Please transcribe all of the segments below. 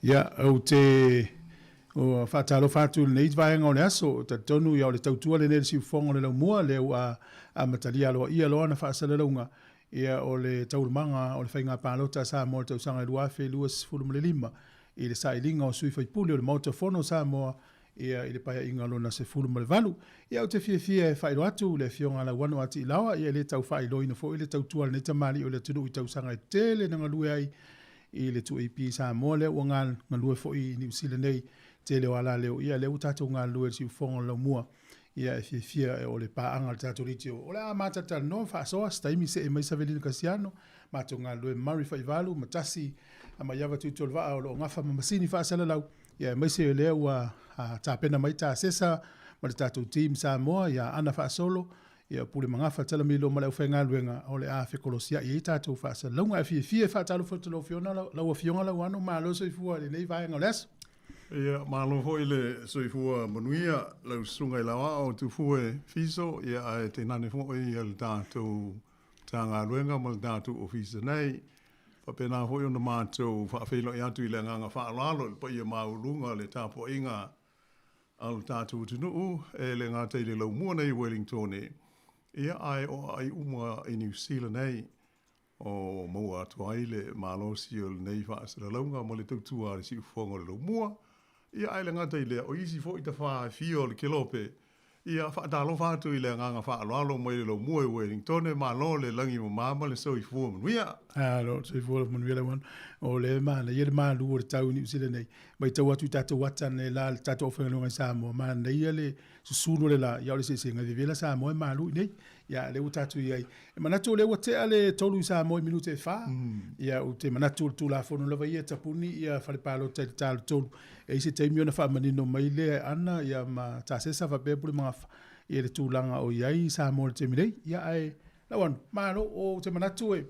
Ia, ou te faatalofa atu i lenei vaega o le aso. E talitonu ia o le tautua lenei i le siufofoga o le laumua, lea ua amatalia aloaia loa ona faasalalauga ia o le taualumaga o le faiga palota a Samoa i le tausaga 2025 i le sailiga o sui faipule o le Maota Fono o Samoa ia i le Paeaiga lona 18. Ia ou te fiafia e faailoa atu le Afioga ia Lauano a Tiilaoa, ia e le tau faailoaina foi le tautua a lenei tamalii o le atunuu i tausaga e tele na galue ai i le 2AP i Samoa, lea ua galue foi i Niu Sila nei, tele o alaleo, ia lea ua tatou galulue i le siufofoga o le laumua. Ia e fiafia o le paaga a le tatou leitio. O le a mata talanoa faasoa se taimi see mai Savelina Kasiano, matou galulue Murray Faivalu ma Tasi Maiava Tuitolovaa o lo o gafa ma masini faasalalau. Ia aemaise o lea ua tapena mai Tasesa ma le tatou team Samoa ia Ana Faasolo, ia Pule Magafa Talamilo ma le aufaigaluega o le a fekolosiai ai tatou faasalalauga. Ae fiafia e faatalofa atu lau Afioga, lau Afioga Lauano, malo soifua i lenei vaega o le aso. Ia, malo foi le soifua manuia lau Susuga i le Aoao Tufue Fiso, ia ae tainane foi le tatou Matagaluega ma le tatou Ofisa nei. Faapena foi ona matou faafeiloai atu i le agaga faaaloalo i le paia maualuga o le tapuaiga a lo tatou atunuu, e le gata i le laumua nei i Wellingtone, ia ae o aai uma i Niu Sila nei, o maua atu ai le malosi o lenei faasalalauga ma le tautua a le siufofoga o le laumua. Ia ae le gata i lea, o isi foi tafā e fia o le kelope, ia faatalofa atu i le agaga faaaloalo mai le laumua i Wellingtone, malo le lagi mama ma le soifua manuia. Malo le soifua manuia Lauano. O lea e manaia le malu o le tau i Niu Sila nei. Matau atu i tatou ata analeila le tatou aufaigaluega i Samoa, manaia le susulu o le la, ia o le eseesega e vevela Samoa e malu i inei. Ia a lea ua tatou i ai. E manatu o lea ua tea le 3 i Samoa i minute e 4. Ia ou te manatu o le Tulafono lava ia e tapuni ia fale palota i le ta o le 3. E i ai se taimi ona faamanino mai lea e Ana ia ma Tasesa faapea Pulemagafa ia le tulaga o i ai Samoa i le taimi nei. Ia ae Lauano, malo, ou te manatu e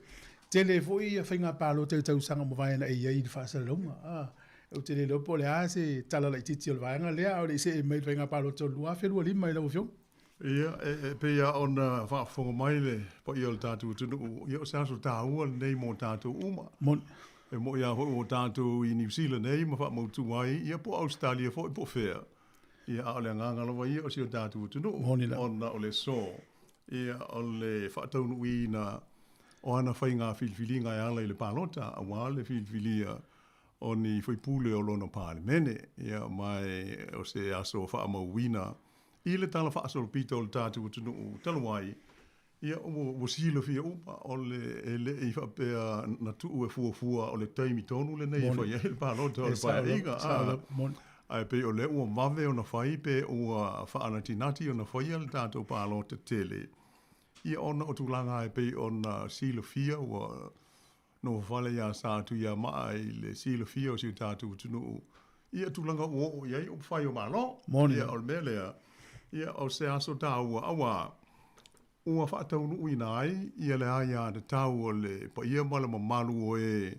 tele foi ia faiga palota i tausaga ua mavae na e i ai i le faasalalauga. Ou te le iloa po o le a se tala laitiiti o le vaega lea, a o le i see mai i le faiga palota o le 2025 i lau Afioga. Ia, e pei lava ona faafofoga mai le paia o le tatou atunuu, ia o se aso taua lenei mo tatou uma. Moni. E moni lava foi ua tatou i Niu Sila nei ma faamautu ai, ia po o Ausetalia foi po o fea, ia a o le agaga lava ia o si o tatou atunuu. Moni lava. Ona o le aso, ia o le faataunuuina o ana faiga filifiliga e ala i le palota, aua le filifilia o ni faipule o lona Palemene. Ia ma o se aso faamauina I le tala faasolopito o le tatou atunuu talu ai, ia ua silafia uma, o le, e le i faapea na tuu e fuafua o le taimi tonu lenei e fai ai le palota o le Paeaiga. Ae pei o lea ua vave ona fai pe ua faanatinati ona faia le tatou palota tele, ia ona o tulaga e pei ona silafia ua Nofofale iā Satuiamaa i le silafia o si o tatou atunuu ia tulaga ua oo i ai upufai o Malo. Moni. Ia, o le mea lea, ia, o se aso taua, auā ua faataunuuina ai ia le aiatatau a le paia ma le mamalu o e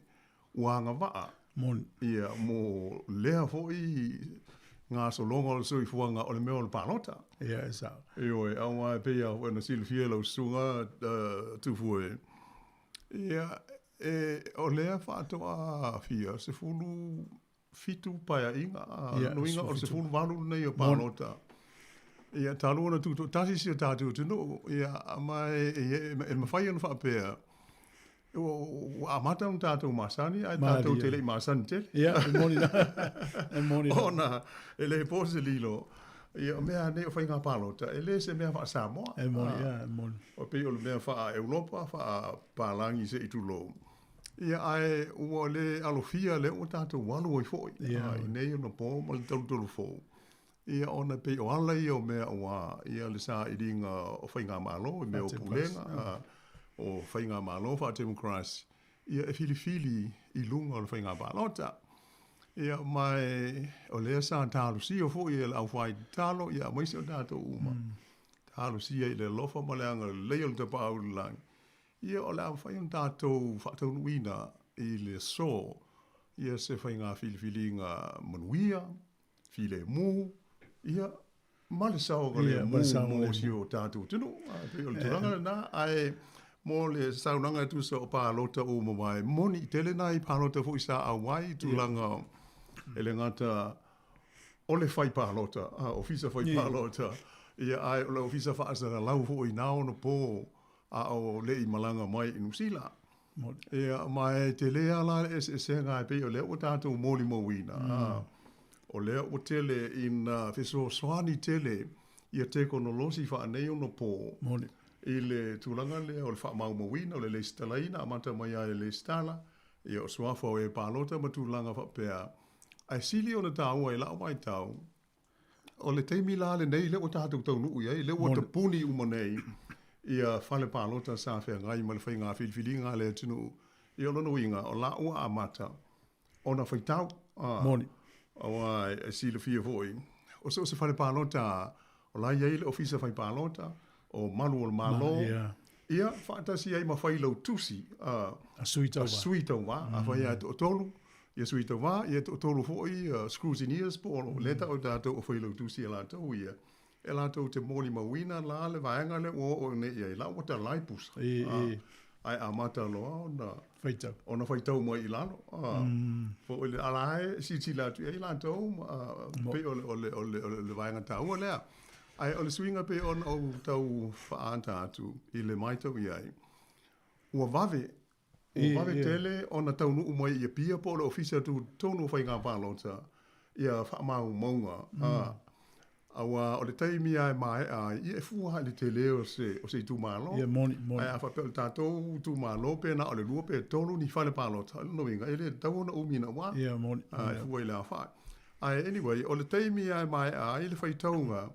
ua agavaa. Moni. Ia, mo lea foi gasologa o le soifuaga o le mea o le palota. Ia, e sao. Ioe, auā e pei lava foi ona silafia e lau susuga Tufue, Ia, e, o lea faatoa fia, 17 paeaiga, Ia, lona uiga o le 18 lenei o palota. Ia, talu ona tutoatasi si o tatou atunuu, ia, ma e, e, e mafai ona faapea, ua amata ona tatou masani, ae tatou te le i masani tele. Ia, e moni la. E moni la. Ona, e le po se lilo, ia, o mea nei o faiga palota, e le se mea faa-Samoa. E moni, ia, e moni. E pei o le mea faa-Europa, faa-Palagi se i tulou. Ia, ae ua le alofia lea ua tatou alu ai foi i nei ona po ma le talutalu fou. Ia, ona e pei o ala ia o mea aua ia le sailiga o faigamalo i mea o pulega, o faigamalo faatemokarasi, ia e filifili i luga o le faiga palota. Ia, ma e, o lea sa talosia foi e le aufaitatalo, ia, aemaise o tatou uma. Talosia i le alofa ma le agalelei o le Tapaau i le Lagi, ia o le a mafai ona tatou faataunuuina i le aso ia se faiga filifiliga manuia, filemu, ia ma le saogalemu mo si o tatou atunuu. E pei o le tulaga lena, ae mo le saunoaga e tusa o palota ua mavae, moni, tele nai palota foi sa auai i tulaga. E le gata o le fai palota, a, ofisa fai palota, ia, ae o le ofisa faasalalau foi i na onapo a o le i malaga mai i Niu Sila. Ia, ma e tele lava la le eseesega e pei o lea ua tatou molimauina, a, o lea ua tele ina fesoasoani tele ia tekonolosi faaneionapo i le tulaga lea o le faamaumauina, o le lesitalaina, amata mai lava i le lesitala, ia o suafa o e palota ma tulaga faapea. Ae sili ona taua i lau matau, o le taimi la lenei lea ua tatou taunuu i ai, lea ua tapuni uma nei ia fale palota sa feagai ma le faiga filifiliga a le atunuu. Ia o lona uiga, o la ua amata ona faitau. Moni. Aua e silafia foi, o so o se fale palota o la e i ai le ofisa fai palota, o malu o le Malo, ia, faatasi ai ma failautusi a sui tauva. A sui tauva. Afai lava e toatolu ia sui tauva, ia e toatolu foi scrutineers po o lea e tau e tatou o failautusi a latou ia, e latou te molimauina la le vaega lea ua oo nei i ai, la ua talai pusa. Ae amata loa ona faitau, ona faitau mai i lalo. Po o le ala e silasila atu i ai latou, pei o le vaega taua lea. Ae o le suiga pei ona ou tau faaata atu i le matau i ai, ua vave, ua vave tele ona taunuu mai i Apia po o le Ofisa Tutotonu o Faiga Palota ia faamaumauga, aua o le taimi lava e maea ai, ia e fua lava i le tele o se itumalo. Ia, moni, moni. Ae a faapea o le tatou itumalo pe na o le lua pe tolu ni fale palota, o lona uiga, e le tatau ona umi naua. Ia, moni. E fua i le aofai. Ae anyway, o le taimi lava e maea ai le faitauga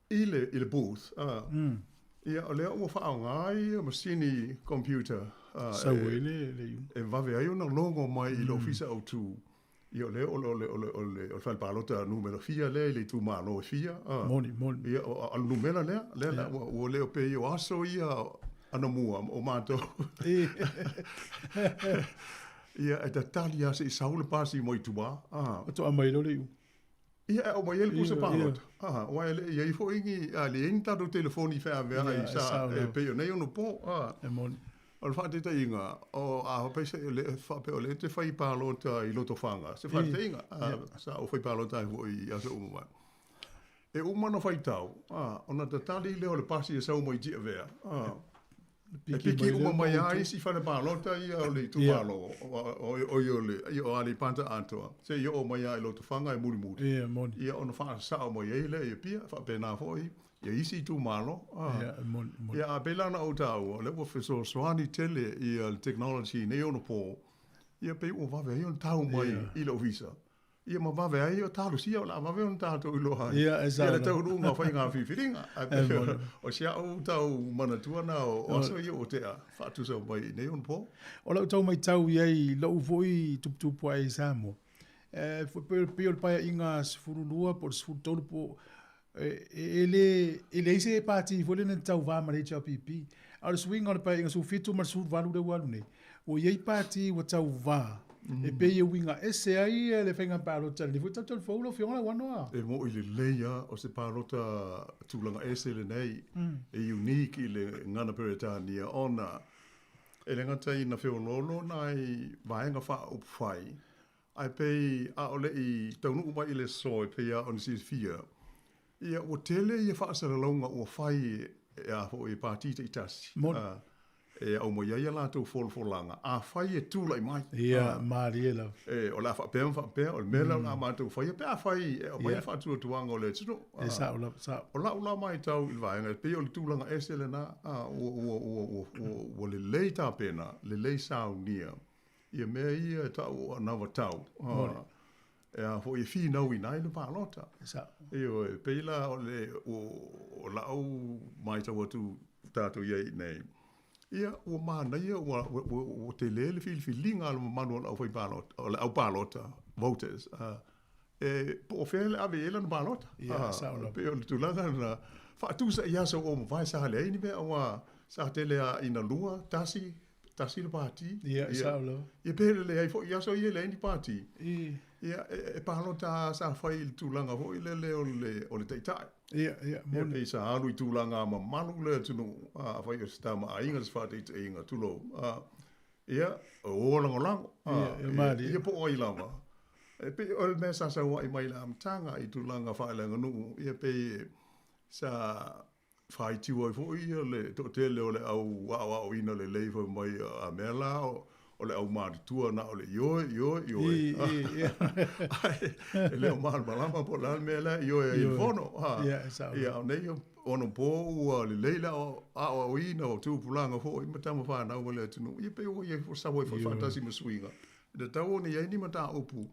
i le, i le booth, ia, o lea ua faaaoga ia masini computer Sau ai le, le e vave ai ona logo mai i le ofisa autu. Ia, o lea o le, o le, o le, o le, o le fale palota numera fia lea i le itumalo e fia. Moni, moni. Ia, o le numera lea, lea la, ua le o pei o aso ia anamua o matou. Ia, e tatali lava se i sau le pasi mai tua. Faatoa aumai loa le iuga. Ia, e aumai ai le pusa palota. Aua e le i ai foi ni, a leai ni tatou telefoni feaveai sa, e pei o nei onapo. E moni. O le faataitaiga, o a faapea o lea e te fai palota i Lotofaga, se faataitaiga, sa ou fai palota ai foi i aso ua mavae. E uma ona faitau, ona tatali lea o le pasi e sau mai Tiavea, E piki uma mai lava isi fale palota ia o le itumalo, oi o le, ia o Aleipata atoa, seia oo mai lava i Lotofaga e mulimuli. Ia, moni. Ia ona faasao mai ai lea i Apia, faapena foi ia isi itumalo. Ia, e moni, moni. Ia, a pei la ona ou taua, o lea ua fesoasoani tele ia le technology i nei onapo, ia pei ua vave ai ona tau mai i le ofisa. Ia ma vave ai o talosia o le a vave ona tatou iloa ai. Ia, e sao. Ia le taunuuga o faiga filifiliga. Ae pei o si au tau manatua na o aso ia ua tea faatusa mai i nei onapo. O lau tau matau i ai i lou foi tuputupu ae i Samoa, e pei o le paeaiga 12 po o le 13 po o e le e leai se pati foi lele na tauva ma le HRPP. A o le suiga o le paeaiga 17 ma le 18 lea ua alu nei, ua i ai pati ua tauva e pei e uiga ese ai le faiga palota lenei foi tatou fou lau Afioga Lauano. E moni lelei lava o se palota tulaga ese lenei, e unique i le gagana Peretania ona e le gata ina feoloolo nai vaega faaupufai, Ae pei a o le i taunuu mai i le aso e pei lava ona silafia, ia ua tele ia faasalalauga ua fai e a foi e pati taitasi e aumai ai a latou folafolaga afai e tulai mai. Ia, malie lava. E, o le a faapea ma faapea, o le mea lea o le a matou faia pe afai e aumai le faatuatuaga o le atunuu. E sao lava, sao. O lau la matau i le vaega, e pei o le tulaga ese lena, ua lelei tapena, lelei saunia Ia mea ia e tau o anavatau, e a foi e finauina ai le palota. Ioe, e pei la o le, o lau matau atu tatou i ai i inei, ia ua manaia ua, ua, ua tele le filifiliga a le mamalu o le aufaipalota, o le aupalota, voters, e po o fea le ave i ai lana palota. Ia, sao lava. E pei o le tulaga lena, faatusa i aso ua mavae sa leai ni mea aua sa tele lava ina lua, tasi, tasi le pati. Ia, sao lava. Ia pe le leai foi i aso ia e leai ni pati. Ia, e palota lava sa fai i le tulaga foi lele o le, o le taitai. Ia, ia, moni. Ia, pei sa alu i tulaga mamalu le atunuu, afai o se tama aiga se faataitaiga, tulou. Ia, o lagolago. Ia, ia malie. Ia po o ai lava. E pei o le mea sa sauaʻi mai i le amataga i tulaga faaleaganuu, ia pei sa faitio ai foi ia le toatele o le au aoaoina lelei fai mai a mea la o le au matutua na o le ioe, ioe, ioe. Ae e le o malamalama po o le a le mea la e ioe ai i le fono. Ia, a o nei onapo ua lelei le aoaoina o tupulaga foi ma tama fanau a le atunuu, ia pei ua i ai foi sau ai foi faatasi ma suiga. E tatau ona i ai ni mataupu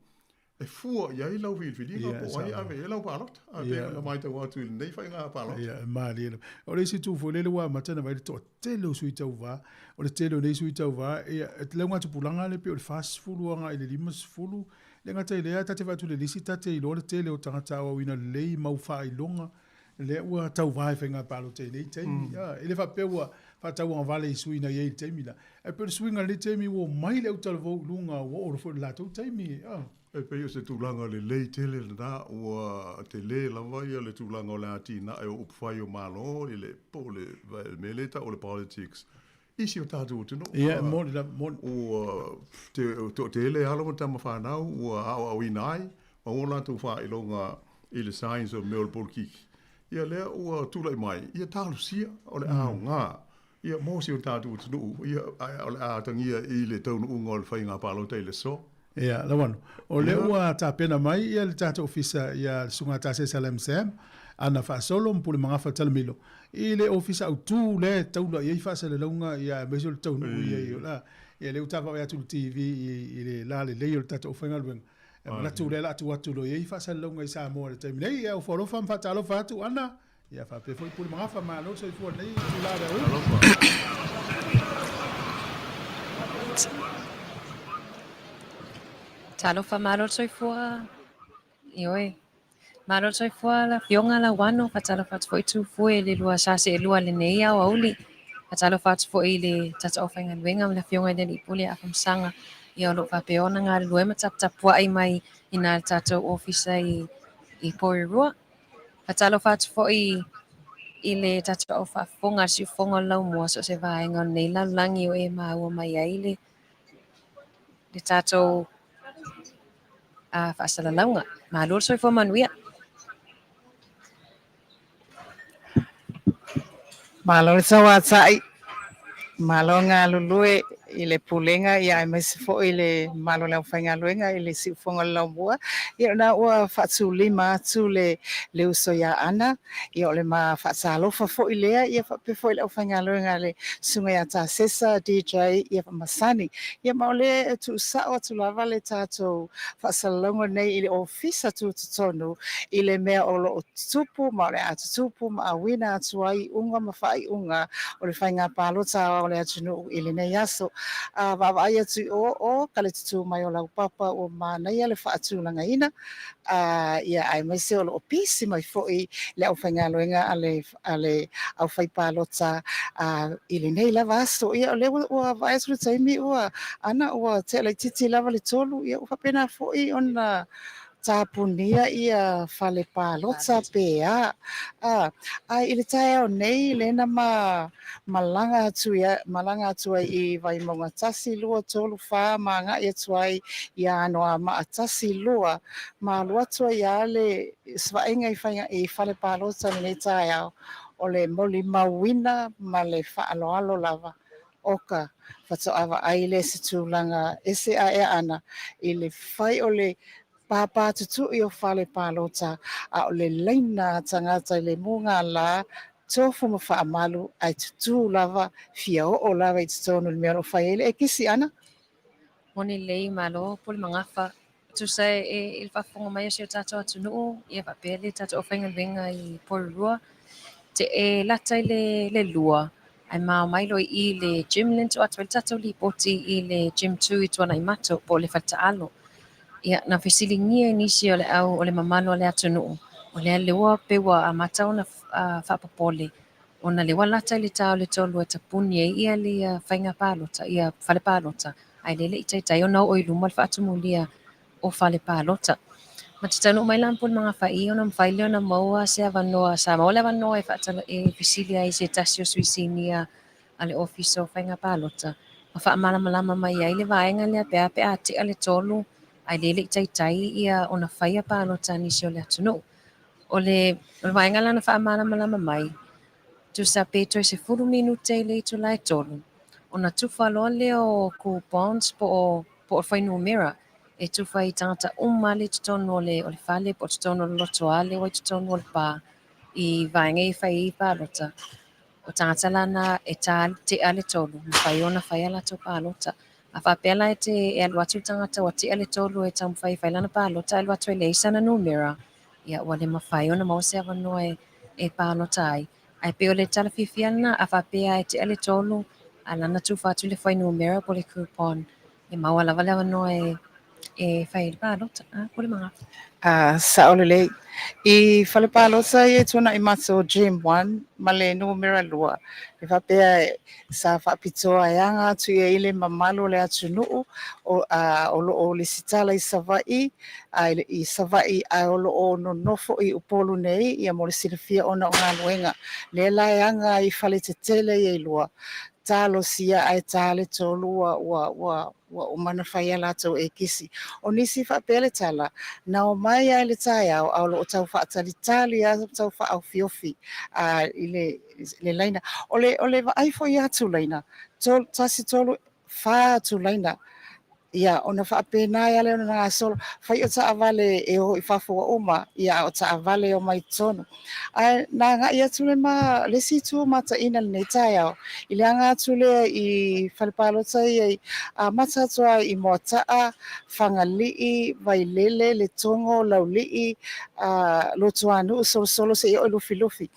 e fua i ai lau filifiliga po o ai e ave i ai lau palota. A pei ona matau atu i lenei faiga palota. Ia, e malie lava. O le isi itu foi lele ua amata ona vaai le toatele o sui tauva, o le tele o nei sui tauva, ia, e laugatupulaga lea pei o le 40 agai i le 50, le gata i lea, ta te vaai atu i le lisi, ta te iloa le tele o tagata aoaoina lelei mau faailoga, lea ua tauva i faiga palota i nei taimi. E le faapea ua faatauagavale i sui na i ai i le taimi la. Ae pei o le suiga i lenei taimi ua omai le autalavou i luga ua oo foi i le latou taimi. E pei o se tulaga lelei tele lena, ua tele lava ia le tulaga o le atinae o upufai o Malo i le, po o le mea lea e tau o le politics i si o tatou atunuu. Ia, e moni lava, moni. Ua toatele alo ma tama fanau ua aoaoina ai ma ua latou faailoga i le science o mea o le polokiki. Ia lea ua tulai mai, ia talosia o le aoga ia mo si o tatou atunuu, ia ae o le a atagia i le taunuuga o le faiga palota i le aso. Ia, Lauano, o lea ua tapena mai ia le tatou ofisa ia le Susuga Tasesa Lam Sam, ana faasolo ma Pule Magafa Talamilo i le ofisa autu lea e taula i ai faasalalauga ia aemaise o le taunuu i ai o la ia lea ua tavaai atu i le TV i le lalelei o le tatou aufaigaluega. E manatu lea o le a tuu atu loa i ai faasalalauga i Samoa i le taimi nei. Ia, alofa ma faatalofa atu Ana, ia faapea foi Pule Magafa, malo le soifua i lenei itula o le aoauli. Talofa malo le soifua. Ioe. Malo le soifua le Afioga Lauano, faatalofa atu foi Tufue i le lua sa seelua i lenei aoauli. Faatalofa atu foi i le tatou aufaigaluega ma le Afioga i le Alii Pule Afamasaga, ia o lo o faapea ona galulue ma taputapuai mai i na le tatou ofisa i i Porirua. Faatalofa atu foi i le tatou au faafofoga, le siufofoga o le laumua, so o se vaega o lenei lalolagi o e maua mai ai le le tatou faasalalauga. Malo le soifua manuia. Malo le tauatai, malo galulue i le Pulega ia aemaise foi le mamalu o le aufaigaluega i le siufofoga o le laumua. Ia o lena ua faatulima atu le le uso ia Ana, ia o le ma faatalofa foi lea ia faapea foi le aufaigaluega a le Susuga ia Tasesa, DJ ia ma Sani. Ia ma o lea e tuusao atu lava le tatou faasalalauga nei i le Ofisa Tutotonu i le mea o lo o tutupu ma o le a tutupu ma auina atu ai iuga ma faaiuga o le faiga palota aoao o le atunuu i lenei aso. A vaavaai atu i o, o ka le tutū mai o lau papa ua manaia le faatulagaina, a ia aemaise o lo o pisi mai foi le aufaigaluega a le a le aufaipalota a i lenei lava aso. Ia o lea ua vaai atu le taimi ua ana ua tea laitiiti lava le 3, ia ua faapena foi ona tapunia ia fale palota pe a. A, ae i le taeao nei lea na ma malaga atu ia malaga atu ai i Vaimauga 1, 2, 3, 4 ma agai atu ai i Anoamaa 1, 2 ma alu atu ai lava le vaaiga i faiga i fale palota i lenei taeao, o le molimauina ma le faaaloalo lava o ka faatoa vaai lea i se tulaga ese aea ana i le fai o le pāpā tutui o fale palota, a o le laina a tagata i le mugala tofu ma faamalu ae tutū lava fia oo lava i totonu i le mea o lo o fai ai le ekisi ana. Moni lelei, malo pule magafa. Tusa e i le faafofoga mai o si o tatou atunuu, ia faapea le tatou aufaigaluega i Porirua, te e lata i le le 2, ae ma omai loa i i le gym lea na tuu atu ai le tatou lipoti i le gym 2 i Tuanaimato po o le faletaalo. Ia, na fesiligia e nisi o le au o le mamalu o le atunuu, o le a le ua pei ua amata ona faapopole ona lea ua lata i le ta o le 3 e tapuni ai ia le faiga palota, ia fale palota, ae lea e le i taitai ona oo i luma le faatumulia o fale palota. Ma te taunuu mai la ma Pule Magafa'i ona mafai lea ona maua se avanoa, sa maua le avanoa e faatala, e fesili ai i se tasi o sui sinia a le Ofisa o Faiga Palota ma faamalamalama mai ai le vaega lea pe a pe a tea le 3 Ae le le i taitai ia ona faia palota a nisi o le atunuu. O le o le vaega la na faamalamalama mai, tusa pe toe 10 minute i le itula e 3, ona tufa loa lea o coupons po o po o fuainumera e tufa i tagata uma lava i totonu o le o le fale po o totonu o le lotoale ua i totonu o le pa i vaega ia e fai ai palota. O tagata la na e ta tea le 3, mafai ona fai a latou palota. A faapea la e te e alu atu le tagata ua tea le 3 e taumafai e fai lana palota ae alu atu e leai sana numera, ia ua le mafai ona maua se avanoa e e palota ai. Ae pei o le tala fiafia lena, a faapea e tea le 3, a o la na tufa atu le fuainumera po o le coupon, e maua lava le avanoa e e fai ai le palota. A, pule magafa. A, sao lelei. I fale palota ia e tuanai matou Gem 1 ma le numera 2, e faapea sa faapitoa e aga atu i ai le mamalu o le atunuu o, a, o lo o lesitala i Savaii, a, i Savaii ae o lo o nonofo i Upolu nei, ia mo le silafia ona o galuega. Lea la e aga ai i fale tetele ia e lua, talosia ae ta le 3 ua, ua, ua, ua uma ona fai a latou ekisi. O nisi faapea le tala, na omai lava i le taeao a o lo o tau faatalitali lava tau faaofiofi a i le, le laina. O le, o le vaai foi ia atu laina, 1, 3, 4 atu laina. Ia, ona faapena ai lava lea ona gasolo. Fai o taavale e o i fafo ua uma, ia a o taavale e omai i totonu. Ae na agai atu le ma le isi itu mataina i lenei taeao, i le aga atu lea i fale palota ia i amata atu lava i Moataa, Fagalii, Vailele, Letogo, Laulii, Luatuanuu, Solosolo seia oo i Lufilufi.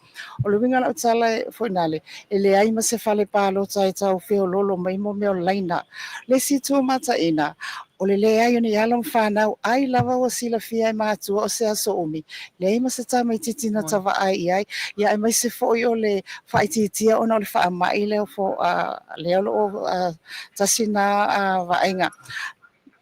O le uiga o lau tala foi nale, e leai ma se fale palota e tau feololo mai mo mea o laina. Le isi itu mataina, o le leai o ni alo ma fanau, ai lava ua silafia e matua o se aso umi, leai ma se tamaititi na ta vaai i ai, ia aemaise foi o le faaitiitia ona o le faamai lea fo, lea o lo o tasi na vaaiga.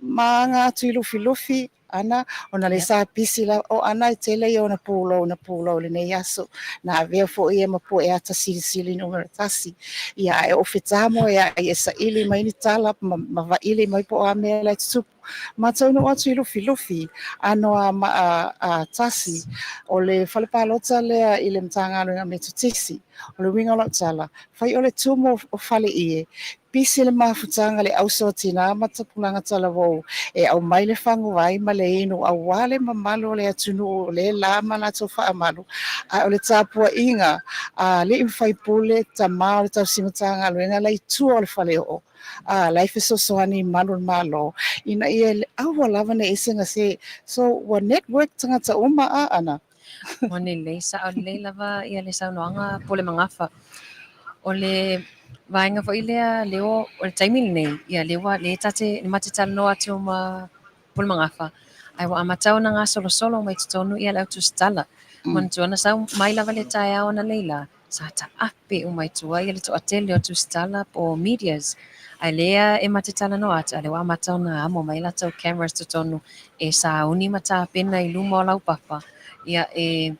Ma aga atu i Lufilufi, ana, ona le sa pisi la, o ana e tele ia ona pulou na pulou i lenei aso. Na avea foi ia ma pueata silisili numera 1. Ia ae o feta mo e ai e saili mai ni tala ma, ma vaili mai po o a mea la e tutupu. Ma taunuu atu i Lufilufi, ano a, ma, a, a tasi, o le fale palota lea i le Matagaluega Metotisi. O le uiga o lau tala, fai o le tumu o fale ie, pisi le mafutaga le auso a tinā ma tapulaga talavou e aumai le faguvai ma le inu auā le mamalu o le atunuu o lē la ma latou faamalu, ae o le tapuaiga a alii ma faipule, tamā o le tausi Matagaluega la i tua o le faleoo, a la e fesoasoani i malu o le Malo ina ia aua lava ne i ese gase. So ua network tagata uma a ana. Moni lelei, sao lelei lava ia le saunoaga po o le magafa. O le vaega foi lea leo o le taimi lenei, ia lea ua lea ta te ma te talanoa atu ma Pulemagafa, ae ua amata ona gasolosolo mai totonu ia le au tusitala. Manatua na sau mai lava le taeao analeila, sa taape uma i tua ia le toatele o tusitala po o medias. Ae lea e ma te talanoa atu, a lea ua amata ona amo mai latou cameras totonu e sauni ma tapena i luma o laupapa, ia e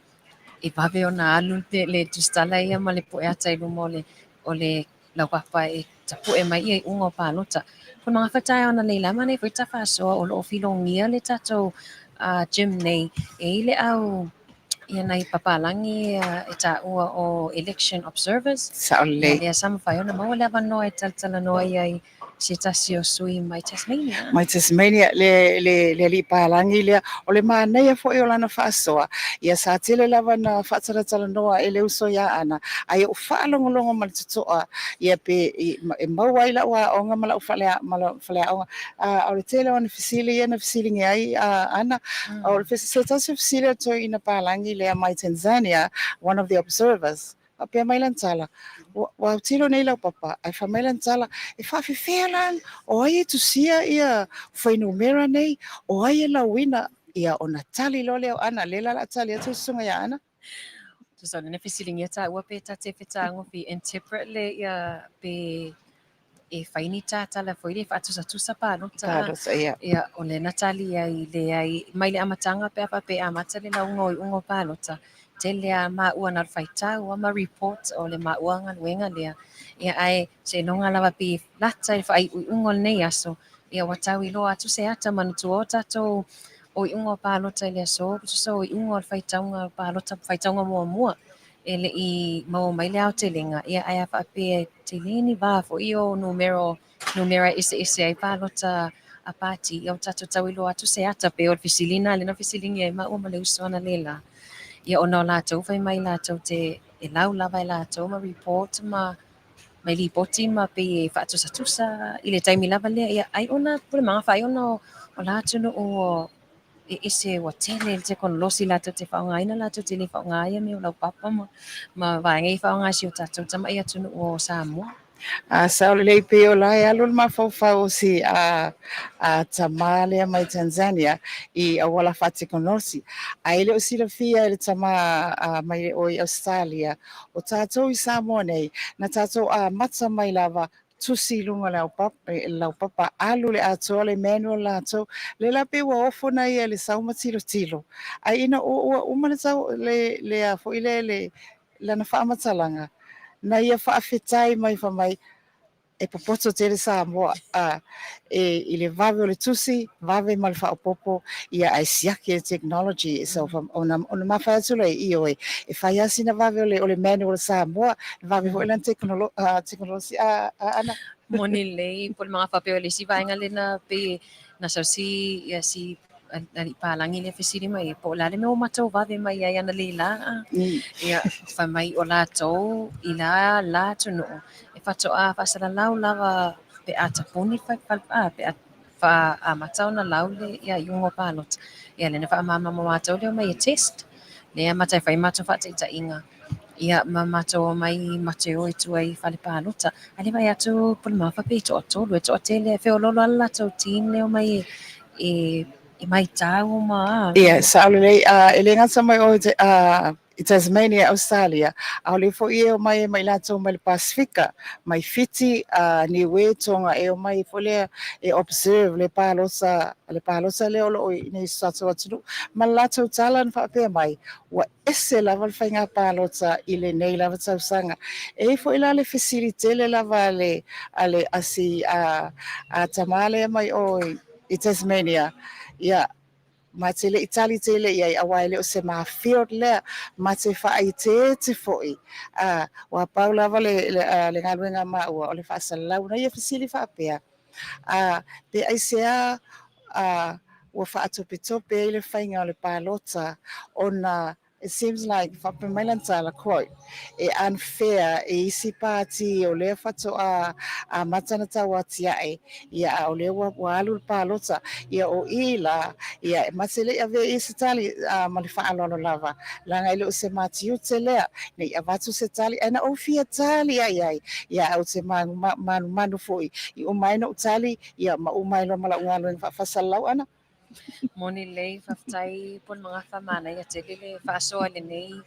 e vave ona alu le tusitala ia ma le pueata i luma o le o le laupapa e tapue mai ia iuga o palota. Ko mga whatae ona leila mana foi ta whasoa o loo filogia le tatou gym nei e i le au ia nai papalangi e taua o election observers. Sao lelei. Ia lea sa mafai ona maua le avanoa e talatalanoa ai i se tasi o sui mai Tasmania. Mai Tasmania, le, le, le alii palagi lea, o le manaia foi o lana faasoa, ia sa tele lava na faatalatalanoa e le uso ia Ana, ae ou faalogologo ma le totoa, ia pe e maua ai lau aoga ma lau fale, ma lau faleaoga. A, o le tele o ana fesili ia na fesiligia ai a Ana, o le se tasi o fesili a toeaina palagi lea mai Tanzania, one of the observers, faapea mai lana tala, ua, ua autilo nei lau papa, ae fai mai lana tala, e faafefea la, o ai e tusia ia fuainumera nei, o ai e lauina, ia ona tali loa lea o Ana, lea la o le a tali atu le susuga ia Ana. Tusa o lena fesiligia taua pe ta te fetagofi interpret le ia pe e fai ni tatala foi le faatusatusa palota. Palota, ia. Ia, o lena tali ai leai mai le amataga pe a faapea e amata le lauga o iuga o palota, tele lava maua na o le faitau lava ma report o le maua galuega lea. Ia ae seiloga lava pe lata i le faaiuiuga o lenei aso, Ia ua tau iloa atu se ata manatua o tatou o iuga o palota i le aso, tusa o iuga o le faitauga palota, faitauga muamua e le i maua mai le aotelega, ia ae a faapea e tele ni va foi o numero, numera e eseese ai palota a pati, ia ua tatou tau iloa atu se ata pei o le fesili lena lea na fesiligia ai maua ma le uso analeila. Ia ona o latou fai mai latou te e lau lava e latou ma report ma mai lipoti ma pei e faatusatusa i le taimi lava lea, ia ai ona Pulemagafa, ai ona o la atunuu o e ese ua tele le tekonolosi latou te faaaogaina, latou te le faaaoga ia mea o laupapa ma vaega ia e faaaoga e si o tatou tamai atunuu o Samoa. A sao lelei pei o la e alu le mafaufau o si a tamā lea mai Tanzania i auala faatekonolosi. Ae le o silafia e le tamā mai o i Ausetalia, o tatou i Samoa nei, na tatou amata mai lava tusi i luga o le laupapa, alu le atoa le manual latou, lea la pei ua ofo na ia i le sau ma tilotilo. Ae ina ua uma le tau, le a foi lea le lana faamatalaga, na ia faafetai mai fai mai, e popoto tele Samoa a e i le vave o le tusi, vave ma le faaopoopo, ia ae siaki e le technology. So ona ona fai atu lea, ioe, e fai lava sina vave o le manual Samoa, vave foi lana tekonolosi a ana. Moni lelei Pulemagafa pei o le isi vaega lena pei na sau si ia si alii palagi lea fesili mai ai po o le a le mea ua matou vave mai ai analeila ia fai mai o latou i la la atunuu e faatoa faasalalau lava pe a tapuni pe a faamata ona lau le ia iuga o palota. Ia lea na faamalamalama matou lea omai e test, lea amata e fai matou faataitaiga, ia ma matou omai matou o i tua i fale palota. Ae le vaai atu Pulemagafa pei toatolu, e toatele, e feoloolo lava le latou team lea omai e maitau ma Ia, sao lelei, e le gata mai o i Tasmania, Australia, a o le foi e omai e mai latou mai le Pasifika, mai Fiti, Niue, Tonga, e omai foi lea e observe le palota, le palota lea o loo i nei so tatou atunuu. Ma le latou tala na faapea mai, ua ese lava le faiga palota i lenei lava tausaga. E i foi la le fesili tele lava a le asi a tamā lea mai o i Tasmania, ia, ma te le i tali tele i ai, aua e le o se ma field lea, ma te faaiteete foi, ua pau lava le galuega maua o le faasalalau. Na ia fesili faapea, pe aisea ua faatopetope ai le faiga o le palota ona it seems like, faapea mai lana tala, quote, e unfair e isi pati o lea faatoa amata na tau atiae, ia a o lea ua alu le palota, ia o i la, ia e mate le i avea i se tali ma le faaaloalo lava, leaga e le o se matiute lea nei avatu se tali, ae na ou fia tali ai ai, ia au te manumanu foi i uma ai na ou tali, ia ma uma ai loa ma lau galuega faafasalalau ana. Moni lelei, faafetai Pulemagafa, manaia tele le faasoa i lenei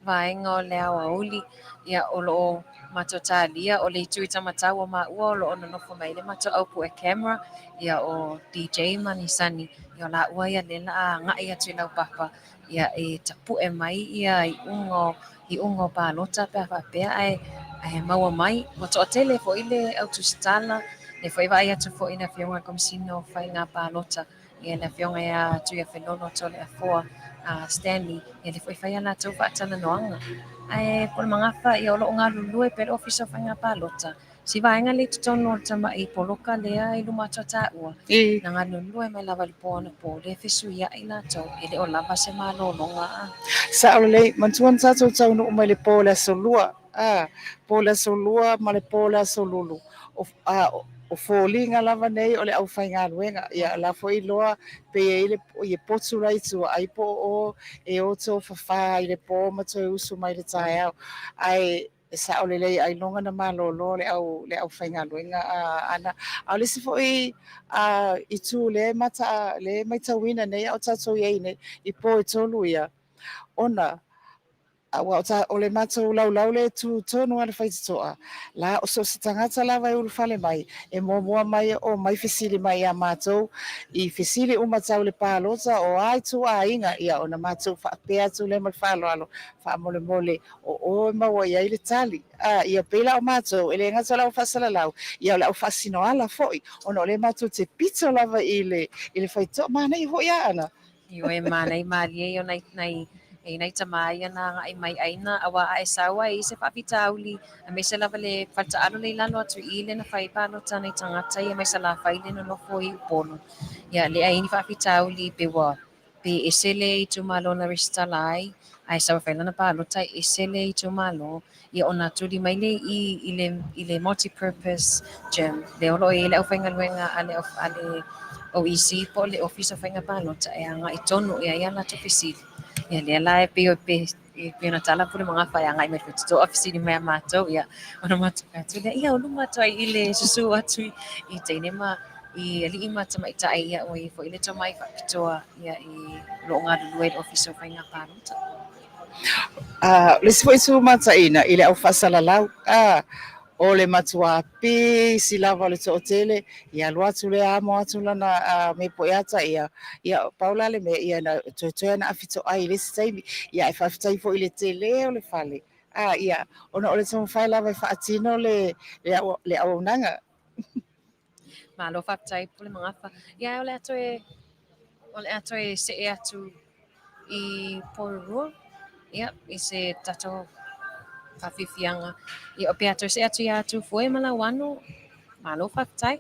vaega o le aoauli. Ia o loo matou talia o le itu i tamatau o maua o loo nonofo mai le matou au pue camera, ia o DJ ma Nisani, ia o laua ia lea la agai atu i laupapa ia e tapue mai ia iuga o palota pe a faapea ae maua mai. Ua toatele foi le au tusitala le foi vaai atu foi le afioga i le Komesina o Faiga Palota, ia le afioga ia Tuiafelolo Toleafoa Stanley, ia le foi fai a latou faatalanoaga. Ae Pulemagafa, ia o loo galulue pea le Ofisa o Faiga Palota si vaega le i totonu o le tamai poloka lea i luma atu a taua na galulue mai lava i le po anapo lea fesuiai latou e le o lava se malologa a. Sao lelei, manatua na tatou taunuu mai le po o le aso Lua, po o le aso Lua ma le po o le aso Lulu. O foliga lava nei o le aufaigaluega, ia la foi iloa pe i ai le ia potu la i tua, ai po o e o tofafā i le po ma toe usu mai le taeao. Ae e sao lelei ailoga na malolo le aufaigaluega ana. A o le isi foi itu lea mata le maitauina nei a o tatou i ai nei i po e tolu ia, ona Aua o ta, o le matou laulau lea e tu tonu lava le faitotoa, la o so o se tagata lava e ulufale mai, e muamua mai e omai fesili mai ia matou i fesili uma tau le palota o a ituaiga, ia ona matou faapea atu lea ma le faaaloalo, faamolemole o o e maua i ai le tali. A, ia pei la o matou, e le gata o le au faasalalau, ia o le au faasinoala foi, ona o lea matou te pito lava i le, i le faitotoa. Manaia foi Aana. Ioe, manaia malie ia o nai, nai, e nai tama ia na agai mai ʻāina, auā a e sau ai i se faafitauli, aemaise lava le faletaalo lea i lalo atu i i lea na fai ai palota a nai tagata ia mai Salafai lea nonofo i Upolu. Ia, lea i ai ni faafitauli pe ua pe ese le itumalo na resitala ai, ae sau e fai lana palota e ese le itumalo, ia ona tuli mai lea i i le i le multi-purpose gym lea o lo o i ai le aufaigaluega a le a le OEC po o le Ofisa o Faiga Palota e agai tonu i ai a latou fesili. Ia lea la e pei e pei ona tala Pule Magafa e agai mai i le faitotoa fesili mai ia matou, ia ona matou fai atu lea, ia o luma atu ai i le susu atu i teine ma i alii ma tamaitai, ia ua i ai foi le tomai faapitoa ia i o lo o galulue i le Ofisa o Faiga Palota. A, o le isi foi itu mataina i le au faasalalau, a, o le matuā pisi lava o le toatele, ia alu atu lea amo atu lana a, mea poeata, ia, ia pau la le mea, ia na toetoe ana afi toai i le isi taimi, ia ae faafetai foi i le tele o le fale, a, ia, ona o le taumafai lava e faatino le, le, au, le auaunaga. Malo faafetai Pule Magafa. Ia o le a toe o le a toe see atu i Porirua, ia, i se tatou faafiafiaga. Ia, o pe a toe see atu iā Tufue ma Lauano, malo faafetai.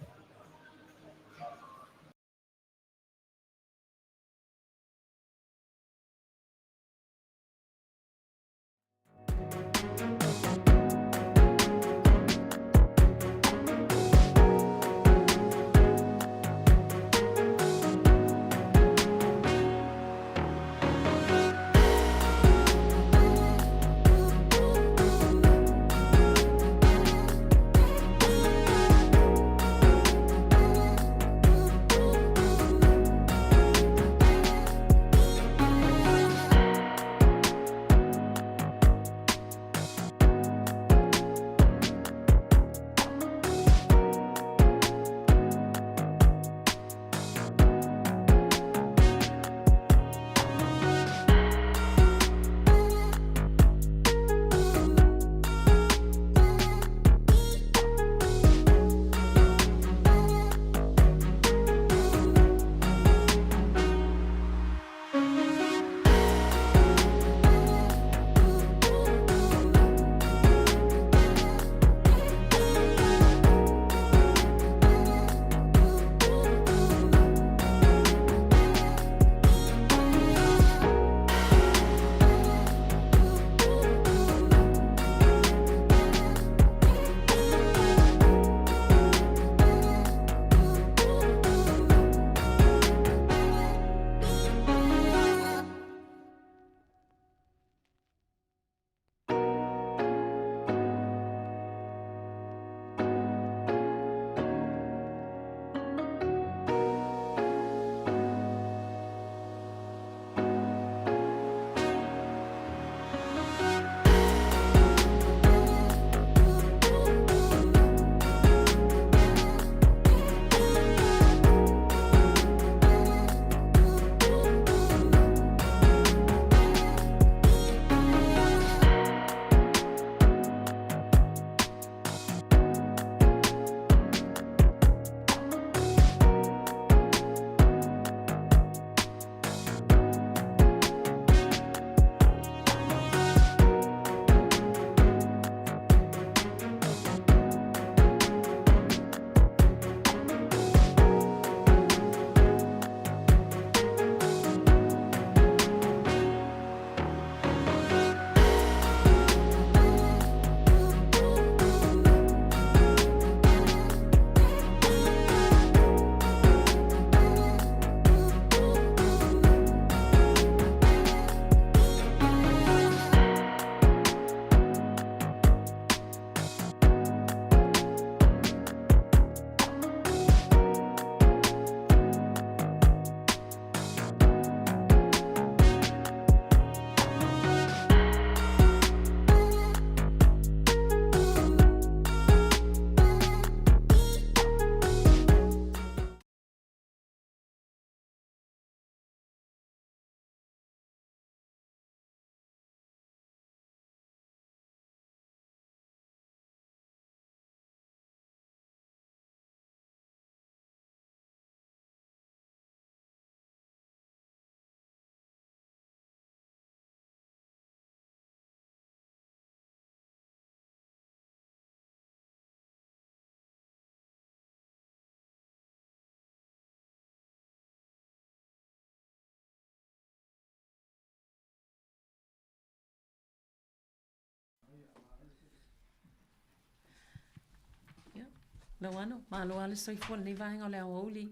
Lauano, malo lava le soifua i lenei vaega o le aoauli.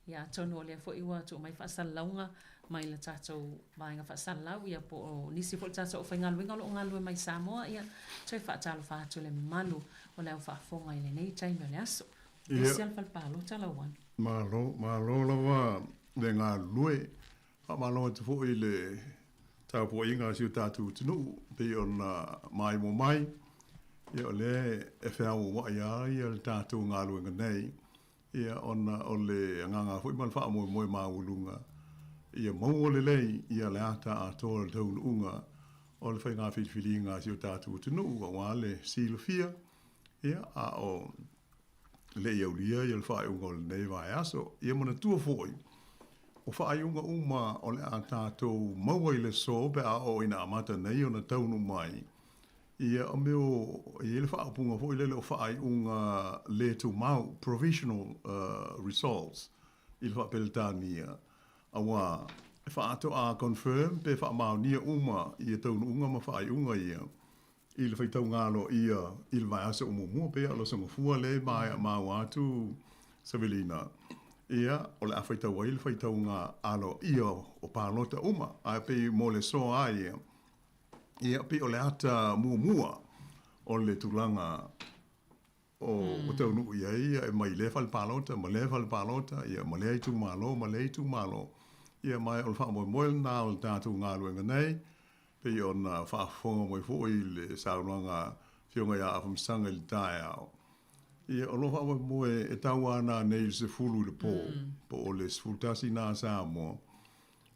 Ia atonu o lea foi ua tuu mai faasalalauga mai le tatou vaega faasalalau ia po o nisi foi o le tatou aufaigaluega o lo o galulue mai i Samoa, ia toe faatalofa atu i le mamalu o le au faafofoga i lenei taimi o le aso. Ese lava le fale palota Lauano. Malo, malo lava le galulue. Faamalo atu foi i le tapuaiga a si o tatou atunuu e pei ona maimoa mai, ia o lea e feauauai lava ia le tatou galuega nei, ia ona o le agaga foi ma le faamoemoe maualuga ia maua lelei ia le ata atoa o le taunuuga o le faiga filifiliga a si o tatou atunuu aua le silafia, ia a o le i aulia ia le faaiuga o lenei vaiaso. Ia manatua foi, o faaiuga uma o le a tatou maua i le aso pe a oo ina amata nei ona taunuu mai, ia o mea o, e i ai le faaupuga foi lele o faaiuga le tumau, provisional results i le faa-Peretania, auā e faatoa confirm pe faamaonia uma ia taunuuga ma faaiuga ia i le faitauga aloaia i le vaiaso o muamua, pei o le Aso Gafua lea e maea maua atu Savelina, ia, o le a faitau ai le faitauga aloaia o palota uma, ae pei mo le aso lava ia, ia, pei o le ata muamua o le tulaga o taunuu i ai ia e mai lea fale palota ma lea fale palota, ia ma lea itumalo ma lea itumalo. Ia ma o le faamoemoe lena o le tatou galuega nei, pei ona faafofoga mai foi i le saunoaga a Afioga ia Afamasaga i le taeao. Ia o lo o faamoemoe e tau ana nei i le 10 i le po, po o le 11 na a Samoa,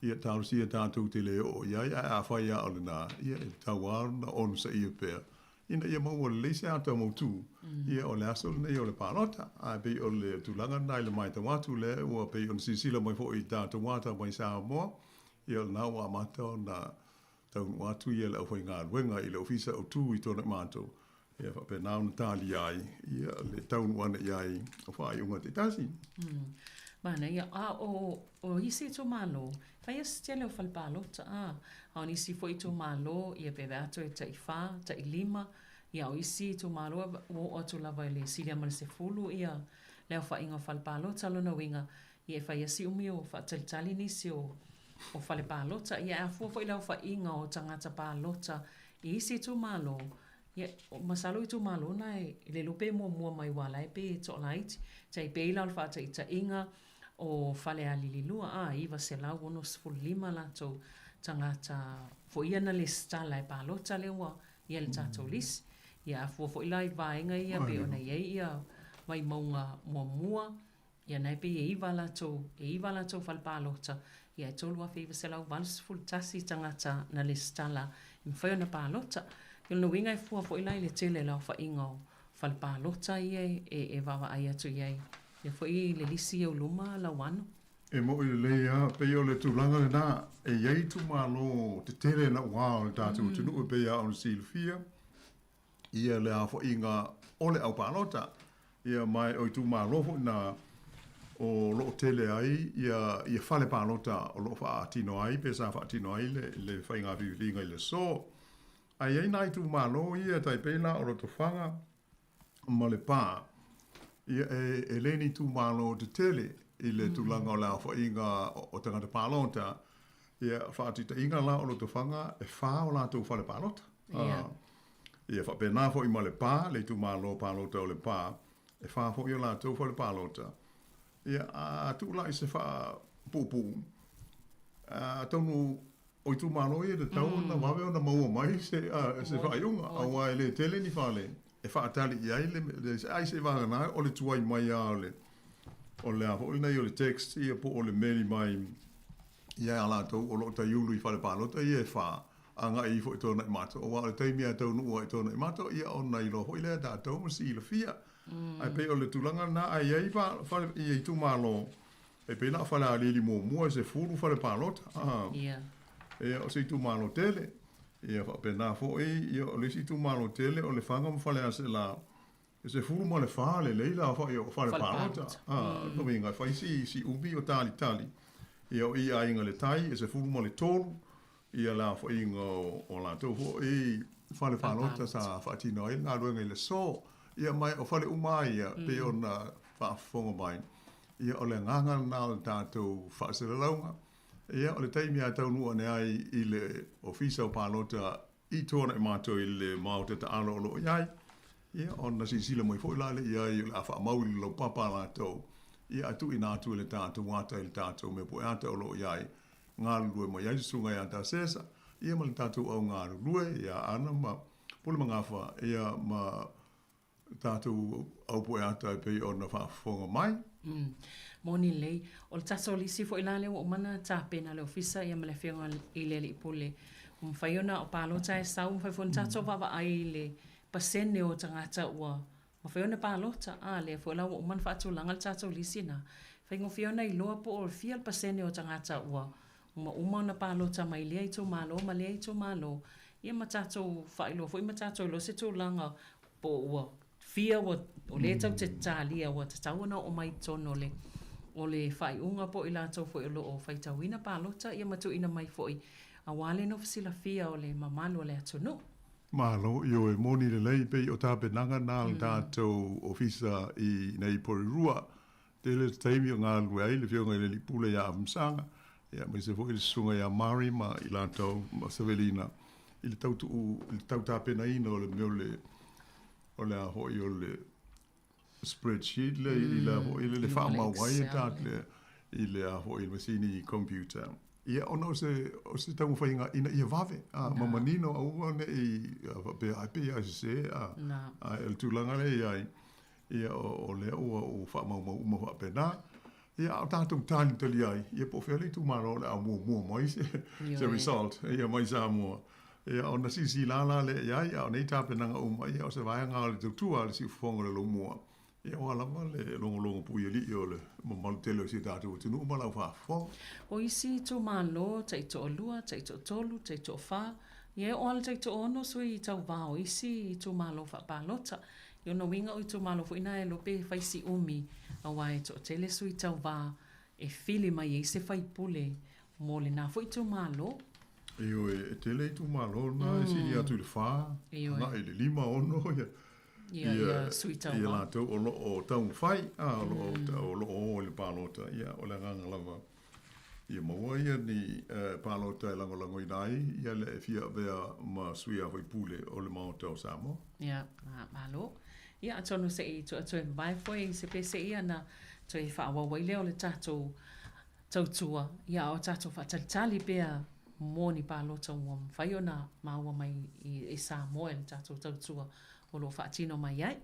Ia talosia tatou te le oo i ai, ae afai lava o lena, ia e tatau lava ona onosaia pea, ina ia maua lelei se ata mautu, ia o le aso lenei o le palota. Ae pei o le tulaga lena i le matau atu lea ua pei ona silasila mai foi i tatou ata mai Samoa, ia o lena ua amata ona taunuu atu ia le aufaigaluega i le Ofisa Autu i tona matou, ia faapena ona talia ai ia le taunuu ane i ai o faaiuga taitasi. Manaia. A o, o isi itumalo, fai lava si tele o fale palota, a, a o nisi foi itumalo, ia pe vaai atu e tai fa, tai lima, ia a o isi itumalo ua oo atu lava i le silia ma le 10 ia le aofaiga o fale palota. O lona uiga, ia e fai lava si umi o faatalitali nisi o, o fale palota. Ia e afua foi i le aofaiga o tagata palota i isi itumalo, Ia, masalo itumalo na e le iloa pe muamua mai aua la e pei e toalaiti. Tai pei la o le faataitaiga o Falealili 2, a, 965 latou tagata foi ia na lesitala e palota lea ua i ai le tatou lisi. Ia, a fua foi la i vaega ia pei ona i ai ia Vaimauga muamua, Ia na e pei e iva latou, e iva latou fale palota, ia e 3,981 tagata na lesitala e mafai ona palota. O lona uiga e fua foi la i le tele o le aofaiga o fale palota ia e vaavaai atu i ai. Lea foi i le lisi ia luma Lauano. E moʻi lelei lava, pei o le tulaga lena, e i ai itumalo tetele naʻauao o le tatou atunuu e pei lava ona silafia, ia le aofaiga o le aupalota, ia ma o itumalo foi na o lo o tele ai ia, ia fale palota o lo o faatino ai pe sa faatino ai le, le faiga filifiliga i le aso. Ae i ai nai itumalo ia tai pei la o Lotofaga ma Lepa, ia e, e le ni itumalo tetele i le tulaga o le aofaiga o tagata palota, ia faataitaiga la o Lotofaga e fa o latou fale palota. Yeah. Ia faapena foi ma Lepa, le itumalo palota o Lepa, e fa foi o latou fale palota. Ia, a tuu la i se faapuupuu, atonu o itumalo ia e tatau ona vave ona maua mai se, se faaiuga, aua e le tele ni fale e faatali i ai le, le ai seiavagana o le tuai mai lava o le, o le a foi lenei o le text ia po o le meli mai ia latou o lo o taiulu i fale palota ia e fa, agai ifo i Tuanaimato, aua o le taimi lava e taunuu ai i Tuanaimato, ia ona iloa foi lea e tatou ma silafia. Ae pei o le tulaga lena, ae i ai fale, ia itumalo, e pei la o Falealili muamua e 10 fale palota. Ia, o se itumalo tele. Ia faapena foi, ia o le isi itumalo tele o Lefaga ma Faleaseela, E 14 lelei la aofai o fale palota. A, lona uiga e fai si, si umi o talitali. Ia o i Aiga i le Tai e 13 ia le aofaiga o, o latou foi fale palota sa faatino ai le galuega i le aso. Ia ma o fale uma lava ia, pei ona faafofoga mai, ia o le agaga lena o le tatou faasalalauga. Ia o le taimi a taunuu ane ai i le Ofisa o Palota i tua na'i matou i le maota taalo o lo o i ai, ia ona silasila mai foi la lea i ai o le a faamau i le laupapa a latou, ia ae tuuina atu e le tatou ata i le tatou mea pueata o lo o i ai, galulue mai ai le Susuga ia Tasesa, ia ma le tatou au galulue ia Ana ma Pulemagafa, ia ma tatou au pueata e pei ona faafofoga mai. Moni lelei. O le tatou lisi foi la lea ua uma ona tapena e le Ofisa ia ma le Afioga i le Alii Pule, ua mafai ona o palota e sau, mafai foi ona tatou vaavaai i le pasene o tagata ua mafai ona palota. A, lea foi la ua uma ona faatulaga le tatou lisi lena, e faigofie ona iloa po o fia le pasene o tagata ua Uma uma ona palota mai lea itumalo ma lea itumalo, ia ma tatou faailoa foi ma tatou iloa se tulaga po o ua fia ua o lea tatou te talia ua tatau ona oo mai i totonu o le o le faaiuga po o i latou foi o lo o faitauina palota ia ma tuuina mai foi aua le nofo silafia o le mamalu o le atunuu. Malo, ioe, moni lelei, pei o tapenaga na a le tatou Ofisa i nei Porirua. Tele le taimi o galulue ai le Afioga i le Alii Pule ia Afamasaga, aemaise foi le Susuga ia Murray ma i latou ma Savelina i le tau tuu, i le tau tapenaina o le mea o le, o le a foi o le spreadsheet lea i le a foi le le faamau ai e tatou i le a foi le masini computer. Ia ona o se, o se taumafaiga ina ia vave, a, ma manino aua ne i faapea ai pei lava e sese, a, ae o le tulaga lea e i ai, Ia, o lea ua ou faamaumau uma faapena. Ia, a o tatou talitali ai, ia po o fea le itumalo o le a muamua mai se, se result, ia, mai Samoa. Ia, ona silasila la lea i ai, a o nei tapenaga uma, ia, o se vaega o le tautua a le siufofoga o le Laumua, ia, aua lava le logologo puialii o le mamalu tele o si o tatou atunuu ma lau faafofoga. O isi itumalo, taitoalua, taitoatolu, taitoafa, ia e oo lava i le taitoaono sui tauva o isi itumalo faapalota. I ona uiga o itumalo foi na e iloa pe fai si umi aua e toatele sui tauva e fili mai ai se faipule mo lena foi itumalo. Ioe, e tele itumalo na e sili atu i le fa, agai i le 5, 6 ia, ia, sui tauva. Ia latou o lo o taumafai, a, o lo o, o lo o o i le palota, ia, o le agaga lava ia maua ia ni palota e lagolagoina ai ia le e fia avea ma sui usufono o le Maota o Samoa. Ia, malo. Ia, atonu se i toe mavae foi se pese ia na toe faaauau ai lea o le tatou tautua, ia a o tatou faatalitali pea mo ni palota ua mafai ona maua mai i Samoa i le tatou tautua o lo o faatino mai ai.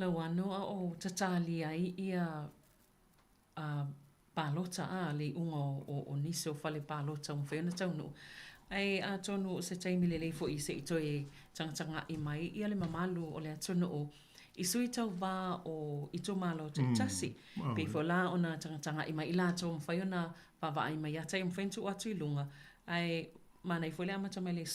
Lauano a o tatali ai ia a palota a le iuga o nisi o fale palota ua mafai ona taunuu. Ae atonu o se taimi lelei foi se i toe tagatagai mai ia le mamalu o le atunuu i sui tauva o itumalo taitasi. Pei foi la ona tagatagai mai i latou ua mafai ona vaavaai mai ia tai ua mafai ona tuu atu i luga. Ae manaia foi le amata mai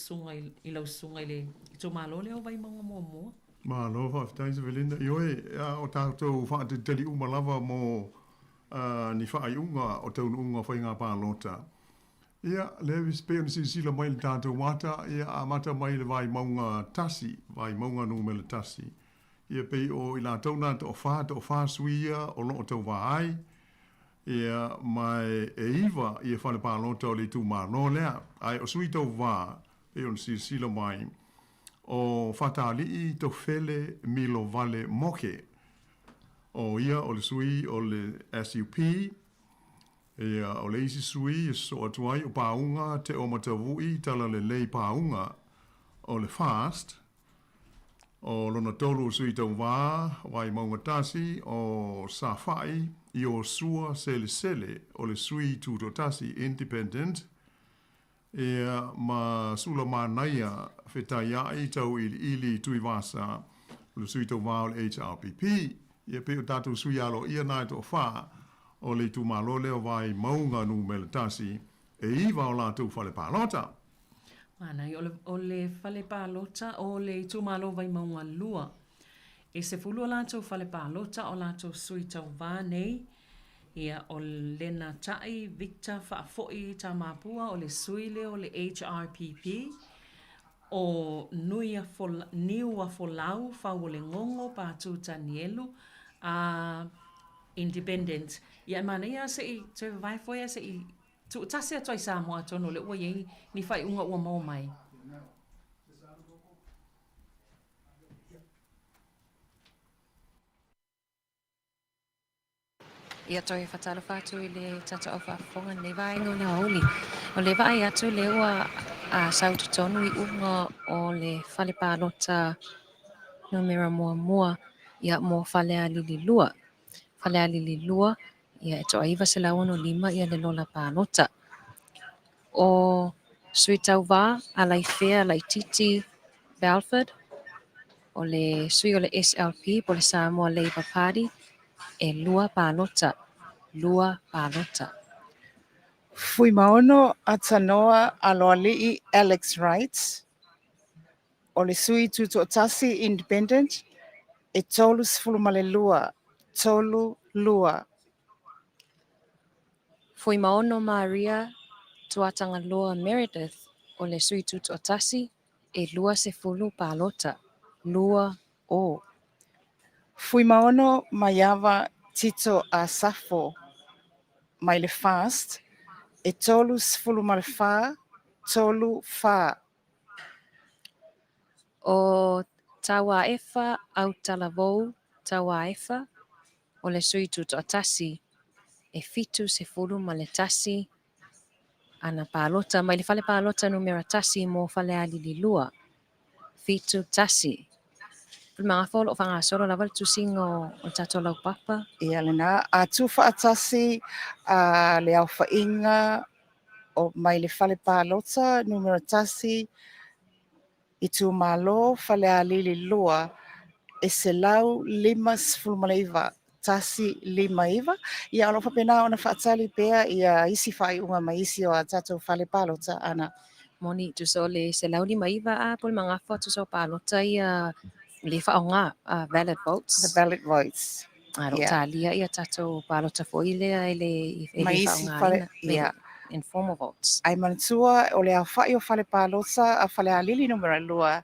i lau susuga i le itumalo lea o Vaimauga muamua. Malo faafetai Savelinda. Ioe, a o tatou faatalitali uma lava mo ni faaiuga o taunuuga o faiga palota. Ia, lea e pei ona silasila mai i le tatou ata, ia, amata mai i le Vaimauga 1, Vaimauga numera 1. Ia, pei o i latou na toafa, toafa sui ia o lo o tauva ai, ia, ma e 9 ia fale palota o le itumalo lea. Ae o sui tauva, pei ona silasila mai, o Fatalii Tofele Milovale Moke, o ia o le sui o le SUP, ia, o le isi sui e sosoo atu ai o Pauga Teomatavui Talalelei Pauga o le FAST, o lona tolu o sui tauva Vaimauga 1 o Safa'i Iosua Selesele o le sui tutoatasi, Independent, Ia, ma Sulamanaia Fetaia'i Tauiliili Tuivasa, o le sui tauva o le HRPP. Ia, pei o tatou sui aloaia na e toafa o le itumalo lea o Vaimauga numera 1, e 9 o latou fale palota. Manaia, o le fale palota o le itumalo Vaimauga 2. E 10 o latou fale palota o latou sui tauva nei. Ia, o Lenatai Victor Faafoi Tamapua o le sui lea o le HRPP, o Niuafolau Fauolegogo Patu Tanielu, a Independent. Ia, e manaia lava se i toe vavae foi ae se i tuutasi atu ai i Samoa atonu o lea ua i ai ni faaiuga ua maua mai. Ia toe fatalofa atu i le tatou au faafofoga i lenei vaega o le aoauli. O le vaai atu lea ua sau i totonu i uga o le fale palota numera muamua ia mo Falealili 2. Falealili 2, ia e toa 965 ia le lola palota. O Sui Tauva Alaifea Laititi Balfourd, o le sui o le SLP po o le Samoa Labour Party, e 2 palota, 2 palota. Fuimaono Atanoa Aloalii Alex Wright, o le sui tutoatasi Independent, e 32, 32. Fuimaono Maria Tuatagaloa Meredith o le sui tutoatasi, e 20 palota, 2 o. Fuimaono Maiava Tito Asafo mai le FAST, e 34, 34. O Tauaefa Autalavou Tauaefa o le sui tutoatasi, e 71 ana palota mai le fale palota numera 1 mo Falealili 2, 71. Pulemagafa o lo o faagasolo lava le tusiga o le tatou laupapa. Ia lena, a tuufaatasi a le aofaiga o mai le fale palota numera 1 itumalo Falealili 2 e 159, 159. Ia o lo o faapena ona faatali pea ia isi faaiuga mai isi o a tatou fale palota ana. Moni, tusa o le 159 a Pulemagafa tusa o palota ia le faaaoga, valid votes. The valid votes. A lo o talia ia tatou palota foi lea e le faaaogaina. Ia. Informal votes. Ae manatua o le aofai o fale palota a Falealili numera 2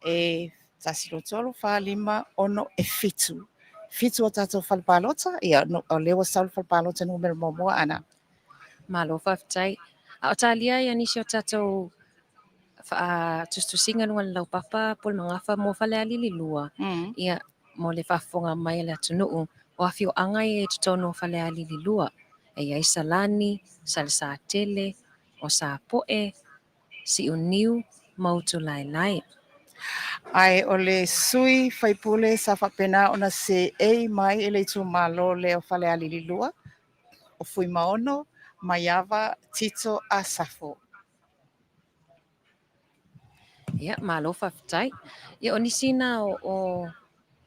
e 1, 2, 3, 4, 5, 6, e 7. 7 o tatou fale palota, ia, o lea ua sau le fale palota numera muamua ana. Malo faafetai. A o talia ia nisi o tatou tusitusiga luga o le laupapa Pulemagafa mo Falealili 2, ia, mo le faafofoga mai a le atunuu, o afioaga ia i totonu o Falealili 2, e i ai Salani, Salesatele, o Sapoe, Siuniu ma Utulaelae. Ae o le sui faipule sa faapena ona seei mai i le itumalo lea o Falealili 2, o Fuimaono Maiava Tito Asafo. Ia, malo faafetai. Ia, o nisi na o, o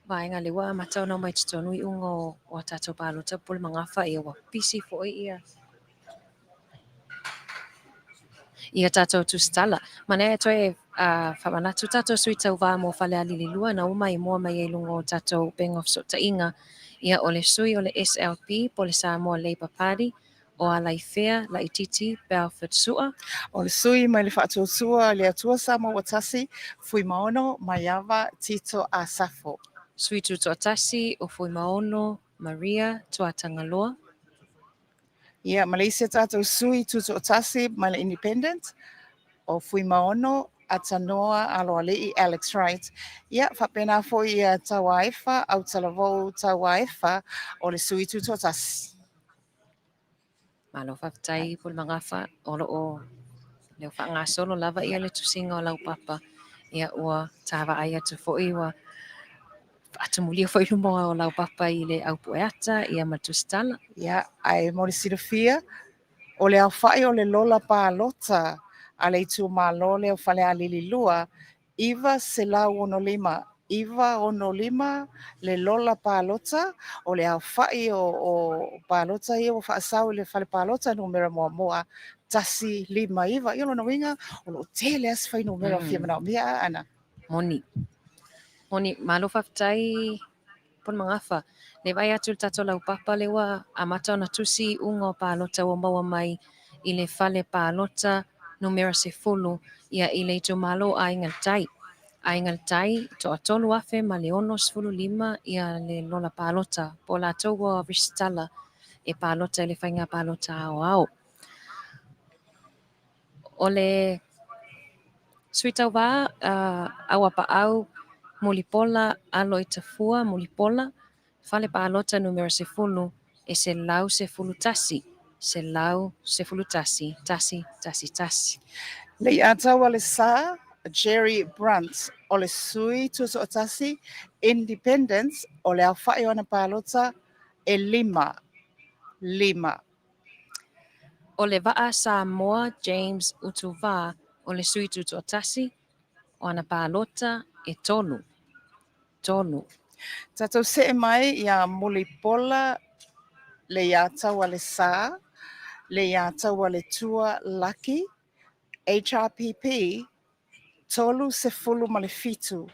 vaega lea ua amata ona omai totonu i uga o, o a tatou palota po o le magafa, ia ua pisi foi ia ia tatou tusitala. Manaia e toe uh, faamanatu tatou sui tauvā mo Falealili 2 na ua maimoa mai ai i luga o tatou upega o fesootaiga. Ia, o le sui o le SLP po o le Samoa Labour Party, o Alaifea Laititi Belford Sua. O le sui mai le Faatuatua i le Atua Samoa ua Tasi, Fuimaono Maiava Tito Asafo. Sui Tutoatasi o Fuimaono Maria Tuatagaloa. Ia, ma le isi a tatou sui tutoatasi mai le Independent, o Fuimaono Atanoa Aloalii Alex Wright. Ia, faapena foi ia Tauaefa Autalavou Tauaefa o le sui tutoatasi. Malo faafetai Pulemagafa, o lo o leo faagasolo lava ia le tusiga o lau papa. Ia ua tavaai atu foi ua faatumulia foi luma o lau papa i le aupueata ia ma tusitala. Ia, ae mo le silafia, o le aofai o le lola palota a le itumalo lea o Falealili 2, 965, 965 le lola palota, o le aofai o, o palota ia ua faasau i le fale palota numera muamua, 159. Ia o lona uiga, o lo o tele lava se fuainumera fia manaomia, a Ana? Moni. Moni, malo faafetai Pulemagafa. Le vaai atu i le tatou laupapa lea ua amata ona tusi iuga o palota ua maua mai i le fale palota numera 10 ia i le itumalo o Aiga i le Tai. Aiga i le Tai, toatolu afe ma le 65 ia le lola palota po o latou ua resitala e palota i le faiga palota aoao. O le Sui Tauva Auapaau Mulipola Aloitafua Mulipola, Fale Palota Numera 10, e 111, 111, 1, 1, 1. Leiataua le Sa, Jerry Brunt, o le Sui Tutoatasi, Independent, o le aofai o ana palota e lima, lima. O le Vaa Samoa James Utuvā o le Sui Tutoatasi, o ana palota e tolu, tolu. Tatou see mai iā Mulipola Leiataua le Sa, Leiataua le Tua Laki, HRPP, 37,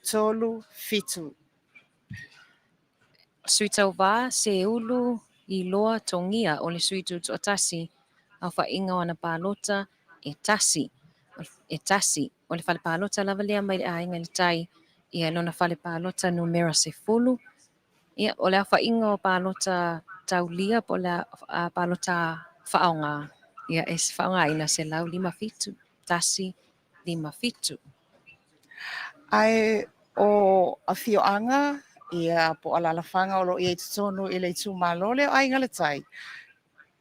37. Sui Tauva, Seulu, Iloa, Togia o le Sui Tutoatasi, aofaiga o ana palota e tasi, e tasi. O le fale palota lava lea mai le Aiga i le Tai, ia lona fale palota numera 10. Ia, o le aofaiga o palota taulia po o le palota faaaoga, ia e faaaogaina 157, 1, 5, 7. Ae o afioaga ia po o alaalafaga o lo o i ai i totonu i le itumalo lea o Aiga i le Tai,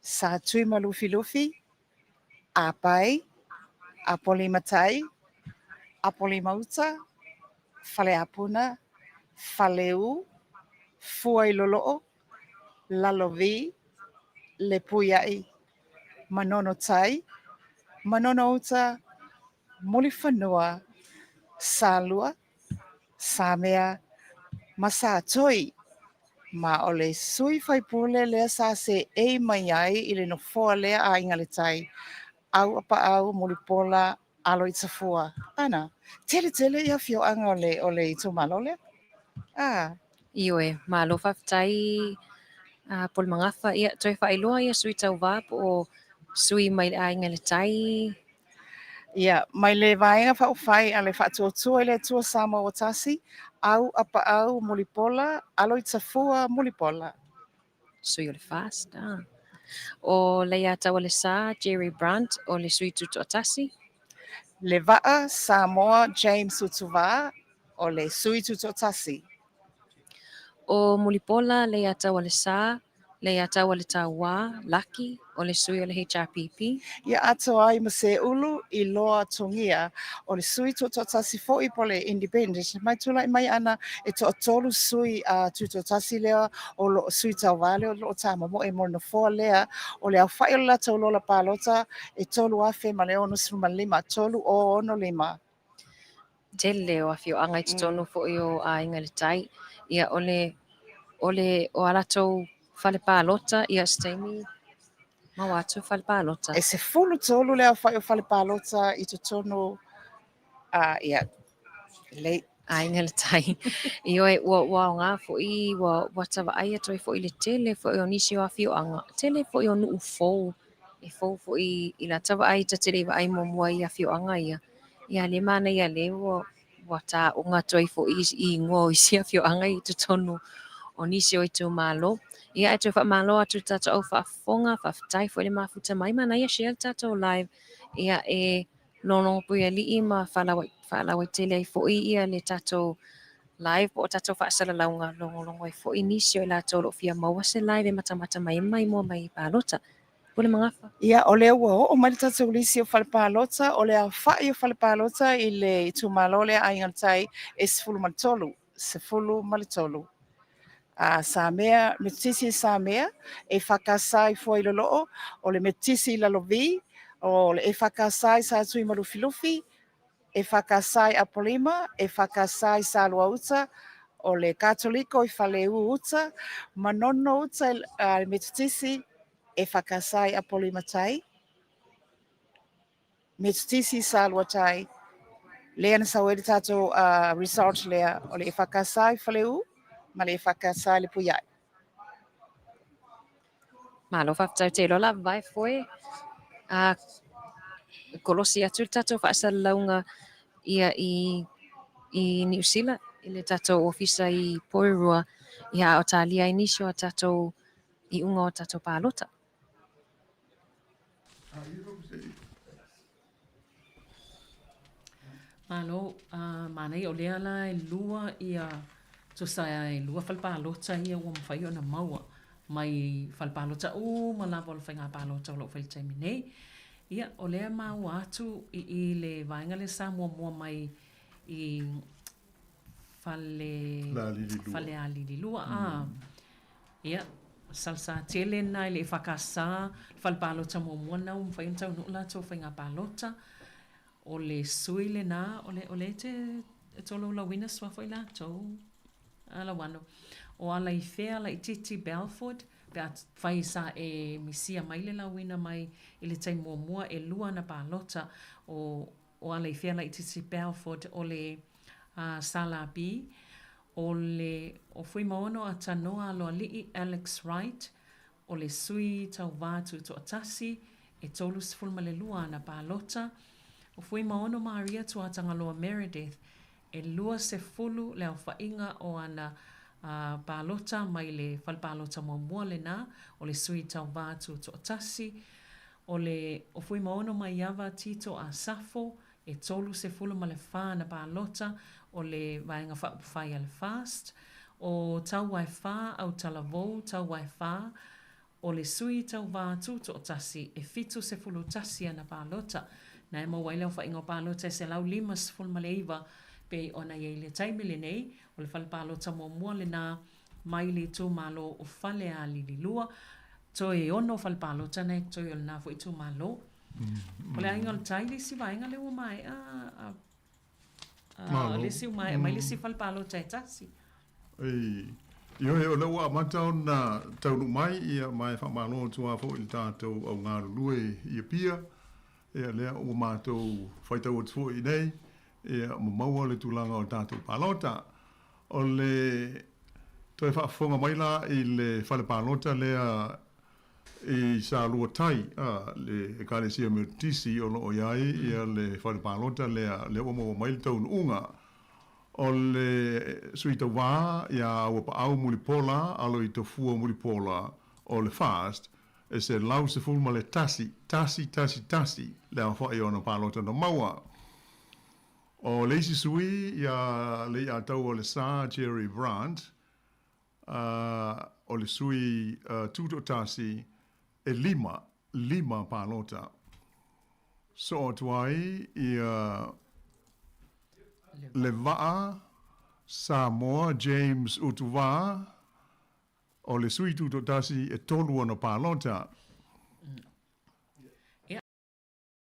Sa Tuimalufilufi, Apai, Apolimatai, Apolimauta, Faleapuna, Faleu, Fuailoloo, Lalovi, Lepuiai, Manono Tai, Manono Uta, Mulifanua, Salua, Samea ma Satoi. Ma o le sui faipule lea sa seei mai ai i le nofoa lea a Aiga i le Tai, Auapaau Mulipola Aloitafua. Ana, tele tele ia afioaga o le, o le itumalo lea. Ah. Ioe, malo faafetai a Pulemagafa. Ia, toe faailoa ia sui tauva po o sui mai le Aiga i le Tai. Ia, mai le Vaega Faaupufai a le Faatuatua i le Atua Samoa ua Tasi, Auapaau Mulipola Aloitafua Mulipola. Sui o le FAST. Ah. O Leiataua Le Sa, Jerry Brunt, o le Sui Tutoatasi. Le Vaa Samoa James Utuvā, o le Sui Tutoatasi. O Mulipola Leiataua Le Sa, Leiataualetaua Laki, o le sui o le HRPP. Ia atoa ai ma Seulu i loa Togia, o le sui tutoatasi foi po o le Independent, mai tulai mai ana e toatolu sui tutoatasi lea o lo o sui tauva lea o lo o tāmomoe mo le nofoa lea o le aofai o le latou lola palota e 3065, 3065. Tele o afioaga i totonu foi o Aiga i le Tai. Ia, o le, o le, o a latou fale palota, ia, se taimi maua atu fale palota. E 13 le aofai o fale palota i totonu, a, ia, lei. Aiga i le Tai. Ioe, ua, ua aoga foi, ua, ua ta vaai atu ai foi i le tele foi o nisi o afioaga, tele foi o nuu fou, e fou foi i lata vaai, ta te le i vaai muamua i afioaga ia. Ia lea manaia lea ua ua taoga atu ai foi i igoa o isi afioaga i totonu o nisi o itumalo. Ia ae toe faamalo atu i le tatou au faafofoga, faafetai foi le mafuta mai, manaia share le tatou live ia e logologopuialii ma faalauaitele ai foi ia le tatou live po o tatou faasalalauga, logologo ai foi nisi o i latou o lo o fia maua se live e matamata mai ai ma maimoa mai i palota. Pule Magafa. Ia, o lea ua oo mai le tatou lisi o fale palota, o le aofai o fale palota i le itumalo lea Aiga i le Tai e 13, 13. A Samea, Metotisi i Samea, EFKS i Fuailoloo, o le Metotisi i Lalovi, o le EFKS i Satuimalufilufi, EFKS i Apolima, EFKS i Saluauta, o le Katoliko i Faleu Uta, Manono Uta i le Metotisi, EFKS i Apolima Tai, Metotisi i Salua Tai, lea na sau ai le tatou result lea, o le EFKS i Faleu ma le EFKS i Lepuiai. Malo faafetai ou te iloa la vae foe a kolosi atu le tatou faasalalauga ia i i Niu Sila i le tatou ofisa i Porirua ia a o talia ai nisi o a tatou iuga o tatou palota. Malo, a manaia o lea la e lua ia tusa e lua fale palota ia ua mafai ona maua mai fale palota uma lava o le faiga palota o lo o fai i le taimi nei. Ia, o lea e maua atu i i le vaega lea sa muamua mai i fale Falealili 2, a. Ia, Salesatele lena i le EFKS, le fale palota muamua lena ua mafai ona taunuu latou faiga palota. O le sui lena, o le, o lea e te tolaulauina suafa o i latou, a Lauano. O Alaifea Laitiiti Belford, pe afai sa e misia mai le lauina mai i le taimi muamua, e lua ana palota, o o Alaifea Laitiiti Belford, o le SLB, o le o Fuimaono Atanoa Aloalii Alex Wright, o le Sui Tauva Tutoatasi, e 32 ana palota, o Fuimaono Maria Tuatagaloa Meredith, e 20 le aofaiga o ana palota mai le fale palota muamua lena, o le Sui Tauva Tutoatasi, o le o Fuimaono Maiava Tito Asafo, E 34 ana palota o le Vaega Faaupufai a le FAST, o Tauaefā Autalavou Tauaefā, o le Sui Tauva Tutoatasi e 71 ana palota. Na e maua ai le aofaiga o palota e 159 pei ona i ai i le taimi lenei, o le fale palota muamua lena mai le itumalo o Falealili 2, toe ono fale palota na e totoe o lena foi itumalo. O le Aiga o le Tai le isi vaega lea ua maea a le isi ua maea mai le isi fale palota e tasi. Ioe, o lea ua amata ona taunuu mai, ia, ma e faamalo atu lava foi i le tatou au galulue i Apia, ia, lea ua matou faitau atu foi i inei, ia, ma maua le tulaga o le tatou palota. O le toe faafofoga mai la i le fale palota lea I Salua Tai, a, le Ekalesia Metotisi o lo o i ai ia le fale palota lea, lea ua maua mai le taunuuga o le sui tauva iā Auapaau Mulipola Aloitofua Mulipola o le FAST, e 111, tasi tasi tasi le aofai o ana palota na maua. O le isi sui iā Leiataua Lesa Jerry Brandt, a, o le sui tutoatasi e lima, lima palota. Soo atu ai ia le vaa Samoa James Utuvā, o le sui tutoatasi e tolu ona palota. Ia,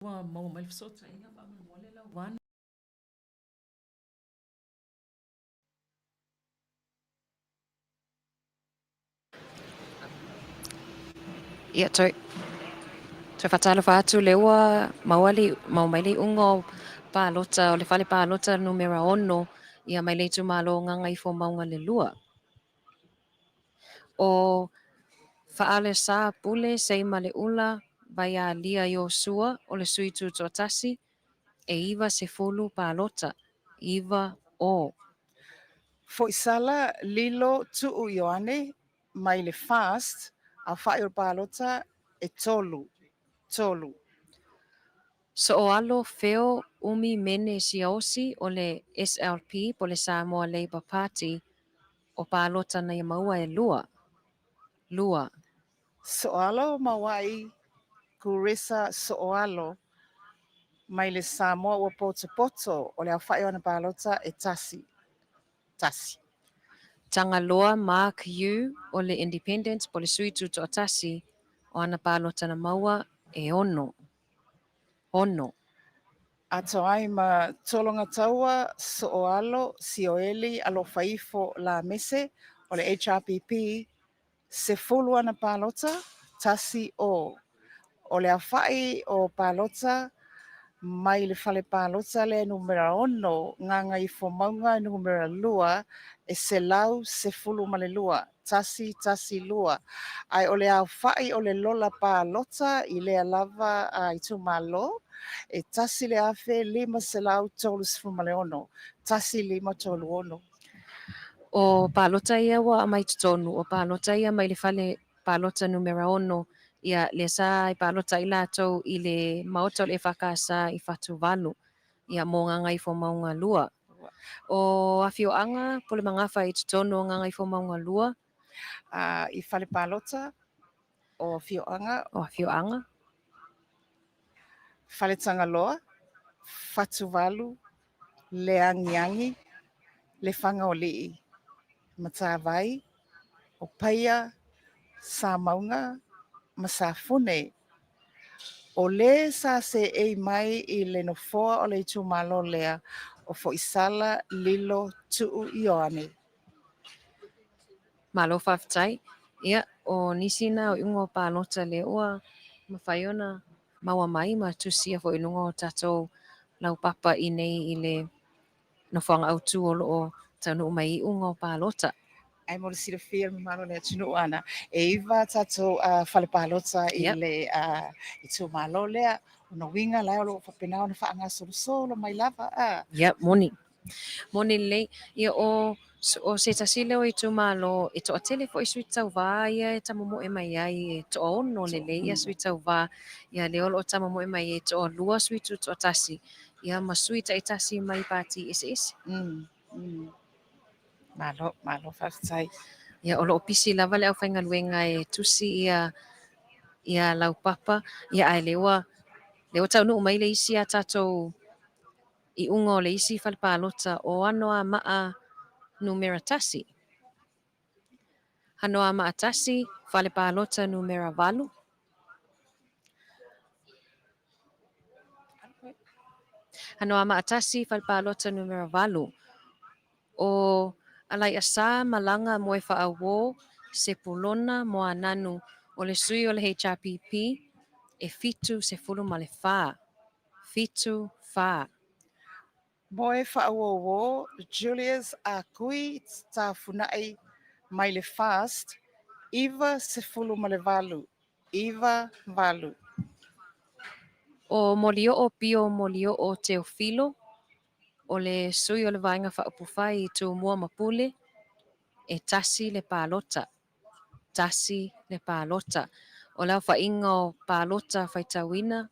ua maua mai le fesootaiga faamolemole lau Wana. Ia, toe, toe faatalofa atu lea ua maua le, maua mai le iuga o palota, o le fale palota numera 6, ia mai le itumalo o Gagaifomauga le 2. O Faalesa Pule Seimaleula Vaialia Iosua o le sui tutoatasi, e 90 palota, 9 o. Foisala Lilo Tuu Ioane mai le FAST, aofa'i o palota e tolu, tolu. Sooalo Feo Umi Mene Siaosi o le SLP po le Samoa Labour Party, o palota na ia maua e lua, lua. Sooalo Mauai Kuresa Sooalo mai le Samoa Ua Potopoto, o le aofa'i o ana palota e tasi, tasi. Tagaloa Mark Yu o le Independent po le sui tutoatasi, o ana palota na maua e ono, ono. Atoa ai ma Tologataua Sooalo Sioeli Alofaifo Lamese o le HRPP, 10 ana palota, tasi o. O le aofa'i o palota mai le fale palota lea numera 6, Gagaifomauga numera 2, e 112, 112. Ae o le aofa'i o le lola palota i lea lava itumalo, e 1536, 1536. O palota ia ua aumai i totonu, o palota ia mai le fale palota numera 6, ia lea sa i palota ai latou i le maota o le EFKS i Fatuvalu, ia mo Gagaifomauga 2. O afioaga Pulemagafa i totonu o Gagaifomauga 2. I fale palota o afioaga. O afioaga. Faletagaloa, Fatuvalu, Leagiagi, Lefaga-o-Alii, Matavai, o Paia, Samauga ma Safune. O le sa seei mai i le nofoa o le itumalo lea o Foisala Lilo Tuu Ioane. Malo faafetai. Ia, o nisi na o iuga o palota lea ua mafai ona maua mai ma tusia foi i luga o tatou laupapa i nei i le nofoaga autu o lo o taunuu mai i iuga o palota. Ae mo le silafia e le mamalu o le atunuu ana, e iva tatou fale palota i le itumalo lea. O lona uiga la o lo o faapena ona faagasolosolo mai lava. Ia, moni. Moni lelei. Ia, o, o se tasi lea o itumalo e toatele foi sui tauvā ia e tamomoe mai ai, e toaono lelei ia sui tauvā. Ia, lea o lo o tamomoe mai ai e toalua sui tutoatasi, ia ma sui taitasi mai pati eseese. Malo, malo faafetai. Ia, o lo o pisi lava le aufaigaluega e tusi ia ia laupapa, ia ae lea ua lea ua taunuu mai le isi a tatou iuga o le isi fale palota o Anoamaa numera 1. Anoamaa 1, fale palota numera 8. Anoamaa 1, fale palota numera 8. O Alaiasa Malaga Moefaauo Sepulona Moananu o le sui o le HRPP e 74. 7 4. Moefaauouo Julius Akui Tafunai mai le FAST, 98, 98. O Molioo Pio Molioo Teofilo o le sui o le Vaega Faaupufai i Tumua ma Pule, e tasi le palota, tasi le palota. O le aofaiga o palota faitauina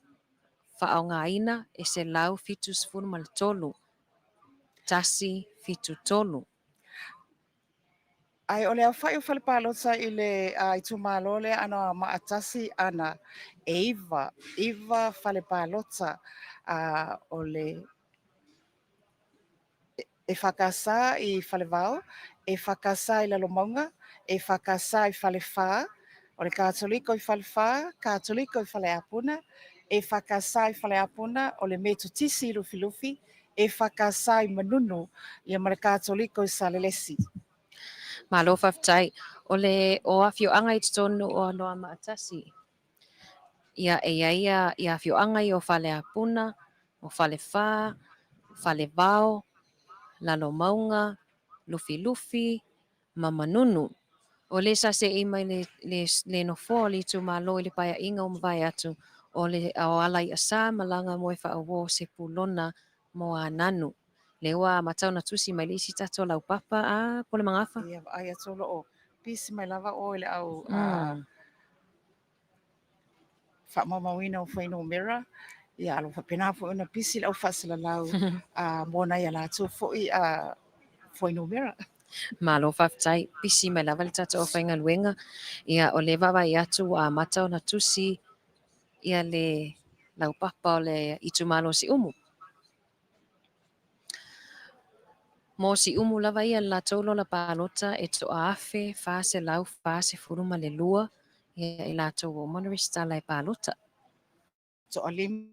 faaaogaina e 173, 173. Ae o le aofa'i o fale palota i le itumalo lea Anoamaa 1 ana e 9, 9 fale palota o le EFKS i Falevao, EFKS i Lalomauga, EFKS i Falefa, o le Katoliko i Falefa, Katoliko i Faleapuna, EFKS i Faleapuna, o le Metotisi i Lufilufi, EFKS i Manunu, ia ma le Katoliko i Salelesi. Malo faafetai. O le o afioaga i totonu o Anoamaa 1, ia e i ai ia afioaga ia o Faleapuna, o Falefa, Falevao, Lalomauga, Lufilufi ma Manunu. O le sa seei mai le, le, le nofoa o le itumalo i le paeaiga ua mavae atu, o le o Alaiasa malaga moe faauo Sepulona Moananu. Lea ua amata ona tusi mai le isi tatou laupapa a Pole Magafa. Ia vaai atu o lo o pisi mai lava oe i le au faamaumauina o fuainumera, ia a o lo o faapena foi ona pisi le au faasalalau mo nai a latou foi fuainumera. Malo faafetai, pisi mai lava le tatou aufaigaluega. Ia o lea e vaavaai atu ua amata ona tusi ia le laupapa o le itumalo o Siumu. Mo Siumu lava ia le latou lola palota e 1442 ia i latou ua uma ona resitala e palota. Toalima.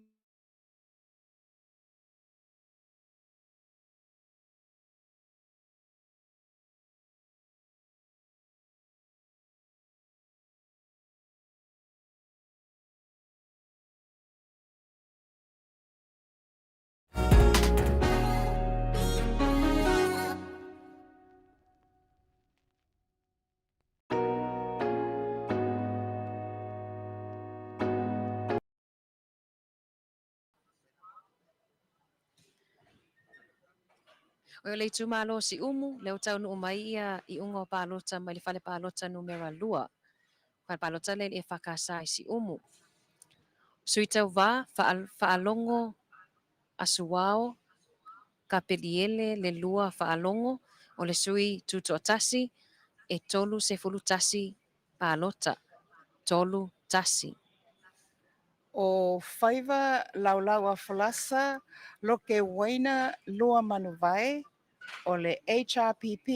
O le itumalo o Siumu, lea ua taunuu mai ia iuga o palota mai le fale palota numera 2. Fale palota lea i le EFKS i Siumu. Sui Tauva, Faalogo Asuao Kapeliele le 2 Faalogo, o le sui tutoatasi e 31 palota. 3 1. O Faiva Laulau a Folasa Loke Uaina Luamanuvae, o le HRPP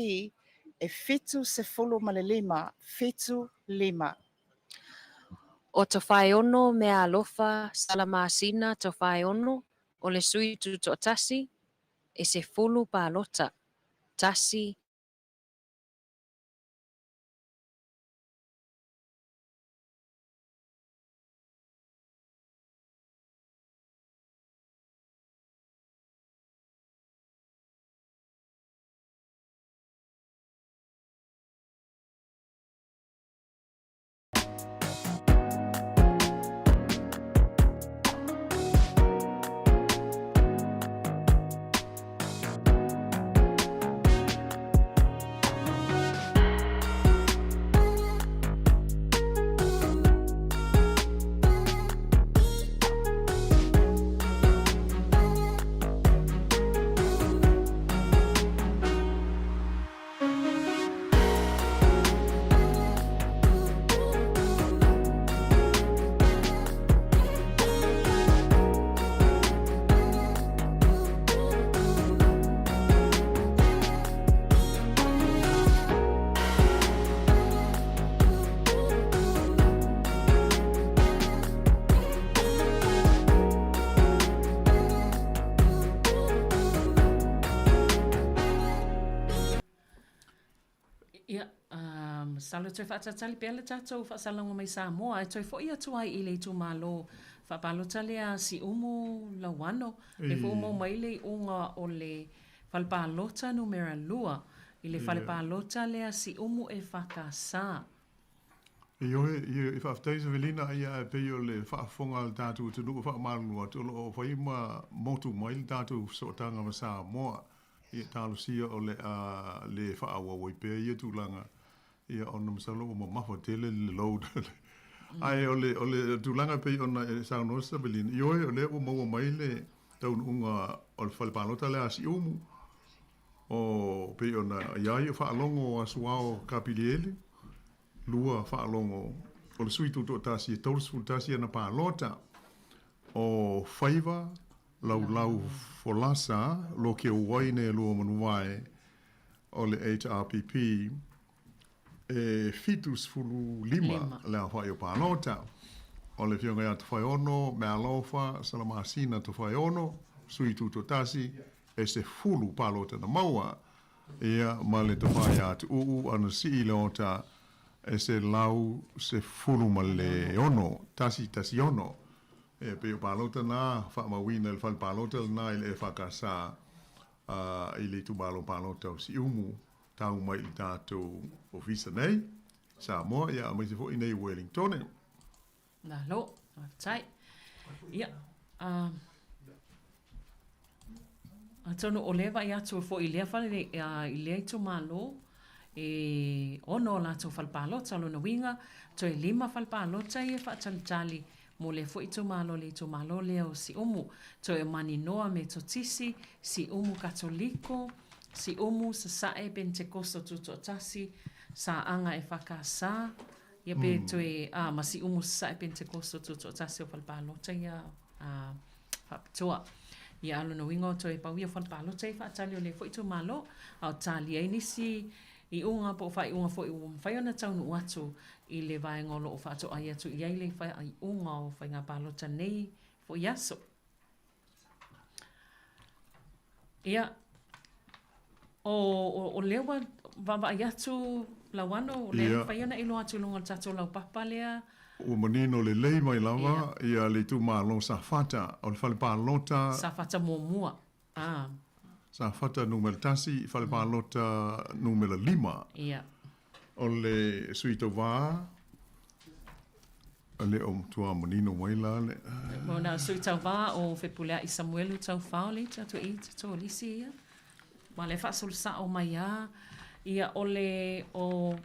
e 75, 75. O Tofaeono Meaalofa Salamasina Tofaeono, o le sui tutoatasi, e 10 palota, 1. Ia, masalo e toe faatalitali pea le tatou faasalalauga mai Samoa e toe foi atu ai i le itumalo faapalota lea Siumu Lauano, lea foi ua maua mai le iuga o le fale palota numera 2 i le fale palota lea Siumu EFKS. Ioe, e faafetai Savelina, ia ae pei o le faafofoga a le tatou atunuu e faamalulu atu, o lo o fai ma motu mai le tatou fesootaga ma Samoa. Ia talosia o le a le faaauau ai pea ia tulaga, ia ona masalo ua mamafa tele le load. Ae o le, o le tulaga e pei ona e saunoa Savelina, ioe, o lea ua maua mai le taunuuga o le fale palota lea a Siumu. O pei ona ia ia faalogo o Asuao Kapiliele, lua faalogo o le sui tutoatasi e 31 ana palota. O Faiva Laulau Folasa lo ke uai ne lua manuvae o le HRPP e 75 le aofa'i o palota. O le Afioga ia Tofaeono Mealofa Salamasina Tofaeono, sui tutoatasi, e 10 palota na maua. Ia ma le tofa ia Tuuu Anasii Leota e 116, 116. E pei o palota na faamauina i le fale palota lena i le EFKS i le itumalo palota o Siumu tau mai i le tatou ofisa nei Samoa, ia aemaise foi nei Wellingtone. Malo, faafetai. Ia, uh, atonu o lea vaai atu foi i lea fale, uh, i lea itumalo, e ono o latou fale palota, o lona uiga, toe lima fale palota ia e faatalitali mo lea foi itumalo, le itumalo lea o Siumu. Toe o Maninoa Metotisi, Siumu Katoliko, Siumu Sasae Penetekoso Tutoatasi, Saaga EFKS, Ia pe toe, ā, ma Siumu Sasae Penetekoso Tutoatasi o fale palota ia, ā, faapitoa. Ia, a o lona uiga o toe pau ia o fale palota ia faatali o lea foi itumalo, a o talia ai nisi iuga po o faaiuga foi ua mafai ona taunuu atu i le vaega o lo o faatoai atu i ai le faaiuga o faiga palota nei foi aso. Ia, o, o, o lea ua vaavaai atu Lauano, o lea e mafai ona e iloa atu i luga o le tatou laupapa lea. Ua manino lelei mai lava ia le itumalo Safata, o le fale palota. Safata muamua. Ah. Safata numera 1, fale palota numera 5. Ia. O le sui tauva, le o matua manino mai la le. Mo na sui tauva o Fepuleai Samuelu Taufao le ita tu i te lisi ia. Ma le faasolo sao mai a ia o le o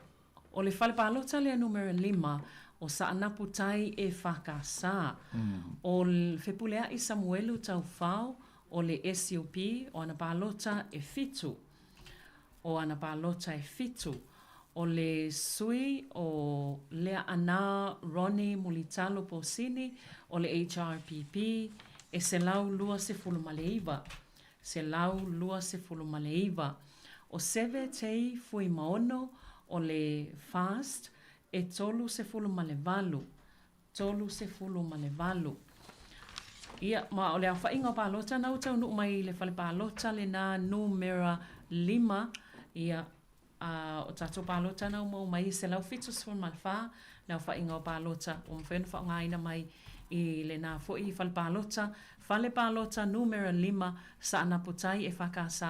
O le fale palota lea numera 5 o Saanapu Tai EFKS. O Fepuleai Samuelu Taufao o le SUP o ana palota e fitu. O ana palota e fitu. O le sui o Leaana Ronnie Mulitalo Posini o le HRPP e 129. 129. O Seve Tei Fuimaono o le FAST e 38, 38. Ia, ma o le aofaiga o palota na ua taunuu mai i le fale palota lena numera 5, ia, A o tatou palota na ua maua mai e 174 le aofaiga o palota ua mafai ona faaaogaina mai i lena foi fale palota, fale palota numera 5, Saanapu Tai EFKS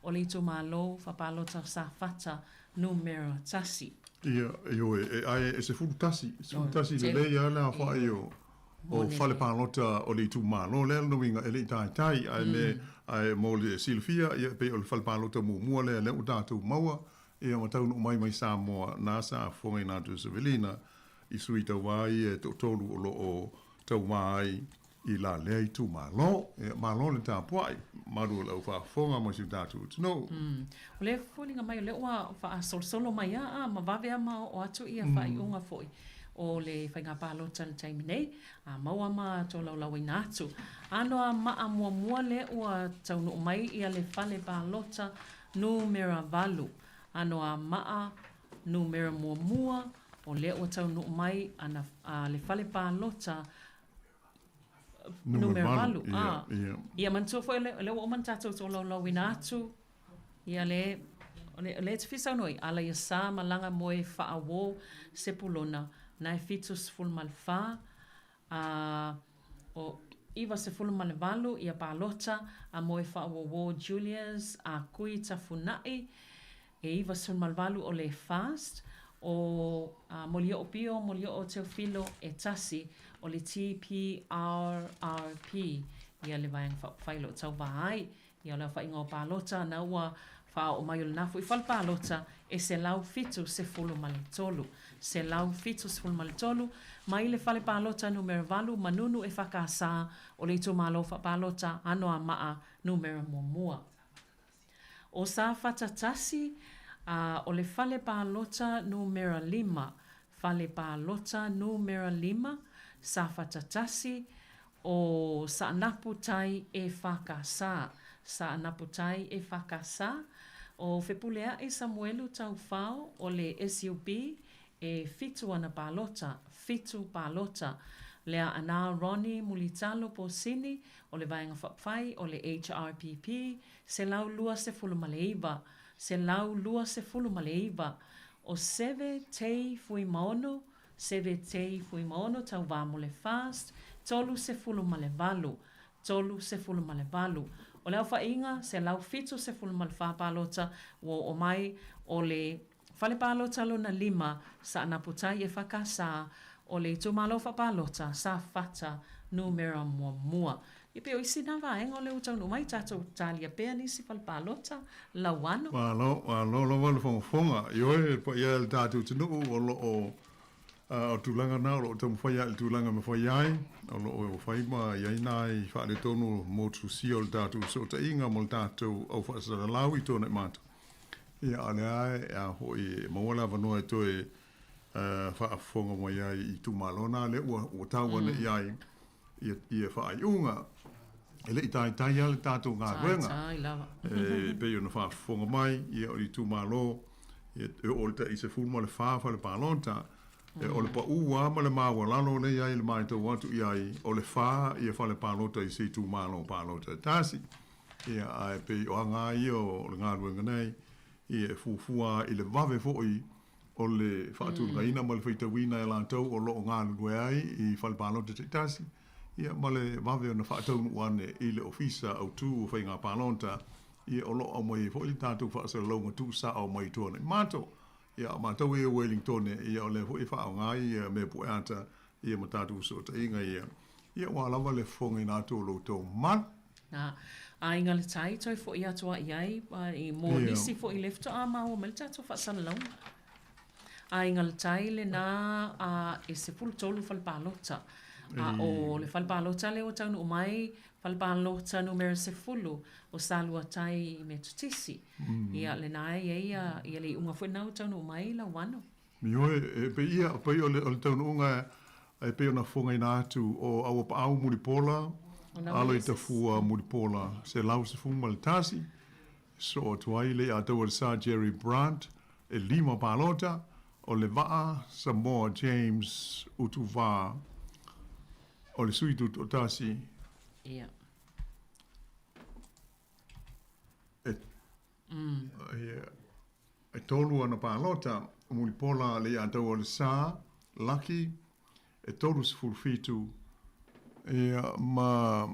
o le itumalo faapalota o Safata numera 1. Ia, ioe, e, ae e 11, 11 lelei lava le aofai o, o fale palota o le itumalo. O le a lona uiga e le i taitai, ae le, ae mo le silafia, ia, pei o le fale palota muamua lea lea ua tatou maua, ia ma taunuu mai mai Samoa, na sa fofogaina atu e Savelina i sui tauva ia e toatolu o lo o tauva ai i la lea itumalo. Ia, malo le tapuai, malu o le au faafofoga ma si o tatou atunuu. O lea e foliga mai o lea ua faasolosolo mai a ma vave a ma oo atu ia faaiuga foi o le faiga palota i le taimi nei, a maua ma tolaulauina atu. Ano a maa muamua lea ua taunuu mai ia le fale palota numera 8. Ano a maa numera muamua o lea ua taunuu mai ana a le fale palota numera 8. A, ia manatua foi o lea ua uma ona tatou tolaulauina atu Ia le, o le, le te fia saunoa i ala ia sa malaga moe faauo Sepulona na e 74, a o 98 ia palota a moe faauouo Julius a Kui Tafunai e 98 o le FAST o a Molioo Pio Molioo Teofilo e tasi o le TPRRP ia le Vaega Faaupufai o lo o tauva ai Ia o le aofaiga o palota na ua faaoo mai o lena foi fale palota e 173. 173 mai le fale palota numera 8 Manunu EFKS o le itumalo faapalota Anoamaa numera muamua. ʻO Safata 1, a ʻo le fale palota numera lima, fale palota numera lima, Safata 1, ʻo Saanapu Tai EFKS, Saanapu Tai EFKS, ʻo Fepuleaʻi Samuelu Taufao, ʻo le SUP, e fitu ana palota, fitu palota. Leaʻana Ronnie Mulitalo Posini, ʻo le Waenga Faaupufai, ʻo le HRPP, 129, 129. ʻO Seve Tei Fuimaono, Seve Tei Fuimaono Tauvā mo le FAST, 38, 38. ʻO le aofaʻiga, 174 palota ua oo mai, ʻo le Fale Palota lona lima, Saanapu Tai EFKS, ʻo le itumalo faapalota, Safata, numera muamua. Ia pei o isi nā vaega o le ua taunuu mai tatou talia pea nisi fale palota, Lauano. Malo, malo lava le fogafoga. Ioe, le paia e le tatou atunuu o lo o o tulaga na o lo o taumafai lava i le tulaga e mafai ai, o lo o fai ma i ai nai faaletonu motusia o le tatou fesootaiga ma le tatou au faasalalau i tona i matou. Ia, a o lea e a foi e maua le avanoa e toe faafofoga mai ai i itumalo na lea ua ua tau ane i ai ia ia faaiuga. E le i taitai lava le tatou galuega. Taitai lava. E pei ona faafofoga mai, ia o le itumalo, ia e oo i le tai 14 fale palota, e o le paū lava ma le maualalo lea e i ai i le matau atu i ai, o le fa ia fale palota i se itumalo palota e tasi. Ia, ae pei o aga lava ia o le galuega nei, ia e fuafua i le vave foi o le faatulagaina ma le faitauina e latou o lo o galulue ai i fale palota taitasi, ia ma le vave ona faataunuu ane i le Ofisa Autu o Faiga Palota, ia o lo o aumai ai foi le tatou faasalalauga tuusao mai tua nei matou. Ia, a o matou ia i Wellingtone, ia o lea foi e faaaoga ia mea pueata ia ma tatou fesootaiga ia, ia aua lava le fofogaina atu o lo outou mamalu. Na Aiga le Tai toe foi atu ai i ai i mo nisi foi lea faatoa maua mai le tatou faasalalauga. Aiga le Tai lena a e 13 fale palota. A o le fale palota lea ua taunuu mai, fale palota numera 10 o Saluatai i Metotisi. Ia lena e i ai ia le iuga foi lena ua taunuu mai Lauano. Ioe, e pei ia, pei o le, o le taunuuga e pei ona fofogaina atu o Auapaau Mulipola, alo i Tafua Mulipola, 111, soo atu ai le Ataua le Sa Jerry Brandt, e lima palota, o le Vaa Samoa James Utuvā, o le sui tutoatasi. Ia. E, ia, E tolu ana palota, Mulipola Leiataua le Sa, Lucky, e 37, ia, ma.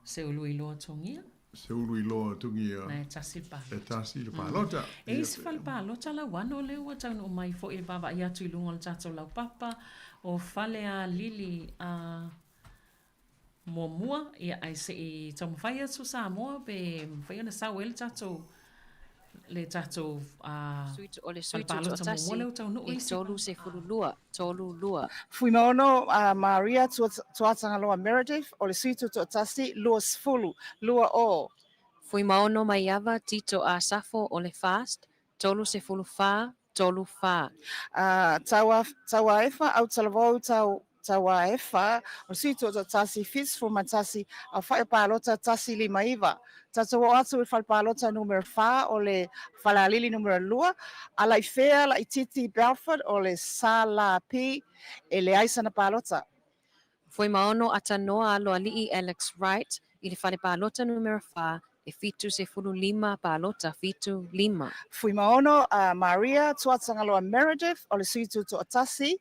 Seuluiloa Togia. Seuluiloa Togia. Na e tasi le palota. E tasi le palota. E isi fale palota lauano lea ua taunuu mai foi e vaavaai atu i luga o le tatou laupapa o Falealili a. Muamua, ia, ae se i taumafai atu Samoa pe mafai ona sau ai le tatou le tatou O le sui tutoatasi e 32, 32. Fuimaono Maria Tuatagaloa Meredith, o le sui tutoatasi, 20, 20. Fuimaono Maiava Tito Asafo o le FAST, 34, 34. Tauaefa Autalavou Tauaefa, o le sui tutoatasi, 71, aofai o palota, 159. Tatou oo atu i le fale palota numera 4 o le Falealili numera 2, Alaifea Laititi Belford o le SLP, e leai sana palota. Fuimaono Atanoa Aloalii Alex Wright i le fale palota numera 4, e 75 palota, 75. Fuimaono Maria Tuatagaloa Meredith o le sui tutoatasi,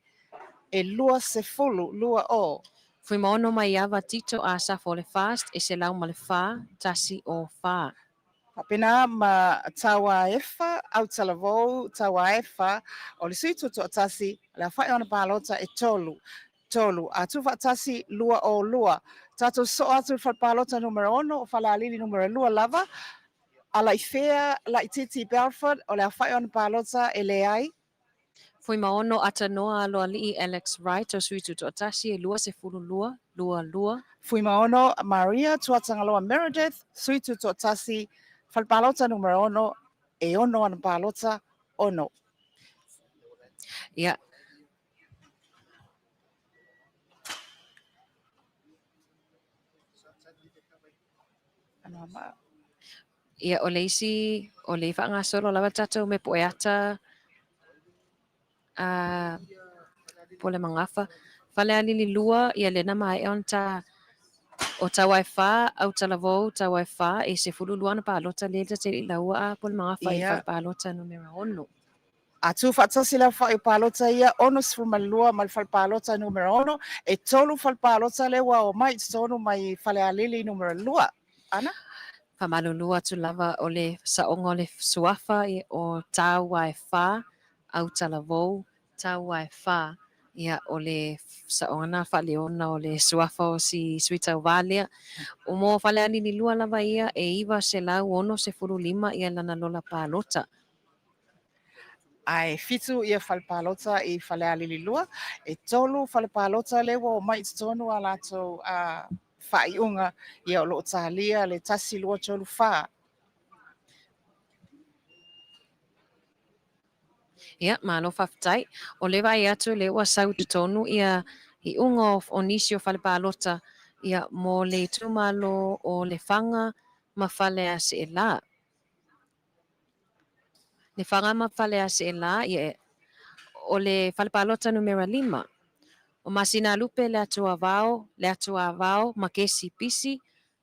e 20, 20. Fuimaono Maiava Tito Asafo o le FAST, e 104, 104. Faapena ma Tauaefa, Autalavou Tauaefa o le sui tutoatasi, o le aofai o ana palota e tolu. Tolu, a tuufaatasi, 22. Tatou sosoo atu i le fale palota numera 6 o Falealili numera 2 lava, Alaifea Laititi Belford, o le aofai o ana palota e leai. Fuimaono Atanoa Aloalii Alex Wright o Sui Tutoatasi e 22, 22. Fuimaono Maria Tuatagaloa Meredith, Sui Tutoatasi, Fale Palota Numera 6, e 6 ana palota, 6. Ia. Ia, o le isi, o le faagasolo lava le tatou me Pueata a po le Magafa. Falealili 2, ia lea na maea ona ta o Tauaefā, Autalavou, Tauaefā, e 12 ana palota lea ta te i laua a po le Magafa i fale palota numera 6. A tuufaatasi le aofai o palota ia, 62 mai le fale palota numera 6, e tolu fale palota lea ua omai i totonu mai Falealili numera 2. Ana? Faamalulu atu lava o le saoga o le suafa o Tauaefā, Autalavou, Tauaefā, ia o le saoga na faaleona o le suafa o si sui tauva lea. O mo Falealili 2 lava ia e 965 ia lana lola palota. Ae 7 ia fale palota i Falealili 2, e 3 fale palota lea ua omai i totonu a latou faaiuga, ia o lo o talia le 1, 2, 3, 4. Ia, malo faafetai. O le vaai atu lea ua sau i totonu ia iuga o nisi o fale palota ia mo le itumalo o Lefaga ma Faleaseela. Lefaga ma Faleaseela, ia, o le fale palota numera 5. O Masinalupe le Atuavao, le Atuavao ma Kesi Pisi,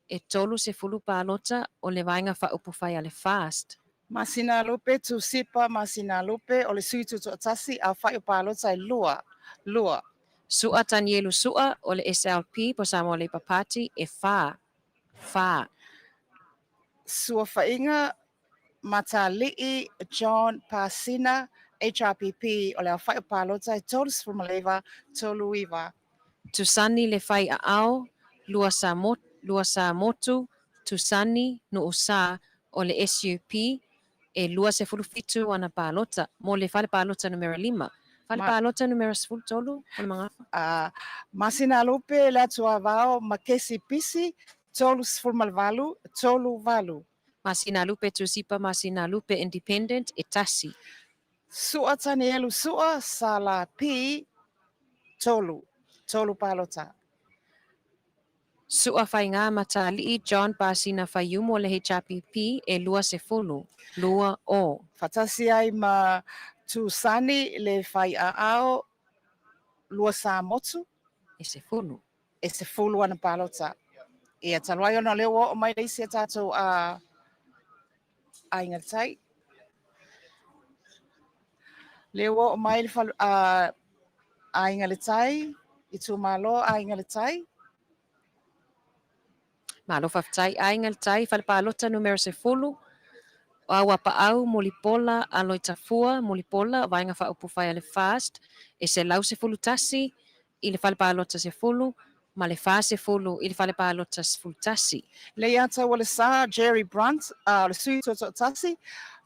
e 30 palota o le vaega faaupufai a le FAST. Masinalupe, Tusipa, Masinalupe, o le sui tutoatasi, aofai o palota e 2, 2. Su'a Tanielu Su'a o le SLP po Samoa Labour Party e 4, 4. Suafaiga Matali'i John Pasina, HRPP, o le aofai o palota e 39, 39. Tusani le Fai Aao, Lua Samotu, Tusani Nu'usa o le SUP e 27 ana palota mo le fale palota numera 5. Fale palota numera 13 o le Magafa. Masinalupe le Atuavao ma Kesi Pisi, 38, 38. Masinalupe Tusipa Masinalupe Independent e 1. Su'a Tanielu Su'a Sala P, 3, 3 palota. Su'a Faiga Matali'i John Pasina Faiumu o le HRPP e 20, 2 o. Faatasi ai ma Tusani le Faiaao Lua Samotu. E 10. E 10 ana palota. Ia, talu ai ona o lea ua oo mai le isi a tatou Aiga Tai. Lea ua oo mai le Aiga le Tai, itumalo Aiga le Tai. Malo faafetai. Aiga le Tai, fale palota numera 10, o Auapaau, Mulipola, Aloitafua, Mulipola, vaega faaupufai a le FAST, e 111 i le fale palota 10, ma le 40 i le fale palota 11. Leiataua le Sa, Jerry Brunt, o le sui tuatoatasi,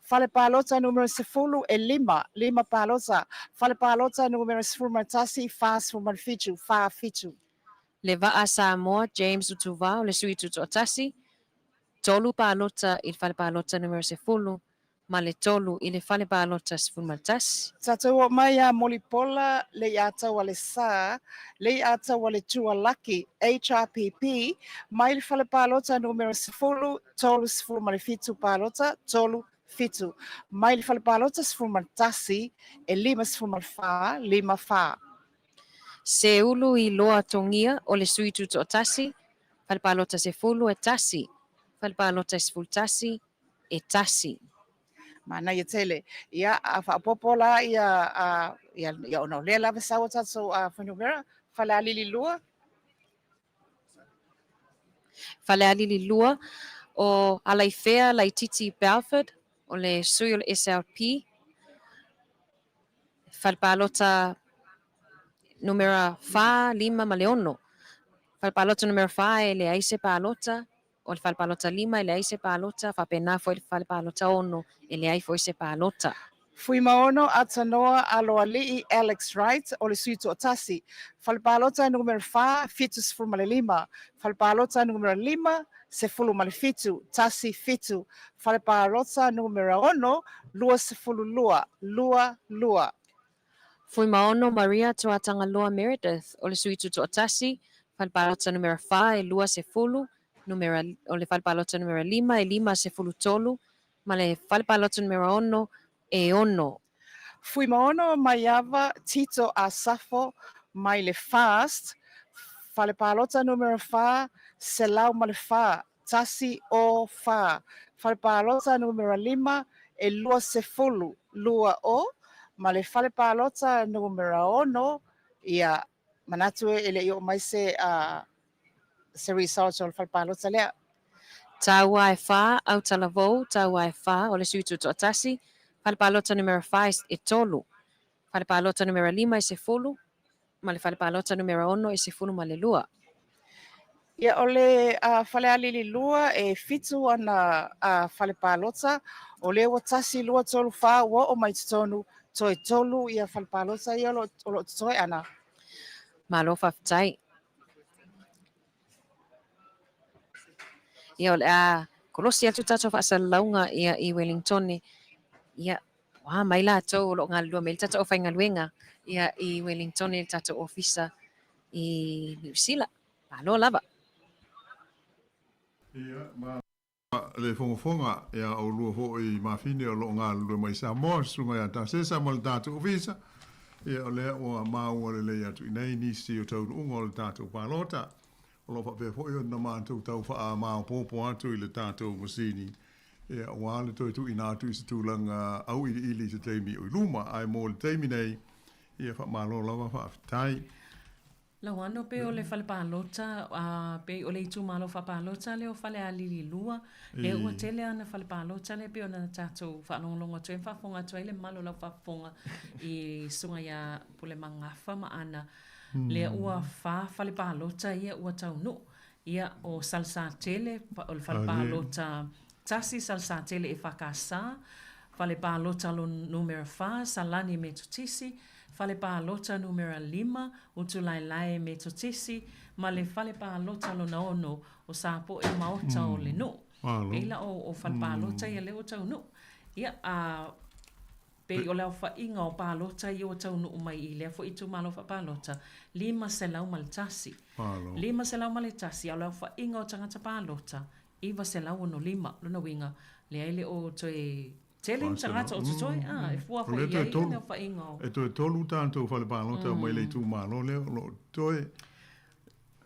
fale palota numera 10 e 5, 5 palota, fale palota numera 11, 47, 47. Le Vaa Samoa, James Utuva, o le sui tutoatasi, 3 palota i le fale palota numera 10, ma le 3 i le fale palota 11. Tatou oo mai ia Mulipola, Leiataua le Sa, Leiataua le Tualaki, HRPP, mai le fale palota numera 10, 37 palota, 37. Mai le fale palota 11, e 54, 54. Seulu i Loa Tongia o le sui tutoatasi, fale palota 10 e 1, fale palota 11 e 1. Manaia tele. Ia, a faaopoopo la ia, ia, ia ona o lea lava sau o tatou fuainumera, Falealili 2. Falealili 2, o Alaifea Laititi Belford, o le sui o le SLP, fale palota numera 4, 5 ma le 6. Fale palota numera 4 e leai se palota, o le fale palota 5 e leai se palota, faapena foi le fale palota 6 e leai foi se palota. Fuimaono Atanoa Aloalii Alex Wright o le sui toatasi. Fale palota numera 4, 75. Fale palota numera 5, 17, 17. Fale palota numera 6, 22, 22. Fuimaono Maria Tuatagaloa Meredith o le sui tutoatasi, fale palota numera 4 e 20, numera, o le fale palota numera 5 e 53, ma le fale palota numera 6 e 6. Fuimaono Maiava Tito Asafo mai le FAST, fale palota numera 4, 104, 104. Fale palota numera 5 e 20, 20, ma le fale palota numera 6, ia manatu e le i oo mai se se result o le fale palota lea. Taua e 4, Autalavou, Taua e 4, o le sui tutoatasi, fale palota numera 4 e 3, fale palota numera 5 e 10, ma le fale palota numera 6 e 12. Ia, o le Falealili 2 e 7 ana fale palota, o lea ua 1, 2, 3, 4 ua oo mai totonu, toe 3 ia fale palota ia o lo o totoe ana. Malo faafetai. Ia, o le a kolosi atu tatou faasalalauga ia i Wellingtone. Ia, ua mai latou o lo o galulue mai le tatou aufaigaluega ia i Wellingtone le tatou ofisa i Niu Sila. Malo lava. Ia, ma le fogafoga ia oulua foi mafine o lo o galulue mai Samoa, susuga ia Tasesa ma le tatou ofisa, ia o lea ua maua lelei atu i nei nisi o taunuuga o le tatou palota. O lo o faapea foi ona matou tau faamaopoopo atu i le tatou masini, ia aua le toe tuuina atu i se tulaga auiliili i se taimi o i luma. Ae mo le taimi nei, ia faamalo lava faafetai. Lauano pei o le fale palota, a pei o le itumalo faapalota lea o Falealili 2, lea ua tele ana fale palota lea pei ona tatou faalogologo atu ai ma faafofoga atu ai le mamalu o lau faafofoga i Susuga ia Pulemagafa ma Ana, lea ua fa fale palota ia ua taunuu. Ia, o Salesatele, o le fale palota tasi Salesatele EFKS, fale palota lona numera fa Salani Metotisi, fale palota numera lima Utulaelae Metotisi, ma le fale palota lona ono o Sapoe Maota o le Nuu. Pei la o fale palota ia lea ua taunuu. Ia, a Pei o le aofaiga o palota ia ua taunuu mai i lea foi itumalo faapalota, 501. 501, a o le aofaiga o tagata palota, 965. Lona uiga, leai e le o toe tele ni tagata o totoe, a, e fua foi i ai le aofaiga o. E toe tolu tatou fale palota mai le itumalo lea o lo o totoe.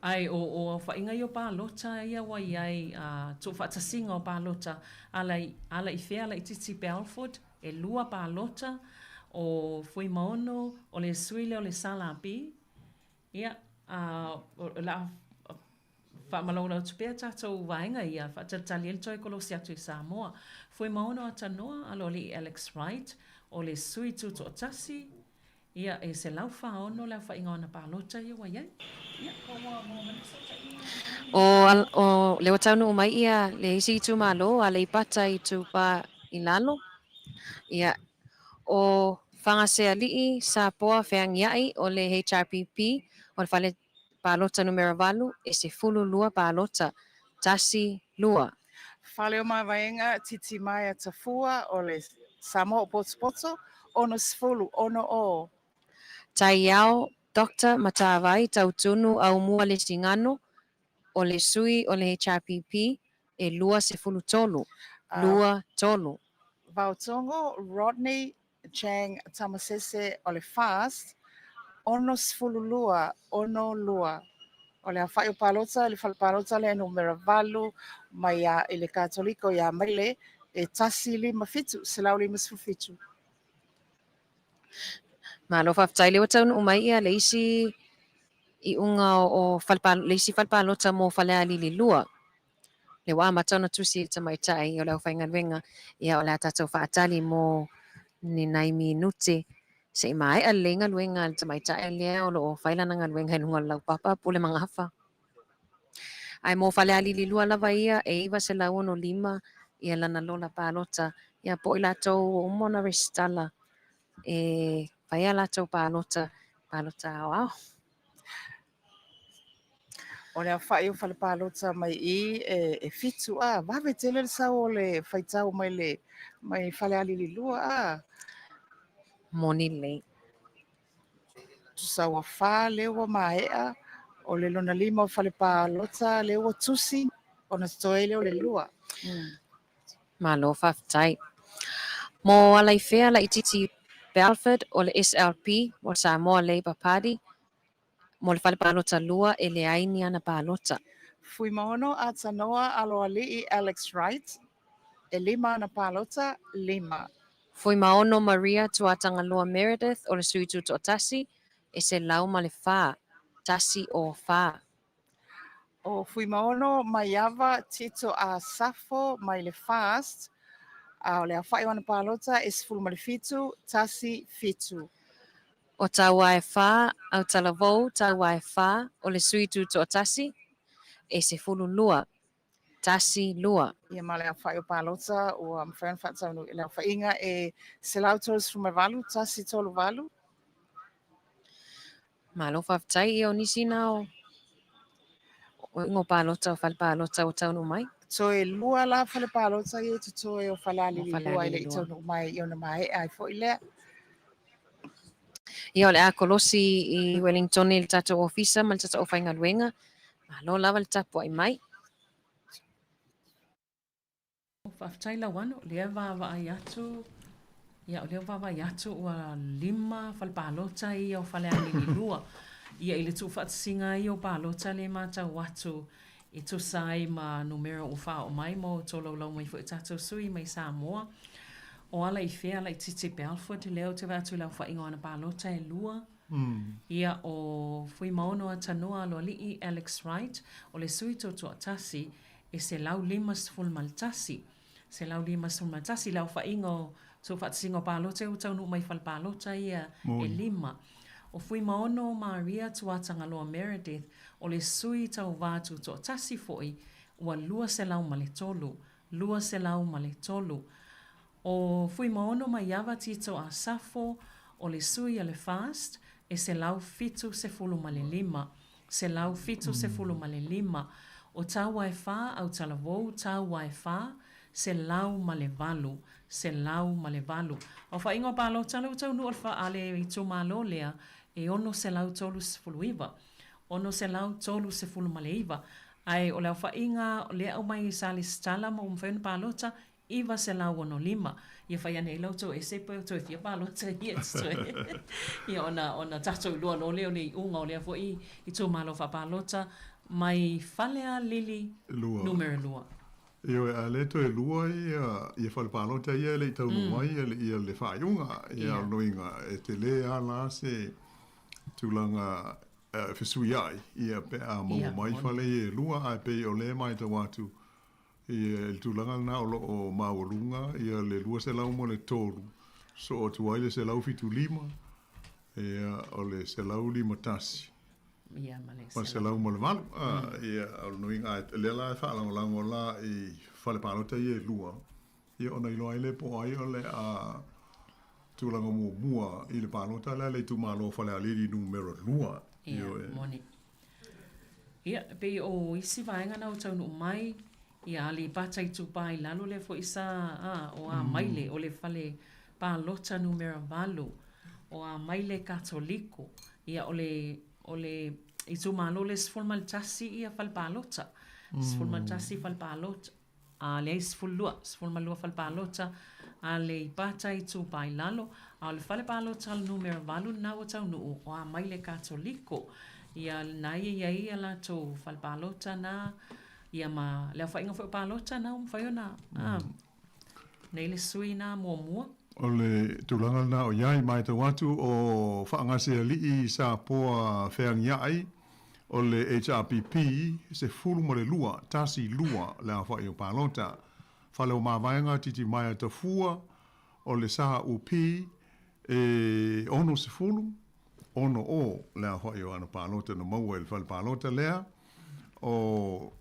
Ae o o aofaiga ia o palota ia ua i ai, a, tuufaatasiga o palota, ala i, ala i fea laitiiti pe Alford? E lua palota, o Fuimaono, o le sui lea o le SLP, ia, a, o le a faamalaulau atu pea tatou vaega ia, faatalitali ai le toe kolosi atu i Samoa. Fuimaono Atanoa, Aloalii Alex Wright, o le sui tutoatasi, Ia, e 146 le aofaiga o ana palota ia ua i ai. Ia, ua maua mai le fesootaiga. O, o lea ua taunuu mai ia le isi itumalo, Aleipata Itupa i Lalo. Ia, o Fagasealii Sapoa Feagiai o le HRPP, o le fale palota numera 8, e 12 palota, 1, 2. Faleomavaega Titimaea Tafua o le Samoa o Potopoto, 60, 6 o. Taiao Doctor Matavai Tautunu Aumua Lesigano o le sui o le HRPP e 23, 2, 3. Vaotogo Rodney Chang Tamasese o le FAST, 62, 62. O le aofai o palota i le fale palota lea numera 8 mai ia i le Katoliko ia Maile e 157, 157. Malo faafetai lea ua taunuu mai ia le isi iuga o fale le isi fale palota mo Falealili 2. Lea ua amata ona tusi e le tamaitai o le aufaigaluega, ia o le a tatou faatali mo ni nai minute se i maea lelei galuega a le tamaitai lea o lo o fai lana galuega i luga o le laupapa pule magafa. Ae mo Falealili 2 lava ia, e 965 ia lana lola palota, ia po o i latou ua uma ona resitala. E fai a latou palota, palota aoao. O le aofai o fale palota mai i i e fitu a, vave tele le sau o le faitau mai le mai Falealili 2 a. Moni lelei. Tusa ua fa lea ua maea, o le lona lima o fale palota lea ua tusi ona totoe ai lea o le lua. Malo faafetai. Mo Alaifea Laititi Belford o le SLP, o le Samoa Labour Party, mo le fale palota 2 e leai ni ana palota. Fuimaono Atanoa Aloalii Alex Wright, e lima ana palota, lima. Fuimaono Maria Tuatagaloa Meredith o le Sui Tutoatasi, e 104, 104. O Fuimaono Maiava Tito A Safo mai le FAST, a o le aofai o ana palota e 17, 1, 7. O Tauaefā, Autalavou Tauaefā o le Sui Tutoatasi, e 12, 1, 2. Ia ma le aofai o palota ua mafai ona faataunuu i le aofaiga e 138, 1, 3, 8. Malo faafetai ia o nisi na o o iuga o palota o fale palota ua taunuu mai. Toe lua la fale palota ia i totoe o Falealili 2 e le i taunuu mai ia ona maea ai foi lea. Ia o le a kolosi i Wellingtone i le tatou ofisa ma le tatou aufaigaluega. Malo lava le tapuai mai. Faafetai Lauano, o lea e vaavaai atu, ia o lea ua vaavaai atu ua lima fale palota ia o Falealili 2. Ia i le tuufaatasiga ai o palota lea e matau atu e tusa ai ma numera ua faaoo mai ma ua tolaulau mai foi tatou sui mai Samoa. O ala i fea laitiiti Belford lea ou te vaai atu i le aofaiga o ana palota e lua. Ia o Fuimaono Atanoa Aloalii Alex Wright o le sui tuatuatasi e 151. 151 le aofaiga o tuufaatasiga o palota ia ua taunuu mai i fale palota ia e lima. O Fuimaono Maria Tuatagaloa Meredith o le sui tauva tutoatasi foi ua 203, 203. O Fuimaono Maiava Tito Asafo o le sui a le FAST e 175. 175. O Tauaefā Autalavou Tauaefā, 108, 108. Aofaiga o palota le ua taunuu a le itumalo lea e 639, 639. Ae o le aofaiga lea e aumai i Sa Lesitala ma ua mafai ona palota 965. Ia fai ane ai la outou ese pe toe fia palota ia totoe. Ia ona ona tatou iloa loa lea o le iuga o lea foi itumalo faapalota mai Falealili numera 2. Ioe, a le toe lua ia ia fale palota ia e le i taunuu mai ia ia le faaiuga. Ia o lona uiga e tele lava la se tulaga e fesuiai ia pe a maua mai fale ia e lua ae pei o lea e matau atu Ia, i le tulaga lena o lo o maualuga ia le 203, soo atu ai le 175, ia, o le 151, Ia, ma le ma le 108. Ia, o lona uiga, a lea la e faalagolago la i fale palota ia e lua, ia ona iloa ai lea po o ai o le a tulaga muamua i le palota lea a le itumalo o Falealili numera 2. Ia, moni. Ia, e pei o isi vaega na ua taunuu mai, ia Aleipata Itupa i lalo lea foi sa, a, o Amaile, o le fale palota numera 8, o Amaile Katoliko. Ia, o le, o le itumalo lea 11 ia fale palota, 11 fale palota. A leai 12, 12 fale palota a Aleipata Itupa i Lalo, a o le fale palota o le numera 8 lena ua taunuu, o Amaile Katoliko. Ia lena ia i ai ia latou fale palota na, ia ma le aofaiga foi o palota na ua mafai ona, a, nei le sui na muamua. O le tulaga lena o i ai, matau atu o Faagasealii Sapoa Feagiai, o le HRPP, 12, tasi lua le aofai o palota. Fale o Mavaega Titimaea Tafua, o le SAUP, e 60, ono o le aofai o ana palota na maua i le fale palota lea, o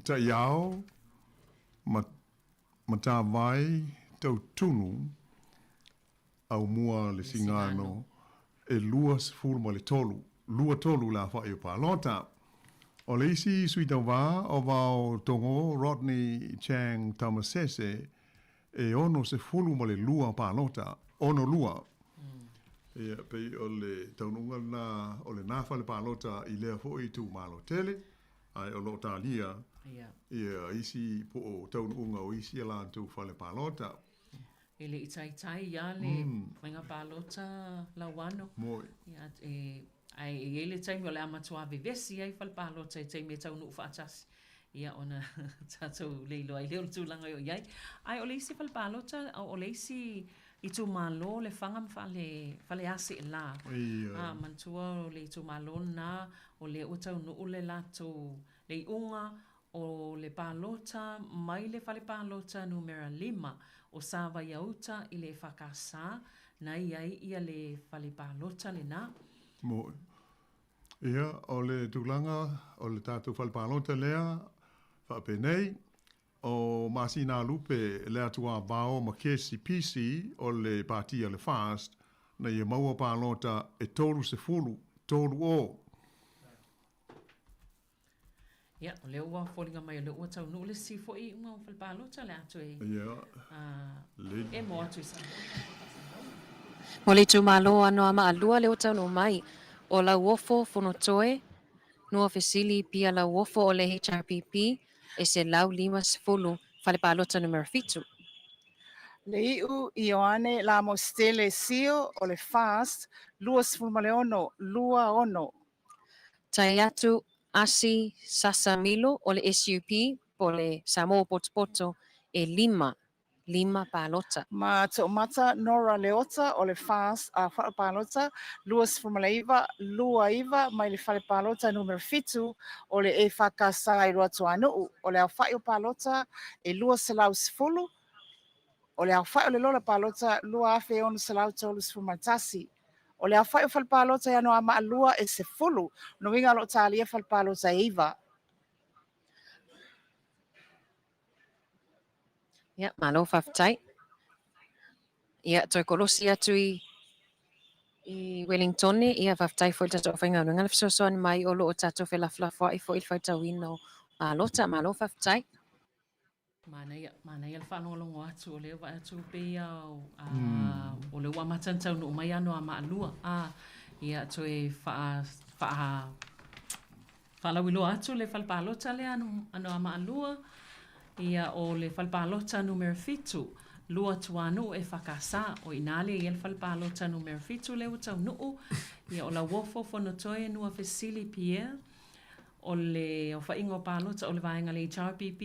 Taiao ma Matavai Tautunu. Aumua le Sigano e 23, 23 le aofa'i o palota. O le isi sui tauva o Vao Togo Rodney Chang Tamasese e 62 palota, ono lua. Ia, pei o le taunuuga lena o lena fale palota i lea foi itumalo tele, ae o lo o talia ia isi po o taunuuga o isi a latou fale palota. E le i taitai lava le faiga palota Lauano. Moi. Ia, e, ae e i ai le taimi o le a matua vevesi ai fale palota i taimi e taunuu faatasi. Ia, ona tatou le iloa ai lea o le tulaga e oo i ai. Ae o le isi fale palota, o le isi itumalo Lefaga ma Fale, Faleaseela. Ia. A, manatua o le itumalo lena o lea ua taunuu le latou, le iuga o le palota mai le fale palota numera 5 o Savaiauta i le EFKS na i ai ia le fale palota lena. Moe. Ia, o le tulaga o le tatou fale palota lea, faapenei, o Masina Lupe le Atuavao ma Kesi Pisi o le Pati a le FAST na ia maua palota e 30, 30. Ia, o lea ua foliga mai o lea ua taunuu le isi foi iuga o fale palota o le a toe emo atu i Samoa. Mo le itumalo Anoamaa 2 lea ua taunuu mai, o Lauofo Fonotoe Nuafesili Pia Lauofo o le HRPP e 150, fale palota numera 7. Le iu Ioane Lamositele Sio o le FAST 26, 26. Tai atu Asi Sasa Milo o le SUP po o le Samoa Potopoto e lima, lima palota. Ma Toomata Nora Leota o le FAST Fale Palota 29, 29 mai le Fale Palota numera 7 o le EFKS i Luatuanuu. O le aofa'i o palota e 210. O le aofa'i o le lola palota 2631. O le aofa'i o fale palota i Anoamaa 2 e 10. O lona uiga o lo o talia fale palota e 9. Ia, malo faafetai. Ia, toe kolosi atu i i Wellingtone, ia faafetai foi i le tatou aufaigaluega le fesoasoani mai o lo o tatou felafolafoai foi i le faitauina o palota. Malo faafetai. Manaia, manaia le faalogologo atu o lea ua vaai atu pei a o lea ua amata ona taunuu mai Anoamaa 2. A, ia toe faa, faa, faalauiloa atu le fale palota lea Anoamaa 2, ia o le fale palota numera 7, Luatuanuu EFKS, o i ina lea e i ai le fale palota numera 7 lea ua taunuu, ia o Lauofo Fonotoe Nuafesili Pierre, O le aofaiga o palota o le vaega a le HRPP,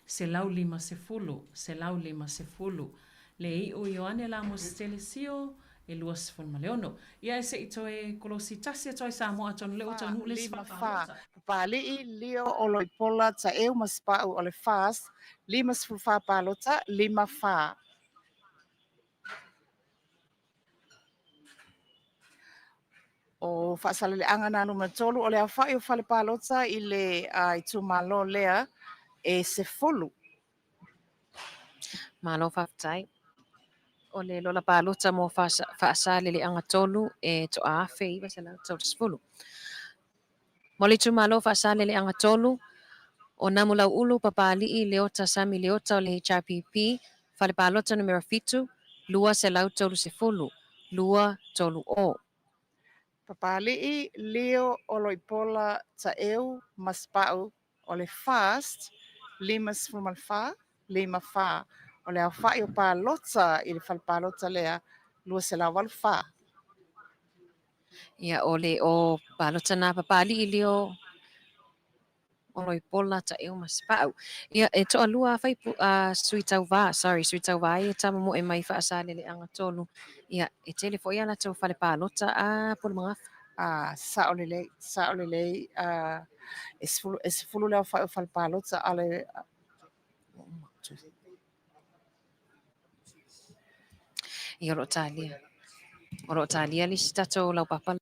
150, 150. Le iu Ioane Lamositele Sio, e 26. Ia e se i toe kolosi tasi atu ai Samoa atonu lea ua taunuu le isi 5 fale 4. palota. Papali'i, Lio, Oloipola, Taeu ma Sipa'u o le FAST, 54 palota, 5 4. O Faasaleleaga na numera 3, o le aofa'i o fale palota i le itumalo lea e 10. Malo faafetai. O le lola palota mo Faasaleleaga 3 e to'a 1930. Mo le itumalo Faasaleleaga 3, o Namulau'ulu Papali'i Leota Sami Leota o le HRPP, Fale Palota Numera 7, 230, 230. Papali'i, Lio, Oloipola, Taeu ma Sipa'u o le FAST, 54, 54. O le aofa'i o palota i le fale palota lea, 284. Ia, o le o palota nā Papali'i Lio Oloipola, Taeu ma Sipa'u. Ia, e to'alua fai sui tauva, sorry, sui tauva ia tamamoe mai Faasaleleaga 3. Ia, e tele foi a latou fale palota a Pulemagafa. A, sa'o lelei, sa'o lelei, a, e 10, e 10 le aofa'i o fale palota a le. Ia, o lo o talia. O lo o talia le isi tatou laupapa.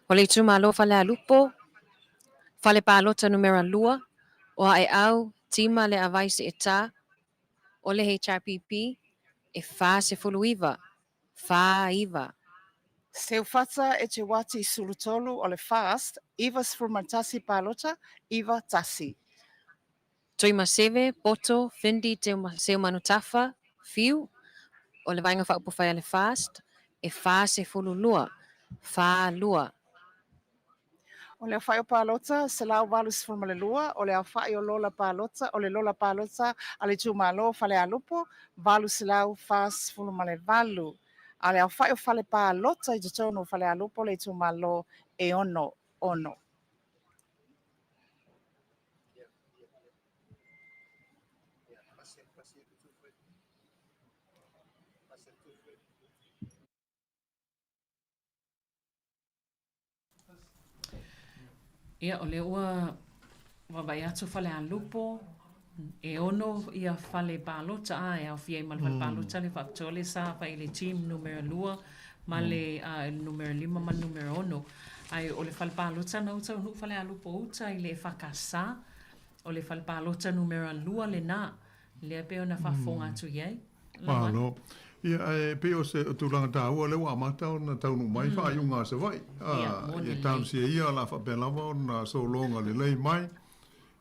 O le itumalo o Falealupo, Fale Palota Numera 2, o Aeau, Tima Leavai Seeta, o le HRPP, e 49, fa iva. Seufata Eteuati Sulutolu o le FAST, 91 palota, 91. Tuimaseve, Poto, Findi Seumanutafa, Fiu, o le Vaega Faaupufai a le FAST, e 42, fa lua. O le aofai o palota, 182, o le aofai o lola palota, o le lola palota a le itumalo o Falealupo, 848. A o le aofai o fale palota i totonu o Falealupo le itumalo, e 6, 6. Ia, o lea ua vaavaai atu Falealupo, e ono ia fale palota a e aofia ai ma le fale palota le faapitoa le sa fai i le team numera 2 ma le numera 5 ma le numera 6. Ae o le fale palota na uta o Nuu Falealupo uta i le EFKS, o le fale palota numera 2 lena, lea pei ona faafofoga atu i ai. Malo. Ia, ae pei o se tulaga taua lea ua amata ona taunuu mai faaiuga a Savaii. Ia talosia ia o le a faapea lava ona sologa lelei mai.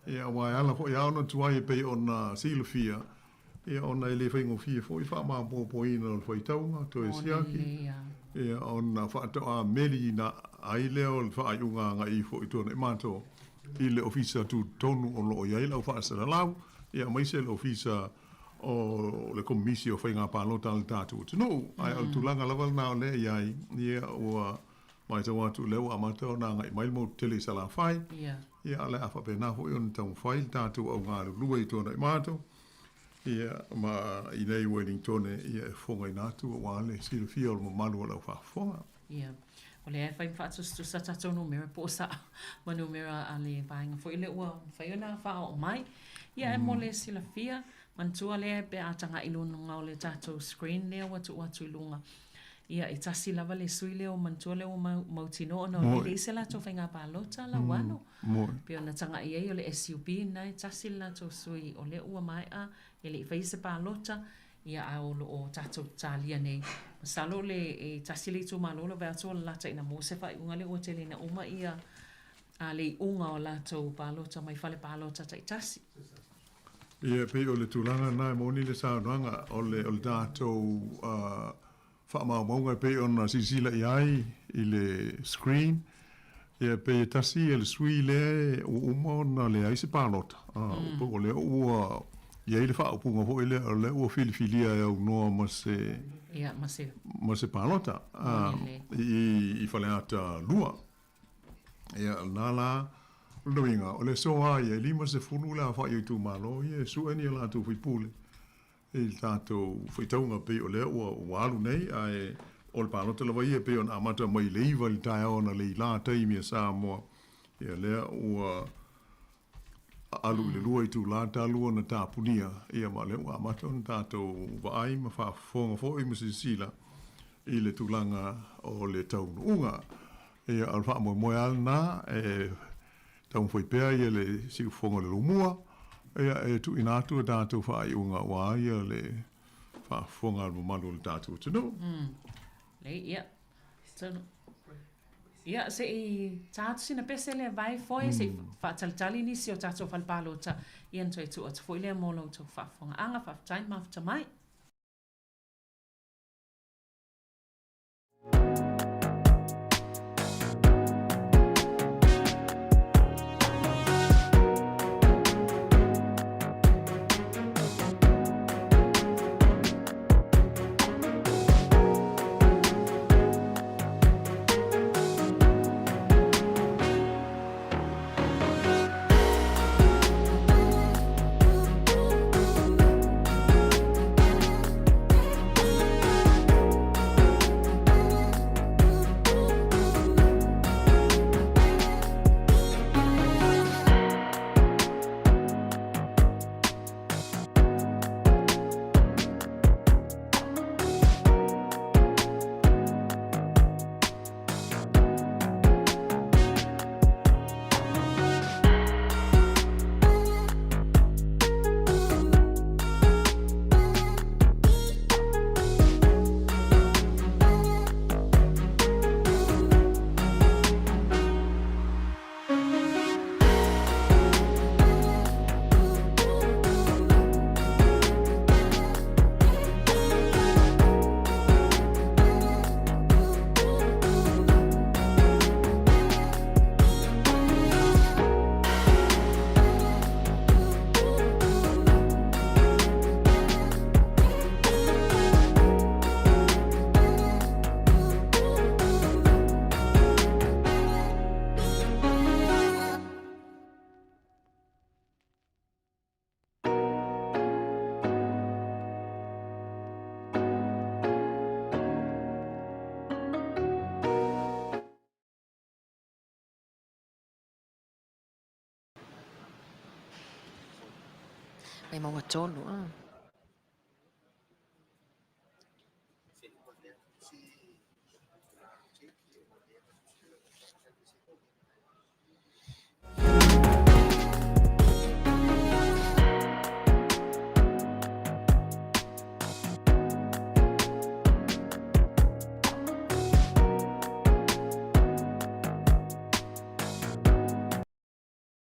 Ia, aua e ala foi lava ona tuai e pei ona silafia, ia ona e le faigofie foi le faamaopoopoina o le faitauga toe siaki, ia ona faatoa meliina ai lea o le faaiuga agai ifo i tua nei matou i le Ofisa Tutotonu o lo o i ai lau faasalalau, ia aemaise le Ofisa o le Komisi o Faiga Palota a le tatou atunuu. Ae o le tulaga lava lena o lea e i ai, ia ua matau atu o lea ua amata ona agai mai le motu tele i Salafai, ia o le a faapena foi ona taumafai le tatou au galulue i tua i matou, ia ma i nei Uelintone ia e fofogaina atu aua le silafia o le mamalu o lau faafofoga. Ia, o lea e fai ma faatusatusa tatou numera po o sao ma numera a le vaega foi lea ua mafai ona faaoo mai. Ia, e mo le silafia, manatua lea pe a tagai i luga o le tatou screen lea ua tuu atu i luga. Ia, e tasi lava le sui lea ua manatua lea ua mautinoa ona e leai se latou faiga palota Lauano. Pei ona tagai ai o le SUP lena e tasi le latou sui o lea ua maea e le i faia se palota. Ia a o lo o tatou talia nei. Masalo o le e tasi le itumalo lau vaai atu o le lata ina maua se faaiuga lea ua tele ina uma ia a le iuga o latou palota mai fale palota taitasi. Ia e pei o le tulaga lena e moni le saunoaga o le o le tatou faamaumauga e pei ona silasila i ai i le screen, ia pei e tasi ia le sui lea ua uma ona leai se palota, po o lea ua i ai le faaupuga foi lea o lea ua filifilia e aunoa ma se, ia, ma se, ma se palota i Faleata 2. Ia, lena la, o lona uiga, o le aso lava ia, e 50 le aofai o itumalo ia e sue ni a latou faipule i le tatou faitauga pei o lea ua ua alu nei, ae o le palota lava ia pei ona amata mai i le 9 i le taeao analeila taimi a Samoa, ia lea ua alu i le 2 itula talu ona tapunia, ia ma o lea ua amata ona tatou vaai ma faafofoga foi ma silasila i le tulaga o le taunuuga. Ia o le faamoemoe lava lena e Taumafai pea ia le siufofoga o le Lomua ia e tuuina atu a tatou faaiuga aua ia le faafofoga a le mamalu o le tatou atunuu. Lei, ia. Tonu. Ia, se i tā atu sina pese lea vae foe, se i faatalitali nisi o tatou fale palota, ia na toe tuu atu foi lea mo la outou faafofogaaga. Faafetai mafuta mai. Vaimauga 3, a.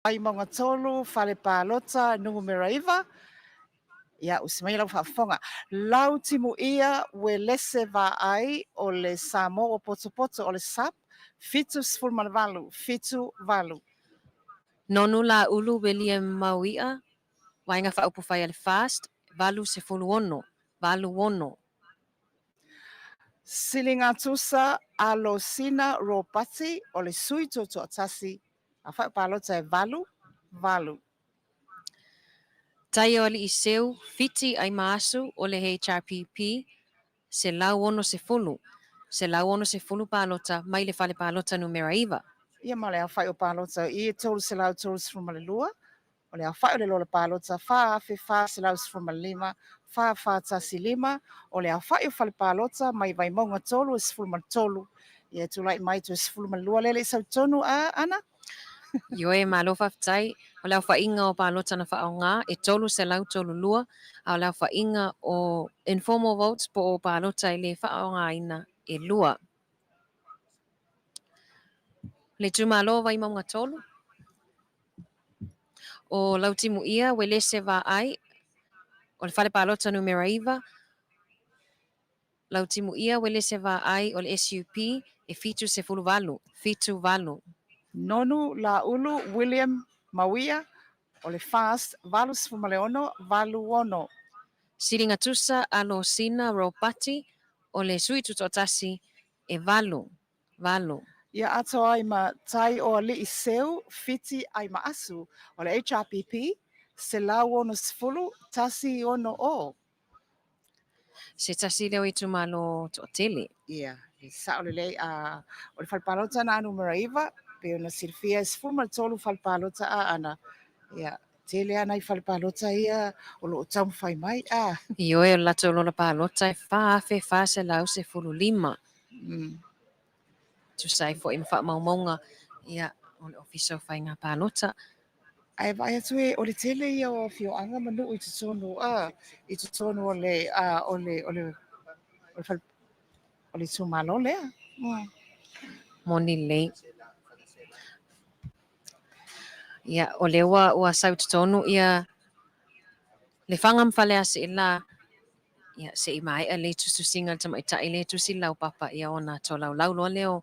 Vaimauga 3, Fale Palota, Numera 9. Ia, usi mai lau faafofoga. Lau timuia Uelese Vaai o le Samoa ua potopoto o le SUP, 78, 78. Nonu Laulu William Maui'a, Vaega Faaupufai a le FAST, 86, 86. Siligatusa Alosina Ropati o le Sui Tutoatasi, Aofai o Palota e 8, 8. Taioalii Seu, Fiti Aimaasu o le HRPP, 160, 160 palota mai le fale palota numera 9. Ia ma le aofai o palota i e 332, o le aofai o le lola palota 4415, 4415, o le aofai o fale palota mai Vaimauga 3 e 13. Ia e tulai mai toe 12 lea le i sau tonu a Ana. Ioe, malo faafetai. O le aofaiga o palota na faaaoga e 332, a o le aofaiga o informal votes po o palota e le faaaogaina e lua. Le itumalo o Vaimauga 3, o Lautimuia Uelese Vaai, o le fale palota numera 9, Lautimuia Uelese Vaai o le SUP e 78, 78. Nonu Laulu William Mauia o le FAST 86, 86. Siligatusa Alosina Ropati o le Sui Tutoatasi e 8, 8. Ia atoa ai ma Tai o Alii Seu Fiti Aimaasu o le HRPP 160, 160. Se tasi lea o itumalo toatele. Ia, e sao lelei. A, o le fale palota na numera 9, pei ona silafia e 13 fale palota a ana. Ia, tele ana i fale palota ia o lo o taumafai mai. A. Ioe, o le latou lola palota e 4,415. Tusa ai foi ma faamaumauga ia, o le Ofisa o Faiga Palota. Ae vaai atu e, o le tele ia o afioaga ma nuu i totonu, a, i totonu o le, a, o le, o le, o le fale, o le itumalo lea. Moni lelei. Ia, o lea ua, ua sau i totonu ia Lefaga ma Faleaseela, ia, se i maea le tusitusiga a le tamaitai lea e tusi le laupapa, ia ona tolaulau loa lea o,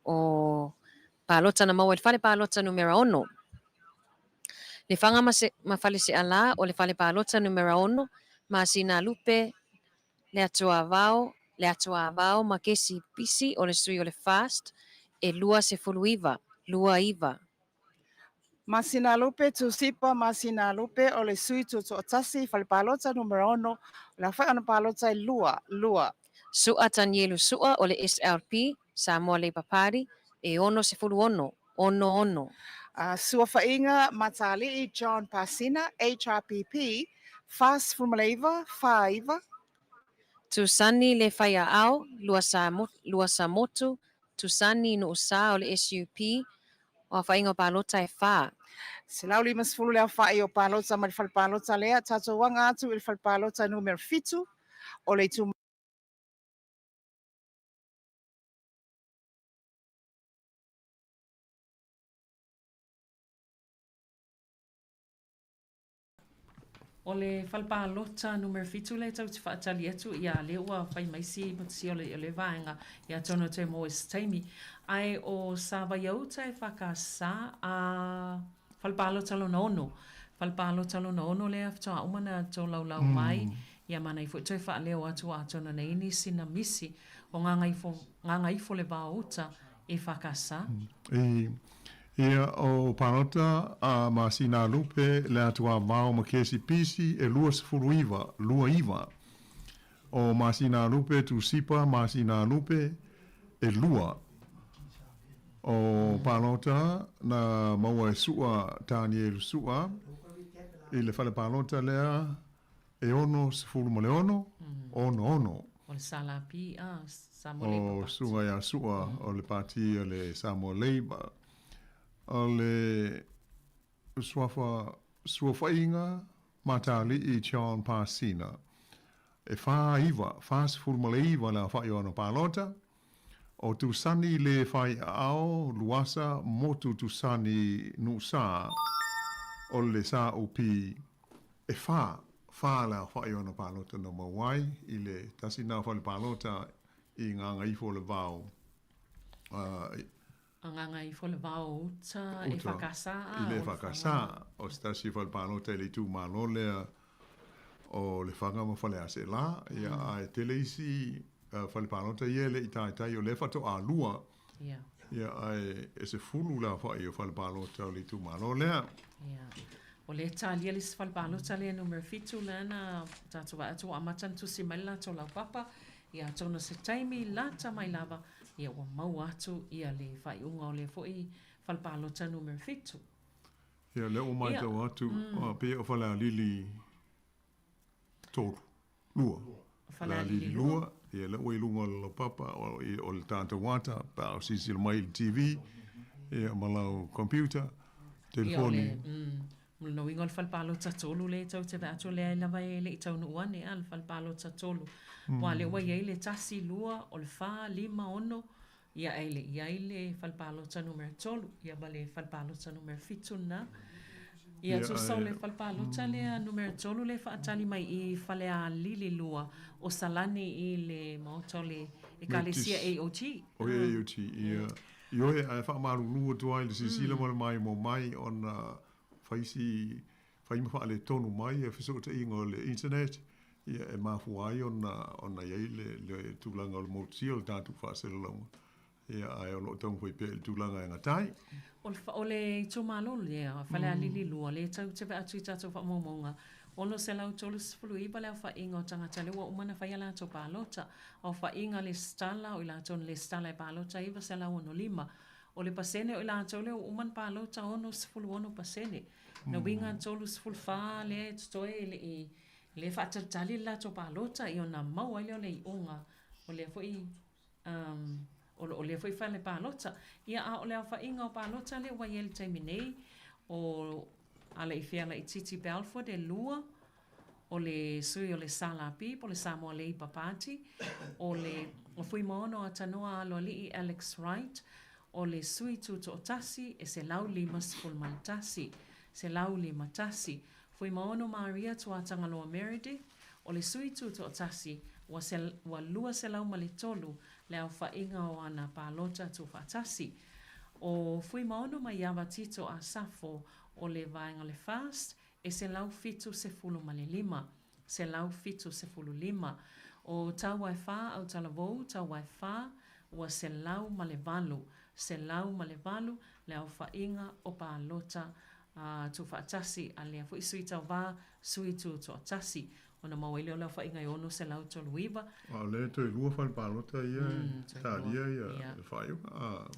o palota na maua i le fale palota numera 6. Lefaga ma, se, ma Falesealā o le fale palota numera 6, Masinalupe, le Atuavao, le Atuavao ma Kesi Pisi o le sui o le FAST e 29, 29. Masinalupe Tusipa Masinalupe o le sui tutoatasi fale palota numera 6, o le aofai o ana palota e 2, 2. Su'a Tanielu Su'a o le SLP, Samoa Labour Party, e 66, 66. Suafaiga Matali'i John Pasina, HRPP, 49, 49. Tusani Le Faiaao, Luasamotu, Tusani Nuusa o le SUP, o aofaiga o palota e 4. 150 le aofai o palota mai le fale palota lea, tatou aga atu i le fale palota numera 7 o le itumalo. O le fale palota numera 7 lea tou te faatali atu, ia lea ua fai mai si si o le, o le vaega, ia atonu e toe maua i se taimi. Ae o Savaiauta e FKS a fale palota lona ono. Fale palota lona ono lea faatoa uma na tolaulau mai, ia ma nai foi toe faaleo atu atonu na i ai nisi na misi o Gagaifo, Gagaifo le Vao Uta e FKS. I Ia o Palota a Masinalupe le Atuavao ma Kesi Pisi e 29, 29. O Masinalupe Tusipa Masinalupe e 2. O Palota na maua e Su'a Tanielu Su'a. I le fale palota lea e 66, 66. O le SLP, a, Samoa Labour O Party. Susuga ia Su'a o le Pati o le Samoa Labour. O le suafa Suafaiga Matali'i John Pasina. E 49, 49 le aofa'i o ana palota. O Tusani le fai aao Luasa Motu Tusani Nuusa o le SAUP e fa, fa le aofa'i o ana palota na maua ai i le tasi na o fale palota i Gagaifo o le Vao. Gagaifo o le Vao o uta e EFKS a I le EFKS o se tasi o fale palota i le itumalo lea o Lefaga ma Faleaseela, ia ae tele isi fale palota ia e le i taitai o lea faatoa lua, ia ae e 10 le aofai o fale palota o le itumalo lea. Ia. O lea e talia le isi fale palota lea numera 7 lea na tatou vaai atu ua amata ona tusi mai le latou laupapa, ia atonu o se taimi lata mai lava ia ua maua atu ia le faaiuga o lea foi fale palota numera 7. Ia, lea ua matau atu, pei o Falealili 3, 2. Falealili 2, ia lea ua i luga o le laupapa, o le tatou ata, pe a o silasila mai i le TV, ia ma lau computer, telefoni. Ia, o le lona uiga o le fale palota 3 lea tou te vaai atu lea lava e le i taunuu ane a, le fale palota 3. Aua o lea ua i ai le 1, 2, o le 4, 5, 6, Ia e le i ai le fale palota numera 3, ia ma le fale palota numera 7 lena. Ia tusa o le fale palota lea numera 3 lea e faatali mai i Falealili 2 o Salani i le maota o le Ekalesia AOG. O le AOG, ia. Ioe, ae faamalulu atu ai i le silasila ma le maimoa mai ona fai si fai ma faaletonu mai ia fesootaiga o le internet, ia e mafua ai ona ona i ai le le tulaga o le motusia o le tatou faasalalauga, ia ae o lo o taumafai pea i le tulaga e gata ai. O le, o le itumalo lea, Falealili 2, lea e tau te vaai atu i tatou faamaumauga, 639 le aofaiga o tagata lea ua uma ona fai a latou palota. Aofaiga lesitala, o i latou na lesitala e palota e 965. O le pasene o i latou lea ua uma ona palota, 66%. Na uiga 34 lea e totoe e le i le faatalitali le latou palota ia ona maua ai lea o le iuga o lea foi um, o lea foi fale palota. Ia a o le aofaiga o palota lea ua i ai i le taimi nei, o Alaife Laitiiti Balfour e lua, o le sui o le SLP po o le Samoa Labour Party, o le o Fuimaono Atanoa Aloalii Alex Wright, o le sui tutoatasi e 151, 151. Fuimaono Maria Tuatagaloa Meredith, o le sui tutoatasi ua ua 203 le aofaiga o ana palota tuufaatasi. O Fuimaono Maiava Tito Asafo o le vaega o le FAST e 175. 175. O Tauaefā Autalavou, Tauaefā, ua 108, 108 le aofaiga o palota tuufaatasi a lea foi sui tauva, sui tutoatasi. Ona maua ai lea o le aofaiga e 639. A o lea toe lua fale palota ia e talia le faaiuga.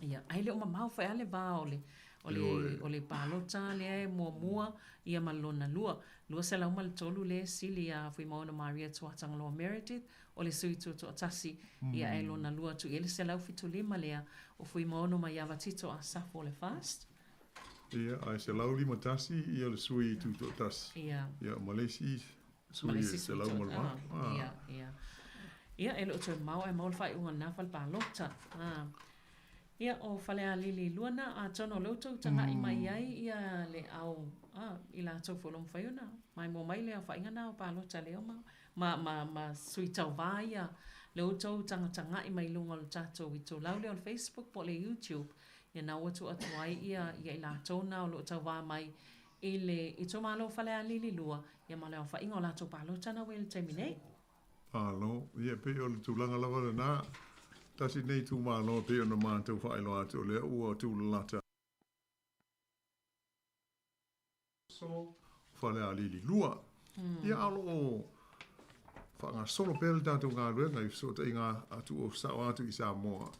Ia, ae le o mamao foi lava le va o le O le, o le palota lea e muamua ia ma lona lua. 203 lea e sili iā Fuimaono Maria Tuatagaloa Meredith, o le sui tutoatasi, ia ae lona lua atu i ai le 175 lea o Fuimaono Maiava Tito Asafo o le FAST. Ia, ae 151 ia le sui tutoatasi. Ia. Ia, ma le isi sui e 108. Ia, ia. Ia, e le o toe mamao ae maua le faaiuga o lena fale palota. Ia, o Falealili 2 na, atonu o lea ua tou taga'i mai ai ia le au, a, i latou foi o lo o mafai ona maimoa mai le aofaiga na o palota lea ma, ma, ma, ma sui tauva ia, lea ua tou tagataga'i mai luga o le tatou itulau lea o le Facebook po o le YouTube, ia na ua tuu atu ai ia, ia i latou na o lo o tauva mai i le itumalo o Falealili 2, ia ma le aofaiga o latou palota na ua i ai i le taimi nei. Malo, ia pei o le tulaga lava lena, tasi lenei itumalo e pei ona matou faailoa atu o lea ua tulalata aso Falealili 2. Ia a o lo o faagasolo pea le tatou galuega i fesootaiga atu o sao atu i Samoa,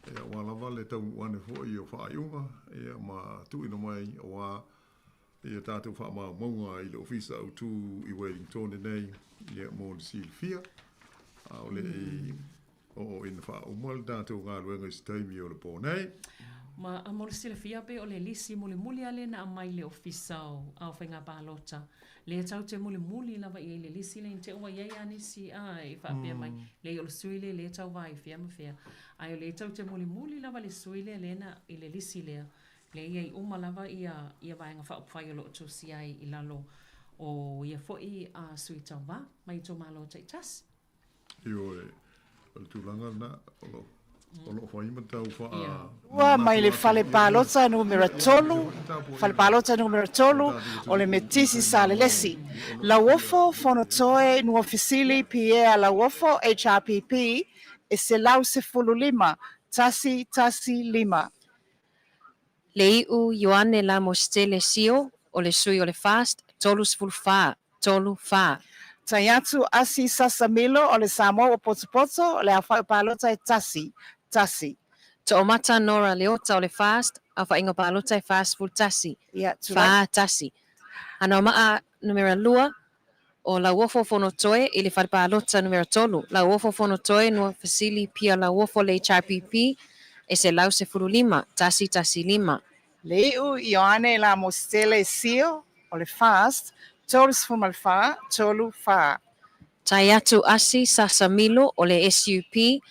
ia aua lava le taunuu ane foi o faaiuga ia ma tuuina mai aua. Ia tatou faamaumauga i le Ofisa Autu i Wellingtone nei, ia, mo le silafia, a o le i oo ina faauma le tatou galuega i se taimi o le po nei. Ma mo le silafia pe o le lisi mulimuli lava lea na aumai i le Ofisa o Faiga Palota, lea tatou te mulimuli lava i ai i le lisi lea, te i ua i ai lava nisi e faapea mai, leai o le sui lea lea e tauva i fea ma fea, ae o lea tatou te mulimuli lava i le sui lea lea na i le lisi lea, Lea e i ai uma lava ia Vaega Faaupufai o lo o tusia ai i lalo o ia foi sui tauva mai itumalo taitasi. Ioe, o le tulaga lena o lo o fai ma tau faa. Ua mai le fale palota numera 3, fale palota numera 3 o le Metisi Salelesi. Lauofo Fonotoe Nuafesili Pierre Lauofo HRPP e 115, 115. Le iu Ioane Lamositele Sio o le sui o le FAST 34, 3 4. Taiatu Asi Sasa Milo o le Samoa Ua Potopoto o le aofai o palota e 1, 1. Toomata Nora Leota o le FAST, aofaiga o palota e 41, Ia, tulai. 4 1. Anoamaa numera 2 o Lauofo Fonotoe i le fale palota numera 3, Lauofo Fonotoe Nuafesili Pierre Lauofo le HRPP e 115, 115. Le iu Ioane Lamositele Sio o le FAST, 34, 3 4. Taiatu Asi Sasa Milo o le SUP,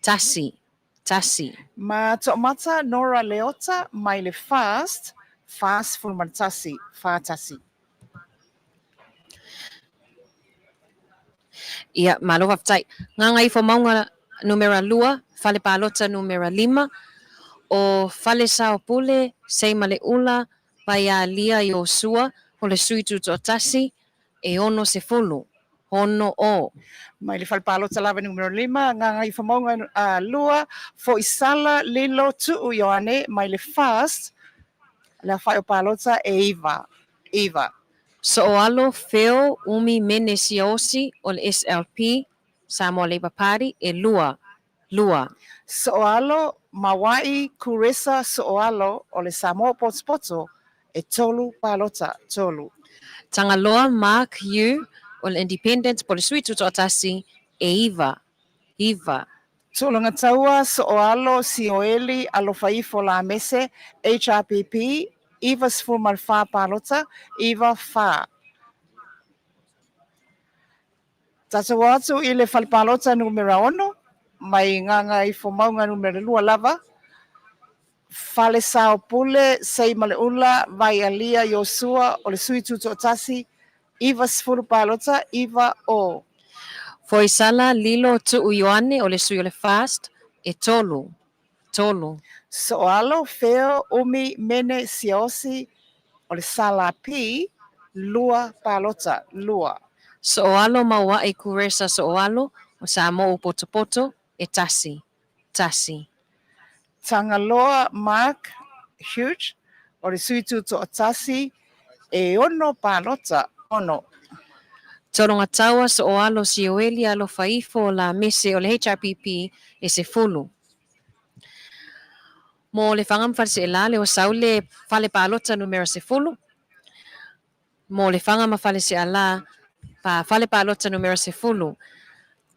1, 1. Ma Toomata Nora Leota mai le FAST, 41, 41. Ia, malo faafetai. Gagaifomauga numera 2, fale palota numera 5, o Falesaopule, Seimaleula, Vaialia Iosua, o le sui tutoatasi, e 60, 60. Mai le fale palota lava numera 5, Gagaifomauga 2, Foisala Lilo Tuu Ioane mai le FAST, le aofai o palota e 9, 9. Sooalo Feo Umi Mene Siaosi o le SLP, Samoa Labour Party, e 2, 2. Sooalo Mawai Kuresa Sooalo o le Samoa Potopoto e 3 palota, 3. Tagaloa Mark Yu o le Independent po o le sui tutoatasi e 9, 9. Tologataua Sooalo Sioeli Alofaifo Lamese HRPP 94 palota, 94. Tatou o atu i le fale palota numera 6 mai Gagaifomauga numera 2 lava, Falesaopule Seimaleula Vaialia Iosua o le sui tutoatasi, 90 palota, 90. Foisala Lilo Tuu Ioane o le sui o le FAST e 3, 3. Sooalo Feo Umi Mene Siaosi o le SLP, 2 palota, 2. Sooalo Maua'i Kuresa Sooalo o Samoa Ua Potopoto e 1, 1. Tagaloa Mark Hughes o le sui tutoatasi e 6 palota, 6. Tologataua Sooalo Sioeli Alofaifo Lamese o le HRPP e 10. Mo Lefaga ma Faleaseela le ua sau le fale palota numera 10. Mo Lefaga ma Faleaseela pa fale palota numera 10.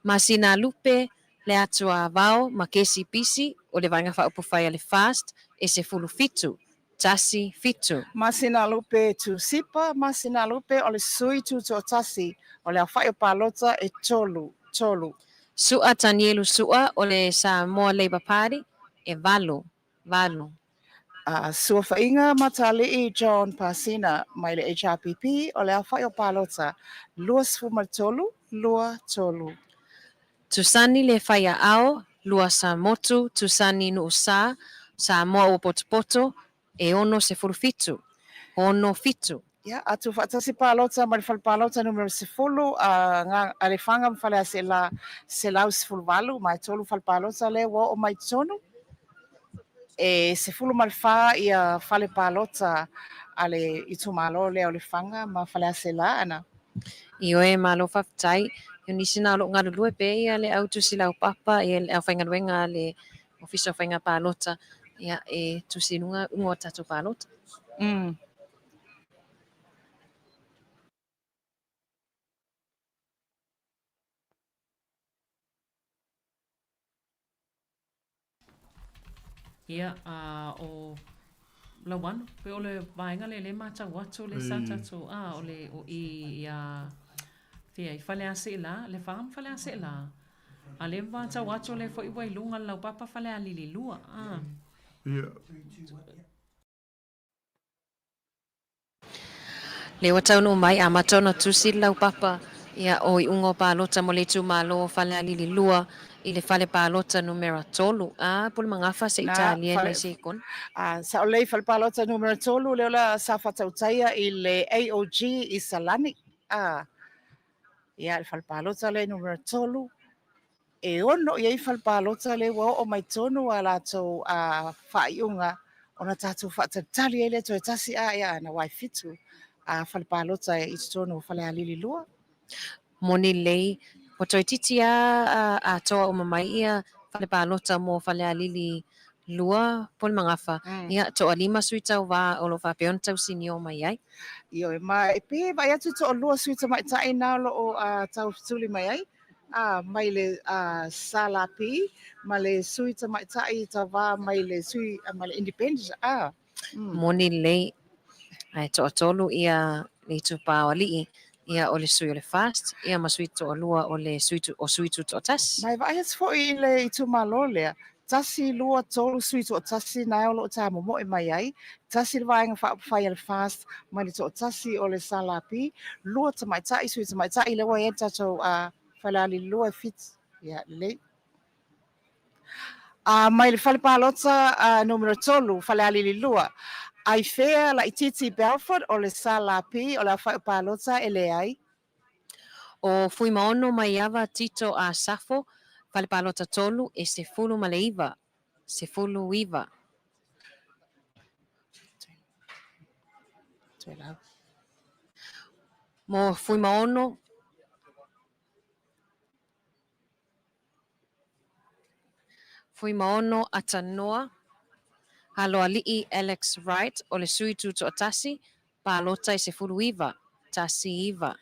Masinalupe Leatuavao Makesi Pisi o le Vaega Faaupufai a le FAST e 17, 17. Masinalupe Tusipa Masinalupe o le sui tutoatasi o le aofai o palota e 3, 3. Su'a Tanielu Su'a o le Samoa Labour Party e 8, 8. Suafaiga Matali'i John Pasina mai le HRPP o le aofai o palota 23, 23. Tusani Le Faiaao Lua Samotu Tusani Nuusa Samoa Ua Potopoto e 67, 67. Ia, a tuufaatasi palota ma le fale palota numera 10 a, a Lefaga ma Faleaseela 118, ma e 3 fale palota lea ua oo mai totonu. E 14 ia fale palota a le itumalo lea o Lefaga ma Faleaseela ana. Ioe, malo faafetai. O nisi na o lo o galulue pea ia le au tusi laupapa, ia le aufaigaluega a le Ofisa o Faiga Palota, ia e tusi i luga iuga o tatou palota. Ia, a o Lauano, pei o le vaega lea lea e matau atu lea sa tatou, a, o le, o i iā, fea, i Faleaseela, Lefaga ma Faleaseela. A lea e matau atu o lea foi ua i luga o le laupapa Falealili 2, a. Ia. Lea ua taunuu mai, amata ona tusi le laupapa ia o iuga o palota mo le itumalo o Falealili 2 i le fale palota numera 3. A, Pulemagafa se i Na, talia fale, nai sekone. a, sao lelei fale palota numera 3 lea o le a sa faatautaia i le AOG i Salani. A, ia, le fale palota lea numera 3, E ono i ai fale palota lea ua oo mai tonu a latou faaiuga ona tatou faatalitali ai lea toe tasi a ia ana wai fitu a fale palota i totonu o Falealili 2. Moni lelei, ua toeitiiti lava atoa uma mai ia fale palota mo Falealili 2 Pulemagafa, ia toalima sui tauva o lo o faapea ona tausinio mai ai. Ioe, ma e pei e vaai atu toalua sui tamaitai na o lo o taufetuli mai ai. ā, mai le SLP ma le sui tamaitai tauva mai le sui mai le Independent, ā. Moni lelei, ae toatolu ia le itupa o alii, ia o le sui o le FAST, ia ma sui toalua o le sui o sui tutoatasi. Ma e vaai atu foi i le itumalo lea, Tasi, lua, tolu sui toatasi na o lo o tāmomoe mai ai, tasi le Vaega Faaupufai a le FAST mai le toatasi o le SLP, lua tamaitai, sui tamaitai, lea ua i ai le tatou Falealili 2 e fitu, ia, lelei. A, mai le fale palota numera 3, Falealili 2, Aifea Laitiiti Belford o le SLP o le aofai o palota e leai. O Fuimaono Maiava Tito A Safo, Fale Palota 3, e 19, 19. Mo Fuimaono Fuimaono Atanoa, Aloalii Alex Wright o le sui tutoatasi, palota e 19, 19.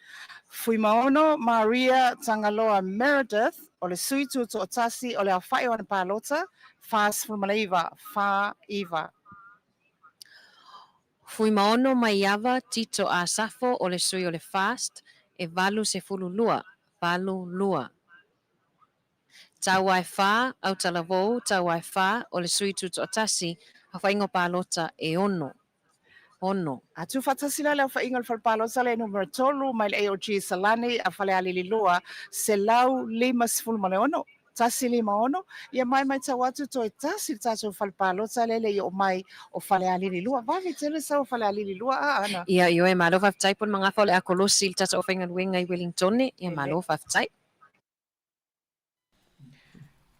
Fuimaono Maria Tagaloa Meredith o le sui tutoatasi o le aofai o ana palota, 49, 49. Fuimaono Maiava Tito Asafo o le sui o le FAST e 82, 82. Tauaefā, Autalavou Tauaefā o le sui tutoatasi, aofaiga o palota e ono, ono. A tuufaatasi la le aofaiga o le fale palota le numera 3 mai le AOG Salani a Falealili 2, 156, 156, ia mai matau atu toe tasi le tatou fale palota lea e le i oo mai o Falealili 2. Vave tele sau o Falealili 2 a Ana. Ia, ioe, malo faafetai Pulemagafa o le a kolosi i le tatou aufaigaluega i Wellingtone. Ia, malo faafetai.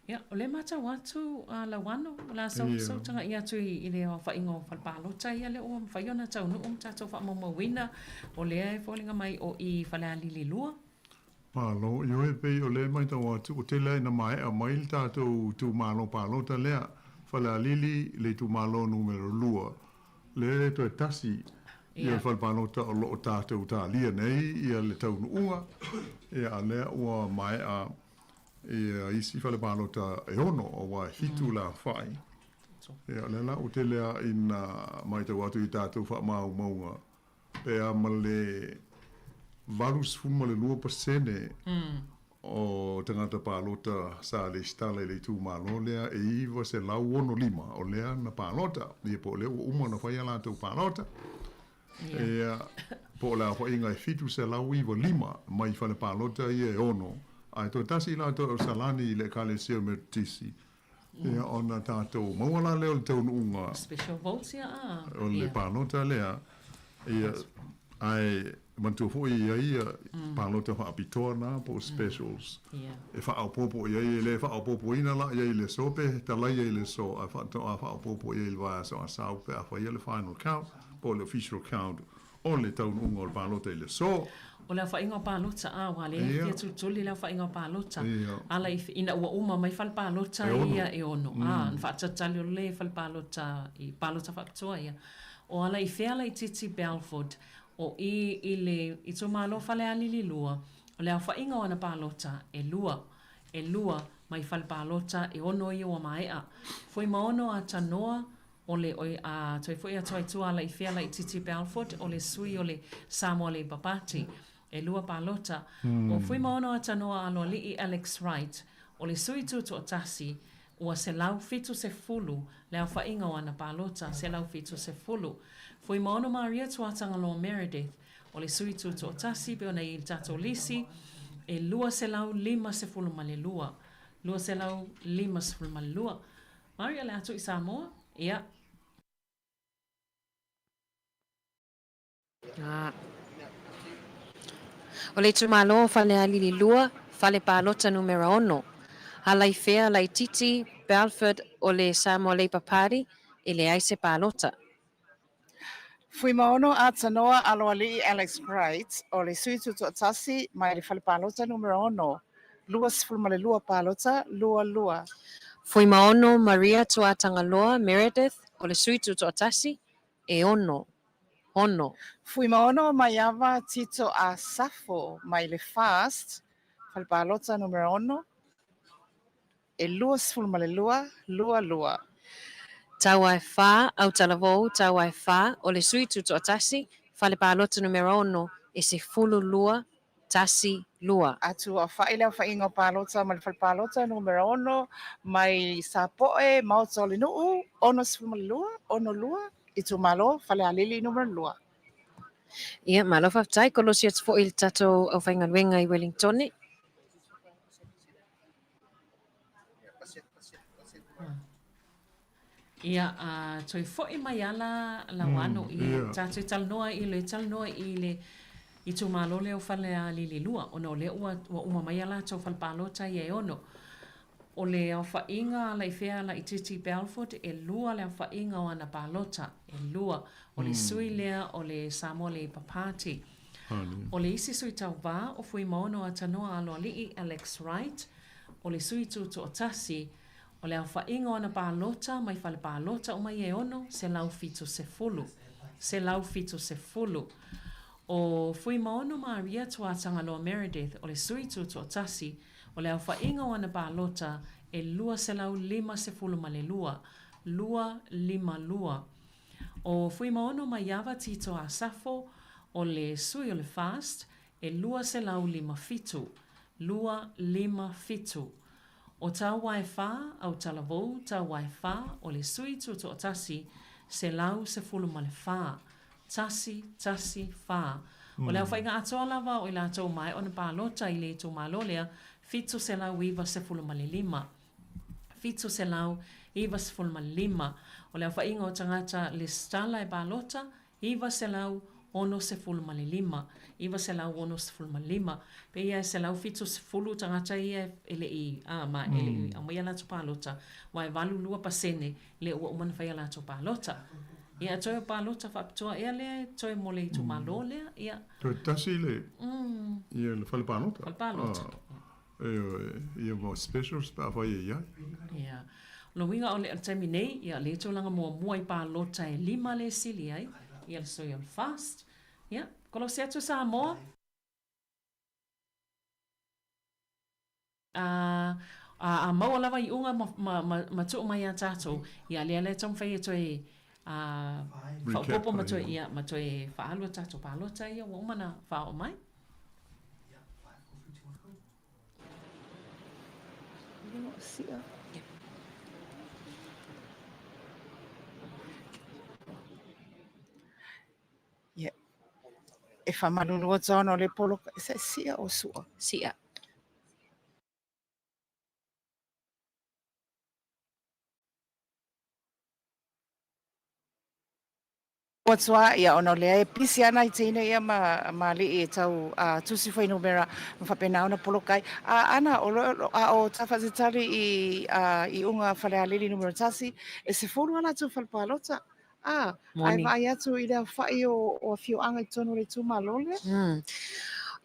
Ia, o lea e matau atu a Lauano, o le a sau sau taga'i atu i le aofaiga o fale palota ia lea ua mafai ona taunuu ma tatou faamaumauina, o lea e foliga mai o i Falealili 2. Malo, ioe, pei o lea e matau atu, ua tele lava ina maea mai le tatou itumalo palota lea, Falealili le itumalo numera 2, lea e toe tasi ia le fale palota o lo o tatou talia nei ia le taunuuga, ia a lea ua maea ia isi fale palota e ono, aua e fitu le aofai. Ia o lea la ua tele lava ina matau atu i tatou faamaumauga pe a ma le 82% o tagata palota sa lesitala i le itumalo lea e 965 o lea na palota, ia po o lea ua uma ona fai a latou palota. Ia, po o le aofaiga e 795 mai fale palota ia e ono, ae toe tasi i latou o Salani i le Ekalesia o Metotisi, ia ona tatou maua la lea o le taunuuga Special votes ia a. o le palota lea, ia, ae manatua foi e i ai ia palota faapitoa na po o specials e faaopoopo i ai, e le faaopoopoina la i ai i le aso pe talaia i le aso, ae faatoa faaopoopo i ai i le vaiaso a sau pe a faia le final count po o le official count o le taunuuga o le palota i le aso. O le aofaiga o palota, a, ua le fia tulituli le aofaiga o palota, ala i, ina ua uma mai fale palota ia e ono, a, na faatalitali o le fale palota i palota faapitoa ia. O ala i fea laitiiti Belford, o i i le itumalo Falealili 2, o le aofaiga o ana palota e lua. ʻelua mai fale palota ʻeono ia ua maea. Fuimaono Atanoa, ʻo le ʻoi a toe foi atu ai tua ala i fea laitiiti Belford, ʻo le sui o le Samoa Labour Party. ʻElua palota. ʻO Fuimaono Atanoa Aloalii Alex Wright, ʻo le sui tutoatasi, ua 170 le aofaʻiga o ana palota, 170. Fuimaono Maria Tuatagaloa Meredith, ʻo le sui tutoatasi pei ona i le tatou lisi, e 252. 252. Maria le atu i Samoa, ia. O le itumalo o Falealili 2, Fale Palota Numera 6, Halaifea Laititi Belford o le Samoa Labour Party, e leai se palota. Fuimaono Atanoa Aloalii Alex Bright o le Sui Tutoatasi mai le Fale Palota Numera 6, 22 palota, 22. Fuimaono Maria Tuatagaloa Meredith o le Sui Tutoatasi, e ono, ono. Fuimaono Maiava Tito A Safo mai le FAST, Fale Palota Numera 6, e 22, 22. Tauae Fa, Autalavou, Tauae Fa, o le Sui Tutoatasi, Fale Palota Numera 6, e 12, 1, 2. Atu aofaʻi le aofaʻiga o palota ma le fale palota numera 6 mai Sapoe, Maota o le Nuu, 62, 62, Itumalo, Falealili numera 2. Ia, malo faafetai, kolosi atu foi i le tatou aufaigaluega i Wellingtone. Ia, a toe foʻi mai ala Lauano i tatou talanoa i le talanoa i le itumalo lea o Falealili 2 ona o lea ua ua uma mai a latou fale palota ia e ono. O le aofaʻiga ala i fea laitiiti Belford ʻelua le aofaʻiga o ana palota, ʻelua. O le sui lea o le Samoa Labour Party. O le isi sui tauva o Fuimaono Atanoa Aloalii Alex Wright, o le sui tutoatasi, O le aofaʻiga o ana palota mai fale palota uma ia e 670. 170. ʻO Fuimaono Maria Tuatagaloa Meredith o le sui tutoatasi, o le aofaʻiga o ana palota e 252, 252. ʻO Fuimaono Maiava Tito Asafo o le sui o le FAST e 257, 257. ʻO Tauaefā, Autalavou, Tauaefā, o le sui tutoatasi, 114, tasi, tasi, fā. O le aofaʻiga atoa lava o i latou mae ona palota i le itumalo lea, 795. 795. O le aofaʻiga o tagata lesitala e palota, 965, 965. Pei e 170 tagata ia e le i, a, ma e le i aumaia latou palota, aua e 82 pasene lea ua uma ona fai a latou palota. Ia, toe o palota faapitoa ea lea e toe mo le itumalo lea, ia. Toe tasi le, ia le fale palota. Fale palota. Ioe, ia mo specials pe afai e iai. Ia. O lona uiga o le taimi nei, ia le tulaga muamua i palota e lima le sili ai, ia le sui o le FAST. Ia, kolosi atu Samoa. A, a, a maua lava iuga ma, ma, ma, ma tuu mai ia tatou, ia lea lea taumafai e toe a, faaopoopo ma toe, ia, ma toe faaalu a tatou palota ia ua uma ona faaoo mai. Ia, e faamalulu atu ona o le poloka, sia o sua? Sia. Atu a ia ona o lea e pisi ana i teine ia ma ma alii e tau a tusi fuainumera ma faapena ona poloka ai. A ana o lo a o Tafasitali i a iuga Falealili numera tasi e 10 a latou fale palota. A ae Moni. vaai atu i le aofaʻi o o afioaga i totonu o le itumalo lea.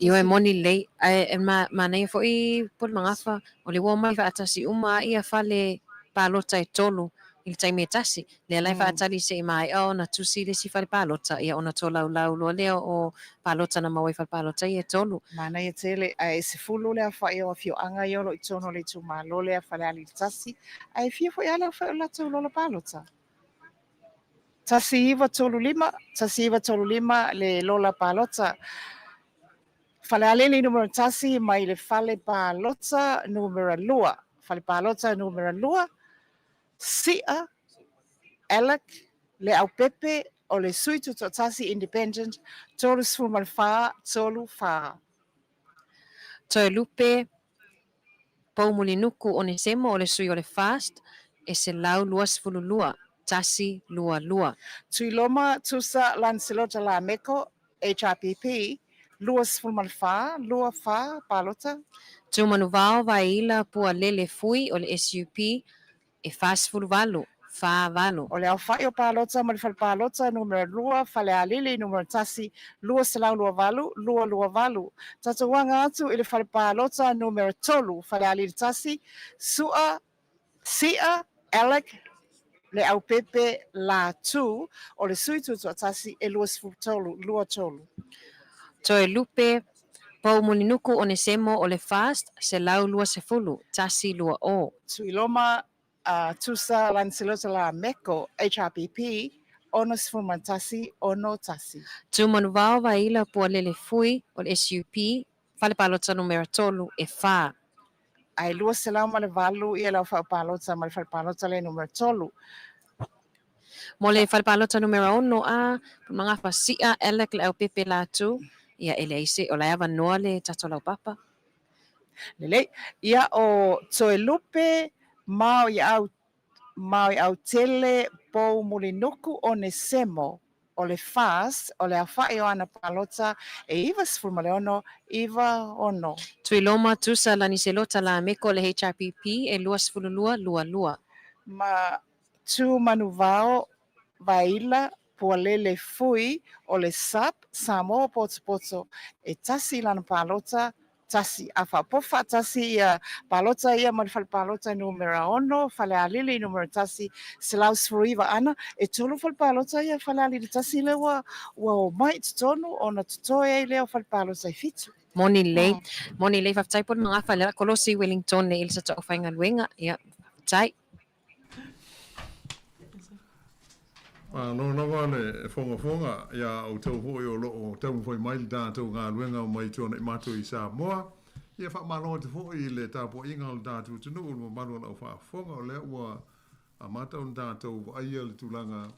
Ioe moni lelei. Ae e ma manaia foi Pule Magafa o le ua omai faatasi uma a ia fale palota e tolu. i le taimi e tasi. Lea la e faatali se i maea ona tusi le isi fale palota, ia ona tolaulau loa lea o palota na maua i fale palota ia e tolu. Manaia tele, ae 10 le aofai o afioaga ia o lo o i totonu o le itumalo lea Falealili 1, ae fia foi lava le aofai o le latou lola palota? 1935, 1935 le lola palota. Falealili numera 1 mai le fale palota numera 2. Fale palota numera 2, Si'a, Alec, Leaupepe, o le sui tutoatasi independent, 34, 34. Toelupe Poumulinuku Onesemo o le sui o le FAST, e 122, 122. Tuiloma Tusa Lancelota Lameko, HRPP, 24, 24 palota. Tumanuvao Vaeila Pualele Fui o le SUP, e 48, 48. O le aofai o palota ma le fale palota numera 2, Falealili numera 1, 228, 228. Tatou aga atu i le fale palota numera 3, Falealili 1, Su'a, Si'a, Alec, Leaupepe, Latu, o le sui tutoatasi e 23, 23. Toelupe Poumulinuku Onesemo o le FAST, 120, 120. Tuiloma Tusa Lancelota Lameko, HRPP, 61, 61. Tumanuvao Vaila Pualele Fui o le SUP, Fale Palota numera 3, e 4. Ae 208 ia le aofai palota ma le fale palota lea numera 3. Mo le fale palota numera 6 a Magafa Si'a Alec Leaupepe Latu, ia e leai se, o la e avanoa le tatou laupapa. Lelei. Ia o Toelupe Maoiau Maoiautele Poumulinuku Onesemo o le FAST o le aofai o ana palota e 96, 96. Tuiloma Tusa Laniselota Lameko le HRPP e 22, 22. Ma Tumanuvao Vaila Pualele Fui o le SUP, Samoa Potopoto, e tasi lana palota, tasi. A faaopoopo faatasi ia palota ia ma le fale palota numera 6, Falealili numera 1, 119 ana, e tolu fale palota ia Falealili 1 lea ua ua omai i totonu ona totoe ai lea o fale palota e fitu. Moni lelei, moni lelei, faafetai Pule Magafa, lea kolosi Wellington i le sa aufaigaluega, ia, faafetai. Malo lava le fogafoga iā outou foi o lo o taumafai mai le tatou galuega mai tuanai matou i Samoa. Ia faamalo atu foi i le tapuaiga o le tatou atunuu i le mamalu o lau faafofoga o lea ua amata ona tatou vaaia le tulaga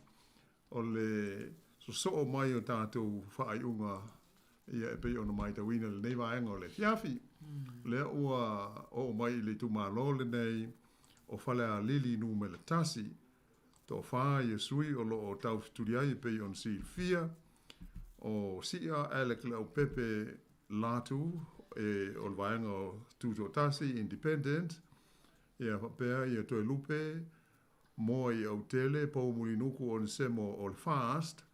o le sosoo mai o tatou faaiuga ia e pei ona matauina i lenei vaega o le afiafi. Lea ua oo mai i le itumalo lenei o Falealili Numera 1, toafa ia sui o lo o taufetuli ai e pei ona silafia, o Si'a Alec Leaupepe Latu e o le vaega o Tutoatasi, Independent, ia faapea ia Toelupe Moa i Autele, Poumulinuku Onesemo o le FAST,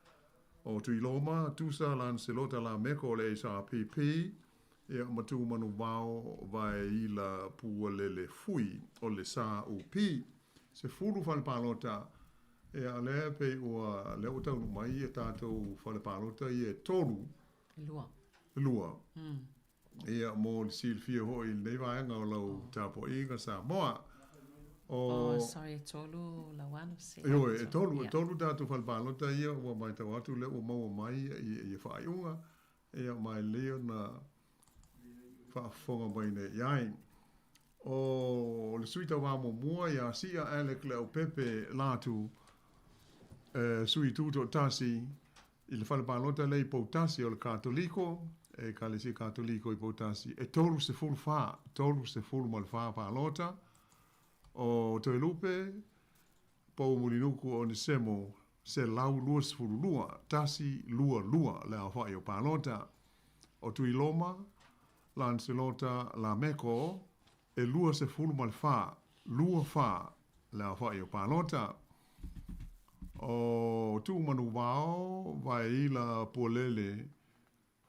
o Tuiloma, Tusa Lancelota Lameko o le HRPP, ia ma Tumanuvao Vaeila Pualele Fui o le SUP. 10 fale palota, ia o lea pei ua, lea ua taunuu mai ia tatou fale palota ia e tolu. E lua. E lua. Ia, mo le silafia foi i lenei vaega o lau tapuaiga Samoa. O... Oh, sorry, e tolu Lauano se. Ioe, e tolu, e tolu tatou fale palota ia ua matau atu lea ua maua mai ia, ia faaiuga, ia ma e lelei ona faafofoga mai nei i ai. O le sui tauva muamua ia Sia Alec Leaupepe Latu, e sui tutoatasi I le fale palota lea i Poutasi o le Katoliko, Ekalesia Katoliko i Poutasi, e 34, 34 palota, o Toelupe, Poumulinuku Onesemo, 122, 122 le aofai o palota. O Tuiloma, Lancelota Lameko, e 24, 24 le aofai o palota. O Tuumanuvao, Vaeila, Pualele,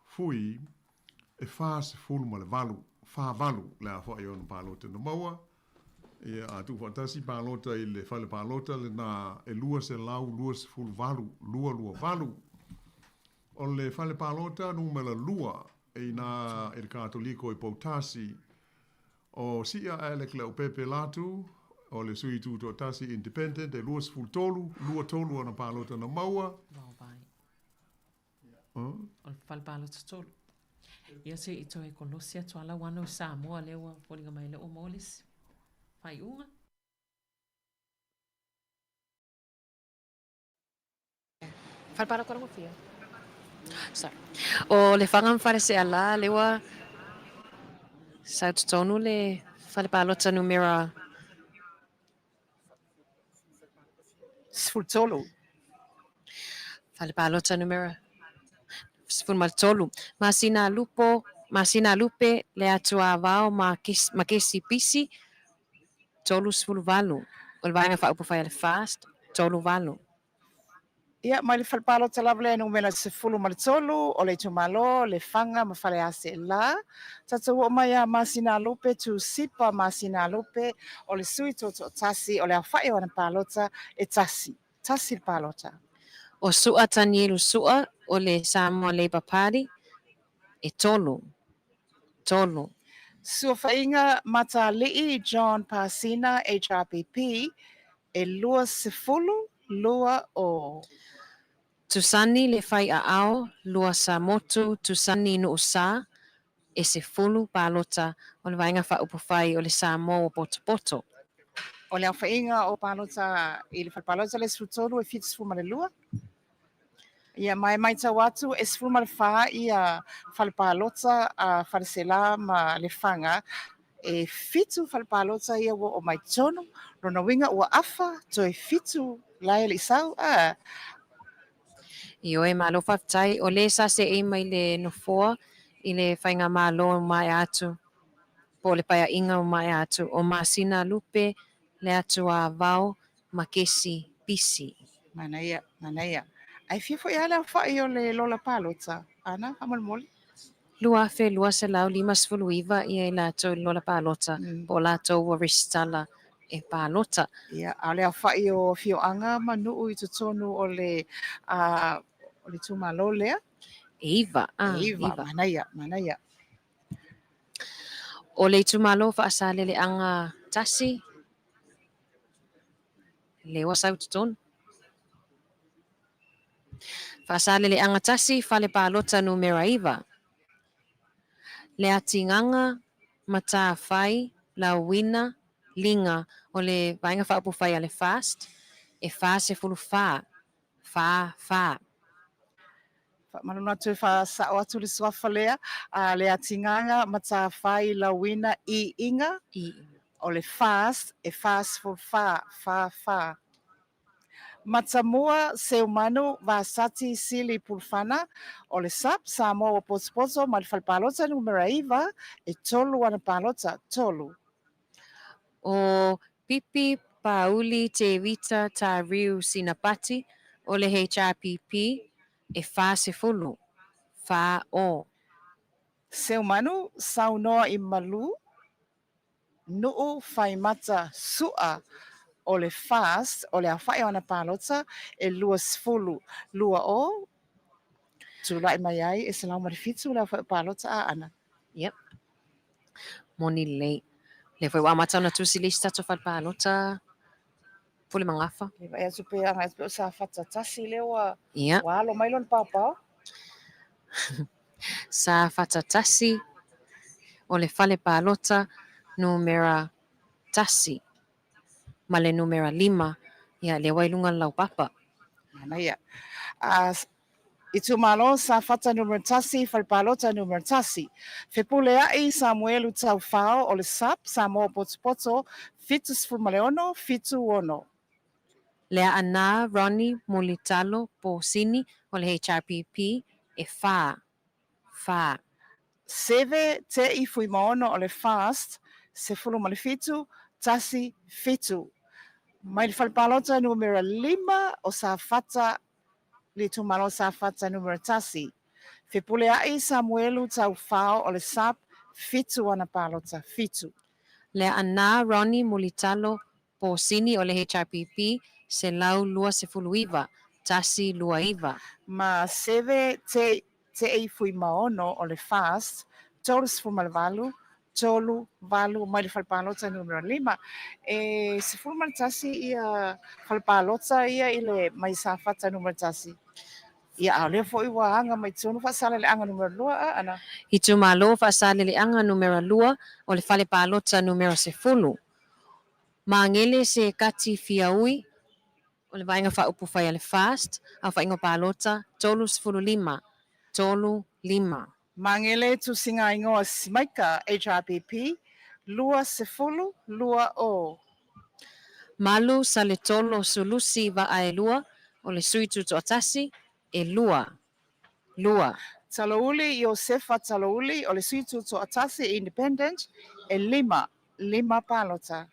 Fui, e 48, fa valu le aofai o ona palota na maua. Ia, a tuufaatasi palota i le fale palota lena e 228, 228. O le fale palota numera 2 i ina i le Katoliko i Poutasi, o Si'a Alec Leaupepe Latu, o le sui tutoatasi independent e 23, 23 ana palota na maua. Vaovai. O le fale palota tolu. Ia se i toe kolosi atu a lau ana o Samoa lea ua foliga mai lea ua maua le isi faaiuga. Fale palota lona fia. Sorry. O Lefaga ma Faleaseela lea ua sau totonu le fale palota numera 13. Fale palota numera 13. Masina Lupo, Masina Lupe, Leatuavao ma Makesi Pisi, 38. O le Vaega Faaupufai a le FAST, 38. Ia, mai le fale palota lava lea numera 13 o le itumalo Lefaga ma Faleaseela. Tatou oo mai ia Masinalupe Tusipa Masinalupe o le sui tutoatasi o le aofai o ana palota e tasi. Tasi le palota. O Su'a Tanielu Su'a o le Samoa Labour Party, e tolu. Tolu. Suafaiga Matali'i John Pasina HRPP, e 22 o. Tusani le Faiaao Luasamotu Tusani Nu'usa, e 10 palota o le Vaega Faaupufai o le Samoa ua potopoto. O le aofaiga o palota i le fale palota le 13 e 72. Ia, ma e matau atu e 14 ia fale palota a Faleaseela ma Lefaga, e fitu fale palota ia ua oo mai totonu, lona uiga ua afa toe fitu la e le i sau a. Ioe, malo faafetai. O le sa seei mai le Nofoa i le Faigamalo ua maea atu, po o le Paeaiga ua maea atu, o Masina Lupe Leatuavao Makesi Pisi. Manaia, manaia. Ae fia foi lava le aofai o le lola palota, Ana, faamolemole? 2259 ia i latou i le lola palota, po o latou ua resitala e palota. Ia, a o le aofai o afioaga ma nuu i totonu o le, o le itumalo lea? E iva, a, E iva, manaia, manaia. O le itumalo Faasaleleaga tasi, lea ua sau i totonu. Faasaleleaga tasi, fale palota numera 9. Leatigaga, Matafai, Lauina, Liga o le Vaega Faaupufai a le FAST, e 44, fa, fa. Faamalulu atu e faasao atu le suafa lea, a Leatigaga, Matafai, Lauina, I Iga, o le FAST e 44, fa, fa. Matamua, Seumanu, Vasati, Sili, Pulufana, o le SUPP, Samoa ua potopoto ma le fale palota numera 9, e tolu ana palota, tolu. O Pipi Pauli Tevita Tariu Sinapati o le HRPP, e 40, fa o. Seumanu, saunoa i malu, Nuu Faimata Su'a o le FAST o le aofai o ana palota e 22 o tulai mai ai e 107 le aofai o palota a Ana. Yep. Moni lelei. Lea foi ua amata ona tusi le isi tatou fale palota Pule Magafa. E vaai atu pe agai atu pe o Safata tasi lea ua Ia. ua alo mai lona paopao. Safata tasi o le fale palota numera tasi ma le numera lima, ia lea ua i luga o le laupapa. Manaia. A Itumalo Safata numera tasi, fale palota numera tasi. Fepuleai Samuelu Taufao o le SUPP, Samoa Potopoto, 76, 76. Leaana Ronnie Mulitalo Posini o le HRPP, e fa, fa. Seve Te'i Fuimaono o le FAST, 17, 1, 7. Mai le fale palota numera lima o Safata, le itumalo Safata numera tasi. Fepulea'i Samuelu Taufao o le SUPP, 7 ana palota, 7. Leaana Ronnie Mulitalo Posini o le HRPP, 129, 129. Ma Seve Te Te'i Fuimaono o le FAST, 38, 38 mai le fale palota numera 5. E 11 ia fale palota ia i le mai Safata numera 1. Ia, a o lea foi ua aga mai totonu Faasaleleaga numera 2 a ana. Itumalo Faasaleleaga numera 2 o le fale palota numera 10. Magele se kati fiaui o le Vaega Faaupufai a le FAST, aofaiga o palota, 35, 3 5. Magele Tusigaigoa Simaika, HRPP, 20 2 0. Malu Saletolo Sulusi Vaaelua o le Sui Tutoatasi, e 2, 2. Talouli Iosefa Talouli o le Sui Tutoatasi, Independent, e 5, 5 palota.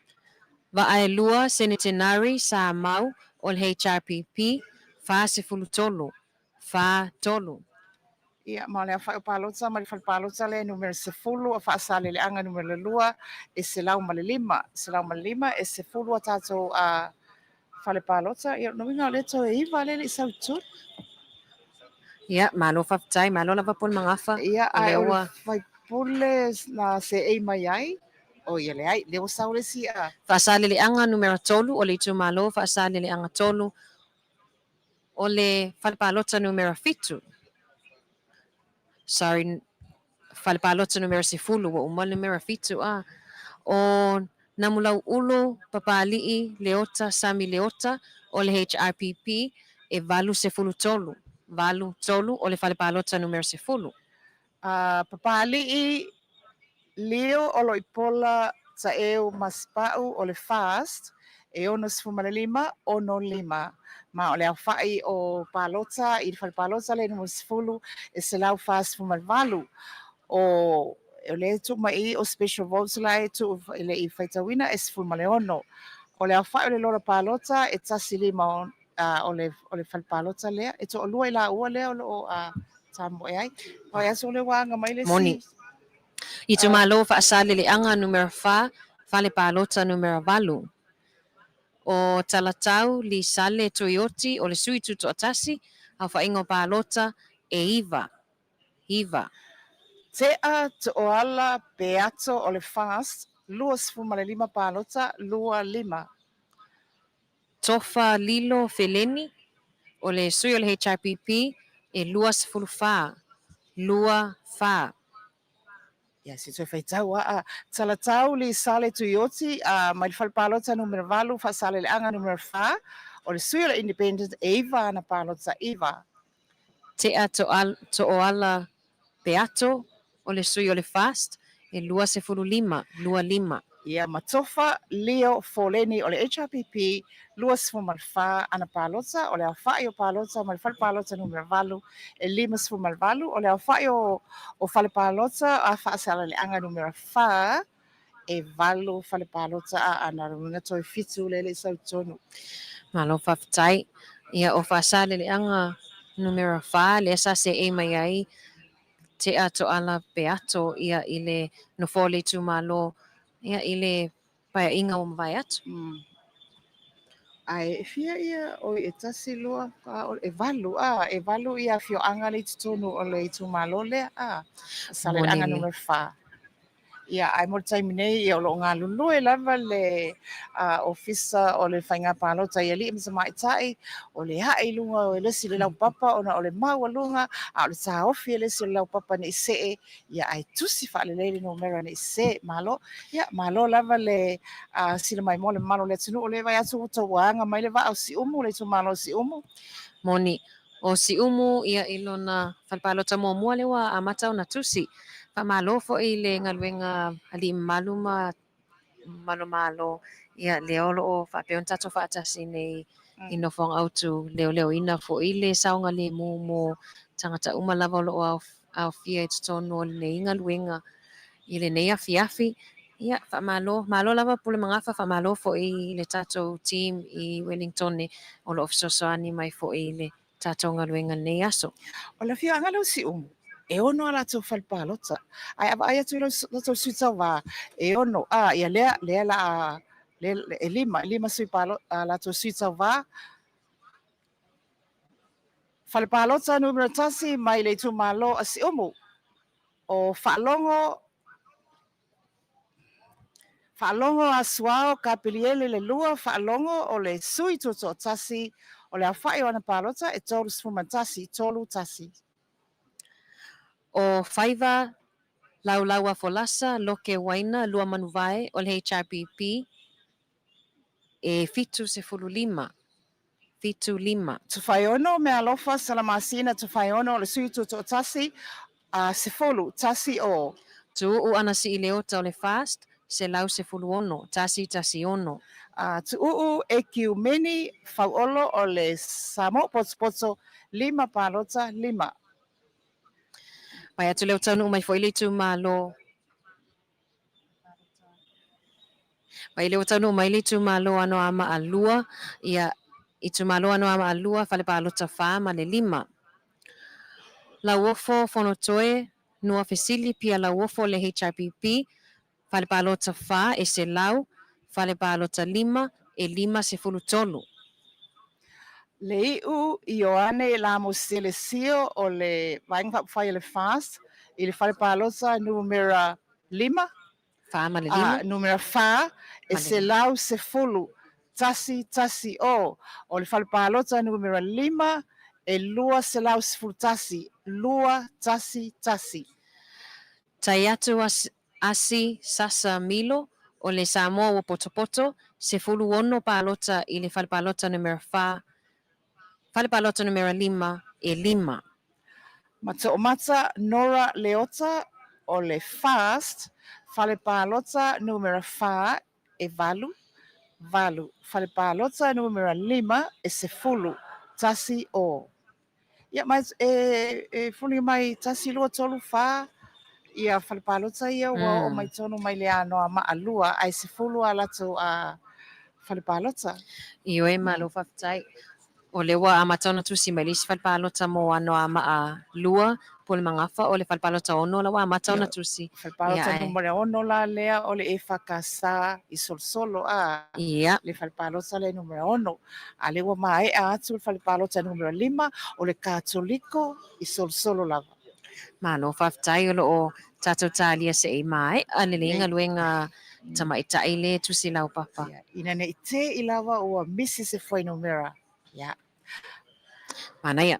Vaaelua Senetenari Samau o le HRPP, 43, 43. Ia, ma o le aofai o palota ma le fale palota lea numera 10 o Faasaleleaga numera 2 e 105, 105 e 10 a tatou a fale palota. Ia, o lona uiga o lea toe 9 lea e le i sau i totonu. Ia, malo faafetai, malo lava po le magafa. Ia, O ae lea o le ua. faipule na seei mai ai, o ia leai, lea ua sau le isi a. Faasaleleaga numera 3 o le itumalo Faasaleleaga 3 o le fale palota numera 7. Sorry, fale palota numera 10, ua uma le numera 7 a. O Namulau'ulu Papali'i Leota Sami Leota o le HRPP e 83, 83 o le fale palota numera 10. A Papali'i Leo Oloipola Taeu Masipa'u o le FAST e 65, 65. Ma o le aofa'i o palota i le fale palota lea numera 10 e 148. O o lea e tuu mai i i o special votes la e tuu e le i faitauina e 16. O le aofa'i o le lola palota e 1 5 o le fale palota lea e to'alua i laua lea o lo o tamoe ai. Pai aso le ua aga mai le Moni. isi. Itumalo Faasaleleaga numera 4, fale palota numera 8. O Talatau Lisale Tuioti o le Sui Tutoatasi, aofaiga o palota e 9, 9. Tea Tooala Peato o le FAST, 25 palota, 25. Tofa Lilo Feleni o le sui o le HRPP e 24, 24. Ia, se toe faitau a Talatau Lisale Tuioti mai le fale palota numera 8 Faasaleleaga numera 4 o le sui o le Independent e 9 ana palota 9. Tea Tooala Peato o le sui o le FAST e 25, 25. Ia, ma Tofa Leo Foleni o le HRPP 24 ana palota. O le aofa'i o palota ma le fale palota numera 8 e 58. O le aofa'i o fale palota a Faasaleleaga numera 4 e 8 fale palota a ana luga toe 7 le le sau tonu. Malo faafetai. Ia, o Faasaleleaga numera 4 lea sa seei mai ai Tea Toala Peato ia i le nofoa o le itumalo ia i le paeaiga ua mavae atu. Ae e fia ia oi e 1, 2, 4, e 8 a e 8 ia afioaga le i totonu o le itumalo lea a Saleleaga Moni. numera 4. Ia, ae mo le taimi nei, ia o lo o galulue lava le ofisa o le faiga palota i alii ma tamaitai o le ae i luga o le isi le laupapa ona o le maualuga a o le taofi e le isi o le laupapa nei see ia ae tusi faalelei le numera nei se malo. Ia, malo lava le sila mai mo le mamalu o le atunuu o le vai atu ua tauaga mai le vaa o Siumu le itumalo o Siumu. Moni. O Siumu ia i lona fale palota muamua lea ua amata ona tusi. Faamalo foi le galuega alii mamalu ma malomalo ia lea o lo o faapea ona tatou faatasi nei i nofoaga autu leoleoina foi le saogalemu mo tagata uma lava o lo o aofia i totonu o lenei galuega i lenei afiafi. Ia, faamalo, malo lava Pule Magafa, faamalo foi i le tatou team i Wellington o lo o fesoasoani mai foi i le tatou galuega lenei aso. O le afioaga lea o Siumu. E ono a latou fale palota. Ae a vaai atu i latou sui tauva, e ono, a, ia lea, lea la a, lea, e lima, e lima sui palo, a latou sui tauva. Fale palota numera 1 mai le itumalo a Siumu. O Faalogo, Faalogo a Suao Kapiliele le lua, Faalogo o le sui tutoatasi, o le aofai o ana palota e 31, 31. O Faiva Laulauafolasa Loke Waina Luamanuvae o le HRPP e 75, 75. Tofaeono Mealofa Salamasina Tofaeono o le sui tutoatasi, a 10, 10. Tuuu Anasii Leota o le FAST, 116, 116. A Tuuu Ekiumeni Fauolo o le Samoa Potopoto, 5 palota, 5. Mai atu leo taunuu mai foi le itumalo. Mai leo taunuu mai le itumalo Anoamaa 2, ia itumalo Anoamaa 2, fale palota 4 ma le 5. Lauofo Fonotoe Nuafesili Pierre Lauofo le HRPP, fale palota 4 e 100, fale palota 5 e 53. Le iu Ioane Lamositele Sio o le Vaega Faaupufai o le FAST i le fale palota numera 5, 4 ma le 5. Numera 4 e 110, 110. O le fale palota numera 5 e 211, 211. Taiatu Asi Sasa Milo o le Samoa ua potopoto, 16 palota i le fale palota numera 4, fale palota numera 5 e 5. Ma Toomata Nora Leota o le FAST, fale palota numera 4 e 8, 8. Fale palota numera 5 e 10, 10. Ia, mai e fuli mai 1, 2, 3, 4, ia fale palota ia ua o mai tonu mai le Anoamaa 2, ai 10 a latou a fale palota. Ioe, malo faafetai. O le ua amata ona tusi mai le isi fale palota mo Anoamaa 2, po le Magafa, o le fale palota 6 la ua amata ona tusi. Fale palota numera 6 la lea o le EFKS i Solosolo a. Le fale palota le numera 6. A le ua maea atu le fale palota numera 5 o le Katoliko i Solosolo lava. Malo faafetai o loo tatou talia se i maea lelei galuega tamaitai le tusi laupapa. Ina nei te i lava ua misi se fuainumera. Ia. Manaia.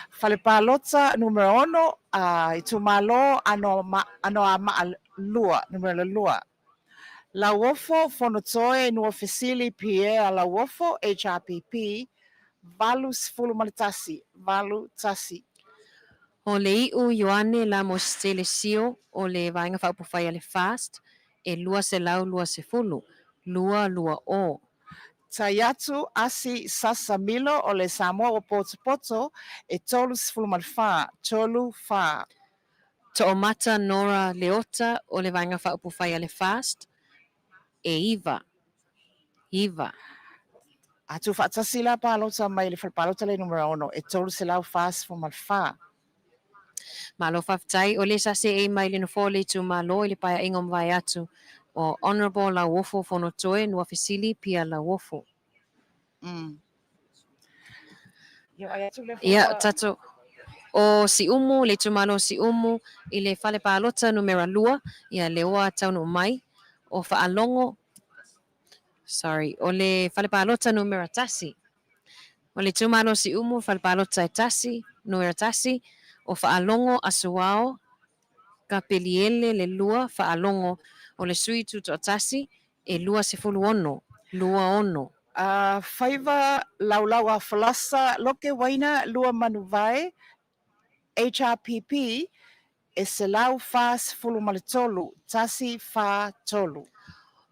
Fale palota numera 6 a itumalo Anoamaa 2, numera 2. Lauofo Fonotoe Nuafesili Pierre Lauofo HRPP 81, 81. O le iu Ioane Lamositele Sio o le Vaega Faaupufai a le FAST e 220, 220. Taiatu Asi Sasa Milo o le Samoa ua potopoto e 34, 34. Toomata Nora Leota o le Vaega Faaupufai a le FAST e 9, 9. Atu faatasi la palota mai le fale palota le numera 6 e 344. Malo faafetai o le sa seei mai le nofoa o le itumalo i le paeaiga o mavae atu o Honourable Lauofo Fonotoe Nuafesili Pierre Lauofo. Ia, ai atu le Ia, tatou o Siumu, le itumalo o Siumu i le fale palota numera 2, ia le ua taunuu mai o Faalogo, sorry, o le fale palota numera 1. O le itumalo o Siumu, fale palota e 1, numera 1, o Faalogo Asuao Kapeliele le 2, Faalogo o le sui tutoatasi e 26, 26. Faiva Laulauafolasa Loke Waina Luamanuvae HRPP e 143, 143.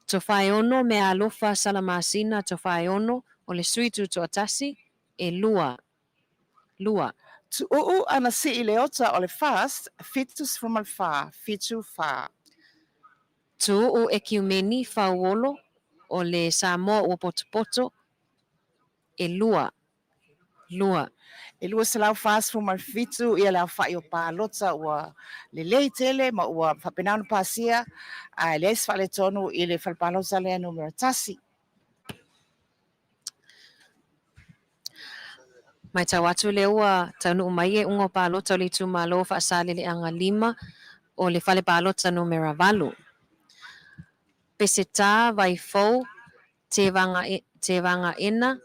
Tofaeono Mealofa Salamasina Tofaeono o le sui tutoatasi e 2, 2. Tuuu Anasii Leota o le FAST 74, 74. Tuuu Ekiumeni Fauolo o le Samoa ua potopoto e 2, 2. E 247 ia le aofa'i o palota ua lelei tele ma ua faapena ona pasia, ae leai se faaletonu i le fale palota lea numera 1. Matau atu lea ua taunuu mai iuga o palota o le itumalo o Faasaleleaga 5 o le fale palota numera 8. Peseta Vaifou Tevaga-ena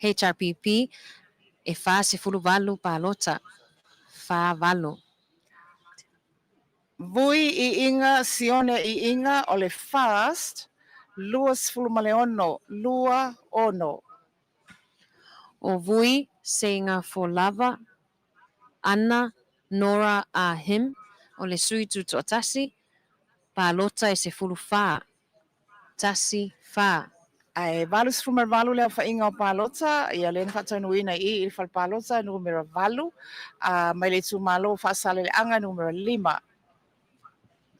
HRPP e 48 palota, 48. Vui Iiga Sione Iiga o le FAST 26, 26. O Vui Seigafolava Ana Nora Ah Him o le sui tutoatasi, palota e 14, 1 4. Ae 88 le aofaiga o palota, ia lea na faataunuuina i i i le fale palota numera 8, a mai le itumalo o Faasaleleaga numera 5.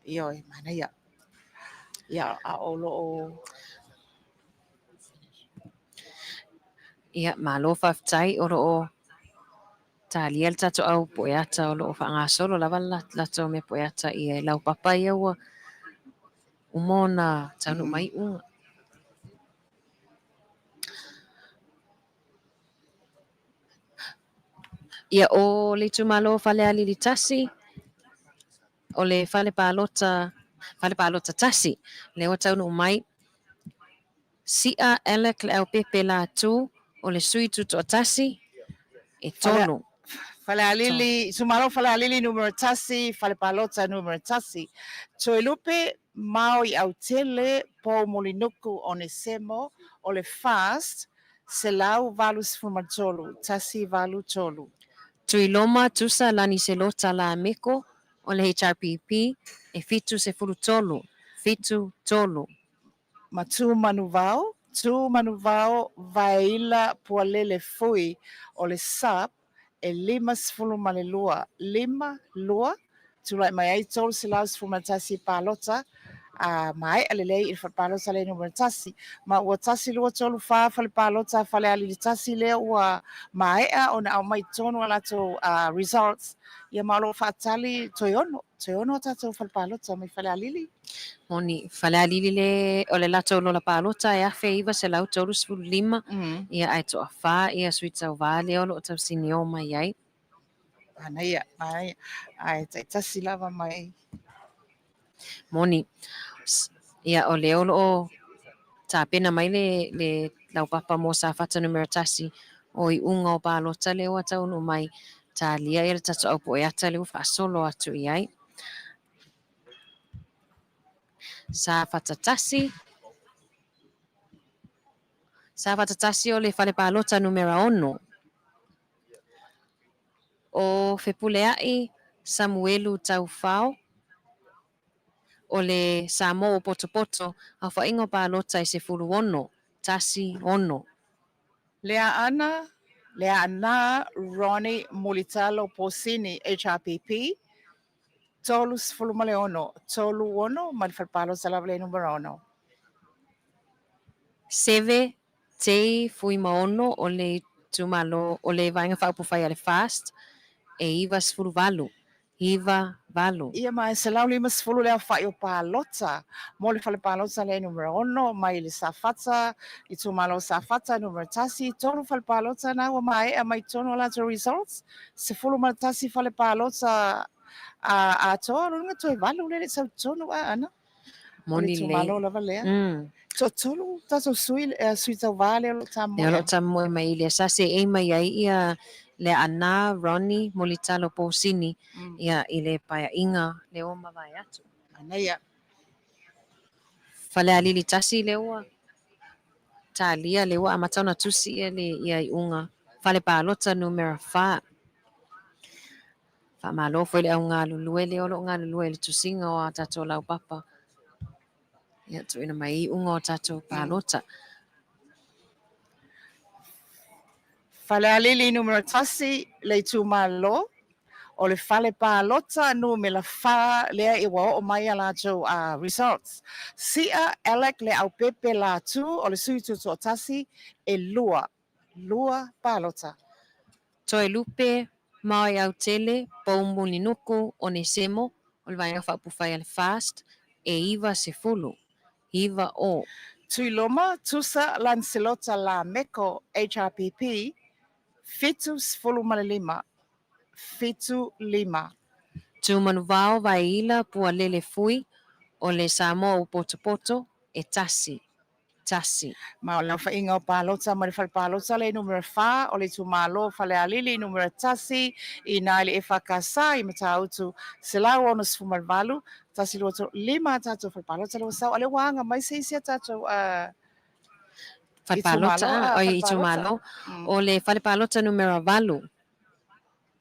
Ioe, manaia. Ia, a o lo o. Ia, malo faafetai o lo o talia le tatou au pueata o lo o faagasolo lava le latou mea pueata i laupapa ia ua uma ona taunuu mai iuga. Ia, o le itumalo o Falealili 1, o le fale palota, fale palota 1, lea ua taunuu mai. Si'a Alec Leaupepe Latu, o le sui tutoatasi, e 3. Falealili, itumalo Falealili numera 1, fale palota numera 1. Toelupe Mao i Autele Pou Mulinuku Onesemo o le FAST 183, 183. Tuiloma Tusa Laniselota Lameko o le HRPP e 73, 73. Ma Tu Manuvao, Tu Manuvao Vaeila Pualele Fui o le SUP e 52, 52, tulai mai ai 311 palota, a maea lelei i le fale palota lea numera 1. Ma ua 1, 2, 3, 4 fale palota Falealili 1 lea ua maea ona aumai tonu a latou results, ia ma o lo o faatali toe 6, toe 6 a tatou fale palota mai Falealili. Moni, Falealili le o le latou lola palota e 1935, ia ae toafa ia sui tauva lea o lo o tausinio mai ai. Manaia, manaia. Ae taitasi lava mai. Moni, ia o lea o lo o tapena mai le, le laupapa mo Safata numera 1 o iuga o palota lea ua taunuu mai talia ia le tatou au pueata lea ua faasolo atu i ai. Safata 1. Safata 1 o le fale palota numera 6. O Fepuleai Samuelu Taufao o le Samoa ua potopoto, aofaiga o palota e 16, 16. Leaana, Leaana Ronnie Mulitalo Posini HRPP 36, 36 mai le fale palota lava lea numera 6. Seve Tei Fuimaono o le itumalo o le Vaega Faaupufai a le FAST e 98, 98. Ia ma e 150 le aofa'i o palota mo le fale palota lea numera 6 mai le Safata, itumalo Safata numera 1, 3 fale palota na ua maea mai tonu a latou results, 11 fale palota a atoa, lona toe 8 lea le sau tonu a ana. O le Moni lelei. itumalo lava lea. Toatolu tatou sui, sui tauva lea o lo o Lea o lo tamoe. o tamoe mai i le sase e mai ai ia Leaana Ronnie Mulitalo Posini ia i le paeaiga lea ua mavae atu. Manaia. Falealili 1 lea ua talia, lea ua amata ona tusi ia le ia iuga fale palota numera 4. Faamalo foi le au galulue lea o lo o galulue i le tusiga o a tatou laupapa. Ia tuuina mai iuga o tatou palota. Falealili numera 1 le itumalo o le fale palota numera 4 lea i ua oo mai a latou results. Si'a Alec Leaupepe Latu o le sui tutoatasi e 2, lua palota. Toelupe, Maoiautele, Pou Mulinuku, Onesemo, o le Vaega Faaupufai a le FAST, e 90, 9 o. Tuiloma, Tusa Lancelota Lameko, HRPP, 75, 75. Tumanuvao Vaeila Pualele Fui, o le Samoa ua Potopoto, e 1, 1. Ma o le aofaiga o palota ma le fale palota le numera 4 o le itumalo o Falealili numera 1 i ina i le EFKS i Matautu 168, 1, 2, 3, 5 a tatou fale palota lea ua sau a o lea ua aga mai se isi a tatou Fale palota, itumalo, oi fale palota. itumalo, o le fale palota numera 8.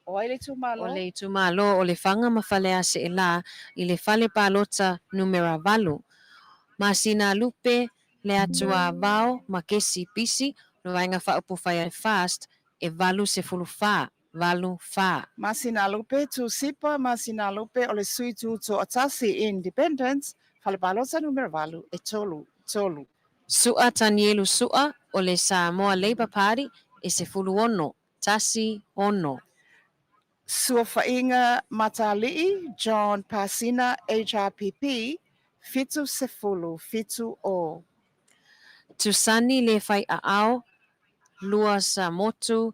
O ai le itumalo? O le itumalo o Lefaga ma Faleaseela i le fale palota numera 8. Masina Lupe, Leatuavao ma Kesi Pisi, o le Vaega Faaupufai a le FAST, e 84, 8 4. Masina Lupe, Tusipa Masina Lupe o le sui tutoatasi, Independent, fale palota numera 8, e 3, 3. Su'a Tanielu Su'a o le Samoa Labour Party, e 16, 1, 6. Suafaiga Matalii John Pasina, HRPP, 70, 7 0. Tusani Le Faiaao, Lua Samotu,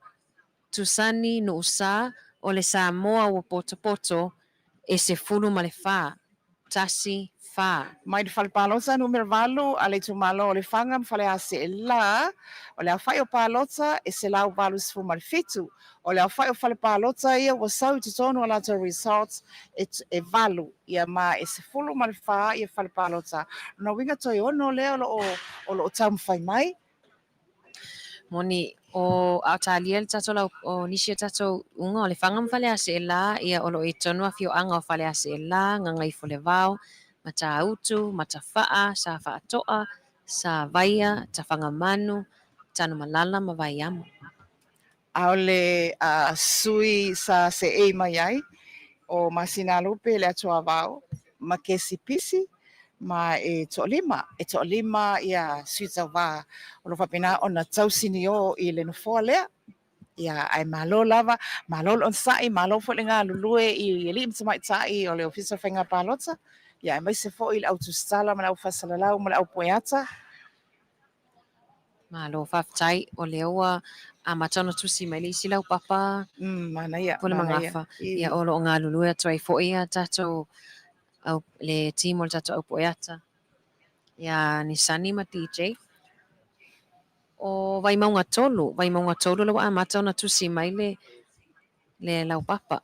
Tusani Nuusa, o le Samoa ua Potopoto, e 14, 1 4. Mai le fale palota numera 8 a le itumalo o Lefaga ma Faleaseela, o le aofai o palota e 187. O le aofai o fale palota ia ua sau i totonu o latou results e e 8 ia ma e 14 ia fale palota. Lona uiga toe 6 lea o lo o o lo o taumafai mai. Moni, o a o talia le tatou lau, o nisi o tatou uga o Lefaga ma Faleaseela, ia o lo o i totonu afioaga o Faleaseela, Gagaifolevao, Matautu, Matafaa, Safaatoa, Savaia, Tafagamanu, Tanumalala ma Vaiamo. A o le sui sa seei mai ai o Masinalupe le Atuavao ma Kesi Pisi ma e toalima, e toalima ia sui tauva o lo o faapena ona tausinio i le nofoa lea. Ia, ae malo lava, malo le onosai, malo foi le galulue i alii ma tamaitai o le Ofisa o Faiga Palota, ia aemaise foi le au tusitala ma le au faasalalau ma le au pueata. Malo faafetai, o lea ua amata ona tusi mai le isi laupapa. Manaia, Pule manaia. Magafa. Ia o lo o galulue atu ai foi ia tatou au, le team o le tatou au pueata. Ia Nisani ma DJ. O Vaimauga 3, Vaimauga 3 la ua amata ona tusi mai le le laupapa.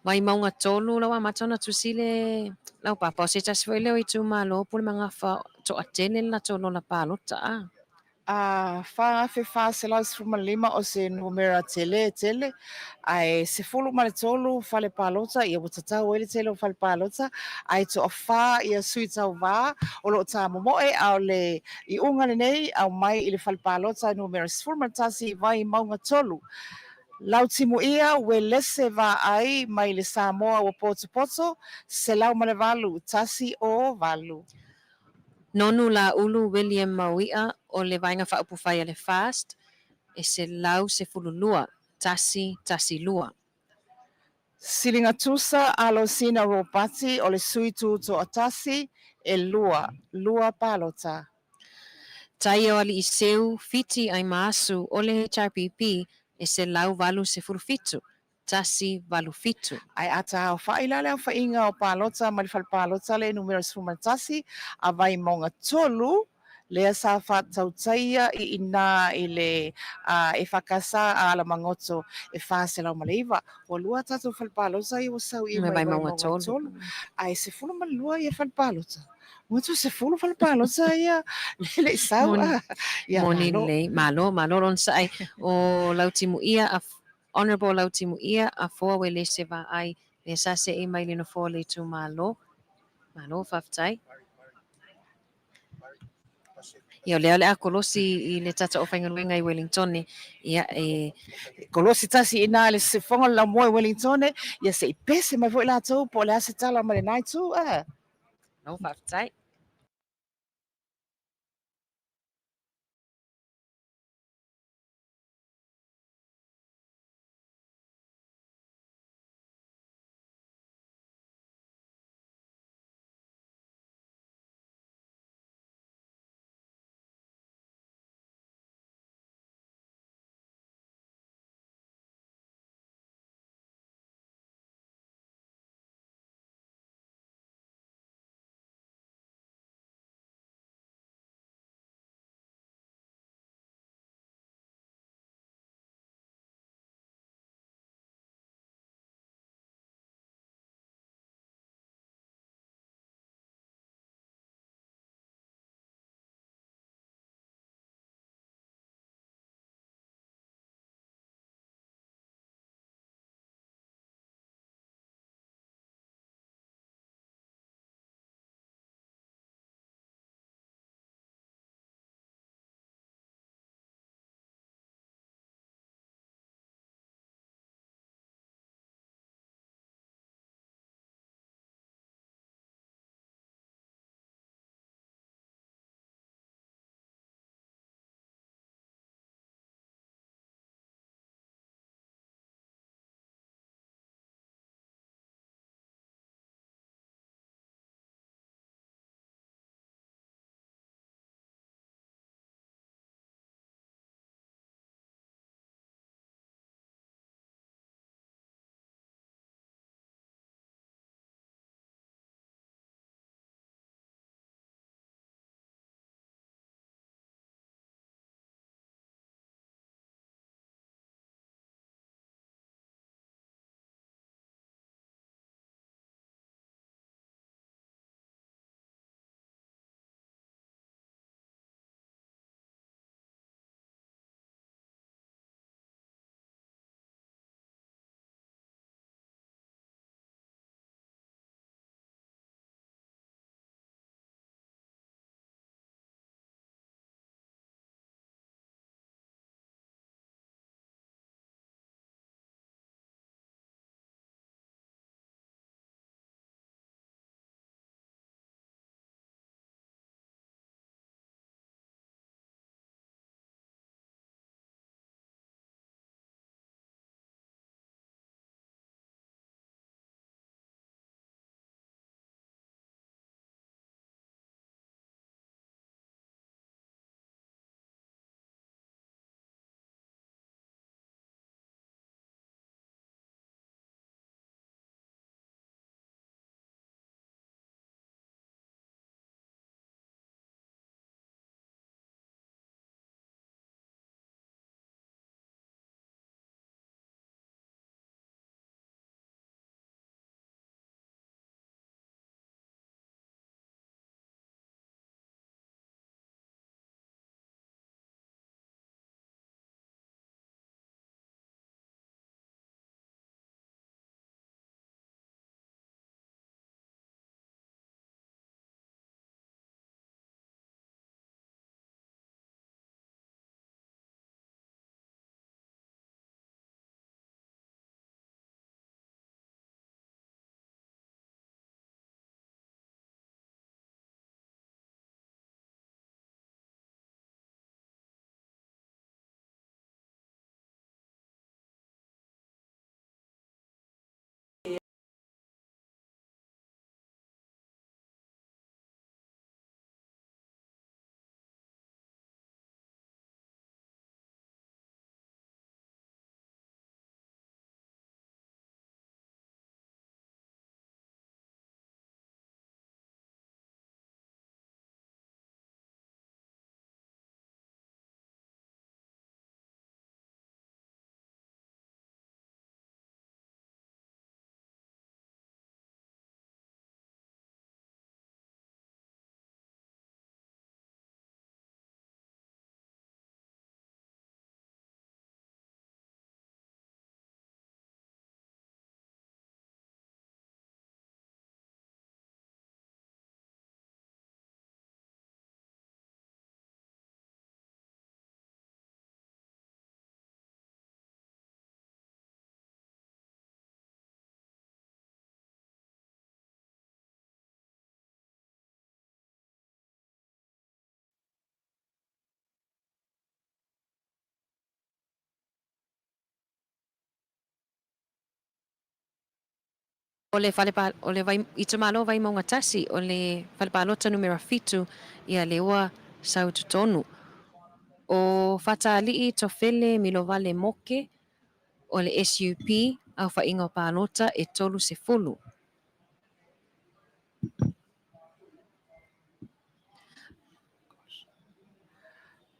Vaimauga 3 la ua amata ona tusi le laupapa. O se tasi foi lea o itumalo Pule Magafa toatele le latou lola palota. A. A 4415 o se numera tele tele, ae 13 fale palota, ia ua tatau ai le tele o fale palota, ae toafa ia sui tauva o lo o tāmomoe, a o le iuga lenei aumai i le fale palota numera 11 Vaimauga 3. Lautimuia Uelese Vaai mai le Samoa ua potopoto, 108, 1 0 8. Nonu Laulu William Maui'a o le Vaega Faaupufai a le FAST, e 112, 1 1 2. Siligatusa Alosina Ropati o le sui tutoatasi, e 2, 2 palota. Taia o Aliiseu Fiti Aimaasu o le HRPP, e 187, 1 8 7. Ae a taaofai la le aofaiga o palota mai le fale palota le numera 11 a Vaimauga 3, lea sa faatautaia i ina i le EFKS a Alamagoto e 409. Ua lua a tatou fale palota ia ua sau i Mai mai Vaimauga Vaimauga 3. 3, ae 12 ia fale palota. Ua tu 10 fale palota ia le le i sau Moni, a. Ia moni malo. lelei, malo, malo le onosai o Lautimuia, a Honourable Lautimuia, Afoa Uelese Vaai, lea sa seei mai le nofoa o le itumalo. Malo, faafetai. Ia o lea o le a kolosi i le tatou aufaigaluega i Wellingtone. Ia e Kolosi tasi i ina i le sifoga o le laumua i Wellingtone, ia se i pese mai foi latou po o le a se tala mai lena itu a. Malo, faafetai. O le fale o le vai, itumalo o Vaimauga 1, o le fale palota numera 7, ia le ua sau i totonu. O Fatalii Tofele Milovale Moke, o le SUP, aofaiga o palota e 30.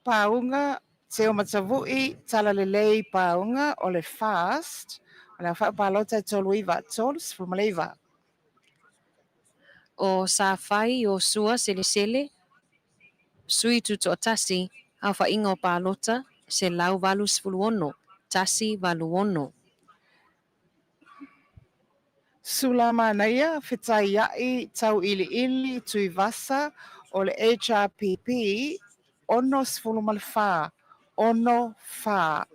Pauga, Teomatavui, Talalelei Pauga, o le FAST, o le aofai o palota e 39, 39. O Safai Iosua Selesele, Sui Tutoatasi, aofaiga o palota, 186, 186. Sulamanaia, Fetaia'i, Tau'ili'ili, Tuivasa, o le HRPP, 64, ono fa.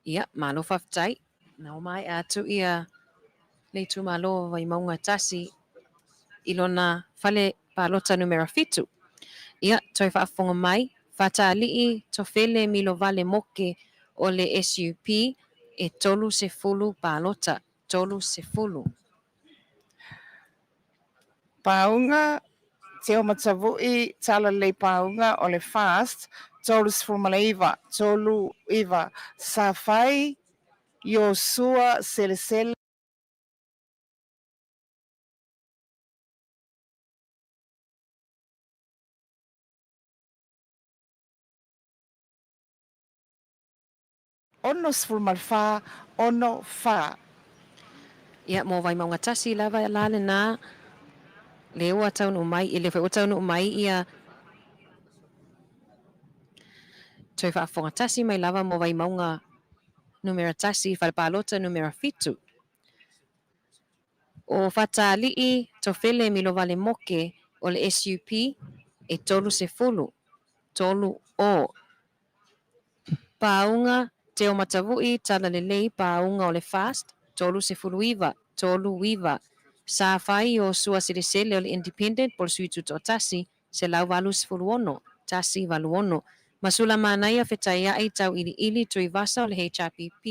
Ia, malo faafetai. Na ua maea atu ia le itumalo o Vaimauga 1 i lona fale palota numera 7. Ia, toe faafofoga mai, Fatalii Tofele Milovale Moke o le SUP, e 30 palota, 30. Pauga, Teomatavui, Talalelei Pauga o le FAST, 39, 39. Safai, Iosua Selesele. 64, ono fa. Ia, mo Vaimauga 1 lava la lena, lea ua taunuu mai, lea foi ua taunuu mai ia toe faafofoga tasi mai lava mo Vaimauga numera 1, fale palota numera 7. O Fatalii Tofele Milovale Moke o le SUP e 30, 30. Pauga Teomatavui Talalelei Pauga o le FAST, 39, 39. Safai Iosua Selesele o le Independent po o le Sui Tutoatasi, 186, 186. Ma Sulamanaia Fetaia'i Tau'ili'ili Tuivasa o le HRPP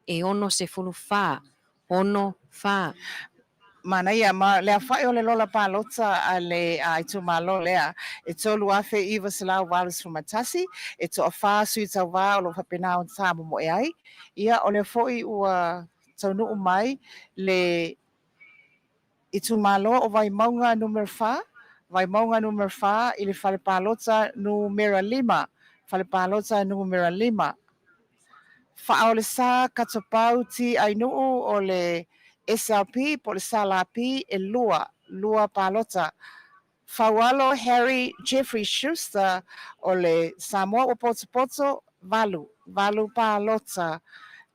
e 64, 64. Manaia, ma le aofa'i o le lola palota a le itumalo lea, e 3,981, e toafa sui tauvā o lo o faapena ona faamomoe ai. Ia, o lea foi ua taunuu mai le itumalo o Vaimauga numera 4, Vaimauga numera 4 i le fale palota numera 5, fale palota numera 5. Faaolesa Katopau T. Ainuu o le SLP po o le SLP e lua, lua palota. Faualo Harry Jeffrey Schuster o le Samoa Ua Potopoto, valu, valu palota.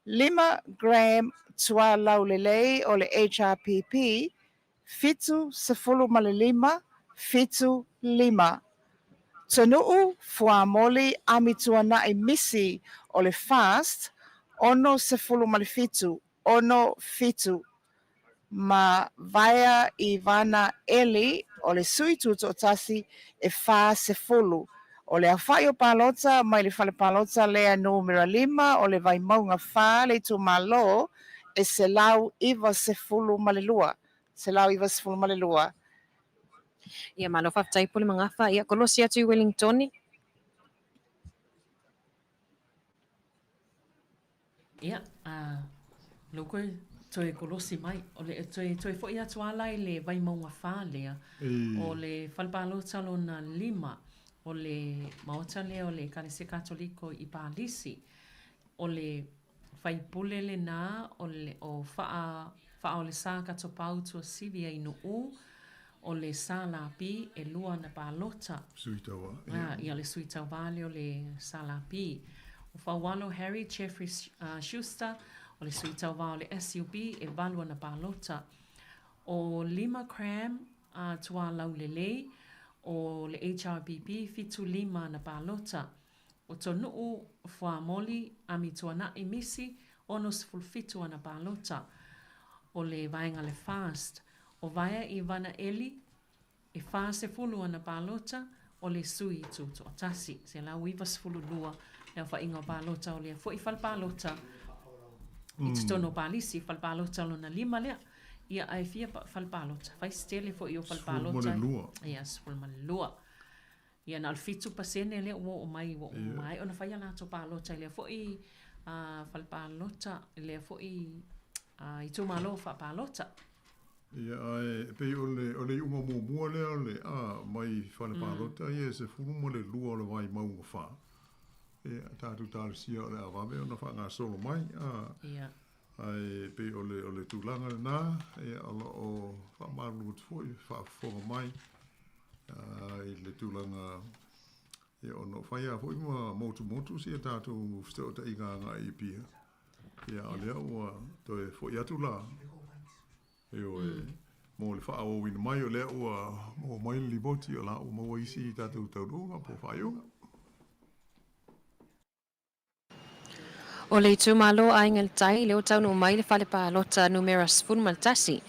5 Graham Tualaulelei o le HRPP, 75, 7 5. Tonuu Fuamoli Amituana'i Misi o le FAST, 67, ono fitu. Ma Vaea Ivana Eli o le Sui Tutoatasi e 40. O le aofa'i o palota mai le fale palota lea numera 5 o le Vaimauga 4 le itumalo e 192, 192. Ia, malo faafetai Pule Magafa. Ia, kolosi atu i Wellingtone. Ia, a, lou koe toe kolosi mai, o le toe, toe foi atu ala i le Vaimauga 4 lea, o le fale palota lona 5, o le maota lea o le Ekalesia Katoliko i Palisi, o le Faipule lenā o le o Faa Faaolesa Katopau Tuasivi Ainuu o le SLP e lua ana palota. Sui Tauva, ia. Ia, o le Sui Tauva lea o le SLP. O Faualo Harry Jeffrey Schuster o le Sui Tauva o le SUP e valu ana palota. O Lima Cram Tualaulelei o le HRPP 75 ana palota. O Tonuu, Fuamoli, Amituana'i Misi, 67 ana palota. O le vaega le FAST. O Vaea Ivana Eli, e 40 ana palota, o le sui tutoatasi. 192 le aofaiga o palota o lea foi fale palota. I totonu o Palisi, fale palota lona lima lea. Ia, ae fia fale palota? Fai se tele foi o fale palota. 12. Ia, 12. Ia, na o le 7% lea ua oo mai, ua maea ona fai a latou palota i lea foi fale palota, i lea foi itumalo faapalota. Ia, ae pei o le, o le iuga muamua lea o le, a, mai fale palota ia e 12 o le Vaimauga 4. Ia, tatou talosia o le a vave ona faagasolo mai, a. Ia. Ae pei o le, o le tulaga lena, ia, o lo o faamalulu atu foi, faafofoga mai, a, i le tulaga, ia, ona o fai lava foi ma motumotu si a tatou fesootaiga agai i Apia. Ia, a o lea ua toe foi atu la, ioe, mo le faaauauina mai, o lea ua maua mai le lipoti, o la ua maua isi tatou taunuuga po o faaiuga. O le itumalo Aiga i le Tai lea ua taunuu mai le fale palota numera 11.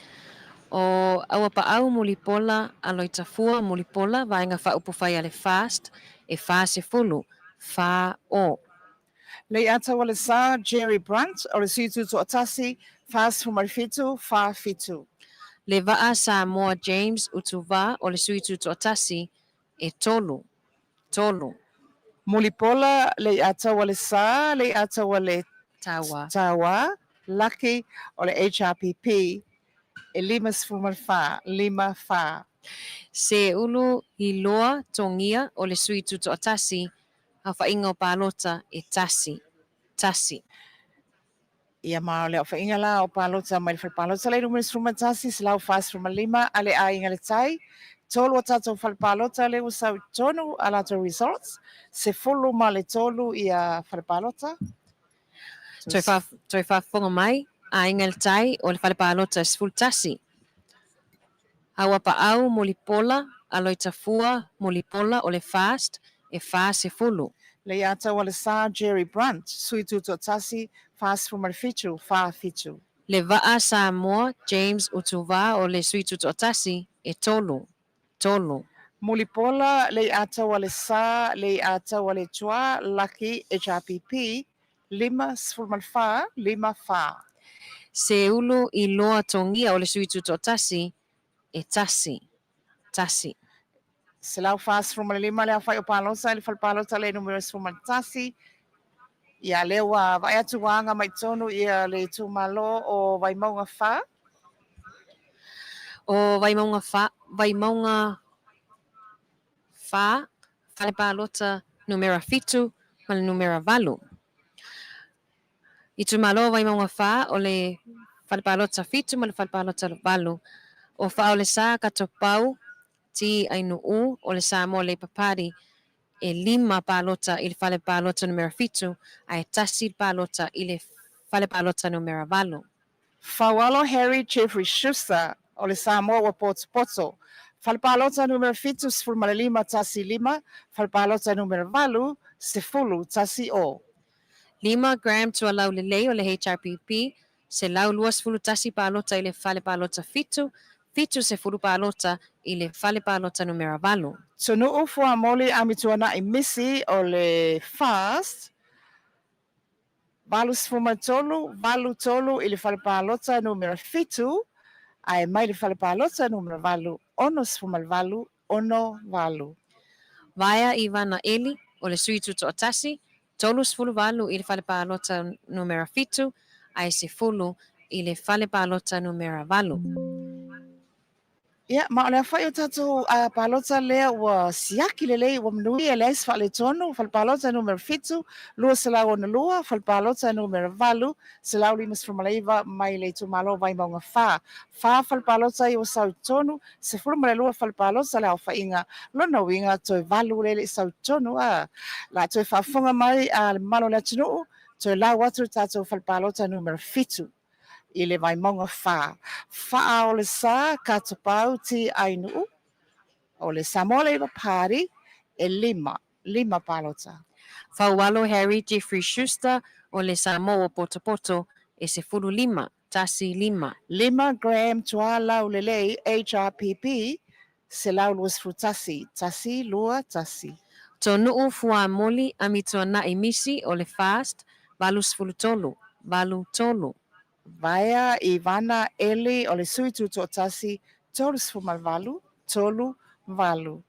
O Auapaau Mulipola Aloitafua Mulipola Vaega Faaupufai a le FAST e 40, fa o. Leiataualesa Jerry Brunt o le Sui Tutoatasi, 47, fa fitu. Le Vaa Samoa James Utuvā o le Sui Tutoatasi e tolu, tolu. Mulipola Leiataualesa Leiatauale Taua. Taua Lucky o le HRPP e 54, lima fa. Seulu Hiloa Togia o le Sui Tutoatasi, aofaiga o palota e tasi, tasi. Ia, ma o le aofaiga la o palota mai le fale palota le numera 11, 145 a le Aiga i le Tai. Tolu o tatou fale palota lea ua sau i totonu a latou results, 13 ia fale palota. Toe, fa, toe faafofoga mai, Aiga i le Tai o le fale palota e 11. Auapaau Mulipola, Aloitafua Mulipola o le FAST e 40. Leiataualesa Jerry Brunt, Sui Tutoatasi, 47, fa fitu. Le Vaa Samoa James Utuvā o le Sui Tutoatasi e tolu, tolu. Mulipola, Leiataualesa, Leiataualetua, Lucky, HRPP, 54, lima fa. Seulu Iloa Togia o le Sui Tutoatasi e tasi, tasi. 145 le aofai o palota i le fale palota le numera 11. Ia, lea ua vaai atu ua aga mai totonu ia le itumalo o Vaimauga 4. O Vaimauga 4, Vaimauga 4, fale palota numera 7 ma le numera 8. Itumalo Vaimauga 4 o le fale palota 7 ma le fale palota 8. O Faaolesa Katopau T. Ainuu o le Samoa Labour Party e lima palota i le fale palota numera 7 ae tasi le palota i le fale palota numera 8. Faualo Harry Jeffrey Schuster o le Samoa ua potopoto. Fale palota numera 7, 15 15, fale palota numera 8, 10 10. Lima Graham Tualaulelei o le HRPP, 121 palota i le fale palota 7, 70 palota i le fale palota numera 8. Tonuu Fuamoli Amituanai Misi o le FAST, 83, 83 i le fale palota numera 7, ae mai le fale palota numera 8, 68, 68. Vaea Ivana Eli o le Sui Tutoatasi, 38 i le fale palota numera 7, ae 10 i le fale palota numera 8. Ia, ma o le aofai o tatou palota lea ua siaki lelei, ua manuia, e leai se faaletonu. Fale palota numera 7, 262, fale palota numera 8, 159 mai le itumalo Vaimauga 4. Fa fale palota ia ua sau i totonu, 12 fale palota le aofaiga. Lona uiga, toe valu lea e le i sau i totonu. A la toe faafofoga mai a le mamalu o le atunuu, toe lau atu le tatou fale palota numera 7 i le Vaimauga 4. Faaolesa Katopau T. Ainuu o le Samoa Labour Party e lima, lima palota. Faualo Harry Jeffrey Schuster o le Samoa ua potopoto e 15, tasi lima. Lima Graham Tualaulelei HRPP 121, tasi lua tasi. Tonuu Fuamoli Amituanai Misi o le FAST 83. 8, 3. Vaea Ivana Eli o le Sui Tutoatasi, 38, 3, 8.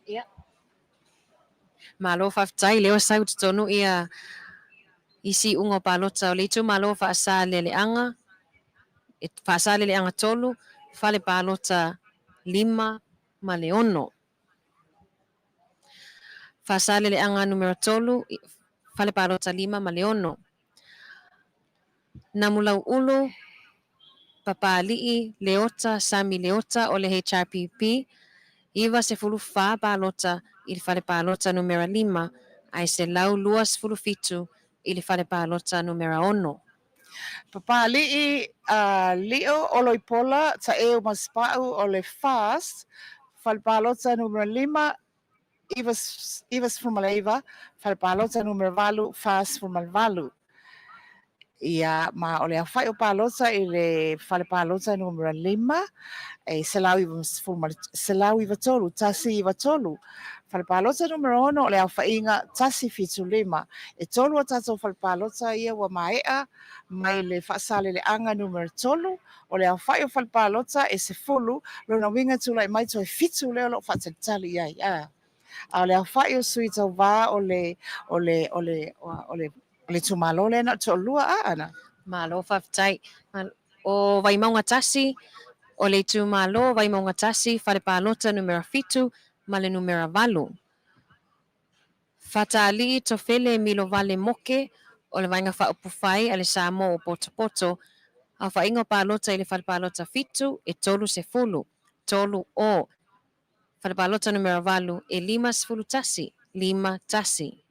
Ia. Malo faafetai lea ua sau i totonu ia isi iuga o palota o le itumalo o Faasaleleaga, Faasaleleaga 3, fale palota 5 ma le 6. Faasaleleaga numera 3, fale palota 5 ma le 6. Namulau'ulu Papali'i Leota Sami Leota o le HRPP, 94 palota i le fale palota numera 5 ae 127 i le fale palota numera 6. Papali'i Lio Oloipola Taeu Masepa'u o le FAST, fale palota numera 5, 99, fale palota numera 8, 48. Ia, ma o le aofa'i o palota i le fale palota numera 5, e 193, 193. Fale palota numera 6 o le aofa'iga 175. E tolu a tatou fale palota ia ua mae'a mai le Faasaleleaga numera 3, o le aofa'i o fale palota e 10, lona uiga e tula'i mai toe fitu lea o lo'o faatalitali i ai. A. A o le aofa'i o sui tauvā o le, o le, o le, o le, o le itumalo lea na o le toalua a, Ana? Malo faafetai. O Vaimauga 1, o le itumalo Vaimauga 1, fale palota numera 7 ma le numera 8. Fatalii Tofele Milovale Moke o le Vaega Faaupufai a le Samoa ua potopoto, aofaiga o palota i le fale palota 7 e 30, 3 o. Fale palota numera 8 e 51, 5 1.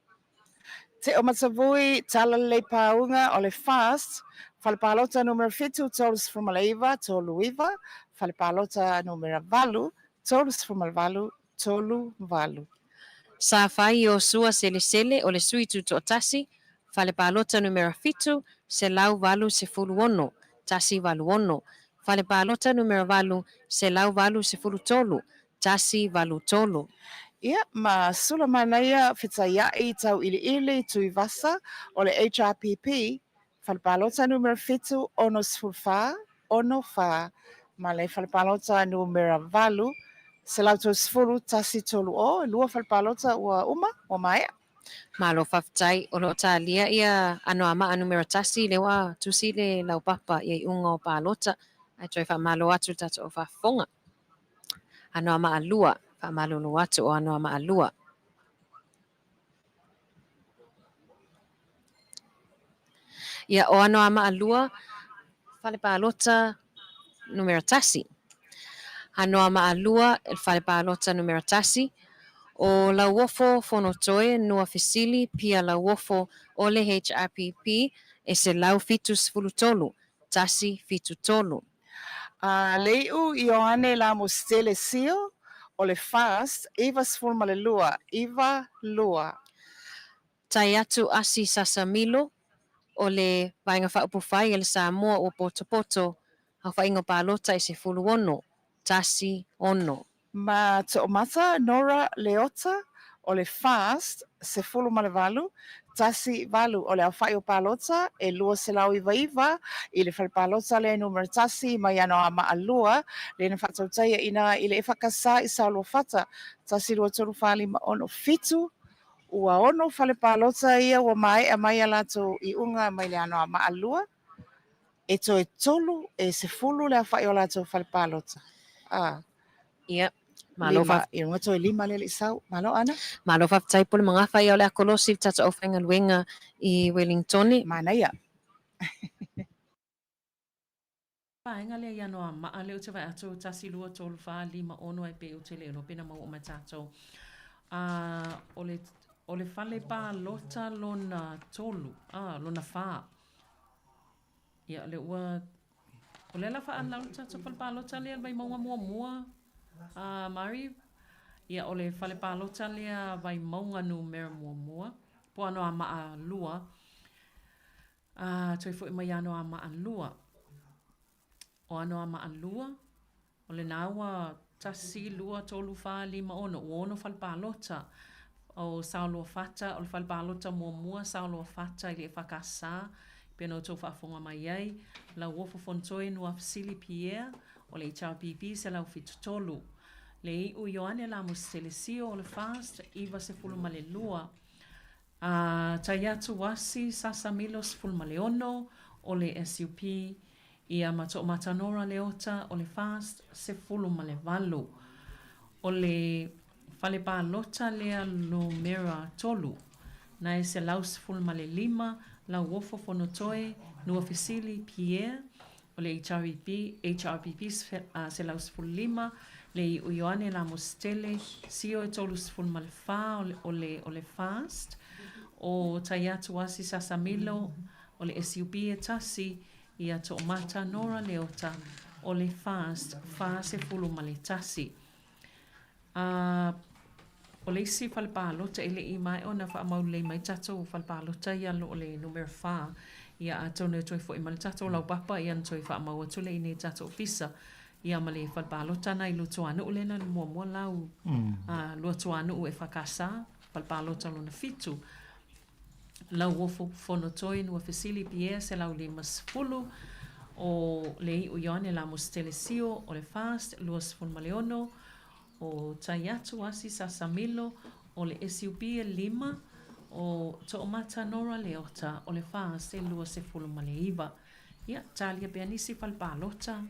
Teomatavui Talalelei Pauga o le FAST, fale palota numera 7, 39, 39, fale palota numera 8, 38, 38. Sa Fai Iosua Selesele o le Sui Tutoatasi, Fale Palota Numera 7, 186, 186, Fale Palota Numera 8, 183, 183. Ia, ma Sulamanaia Fetaia'i Tau'ili'ili Tuivasa o le HRPP, Fale Palota Numera 7, 64, 64, ma le Fale Palota Numera 8, 130, 130. E lua fale palota ua uma, ua maea. Malo faafetai. O lo o talia ia Anoamaa Numera 1 lea ua tusi le laupapa i iuga o palota ae toe faamalo atu le tatou au faafofoga. Anoamaa 2, faamalulu atu o Anoamaa 2. Ia, o Anoamaa 2, fale palota numera 1. Anoamaa 2, fale palota numera 1. O Lauofo Fonotoe Nuafesili Pia Lauofo o le HRPP e 173, 173. A Lei'u Ioane Lamositele Sio o le FAST 92, 92. Taiatu Asi Sasamilo o le Vaega Faaupufai a le Samoa ua potopoto, aofaiga o palota e 16, 16. Ma Toomata Nora Leota o le FAST 18, 18 o le aofa'i o palota e 299 i le fale palota lea numera 1 mai Anoamaa 2 lea na faatautaia ina i le EFKS i Saoluafata 1 2 3 4 5 6 7 ua ono fale palota ia ua maea mai a latou iuga mai le Anoamaa 2 e toe tolu e 10 le aofa'i o latou fale palota. A. Ia, malo Lima, i luga toe lima lea le i sau. Malo Ana. Malo faafetai Pule Magafa ia o le a kolosi le tatou aufaigaluega i Wellingtone. Manaia. Vaega lea i Anoamaa lea ou te vaai atu, tasi, lua, tolu, fa, lima, ono ai pei ou te le iloa pe na maua uma e tatou. A, o le, o le fale palota lona tolu, a, lona fa. Ia, lea ua, o lea la faalau le tatou fale palota lea i le Vaimauga muamua, a Mari. Ia, o le fale palota lea Vaimauga numera muamua, po o Anoamaa 2. A, toe foi mai ia Anoamaa 2. O Anoamaa 2, o lena ua tasi, lua, tolu, fa, lima, ono, ua ono fale palota. O Saoluafata, o le fale palota muamua Saoluafata i le EFKS, pei ona outou faafofoga mai ai, Lauofo Fonotoe Nuafesili Pierre, o le HRPP 173. Le iu Ioane Lamusi Telesio o le FAST 92. A Taiatu Asi Sasa Milo 16 o le SUP, ia ma Toomata Nora Leota o le FAST 18. O le fale palota lea numera tolu, na e 115 Lauofo Fonotoe Nuafesili Pierre, o le HREP, HRPP 115, le Iu Ioane Lamositele, Sio e 34 o le, o le FAST, o Taiatu Asi Sasamilo, o le SUP e tasi, ia Toomata Nora Leota, o le FAST 41. A o le isi fale palota e le i maea ona faamau lelei mai tatou fale palota ia o le numera fa, ia atonu e toe foi mai le tatou laupapa ia ona toe faamau atu lea i inei i le tatou ofisa ia ma le fale palota na i Luatuanuu lea na muamua lau a Luatuanuu EFKS fale palota lona fitu. Lauofo Fonotoe Nuafesili Pierre 150, o le iu Ioane Lamus Telesio o le FAST 26, o Taiatu Asi Sasamilo o le SUP e lima, o Toomata Nora Leota o le FAST e 29. Ia, talia pea nisi fale palota.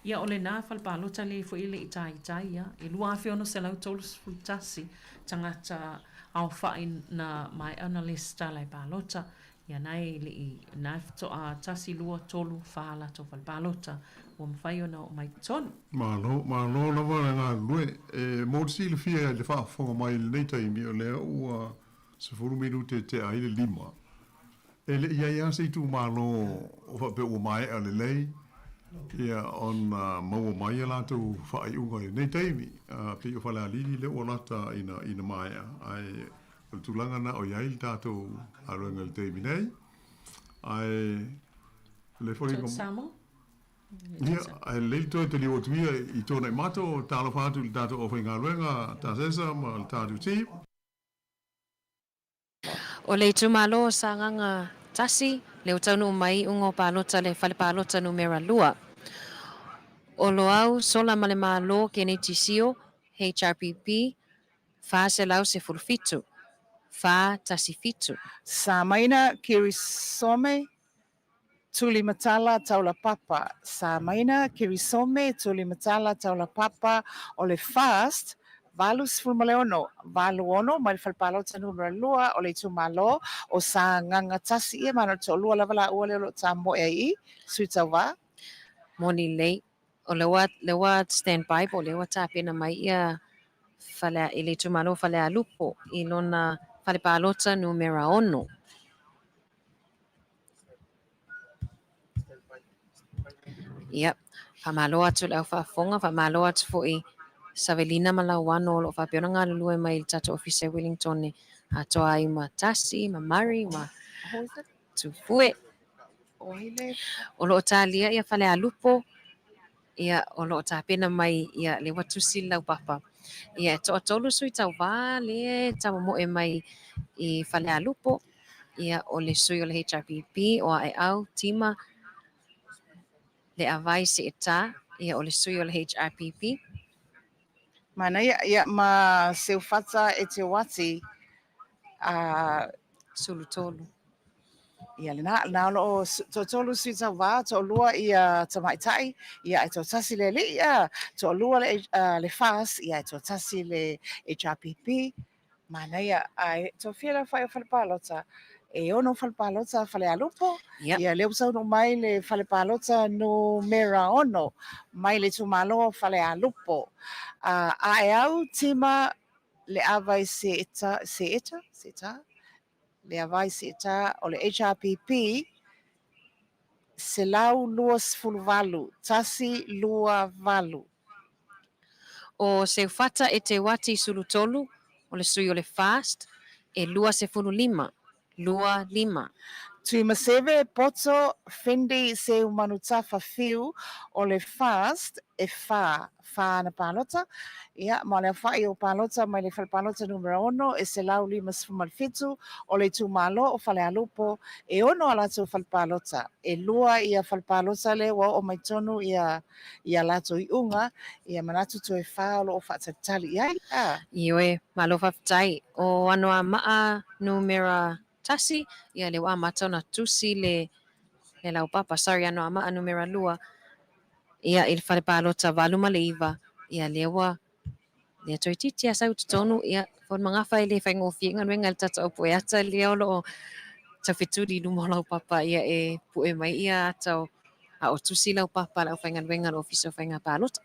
Ia, o lena fale palota lea foi e le i taitai ia. E 2,631 tagata aofai na maea ona lesitala e palota. Ia, na e le i, na e faatoa tasi, lua, tolu, fa latou fale palota ua mafai ona oo mai totonu. Malo, malo lava le galulue. E mo le silafia i le faafofoga mai i lenei taimi, o lea ua 10 minute e tea ai le lima. E le i i ai lava se itumalo o faapea ua maea lelei ia ona maua mai a latou faaiuga i lenei taimi. Pei o Falealili lea ua lata ina ina maea, ae o le tulaga lena o i ai le tatou galuega i le taimi nei. Ae o lea foi Samoa? Ia, ae lelei le toe taliu atu ia i Tuanaimato, talofa atu i le tatou aufaigaluega Tasesa ma le tatou team. O le itumalo o Sagaga 1, lea ua taunuu mai iuga o palota le fale palota numera lua. O Loau Sola ma le Malo Keneti Sio, HRPP, 417, 417. Samaina Kirisome Tulimatala Taulapapa, Samaina Kirisome Tulimatala Taulapapa o le FAST 86, 86 mai le Fale Palota Numera lua o le itumalo o Sagaga Tasi. Ia ma na o le toalua lava laua lea o lo o tamoe ai i Sui Tauva. Moni lelei. O lea ua, lea ua stand by po o lea ua tapena mai ia fale, i le itumalo o Falealupo i lona fale palota numera ono. Ia, faamalo atu i le au faafofoga, faamalo atu foi Savelina ma Lauano o lo o faapea ona galulue mai i le tatou ofisa i Wellington atoa ai ma Tasi, ma Murray, ma Tufue. O lo o talia ia Falealupo, ia o lo o tapena mai ia lea ua tusi le laupapa. Ia e toatolu sui tauva lea e taumomoe mai i Falealupo. Ia o le sui o le HRPP o Aeau Tima Leavai Seeta, ia o le sui o le HRPP. Manaia, ia ma Seufata Eteuati, a Sulu tolu. Ia lena, lena o lo o toatolu sui tauva, toalua ia tamaitai, ia ae toatasi le alii, a, toalua le, le FAS, ia ae toatasi le HRPP. Manaia, ae toafia le aofai o fale palota? E ono fale palota Falealupo, Yep. ia lea ua taunuu mai le fale palota numera ono mai le itumalo o Falealupo. Uh, Aeau Tima Leavai Seeta, Seeta, Seeta, Leavai Seeta o le HRPP 128, 128. O Seufata Eteuati Sulutolu, o le sui o le FAST, e 25, 2 5. Tuimaseve, Poto, Fendi, Seumanutafa, Fiu, o le FAST e whā, whā ana palota. Ia, ma o le aofa'i o palota mai le fale palota numera 6 e 157, o le itumalo o Falealupo, e ono a latou fale palota. E lua ia fale palota lea ua oo mai tonu ia ia latou iuga, ia manatu toe whā o loo faatalitali i ai. A. Ioe, malo faafetai. O Anoamaa numera tasi, ia lea ua amata ona tusi le le laupapa, sorry, Anoamaa numera lua, ia i le fale palota 89, ia lea ua lea toeitiiti lava sau i totonu, ia Fonomagafa e le faigofie galuega i le tatou pue ata lea o lo o taufetuli i luma o laupapa ia e pue mai ia ata o a o tusi laupapa a le aufaigaluega a le Ofisa o Faiga Palota.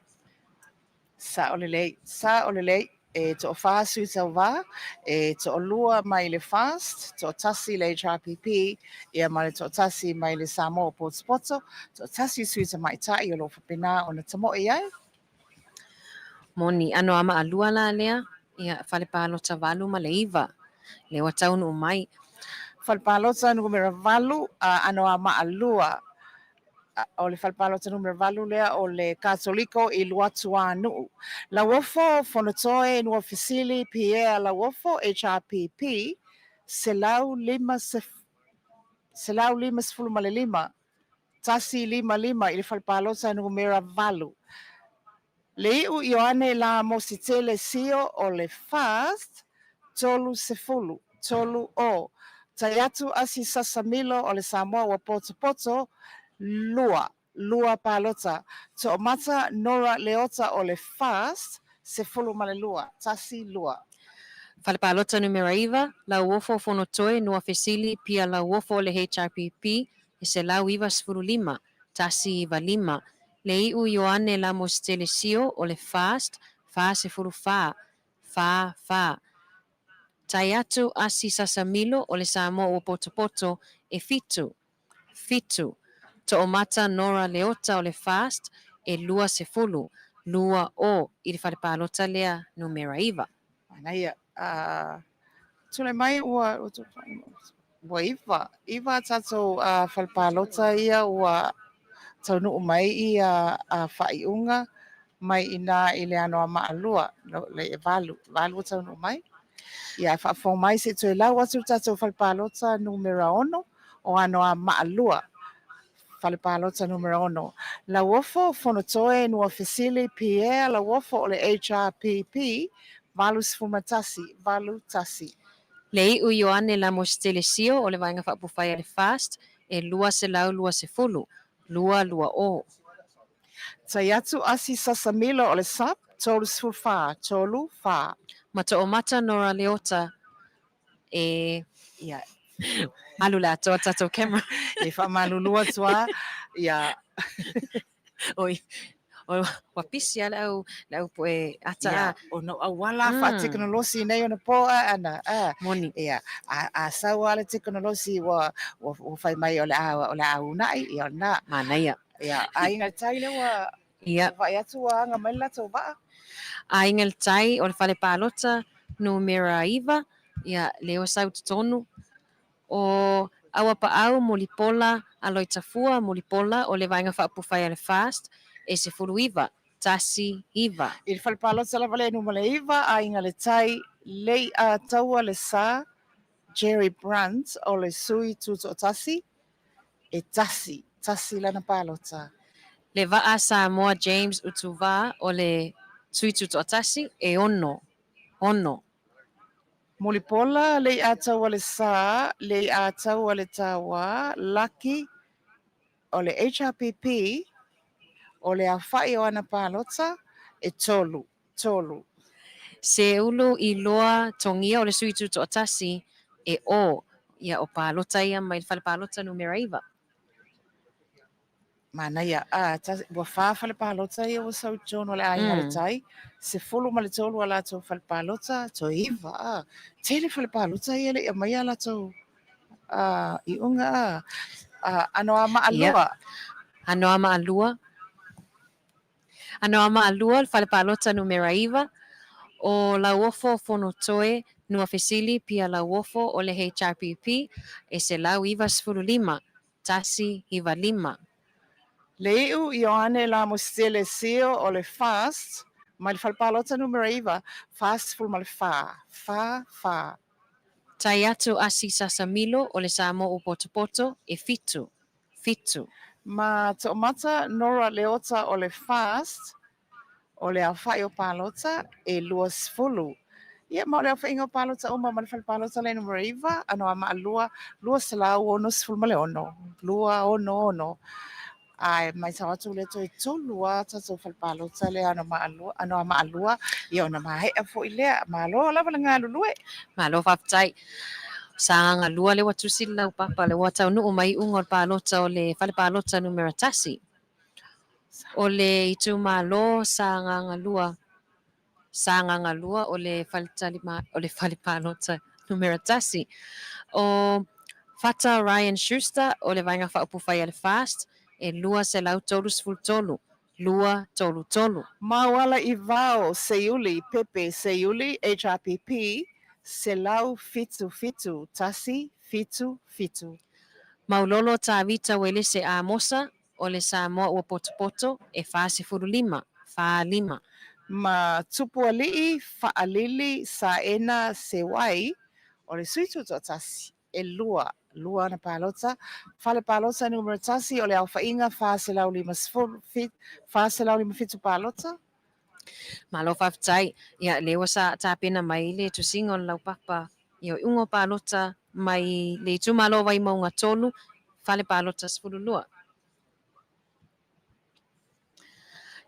Sao lelei, sao lelei. E toafa sui tauva, e toalua mai le FAST, toatasi le HRPP, ia ma le toatasi mai le Samoa Potopoto, toatasi sui tamaitai o lo o faapena ona tamoe ai. Moni, Anoamaa lua la lea, ia, fale palota 89, lea ua taunuu mai. Fale palota numera 8, Anoamaa lua. O le fale palota numera 8 lea o le Katoliko i Luatuanuu. Lauofo, Fonotoe, Nuafesili, Pierre Lauofo, HRPP, 155, 155 i le fale palota numera 8. Le Iu Ioane Lamositele Sio o le FAST, 30, 30. Taiatu Asi Sasamilo o le Samoa ua potopoto, lua, lua palota. Toomata Nora Leota o le FAST, 12, 12. Fale palota numera 9, Lauofo Fonotoe Nuafesili Pia Lauofo o le HRPP, e 195, 195. Le Iu Ioane Lamositele Sio o le FAST, 44, fa, fa. Taiatu Asi Sasamilo o le Samoa ua potopoto, e fitu, fitu. Toomata Nora Leota o le FAST, e 20, 20 i le fale palota lea numera 9. Manaia. Tulai mai ua ua iva, iva a tatou fale palota ia ua taunuu mai ia faaiuga mai i ina i le Anoamaa lua, le e valu, valu ua taunuu mai. Ia e faafofoga mai se i toe lau atu le tatou fale palota numera 6 o Anoamaa lua. Fale palota numera 6. Lauofo, Fonotoe, Nuafesili, Pierre Lauofo o le HRPP, 81, 81. Le Iu Ioane Lamositele Sio o le Vaega Faaupufai a le FAST, e 220, 220. Taiatu Asi Sasamilo o le SUPP, 34, 34. Ma Toomata Nora Leota e Ia. Alu le atoa tatou camera. E faamalulu atu lava, ia. Oi, ua pisi lava le au, le au poe ata. Ia, ona o auala faatekonolosi nei ona po a ana, a. Moni. Ia, a, a sau lava le tekonolosi ua, ua, ua fai mai o le a, o le a uunai, ia o lena. Manaia. Ia, aiga i le tai lea ua, Ia. ua vaai atu ua aga mai le latou vaa. Aiga i le tai o le fale palota numera 9, ia, lea ua sau i totonu. O Auapaau Mulipola Aloitafua Mulipola o le Vaega Faaupufai a le FAST e 19, 19. I le fale palota lava lea numera 9, Aiga le Tai, Leiataua Le Sa, Jerry Brunt o le sui tutoatasi, e tasi, tasi lana palota. Le Vaa Samoa James Utuvā o le sui tutoatasi, e ono, ono. Mulipola, Leiataua Le Sa, Leiataua Le Taua, Lucky o le HRPP, o le aofai o ana palota, e tolu, tolu. Seulu Iloa Togia o le sui tutoatasi, e o, ia o palota ia mai le fale palota numera 9. Manaia, a, ta, ua whā fale palota ia ua sau tonu o le aiga le tai, 13 a latou fale palota, toe iva, a, tele fale palota ia le i aumai a latou a, iuga, a, a, Anoamaa lua. Anoamaa lua. Anoamaa lua, le fale palota numera 9, o Lauofo Fonotoe. Nuafesili Pia Lauofo o le HRPP e 195, 195. Le iu Ioane Lamositele Sio o le FAST mai le Fale Palota Numera 9, 44, fa, fa. Tai atu Asi Sasa Milo o le Samoa ua Potopoto e fitu, fitu. Ma Toomata Nora Leota o le FAST o le aofai o palota e 20. Ia, ma o le aofaiga o palota uma ma le fale palota le numera 9, Anoamaa 2, 266, 266. Ae matau atu lea toe tolu lava tatou fale palota lea Anoamaa 2, Anoamaa 2, ia ona maea foi lea. Malo lava le galulue. Malo faafetai. Sagaga 2 lea ua tusi le laupapa lea ua taunuu mai iuga o le palota o le fale palota numera 1. O le itumalo Sagaga 2, Sagaga 2 o le faletalimalo, o le fale palota numera 1. O Fata Ryan Schuster o le Vaega Faaupufai a le FAST e 233, 233. Mauala Ivao Seiuli Pepe Seiuli HRPP 177 1 7. Maulolo Tavita Uelese Amosa o le Samoa ua potopoto e 45, fa lima. Ma Tupualii Faalili Saena Sewai o le sui tutoatasi e lua, lua ana palota. Fale palota numera 1 o le aofaiga 450, 457 palota. Malo faafetai. Ia, lea ua sa tapena mai le tusiga o le laupapa ia o iuga o palota mai le itumalo o Vaimauga 3, fale palota 12.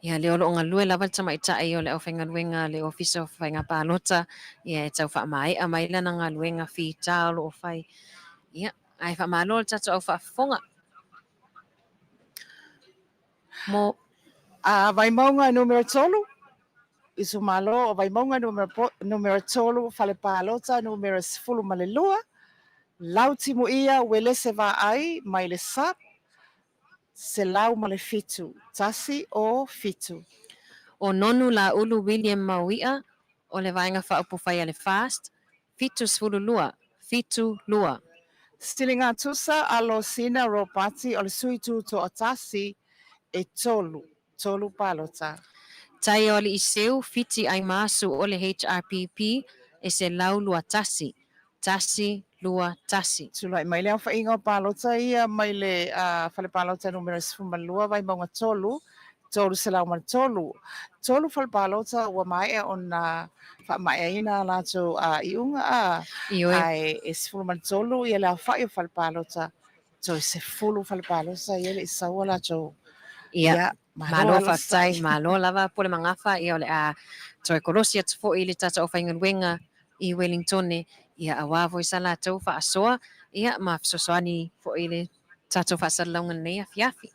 Ia, lea o lo o galue lava le tamaitai o le aufaigaluega a le Ofisa o Faiga Palota, ia e tau faamaea mai lana galuega fita o lo o fai. Ia, ae faamalo le tatou au faafofoga. Mo. A Vaimauga numera 3, itumalo o Vaimauga numera 3, fale palota numera 12, Lautimuia Uelese Vaai mai le SUP, 107, 107. O Nonu Laulu William Maui'a o le Vaega Faaupufai a le FAST, 72, 72. Siligatusa Alosina Ropati o le sui tutoatasi e tolu, tolu palota. Taioaliiseu Fiti Aimaasu o le HRPP e 121, 121. Tulai mai le aofaiga o palota ia mai le fale palota numera 12 Vaimauga 3, 303. Tolu fale palota ua maea ona faamaeaina a latou iuga a, Ioe. ae e 13 ia le aofai o fale palota, toe 10 fale palota ia e le i sau a latou. Ia, Ia, malo malo alofa. faafetai, malo lava Pule Magafa, ia o le a toe kolosi atu foi i le tatou aufaigaluega i Wellingtone, ia aua foi sa latou faasoa, ia ma fesoasoani foi i le tatou faasalalauga lenei afiafi.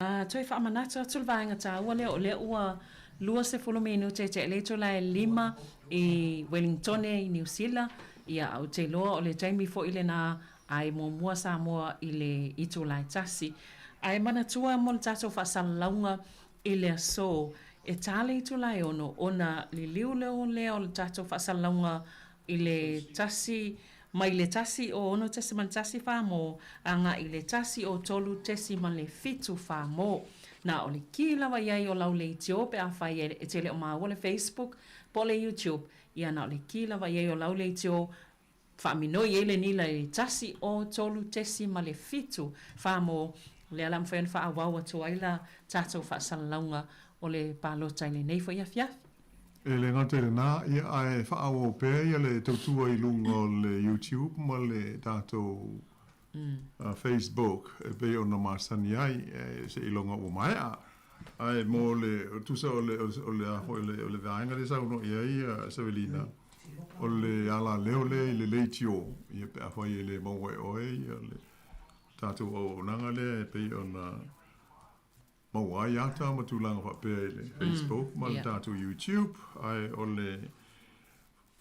A toe faamanatu atu le vaega taua lea, o lea ua 20 minute e teʻe le itula e lima i Wellingtone i Niu Sila, ia, a ou te iloa o le taimi foi lena a e muamua Samoa i le itula e tasi. Ae manatua mo le tatou faasalalauga i le aso, e ta le itula e ono ona liliu lea o le tatou faasalalauga i le tasi mai le 1 o 6.1 fa mo agai i le 1 o 3.7 fa mo. Na o le ki lava i ai o lau leitio pe afai e te le o maua le Facebook po o le YouTube, ia na o le ki lava i ai o lau leitio faaminoi i ai le nila i le 1 o 3.7 fa mo, lea la mafai ona faaauau atu ai la tatou faasalalauga o le palota i lenei foi afiafi. E le gata i lena, ia, ae faaauau pea ia le tautua i luga o le YouTube ma le tatou Facebook e pei ona masani ai, seiloga ua maea. Ae mo le tusa o le o le a foi o le vaega lea e saunoa i ai Savelina, o le alaleo lea i le leitio, ia pe afai e le maua e oe ia le tatou auaunaga lea e pei ona maua ai ata ma tulaga faapea i le Facebook ma le tatou YouTube, ae o le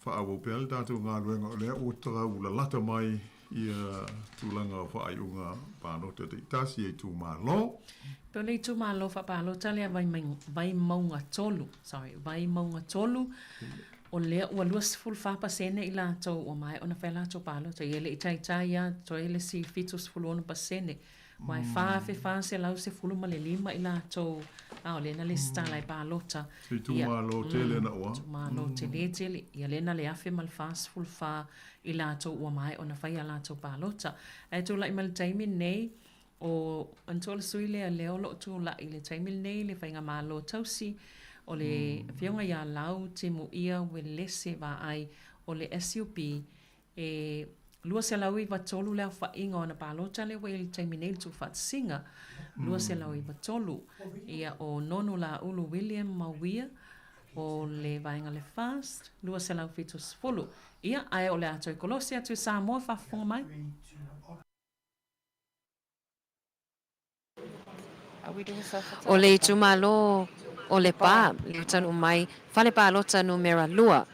faaauau pea le tatou galuega o lea ua tau lalata mai ia tulaga o faaiuga palota taitasi e itumalo. Pei o le itumalo faapalota lea Vaimauga 3, sorry, Vaimauga 3. O lea ua 24% i latou ua maea ona fai a latou palota, ia e le i taitai lava toe le isi 76%, aua e 4,415 i latou a o lea na lesitala e palota. Se itumalo tele naua. Itumalo tele tele. Ia lea na le 1,044 i latou ua maea ona fai a latou palota. Ae tulai mai le taimi lenei, O manatua o le sui lea lea o lo o tulai i le taimi lenei le Faigamalo Tausi o le Afioga ia Lau Timuia Uelese Vaai o le SUP e 293 le aofaiga o ana palota lea ua i ai i le taimi nei i le tuufaatasiga 293. Ia o Nonu Laulu William Mauia o le vaega le FAST 270. Ia ae o le a toe kolosi atu i Samoa faafofoga mai. O le itumalo o Lepa, lea ua taunuu mai, fale palota numera 2.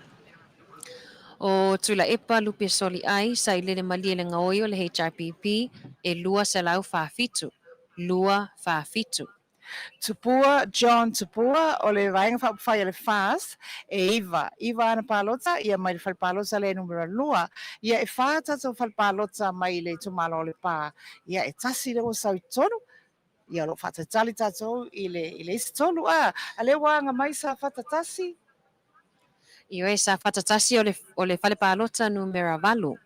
O Tuilaepa Lupe Soliai, Sailele Malie le Gaoi o le HRPP, e 247, 247. Tupua, John Tupua, o le Vaega Faaupufai a le FAST, e iva, iva ana palota, ia mai le fale palota lea numera lua. Ia e fa tatou fale palota mai le itumalo o Lepa. Ia e tasi lea ua sau i totonu, ia o lo o faatalitali tatou i le, i le isi tolu. A, a lea ua aga mai Safata tasi. Ioe, Safata tasi o le, o le fale palota numera valu.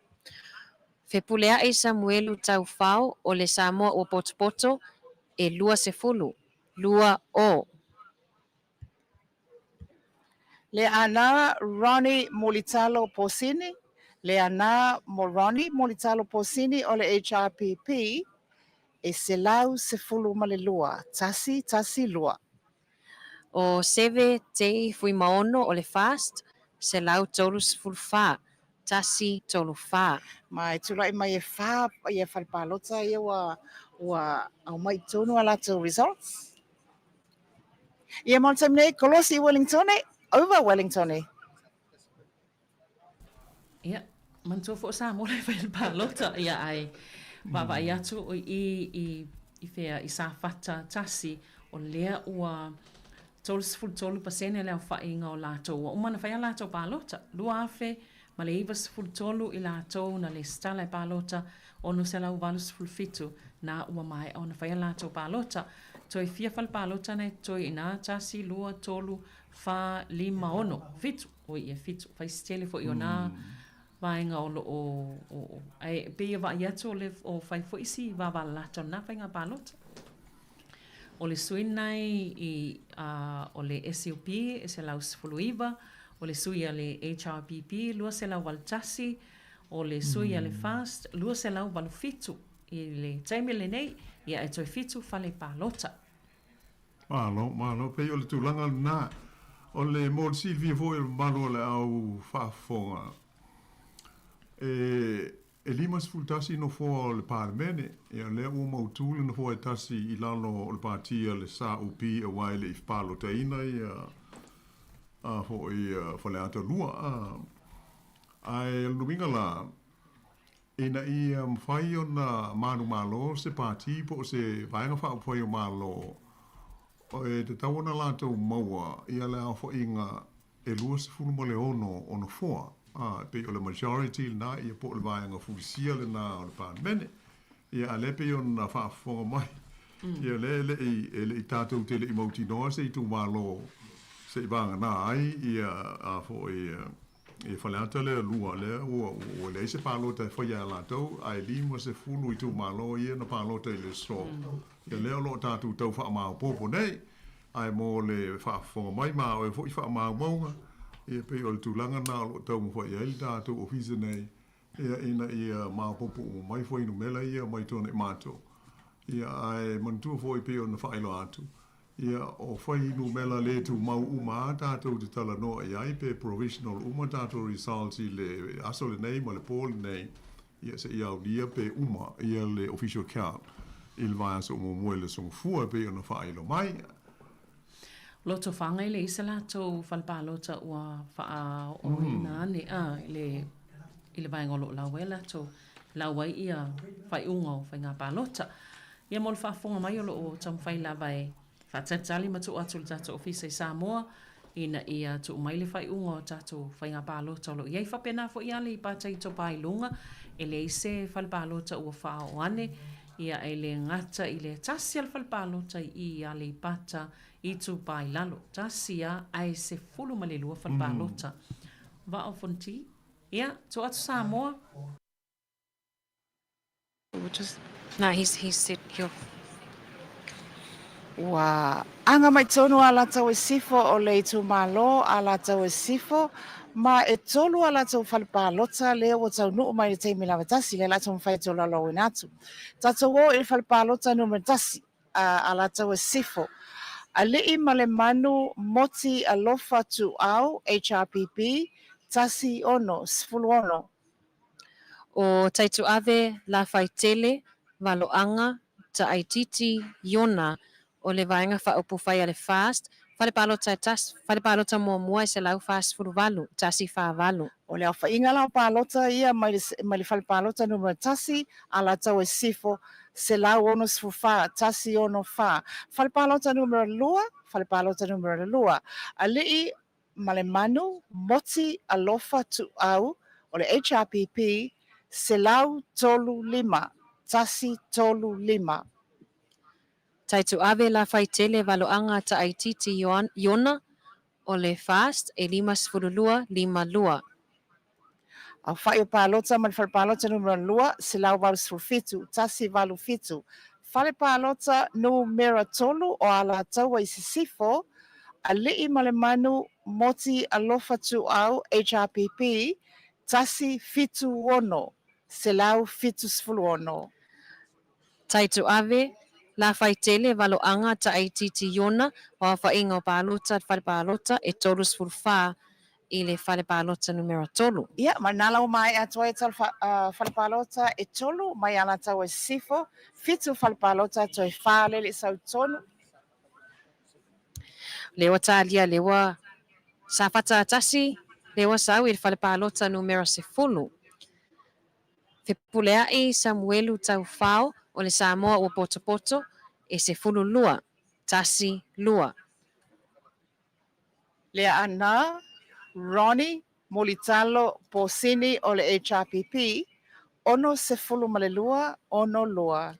Fepuleai Samuelu Taufao o le Samoa ua potopoto e 20, lua o. Leaana Ronnie Mulitalo Posini, Leaana mo Ronnie Mulitalo Posini o le HRPP e 112, tasi, tasi, lua. O Seve Tei Fuimaono o le FAST, 134, tasi, tolu, fa. Ma e tulai mai e fa ia fale palota ia ua ua aumai i totonu a latou results. Ia mo le taimi nei, kolosi i Wellingtone, over Wellingtone. Ia, manatua foi o Samoa la e fai le palota, ia ae vaavaai atu i i i fea i Safata tasi, o lea ua 33% le aofaiga o latou ua uma ona fai a latou palota, 2093 i latou na lesitala e palota, 687 na ua maea ona fai a latou palota. Toe fia fale palota na e totoe i ina, tasi, lua, tolu, fa, lima, ono, fitu. Oi ia fitu, fai si tele foi o nā vaega o lo o, ae pei e vaai atu o le, o fai foi si vāvālalata o nā faiga palota. O le sui nei i, a, o le SUP e 119, o le sui a le HRPP 281, o le sui a le FAST 287 i le taimi lenei, ia e toe fitu fale palota. Malo, malo. Pei o le tulaga lena. O le mo le silafia foi e le mamalu o le au faafofoga, e, e 51 nofoa o le Palemene, ia o lea ua mautu le nofoa e tasi i lalo o le pati a le SUP aua e le i palotaina ia a foi Faleata 2. A, ae o le uiga la, Ina ia mafai ona manumalo se pati po o se Vaega Faaupufai o Malo, e tatau ona latou maua ia le aofaiga e 26 o nofoa, ā, e pei o le majority lena ia po o le vaega fulisia lena o le Palemene. Ia, a o lea e pei ona faafofoga mai, ia o lea e le i, e le i tatou te le i mautinoa se itumalo seivagana ai ia, a foi, I Faleata lea lua lea ua ua leai se palota e faia e latou ae 50 itumalo ia na palota i le aso. Ia lea o lo o tatou tau faamaopoopo nei ae mo le faafofoga mai ma oe foi faamaumauga ia pei o le tulaga lena o lo o taumafai ai le tatou ofisa nei ia ina ia maopoopo uma mai fuainumera ia mai tuanai matou. Ia ae manatua foi pei ona faailoa atu Ia, o fuainumera le tumau uma a tatou te talanoa i ai pe provisional uma tatou results i le aso lenei ma le po lenei, ia seia aulia pe uma ia le official count i le vaiaso muamua i le Aso Gafua e pei ona faailoa mai. Lotofaga e leai se latou fale palota ua faaooina ane a i le i le vaega o lo o lau ai latou lau ai ia faaiuga o faiga palota. Ia mo le faafofoga mai o lo o taumafai lava e faatalitali ma tuu atu i le tatou Ofisa i Samoa. ina ia tuu mai le faaiuga o tatou faiga palota o lo o i ai. Faapena foi Aleipata Itupa i Luga, e leai se fale palota ua faaoo ane, ia e le gata i le tasi a le fale palota i i Aleipata Itupa i Lalo, tasi a ae 12 fale palota. Vaa o Fonoti, ia, tuu atu Samoa. No, he's, he's said he'll... Ua aga mai tonu Alataua Sisifo o le itumalo Alataua Sisifo ma e tolu a latou fale palota lea ua taunuu mai i le taimi lava tasi lea la taumafai e tolaulauina atu. Tatou o i le fale palota numera tasi a Alataua Sisifo. Alii ma le Manu Moti Alofa Tuuau HRPP 1 16. O Taituave, Lafaitele, Valoaga, Taaititi, Iona, o le Vaega Faaupufai a le FAST, Fale Palota e tasi, Fale Palota muamua e 148, 148. O le aofaiga la o palota ia mai le mai le Fale Palota numera tasi, Alataua i Sisifo, 164, 164. Fale Palota numera lua, Fale Palota numera lua, Alii ma le Manu, Moti Alofa Tuuau o le HRPP, 135, 135. Taituave Lafaitele Valoaga Taaititi Iona o le FAST e 52, 52. Aofai o palota ma le fale palota numera 2, 187, 187. Fale palota numera 3 o Alataua i Sisifo, Alii ma le Manu, Moti Alofa Tuuau, HRPP, 176, 176. Taituave, Lafaitele, Valoaga, Taaititi Iona, o aofaiga o palota i le fale palota e 34 i le fale palota numera 3. Ia, ma lena la ua maea atu ai tala fale palota e tolu mai Alataua i Sisifo, fitu fale palota toe fa lele i sau tonu. Lea ua talia, lea ua safata tasi, lea ua sau i le fale palota numera 10. Fepuleai Samuelu Taufao o le Samoa ua potopoto e 12, tasi, lua. Leaana Ronnie Mulitalo Posini o le HRPP, 62, 62.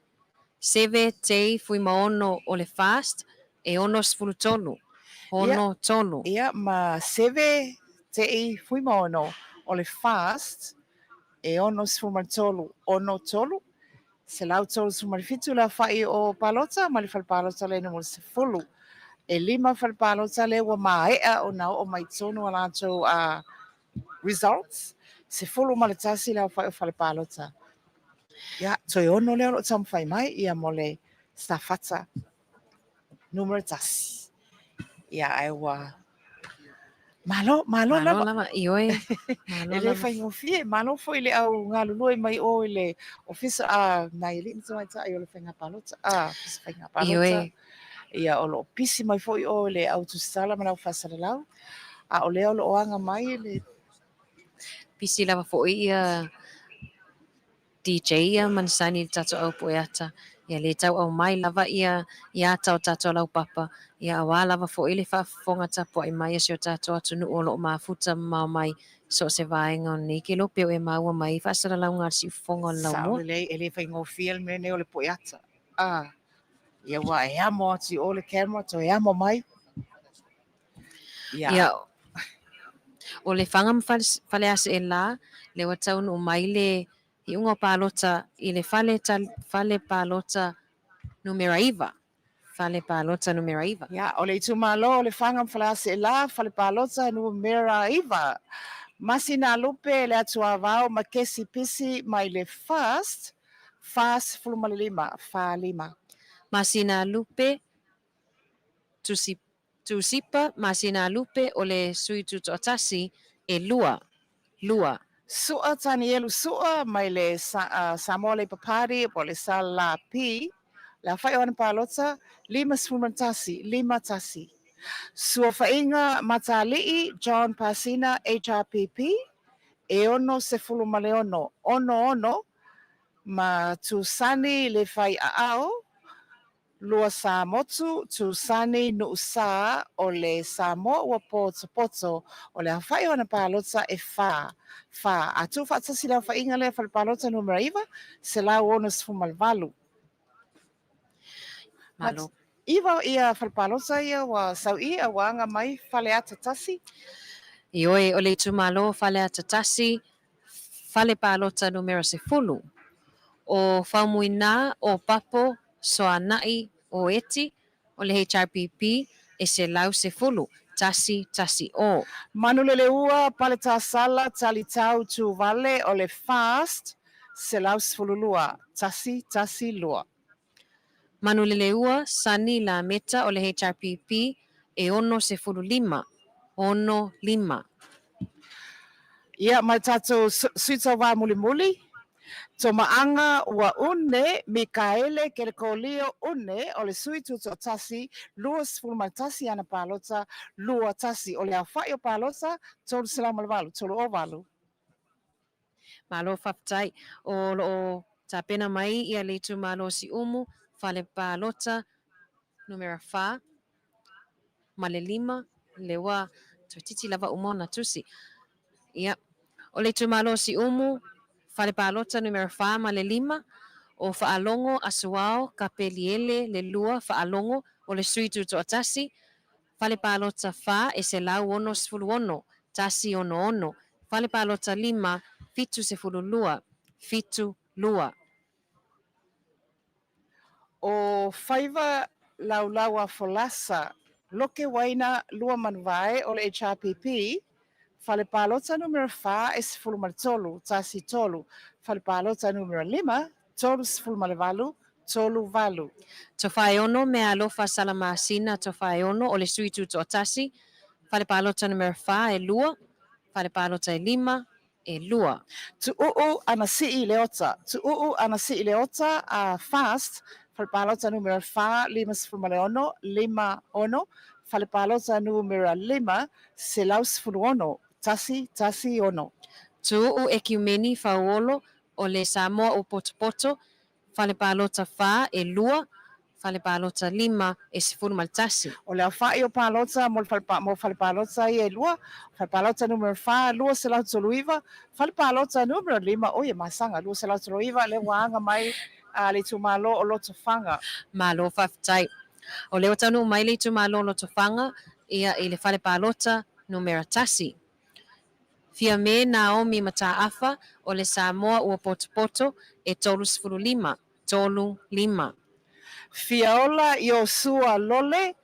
Seve Tei Fuimaono o le FAST, e 63, 63. Ia, ma Seve Tei Fuimaono o le FAST, e 63, 63. 137 le aofai o palota ma le fale palota le numera 10. E lima fale palota lea ua maea ona oo mai tonu a latou results. 11 le aofai o fale palota. Ia, toe ono lea o lo o taumafai mai ia mo le Safata numera tasi. Ia, ae ua Malo, malo lava. Malo lava, ioe. Malo e le faigofie, malo foi le au galulue mai o i le ofisa a nai alii ma tamaitai o le faiga palota, a ofisa faiga palota. Ioe. Ia, o lo o pisi mai foi o i le au tusitala ma le au faasalalau, a o lea o lo o aga mai le Pisi lava foi ia DJ ia masani i le tatou au pueata, ia le tau aumai lava ia i ata o tatou laupapa, ia auā lava foi le faafofoga tapuai mai a si o tatou atunuu o lo o mafuta mamao mai so o se vaega o lenei kelope o e maua mai ai faasalalauga a le siufofoga o le Sao laumua. lelei, e le faigofie le mea lenei o le pueata. Ah, ia ua e amo atu i o le camera, toe amo mai. Ia. Ia, o Lefaga ma Faleaseela, lea ua taunuu mai le iuga o palota i le fale, fale palota numera iva. Fale palota numera iva. Ia, o le itumalo o Lefaga ma Faleaseela, fale palota numera iva. Masinalupe le Atuavao ma Kesi Pisi mai le FAST, 45, 45. Masinalupe Tusi Tusipa Masinalupe o le Sui Tutoatasi, e lua, lua. Su'a Tanielu Su'a mai le Samoa Labour Party po o le SLP, le aofai o ana palota, 51, 51. Suafaiga Matali'i John Pasina HRPP, e 66, 66, ma Tusani Lefaiaao, Luasamotu, Tusani, Nuusa, o le Samoa ua potopoto, o le aofai o ana palota e fa, fa. A tuufaatasi le aofaiga lea fale palota numera 9, 168. Malo. Iva ia fale palota ia ua sau i a ua aga mai Faleata 1. Ioe, o le itumalo Faleata 1, fale palota numera 10. O Faumuina, o Papo, Soana'i, o Eti, o le HRPP, e 110, 1 1 o. Manuleleua, Paletasala, Talitau, Tuvale, o le FAST, 112, 1 1 2. Manuleleua, Sani Lameta, o le HRPP, e 65, 6 5. Ia, ma le tatou Sui Tauva mulimuli, Tomaaga ua une Mikaele Kelekolio une o le Sui Tutoatasi, 21 ana palota, 21 o le aofai o palota, 308, 308. Malo faafetai. O lo o tapena mai ia le itumalo o Siumu, fale palota numera 4 ma le 5, le ua toeitiiti lava uma ona tusi. Ia, o le itumalo o Siumu, fale palota numera 4 ma le 5, o Faalogo Asuao Kapeliele le lua Faalogo o le Sui Tutoatasi, fale palota 4 e 166, 166, fale palota 5, 72, 72. O Faiva Laulauafolasa Loke Waina Luamanuvae o le HRPP, fale palota numera 4 e 13, 13, fale palota numera 5, 38, 38. Tofaeono Meaalofa Salamasina Tofaeono o le Sui Tutoatasi, fale palota numera 4 e 2, fale palota e 5 e 2. Tuuu Anasii Leota, Tuuu Anasii Leota, FAST, fale palota numera 4, 56, 56, fale palota numera 5, 116, 116. Tuuu Ekiumeni Fauolo o le Samoa ua potopoto, fale palota 4 e 2, fale palota 5 e 11. O le aofai o palota mo le fale, mo fale palota ia e lua, fale palota numera 4, 239, fale palota numera 5, oi e masaga, 239, lea ua aga mai a le itumalo o Lotofaga. Malo faafetai. O lea ua taunuu mai le itumalo o Lotofaga ia i le fale palota numera 1. Fiame Naomi Mataafa o le Samoa ua potopoto e 35, 35. Fiaola Iosua Lole,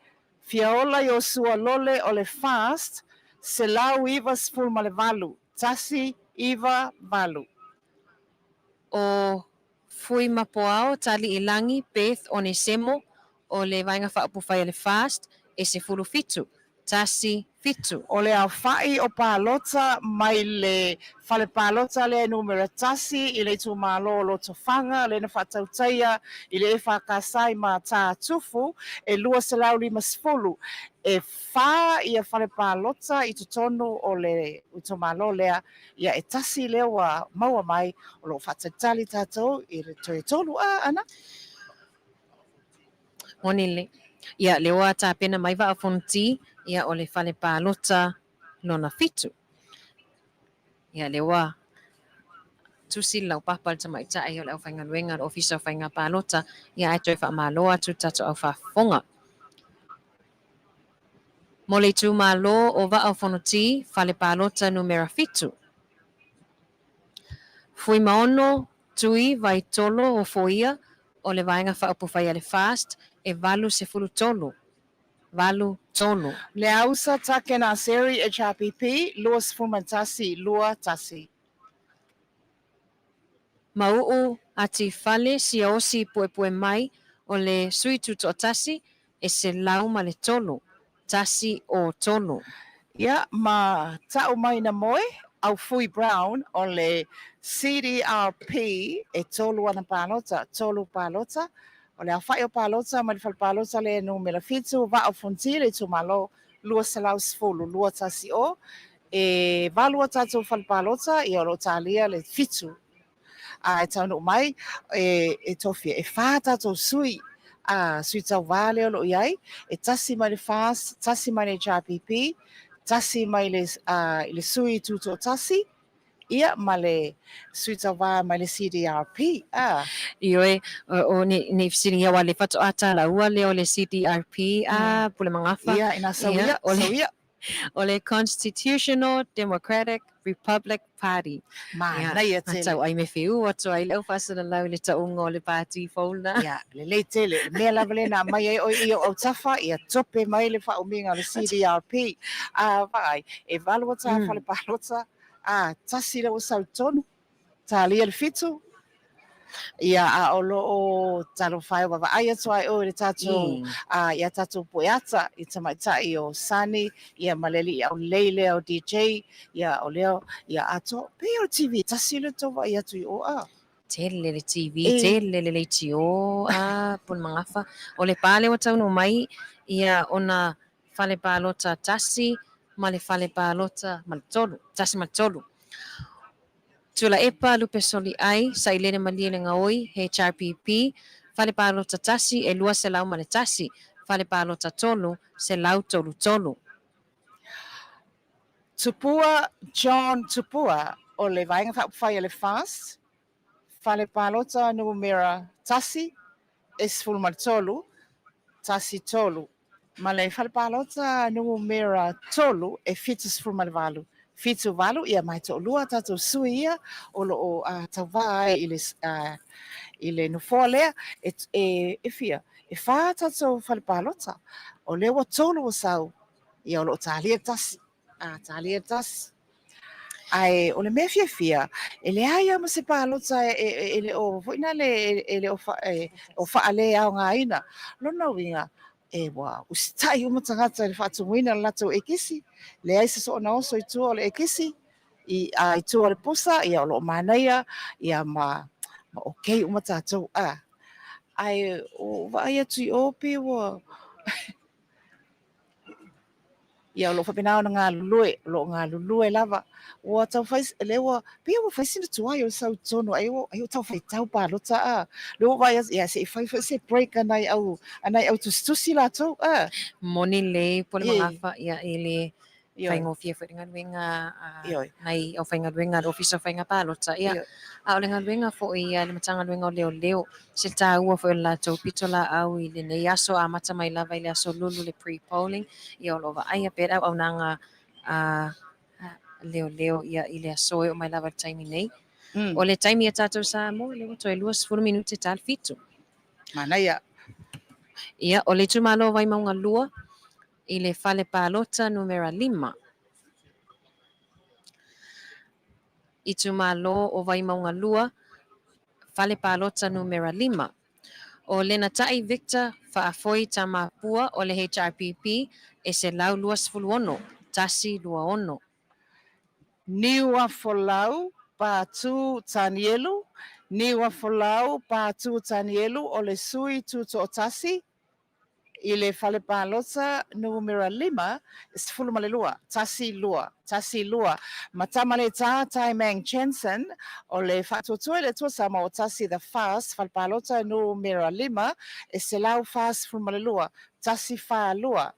Fiaola Iosua Lole o le FAST, 198, 198. O Fuimapoao Taliilangi Beth Onesemo o le Vaega Faaupufai a le FAST e 17, 17. O le aofai o palota mai le fale palota lea numera 1 i le itumalo o Lotofaga lea na faatautaia i le EFKS i Mātātufu e 250. E fa ia fale palota i totonu o le itumalo lea, ia e tasi lea ua maua mai, o lo o faatalitali tatou i le toe tolu a ana. Moni le, ia, lea ua tapena mai Vaa o Fonoti, ia, o le fale palota lona fitu. Ia, lea ua tusi le laupapa a le tamaitai o le aufaigaluega a le Ofisa o Faiga Palota, ia ae toe faamalo atu le tatou au faafofoga. Mo le itumalo o Vaa o Fonoti, fale palota numera 7. Fuimaono Tui Vaitolo Ofoia o le Vaega Faaupufai a le FAST e 83, 83. Leausa Takena Seri HRPP 21 21. Mauu Atifale Siaosi Puepuemai o le Sui Tutoatasi e 103, 103. Ia, ma tau mai na moe, Aufui Brown o le CDRP e tolu ana palota, tolu palota. O le aofai o palota mai le fale palota lea e numera 7, Vaa o Fonoti le itumalo 210, 210. E valu a tatou fale palota, ia o lo o talia le 7. A e taunuu mai, e tofia e fa tatou sui. Sui Tauvā lea o lo o i ai, e tasi mai le FAST, tasi mai le HRPP, tasi mai le, i le sui tutoatasi, ia, ma le sui tauvā mai le CDRP, a. Ioe, o ne, ne i fesiligia aua le faatoa talaua lea o le CDRP, a, Pulemagafa. Ia, ina sau ia, sau ia. O le Constitutional Democratic Republic Party. Manaia tele. Ia, tau ai me whiu atu ai le au faasalalau i le tauga o le pāti fou lena. Ia, lelei tele. O le mea lava lea na aumai ai oe i ou autafa, ia tope mai le faaumiga o le CDRP. A, vaai, e valu o ta fale palota, a, tasi lea ua sau tonu, Talia le fitu, ia, a o lo o talofa e ua vaai atu ai oe i le tatou, a, i a tatou poeata, i tamaitai o Sunny, ia, ma le alii aulelei lea o DJ, ia, o lea, ia, atoa, pei o le TV tasi lea tou vaai atu i o, a. Tele le TV, tele le leitio, a, pule magafa. O le pa lea ua taunuu mai, ia, ona fale palota tasi ma le fale palota ma le tolu, tasi ma le tolu. Tuilaepa Lupesoliai, Sailele Malielegaoi, HRPP, Fale Palota tasi e 201, Fale Palota tolu, 133. Tupua John Tupua o le Vaega Faaupufai a le FAST, Fale Palota numera tasi e 13, tasi tolu. Ma le fale palota numera tolu e 78, fitu valu, ia ma e toalua a tatou sui ia o lo o tauvā ai i le, i le nofoa lea, e, e, e fia, e whā tatou fale palota. O lea ua tolu ua sau, ia o lo o talia tasi, a, talia tasi. Ae o le mea fiafia, e leai lava ma se palota e, e, e le o, foi nale, e, e le o, fa, e, o faaleaogaina. Lona uiga, e ua usitai uma tagata i le faatumuina o le latou ekisi, leai se soona oso i tua o le ekisi, i, a, i tua o le pusa, ia o lo o manaia, ia ma, ma okay uma tatou. A, ae o vaai atu i o pei ua Ia, o lo o faapena ona galulue, o lo o galulue lava. Ua tau fai, lea ua, pei ua fai sina tuai o le sau i totonu, ai ua, ai ua tau faitau palota, a. Lea ua vaai atu, ia, se i fai foi se break a nai au, a nai au tusitusi latou, a. Moni lelei po o le magafa, ia, i le faigofie foi le galuega a nai aufaigaluega a le Ofisa o Faiga Palota, ia, a o le galuega foi a le Matagaluega o Leoleo, se taua foi o le latou pitolaau i lenei aso, amata mai lava i le aso Lulu le pre-polling, ia o lo o vaaia pea le auaunaga a leoleo ia i le aso e oo mai lava i le taimi nei. O le taimi a tatou Samoa, lea ua toe 20 minute ta le fitu. Manaia. Ia, o le itumalo o Vaimauga 2 i le fale palota numera lima. Itumalo o Vaimauga 2, Fale Palota Numera lima. O Lenatai Victor Faafoi Tamapua o le HRPP e 126, 126. Niuafolau Patu Tanielu Niuafolau Patu Tanielu o le Sui Tutoatasi I le fale palota numera lima, 12, tasi lua, tasi lua, ma Tamaletā Taimang Jensen o le Faatuatua i le Atua Samoa o tasi The Fast, fale palota numera lima, e 142, tasi whā lua.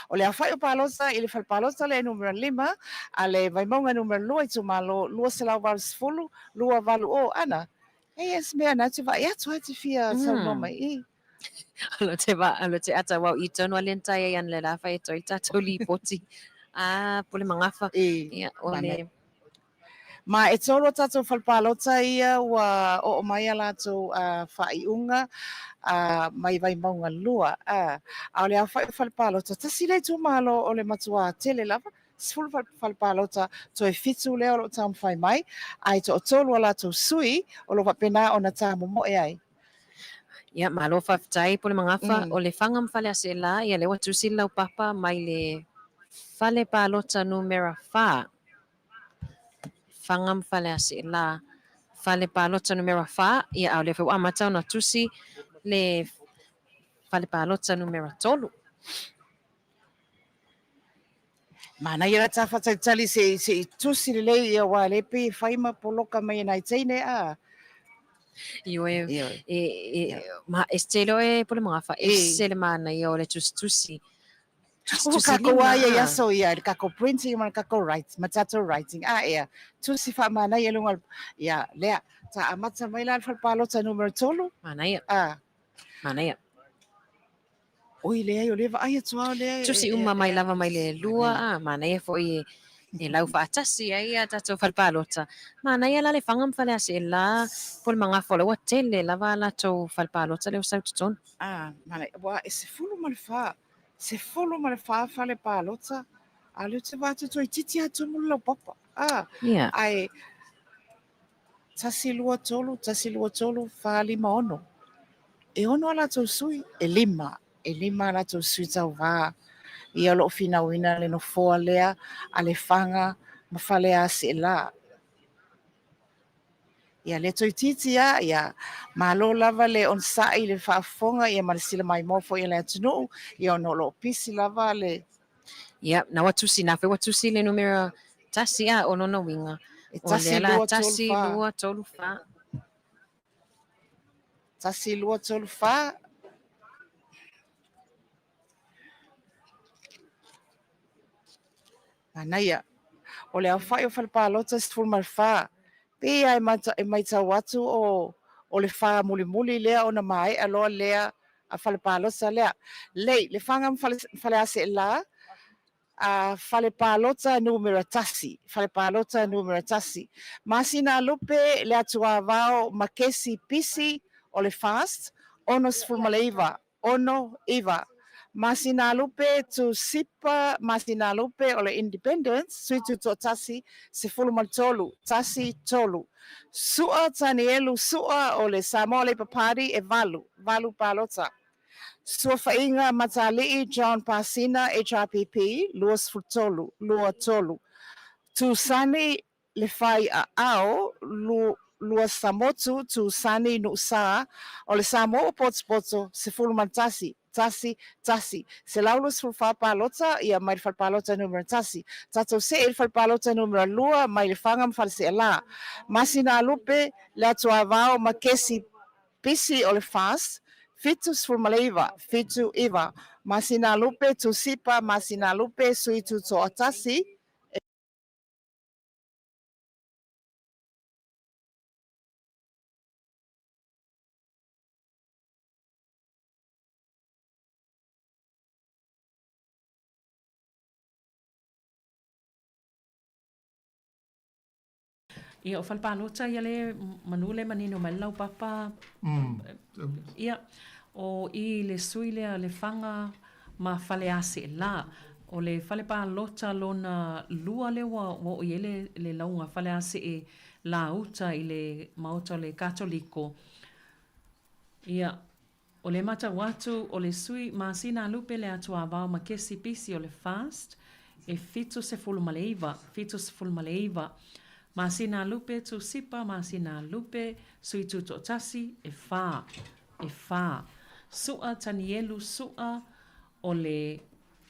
O le aofai o palota i le fale palota lea numera lima, a le Vaimauga numera lua itumalo 280, 280. Ana, e ia se mea na te vaai atu ai te fia saunoa mai i. Alo te va, alo te ata wau i tonu ale ntai ai an le la whai e toi tatou lipoti. Ah, pule magafa. I, Ia, o le... Ma e tolu a tatou fale palota ia ua oo mai a latou faaiuga mai Vaimauga 2, a o le aofai o fale palota, tasi lea itumalo o le matuā tele lava, 10 fale palota, toe fitu lea o lo o taumafai mai, ae toatolu a latou sui o lo o faapena ona tamomoe ai. Ia, malo faafetai Pule Magafa. O Lefaga ma Faleaseela, ia lea ua tusi le laupapa mai le fale palota numera fa. Faga ma Faleaseela, fale palota numera fa, ia a o lea foi ua amata ona tusi le fale palota numera tolu. Manaia la ta faatalitali se i tusi lelei ia aua o lea e pei e fai ma poloka mai e nai teine a. Ioe, e, e, ma, e se tele oe pole magafa, e se le manaia o le tusitusi. Ua kākou a ia i aso ia, i le kākou printing ma le kākou writing, ma tātou writing, a ea, tusi faamanaia i luga, ia, lea, ta amata mai la le fale palota numera 3. Manaia. A. Manaia. Oi, leai, o lea vaai atu lava lea. Tusi uma mai lava mai le lua, a, manaia foi e, e lau faatasi ai a tātou fale palota. Manaia la Lefaga ma Faleaseela, po o le Magafa o la ua tele lava a latou fale palota lea ua sau i totonu. A, manaia, ua e 14, 14 fale palota, a lea ou te vaai atu toeitiiti lava tumu le laupapa. A, yeah. Ae, 1, 2, 3, 1, 2, 3, 4, 5, 6. E ono a latou sui, e lima, e lima a latou sui tauvā. Ia o lo o finauina le nofoa lea a Lefaga ma Faleaseela. Ia lea toeitiiti a, ia malo lava le onosai i le faafofoga ia ma le silamaimoa foi a le atunuu, ia ona o lo o pisi lava le Ia, na ua tusi, na foi ua tusi le numera tasi, a, o lona uiga. E O lea tasi, la, lua, tolu, tasi, fa. lua, tolu, fa. Tasi, lua, tolu, fa. Manaia. O le aofai o fale palota 14. Pei lava e mata, e maitau atu o, o le fa mulimuli lea ona maea loa lea a fale palota lea. Lei, Lefaga ma fale, Faleaseela, a fale palota numera tasi, fale palota numera tasi. Masina Lupe, le Atuavao ma Kesi Pisi o le FAST, 69, ono, iva. Masina Lupe, Tusipa Masina Lupe o le Independence, sui tutoatasi, 13, tasi, tolu. Sua Tanielu Sua o le Samoa Labour Party, e valu, valu palota. Suafaiga Matali'i John Pasina, HRPP, 23, lua tolu. Tusani Le Fai Aao, lua Samotu, Tusani Nu'usā, o le Samoa ua potopoto, 11, tasi, tasi, 124 palota, ia mai le fale palota numera tasi. Tatou see i le fale palota numera lua mai Lefaga ma Falese'elā. Masina Lupe, Le Atuavao ma Kesi Pisi o le FAST, 79, 79, Masina Lupe, Tusipa, Masina Lupe, Sui Tutoatasi, e. Ia, o fale palota ia le manu le manino mai le laupapa. Ia, o i le sui lea Lefaga ma Faleaseela. O le fale palota lona lua lea ua oo i ai le, le lauga Faleaseela uta i le maota o le Katoliko. Ia, O le matau atu o le sui masina lupe le atuavao ma kesi pisi o le FAST e 79, 79 masina lupe tusipa masina lupe sui tutoatasi e fa, e fa. Su'a Tanielu Su'a o le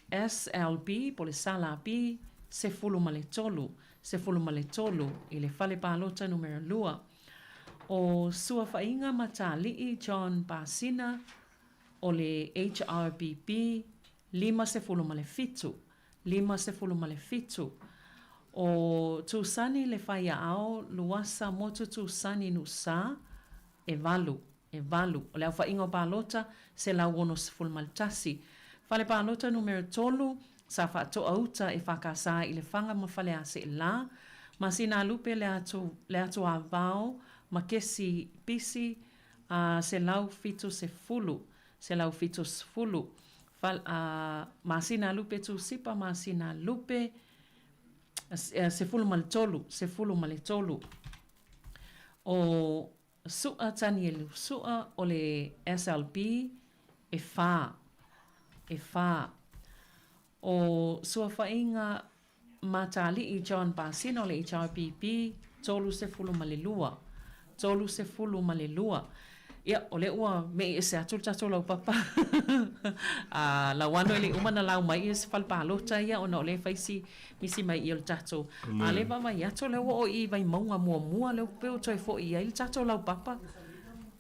SLB po le SLB 13, 13 i le fale palota numera lua. O Suafaiga Matali'i John Pasina o le HRPP 57, 57. O Tusani Lefaiaao Luasa Motu Tusani Nusa e valu, e valu. O le aofaiga o palota, 161. Fale palota numera tolu, sa faatoa uta e FKS i Lefaga ma Faleaseela, masina lupe le atu, le atuavao ma kesi pisi a 170, 170. Fal, a, masina lupe tusipa, masina lupe, 13, 13. O Su'a Tanielu Su'a o le SLB e fa, e fa. O Suafaiga Matali'i John Pasina o le HRPP, 32, 32. Ia, o lea ua me'i ese atu le tatou laupapa. A, lau ano e le i uma ona lau mai ia se fale palota ia ona o lea e fai si misi mai i o le tatou. A o lea e vaavaai atu o lea ua oo i Vaimauga muamua lea pei ua toe foi i ai le tatou laupapa.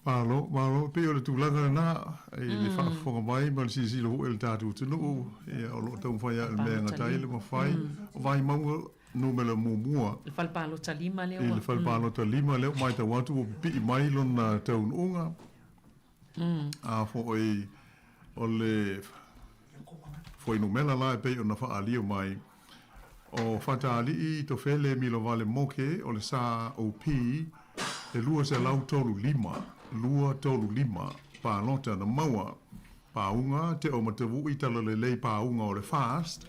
Malo, malo, pei o le tulaga lena i le faafofoga mai ma le silasila foi a le tatou atunuu, ia o lo o taumafai lava i le mea e gata ai le mafai. O Vaimauga numera muamua. I le fale palota lima lea ua. I le fale palota lima lea ua matau atu ua pipii mai lona taunuuga. A foi o le fuainumera la e pei ona faaalia mai, o Fatalii Tofele Milovale Moke o le sa OP e 235, 235, palota na maua. Pauga Teomatavu'i Talalelei Pauga o le FAST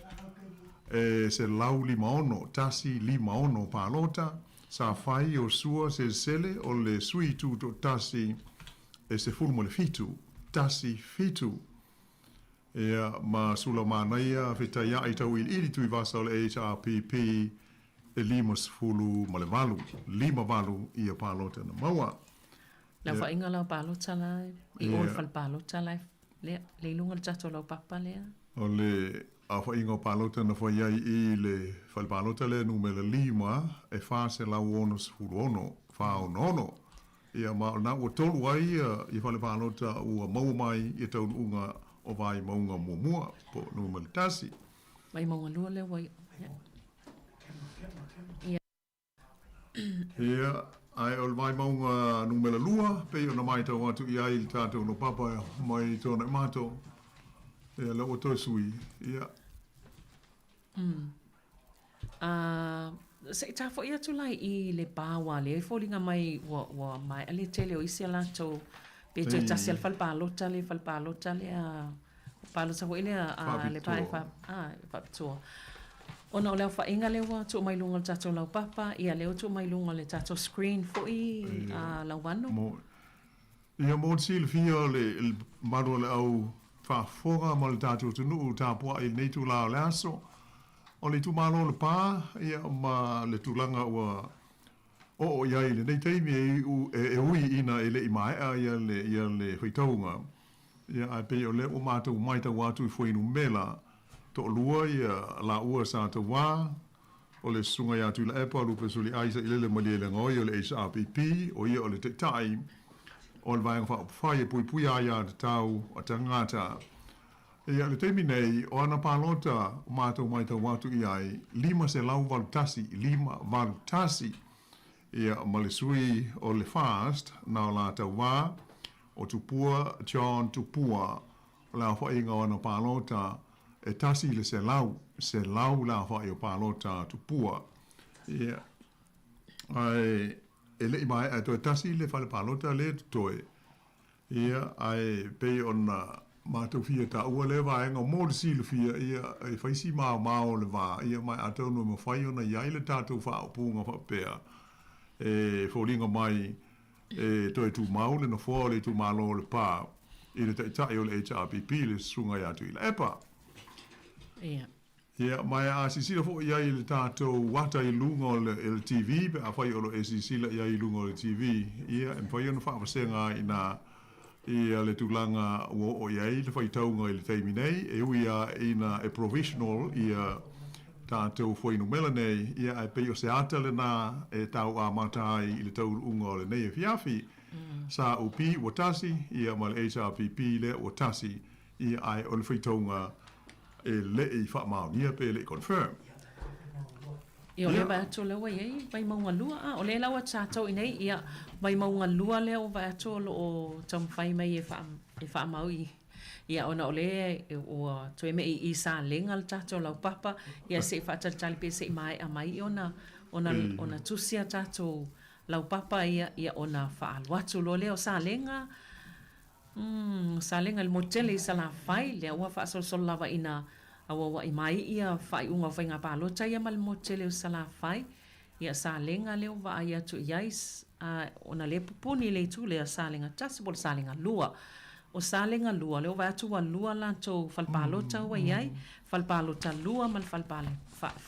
e 156, 156 palota sa fai Iosua Selesele o le sui tutoatasi e 17, 17, ia, ma Sulamanaia Fetaia'i Tauiliili Tuivasa o le HRPP e 58, 58 ia palota na maua. Le aofaiga la o palota la i o le fale palota la lea, le i luga o le tatou laupapa lea. O le aofaiga o palota na fai ai i le fale palota lea numera 5 e 466, 466. Ia, ma o lena ua tolu ai ia fale palota ua maua mai ia taunuuga o Vaimauga muamua po o numera 1. Vaimauga 2 lea ua ia. Ia, ae o le Vaimauga numera 2, pei ona matau atu i ai i le tatou laupapa mai Tuanaimato, ia lea ua toe sui, ia. A, se i tafo'i atu la i Lepa aua lea e foliga mai ua, ua maea le tele o isi a latou, pe toe tasi a le fale palota le fale palota lea, palota foi lea a Lepa e fa, a, e faapitoa. Ona o le aofaiga lea ua tuu mai luga o le tatou laupapa, ia lea ua tuu mai luga o le tatou screen foi a Lauano. Mo, Ia mo le silafia o le mamalu o le au faafofoga ma le tatou atunuu tapuai i lenei itula o le aso, o le itumalo o Lepa ia ma le tulaga ua oo i ai i lenei taimi e iu e ui ina e le i maea ia le ia le faitauga ia ae pei o lea ua matou matau atu i fuainumera toalua ia laua sa tauā O le Susuga ia Tuilaepa Lupe Suliai Sailele Malielegaoi o le HRPP, o ia o le Taitai o le Vaega Faaupufai e Puipuia Aiatatau a Tagata. Ia, i le taimi nei, o ana palota o matou matau atu i ai, 581, 581, ia, ma le sui o le FAST na o la tauā, o Tupua John Tupua, O le aofaiga o ana palota e 1%, 100 le aofai o palota a Tupua. Ia, ae e le i maea e toe tasi le fale palota lea e totoe. Ia, ae pei ona matou fia taua lea vaega mo le silafia, ia, e fai si maomao o le va, ia, ma atonu e mafai ona i ai le tatou faaupuga faapea e foliga mai E toe tumau le nofoa o le itumalo o Lepa i le Taitai o le HRPP, le Susuga ia Tuilaepa. Ia. Ia, ma a silasila foi i ai i le tatou ata i luga o le, le TV, pe afai o lo o e silasila i ai i luga o le TV, ia, e mafai ona faavasega ai i ina ia le tulaga ua oo i ai le faitauga i le taimi nei, e ui lava ina e provisional ia tatou fuainumera nei, ia ae pei o se ata lena e tau amata ai i le taunuuga o lenei afiafi. Sa UP ua tasi, ia ma le HRPP lea ua tasi, ia ae o le faitauga e le i faamaonia pe le i confirm. Ia o lea vaai atu o lea ua i ai Vaimauga 2 a o lea la ua tatou i inei ia Vaimauga 2 lea ua vaai atu o lo o taumafai mai e faa e faamau i Ia ona o lea ua toe me'i i Salega le tatou laupapa, ia se i faatalitali pea se i maea mai ona ona ona tusi a tatou laupapa ia, ia ona faaalu atu loa lea o Salega. Umm, Salega i le motu tele i Salafai, lea ua faasolosolo lava ina auaua'i mai ia faaiuga o faiga palota ia ma le motu tele o Salafai. Ia Salega lea ua vaai atu i ai, a, ona lea e pupuni i le itu lea, Salega 1 po o le Salega 2. O Salega 2, lea ua vaai atu ua lua latou fale palota ua i ai, fale palota 2 ma le fale,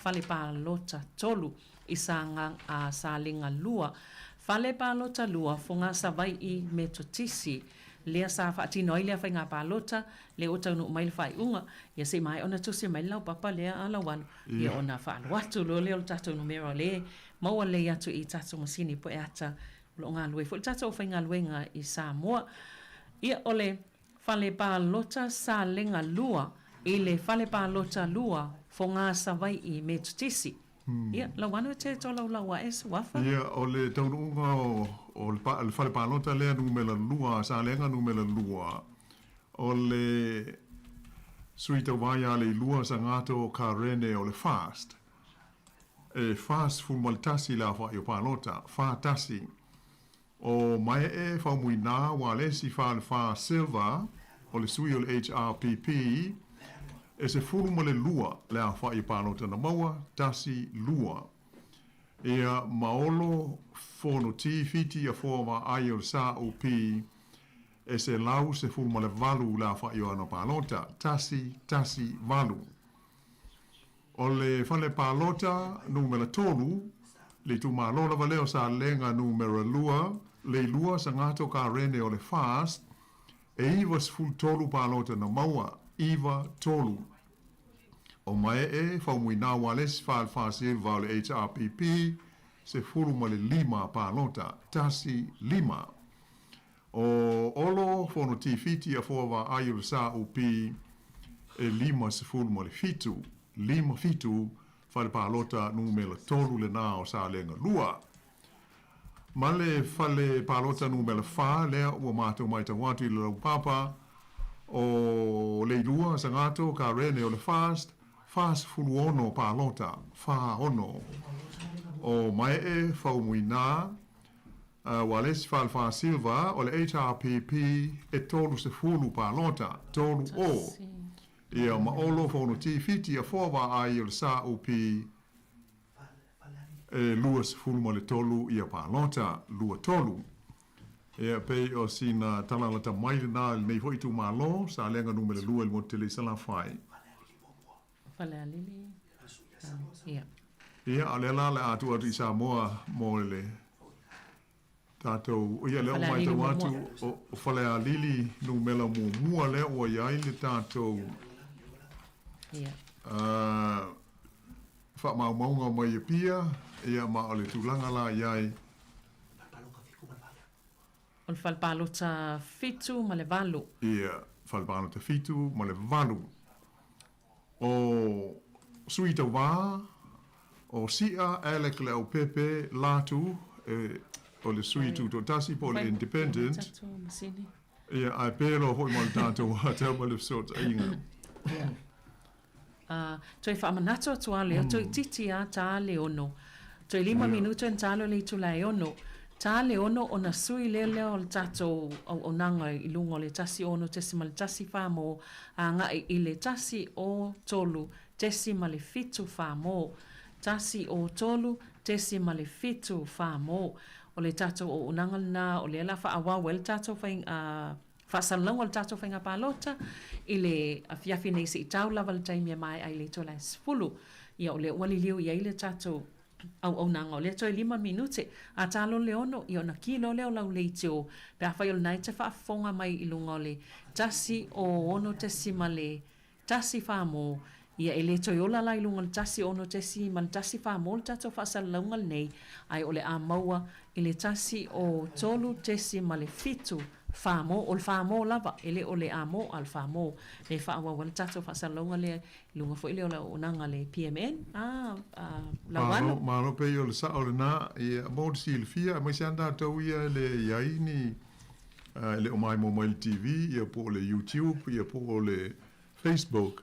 fale palota 3 i Saga, a, Salega 2. Fale palota 2, Fogaa Savai'i Metotisi. Lea sa faatino ai lea faiga palota, lea ua taunuu mai le faaiuga, ia se i maea ona tusi mai le laupapa lea a Lauano, ia ona faaalu atu loa lea o le tatou numera o lea e maua lelei atu i tatou masini pueata O lo o galulue foi le tatou aufaigaluega i Samoa. Ia, o le Fale Palota Salega 2 i le Fale Palota 2 Fogaa Savai'i Metotisi. Ia, Lauano e te tolaulau ae suafa. Ia, o le taunuuga o le Fale Palota lea numera 2, Salega numera 2, o le Sui Tauva ia Leilua Sagato Karene o le FAST. E 41 le aofai o palota, fa tasi. O Mae'e Faumuina Ualesi Falefa Silva o le sui o le HRPP, e 12 le aofai o palota na maua, tasi, lua. Ia Maolo Fonoti Fiti Afoa Vaai o le SAUP, e 118 le aofai o ana palota, tasi, tasi, valu. O le fale palota numera tolu, le itumalo lava lea o Salega numera lua, Leilua Sagato Karene o le FAST, e 93 palota na maua, iva, tolu. O Mae'e Faumuina Wallace Falefa Silva o le HRPP, 15 palota, tasi, lima. O Olo Fonoti Fiti Afoa Vaai o le SAUP e 57, lima fitu, fale palota numera tolu lenā o Salega 2. Ma le fale palota numera fa lea ua matou maitau atu i le laupapa o Leilua, Sagato, Karene o le FAST, 46 palota, fa ono. O Mae'e, Faumuina, Ualesi Falefa Silva o le HRPP e 30 palota, tolu o. Ia ma Olo Fonoti Fiti Afoa Vaai o le SAUP e 23 ia palota, lua tolu. Ia pei o sina tala lata mai lenā i lenei foi itumalo, Salega Numera 2 i le motu tele i Salafai. Falealili. Ia. Ia, a o lea la o le a tuu atu i Samoa mo le tatou, ia lea ua matau atu o Falealili numera muamua lea ua i ai le tatou Ia. faamaumauga mai Apia, ia ma o le tulaga la i ai. O le fale palota 7 ma le 8. Ia, fale palota 7 ma le 8. O Sui Tauva, o Si'a Alec Leaupepe Latu, e, o le sui tutoatasi po o le independent. Ia, ae pe loa foi ma le tatou atau ma le fesootaiga. Ia. Toe faamanatu atu lava lea, toeitiiti lava ta le ono. Toe lima minute ona ta lea o le itula e ono. Ta le ono ona sui lea lea o le tatou auaunaga i luga o le 16.14 mo agai i le 103.7 mo. 103.7 mo. O le tatou auaunaga lena o lea o le a faaauau ai le tatou faiga Faasalalauga o le tatou faiga palota i le afiafi nei se i tau lava le taimi e maea ai le itula e 10. Ia o lea ua liliu i ai le tatou auaunaga o lea toe 5 minute. A ta loa le 6, ia ona ki loa lea o lau leitio pe afai o lena e te faafofoga mai i luga o le 1 6 Tasi fa mo, ia e le toe ola la i luga o le 1 6 ma le 1 fa mo le tatou faasalalauga lenei, ae o le a maua i le 1 o 3 ma le 7 fa mo, o le fa mo lava, e le o le a mo, a o le fa mo, e faaauau ai le tatou faasalalauga lea i luga foi lea o le auaunaga a le PMN, a, a, Lauano. Malo, malo pei o le sao lena, ia, mo le silafia, aemaise lava tatou ia e le i ai ni e le o maimoa mai i le TV ia po o le YouTube ia po o le Facebook,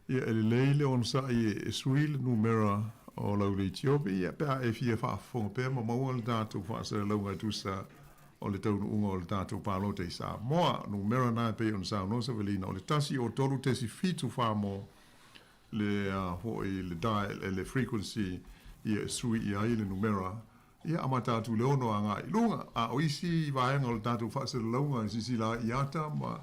ia e lelei le onosai e sui le numera o lau leitio ia pe a e fia faafofoga pea ma maua le tatou faasalalauga e tusa o le taunuuga o le tatou palota i Samoa. Numera na e pei ona saunoa Savelina o le 1 o 3 tesi 7 fa mo le foi le dial le frequency ia e sui i ai le numera Ia amata atu i le ono agai i luga, a o isi vaega o le tatou faasalalauga e silasila ai i ata ma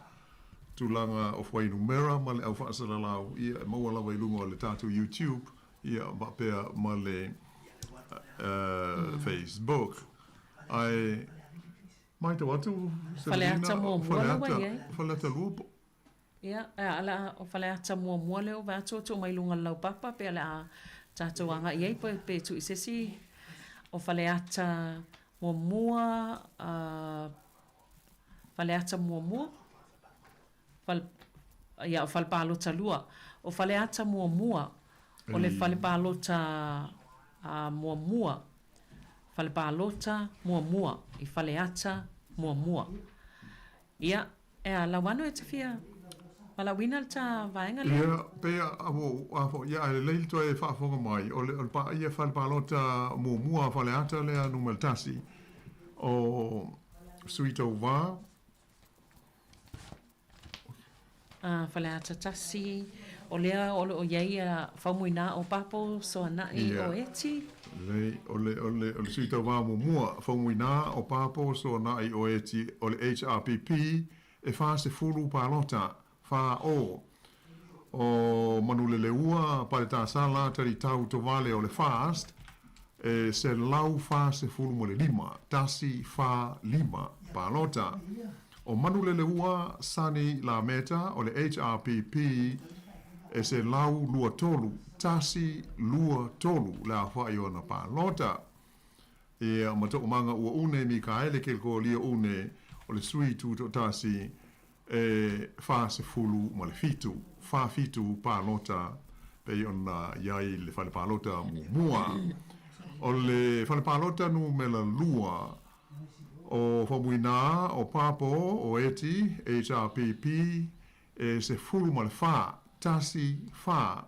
tulaga o fuainumera ma le au faasalalau, ia e maua lava i luga o le tatou YouTube, ia faapea ma le Facebook. Ae maitau atu Selina, Faleata muamua lea ua i ai. Faleata 2 po. Ia, a o le a, o Faleata muamua lea ua vaai atu ua tuu mai i luga o le laupapa pe o le a tatou agai i ai pe tuu i se isi o Faleata Muamua, Faleata muamua, Fale, ia, o Fale Palota 2. O Faleata muamua, o le Fale Palota muamua, Fale Palota muamua i Faleata muamua. Ia, e a, Lauano e te fia valaauina le ta vaega lea? Ia, pei a ua ou, a foi, ia, ae lelei le toe faafofoga mai, o le, o le pa, ia fale palota muamua a Faleata lea numera tasi, o Sui Tauva. A Faleata tasi, o lea o lo o i ai ia Faumuina o Papo, Soanai o Eti. Lelei, o le, o le, o le Sui Tauva muamua, Faumuina o Papo, Soanai o Eti, o le HRPP, e 40 palota, fa o. O Manuleleua, Paletasala, Talitau, Tovale o le FAST, e 145, tasi, fa, lima, palota. O Manuleleua, Sani Lameta o le HRPP, e 123, tasi, lua, tolu le aofai o ana palota. Ia, ma Toomaga Uaune Mikaele Kelikolia Une o le sui tutoatasi, e 47, fa fitu palota pei ona i ai le fale palota muamua. O le fale palota numera lua o Faumuina, o Papo, o Eti, HRPP, e 14, tasi, fa.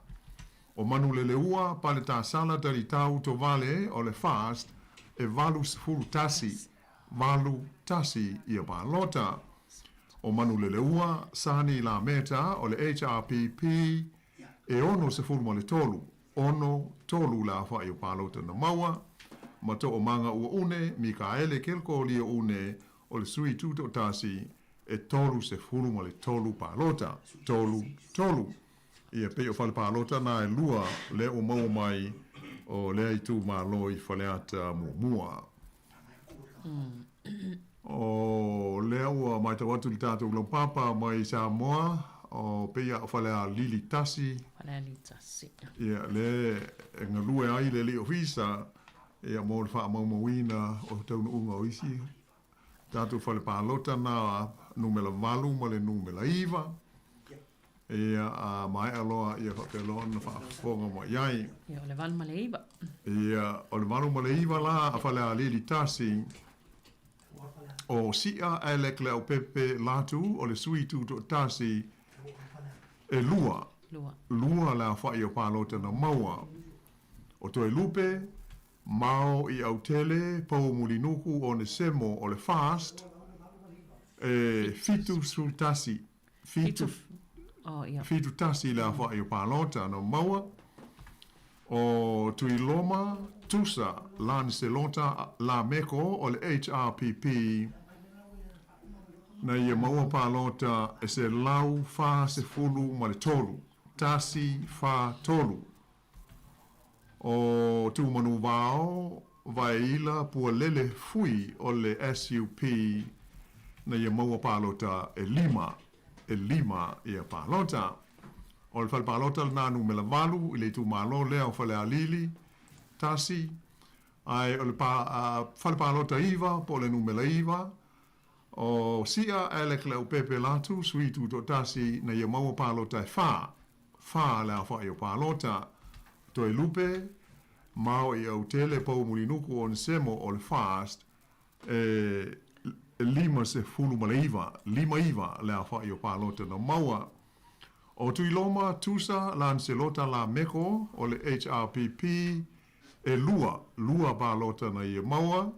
O Manuleleua, Paletasala, Talitau, Tovale, o le FAST, e 81, valu, tasi ia palota. O Manuleleua, Sani Lameta o le HRPP, e 63, ono, tolu le aofai o palota na maua, ma Toomaga Uaune, Mikaele Kelkolia Une o le sui tutoatasi, e 33 palota, tolu, tolu. Ia, pei o fale palota na e lua lea ua maua mai o lea itumalo i Faleata muamua. O lea ua matau atu le tatou laupapa mai Samoa, o pei a o Falealili tasi. Falealili tasi. Ia, lea e galue ai le alii ofisa, ia, mo le faamaumauina o taunuuga o isi tatou fale palota na numera 8 ma le numera 9. Ia, a maea loa, ia faapea loa ona faafofoga mai ai. Ia, o le 8 ma le 9. Ia, o le 8 ma le 9 la a Falealili tasi, o Si'a Alec Leaupepe Latu o le sui tutoatasi, e lua, lua le aofai o palota na maua. O Toelupe, Mao i Autele, Pou Mulinuku, Onesemo o le FAST, e 71, Fitu, fitu tasi le aofai o palota na maua. O Tuiloma, Tusa, Laniselota, Lameko o le HRPP na ia maua palota e 143, tasi, fa, tolu. O Tumanuvao, Vaeila, Pualele, Fui o le SUP na ia maua palota e lima, e lima ia palota. O le fale palota lena numera 8 i le itumalo lea o Falealili, tasi, ae o le pa, fale palota 9 po o le numera 9, o Si'a Alec Leaupepe Latu, sui tutoatasi na ia maua palota e fa, fa le aofai o palota. Toelupe, Mao i Autele Pou Mulinuku Onesemo o le FAST e 59, lima iva le aofai o palota na maua. O Tuiloma, Tusa, Lancelota Lameko o le HRPP e lua, lua palota na ia maua.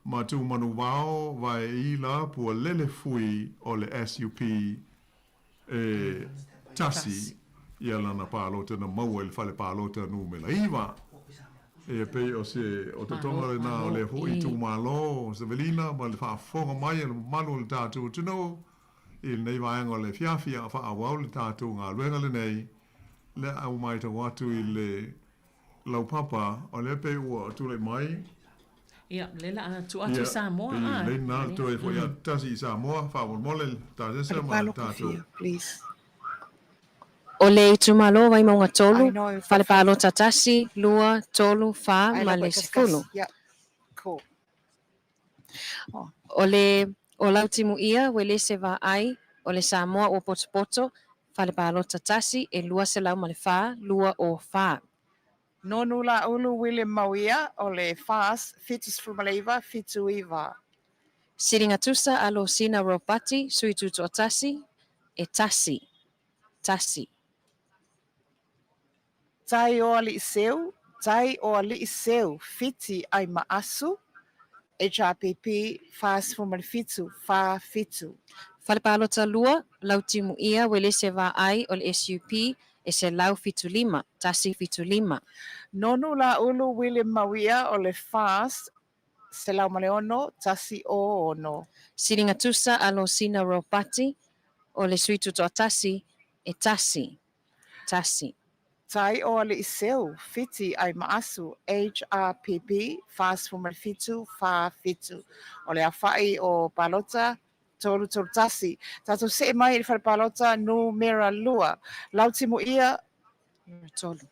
Ma Tumanuvao Vaeila Pualele Fui o le SUP e tasi ia lana palota na maua i le fale palota numera 9. E pei o se ototoga lena o lea foi itumalo Savelina ma le faafofoga mai a le mamalu o le tatou atunuu i lenei vaega o le afiafi a o faaauau le tatou galuega lenei lea ua matau atu i le laupapa o lea pei ua tulai mai. Ia, lea la a tuu atu i Samoa, a. Lei na toe foi atu tasi i Samoa, faamolemole le tasese ma le tatou. O le itumalo Vaimauga 3, Fale Palota 1, 2, 3, 4 ma le 10. O le o Lautimuia Uelese Vaai o le Samoa Ua Potopoto, Fale Palota 1 e 204, 204. Nonu Laulu William Mauia o le FAST 79 79. Siligatusa Alosina Ropati, Sui Tutoatasi, e 1, 1. Tai o Alii Seu, Tai o Alii Seu, Fiti Aimaasu, HRPP 47, 47. Fale Palota 2, Lautimuia Uelese Vaai o le SUP e 175, 175. Nonu Laulu William Mauia o le FAST 106, 106. Siligatusa Alosina Ropati o le Sui Tutoatasi e 1, 1. Tai o Alii Seu, Fiti Aimaasu, HRPP 47, 47. O le aofa'i o palota, 331. Tatou se'e mai i le fale palota numera 2. Lautimuia. Numera 3.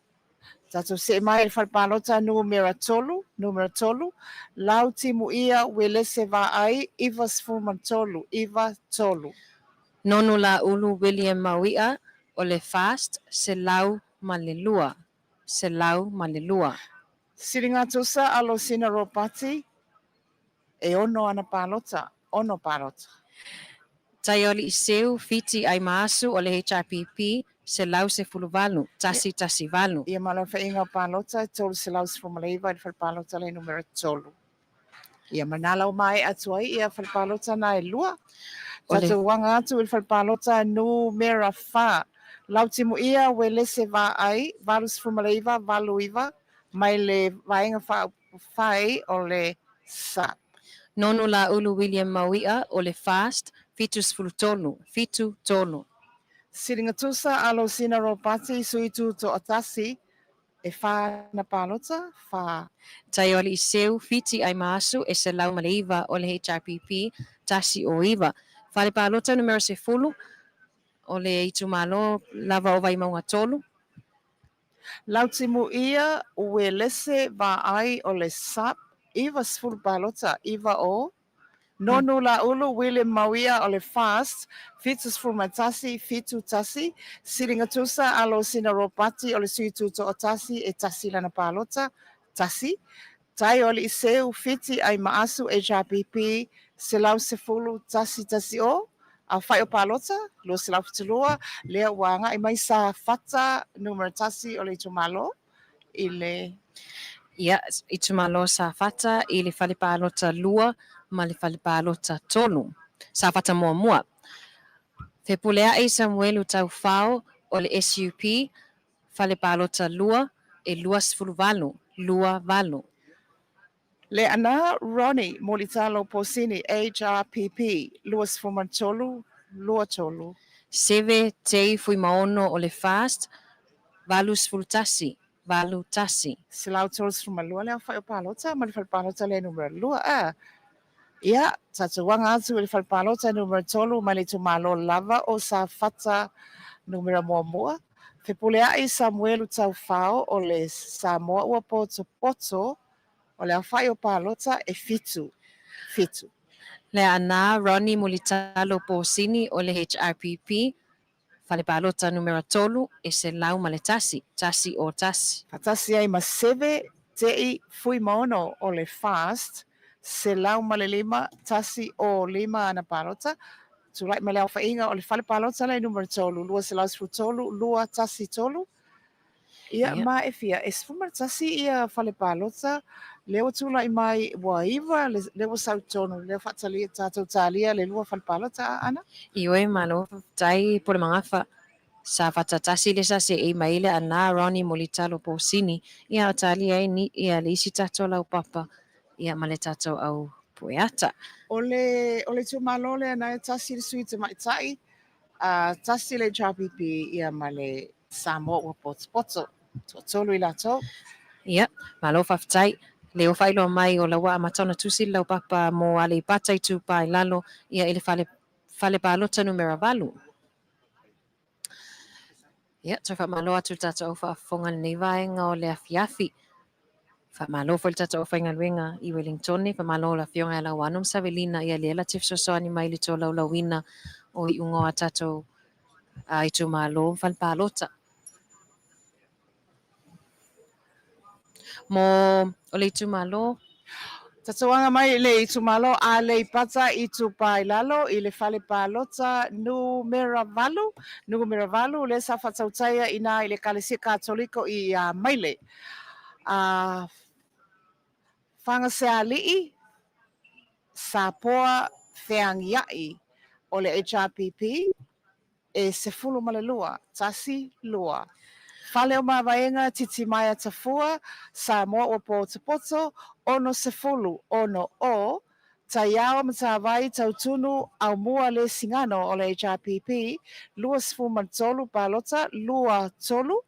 Tatou se'e mai i le fale palota numera 3, numera 3. Lautimuia Uelese Vaai, 93, 93. Nonu Laulu William Maui'a o le FAST 102, 102. Siligatusa Alosina Ropati, e 6 ana palota, 6 palota. Taioli Iseu Fiti Aimaasu o le HRPP 118, 118. Ia ma le aofaiga o palota e 319 i le fale palota le numera 3. Ia ma na lau mae'a atu ai ia fale palota na e lua. Tatou aga atu i le fale palota numera 4. Lautimuia Uelese Vaai, 89, 89, mai le Vaega Faaupufai o le SAP. Nonu Laulu William Maui'a o le FAST 73, 73. Siligatusa Alosina Ropati, Sui Tutoatasi, e 4 ana palota, 4. Taioli Iseu Fiti Aimaasu e 109 o le HRPP 109. Fale Palota numera 10 o le itumalo lava o Vaimauga 3. Lautimuia Uelese Vaai o le SAP, 90 palota, 9 o. Nonu Laulu William Mauia o le FAST, 71, 71, Siligatusa Alosina Ropati o le Sui Tutoatasi e 1 lana palota, 1. Tai o Alii Seu Fiti Aimaasu HRPP 110 110, Aofa'i o palota, 272, lea ua aga'i mai Safata numera 1 o le itumalo i le. Ia, itumalo Safata i le fale palota 2 ma le fale palota 3. Safata muamua. Fepulea'i Samuelu Taufao o le SUP, fale palota 2 e 28, 28. Leaana Ronnie Mulitalo Posini, HRPP, 23, 23. Seve Tei Fuimaono o le FAST, 81, 81. 132 le aofa'i o palota ma le fale palota le numera 2. A Ia, tatou aga atu i le fale palota numera 3 mai le itumalo lava o Safata numera 1. Fepulea'i Samuelu Taufao o le Samoa Ua Potopoto, o le aofa'i o palota e 7, 7. Leaana Ronnie Mulitalo Posini o le HRPP, fale palota numera 3 e 101, 101. Faatasi ai ma Seve Te'i Fuimaono o le FAST, 105, 105 ana palota. Tulai mai le aofaiga o le fale palota lea numera 3, 213, 213. Ia, ma e fia, e 11 ia fale palota, lea ua tulai mai ua 9, lea ua sau i totonu, lea ua faatalia, tatou talia le lua fale palota, a Ana? Ioe, malo faafetai Pulemagafa. Sa fatatasi le sa seei mai le ana Ronnie Mulitalo Posini, ia a talia ai ni ia le isi tatou laupapa ia ma le tatou au pueata. O le, o le itumalo lea na e tasi le sui tamaitai, a tasi le HRPP ia ma le Samoa ua potopoto, toatolu i latou. Ia, malo faafetai. Le o faailoa mai o la ua amata ona tusi le laupapa mo Aleipata Itupa i Lalo ia i le fale, fale palota numera 8. Ia, toe faamalo atu i le tatou au faafofoga i lenei vaega o le afiafi. Faamalo foi le tatou aufaigaluega i Wellingtone, faamalo i le Afioga ia Lauano ma Savelina ia lea la te fesoasoani mai i le tolaulauina o iuga o a tatou itumalo ma fale palota. Mo o le itumalo. Tatou aga mai i le itumalo Aleipata Itupa i Lalo i le fale palota numera 8, numera 8 lea sa faatautaia i ina i le Ekalesia Katoliko i Amaile. A Fagasealii, Sapoa Feagiai o le HRPP e 12, tasi, lua. Fale o Mavaega Titimaea Tafua, Samoa ua potopoto, 60, ono o, Taiao Matavai Tautunu Aumua Lesigano o le HRPP, 23 palota, lua, tolu,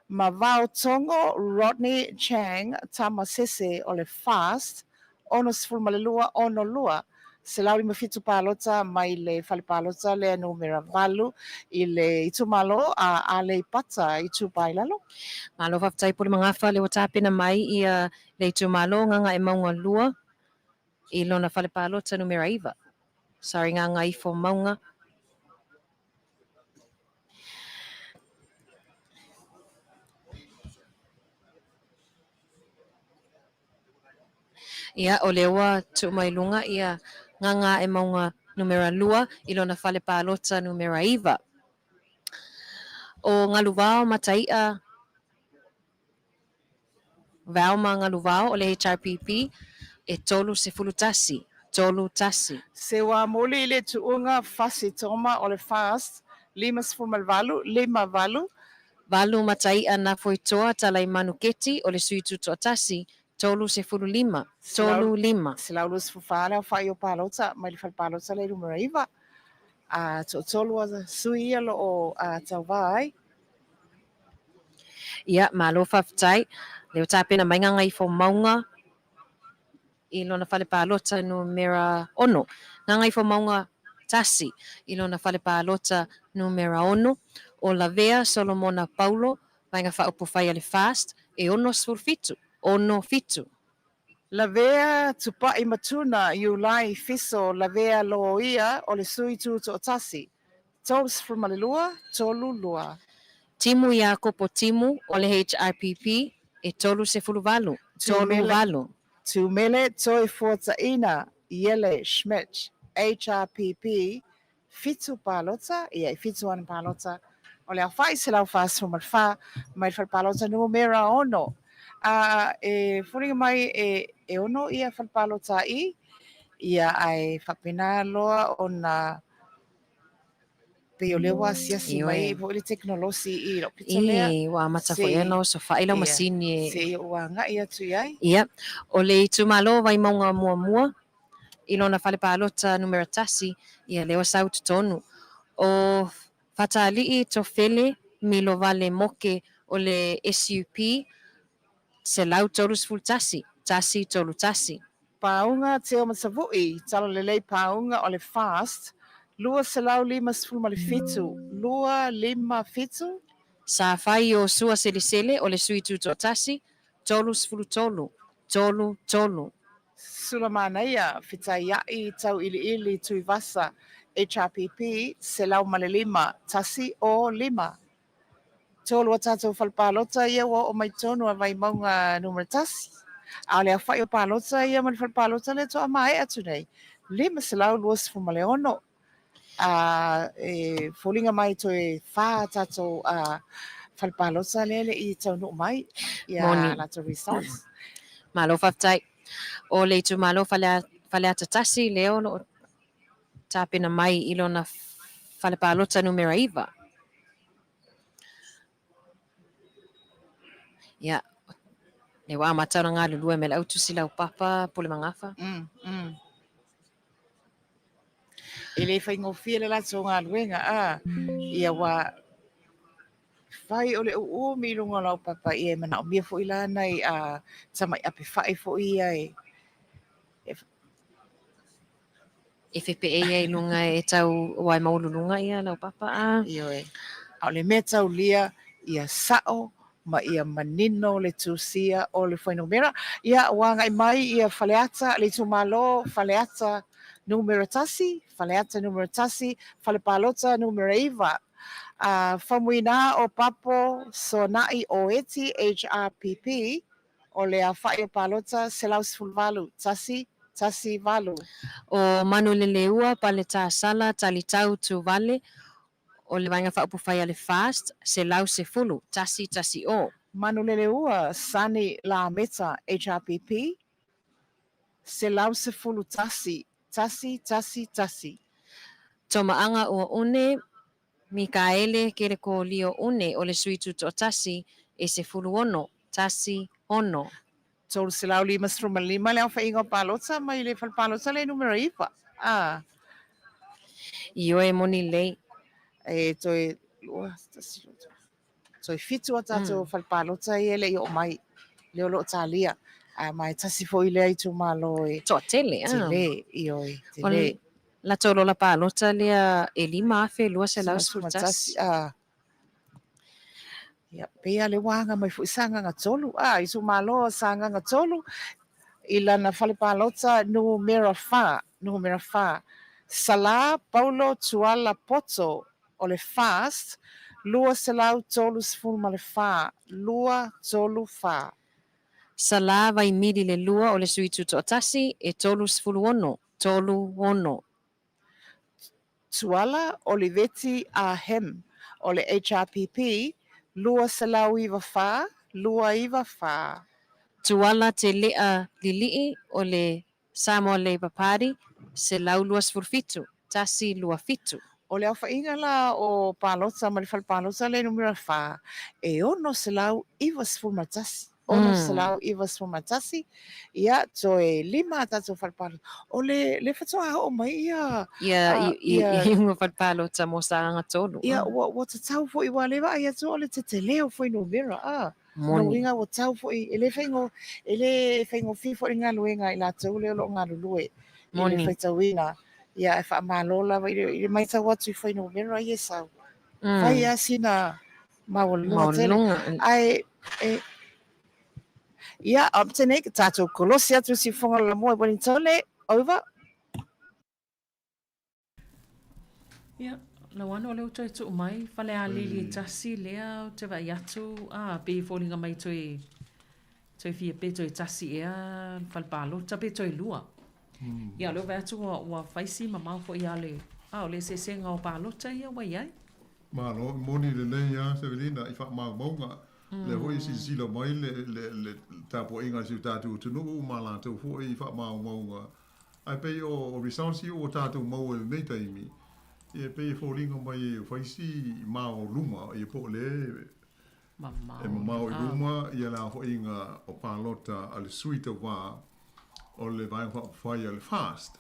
ma Vaotogo Rodney Chang Tamasese o le FAST, 62, ono lua, 157 palota mai le fale palota lea numera 8 i le itumalo a Aleipata Itupa i Lalo. Malo faafetai Pule Magafa lea ua tapena mai ia le itumalo Gagaemauga 2 i lona fale palota numera 9. Sorry Gagaifomauga. Ia, o lea ua tuu mai luga ia Gagaemauga numera 2 i lona fale palota numera 9. O Galuvao Matai'a Vao ma Galuvao o le HRPP e 31, tolu tasi. Seua moli i le tuuga Fasi Toma o le FAST 58, lima valu. Valu Matai'a Nafoitoa Talaimanu Keti o le Sui Tutoatasi 35, tolu lima. 124 le aofai o palota mai le fale palota lea i numera 9. A toatolu a sui ia lo o tauvā ai. Ia, malo faafetai. Lea ua tapena mai Gagaifomauga i lona fale palota numera 6. Gagaifomauga 1 i lona fale palota numera 6. O Lavea Solomona Paulo, Vaega Faaupufai a le FAST, e 67, ono fitu. Lavea Tupai Matuna Iulai Fiso Lavea Loia o le Sui Tutoatasi, 32, tolu lua. Timu Iakopo Timu o le HRPP, e 38, tolu valu. Tumele Toefuataiina Iele Schmidt, HRPP, Fitu palota, ia e fitu ana palota o le aofai 144 mai le fale palota numera 6. A e foliga mai e e ono ia fale palota i, ia ae faapena loa ona pei o lea ua asiasi mai foi le tekonolosi i lou pito lea. I, ua amata foi ona osofai lau masini e. Se i ou agai atu i ai. Ia, o le itumalo o Vaimauga muamua, i lona fale palota numera tasi, ia lea ua sau i totonu. O Fatalii Tofele Milovale Moke o le SUP 131, tasi tolu tasi. Paauga Teo Matavui, Talalelei Paauga o le FAST 257, lua lima fitu. Sa fai Iosua Selesele o le Sui Tutoatasi 33, tolu tolu. Sulamanaia, Fetaia'i Tau'ili'ili Tuivasa, HRPP, 105, tasi o lima. Tolu a tatou fale palota ia ua oo mai totonu a Vaimauga numera tasi. A o le aofai o palota ia ma le fale palota lea to'a mae'a atu nei, 526. A e foliga mai toe fa tatou fale palota lea e le i taunuu mai ia Moni. latou results. Malo faafetai. O le itumalo Faleata 1 lea o lo o tapena mai i lona fale palota numera 9. Ia, lea ua amata ona galulue mai le au tusi laupapa Pule Magafa. E le faigofie le latou galuega, a ia ua fai o le uumi i luga o laupapa, ia e manaomia foi la nai a tamai ape fa'i foi ia e E fepeei ai i luga e tau aua e maualuluga ia laupapa a. Ioe. A o le mea taulia ia sa'o ma ia manino le tusia o le fuainumera. Ia, ua agai mai ia Faleata, le itumalo Faleata numera 1, Faleata numera 1, Fale Palota numera 9. A Faumuina o Papo Sona'i o Eti HRPP, o le aofai o palota 118, 1, 1, 8. O Manuleleua, Paletasala, Talitau, Tuvale, o le Vaega Faaupufai a le FAST, 110, 1, 1 o. Manuleleua, Sani Lameta, HRPP, 111, 1, 1, 1. Tomaaga Uaune, Mikaele Kelekolio Une, o le Sui Tutoatasi, e 16, 1, 6. 355 le aofaiga o palota mai le fale palota le numera 9. A. Ioe moni lelei. E toe 2, 1, 2, 3. Toe fitu a tātou fale palota ia e le i oo mai, lea o lo o talia. A, ma e tasi foi lea itumalo e. Toatele, a. Tele, ioe, O tele. latou lola palota lea e 5,211. A. Ia, pei lava lea ua aga mai foi Sagaga 3, a, itumalo o Sagaga 3 i lana fale palota numera 4, numera 4. Salā Paulo Tuala Poto o le FAST 234, 234. Salā Vaimili le 2 o le Sui Tutoatasi e 36, 36. Tuala Oliveti Ah Him o le HRPP 294, 294. Tuala Telea Lilii o le Samoa Labour Party 127, 127. O le aofaiga la o palota ma le fale palota le numera 4 e 691, 691, ia, toe lima a tātou fale palota. O le, le faatoa oo mai ia, Ia, a, i, i, ia, i iuga fale palota mo Sagaga 3. ia, ua, ua tatau foi, ua le vaai atu o le tetele o fuainumera, a. Moni. Lona uiga ua tau foi, e le faingo, e le faigofie foi le galuega a i latou lea o lo o galulue i le Moni. faitauina. Ia, ae faamalo lava i le, i le matau atu i fuainumera ia e sau. Fai lava sina maualuga tele. Maualuga. Ae, e, ia, up to nei, tātou kolosi atu i Siufoga o le Lamoa i Wellingtone, over. Ia, lauana o lea ua toe tuu mai Falealili e tasi lea ou te vaai atu, a, pei e foliga mai toe, toe fia pe toe tasi ea le fale palota pe toe lua. Ia, o lea ua vaai atu ua, ua fai si mamao foi a le, a, o le eseesega o palota ia ua i ai. Malo, e moni lelei lava Sevelina i faamaumauga, lea foi e silasila mai le, le, le tapuaiga a si o tatou atunuu ma latou foi i faamaumauga. Ae pei o results ia ua tatou maua i lenei taimi, ia e pei e foliga mai e fai si mao luma, ia po o le e mamao i luma ia le aofaiga o palota a le sui tauva o le Vaega Faaupufai a le FAST.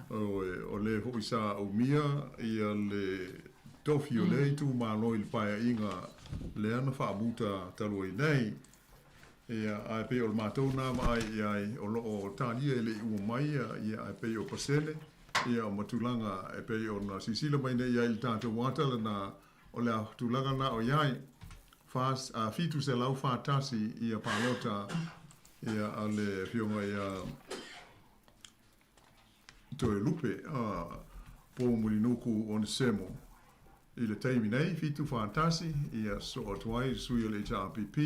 O le foi sa umia ia le tofi o lea itumalo i le paeaiga lea na faamuta talu ai nei. Ia, ae pei o le matou na vaai i ai, o lo o talia e le i uma mai ia, ia ae pei o pasene, ia ma tulaga e pei ona silasila mai nei i ai i le tatou ata lena, o le tulaga lena o i ai, 741 ia palota ia a le Afioga ia Toelupe, a Poumulinuku Onesemo. I le taimi nei, 741, ia sosoo atu ai le sui o le HRPP,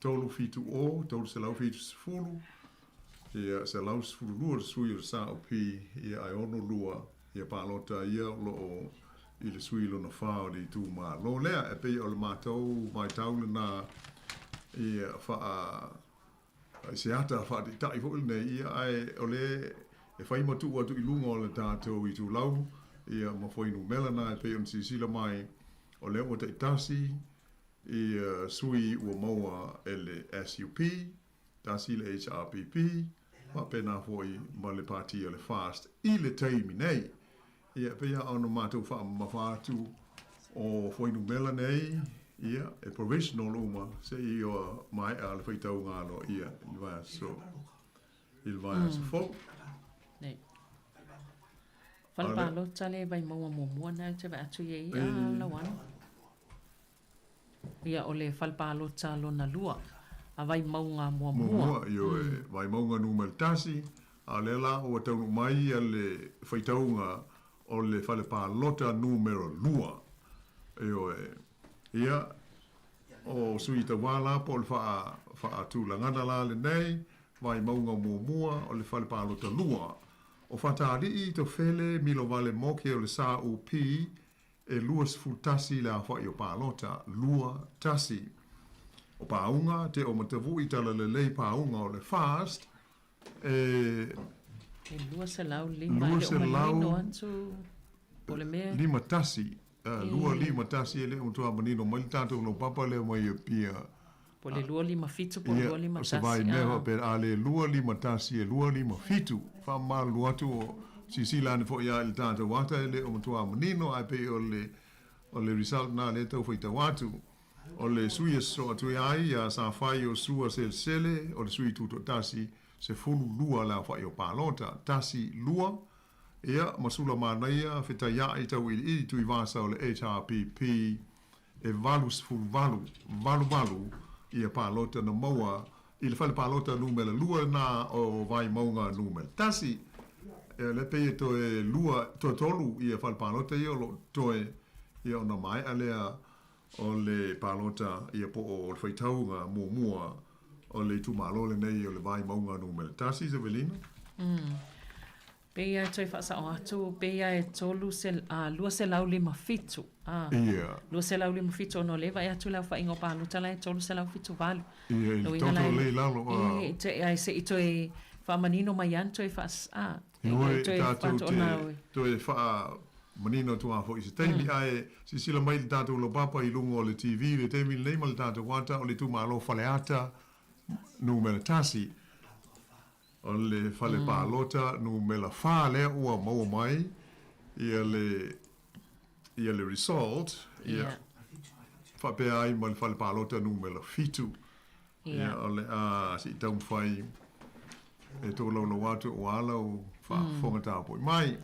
370, 370, ia 112 le sui o le SAOP, ia ae 62 ia palota ia o lo o i le sui lona fa o le itumalo lea. E pei o le matou vaitau lena ia faa I se ata faataitai foi lenei, ia, ae o le e fai ma tuu atu i luga o le tatou itulau, ia, ma fuainumera na e pei ona silasila mai, o lea ua taitasi ia sui ua maua e le SUP, tasi le HRPP, faapena foi ma le pati a le FAST i le taimi nei. Ia, e pei lava ona matou faamamafa atu o fuainumera nei, ia, e provisional uma seia maea le faitauga aloaia i le vaiaso, i le vaiaso fou. Nei. Fale palota le Vaimauga muamua na ou te vaai atu i ai, a Lauano. Ia, o le fale palota lona lua, a Vaimauga muamua. Muamua, ioe, Vaimauga numera tasi, a o lea la ua taunuu mai le faitauga o le fale palota numera lua. Ioe. Ia, o Sui Tauva la po o le faa, faatulagana la lenei, Vaimauga muamua, o le fale palota lua. O Fatalii, Tofele, Milovale Moke o le SUP, e 21 le aofai o palota, lua, tasi. O Pāuga, Te Omatavui Talalelei Pāuga o le FAST, e. E 205, e le o manino atu po o le mea. Lima tasi, lua lima tasi, e le o matua manino mai le tatou laupapa lea mai Apia. Po o le 257 po o le 251. O se vaimea faapea, a le 251 e 257. Faamalulu atu o silasila ane foi lava i le tatou ata e le o matua manino ae pei o le o le result lena lea e tau faitau atu. O le sui e sosoo atu ai ia Safai Iosua Selesele o le sui tutoatasi 12 le aofai o palota, tasi, lua, ia ma Sulamanaia Fetaia'i Tauiliili Tuivasa o le HRPP e 88, valu valu, ia palota na maua i le fale palota numera lua lena o Vaimauga numera tasi. Ia lea pei e toe lua, toe tolu ia fale palota ia o lo o totoe, ia ona maea lea o le palota ia po o le faitauga muamua o le itumalo lenei o le Vaimauga numera tasi, Savelina. Pei lava e toe faasao atu, pei lava e 257, a. Ia. 257 ona o lea e vaai atu i le aofaiga o palota la e 378. Ia, i le total lea i lalo, a. Ia, ae se i toe faamanino mai lava toe faas, a. Ioe, tatou te toe faamanino atu lava foi i se taimi, ae silasila mai i le tatou laupapa i luga o le TV i le taimi lenei ma le tatou ata o le itumalo Faleata numera tasi. O le fale palota numera fa lea ua maua mai ia le ia le result ia faapea ai ma le fale palota numera fitu. Ia o le a se i taumafai e tolaulau atu aua lau faafofoga tapuai mai.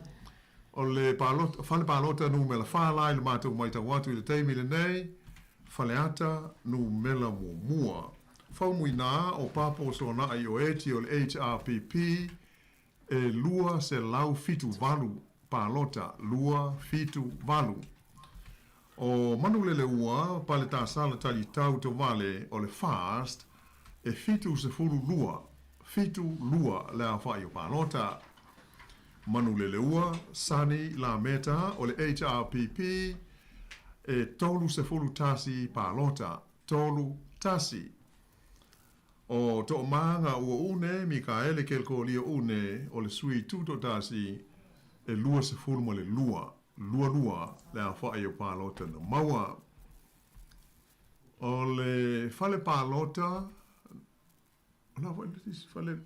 O le palota, fale palota numera fa la i le matou maitau atu i le taimi lenei, Faleata numera muamua. Faumuina o Papo Soanai o Eti o le HRPP e 278 palota, lua, fitu, valu. O Manuleleua Paletasala Talitau Tovale o le FAST e 72, fitu, lua le aofai o palota. Manuleleua Sonny Lameta o le HRPP e 31 palota, tolu, tasi. O Toomaaga ua une Mikaele Kelkolia une o le sui tutoatasi e 22, lua lua le aofai o palota na maua. O le fale palota O le a foi le isi fale,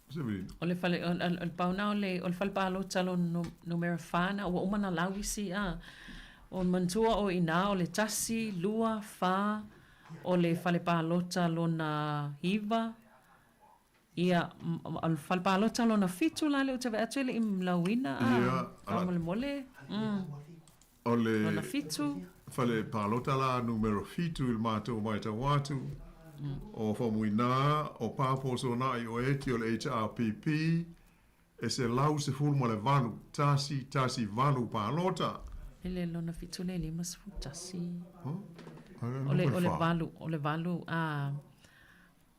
Severina? O le fale, o le pau na o le, o le fale palota lona numera fa na, ua uma na lau isi a. O manatua o ina o le tasi, lua, fa, o le fale palota lona iva, ia, o le fale palota lona fitu la lea ou te vaai atu e le i lauina a, faamolemole. O le fale palota la numera fitu i le matou maitau atu, o Faumuina, o Paposona'i, o Eti o le HRPP, e 118, tasi, tasi, valu palota. E le lona fitu le 51. O le, o le valu, o le valu, a.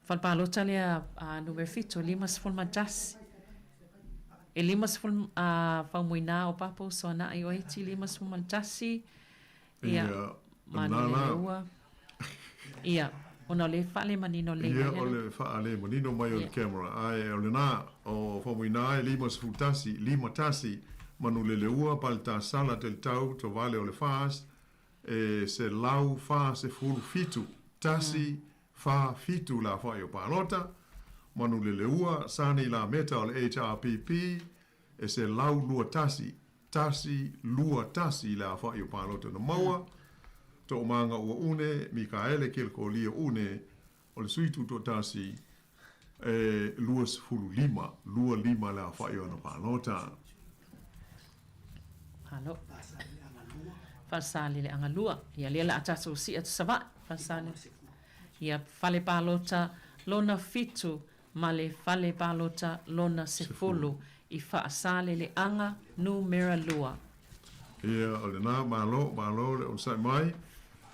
Fale palota lea a numera fitu, e 51. E 50 a Faumuina o Papo Soana'i o Eti 51. Ia, Manuleleua. Ia, ona o lea e faalemanino lelei mai. Ia, o le faalemanino mai o le camera. Ae o lena, o Faumuina e 51, lima tasi, Manuleleua, Paletasala, Teletau, Tovale o le FAST, e 147, tasi, fa, fitu le aofai o palota, Manuleleua, Sani Lameta o le HRPP, e 121, tasi, lua, tasi le aofai o palota na maua, Toomaaga ua une, Mikaele Kelkolia une, o le sui tutoatasi, e 25, lua lima le aofai o ana palota. Malo. Falesaleleaga 2. Ia lea la a tatou sii atu Savaii, Falesalele, ia fale palota lona 7 ma le fale palota lona 10 i Faasaleleaga numera 2. Ia, o lena, malo, malo le onosai mai.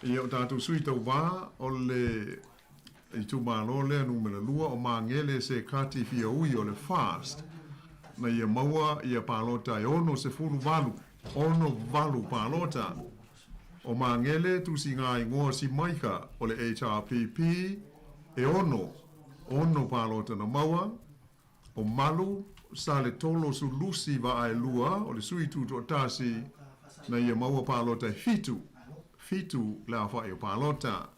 Ia, o tatou sui tauva o le itumalo lea numera 2 o Magele Sekati Fiaui o le FAST, na ia maua ia palota e 68, 68 palota. O Magele Tusigaigoa Simaika o le HRPP e 6, 6 palota na maua. O Malu, Saletolo Sulusi Vaaelua o le sui tutoatasi na ia maua palota e 7, 7 le aofai o palota.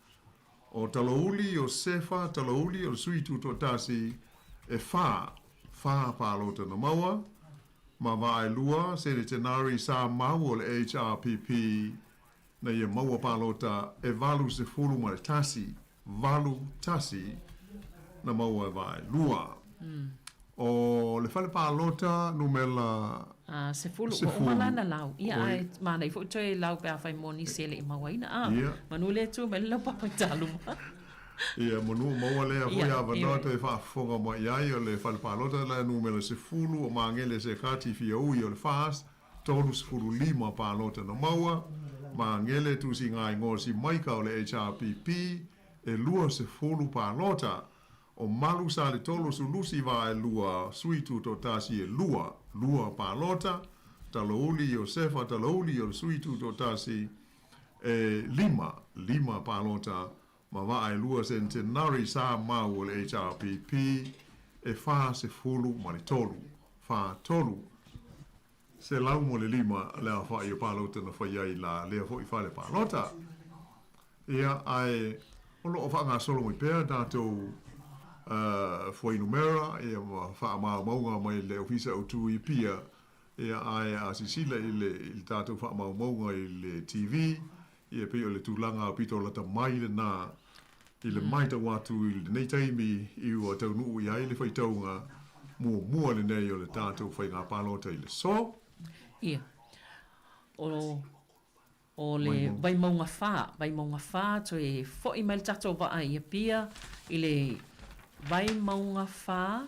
O Talouli Iosefa Talouli o le sui tutoatasi e 4, 4 palota na maua. Ma Vaaelua Senetenari Sa Mau o le HRPP na ia maua palota e 81, 8 1 na maua e Vaaelua. O le fale palota numela 10, ua uma la na lau. Ia, ae manaia foi toe lau pe afai mo nisi e le i mauaina. A, manu lea e tu mai le laupapa i taluma. Ia, manu maua lea foi avanoa toe faafofoga mai i ai o le fale palota la numela 10 o Magele Sekati Fiaui o le FAST, 35 palota na maua, Magele Tusigaigoa Simaika o le HRPP, e 20 palota. O Malu Saletolo Sulusi Vaaelua sui tutoatasi e 2, 2 palota. Talouli Iosefa Talouli o le sui tutoatasi e 5, 5 palota. Ma Vaaelua Centenary Sa Mau o le HRPP e 43, 43. 105 le aofai o palota na fai ai la lea foi fale palota. Ia, ae o lo o faagasolo mai pea tatou fuainumera ia ma faamaumauga mai le Ofisa Autu i Apia, ia, ae a sisila i le, i le tatou faamaumauga i le TV, ia pei o le tulaga aupito lata mai lena i le matau atu i lenei taimi i ua taunuu i ai le faitauga muamua lenei o le tatou faiga palota i le so. Ia, o O le Vaimauga 4, Vaimauga 4, toe foi mai le tatou vaa i Apia i le Vaimauga 4,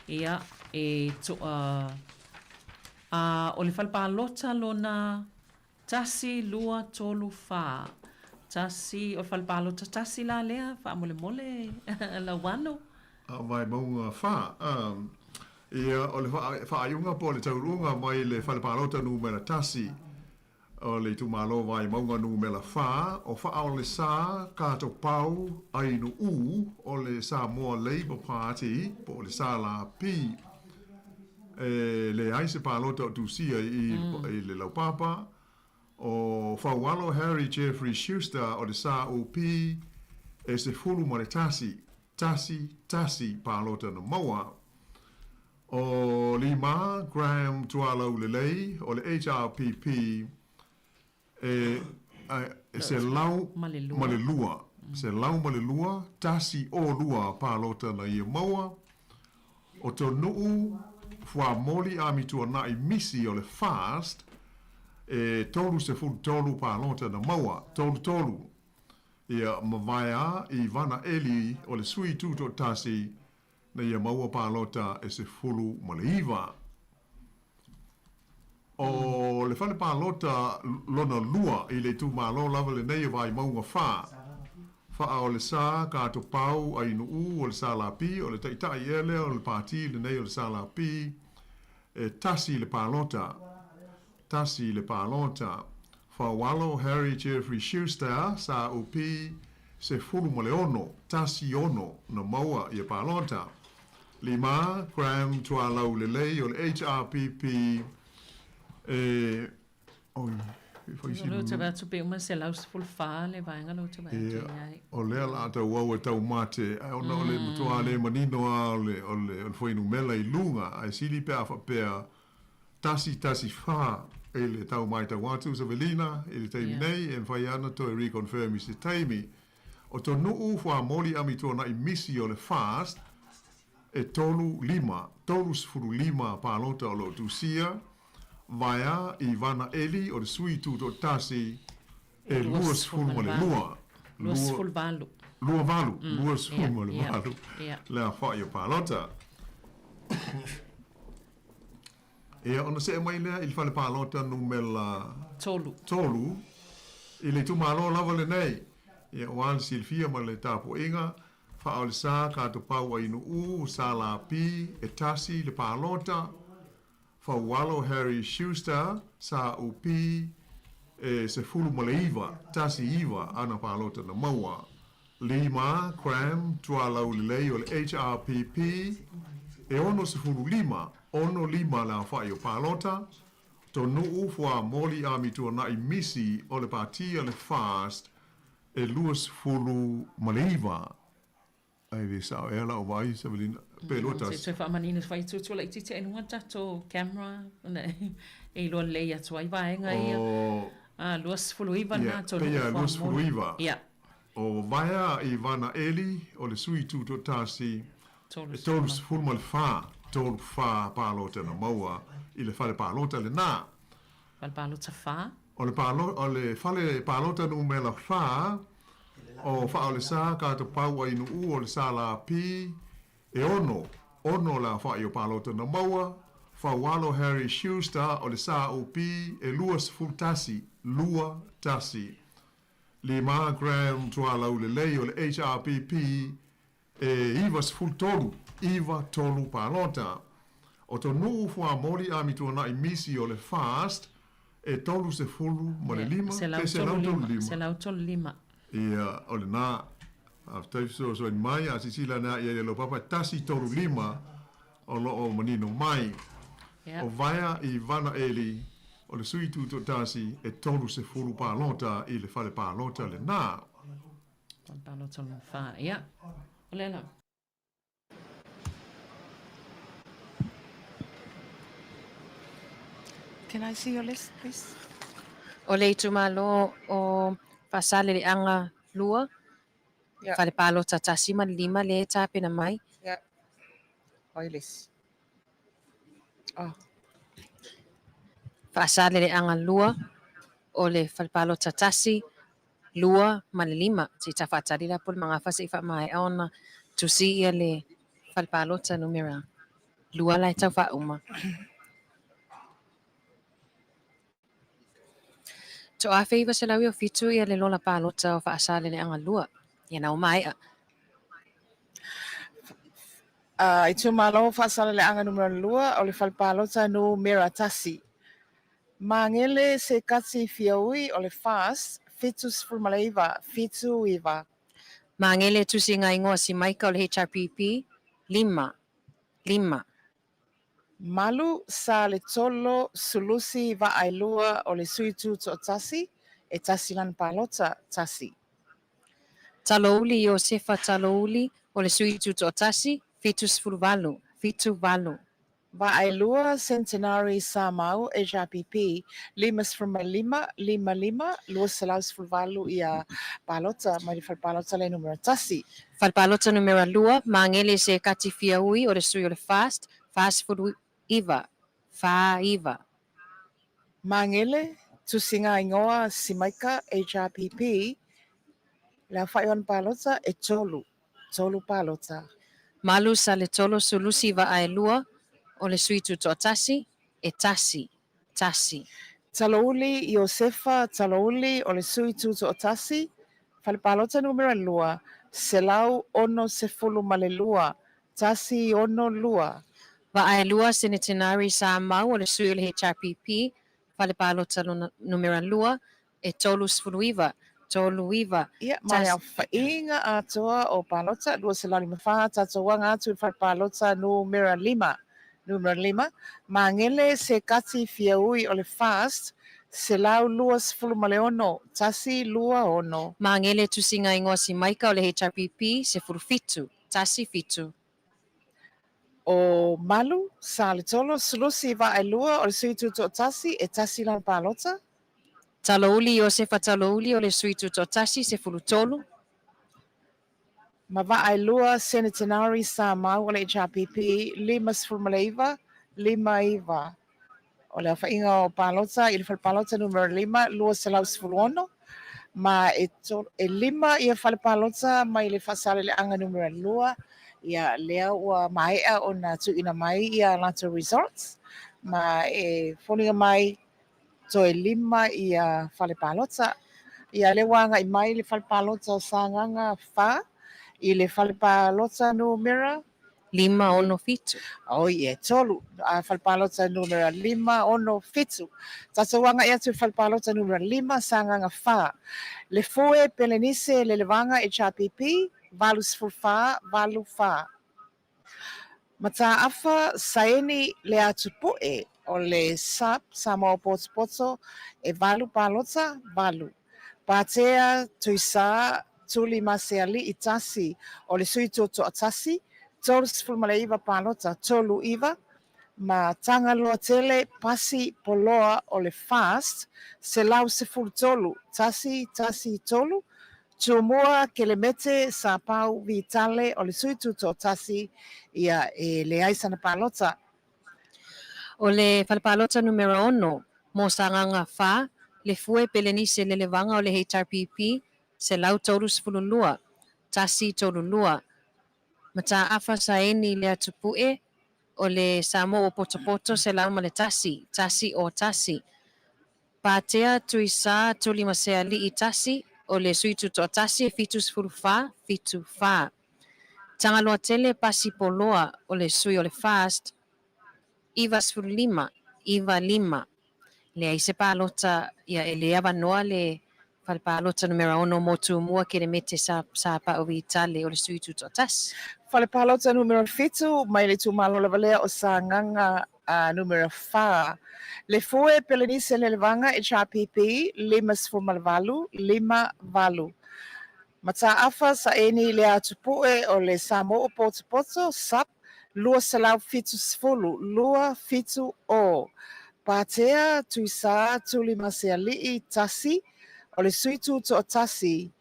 ia, e toa, a, o le fale palota lona 1, 2, 3, 4. Tasi, o le fale palota tasi la lea, faamolemole, Lauano. A Vaimauga 4, a, ia, o le faaiuga po o le taunuuga mai le fale palota numera 1, O le itumalo Vaimauga numera 4, o Faaolesa Katopau Ainuu o le Samoa Labour Party po o le SLP. E leai se palota o tusia i i le laupapa. O Faualo Harry Jeffrey Schuster o le SAOP e 11, tasi, tasi palota na maua. O Lima Graham Tualaulelei o le HRPP e 102, 102, 102 palota na ia maua. O Tonu'u Fuamoli Amituana'i Misi o le FAST e 33 palota na maua, 33. Ia mavae a i Vana Eli o le sui tutoatasi na ia maua palota e 19. O le fale palota lona lua i le itumalo lava lenei o Vaimauga 4, Faaolesa Katopau Ainuu o le SLP, o le taitai ea lea o le pati lenei o le SLP, e tasi le palota. Tasi le palota. Faualo Harry Jeffrey Schuster sa OP 16, 16 na maua ia palota. 5 Graham Tualaulelei o le HRPP e oi, e fai si Lou te atu pe uma 114 le vaega lou te atu i ai. O lea la a tau au e taumate, ae ona o le matua le manino a o le, o le, o le fuainumera i luga, ae sili pe a faapea 114 i le tau matau atu Savelina i le taimi nei, e mafai ana toe reconfirm i se taimi. O Tonu'u Fuamoli Amituana'i Misi o le FAST e 3 5, 35 palota o lo o tusia. Vaea Ivana Eli o le sui tutoatasi e 22. 28. 28, 28 le aofai o palota. Ia, ona see mai lea i le fale palota numera 3. 3, i le itumalo lava lenei. Ia, aua le silafia ma le tapuaiga, Faaolesa Katopau Ainuu, Sala P, e tasi le palota, Faualo Harry Schuster, sa UP, e 19, 19 ana palota na maua. Lima Cram Tualaulelei o le HRPP, e 65, 65 le aofai o palota. Tonuu Fuamoli Amituanai Misi o le Pati a le FAST, e 29. Ai le sao ea lau vaai Savelina pe 21. Se toe faamanino fai tutu laitiiti ai luga tatou camera ona e iloa lelei atu ai vaega ia. O Ah, 29 na tonu Pei a o Fuamoli. 29. Ia. O Vaea Ivana Eli o le sui tutoatasi e 34, 34 palota na maua i le fale palota lena. Fale palota 4. O le palo, o le fale palota numera 4 o Faaolesa Katopau Ainuu o le SLP e 6, 6 le aofai o palota na maua, Faualo Harry Schuster o le SUP e 21, 2 1. Lima Graham Tualaulelei o le HRPP e 93, 93 palota. O Tonuu Fuamoli Amituanai Misi o le FAST e 35 pe 135. 135. Ia, o lena. Faafetai fesoasoani mai. A silasila ane i ai e lou papa, 135 o lo o manino mai. O Vaea Ivana Eli, o le sui tutoatasi e 30 palota i le fale palota lena. Fale palota lona fa. Ia, o lea lava. Can I see your list, please? O le itumalo o Faasaleleaga 2, fale palota 1 ma le 5 lea e tapena mai. Yeah. Oi le isi. Oh. Faasaleleaga 2, o le fale palota 1, 2 ma le 5. Se i ta faatali la po le magafa se i faamaea ona tusi ia le fale palota numera 2 la e tau faauma. 1907 ia le lola palota o Faasaleleaga 2. Ia na o maea. Itumalo Faasaleleaga numera 2 o le fale palota numera 1. Magele Sekati Fiaui o le FAST 79, 79. Magele tusiga igoa Simaika o le HRPP, 5, 5. Malu Saletolo Sulusi Vaaelua o le sui tutoatasi e 1 lana palota, 1. Talouli Iosefa Talouli o le sui tutoatasi, 78, 78. Vaaelua Centenary Samau HRPP 55 55 218 ia palota mai le fale palota le numera 1. Fale palota numera 2, Magele Sekati Fiaui o le sui o le FAST, 49, 49. Magele tusiga igoa Simaika HRPP le aofai o ana palota e 3, 3 palota. Malu Saletolo Sulusi Vaaelua o le sui tutoatasi, e 1, 1. Talouli Iosefa Talouli o le sui tutoatasi, fale palota numera 2, 162, 162. Vaaelua Senetenari Samau o le sui o le HRPP, fale palota numera 2, e 39, 39. Ia, ma le aofaiga atoa o palota, 254, tatou aga atu i le fale palota numera 5. Numera 5, Magele Sekati Fiaui o le FAST, 126, 126. Magele tusiga igoa Simaika o le HRPP, 17, 17. O Malu Saletolo Sulusi Vaaelua o le sui tutoatasi e 1 lana palota. Talouli Iosefa Talouli o le sui tutoatasi, 13. Ma Vaaelua Senetenari Samau o le HRPP, 59, 59. O le aofaiga o palota i le fale palota numera 5, 216, ma e, e lima ia fale palota mai le Faasaleleaga numera 2, ia lea ua maea ona tuuina mai ia latou results, ma e foliga mai toe lima ia fale palota. Ia lea ua agai mai le fale palota o Sagaga 4 i le fale palota numera 567. Oi, e tolu. A fale palota numera 567. Tatou agai atu i fale palota numera 5, Sagaga 4. Lefue Pelenise Lelevaga HRPP, 84, 84. Mataafa Saeni Leatupue o le SUP, Samoa Potopoto, e valu palota, valu. Patea Tuisā Tulimaseali'i Tasi o le Sui Tutoatasi, 39 palota, 39, ma Tagaloatele Pasi Poloa o le FAST, 113, 1 1 3, Tumua Kelemete Sapau Vitale o le Sui Tutoatasi, ia e leai sana palota. O le fale palota numera 6 mo Sagaga 4, Lefue Pelenise Lelevaga o le HRPP, 132, 132. Mataafa Saeni Leatupue o le Samoa Ua Potopoto, 101, 101. Patea Tuisā Tulimaseali'i Tasi o le Sui Tutoatasi, e 74, 74. Tagaloatele Pasi Poloa o le sui o le FAST, 95, 95. Leai se palota, ia e le avanoa le fale palota numera 6 mo Tumua Kelemete Sapau Vitale o le Sui Tutoatasi. Fale palota numera 7 mai le itumalo lava lea o Sagaga numera 4. Lefue Pelenise Lelevaga HRPP, 58, 58. Mataafa Saeni Leatupue o le Samoa Potopoto, SUP, 270, 270. Patea Tuisā Tulimaseali'i Tasi o le Sui Tutoatasi,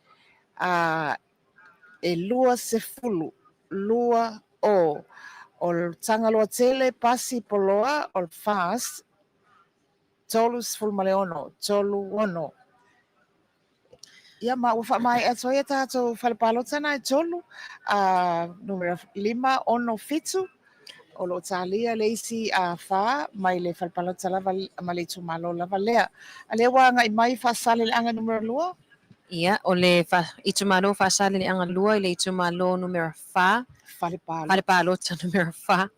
e 20, 20. O Tagaloatele Pasi Poloa o le FAST, 36, 36. Ia ma ua faamaea atu ai a tatou fale palota na e tolu, numera 5, 6, 7, o lo o talia le isi 4 mai le fale palota lava ma le itumalo lava lea. A lea ua agai mai Faasaleleaga numera 2? Ia, o le itumalo Faasaleleaga 2 i le itumalo numera 4. Fale palota. Fale palota numera 4.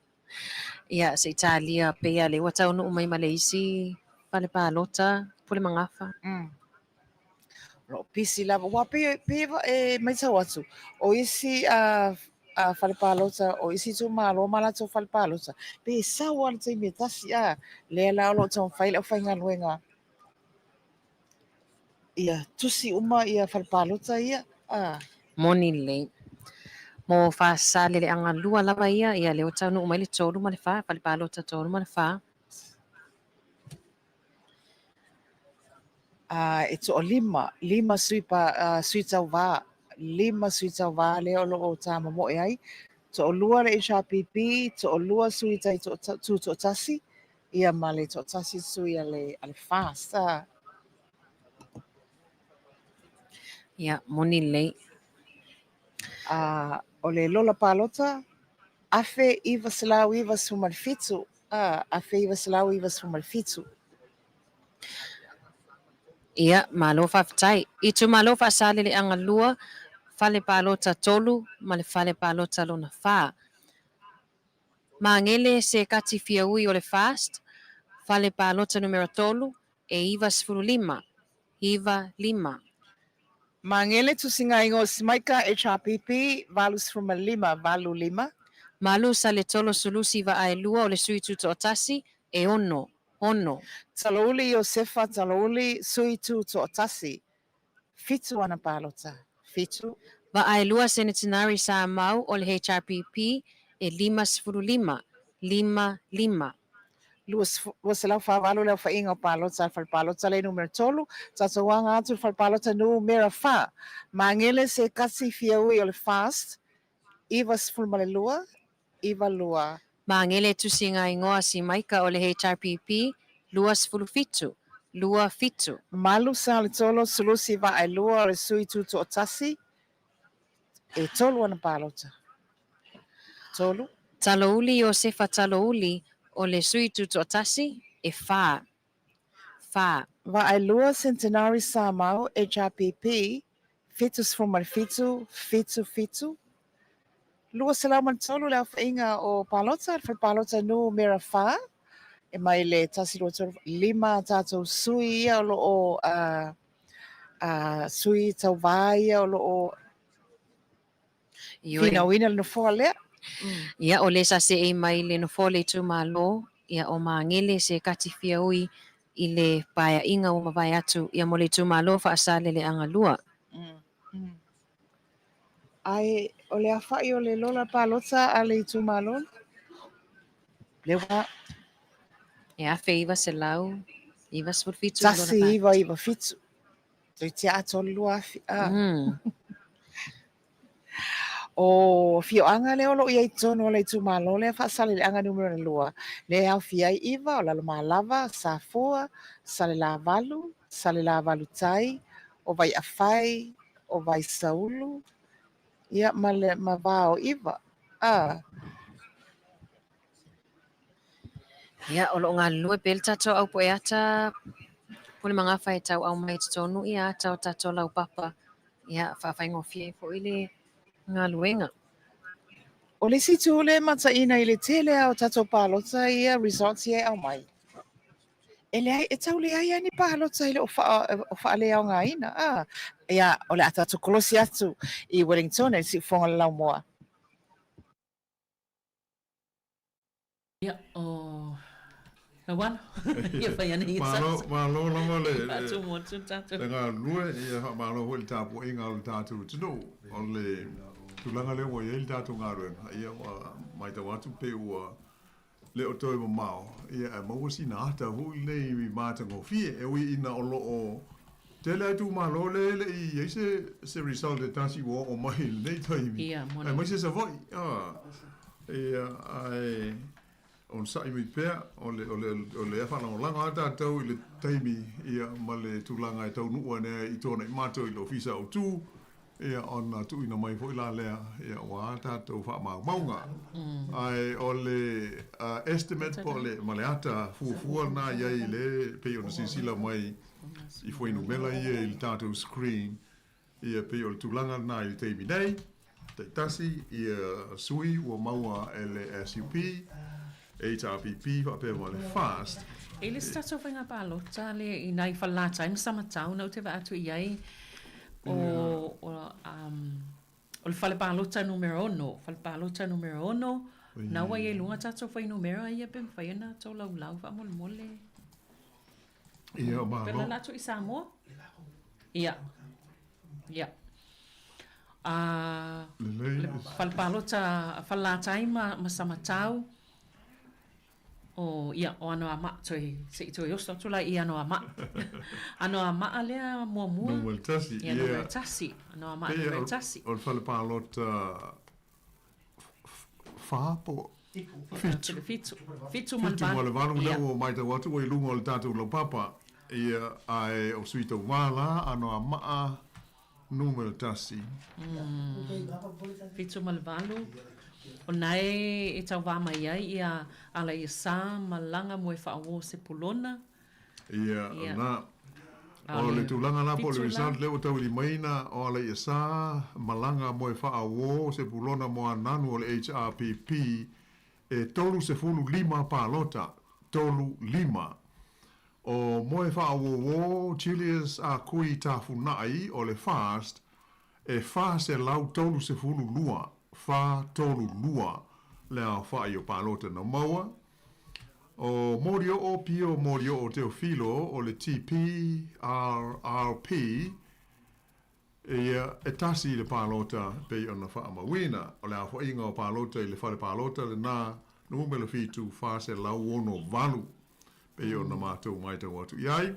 Ia, se i talia pea lea ua taunuu mai ma le isi fale palota, Pulemagafa. O lo o pisi lava. Ua pei, pei e matau atu, o isi a fale palota, o isi itumalo ma latou fale palota, pei e sau lava le taimi e tasi, a. Lea la o lo o taumafai le aufaigaluega ia tusi uma ia fale palota ia, a. Moni lelei. Mo Faasaleleaga 2 lava ia, ia lea ua taunuu mai le 3 ma le 4, fale palota 3 ma le 4. E toalima, lima sui, pa, sui tauvā, lima sui tauvā lea o lo o tāmomoe ai. Toalua le HRPP, toalua sui tai tutoatasi, ia ma le toatasi sui a le, a le FAST. Ia, moni lelei. O le lola palota, 1997, 1997. Ia, malo faafetai. Itumalo Faasaleleaga 2, fale palota 3 ma le fale palota lona 4. Magele Sekati Fiaui o le FAST, fale palota numera 3, e 95, 95. Magele Tusigaigoa Simaika HRPP, 85, 85. Malu Saletolo Sulusi Vaaelua o le Sui Tutoatasi, e 6, 6. Talouli Iosefa Talouli, Sui Tutoatasi, 7 ana palota, 7. Vaaelua Senetenari Samau o le HRPP, e 55, 55. 248 le aofaiga o palota a le fale palota le numera 3, tatou aga atu i le fale palota numera 4. Magele Sekati Fiaui o le FAST, 92, 92. Magele Tusigaigoa Simaika o le HRPP, 27, 27. Malu Saletolo Sulusi Vaaelua o le sui tutoatasi, e tolu ana palota. Tolu. Talouli Iosefa Talouli o le sui tutoatasi, e fa. Fa. Vaaelua Centenary Samau, HRPP, 77, 7, 7. 203 le aofaiga o palota, le fale palota numera fa, e mai le tasi, lua, tolu, lima a tatou sui ia o lo o sui tauvā ia o lo o finauina le nofoa lea. Ia, o le sa seei mai le nofoa o le itumalo, ia, o Magele se kati fia ui i le paeaiga ua mavae atu, ia, mo le itumalo Faasaleleaga 2. Ae o le afa'i o le lola palota a le itumalo, lea ua. E 1997 lola Tasi iva iva fitu. Toeitiiti atoa le 2000. A. O afioaga lea o lo o i ai i totonu o le itumalo lea Faasaleleaga numera lua, lea e aofia ai Iva, o Lalomalava, Safua, Salelavalu, Salelavalu Tai, o Vaiafai, o Vaisaulu, ia, ma le ma va o Iva. A. Ia, o lo o galulue pea le tatou au poeata Pule Magafa e tauau mai i totonu ia ata o tatou laupapa, ia, faafaigofie ai foi le galuega. O le isi itu lea e mataina i le tele lava o tatou palota ia, results ia e aumai, e leai, e tau leai lava ni palota e le o faaleaogaina. A, ia, o le a tatou kolosi atu i Wellington e le siufofoga o le laumua. Ia, o Lauano, ia fai ane ia Malo, sasa. malo lava le, le, Faatumu atu le tatou. le galulue, ia faamalo foi i le tapuaiga o le tatou atunuu. O le tulaga lea ua i ai le tatou galuega, ia ua matau atu pei ua le o toe mamao, ia ae maua sina ata foi lenei matagofie. E ui ina o lo o tele lava itumalo lea e le i i ai se, se result e tasi ua oo mai i lenei taimi, Ia, moni. aemaise Savaii. A, ia, ae onosai mai pea, o le, o le, o lea faalagolago lava tatou i le taimi, ia, ma le tulaga e taunuu ane ai i tuanai matou i le Ofisa Autu, Ia, ona tuuina mai foi la lea, ia, aua tatou faamaumauga. Ae o le estimate po o le, ma le ata fuafua lena i ai le, pei ona silasila mai i fuainumera ia i le tatou screen, ia, pei o le tulaga lena i le taimi nei, taitasi ia sui ua maua e le SUP, HRPP faapea ma le FAST. E le se tatou faiga palota le i nai Falelatai ma Samatau na ou te vaai atu i ai o o um o le fale palota numera ono, fale palota numera ono, na ua i ai luga tatou fuainumera ia pe mafai ona tolaulau faamolemole. Ia, malo. Pe lala atu i Samoa? Ia. Ia. A Lelei. le fale palota a Falelatai ma, ma Samatau, o, ia, o Anoamaa, toe, se i toe oso atu la i Anoamaa. Anoamaa lea muamua. Numera tasi. Ia, numera tasi. Anoamaa Pei numera tasi. o le fale palota fa po o fitu. Fitu. Fitu ma le Fitu ma le valu. valu lea Ia. ua matau atu ua i luga o le tatou laupapa. Ia, ae o Sui Tauva la, Anoamaa numera tasi. 7 ma le 8. O na e e tauvā mai ai ia Alaiasa Malaga Moefaaoō Sepulona. Ia, Ia. na. A O o le le tulaga la po o le fitu la. result lea ua taulimaina o Alaiasa Malaga Moefaaoō Sepulona Moananu o le HRPP e 35 palota, tolu lima. O Moefaaoō Julius Akui Tafuna'i o le FAST e 432, fa tolu lua, le aofa'i o palota na maua. O Molioo Pio Molioo Teofilo o le TPRRP, ia, e tasi le palota pei ona faamauina. O le aofaiga o palota i le fale palota lena numera fitu, 468, pei ona matou matau atu i ai.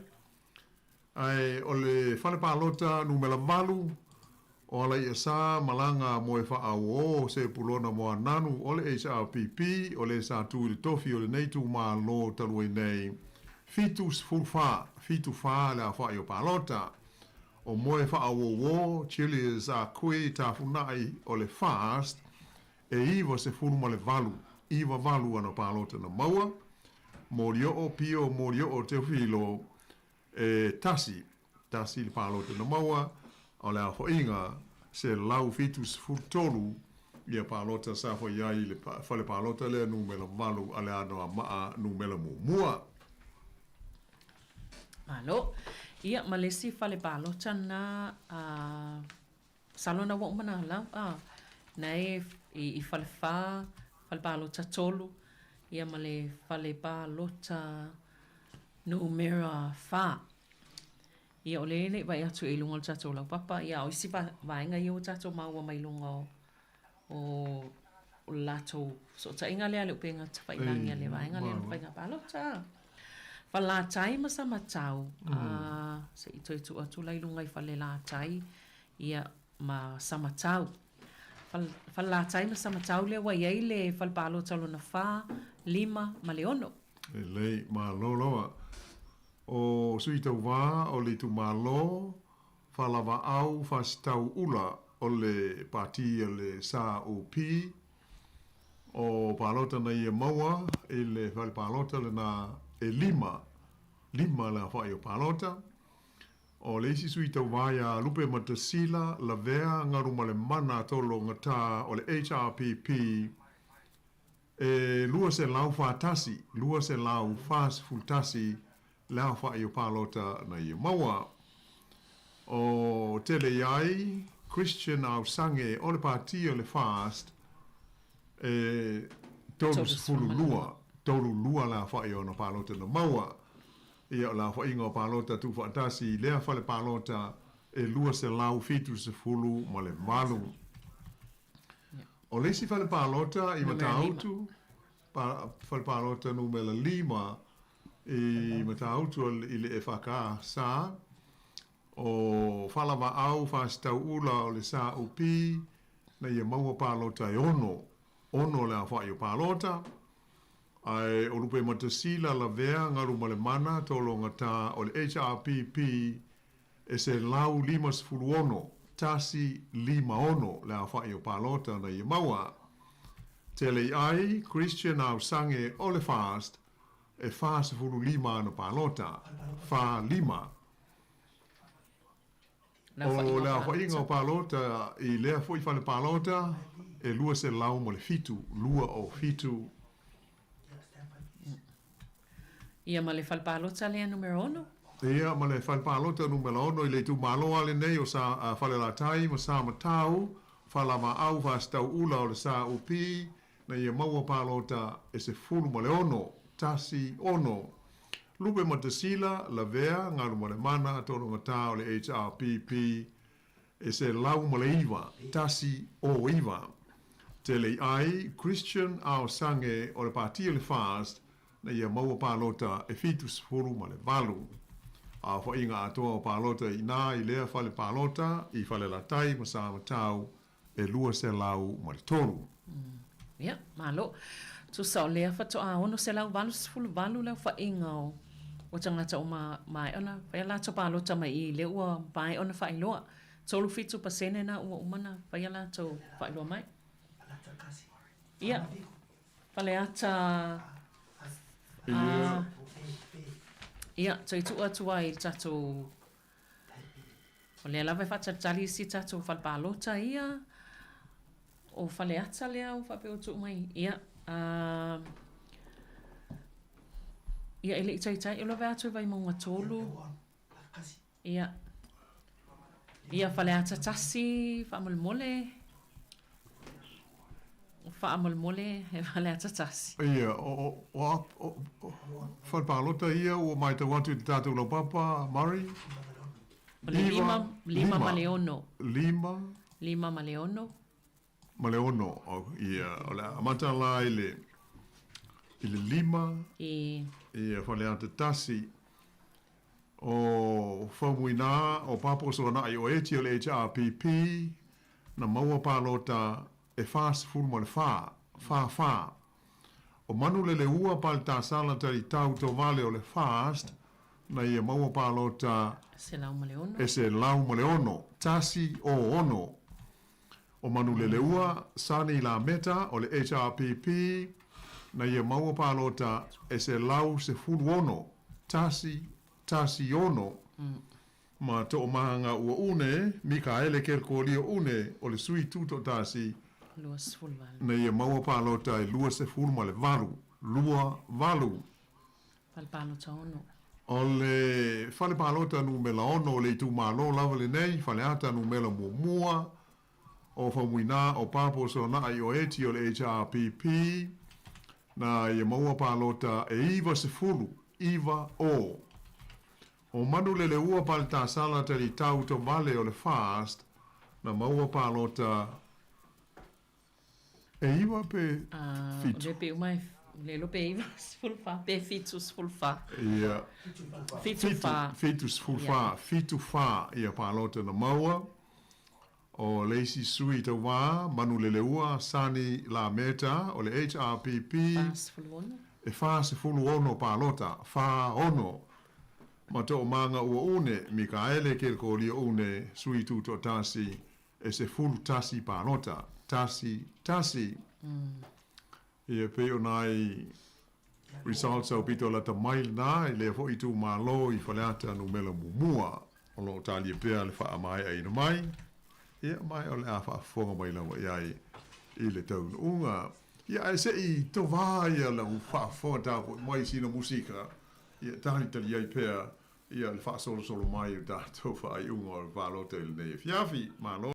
Ae o le fale palota numera valu, o Alaiasa Malaga Moefaaoō Sepulona Moananu o le HRPP, o le sa tu i le tofi o lenei itumalo talu ai nei, 74, 74 le aofa'i o palota. O Moe Faauouo, Julius Ah Kui Tafuna'i o le FAST, e 98, 98 ana palota na maua. Molioo, Pio Molioo Teofilo, e tasi, tasi le palota na maua, a o le aofaiga, 173 ia palota sa fai ai i le fale palota lea numera 8 a le Anoamaa numera muamua. Malo. Ia, ma le isi fale palota na a masalo na ua uma na lau, a, na e i, i Falefa, fale palota tolu, ia ma le fale palota numera fa. Ia, o lea e le i vaai atu i luga o le tatou laupapa, ia, a o isi vaega ia ua tatou maua mai luga o, o, o le latou fesootaiga lea, le upega tafailagi a le vaega lea o le faiga palota. Falelatai ma Samatau, a, se i toe tuu atu la i luga i Falelatai, ia, ma Samatau. Falelatai ma Samatau lea ua i ai le fale palota lona fa, lima ma le ono. Lelei, malo lava. O Sui Tauva o le itumalo Faalavaau Fasitau Ula o le Pati a le SAOP, o palota na ia maua i le fale palota lena e lima, lima le aofai o palota. O le isi Sui Tauva ia Lupematasila Lavea Galumalemana Tologata o le HRPP, E 241, 241 le aofai o palota na ia maua. O tele i ai Christian Ausange o le Pati o le FAST e 32, 32 le aofai o ana palota na maua. Ia o le aofaiga o palota tuufaatasi i lea fale palota e 278. O le isi fale palota i Matautu, fale palota numera lima i Matautu i le EFKS, o Faalavaau Fasitauula o le SAUP, na ia maua palota e ono, ono le aofai o palota, ae o Lupematasila Lavea Galumalemana Tologata o le HRPP E 156, 156 le aofai o palota na ia maua. Tele i ai Christian Ausange o le FAST e 45 ana palota, fa lima. O le aofaiga o palota i lea foi fale palota e 207, lua o fitu. Ia ma le fale palota lea numera ono. Ia ma le fale palota numera ono i le itumalo lava lenei o Sa, Falelatai ma Samatau, Falavaau Fasitauula o le SAUP, na ia maua palota e 16, tasi ono. Lupematasila, Lavea, Galumalemana, Tologata o le HRPP, E 109, tasi o iva. Tele i ai Christian Aosange o le Pati o le FAST na ia maua palota e 78. Aofaiga atoa o palota i ina i lea fale palota i Falelatai ma Samatau e 203. Ia, malo. Tusa o lea faatoa 688 le aofaiga o o tagata ua maea ona fai a latou palota mai i lea ua maea ona faailoa. 37% na ua uma ona fai a latou faailoa mai. Ia, Faleata a Ia, toe tuu atu ai i le tatou O lea lava e faatalitali isi tatou fale palota ia. O Faleata lea ua faapea ua tuu mai. Ia, uh, ia e le i taitai, o lava atu i Vaimauga 3. Ia. Ia Faleata 1, faamolemole. Faamolemole, e Faleata 1. Ia, o, o, o, o, fale palota ia ua matau atu i le tatou laupapa, Murray? O le lima, lima ma le ono. Lima. Lima ma le ono. Ma le ono, ia, o le a amata la i le, i le lima. I. Ia, Faleata 1. O Faumuina, o Papo Soanai o Eti o le HRPP, na maua palota e 44, fa fa. O Manuleleua Paletasala Talitau Tovale o le FAST, na ia maua palota 106. E 106, tasi o ono. O Manuleleua Sani Lameta o le HRPP, na ia maua palota e 116, tasi, tasi ono. Ma Toomaga Uaune, Mikaele Kelkolia Une o le sui tutoatasi, 28. Na ia maua palota e 28, lua valu. Fale palota ono. O le fale palota numela ono o le itumalo lava lenei, Faleata numela muamua, o Faumuina, o Papo Soanaa i Oeti o le HRPP, na ia maua palota e 90, iva o. O Manuleleua Paletasala Talitau Tovale o le FAST, na maua palota e iva pe fitu. O lea pe uma e le iloa pe 94 pe 74. Ia. 74. 74. 74 ia palota na maua. O le isi sui tauva, Manuleleua Sani Lameta o le HRPP. 46. E 46 palota, fa ono. Ma Toomaga Uaune, Mikaele Kelkolia Une, sui tutoatasi, e 11 palota, tasi, tasi. Ia pei o nai results aupito lata mai lena i lea foi itumalo i Faleata numera muamua o lo o talia pea le faamaeaina mai, ia ma o le a faafofoga mai lava i ai i le taunuuga. Ia ae se i tovā ia lau faafofoga tapuai mai i sina musika, ia talitali ai pea ia le faasolosolo mai o tatou faaiuga o le palota i lenei afiafi. Malo.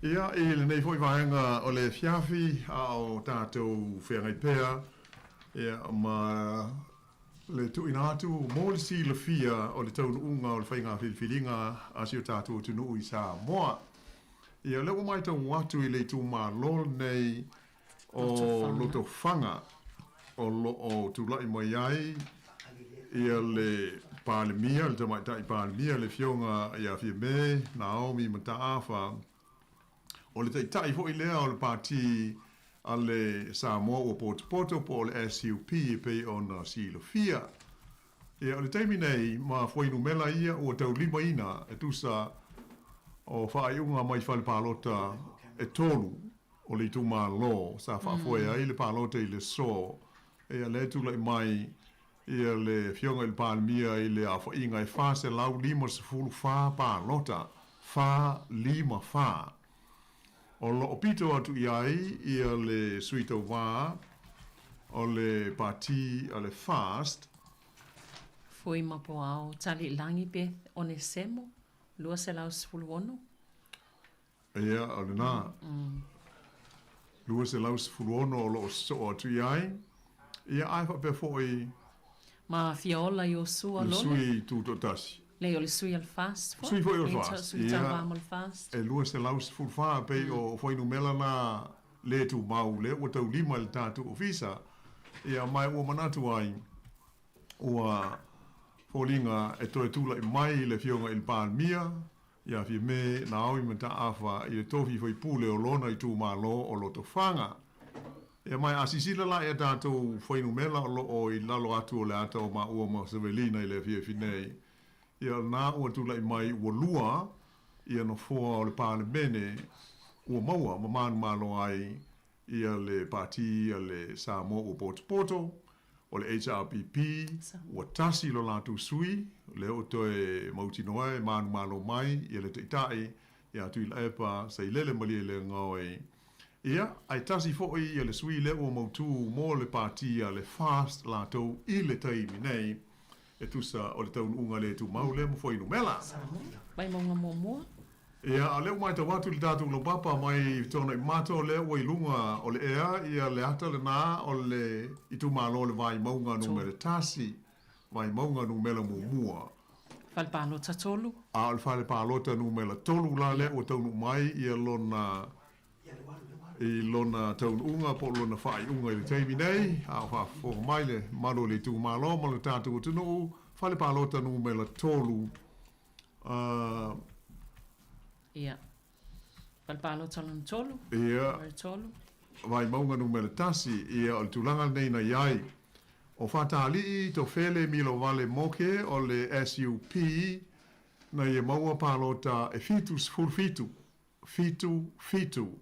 Ia, i lenei foi vaega o le afiafi, a o tatou feagai pea, ia, ma le tuuina atu mo le silafia o le taunuuga o le faiga filifiliga a si o tatou atunuu i Samoa. Ia, o lea ua matau atu i le itumalo lenei o Lotofaga o lo o tulai mai ai ia le. Palemia, le Tamaitai Palemia, le Afioga ia Fiame Naomi Mataafa, o le Taitai foi lea o le Pati a le Samoa ua Potopoto po o le SUP e pei ona silafia. Ia, o le taimi nei, ma fuainumera ia ua taulimaina e tusa o faaiuga mai fale palota e tolu o le itumalo sa faafoe ai le palota i le aso. Ia, lea e tulai mai ia le Afioga i le Palemia i le aofaiga e 454 palota, fa, lima, fa. O lo o pito atu i ai ia le sui tauva o le Pati a le FAST. Fui ma Poao, Taliilagi Beth Onesemo, 216. Ia, o lena. 216 o lo o sosoo atu i ai. Ia, ae faapea foi. Ma Fiaola Iosua Lole. Le sui tutoatasi. Leai, o le sui o le FAST foi. Sui foi o le FAST. Sui tauva mo le FAST. E 214, pei o fuainumera na le tumau, lea ua taulima i le tatou ofisa. Ia, ma ua manatu ai, ua foliga e toe tulai mai le Afioga i le Palemia, Ia Fiame Naomi Mataafa i le tofi faipule o lona itumalo o Lotofaga. Ia ma a sisila la i a tatou fuainumera o lo o i lalo atu o le ata o maua ma Savelina i le afiafi nei, ia o lena ua tulai mai ua lua ia nofoa o le Palemene ua maua ma manumalo ai ia le Pati a le Samoa ua potopoto, o le HRPP ua tasi lo latou sui, lea ua toe mautinoa e manumalo mai ia le Taitai ia Tuilaepa Sailele Malielegaoi. Ia, ae tasi foi ia le sui lea ua mautu mo le Pati a le FAST latou i le taimi nei, e tusa o le taunuuga le tumau lea ma fuainumera. Samoa, Vaimauga muamua. Ia, a o lea ua matau atu i le tatou laupapa mai Tuanaimato lea ua i luga o le ea, ia le ata lena o le itumalo o le Vaimauga numera tasi, Vaimauga numera muamua. Fale palota tolu. A o le fale palota numera tolu la lea ua taunuu mai ia lona i lona taunuuga po o lona faaiuga i le taimi nei, a o faafofoga mai le mamalu o le itumalo ma le tatou atunuu, fale palota numera tolu. Ia. Fale palota lona tolu. Ia. Numera tolu. Vaimauga numera tasi. Ia, o le tulaga lenei na i ai. O Fatalii Tofele Milovale Moke o le SUP na ia maua palota e 77, fitu, fitu.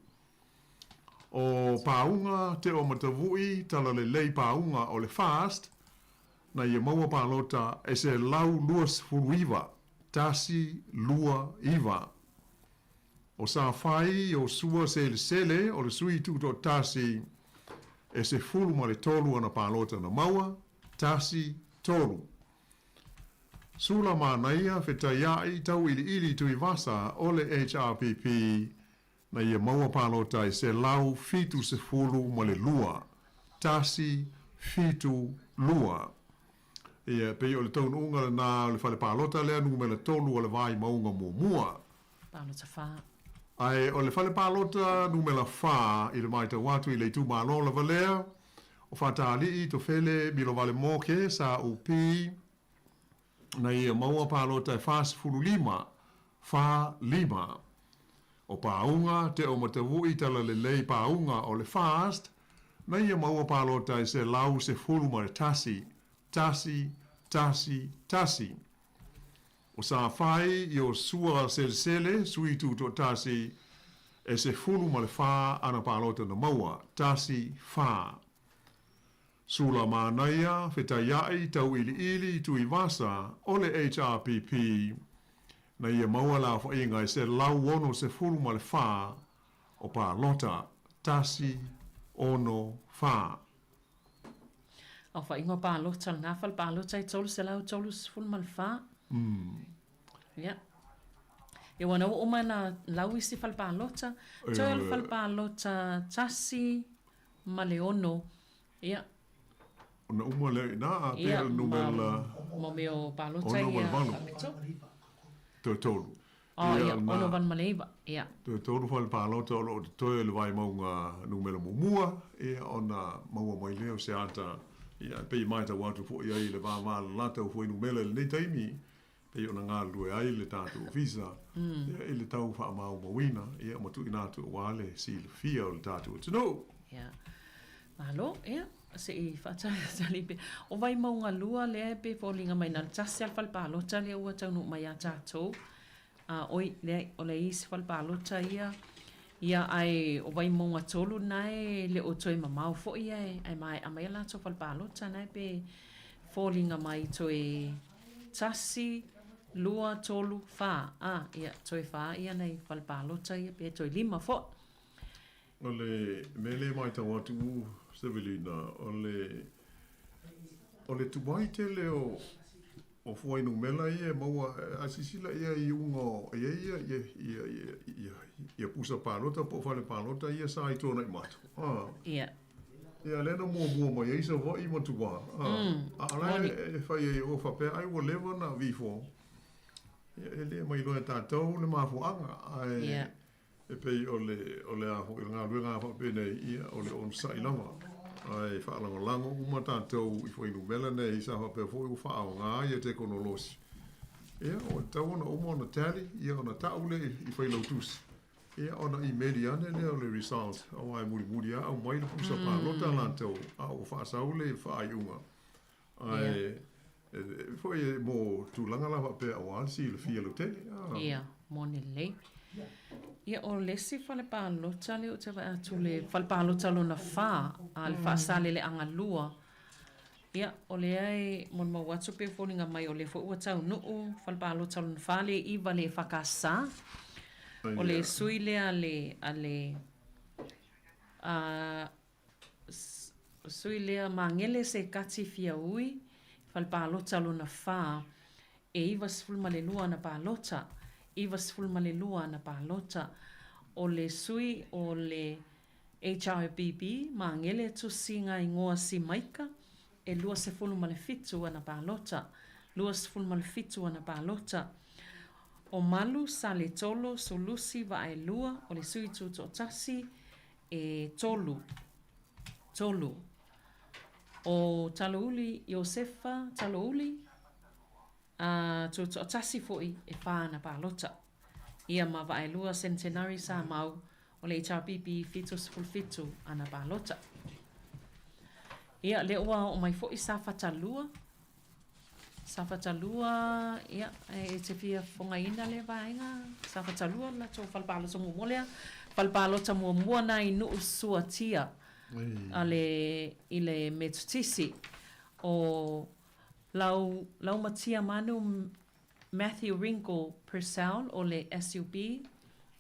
O Pauga Teomatavui Talalelei Pauga o le FAST na ia maua palota e 129, tasi, lua, iva. O Safai Iosua Selesele o le sui tutoatasi e 13 ana palota na maua, tasi, tolu. Sula Manaia Fetaia'i Tauiliili Tuivasa o le HRPP na ia maua palota e 172, tasi, fitu, lua. Ia, e pei o le taunuuga lena o le fale palota lea numera tolu o le Vaimauga muamua. Palota fa. Ae o le fale palota numera fa i le matau atu i le itumalo lava lea, o Fatalii, Tofele, Milovale Moke, SAUP, na ia maua palota e 45, fa lima. O Pāuga, Teomatavui, Talalelei Pāuga o le FAST, na ia maua palota e 111, tasi, tasi, tasi. O Safai, Iosua Selesele, sui tutoatasi, e 14 ana palota na maua, tasi, fa. Sula Manaia, Fetaia'i, Tauiliili, Tuivasa, o le HRPP, na ia maua le aofaiga e 164 o palota, tasi, ono, fa. Aofaiga o palota, lena fale palota e 334. Ia. Ia ua na oo mai na lau isi fale palota, toe o le fale palota tasi ma le ono. Ia. Ona uma lea i ina, a pea le numera. Ma mea o palota ia faapito. Toe tolu. Oh, ia, ono walu ma le iva, ia. Toe tolu fale palota o lo o totoe o le Vaimauga numera muamua, ia, ona maua mai lea o se ata. Ia, e pei e matau atu foi ai i le vāvālalata o fuainumera i lenei taimi, pei ona galulue ai le tatou Ofisa, ia, i le tau faamaumauina, ia, ma tuuina atu aua le silafia o le tatou atunuu. Ia. Malo, ia, se i faatalitali pea. O Vaimauga 2 lea e pei e foliga mai na o le tasi lava le fale palota lea ua taunuu mai ia tatou. A oi, leai, o le isi fale palota ia, ia ae o Vaimauga 3 lena e le o toe mamao foi ae, ae maea mai a latou fale palota na e pe foliga mai toe tasi, lua, tolu, fa, a, ia, toe fa ia nai fale palota ia pe toe lima foi. O le mea lea e matau atu Sevelina, o le, o le tuai tele o, o fuainumera ia e maua, a silasila i ai i iuga o, e i ai ia, ia, ia, ia, ia, ia pusa palota po o fale palota ia sa i Tuanaimato. A. Ia. Ia, lea na muamua mai ai Savaii ma tua. A. A o la e fai ai o faapea ai ua leva ona V4. Ia, e le mailoa e tatou le mafuaaga, ae. Ia. E pei o le, o le a foi, o le galuega a faapenei, ia, o le onosai lava. Ae faalagolago uma tatou i fuainumera nei sa faapea foi ua faaaoga ia tekonolosi. Ia, ua tatau ona uma ona tally, ia ona tau lea i failautusi, ia ona imeli ane lea o le result, aua e mulimuli lava aumai le pusa palota latou, a ua faasau le faaiuga. Ae foi e mo tulaga la faapea aua le silafia lautele. Ia, moni lelei. Ia, o le isi fale palota lea ou te vaai atu le fale palota lona fa, a le Faasaleleaga 2. Ia, o lea e molimau atu pei e foliga mai o lea foi ua taunuu fale palota lona fa le iva le EFKS. O le sui lea a le, a le, a, Sui lea Magele Sekati Fiaui, fale palota lona fa, e 92 ana palota, 92 ana palota. O le sui o le HRPP, Magele Tusiga Igoa Simaika, e 27 ana palota, 27 ana palota. O Malu Saletolo Sulusi Vaaelua, o le sui tutoatasi, e tolu, tolu. O Talouli Iosefa Talouli, a tutoatasi foi e fa ana palota. Ia ma Vaaelua Centenary Samau o le HRPP 77 ana palota. Ia, lea ua oo mai foi Safata 2. Safata 2, ia, e te fia fofogaina lea vaega? Safata 2 le latou fale palota muamua lea. Fale palota muamua na i Nuu Suatia a le, i le Metotisi. O Lau, Laumatia Manu Matthew Ringo Purcell o le SUP,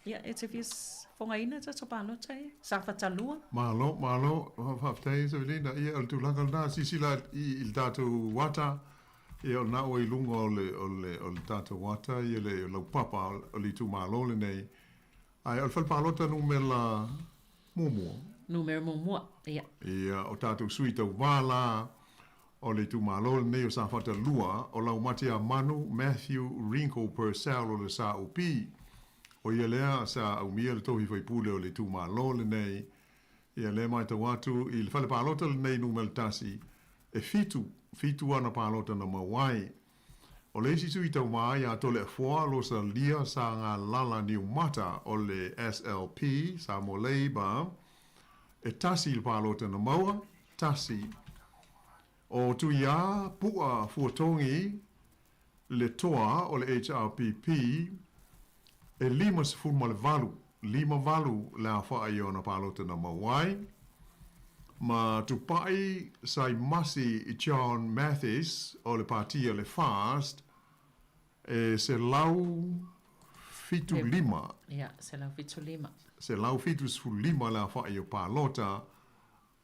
ia, e te fia fofogaina tatou palota ia? Safata 2. Malo, malo, faafetai Savelina. Ia, o le tulaga lena, silasila i le tatou ata, ia o lena ua i luga o le, o le, o le tatou ata, ia le laupapa o le itumalo lenei. Ae o le fale palota numera muamua. Numera muamua, ia. Ia, o tatou sui tauva la o le itumalo lenei o Safata 2, o Laumatia-Manu Matthew Ringo Purcell o le SAOP. O ia lea sa aumia le tofi faipule o le itumalo lenei. Ia, lea e matau atu i le fale palota lenei numera tasi, e fitu, fitu ana palota na maua ai. O le isi sui tauva ia Toleafoa Rosalia Sagalala Niumata o le SLP, Samoa Labour, e tasi le palota na maua, tasi. O Tuiā Pu'a Fuatogi le toa o le HRPP, e 58, lima valu le aofai o ana palota na maua ai, ma Tupai Saimasi John Mathis o le Pāti a le FAST, e 175. Ia, 175. 175 le aofai o palota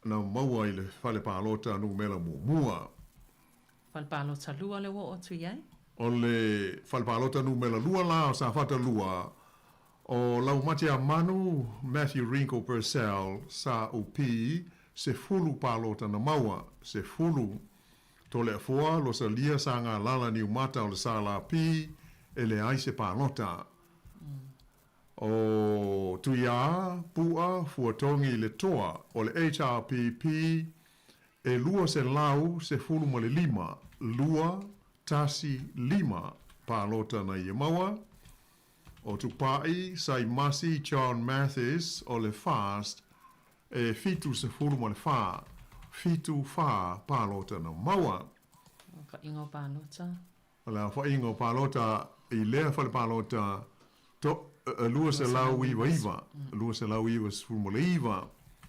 na maua i le fale palota numera muamua. Fale palota lua lea ua oo atu i ai. O le fale palota numera lua la o Safata 2, o Laumatia-Manu Matthew Ringo Purcell sa UP, sefulu palota na maua, sefulu. Toleafoa Losalia Sagalala Niumata o le SLP, e leai se palota. O Tuiā, Pu'a, Fuatogi le toa o le HRPP, E 215, 215 palota na ia maua. O Tupai Saimasi John Mathis o le FAST e 74, 74 palota na maua. Aofaiga o palota. O le aofaiga o palota i lea fale palota to, 299, 299.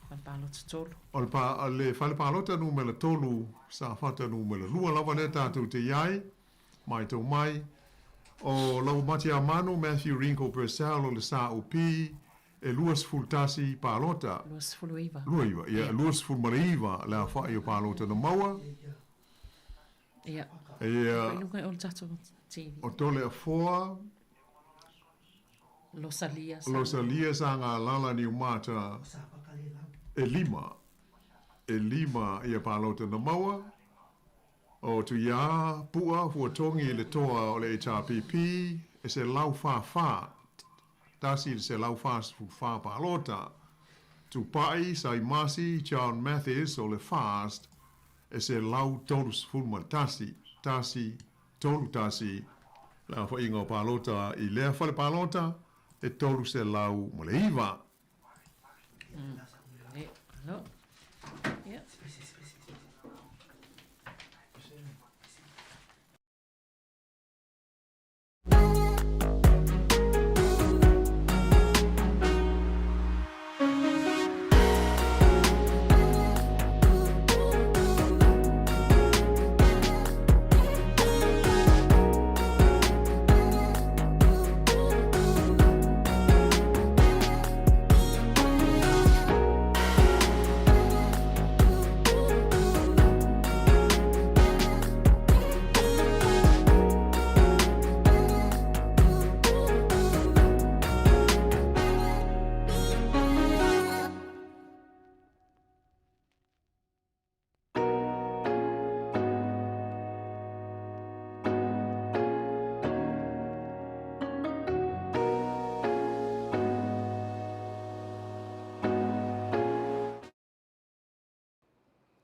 Fale palota 3. O le, pa, le fale palota numera 3, Safata numera 2 lava lea tatou te i ai, matau mai. O Lauamatiamanu Matthew Ringo Purcell o le SAOP, e 21 palota. 29. 29, ia, 29 le aofai o palota na maua. Ia. Ia. Foi luga o le tatou TV. O Toleafoa. Losalia. Losalia Sagalala Niumata. E 5. E 5 ia palota na maua. O Tuiā Pua Fuatongi i le toa o le HRPP e 144. 144 palota. Tupai Saimasi John Mathis o le FAST e 131, tasi, tolu tasi, le aofaiga o palota i lea fale palota e 309.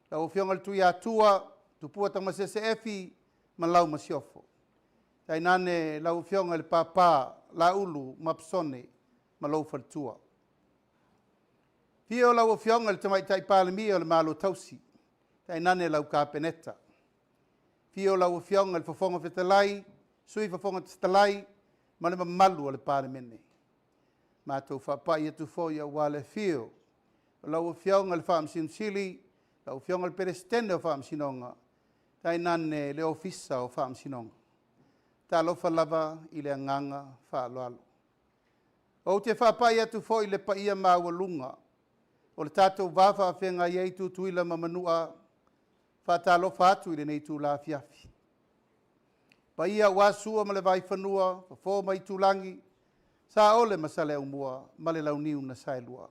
Lau Afioga i le Tuiatua, Tupua Tamasese Efi ma lau Masiofo. Tainane lau Afioga i le Papa Laulu Mapsone ma lou faletua. Afio lau Afioga i le Tamaitai Palemia o le Malo Tausi, tainane lau Kapeneta. Afio lau Afioga i le Fofoga Fetalai, Sui Fofoga Fetalai ma le mamalu o le Palemene. Matou faapai atu foi aua le afio o lau Afioga i le Faamasino Sili, lau Afioga i le Peresetene o Faamasinoga, tainane le Ofisa o Faamasinoga. Talofa lava i le agaga faaaloalo. Ou te faapai atu foi i le paia maualuga o le tatou va faafeagai ai Tutuila ma Manua, faatalofa atu i lenei itula afiafi. Paia aua Sua ma le Vaifanua, Fofo ma Aitulagi, Saole ma Saleaaumua ma le Launiu na Saelua.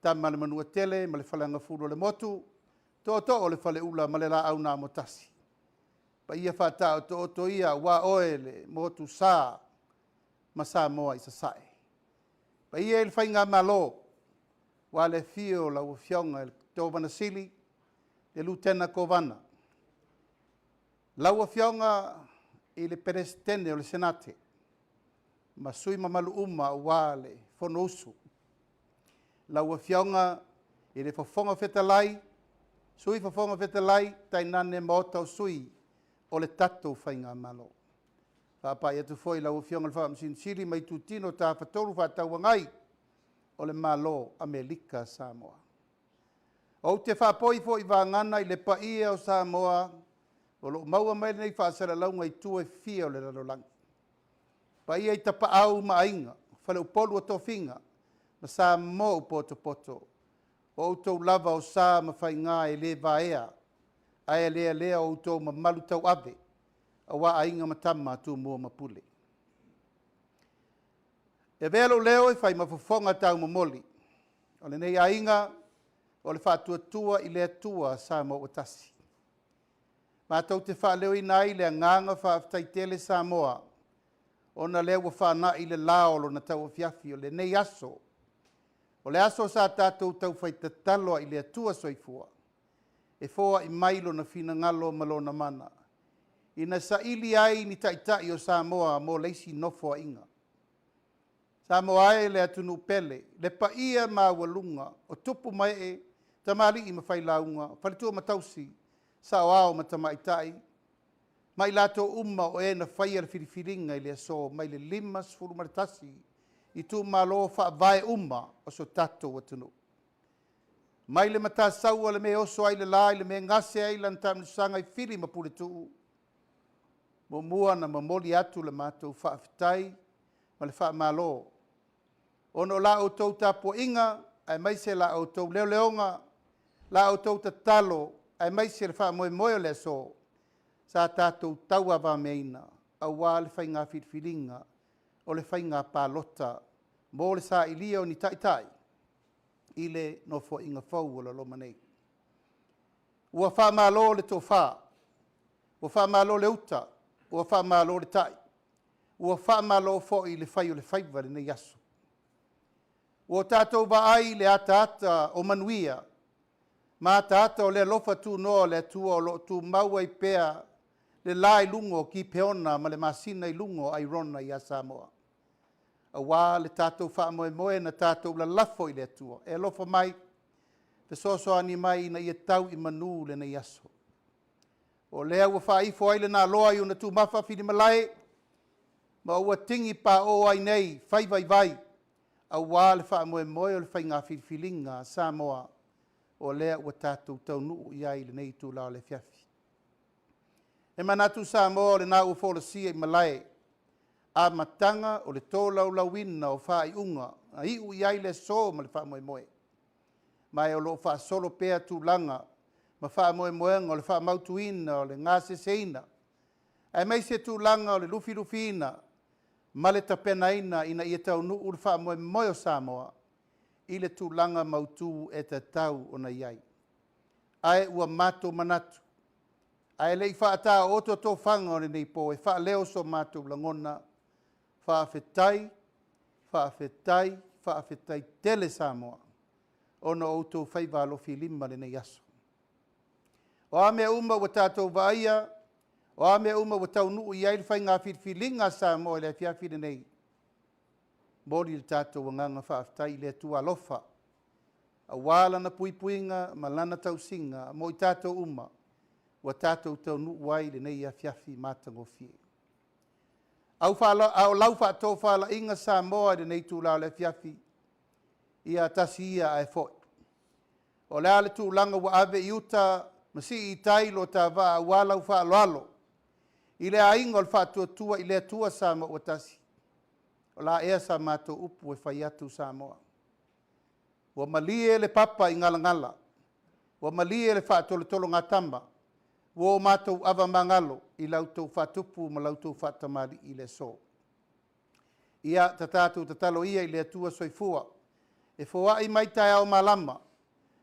Tama a le Manuatele ma le Faleagafulu o le Motu, Tootoo o le Faleula ma le Laau na Amotasi. Paia faataotooto ia aua oe le Motu Sa ma Samoa i Sasae. Paia i le Faigamalo, aua le afio o lau Afioga i le Kovana Sili, le Lutena Kovana, lau Afioga i le Peresetene o le Senate, ma sui mamalu uma aua le Fonousu. Lau Afioga i le Fofoga Fetalai, Sui Fofoga Fetalai, tainane Maota o Sui o le tatou Faigamalo. Faapai atu foi i lau Afioga i le Faamasino Sili ma Itutino Tafatolu Faatauagai o le Malo Amerika Samoa. Ou te faapoi foi vagana i le paia o Samoa o lo o maua mai lenei faasalalauga i tua e fia o le lalolagi. Paia i tapaau ma aiga, faleupolu o tofiga ma Samoa ua potopoto. O outou lava o sa ma faiga e le vaea, ae alealea o outou mamalu tauave, aua aiga ma tama, Tumua ma Pule. E avea lou leo e fai ma fofoga taumomoli o lenei aiga o le Faatuatua i le Atua Samoa ua Tasi. Matou te faaleoina ai le agaga faafetai tele Samoa ona lea ua faanai le la o lona tauafiafi o lenei aso. O le aso sa tatou taufai tatalo ai i le Atua Soifua. e foaʻi mai Lona finagalo ma Lona mana, ina saili ai ni taitai o Samoa mo le isi nofoaiga. Samoa e le atunuu pele, le paia maualuga o tupu ma ee, tamalii ma failauga, faletua ma tausi, saoao ma tamaitai, ma i latou uma o e na faia le filifiliga i le aso mai le 51 itumalo faavae uma o so tatou atunuu. Mai le Matasaua le mea e oso ai le la i le mea e gase ai lana taamilosaga i Fili ma Puletuu, muamua na momoli atu le matou faafetai ma le faamalo ona o la outou tapuaiga aemaise la outou leoleoga, la outou tatalo aemaise le faamoemoe o le aso sa tatou tauavameaina aua le faiga filifiliga o le faiga palota mo le sailia o ni taitai i le Nofoaiga fou o lo o loma nei. Ua faamalo le tofa, ua faamalo le uta, ua faamalo le tai, ua faamalo foi le fai o le faiva i lenei aso. Ua tatou vaai i le ataata o manuia ma ataata o le alofa tunoa o le Atua o lo o tumau ai pea le la i luga o Kipeona ma le masina i luga o Airona ia Samoa. Aua le tatou faamoemoe na tatou lalafo i le Atua e alofa mai, fesoasoani mai ina ia tau i manu lenei aso. O lea ua faaifo ai le naloa i ona tumafa filimalae, ma ua tigi paʻō ai nei fai vaivai, aua le faamoemoe o le faiga filifiliga a Samoa, o lea ua tatou taunuu i ai i lenei itula o le afiafi. E manatu Samoa o lena ua folasia i malae, amataga o le tolaulauina o faaiuga na iu i ai le aso ma le faamoemoe, ma e o lo o faasolo pea tulaga ma faamoemoega o le faamautuina o le gaseseina, aemaise tulaga o le lufilufiina ma le tapenaina ina ia taunuu le faamoemoe o Samoa i le tulaga mautu e tatau ona i ai. Ae ua matou manatu, ae le i faataooto tofaga o lenei po e faaleo so matou lagona, faafetai, faafetai, faafetai tele Samoa ona o outou faiva alofilima i lenei aso. O a mea uma ua tatou vaaia, o a mea uma ua taunuu i ai le faiga filifiliga a Samoa i le afiafi lenei, momoli le tatou agaga faafetai i le Atua alofa, aua Lana puipuiga ma Lana tausiga mo i tatou uma ua tatou taunuu ai i lenei afiafi matagofie. Au a o lau faatofalaiga Samoa i lenei itula o le afiafi, ia tasi ia ae foi. O le a le tulaga ua ave i uta ma sii i tai lo ta vaa aua lau faaaloalo i le aiga o le Faatuatua i le Atua Samoa ua tasi, o la ea sa matou upu e fai atu Samoa. Ua malie le papa i galagala, ua malie le faatolotologatama, ua o matou avamagalo i la outou faatupu ma la outou faatamalii i le aso. Ia, ta tatou tatalo ia i le Atua Soifua, e foai mai taeao malama,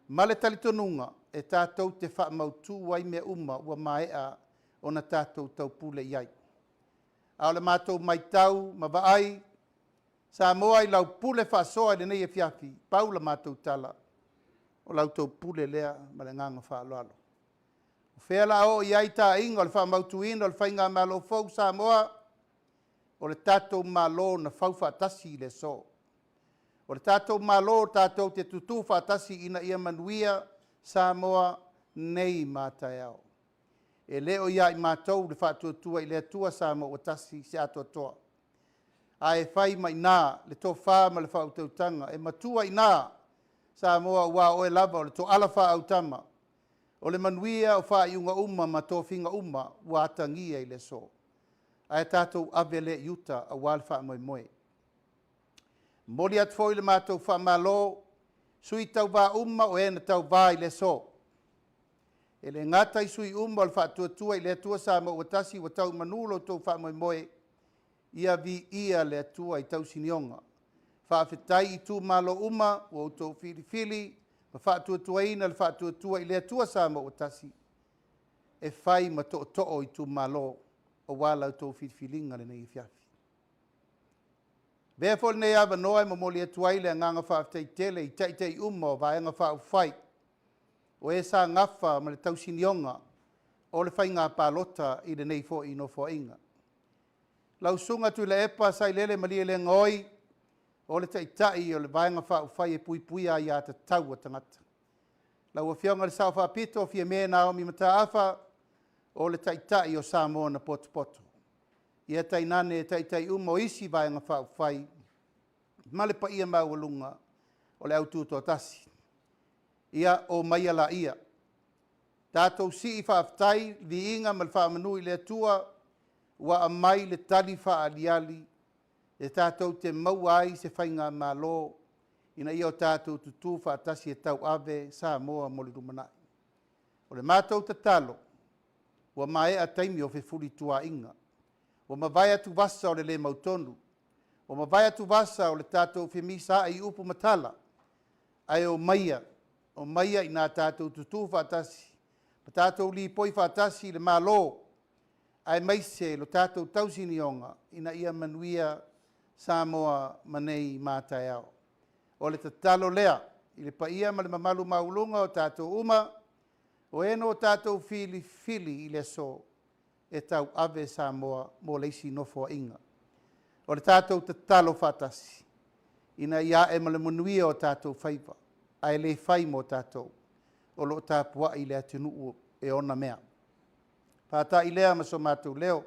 ma le talitonuga e tatou te faamautu ai mea uma ua maea ona tatou taupule i ai. A o le matou matau ma vaai, Samoa i lau pule faasoa i lenei afiafi, pau la matou tala, o la outou pule lea ma le agaga faaaloalo. O fea o le a oo i ai taaiga o le faamautuina o le Faigamalo fou Samoa? O le tatou Malo na fau faatasi i le aso. O le tatou Malo tatou te tutū faatasi ina ia manuia Samoa nei ma a taeao. E le o ia i matou le faatuatua i le Atua Samoa ua tasi se atoatoa. Ae fai mai ina le tofa ma le faautautaga e matua i ina Samoa aua o oe lava o le toala faaautama o le manuia o faaiuga uma ma tofiga uma ua atagia i le aso. Ae tatou ave lea i uta aua le faamoemoe. Momoli atu foi le matou faamalo sui tauva uma o e na tauva i le aso. E le gata i sui uma o le Faatuatua i le Atua Samoa ua tasi ua tau i manu lo outou faamoemoe, ia viia le Atua i tausinioga. Faafetai i itumalo uma ua outou filifili ma faatuatuaina le Faatuatua i le Atua Samoa ua tasi e fai ma tootoo o itumalo aua la outou filifiliga lenei afiafi. Avea foi lenei avanoa e momoli atu ai le agaga faafetai tele i taitai uma o Vaega Faaupufai. o e sa gafa ma le tausinioga o le faiga palota i lenei foi Nofoaiga. Lau Susuga Tuilaepa Sailele Malielegaoi, o le Taitai o le Vaega Faaupufai e Puipuia Aia Tatau a Tagata. Lau Afioga i le Sao Faapito Fiame Naomi Mataafa, o le Taitai o Samoa na potopoto. Ia tainane taitai uma o isi Vaega Faaupufai ma le paia maualuga o le au Tutoatasi. Ia, omaia laia. Tatou sii faafetai, le viiga ma le faamanu i le Atua ua aumai le tali faaaliali e tatou te maua ai se faigamalo ina ia o tatou tutū faatasi e tauave Samoa mo le lumanai. O le matou tatalo, ua maea taimi o fefulituaaiga, ua mavae atuvasa o le le mautonu, ua mavae atuvasa o le tatou femisaai i upu ma tala, ae omaia, omaia ina tatou tutū faatasi ma tatou lipoi faatasi i le Malo aemaise lo tatou tausinioga ina ia manuia Samoa ma nei ma taeao. O le tatalo lea i le paia ma le mamalu maualuga o tatou uma, o e na tatou filifili i le aso e tauave Samoa mo le isi nofoaiga. O le tatou tatalo faatasi, ina ia ae ma le manuia o tatou faiva, ae le fai mo tatou, o lo o tapuai le atunuu e ona mea. Faata'i lea ma so matou leo.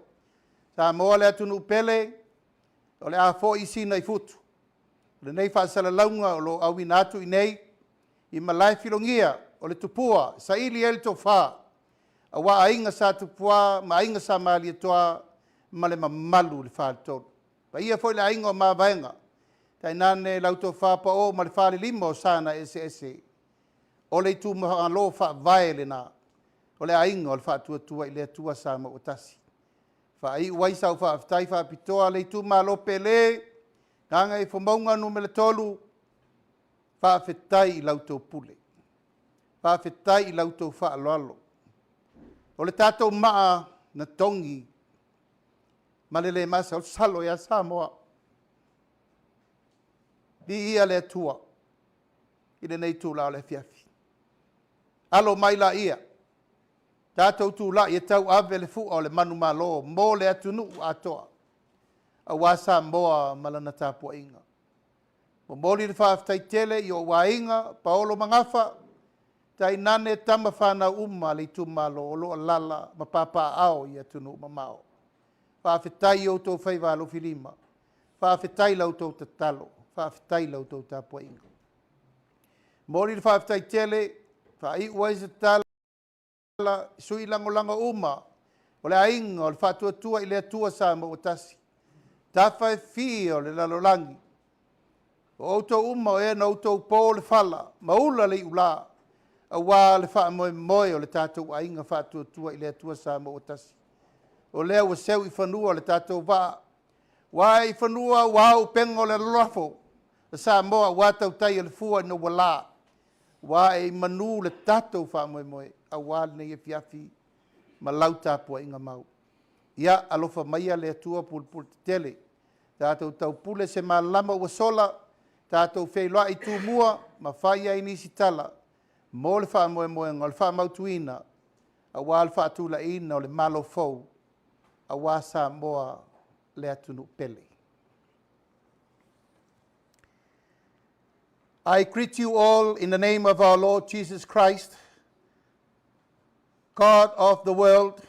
Samoa le atunuu pele, o le a foi Sina i futu. O lenei faasalalauga o lo o auina atu i nei i malae filogia o le tupua e saili ai le tofa, aua aiga Sa Tupua ma aiga Sa Malietoa ma le mamalu i le Faletolu. Paia foi le aiga o Mavaega, tainane lau tofa pao ma le falelima o sa na eseese. O le itumalo faavae lena o le aiga o le Faatuatua i le Atua Samoa ua tasi. Faaiu ai sau faafetai faapitoa le itumalo pele Gagaifomauga Nu.3, faafetai i la outou pule, faafetai i la outou faaaloalo. O le tatou maa na togi ma le le masalosalo ia Samoa. Viia le Atua i lenei itula o le afiafi. Alo mai laia, tatou tulai e tauave le fua o le manumalo mo le atunuu atoa, aua Samoa ma lana tapuaiga. Momoli le faafetai tele i ou aiga, Paolo ma Gafa, tainane tama fanau uma a le itumalo o lo o alaala ma papaaao i atunuu mamao. Faafetai i outou faiva alofilima, faafetai i la outou tatalo, faafetai i la outou tapuaiga. Momoli le faafetai tele, faaiu ai se tala i sui lagolago uma o le aiga o le Faatuatua i le Atua Samoa ua tasi, tafa e fia o le lalolagi. O outou uma o e na outou po le fala ma ula le iulā, aua le faamoemoe o le tatou aiga Faatuatua i le Atua Samoa ua tasi. O lea ua seu i fanua le tatou vaa, ua ae i fanua ua ao upega o le lalolafo a Samoa aua tautai o le fua ina ua la, ua ae i manu le tatou faamoemoe aua lenei afiafi ma lau tapuaiga mau. Ia alofa maia le Atua pulepuletetele, tatou taupule se malama ua sola, tatou feiloai i Tumua ma fai ai nisi tala mo le faamoemoega o le faamautuina aua le faatulaiina o le Malo fou aua Samoa le atunuu pele. I greet you all in the name of our Lord Jesus Christ, God of the world,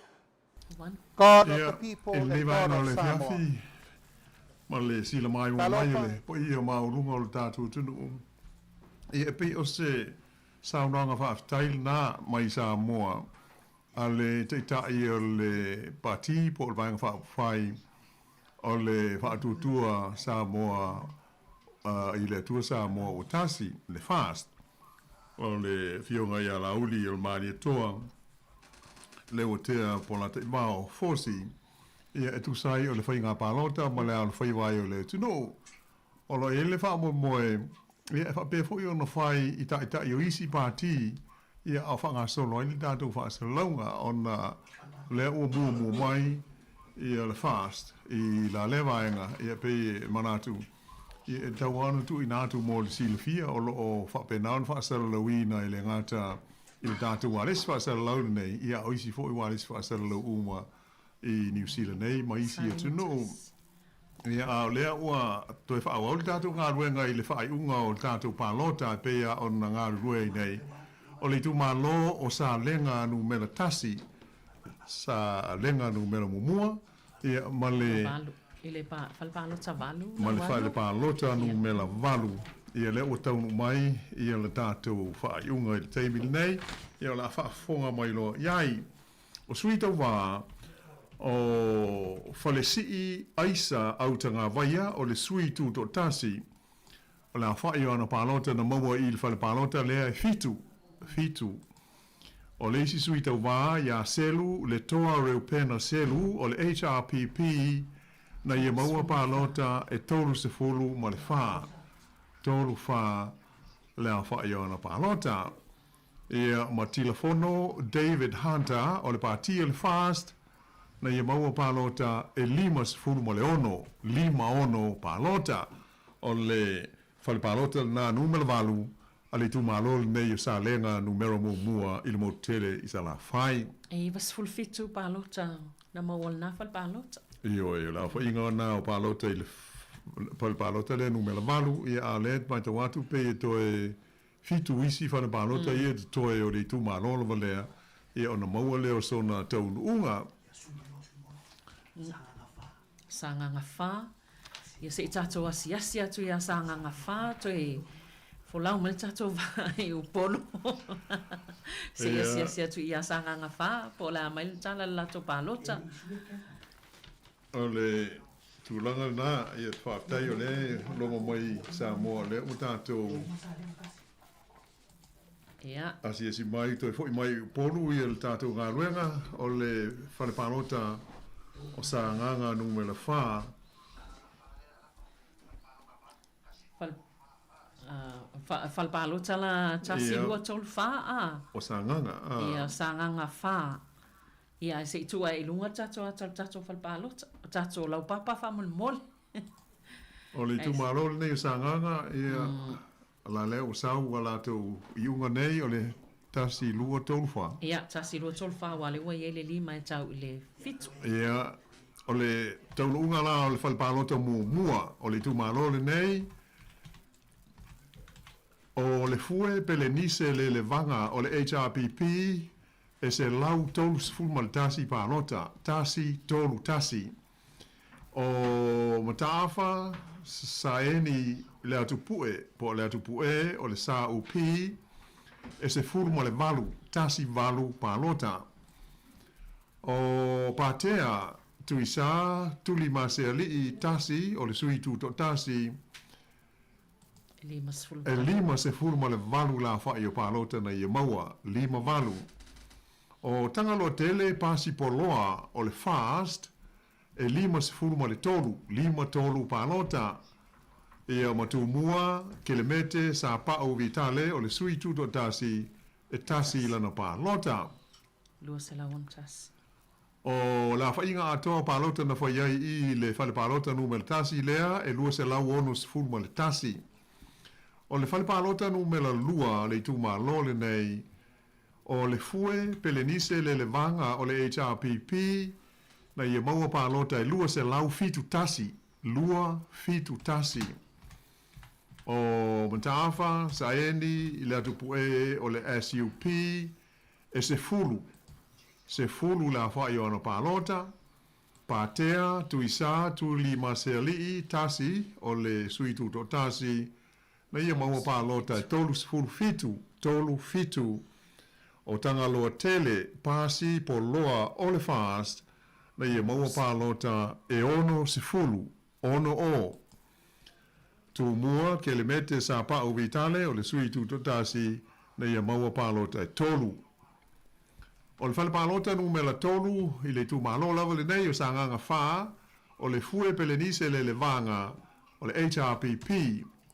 God of Ia, the people i lenei and God vaega o of le Samoa. afiafi, ma le sila maimoa mai Talofa. o le paia maualuga o le tatou atunuu, ia e pei o se saunoaga faafetai lena mai Samoa a le Taitai o le Pati po o le Vaega Faaupufai o le Faatuatua Samoa i le Atua Samoa ua tasi, le FAST, o le Afioga ia Laauli o le Malietoa Leuatea Polataivao Fosi, ia e tusa ai o le faiga palota ma le alofaiva ai o le atunuu. O lo o i ai le faamoemoe ia e faapea foi ona fai i taitai o isi pati ia a o faagasolo ai le tatou faasalalauga ona lea ua muamua mai ia le FAST i la lea vaega ia pei e manatu ia e tatau lava ona tuuina atu mo le silafia o lo o faapena ona faasalalauina e le gata. i le tatou ualesi faasalalau lenei, ia a o isi foi ualesi faasalalau uma i Niu Sila nei ma isi atunuu. Ia, a o lea ua toe faaauau le tatou galuega i le faaiuga o le tatou palota e pei lava ona galulue ai nei, o le itumalo o Salega numera tasi, Salega numera muamua, ia, ma le. Valu, i le fale palota valu. Ma le fale palota numera valu. Ia, lea ua taunuu mai ia le tatou faaiuga i le taimi lenei, ia, o le a faafofoga mai loa i ai. O Sui Tauva o Falesii Aisa Autagavaia o le Sui Tutoatasi o le aofai o ana palota na maua i le fale palota lea e fitu, fitu. O le isi Sui Tauva ia Selu Letoa Reupena Selu o le HRPP na ia maua palota e 34, tolu fa, le aofai o ana palota. Ia ma Tilafono David Hunter o le Pati o le FAST na ia maua palota e 56, lima ono palota. O le fale palota lena numera valu a le itumalo lenei o Salega numera muamua i le motu tele i Salafai. E 97 palota na maua lena fale palota. Ioe, o le aofaiga lena o palota i le fale palota lea numera valu, ia a o lea e matau atu pei e toe Fitu isi fale palota ia e totoe o le itumalo lava lea, ia ona maua lea o sona taunuuga. Sagaga 4, ia se i tatou asiasi atu ia Sagaga 4 toe folau mai le tatou vaa i Upolu. Se i asiasi atu ia Sagaga 4 po o le a mai le tala i le latou palota. O le tulaga lena, ia faafetai o lea e logo mai Samoa, o lea ua tatou asiasi mai, toe foi mai i Upolu ia le tatou galuega o le fale palota o Sagaga numera 4. Fale palota la tasi, lua, tolu, fa, a? O Sagaga, a. Ia, Sagaga 4. Ia, ae se i tuu ae i luga le tatou ata o le tatou fale palota, o tatou laupapa faamolemole. O le itumalo lenei o Sagaga, ia, la lea ua sau a latou iuga nei o le 1, 2, 3, 4. Ia, 1, 2, 3, 4, aua o lea ua i ai le lima e tau i le fitu. Ia, o le taunuuga la o le fale palota muamua o le itumalo lenei, o le Fue Pelenise Lelevaga o le HRPP, E 131 palota, tasi, tolu, tasi. O Mataafa Saeni Leatupue, po o Leatupu'e o le SAUP, e 18, tasi valu palota. O Patea Tuisa Tulimasealii, tasi, o le sui tutoatasi, E 58 le aofai o palota na ia maua, lima valu. O Tagaloatele Pasipoloa o le FAST, e 53, lima tolu palota. Ia ma Tumua Kelemete Sapa'u Vitale o le sui tutoatasi, e tasi lana palota. 261. O le aofaiga atoa o palota na fai ai i le fale palota numera tasi lea e 261. O le fale palota numera lua a le itumalo lenei, o le Fue Pelenise Lelevaga o le HRPP na ia maua palota e 271, lua fitu tasi. O Mataafa Saeni i le atupu'e o le SUP E sefulu, sefulu le aofai o ana palota, Patea, Tuisā, Tulimasealii, tasi, o le sui tutoatasi, na ia maua palota e 37, tolu fitu, o Tagaloa Tele, Pasi, Poloa, o le FAST, na ia maua palota e 60, ono o. Tumua, Kelemete Sapa'u Vitale o le sui tutoatasi na ia maua palota e tolu. O le fale palota numera tolu i le itumalo lava lenei o Sagaga 4, o le Fue Pelenise Lelevaga o le HRPP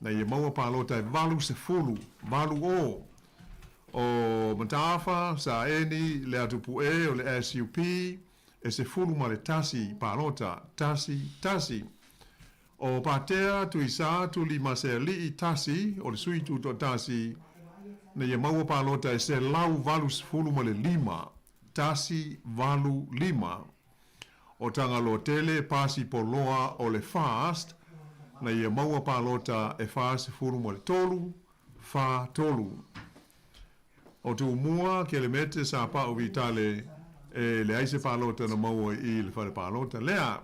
na ia maua palota e 80, valu o. O Mataafa Saeni Leatupu'e o le SUP e 11 palota, tasi, tasi. O Patea Tuisā Tulimasealii tasi o le sui tutoatasi Na ia maua palota e 185, 185. O Tagaloa Tele pasi poloa o le FAST, na ia maua palota e 43, 43. O Tumua, Kelemete, Sapa'u Vitale e leai se palota na maua i le fale palota lea.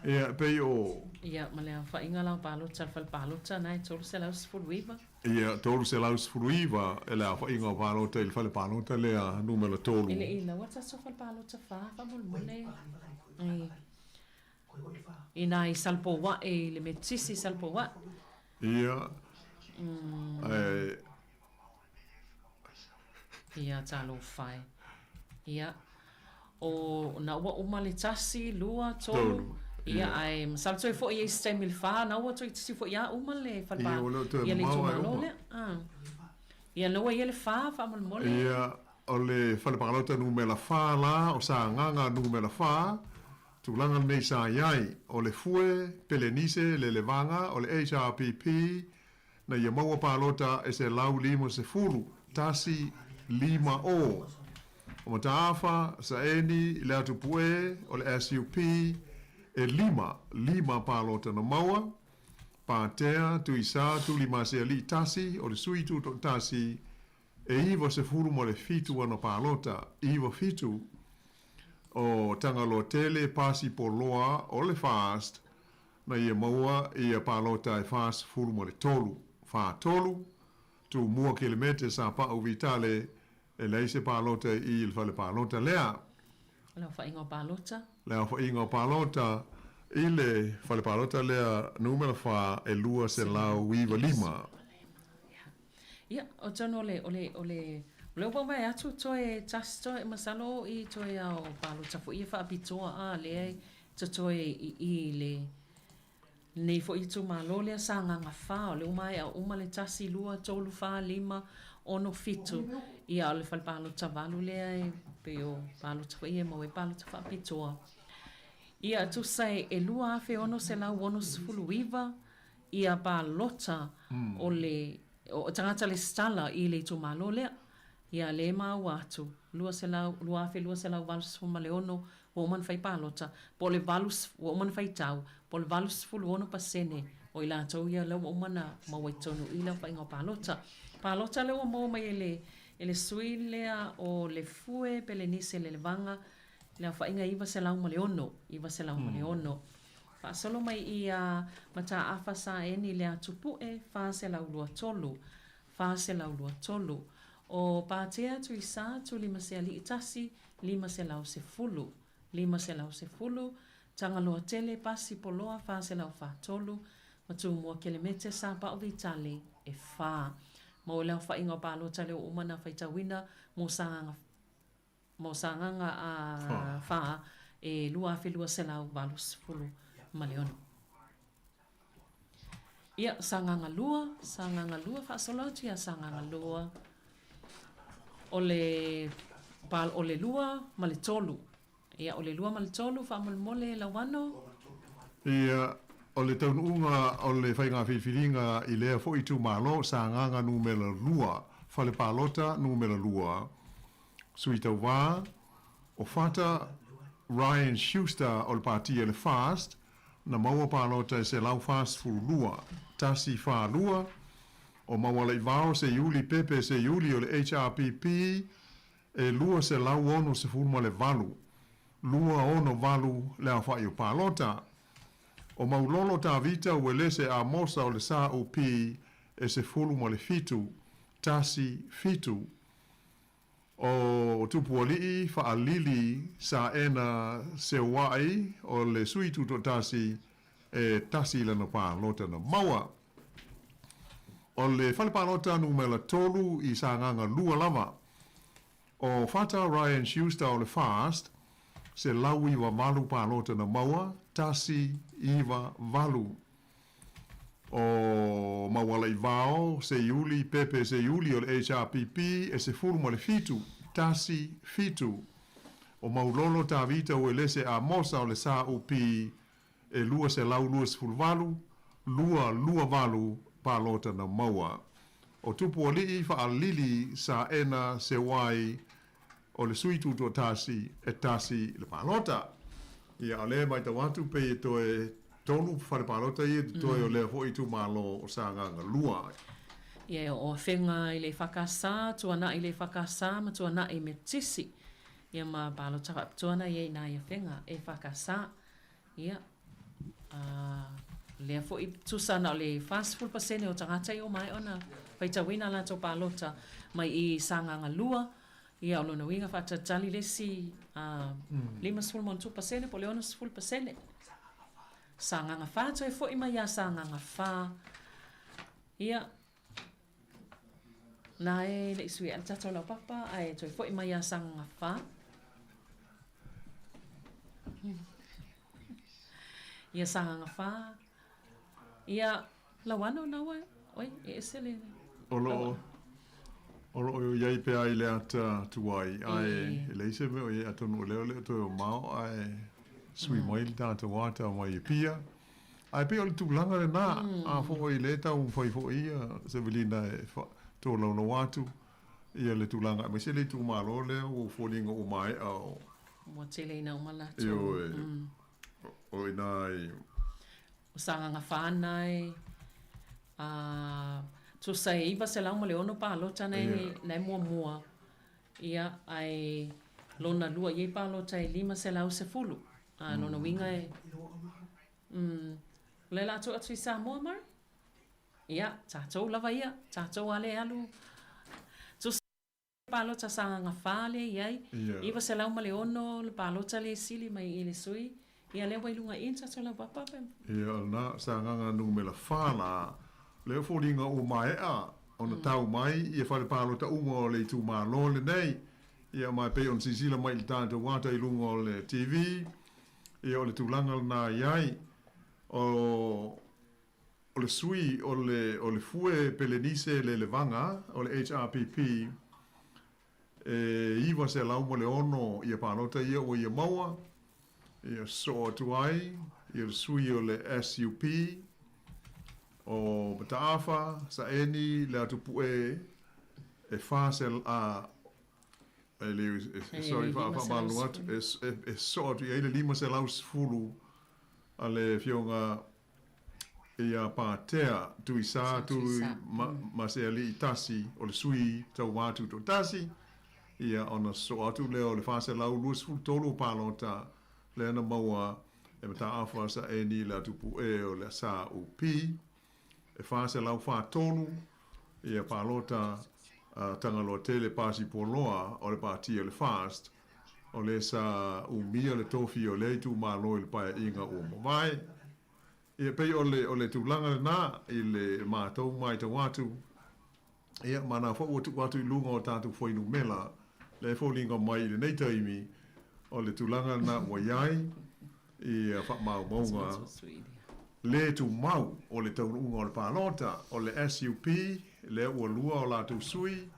Ia, e pei o. Ia, ma le aofaiga la o palota a le fale palota na e 319. Ia, 319 e le aofaiga o palota i le fale palota lea numera 3. E le i laua tatou fale palota fa faamolemole. I nā i Salapouaʻe i le Metotisi i Salapouaʻe. Ia, ae. Ia, talofa e. Ia, o, na ua uma le tasi, lua, tolu, ia, ae masalo toe foi i ai se taimi i le fa, na ua toeitiiti foi a uma le fale pa, ia le itumalo lea. Ia, na ua i ai le fa, faamolemole. Ia, o le fale palota numera fa la, o Sagaga numera fa, tulaga lenei sa i ai, o le Fue, Pelenise, Lelevaga, o le HRPP, Na ia maua palota e 150, tasi, lima o. O Mataafa, Saeni, Leatupue, o le SUP, e lima, lima palota na maua. Patea, Tuisa, Tulimasealii tasi, o le sui tutoatasi, e 97 ana palota, iva fitu, o Tagaloa Tele, Pasi Poloa, o le FAST, na ia maua ia palota e 43, fa tolu, Tumua Kelemete Sapa'u Vitale, e leai se palota i le fale palota lea. Le aofaiga o palota. Le aofaiga o palota i le fale palota lea numera fa e 295. Ia, atonu o le, o le, o le, o lea ua vaai atu toe tasi toe, masalo o i toe ao palota foi ia faapitoa a lea e totoe i i le lenei foi itumalo lea Sagaga 4, o lea ua maea uma le 1, 2, 3, 4, 5, 6, 7, ia o le fale palota 8 lea e pei o palota foi ia e maua ai palota faapitoa. Ia, tusa e 2,669 ia palota o le o tagata lesitala i le itumalo lea. Ia lea e maua atu, 200, 2,286 ua uma ona fai palota, po o le valu, ua uma ona faitau, po o le 86% o i latou ia lea ua uma ona maua i totonu i le aofaiga o palota. Palota lea ua maua mai e le, e le sui lea o Lefue Pelenise Lelevaga, le aofaiga e 906, 906. Faasolo mai i a Mataafa Saeni Leatupue 423, 423. O Patea Tuisa Tulimasealii 1, 510, 510, Tagaloatele Pasi Poloa 443, ma Tumua Kelemete Sapao Vitale e 4. Maua le aofaiga o palota lea ua uma ona faitauina mo Sagaga Mo Sagaga a 4 e 2,286. Ia, Sagaga 2, Sagaga 2, faasolo atu ia Sagaga 2. O le, o le 2 ma le 3. Ia, o le 2 ma le 3, faamolemole Lauano. Ia, o le taunuuga o le faiga filifiliga i lea foi itumalo, Sagaga numera 2, Fale Palota numera 2, Sui Tauva, o Fata Ryan Schuster o le Pati a le FAST, na maua palota e 142, tasi fa lua, o Maualaivao Seiuli Pepe Seiuli o le HRPP e 268, lua ono valu le aofai o palota. O Maulolo Tavita Uelese Amosa o le SAUP e 17, tasi fitu. O Tupualii Faalili Saena Seuai o le sui tutoatasi e tasi lana palota na maua. O le fale palota numera 3 i Sagaga 2 lava. O Fata Ryan Schuster o le FAST, 198 palota na maua, 198. O Maualaivao, Seiuli, Pepe Seiuli o le HRPP e 17, tasi, fitu. O Maulolo Tavita Uelese Amosa o le SAUP e 228, lua, lua valu palota na maua. O Tupualii Faalili Saena Sewai o le sui tutoatasi e tasi le palota. Ia, o lea e matau atu pei e toe tolu fale palota ia totoe o lea foi itumalo o Sagaga 2. Ia, o Afega i le EFKS, Tuanai i le EFKS ma Tuanai Metotisi. Ia ma palota faapitoa na i ai i ina i Afega, EFKS. Ia, a, lea foi tusa na o le 40% o tagata ia ua maea ona faitauina a latou palota mai i Sagaga 2, ia o lona uiga faatalitali le isi 53% po o le 60%. Sagaga 4 toe foi mai ia Sagaga 4. Ia, Na e le i sui le tatou laupapa ae toe foi mai ia Sagaga 4. Ia Sagaga 4. Ia Lauano na ua oi e ese le O loo o loo i ai pea i le ata tuai ae e leai se mea o i ai atonu o lea o le o toe mamao ae sui mai le tatou ata mai Apia. Ae pei o le tulaga lena, a foi lea e taumafai foi ia Sevelina e tolaulau atu ia le tulaga aemaise le itumalo lea ua ou foliga ua maea o Ua tele ina uma latou. Ioe, o ina i. O Sagaga 4 e a tusa e 906 palota na e muamua, ia, ae lona lua i ai palota e 510. A lona uiga e Umm, o lea la a tuu atu i Samoa, Murray? Ia, tatou lava ia, tatou a le alu. Tusa palota Sagaga 4 lea i ai, 906 le palota lea e sili mai i le sui, ia lea ua i luga i i le tatou laupapa pe. Ia, o lena, Sagaga numera 4 la, lea ua foliga ua maea ona tau mai ia fale palota uma o le itumalo lenei. Ia, ma e pei ona silasila mai i le tatou ata i luga o le TV, Ia, o le tulaga lena i ai, o, o le sui o le, o le Fue Pelenise Lelevaga, o le HRPP, e 906 ia palota ia ua ia maua, ia sosoo atu ai ia le sui o le SUP, o Mataafa, Saeni, Leatupue, e 4, a, E le, sorry, faamalulu atu, e sosoo atu i ai le 510 a le Afioga ia Patea Tuisa Tui Masealiitasi o le sui tauva tutoatasi, ia ona sosoo atu lea o le 423 o palota lea na maua e Mataafa Saeni Leatupu'e o le SUP. E 443 ia palota a Tagaloa Tele Pasi Pualoa o le Pāti o le FAST, o le sa umia le tofi o lea itumalo i le paeaiga ua mavae. Ia pei o le o le tulaga lena i le matou maitau atu, ia ma na foi ua tuu atu i luga o tatou fuainumera lea e foliga mai i lenei taimi o le tulaga lena ua i ai ia faamaumauga le tumau o le taunuuga o le palota o le SUP lea ua lua o latou sui,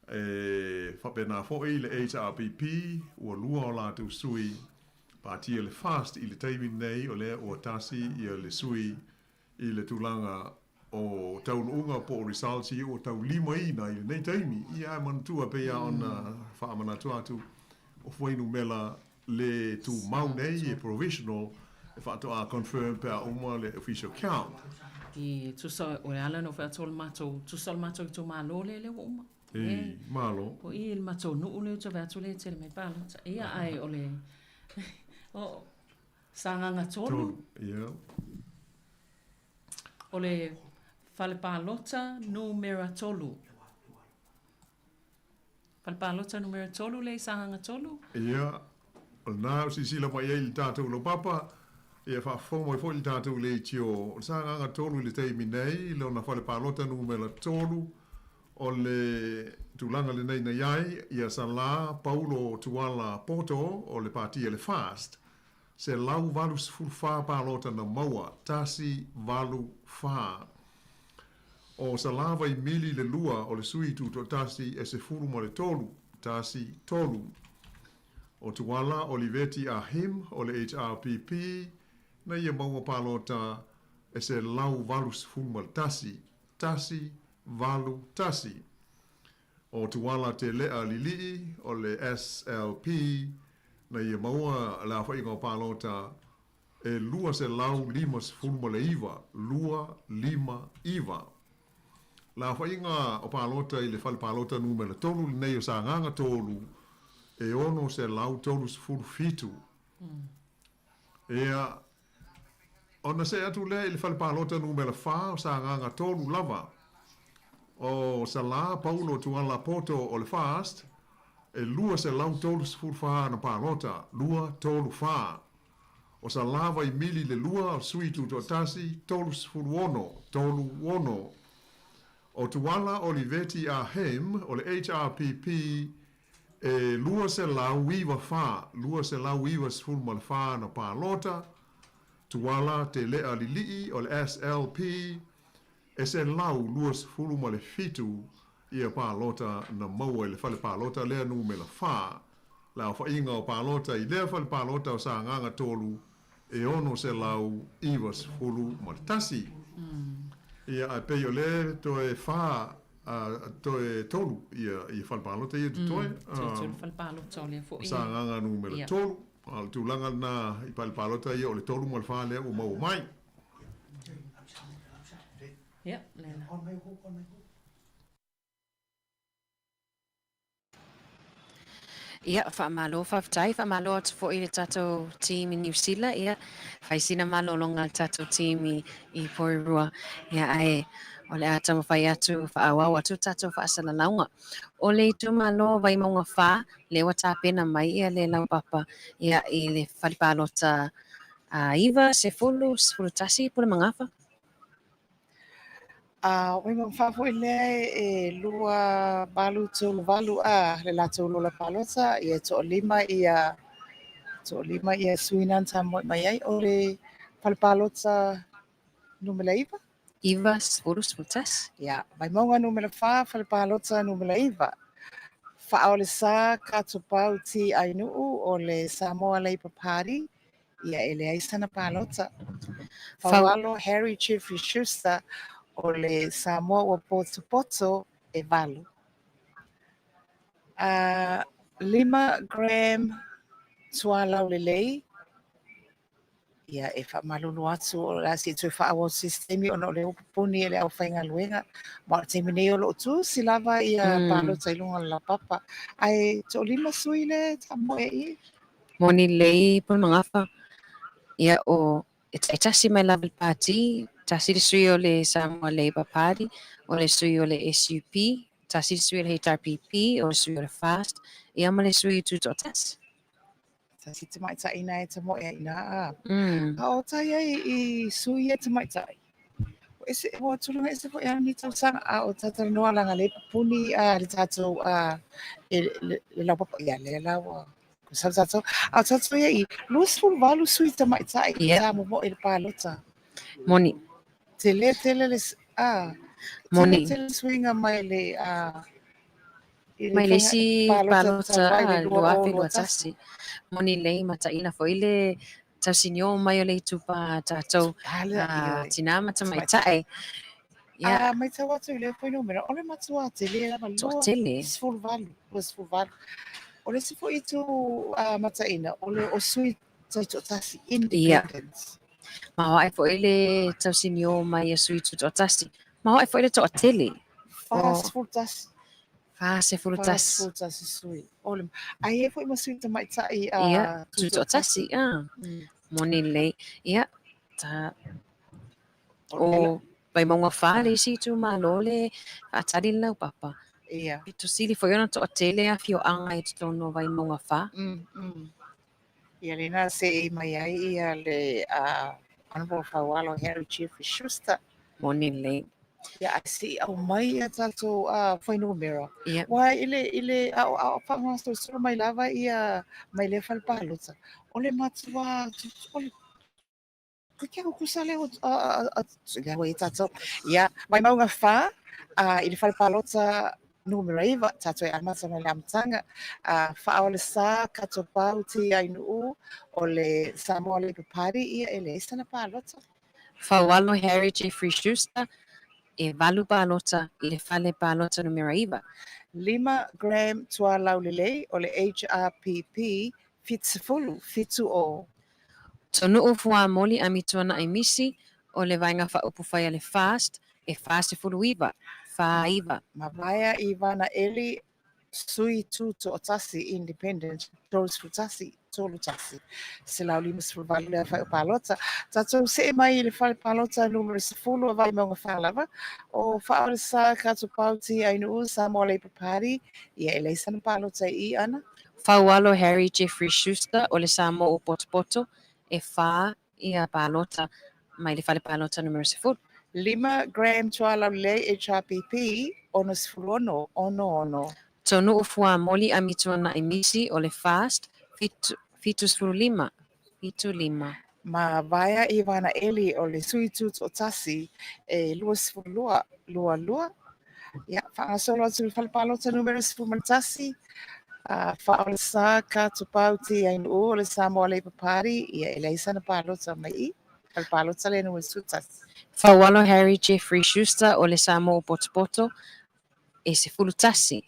e faapena foi le HRPP ua lua o latou sui, pātia le FAST i le taimi lenei o lea ua tasi ia le sui i le tulaga o taunuuga po o results ia ua taulimaina i lenei taimi. Ia ae manatua pei lava ona faamanatu atu, o fuainumera le tumau nei e provisional e faatoa confirm pe a uma le official count. E tusa o le ala na ou fai atu o le matou, tusa o le matou itumalo lea lea ua uma. E, malo. O i le matou nuu lea ou te vaai atu lea e tele mai palota. Ia ae o le o Sagaga 3. 3, ia. O le fale palota numera 3. Fale palota numera 3 lea i Sagaga 3. Ia, o lena e silasila mai ai le tatou laupapa, ia faafofoga mai foi le tatou leitio. O le Sagaga 3 i le taimi nei, lona fale palota numera 3, o le tulaga lenei na i ai, ia Sala Paulo Tuala Poto o le Pati a le FAST, 184 palota na maua, 184. O Salavai Mili le lua o le sui tutoatasi e 13, tasi tolu. O Tuala Oliveti Ah Him o le HRPP na ia maua palota e 181, tasi 8, 1. O Tuala Telea Lilii o le SLP na ia maua le aofaiga o palota e 259, 259. Le aofaiga o palota i le fale palota numera 3 lenei o Sagaga 3 e 637. Ia, ona see atu lea i le fale palota numera 4 o Sagaga 3 lava. O Salā Paulo Tuala Poto o le FAST, e 234 ana palota, 234. O Salā Vaimili le lua o Sui Tutoatasi, 36, 36. O Tuala Oliveti Ah Him o le HRPP, E 294, 294 ana palota, Tuala Telea Lilii o le SLP, e 127 ia palota na maua i le fale palota lea numera 4. Le aofaiga o palota i lea fale palota o Sagaga 3 e 691. Ia, ae pei o lea toe 4 toe 3 ia fale palota ia totoe. Toe 3 fale palota o lea foi. O Sagaga numera 3. A o le tulaga lena i fale palota ia o le 3 ma le 4 lea ua maua mai. Ia, lea. Ia, faamalo faafetai, faamalo atu foi i le tatou team i Niu Sila, ia, fai sina malologa a le tatou team i Porirua, ia, ae o le a taumafai atu, faaauau atu le tatou faasalalauga. O le itumalo Vaimauga 4, lea ua tapena mai ia le laupapa, ia, i le fale palota 9, 10, 11, Pulemagafa. A oi ma fa foi lea e 2838 a le latou lola palota ia toalima ia toalima ia sui na tamoe mai ai o le fale palota numera 9. 9, 10, 11. Ia, Vaimauga numera 4, fale palota numera 9. Faaolesa Katopau T. Ainuu o le Samoa Labour Party Ia e leai sana palota. Faualo Harry Jeffrey Schuster o le Samoa ua potopoto e 8. A 5 gram Tualaulelei, ia e faamalulu atu o le a se i toe faaauau se isi taimi ona o lea ua pupuni e le aufaigaluega. Ma o le taimi nei o lo o tusi lava ia palota i luga o le laupapa. Ae toalima sui le taamoe i i. Moni lelei Pulemagafa, ia o e taitasi mai lava i le pati, tasi le sui o le Samoa Labour Party, o le sui o le SUP, tasi le sui o le HRPP, o le sui o le FAST, ia ma le sui Tutoatasi. Tasi tamaitai na e tamoe ai ina a. A o tai ai i sui e tamaitai. Ese, ua tulaga ese foi a ni tausaga a o tatalanoa laga le pupuni a le tatou a e le, le laupapa ia lea la ua sau tatou a o tatou ia i 28 sui tamaitai Ia. sa momoe i le palota. Moni. Tele tele le a tele Moni. tele suiga mai le a i le Mai le faiga isi palota palota talu ai le 2021. 2021. Moni lelei mataina foi le tausinio mai o le itupa a tatou Ala, ioe. tinā ma tamaitai. Ia. A matau atu i lea fuainumera, o le matua tele lava, Toatele. 28, 28. O le isi foi itu mataina, o le o sui taitoatasi, independents. Ia. Maoae foi le tausinio mai a sui tutoatasi. Maoae foi le toatele. 41. 41. 41 sui. O le, ae i ai foi ma sui tamaitai a Ia, tutoatasi, a. Moni lelei. Ia, ta, o Vaimauga 4 le isi itumalo le faatali le laupapa. Ia. Pito sili foi ona toatele afioaga i totonu o Vaimauga 4. Ia lena seei mai ai ia le Honourable Faualo Harry Jeffrey Schuster. Moni lelei. Ia ae se i aumai ia tatou fuainumera. Ia. Aua i le i le a o a o faagasolosolo mai lava ia mai lea fale palota, o le matua o le Ke kusa lea lea ua i tatou. Ia, Vaimauga 4, i le fale palota numera 9, tatou e amata mai le amataga. Faaolesa Katopau T. Ainuu o le Samoa Labour Party, ia e leai sana palota. Faualo Harry Jeffrey Schuster, E valu palota i le fale palota numera 9. 5 Graham Tualaulelei o le HRPP, 70, 7 o. Tonu'u Fuamoli Amituana'i Misi o le Vaega Faaupufai a le FAST, e 49, 49. Mavaea Ivana Eli Sui Tutoatasi, Independent, 31, 31, 158 le aofai o palota. Tatou see mai i le fale palota numera 10 o Vaimauga 4 lava, o Faaolesa Katopau T. Ainuu, Samoa Labour Party, ia e leai sana palota i i ana. Faualo Harry Jeffrey Schuster o le Samoa ua potopoto, e 4 ia palota mai le fale palota numera 10. 5 Graham Tualaulelei, HRPP, 66, 66. Tonu'u Fuamoli Amituana'i Misi o le FAST, 75, 75. Ma Vaea Ivana Eli o le Sui Tutoatasi, e 22, 22. Ia, faagasolo atu i le fale palota numera 11, a Faaolesa Katopau T. Ainuu o le Samoa Labour Party, ia e leai sana palota mai i fale palota lea numera 11. Faualo Harry Jeffrey Schuster o le Samoa ua potopoto, e 11, 11.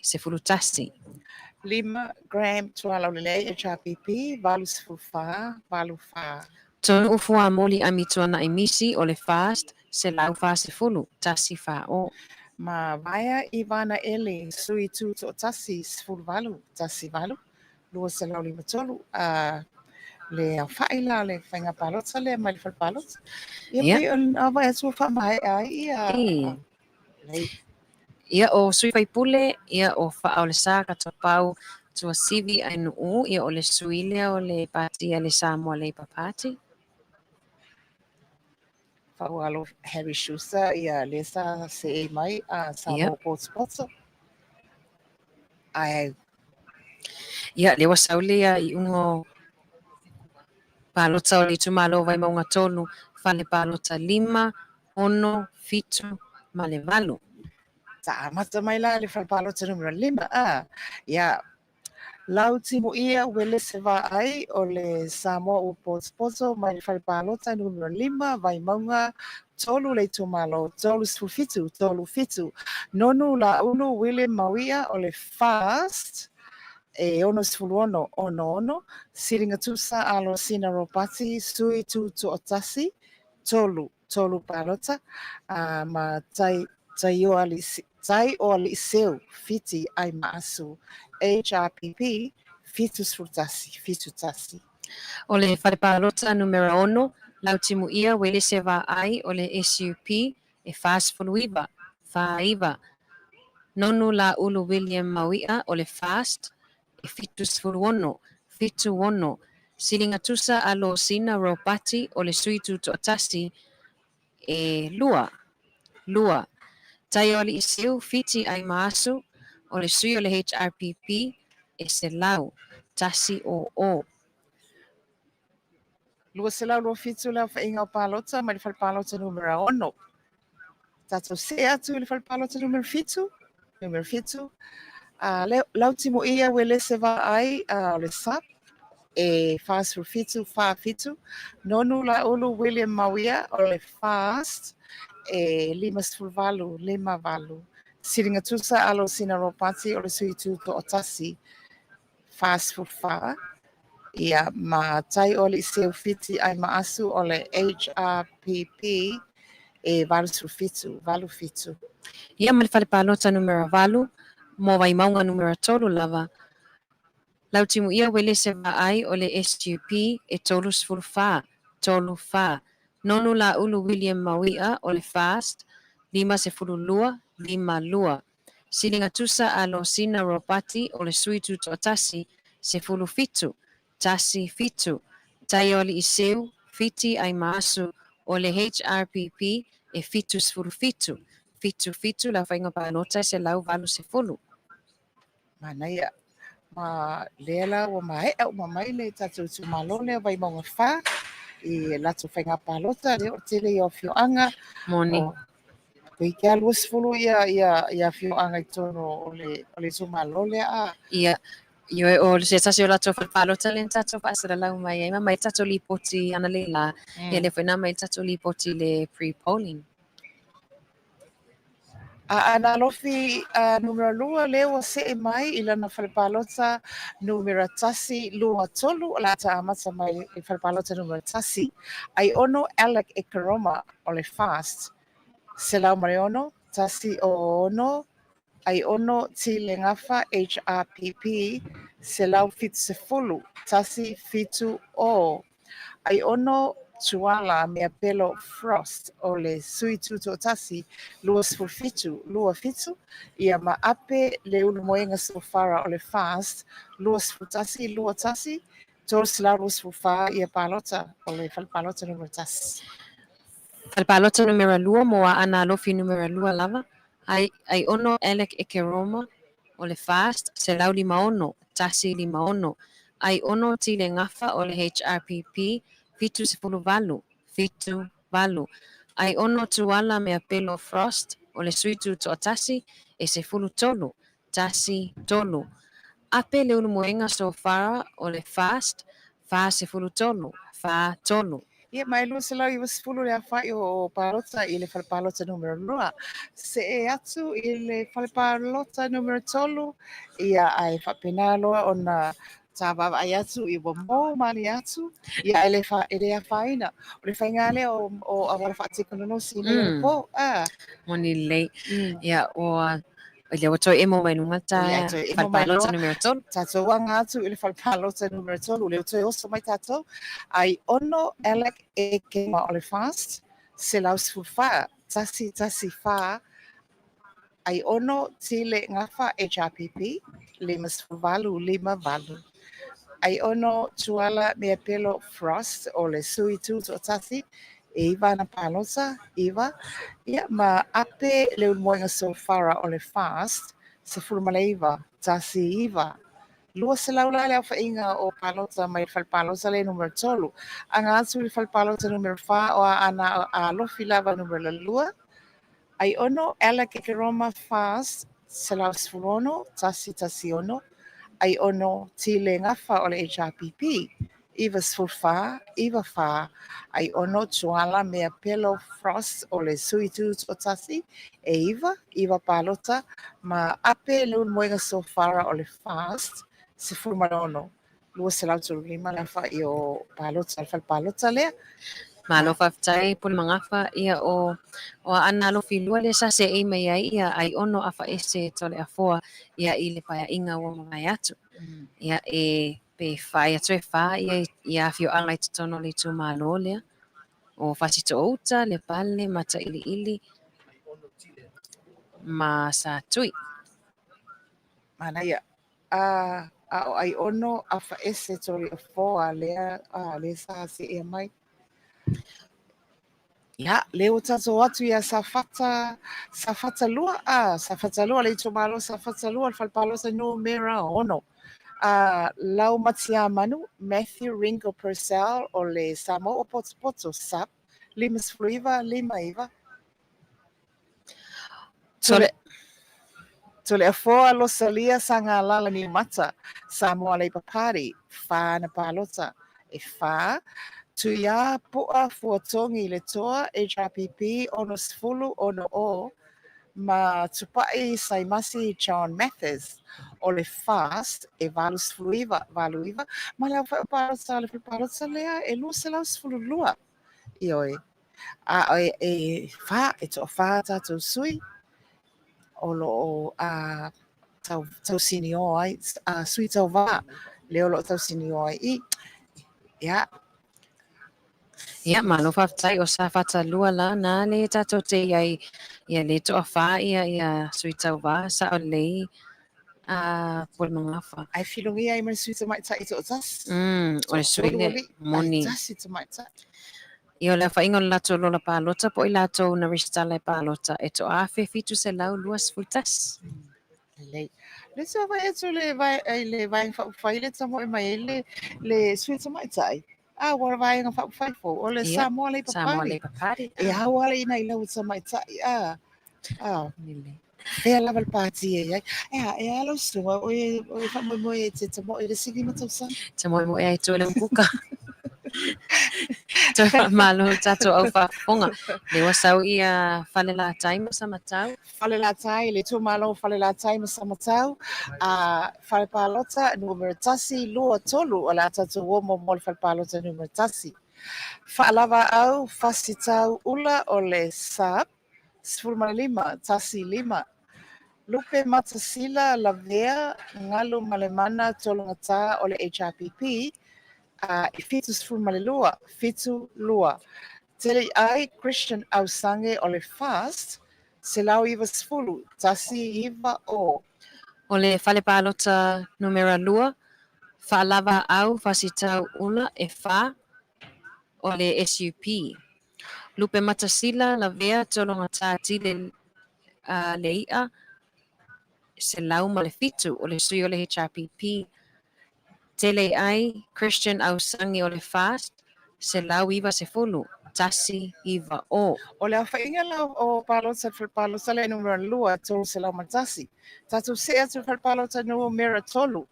5 Graham Tualaulelei, HRPP, 84, 84. Tonu'u Fuamoli Amituana'i Misi o le FAST, 140, 1 4 o. Ma Vaea Ivana Eli, Sui Tutoatasi, 18, 18, 253, a le aofai la o le faiga palota lea mai le fale palota. Ia pei o lena vaai atu ua faamaea ai ia. Ia o sui faipule, ia o Faaolesa Katopau Tuasivi Ainuu, ia o le sui lea o le pati a le Samoa Labour Party. Faualo Harry Schuster, ia lea sa seei mai a Samoa Potopoto. Ae Ia, lea ua sau le iuga o palota o le itumalo o Vaimauga 3, fale palota 5, 6, 7 ma le 8. Sa amata mai la le fale palota numera 5, a. Ia, Lau Timuia Uelese Vaai o le Samoa ua potopoto mai le fale palota numera 5, Vaimauga 3 le itumalo, 37, 37. Nonu Laulu William Mauia o le FAST, e 66, 66. Siligatusa Alosina Ropati, Sui Tutoatasi, 3, 3 palota, a ma Tai Taioaliiseu Fiti Aimaasu, HRPP, 71, 71. O le fale palota numera 6, Lautimuia Uelese Vaai o le SUP, e 49, 49. Nonu Laulu William Maui'a o le FAST, e 76, 76. Siligatusa Alosina Ropati o le Sui Tutoatasi, e 2, 2. Taioaliiseu Fiti Aimaasu o le sui o le HRPP, e 100, 100. 227 le aofaiga o palota mai le fale palota numera 6. Tatou see atu i le fale palota numera 7, numera 7. A Lautimuia Uelese Vaai o le SUP, e 47, 47. Nonu Laulu William Mauia o le FAST, e 58, 58. Siligatusa Alosina Ropati o le Sui Tutoatasi, 44. Ia, ma Taioaliiseu Fiti Aimaasu o le HRPP, e 87, 87. Ia ma le fale palota numera 8, mo Vaimauga numera 3 lava, Lautimuia Uelese Vaai o le SUP, e 34, 34. Nonu Laulu William Maui'a o le FAST, 52, 52. Siligatusa Alosina Ropati o le Sui Tutoatasi, 17, 17. Taioaliiseu Fiti Aimaasu o le HRPP, e 77, 77 le aofaiga palota e 180. Manaia. Ma lea la ua maea uma mai le tatou itumalo lea Vaimauga 4 i latou faiga palota, lea o le tele ia o afioaga. Moni. O, toeitiiti lava 20 ia, ia, ia afioaga i totonu o le, o le itumalo lea a. Ia, ioe, o se tasi o latou fale palota lea na tatou faasalalau mai ai, ma aumai le tatou lipoti analeila, ia lea foi na aumai le tatou lipoti i le pre-polling. Aana Alofi numera lua lea ua see mai i lana fale palota numera tasi lua tolu o le a ta amata mai i le fale palota numera tasi. Aiono Alec Ekeroma o le FAST, 106, 106, Aiono Tile Gafa HRPP, 170, 170. Aiono Tuala Meapelo Frost o le Sui Tutoatasi 27, 27, ia ma Ape Leulumoega Sofara o le FAST 21, 21, 324 ia palota o le fale palota numera tasi. Fale palota numera lua mo Aana Alofi numera lua lava, ai, Aiono Alec Ekeroma o le FAST, 156, 156, Aiono Tile Gafa o le HRPP, 78, 78, Aiono Tuala Meapelo Frost o le Sui Tutoatasi, e 13, 13. Ape Leulumoega Sofara o le FAST, 43, 43. Ia, ma e 290 le aofai o palota i le fale palota numera lua. See atu i le fale palota numera tolu, ia, ae faapena loa ona ta vaavaai atu i ua mou malie atu, ia, e le, fa, e le afaina. O le faiga lea o, o auala faatekonolosi i nei mm. po. Ah. Moni lelei. Ia, ua lea ua toe emo mai luga ta fale palota numera tolu. Tatou aga atu i le fale palota numera tolu, lea ua toe oso mai tatou. Aiono Alec Ekeroma o le FAST, 114, 114, Aiono Tile Gafa HRPP, 58, 58. Aiono Tuala Meapelo Frost o le Sui Tutoatasi, e iva ana palota, iva, ia, ma Ape Leulumoega Sofara o le FAST, 19, 19. 200 la le aofaiga o palota mai le fale palota lea numera tolu. Aga atu i le fale palota numera fa o Aana Alofi lava numera lua. Aiono Alec Ekeroma FAST, 116, 116, Aiono Tile Gafa o le HRPP, 94, 94, Aiono Tuala Meapelo Frost o le Sui Tutoatasi, e iva, iva palota, ma Ape Leulumoega Sofara o le FAST, 16, 235 le aofai o palota, le fale palota lea. Malo faafetai Pule Magafa, ia o o Aana Alofi lua lea sa seei mai ai ia Aiono Afaese Toleafoa ia i le paeaiga ua mavae atu. Ia e pe faai atu e fa ia ia afioaga i totonu o le itumalo lea o Fasitoouta, Lepale, Matailiili ma Satui. Manaia. A, a o Aiono Afaese Toleafoa lea, a, lea sa seea mai. Ia, lea ua tatou atu ia Safata, Safata lua, a, Safata lua, le itumalo Safata lua, le fale palota numera ono. A, Laumatiamanu, Matthew Ringo Purcell o le Samoa o Potopoto, SUP, 59, 59. Tole, Toleafoa Losalia Sagalala Niumata, Samoa Labour Party, whā ana palota, e whā, Tuiā Po'a Fuatongi Letoa, HRPP, 60, 60, ma Tupa'i Saimasi John Mathers, o le FAST, e 89, 89, ma le aofai o palota, le fale palota lea e 212. Ioe. A e, e whā, e toawhā tātou sui, o lo o a, tau, tausini o ai, a, sui tauvā, le o lo o tausini o ai i, ia. Ia, malo faafetai o Safata lua la na le tatou te iai ia le toawhā ia ia sui tauvā sao lelei a Pule Magafa. Ai filogia ai ma le sui tamaitai toatasi. O le sui le moni. Tasi tamaitai. Ia o le aofaiga o le latou lola palota po o i latou na resitala e palota e 1,721. Lelei. Le tau vaai atu le vae, i le vaega faaupufai le tamoe mai ai le, le sui tamaitai. A ua vaega faaupufai fou o le Samoa Labour Party. Samoa Labour Party. E ao ala ina i lau tamaitai. A, a. Lelei. Fea lava le pāti e iai. E a, e a lau susuga, o e, o e faamoemoe e te tamoe i le isi lima tausaga? Tamoemoe ai toe lau kuka. Toe faamalo i le tatou au faafofoga. Lea ua sau ia Falelatai ma Samatau. Falelatai, le itumalo o Falelatai ma Samatau, a fale palota numera 1, 2, 3, o le a tatou o muamua i le fale palota numera 1. Faalavaau Fasitau Ula o le SUPP, 15, 1 5. Lupe Matasila Lavea Galumalemana Tologata o le HRPP, a e 72, 72. Teleiai Christian Ausange o le FAST, 190, 190. O le fale palota numera 2, Faalavaau Fasitau Ula e 4, o le SUP. Lupematasila Lavea Tologata Tile Lei'a, 107, o le sui o le HRPP. Teleiai Christian Ausangi o le FAST, 190, 190. O le aofaiga la o palota i le fale palota lea numera 2, 301. Tatou see atu i le fale palota numera 3.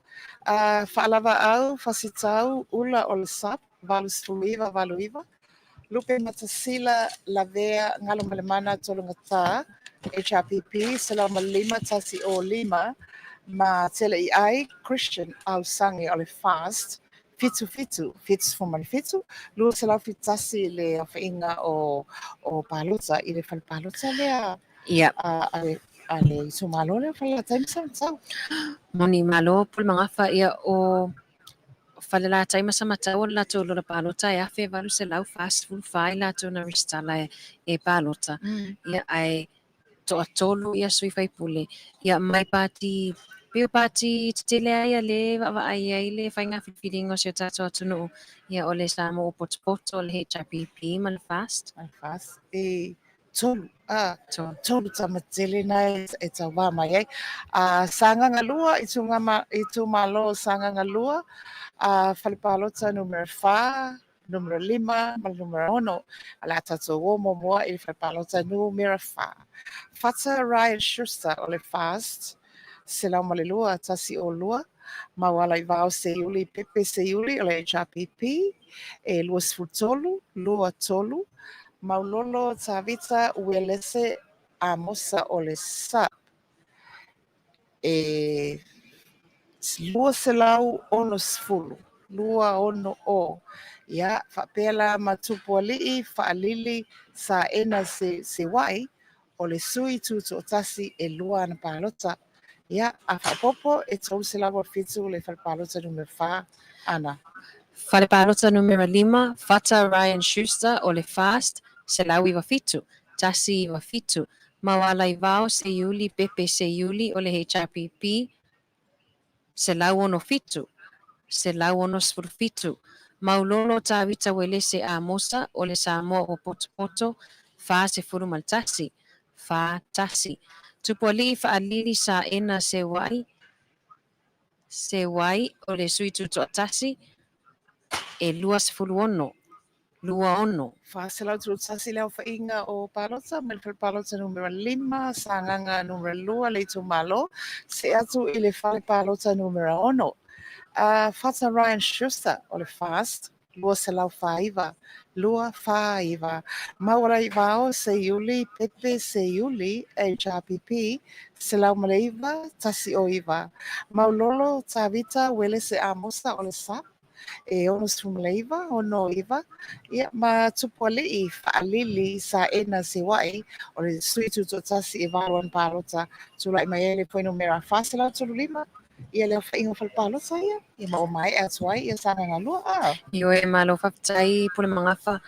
Faalavaau Fasitau Ula o le SUPP, 89, 89. Lupematasila Lavea Galumalemana Tologata, HRPP, 105, 105, ma Teleiai Christian Ausangi o le FAST, 77, 77, 271 le aofaiga o palota i le fale palota lea a le itumalo lea o Falelatai ma Samatau. Moni malo Pule Magafa, ia o Falelatai ma Samatau o le latou lola palota e 1844 i latou na resitala e palota. Ia ae toatolu ia sui faipule. Ia mai pati, pei o pati tetele lava ia lea e vaavaai ai le faiga filifiliga o si o tatou atunuu. Ia o le Samoa ua potopoto, o le HRPP ma le FAST. Ma le FAST. E tolu, a, tolu tama tele na e tauvā mai ai. A, Sagaga 2, itumalo o Sagaga 2, a, fale palota numera 4, numera 5 ma le numera 6. O le a tatou o muamua i le fale palota numera 4. Fata Ryan Schuster o le FAST, 102, 102, Maualaivao Seiuli Pepe Seiuli o le HRPP, e 23, 23, Maulolo Tavita Uelese Amosa o le SUPP, e 260, 260. Ia, faapea la ma Tupualii Faalili Saena Sewai o le sui tutoatasi e lua ana palota. Ia, a faaopoopo e 307 le fale palota numera 4 ana. Fale palota numera 5, Fata Ryan Schuster o le FAST, 197, 197, Maualaivao Seiuli Pepe Seiuli o le HRPP, 167, 167, Maulolo Tavita Uelese Amosa o le Samoa ua potopoto, 41, 41. Tupualii Faalili Saena Sewai, Sewai o le sui tutoatasi, e 26, 26. 431 le aofaiga o palota mai le fale palota numera 5, Sagaga numera 2 le itumalo, see atu i le fale palota numera 6. Fata Ryan Schuster o le FAST, 249, 249. Maualaivao Seiuli Pepe Seiuli HRPP, 109, 109. Maulolo Tavita Uelese Amosa o le SUPP, e 69, 69, ia, ma Tupualii Faalili Saena Sewai o le sui tutoatasi e 8 ana palota, tulai mai ai le fuainumera 435, ia le aofaiga o fale palota ia, ia ma ua maea atu ai ia Sagaga 2 a. Ioe, malo faafetai Pule Magafa.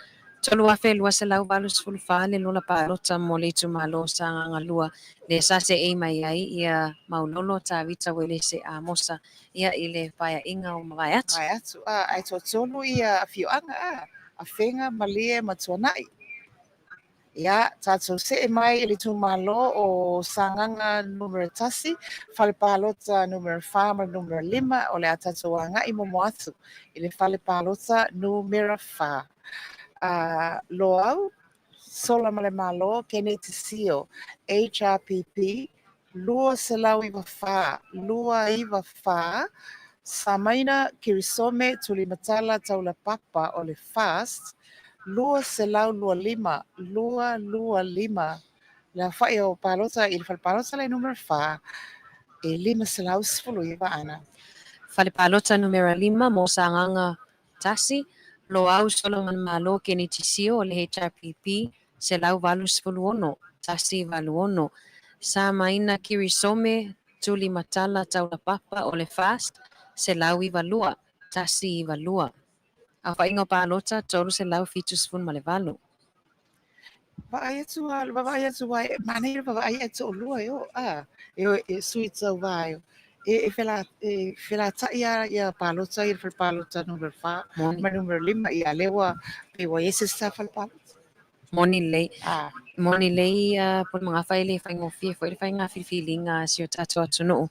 3284 le lola palota mo le itumalo o Sagaga 2, lea sa seei mai ai ia Maulolo Tavita Uelese Amosa ia i le paeaiga ua mavae atu. Mavae atu, a, ae toatolu ia afioaga, a, Afega, Malie ma Tuanai. Ia, tatou see mai i le itumalo o Sagaga numera 1, fale palota numera 4 ma le numera 5, o le a tatou agai muamua atu i le fale palota numera 4. A, Loau, Solamalemalo, Keneti Sio, HRPP, 294, 294, Samaina Kirisome Tulimatala Taulapapa o le FAST, 225, 225 le aofai o palota i le fale palota le numera 4 e 519 ana. Fale palota numera 5 mo Sagaga 1, Loau Solomon Malo Keneti Sio o le HRPP 186, 186. Samaina Kirisome Tulimatala Taulapapa o le FAST 192, 192. Aofaiga o palota, 378. Vaai atu a, vaavaai atu a, e manaia le vaavaai ae toalua e o, a, e o e sui tauva e o. E, e, fela, e felataʻi a ia palota i le fale palota numera 4 ma numera 5 ia lea ua pei ua i ai se isi fale palota. Moni lelei. Ah. Moni lelei uh, po le magafa e le faigofie foi le faiga filifiliga a si o tatou atunuu.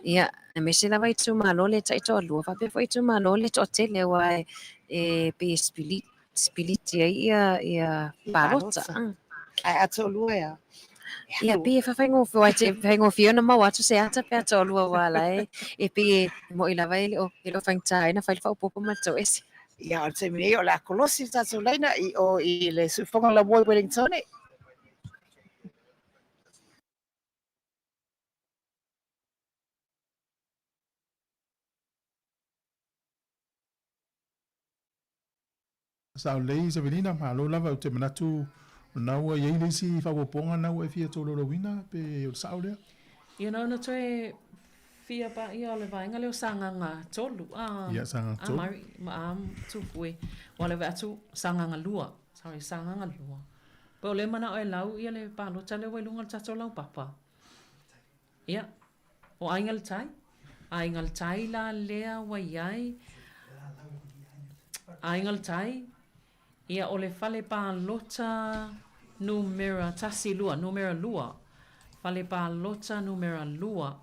Ia, aemaise lava itumalo le taitoalua, faapea foi itumalo le toatele aua e, e pei e spili, spiliti ai ia, ia palota. Mm. Ae a toalua ia. Ia, pei e fafaigofie, aua e te faigofie ona maua atu se ata pe a toalua aua la e, e pei e mo'i lava e le o, e le o faigata ai ona fai le faaopoopo ma le toese. Ia, o le taimi nei o le a kolosi le tatou laina i o i le siufofoga o Lamoe Wellingtone. Sao lelei Savelina, malo lava ou te manatu o lena ua i ai le isi faaopoopoga lena ua e fia tolaulauina pe o le sao lea? Ia na ona toe fia paia o le vaega lea o Sagaga 3 a Ia, Sagaga 3. A Mari ma a Tupue ua le vaai atu Sagaga 2 sorry Sagaga 2 pe o lea manao e lau ia le palota lea ua i luga o le tatou laupapa. Ia, o Aiga i le Tai. Aiga i le Tai la lea ua i ai. Aiga i le Tai, ia o le fale palota numera tasi lua, numera lua. Fale palota numera lua.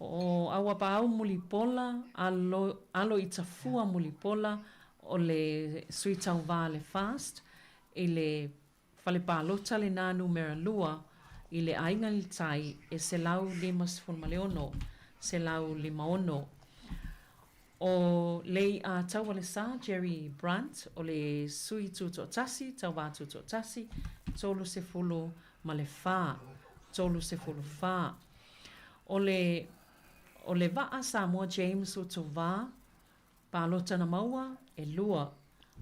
O Auapaau Mulipola, alo, alo i Tafua Mulipola, o le sui tauva le FAST i le Fale palota lenā numera lua i le aiga i le tai e 156, 156. ʻO Leiʻataualesa Jerry Brunt o le sui tutoatasi, tauva tutoatasi, 34, 34. ʻO le ʻo le Va'a Samoa James Utovā Palota na maua, ʻelua,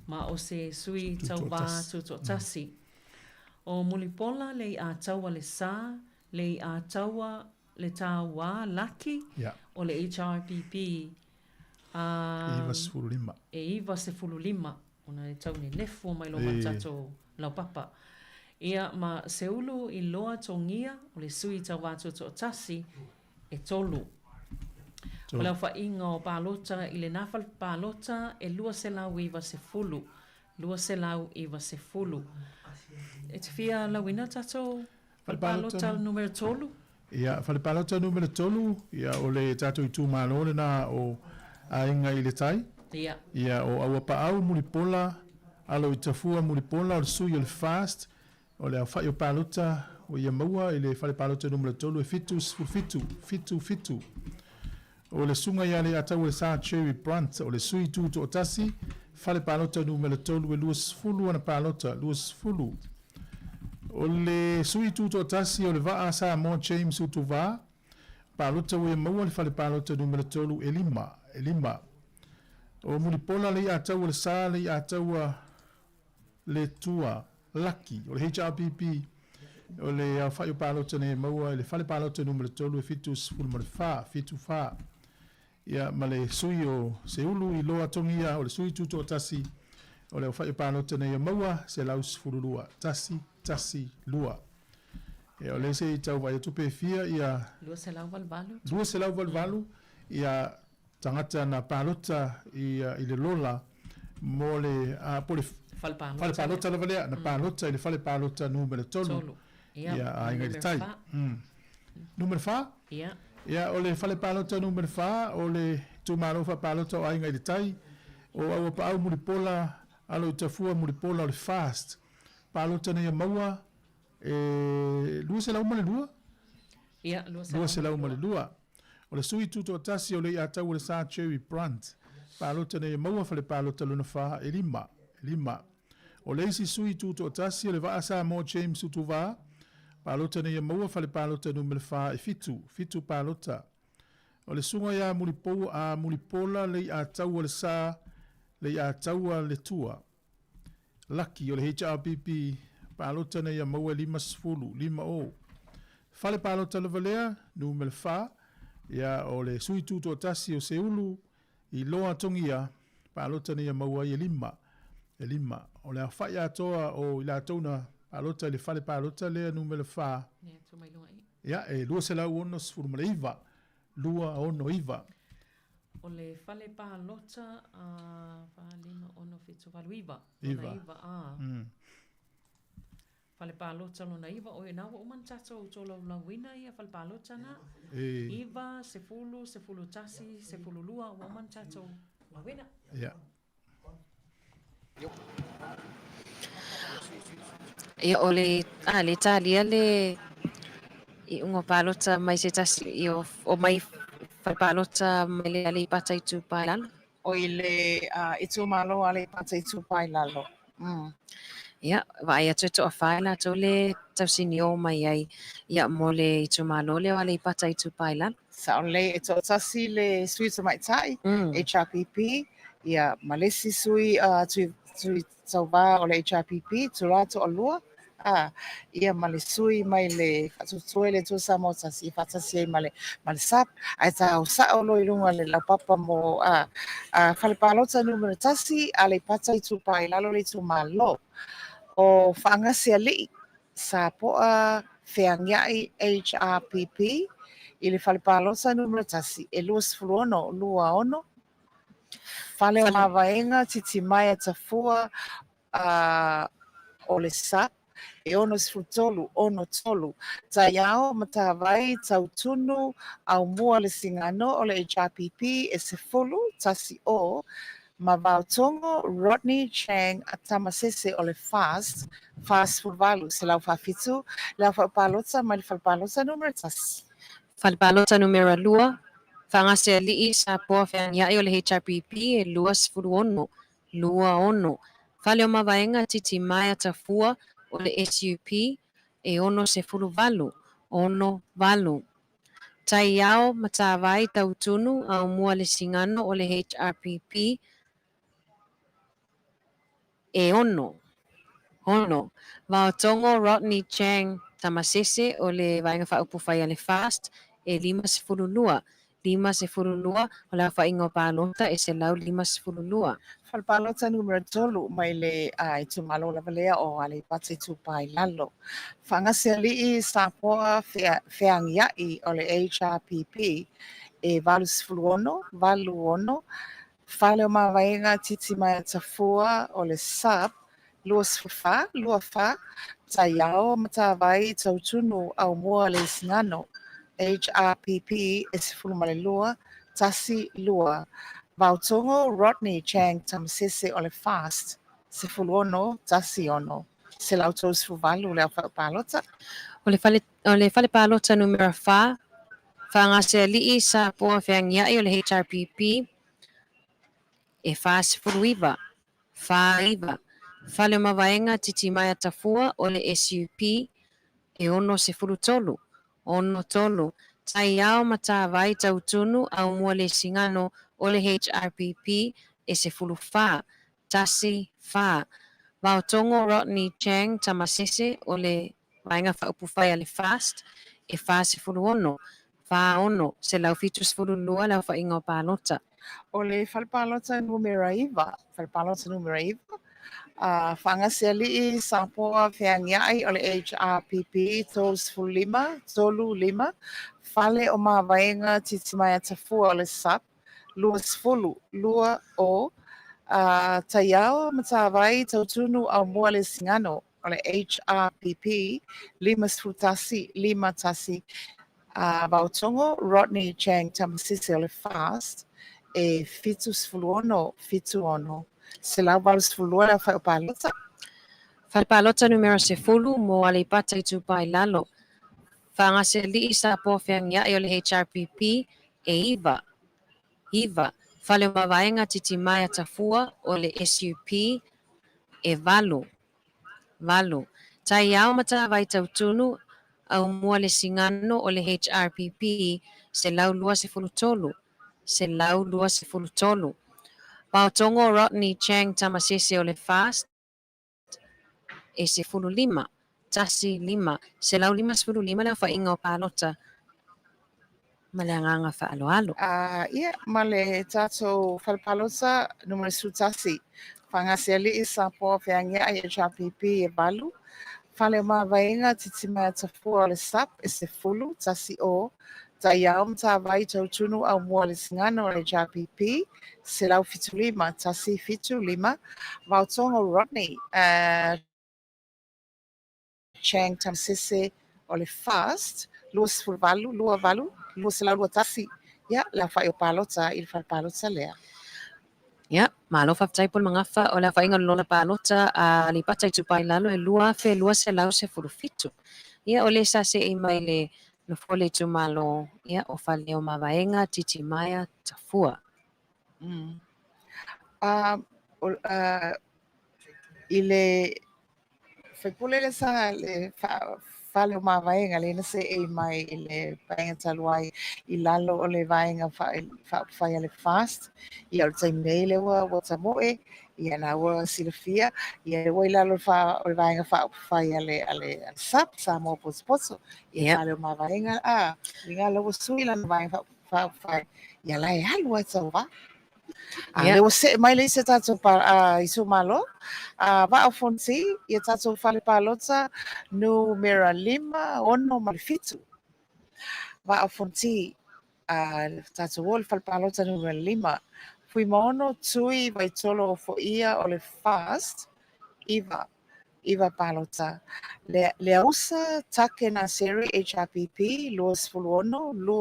ma o se sui tauvā tutoatasi. ʻO Mulipola le iʻa taua le sa, le iʻa taua le tāuā laki o le HRPP a e 95 ona e tau nenefu mai loa ma le tatou laupapa. Ia ma Seulu i loa togia o le sui tauvā tutoatasi e tolu. O le aofaiga o palota i lenā fale palota e 290, 290. E te fia lauina tatou fale palota numera tolu? Ia, fale palota numera tolu, ia, o le tatou itumalo lenā o Aiga i le Tai. Ia. Ia, o Auapaau, Mulipola, Alo i Tafua, Mulipola, o le sui o le FAST, O le aofai o palota ua ia maua i le fale palota numera 3 e 77, fitu fitu. O le susuga ia Leiataualesa Cherry Brunt o le sui tutoatasi, fale palota numera 3 e 20 ana palota, 20. O le sui tutoatasi o le Vaa Samoa James Utuvā, palota ua ia maua i le fale palota numera 3 e lima, e lima. O Mulipola Leiataualesa Leiataua le tua laki o le HRPP o le aofai o palota nei e maua i le fale palota numera 3 e 74, 74. Ia, ma le sui o Seulu i Loa Togia o le sui tutoatasi o le aofai o palota nei e maua 112, 1, 1, 2. Ia, o lea se i tau vaai atu pe fia ia 288. 288 ia tagata na palota i, i le lola mo le, a, po le Fale palota. Fale palota lava lea, na palota i le fale palota numera 3. Tolu. Ia, Ia, Aiga i le Tai. Numera fa. Numera 4? Ia. Ia, o le fale palota numera 4, o le itumalo faapalota o Aiga i le Tai, o Auapaau Mulipola, Alo i Tafua Mulipola o le FAST. Palota nei a maua e 202? Ia, 202. 202. O le sui tutoatasi o Lei'ataualesa Cherry Brunt, palota nei e maua fale palota lona fa e lima, e lima. O le isi sui tutoatasi o le Vaa Samoa James Utuvā, palota na ia maua fale palota numera 4 e 7, 7 palota. O le susuga ia Mulipou a Mulipola Leiataua le Sa, Leiataua le Tua. Laki o le HRPP, palota na ia maua e 50, 50. Fale palota lava lea, numera 4, ia o le sui tutoatasi o Seulu i Loa Togia, palota na ia maua ai e 5, e 5. O le aofai atoa o i latou na palota i le fale palota lea numera 4, ia e 269, 269. O le fale palota a 4, 5, 6, 7, 8, 9. Lona 9, a. Fale palota lona 9, oi na ua uma ona tatou tolaulauina ia fale palota na. 9, 10, 11, 12, ua uma ona tatou lauina. Ia. Ia, o le, a, le talia le iuga palota mai se tasi i o, o mai fale palota mai le Aleipata Itupa i Lalo. O i le uh, itumalo Aleipata Itupa i Lalo. Ia, vaai atu e toafa i latou le tausinio mai ai ia mo le itumalo lea o Aleipata Itupa i Lalo. Sao lelei, e toatasi le sui tamaitai, HRPP, ia, ma le isi sui, uh, tui, tui tauva o le HRPP, Tula Toalua, a, ia ma le sui mai le Faatuatua i le Atua Samoa Tasi, e faatasi ai ma le, ma le SUPP, ae tau sao loa i luga le laupapa mo, a, a Fale Palota numera 1, Aleipata Itupa i Lalo le itumalo o Faagasealii, Sapoa Feagiai HRPP, i le Fale Palota numera 1, e 26, 26, Fale o Mavaega, Titimaea Tafua, a, o le SUPP, e 63, 63, Taiao, Matavai, Tautunu, Aumua le Sigano o le HRPP e 10, 1 o, ma Vaotogo, Rodney Chang a Tamasese o le FAST, 48, 147, le aofai palota mai le fale palota numera 1. Fale palota numera 2, Fagasealii, Sapoa Feagiai o le HRPP e 26, 26. Fale o Mavaega Titimaea Tafua o le SUP e 68, 68. Taiao Matavai Tautunu Aumua Le Sigano o le HRPP e 6, 6. Vaotogo Rodney Chang Tamasese o le Vaega Faaupufai a le FAST e 52, 52 o le aofaiga o palota e 152. Fale palota numera 3 mai le itumalo lava lea o Aleipata Itupa i Lalo. Faagasealii Sapoa Feagiai o le HRPP e 86, 86, Fale o Mavaega Titimaea Tafua o le SUPP 24, 24, Taiao Matavai Tautunu Aumua Leisigano, HRPP e 12, 12, Vaotogo Rodney Chang Tamasese o le FAST 16, 16, 138 le aofai palota. O le fale, o le fale palota numera 4, Faagasealii Sapoa Feagiai o le HRPP e 49, 49, Fale o Mavaega Titimaea Tafua o le SUP e 63, 63, Taiao Matavai Tautunu Aumua Lesigano o le HRPP e 14, 14, Vaotogo Rodney Chang Tamasese o le Vaega Faaupufai a le FAST e 46, 46, 172 le aofaiga o palota. O le fale palota numera 9, fale palota numera 9, a Faagasealii Sapoa Feagiai o le HRPP 35, 35, Fale o Mavaega Titimaea Tafua o le SUPP 20, 2 o, a Taiao Matavai Tautunu Aumua Lesigano o le HRPP 51, 51, a Vaotogo Rodney Chang Tamasese o le FAST e 76, 76, 182 le aofai o palota. Fale palota numera 10 mo Aleipata Itupa i Lalo. Faagasealii Sapoa Feagiai o le HRPP e 9, 9, Fale o Mavaega Titimaea Tafua o le SUP e 8, 8. Taiao Matavai Tautunu, Aumua le Sigano o le HRPP, 123, 123. Vaotogo Rodney Chang Tamasese o le FAST, e 15, 1, 5, 155 le aofaiga o palota ma le agaga faaaloalo. A, ia, ma le tatou fale palota numera 11, Fagasealii Sapoa Feagiai HRPP e 8, Fale o Mavaega Titimaea Tafua o le SUP e 10, 1 o, Taiao Matavai Tautunu Aumua le Sigano o le HRPP 175, 175, Vaotogo Rodney Chang Tamasese o le FAST 28, 28, 221, ia, le aofai o palota i le fale palota lea. Ia, malo faafetai Pule Magafa. O le aofaiga o le lola palota a Aleipata Itupa i Lalo e 2,217. Ia, o lea sa seei mai le nofoa o le itumalo, ia, o Faleomavaega Titimaea Tafua. I le faipule le sa le fale o Mavaega lea na seei mai i le paeaiga talu ai i lalo o le vaega faaupufai a le FAST. Ia o le taimi nei lea ua ua tamoe, ia na ua silafia, ia lea ua i lalo o le vaega faaupufai a le a le SUP, Samoa Potopoto, ia fale o Mavaega, a, liga la ua sui lana vaega faaupufai, ia la e alu lava e tauva. A lea ua see mai le isi a tatou itumalo, Vaa o Fonoti, ia tatou fale palota numera 5, 6 ma le 7. Vaa o Fonoti, tatou o i le fale palota numera 5. Fuimaono Tui Vaitolo Ofoia o le FAST, 9, 9 palota. Leausa Take Naseri HRPP, 26, 26,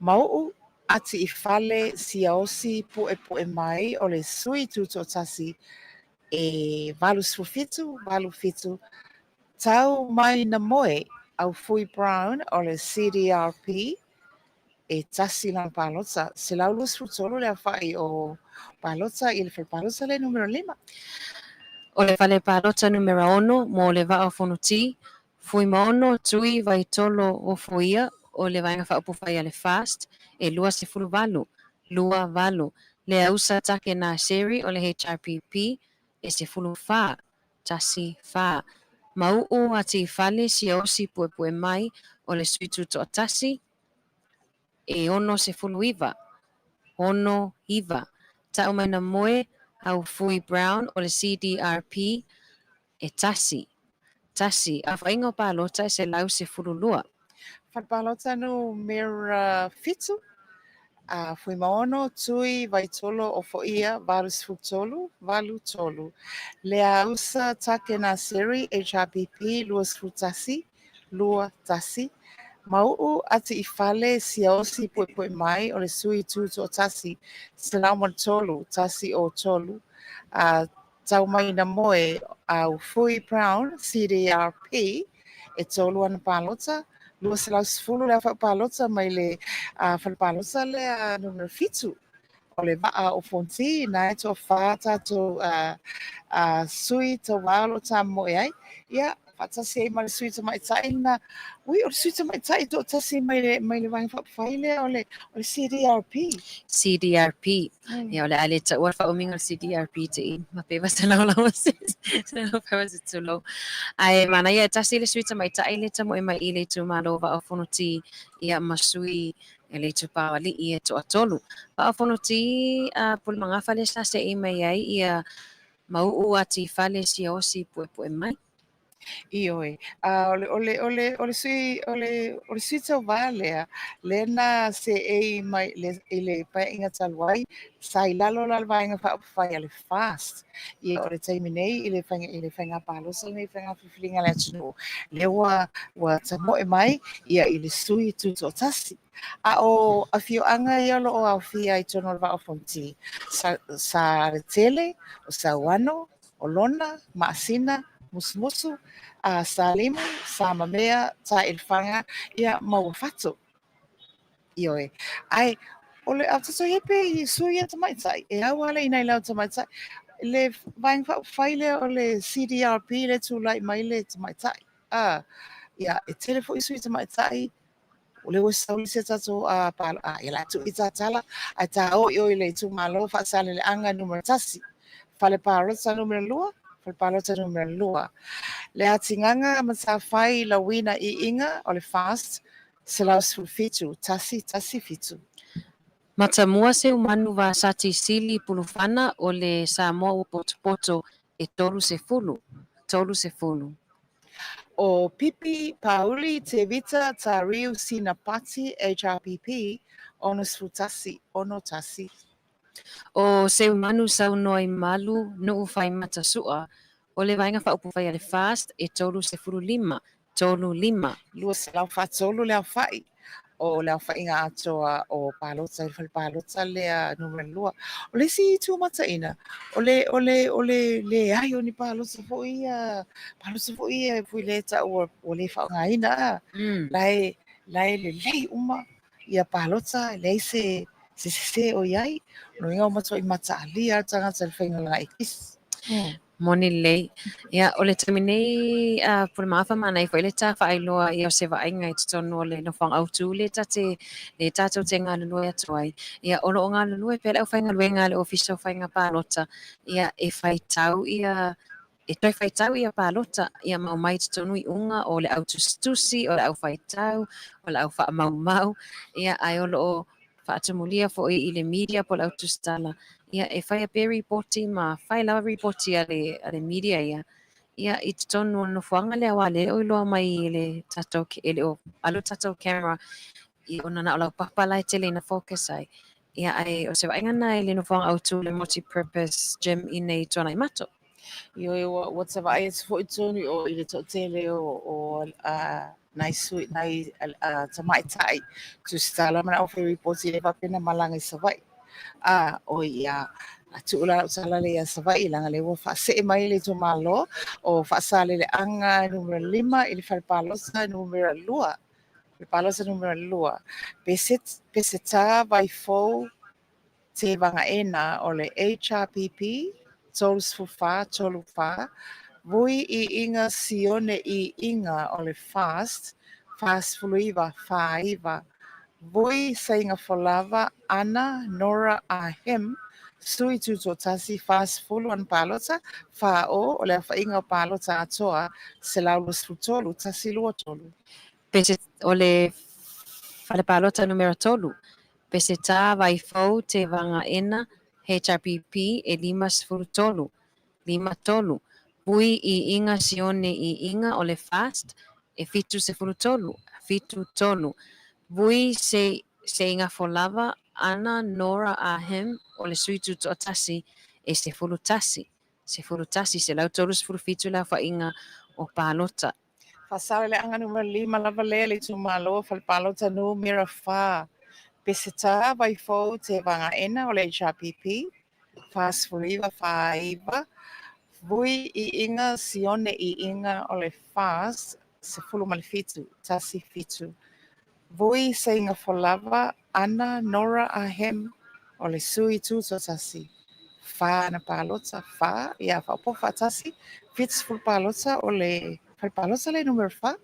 Mau'u ati i fale siaosi pu'epu'e mai o le sui tuto'atasi e 87, 87 tau mai na moe Aufui Brown o le CDRP e tasi lana palota, 123 le aofa'i o palota i le fale palota lea numera 5. O le fale palota numera 6 mo le Vaa o Fonoti, Fuimaono Tui Vaitolo Ofoia o le Vaega Faaupufai a le FAST e 28, 28, Leausa Take Naseri o le HRPP e 14, 14, Mau'u Atiifale Siaosi Puepuemai o le Sui Tutoatasi e 69, 69, Taumainamoe Haufui Brown o le CDRP e 1, 1, Aofaiga o palota e 112. Fale palota numera 7, Fuimaono, Tui, Vaitolo, Ofoia, 83, 83, Leausa, Take Naseri, HRPP, 21, 21, Mau'u, Ati'ifale, Siaosi, Puepue Mai, o le Sui Tutoatasi, 103, 103, Taumainamoe Aufui Brown, CDRP, e tolu ana palota, 210 le aofai palota mai le fale palota lea numera 7 o le Vaa o Fonoti, na e toafa tatou sui tauva o lo o tamoe ai, ia, faatasi ai ma le sui tamaitai lena. Ui, o le sui tamaitai toatasi mai le, mai le Vaega Faaupufai lea o le, o le CDRP. CDRP. Ia, o le a le taua le faaumiga o le CDRP te i mapeva se laolao se laopeva se tulou. Ae manaia e tasi le sui tamaitai le tamoe mai i le itumalo o Vaa o Fonoti, ia ma sui e le itupa o alii e toatolu. Vaa o Fonoti, a Pulemagafa le sa se'i mai ai ia Mau'u Atifale Siaosi Puepue mai. Ioe. A o le, o le, o le, o le sui, o le, o le sui tauva lea, lea na seei mai le, i le paeaiga talu ai, sa i lalo la o le Vaega Faaupufai a le FAST. Ia, o le taimi nei i le faiga, i le faiga palota lenei, faiga filifiliga a le atunuu, lea ua, ua tamoe mai ia i le sui tutoatasi. A o afioaga ia o lo o aofia i totonu o le Vaa o Fonoti, sa, Saletele, o Sauano, o Lona, Maasina, Musumusu, a Salimu, Samamea, Taelefaga, ia ma Uafato. Ioe. Ae, o le a tatou i ai pe i sui ia tamaitai, e au lava le inai lau tamaitai. le Vaega Faaupufai lea o le CDRP lea e tulai mai le tamaitai. A, ia, e tele foi sui tamaitai o lea ua sau le isi a tatou a, palo, a, ia la tuu i tatala, ae ta o i o i le itumalo Faasaleleaga numera 1, fale palota numera 2, fale palota numera 2. Le atigaga Matafai Lauina Iiga o le FAST 117, 1 1 7. Matamua Seumanu Vasati Sili Pulufana o le Samoa ua potopoto e 30, 30. O Pipi Pauli Tevita Tariu Sina Pati HRPP 61, 61. O Seumanu Saunoaimalu Nuu Faimata Sua o le Vaega Faaupufai a le FAST e 35, 35. 243 le aofai o le aofaiga atoa o palota i le fale palota lea numera 2. O le isi itu mataina, o le, o le, o le leai o ni palota foi ia, palota foi ia foi lea e tau ua, ua le faaaogaina a. La e, la e lelei uma ia palota, e leai se, se sese o i ai. O lona uiga ua matuai mataalia lava le tagata i le faiga o lana ekisi. Moni lelei. Ia, o le taimi nei, a Pulemagafa manaia foi le ta faailoa ia o se vaaiga i totonu o le nofoaga autu le ta te, le tatou te galulue atu ai. Ia, o lo o galulue pea le aufaigaluega a le Ofisa o Faiga Palota, ia, e faitau ia, e toe faitau ia palota, ia ma aumai i totonu iuga o le au tusitusi, o le au faitau, o le au faamaumau, ia, ae o lo o faatumulia foi i le media po o le au tusitala, ia, e faia pea ripoti ma fai lava ripoti a le, a le media ia, ia, i totonu o le nofoaga lea, aua le o iloa mai e le tatou, e le o alu le tatou camera i ona na o laupapa la e tele ina focus ai. Ia, ae o se vaaiga lena i le nofoaga autu le multi-purpose gym i nei Tuanaimato. Ioe, ua, ua ta vaai atu foi tonu i o i le toatele o, o a, nai sui, nai a, tamaitai tusitala ma le aufai ripoti le faapea na malaga i Savaii. A, oi ia, a tuu la lau tala lea ia Savaii leaga lea ua faasee mai le itumalo o Faasaleleaga numera 5 i le fale palota numera 2. Fale palota numera 2. Peset, Peseta Vaifou Tevagaena o le HRPP 34 34, Vui Iiga Sione Iiga o le FAST 49 49, Vui Seigafolava Ana Nora Ah Him Sui Tutoatasi 40 ana palota, 40 o le aofaiga o palota atoa 123 123. Pese, o le Fale Palota numera 3, Peseta Vaifou Tevagaena HRPP e 53, 53, Vui Iiga Sione Iiga o le FAST e 73, 73, Vui Seigafolava Ana Nora Ah Him o le Sui Tutoatasi e 11, 11, 137 le aofaiga o palota. Faasaleleaga numera 5 lava lea le itumalo fale palota numera 4. Peseta Vaifou Tevagaena o le HRPP 49 49 Vui Iiga Sione Iiga o le FAST 17 17 Vui Seigafolava Ana Nora Ah Him o le Sui Tutoatasi 4 ana palota 4 ia faaopoopo faatasi 70 palota o le fale palota lea numera 4.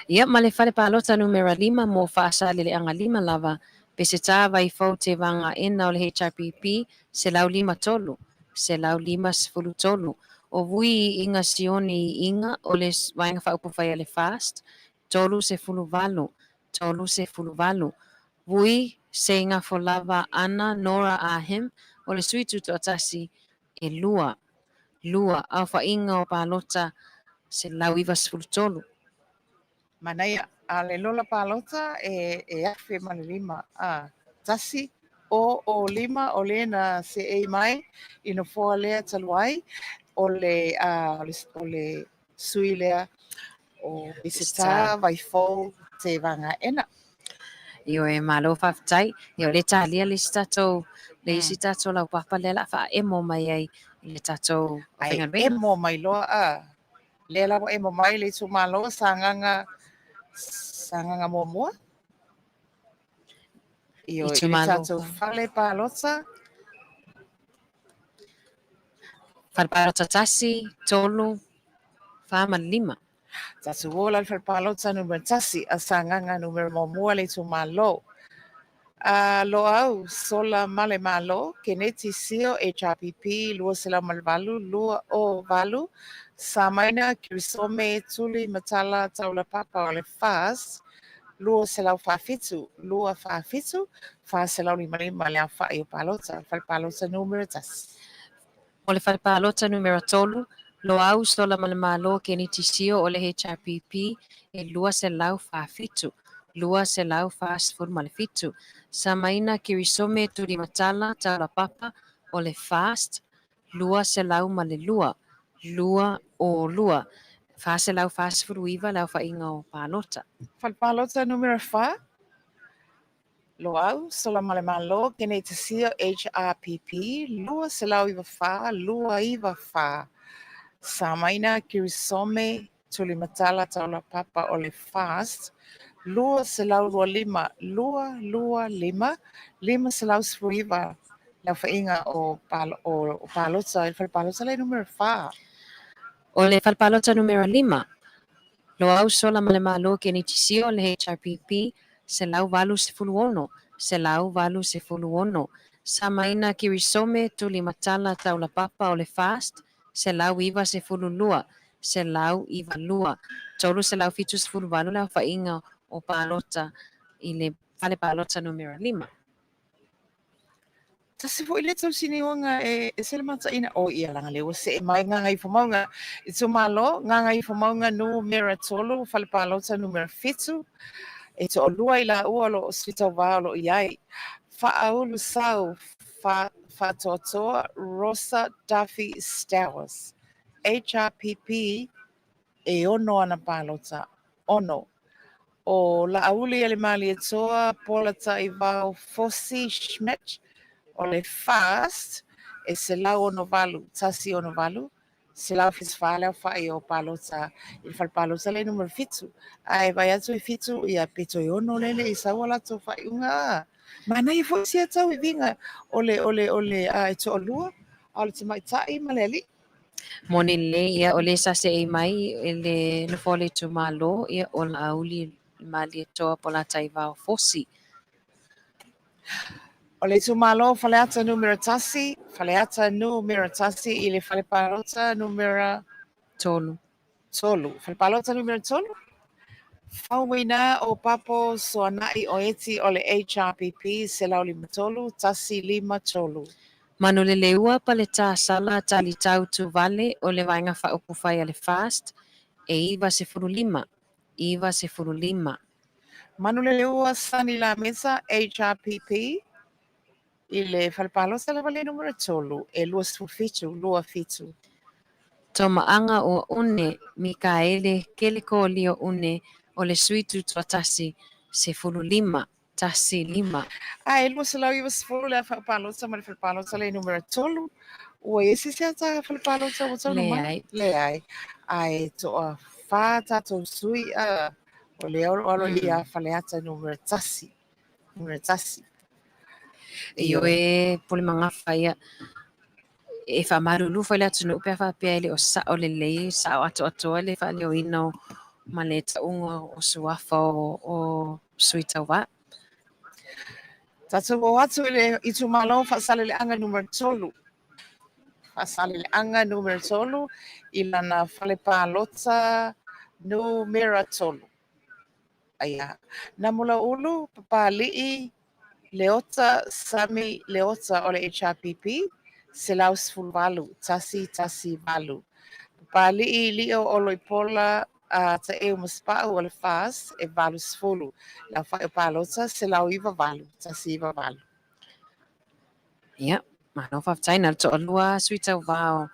Ia, ma le fale palota numera 5 mo Faasaleleaga 5 lava, Peseta Vaifou Tevagaena o le HRPP 153, 153, o Vui Iiga Sione Iiga o le Vaega Faaupufai a le FAST 38, 38, Vui Seigafolava Ana Nora Ah Him o le Sui Tutoatasi e 2, 2, aofaiga o palota 193. Manaia, a le lola palota e, e afe ma le lima, a, 1, o, o, lima, o le na seei mai i nofoa lea talu ai, o le, a, o le, o le sui lea o Peseta Vaifou Tevagaena. Ioe, malo faafetai. Ia, o lea e talia le isi tatou, le isi tatou laupapa lea o le a faaemo mai ai i le tatou Ai aufaigaluega. emo mai loa a. Lea la ua emo mai le itumalo Sagaga, Sagaga muamua. Ioe, i le Itumalo. tatou fale palota. Fale Palota 1, 3, 4 ma le 5. Tatou o la i le Fale Palota numera 1 a Sagaga numera 1 le itumalo. A Loau Sola Malemalo, Keneti Sio HRPP 208 208, Samaina Kirisome Tuli Matala Taulapapa o le FAST 247 247 455 le aofai o palota, Fale Palota numera 1. O le Fale Palota numera 3, Loau Sola Malemalo Keneti Sio o le HRPP e 247, 247. Samaina Kirisome Tulimatala Taulapapa o le FAST 202, 202, 449 le aofaiga o palota. Fale Palota numera 4, Loau, Solamalemalo, Keneti Sio, HRPP, 294, 294. Samaina Kirisome Tulimatala Taulapapa o le FAST, 225, 225, 519 le aofaiga o palota i le fale palota lea numera 4. O le fale palota numera 5, Loau Solamalemalo Keneti Sio le HRPP, 186, 186. Samaina Kirisome Tulimatala Taulapapa o le FAST, 192, 192. 378 le aofaiga o palota i le fale palota numera 5. Tasi foi lea tausinioga e ese le mataina o ia leaga lea ua see mai Gagaifomauga itumalo, Gagaifomauga numera 3, fale palota numera 7, e toalua i laua o lo o sui tauva o lo o i ai. Faaulusau Faatoatoa Rosa Duffy Stowers, HRPP, e ono ana palota, ono. O Laauli-a-le-Malietoa Polataivao Fosi Schmidt o le FAST e 168, 168, 174 le aofai o palota i le fale palota lea numera 7. Ae vaai atu e 7 ia pe toe ono lea e le i sau a latou faaiuga. Manaia foi sia tauiviga o le o le o le e toalua a o le tamaitai ma le alii. Moni lelei, ia, o lea sa seei mai i le nofoa o le itumalo, ia, o Laauli Malietoa Polataivao Fosi. O le itumalo o Faleata numera 1, Faleata numera 1 i le fale palota numera 3. 3. Fale palota numera 3, Faumuina o Papo Soanai Oeti o le HRPP 153 153. Manuleleua Paleta Sala Talitau Tuvale o le Vaega Faaupufai a le FAST e 95, 95. Manuleleua Sani Lamesa HRPP I le fale palota lava le numera 3, e 27, 27. Tomaaga ua une Mikaele Kelekolio une o le sui tutoatasi, 15, 15. A e 290 le afa palota ma le fale palota le numera 3. Ua i ai se isi ata fale palota ua taunuu mai? Leai. Leai. Ae toafa tatou sui a o lea o lo o alo ia Faleata numera 1. Numera 1. Ioe, Pulemagafa ia, e faamalulu foi le atunuu pe a faapea e le o sao lelei, sao atoatoa le faaleoina o ma le tauga o suafa o sui tauva. Tatou o atu i le itumalo Faasaleleaga numera 3. Faasaleleaga numera 3 i lana fale palota numera 3. Aia. Namulauulu, Papalii, Leota, Sami Leota o le HRPP, 118, 118. Papalii, Lio Oloipola, Taeu Masepau o le FAST, e 80. Le aofai o palota, 198, 198. Ia, malo faafetai. Na o le toalua sui tauva o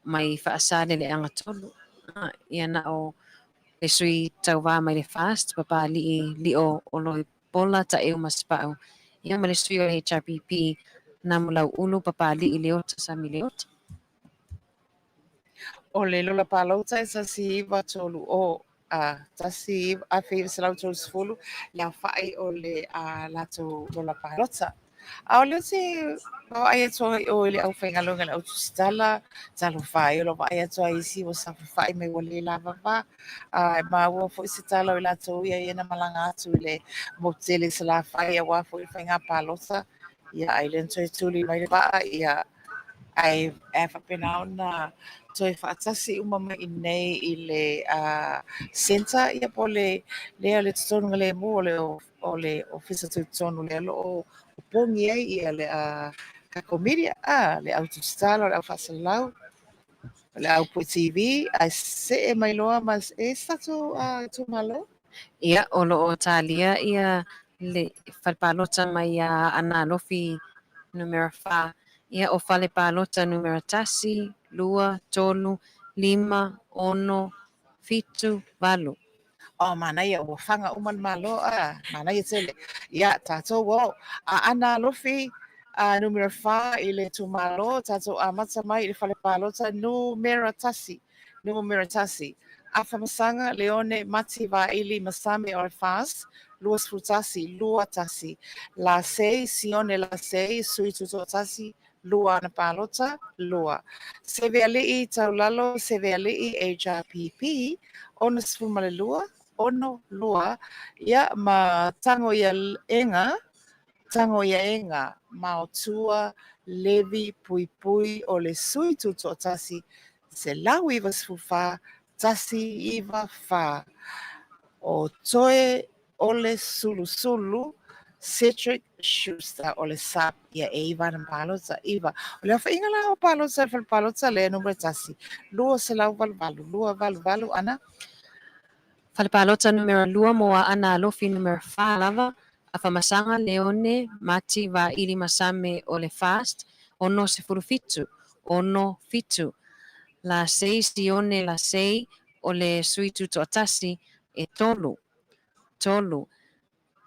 mai Faasaleleaga 3. Ia na o le sui tauva mai le FAST, Papalii Lio Oloipola Taeu Masepau. Ia ma le sui o le HRPP, Namulauulu Papalii Leota Sami Leota. O le lola palota e 1930, 1930 le aofai o le latou lola palota. A o lea ou te vaavaai atu ai i o i le aufaigaluega i le au tusitala, talofa e, o lau vaai atu lava i isi ua saofafai mai ua le lava va. A e maua foi se tala o i latou ia ia na malaga atu i le motu tele i Salafai aua foi le faiga palota, ia ai lea na toe tuli mai le vaa, ia ae e faapena ona toe faatasi uma mai i inei i le centre ia po o le lea le totonugalemu o le o le ofisa tutotonu lea o lo o opogi ai ia le tatou media, le au tusitala, o le au faasalalau, o le au pue TV, ae see mai loa ma e i ai se tatou itumalo. Ia, o lo o talia ia le fale palota mai ia Aana Alofi numera 4. Ia, o fale palota numera 1, 2, 3, 5, 6, 7, 8. Oh, manaia, ua faga uma le Malo, a, manaia tele. Ia, tatou o Aana Alofi a numera 4 i le itumalo, tatou amata mai i le fale palota numera 1, numera 1. Afamasaga, Leone, Mati, Vaili, Masame o le FAST, 21, 21. Lasei, Sione Lasei, Sui Tutoatasi, 2 ana palota, 2. Sevealii, Taulalo, Sevealii, HRPP, 62, 62, ia, ma Tango ia Ega, Tango ia Ega, Maotua, Levi, Puipui, o le Sui Tutoatasi, 194, 194. O Toe Ole Sulusulu, Cedric Schuster o le SAP, ia e iva ana palota, iva. O le aofaiga la o palota i le fale palota lea numera 1, 288, 288 ana. Fale palota numera 2 mo Aana Alofi numera 4 lava, Afamasaga Leone Mati Vaili Masame o le FAST, 67, 67. Lasei Sione Lasei o le Sui Tutoatasi, e 3. 3.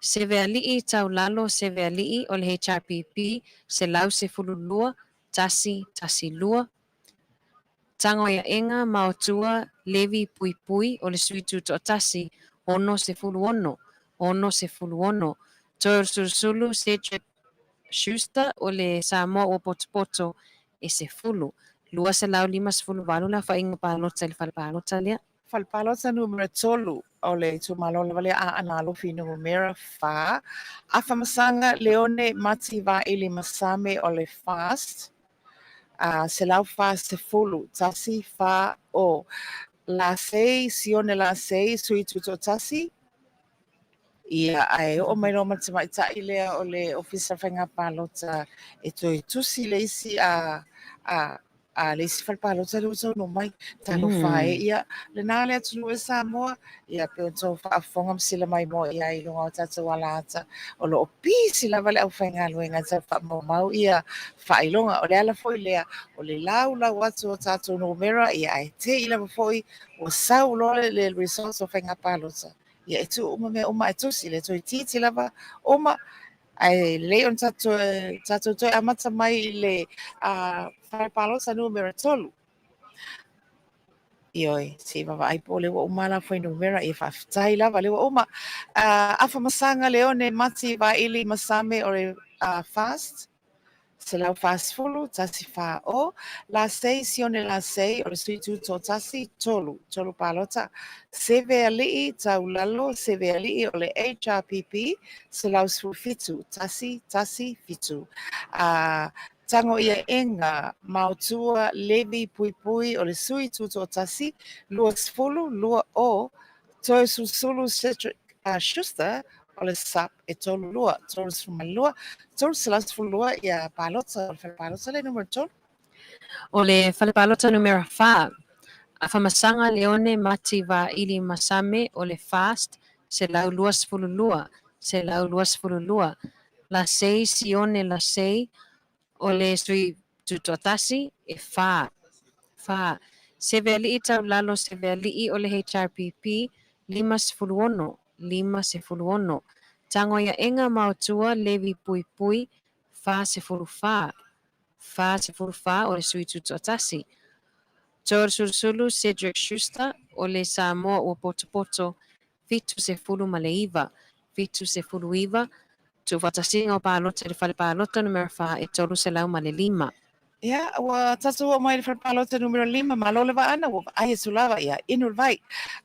Sevealii Taulalo Sevealii o le HRPP 112 1 1 2. Tagoiaega Maotua Levi Puipui o le Sui Tutoatasi 66 66. Toeolesulusulu Cedric Schuster o le Samoa Ua Potopoto e 10. 258 le aofaiga palota i le fale palota lea. Fale palota numera 3 o le itumalo lava lea Aana Alofi numera 4, Afamasaga Leone Mati Vaili Masame o le FAST, 140, 1 4 o Lasei Sione Lasei Sui Tutoatasi, ia ae oo mai loa ma le tamaitai lea o le Ofisa o Faiga Palota e toe tusi le isi a a A le isi fale palota lea ua taunuu mai, talofa e, ia, lena le atunuu e Samoa, ia pei ona tou faafofoga ma sila maimoa i ai i luga o tatou alaata, o lo o pisi lava le aufaigaluega e tau faamaumau ia faailoga. O le ala foi lea o le laulau atu o tatou numera, ia ae te i lava foi ua sau loa le results o faiga palota, ia e tuu uma mea uma ae tusi le toeitiiti lava uma. Ae lelei ona tatou toe amata mai i le fale palota numera 3. Ioe, se i vaavaai po o lea ua uma la fuainumera, ia faafetai lava lea ua uma. Afamasaga Leone Mati Vaili Masame o le FAST, 140, 1 4 o, Lasei Sione Lasei o le Sui Tutoatasi, 3, 3 palota, Sevealii Taulalo Sevealii o le HRPP, 117, 1 1 7. A Tango ia Enga Maotua Levi Puipui o le Sui Tutoatasi, 20, 2 o, Toeolesulusulu Cedric Schuster o le SUP e 32, 32, 312 ia palota o le fale palota lea numera 3. O le fale palota numera 4, Afamasaga Leone Mati Vaili Masame o le FAST 122, 122, Lasei Sione Lasei o le Sui Tutoatasi e 4, 4. Sevealii Taulalo Sevealii o le HRPP 56, 56. Tagoiaega Maotua Levi Puipui 44, 44 o le Sui Tutoatasi. Toeolesulusulu Cedric Schuster o le Samoa Ua Potopoto 79, 79. Tuufaatasiga o Palota i le Fale Palota Numera 4 e 305. Ia, ua tatou oo mai i le fale palota numera lima, malo le vaana, ua vaai atu lava, ia, inu le vai.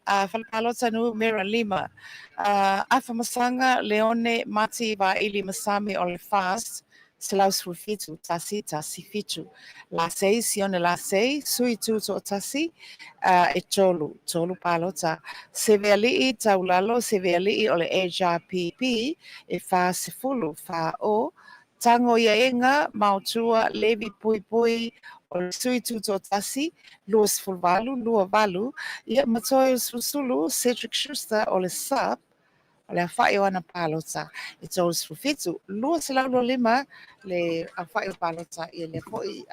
A, fale palota numera lima, a, Afamasaga Leone Mati Vaili Masami o le FAST, 117, 1, 1, 7. Lasei, Sione Lasei, sui tutoatasi, a, e tolu, tolu palota. Seveali'i Taulalo Seveali'i o le HRPP, e 40, fa o, Tango ia ega, Maotua, Levi Puipui, o le sui tutoatasi, 28, 28, ia ma Toeolesulusulu, Cedric Schuster o le SUP, o le afa'i o ana palota e 37, 225 le afa'i o palota i lea foi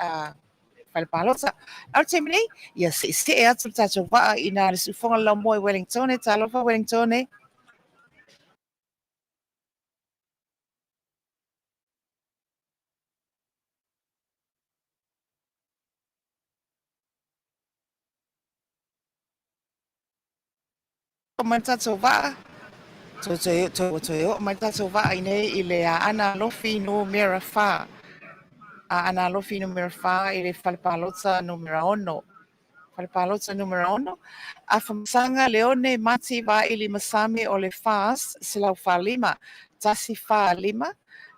fale palota. A o le taimi nei, ia se i see atu le tatou vaa i ina le siufofoga o le laumua i Wellingtone. Talofa Wellingtone. Mai le tatou vaa, toe, toe, ua toe oo mai le tatou vaa i nei i le Aana Alofi numera 4. Aana Alofi numera 4 i le fale palota numera 6. Fale palota numera 6. Afamasaga Leone Mati Vaili Masami o le FAS 145, 145,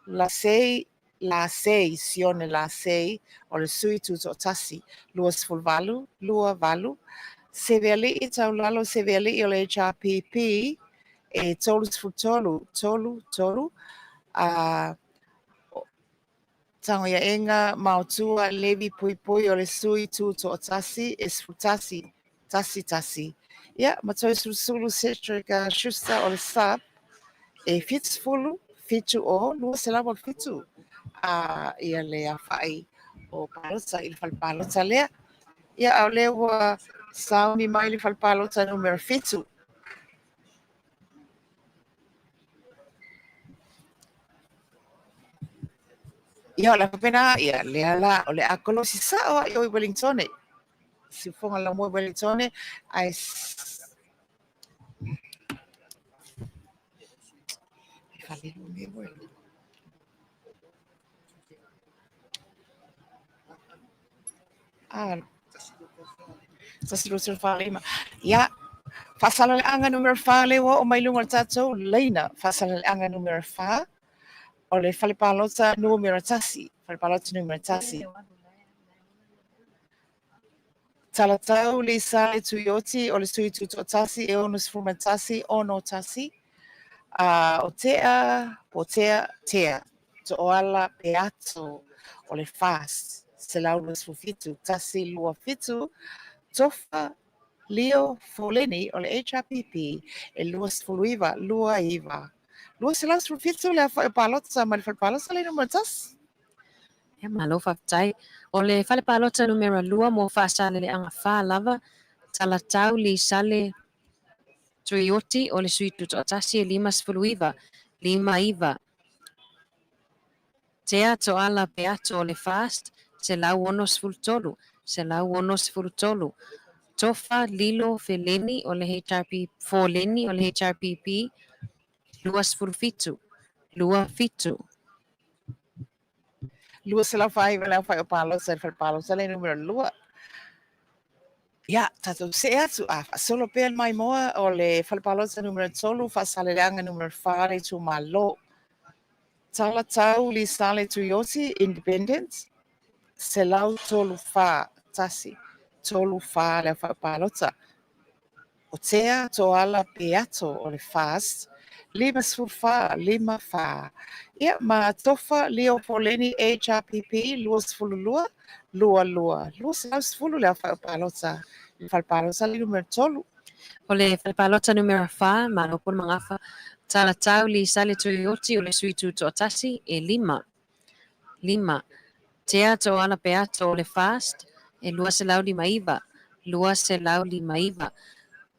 Lasei Lasei, Sione Lasei, o le sui tutoatasi, 28, 28, Seveali'i Taulalo Seveali'i o le HRPP, e 33, 33, a Tangoiaega Maotua Levi Puipui o le sui tutoatasi, e 11, 11. Ia, ma Toeolesulusulu Cedric Schuster o le SUP, e 70, 70, 287 a ia le afa'i o palota i le fale palota lea. Ia, a o lea ua sauni mai le fale palota numera 7. Ia, o le a faapena, ia, lea la, o le a kolosi sa'o a i o i Wellingtone. Siufofoga laumua i Wellingtone, ae Ah, 1245. Ia, Faasaleleaga numera 4 lea ua oo mai luga o le tatou laina. Faasaleleaga numera 4 o le fale palota numera 1. Fale palota numera 1. Talatau Lisale Tuioti o le sui tutoatasi e 61 61 a o Tea po Tea Tea Tooala Peato o le FAST 127 127 Tofa Leo Foleni o le HRPP e 29 29 217 le afa'i o palota mai le fale palota le numera 1. Ia, malo faafetai. O le fale palota numera 2 mo Faasaleleaga 4 lava, Talatau Lisale Tuioti o le sui tutoatasi e 59, 59. Tea Toala Peato o le FAST, 163, 163. Tofa Lilo Feleni o le HRP, Foleni o le HRPP, 27, 27. 249 le aofai o palota i le fale palota le numera 2. Ia, tatou see atu, a faasolo pea le maimoa o le fale palota numera 3, Faasaleleaga numera 4 le itumalo. Talatau Lisale Tuioti, Independent, 134, 1, 3, 4 le aofai o palota. O Tea Toala Peato o le FAST, 54, 54. Ia, ma Tofa Leo Poleni HRPP, 22, 22. 210 le aofai o palota i le fale palota le numera 3. O le fale palota numera 4, Malo po le Magafa, Talatau Lisale Tuioti o le sui tutoatasi, e 5. 5. Tea Toala Peato o le FAST, e 259, 259.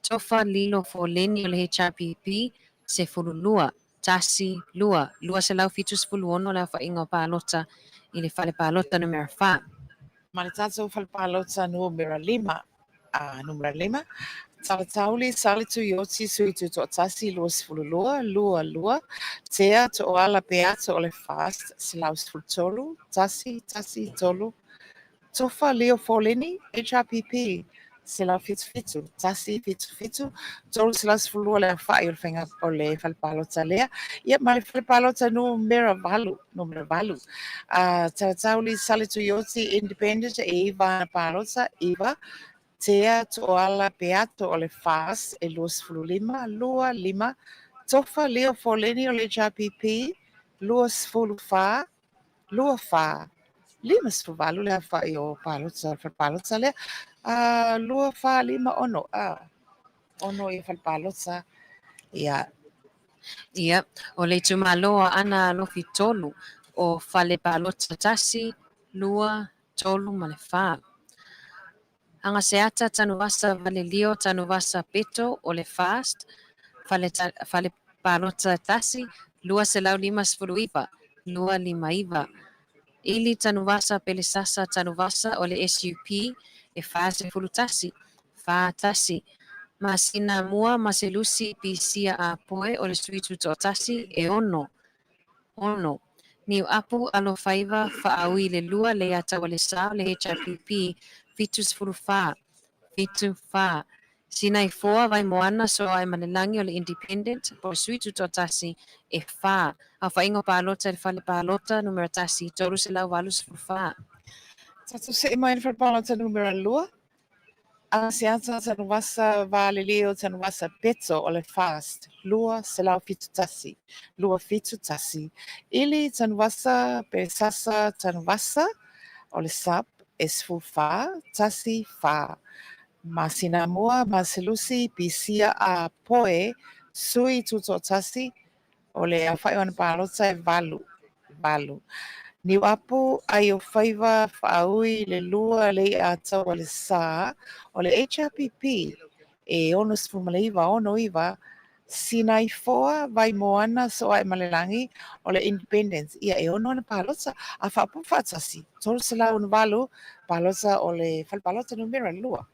Tofa Lilo Foleni o le HRPP, 12, 1, 2, 276 le aofaiga o palota i le fale palota numera 4. Ma le tatou fale palota numera 5, a numera 5, Talatauli Saletuioti Sui Tutoatasi 22 22 Tea Tooala Peato o le FAST 113 1 1 3 Tofa Leo Foleni HRPP 177 1 7 7 312 le aofai o le faiga o le fale palota lea. Ia ma le fale palota numera 8, numera 8. A Talatauli Saletuioti Independent e 9 ana palota, 9 Tea Tooala Peato o le FAST e 25, 25 Tofa Leo Foleni o le HRPP 24, 24 58 le aofai o palota o le fale palota lea. A 2 4 5 6 a 6 ia fale palota. Ia. Ia, o le itumalo o Aana Alofi 3, o fale palota 1, 2, 3 ma le 4. Agaseata Tanuvasa Valelio Tanuvasa Peto o le FAST, fale, fale palota 1, 259, 259. Ili Tanuvasa Pelesasa Tanuvasa o le SUP e 41, 41. Masina Mua Maselusi Pisia Apoe o le Sui Tutoatasi e 6, 6. Niuapu Alofaiva Faaui le 2 Leiataualesa o le HRPP 74, 74. Sinaifoa Vaimoana Sooaemalelagi o le Independent po o le Sui Tutoatasi e 4. Aofaiga o palota i le fale palota numera 1, 384. Tatou see mai i le fale palota numera 2. Agaseata Tanuvasa Valelio Tanuvasa Peto o le FAST 271, 271. Ili Tanuvasa Pelesasa Tanuvasa o le SUP e 14, 14. Masina Mua Maselusi Pisia A Poe Sui Tutoatasi o le aofai o ana palota e 8, 8. Niuapu Aiofaiva Faaui le 2 Leiataua le Sa o le HRPP e 69, 69 Sinaifoa Vaimoana Sooaemalelagi o le Independence ia e 6 ana palota a faaopoopo faatasi 368 palota o le fale palota numera 2.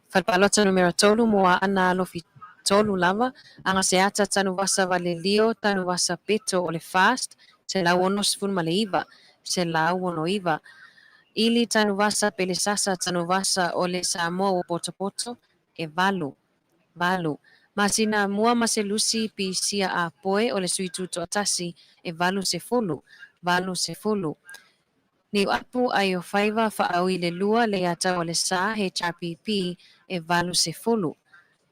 Fale palota numera 3 mo Aana Alofi 3 lava, Agaseata Tanuvasa Valelio Tanuvasa Peto o le FAST 169, 169. Ili Tanuvasa Pelesasa Tanuvasa o le Samoa ua potopoto e 8, 8. Masina Mua Maselusi Pisia Apoe o le Sui Tutoatasi e 80, 80. Niuapu Aiofaiva Faaui le 2 Leiataua le Sa HRPP e 80,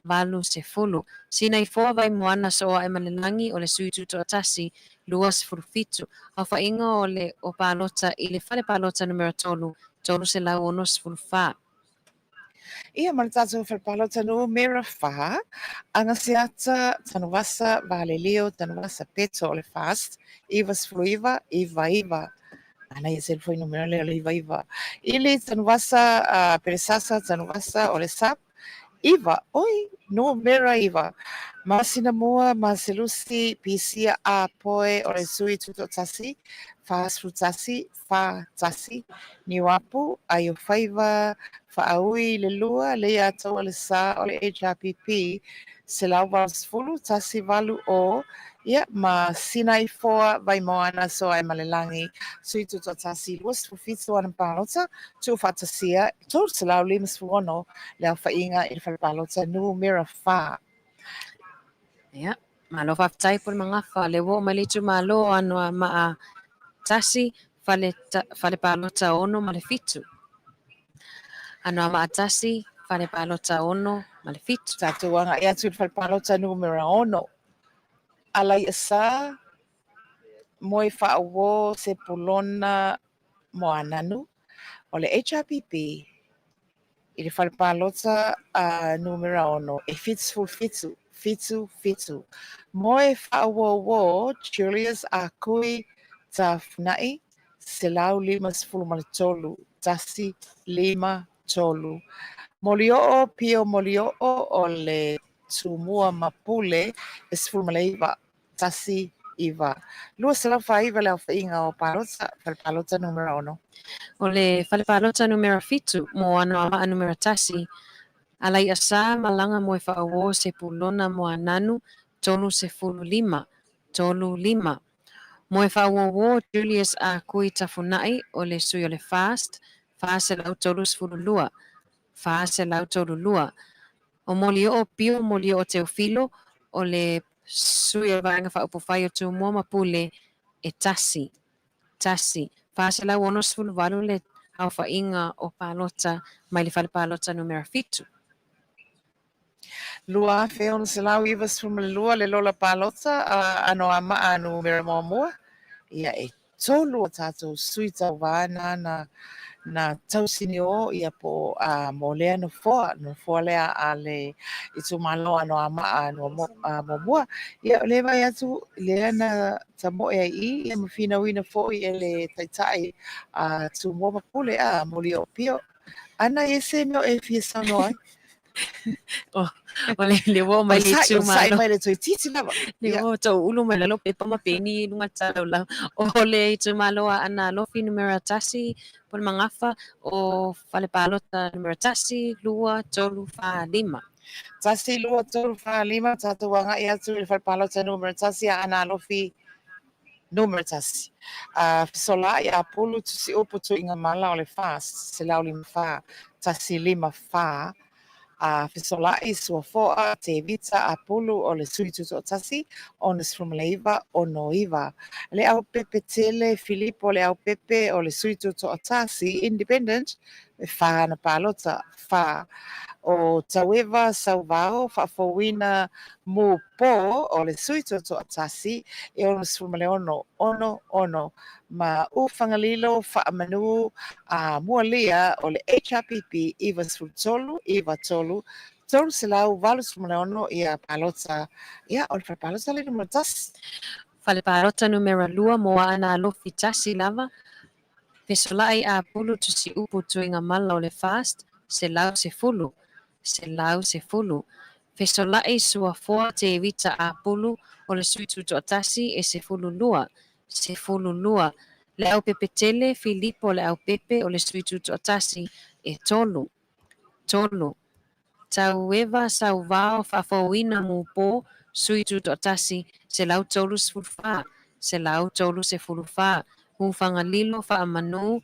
80. Sinaifoa Vaimoana Sooaemalelagi o le Sui Tutoatasi 27. Aofaiga o le o palota i le fale palota numera 3, 364. Ia ma le tatou fale palota numera 4, Agaseata Tanuvasa Valelio Tanuvasa Peto o le FAST 99 99. Manaia se fuainumera lea o le 99. Ili Tanuvasa Pelesasa Tanuvasa o le SUP 9, oi, numera 9. Masina Mua Maselusi Pisia A Poe o le Sui Tutoatasi 41 41 Niuapu Aiofaiva Faaui le 2 Leiataua le Sa o le HRPP 180 18 o ia ma Sinaifoa Vaimoana Sooaemalelagi Sui Tutoatasi 27 ana palota tuufaatasia 356 le aofaiga i le fale palota numera 4. Ia, malo faafetai Pulemagafa, lea ua oo mai le itumalo o Anoamaa 1, fale, fale palota 6 ma le 7. Anoamaa 1, fale palota 6 ma le 7. Tatou agai atu i le fale palota numera 6. Alaiasa Moefaauo Sepulona Moananu o le HRPP i le fale palota a numera 6 e 77, 77. Moefaauouo Julius Akui Tafuna'i 153, 1, 5, 3. Molioo Pio Molioo o le Tumua ma Pule e 19, 1, 9. 249 le aofaiga o palota, fale palota numera 6. O le fale palota numera 7 mo Anoamaa numera 1, Alaiasa Malaga Moefaaouo Sepulona Moananu, 35, tolu lima. Moefaauouo Julius A. Kui Tafuna'i o le sui o le FAST, 432, 432. O Molioo Pio Molioo Teofilo o le sui o le Vaega Faaupufai o Tumua ma Pule, e tasi, tasi. 468 le aofaiga o palota mai le fale palota numera fitu. 2692 le lola palota a Anoamaa numera muamua, ia e tolu a tatou sui tauva na na na tausinio ia po o mo lea nofoa, nofoa lea a le itumalo Anoamaa muamua. Ia o lea e vaai atu lea na tamoe ai i i ia ma finauina foi e le Taitai a Tumua ma Pule a Molioo Pio. Ana e se mea o e fia saunoa ai? O le le ua oo mai le itumalo. Mai le toeitiiti lava. Le ua tou ulu mai lalo pepa ma peni i luga talaulau. O le itumalo a Aana Alofi numera tasi, Pulemagafa, o Fale Palota numera tasi, lua, tolu, fa, lima. Tasi, lua, tolu, fa, lima, tatou agai atu i le Fale Palota numera tasi a Aana Alofi numera tasi. A fesolaai Apulu Tusiupu Tuigamala o le FAST, 154, 154. A fesolaai Suafoa Tevita Apulu o le Sui Tutoatasi, 69, 69. Leaupepe Tele Filipo Leaupepe o le Sui Tutoatasi, Independent, e fa ana palota, fa. O Taueva Sauvao Faafouina Mu Po o le Sui Tutoatasi, e 66, 66. Ma Ufagalilo Faamanu a Mualia o le HRPP, 93, 93, 386 ia palota. Ia, o le fale palota le numera tasi. Fale palota numera lua mo Aana Alofi tasi lava. Fesolaai Apulu Tusiupu Tuigamala o le FAST, 110, 110. Fesolaai Suafoa Tevita Apulu o le Sui Tutoatasi e 12, 12. Leaupepetele Filipo Leaupepe o le Sui Tutoatasi e tolu, tolu. Taueva Sauvao Faafouina Mupo Sui Tutoatasi 134, 134. Ufagalilo Faamanu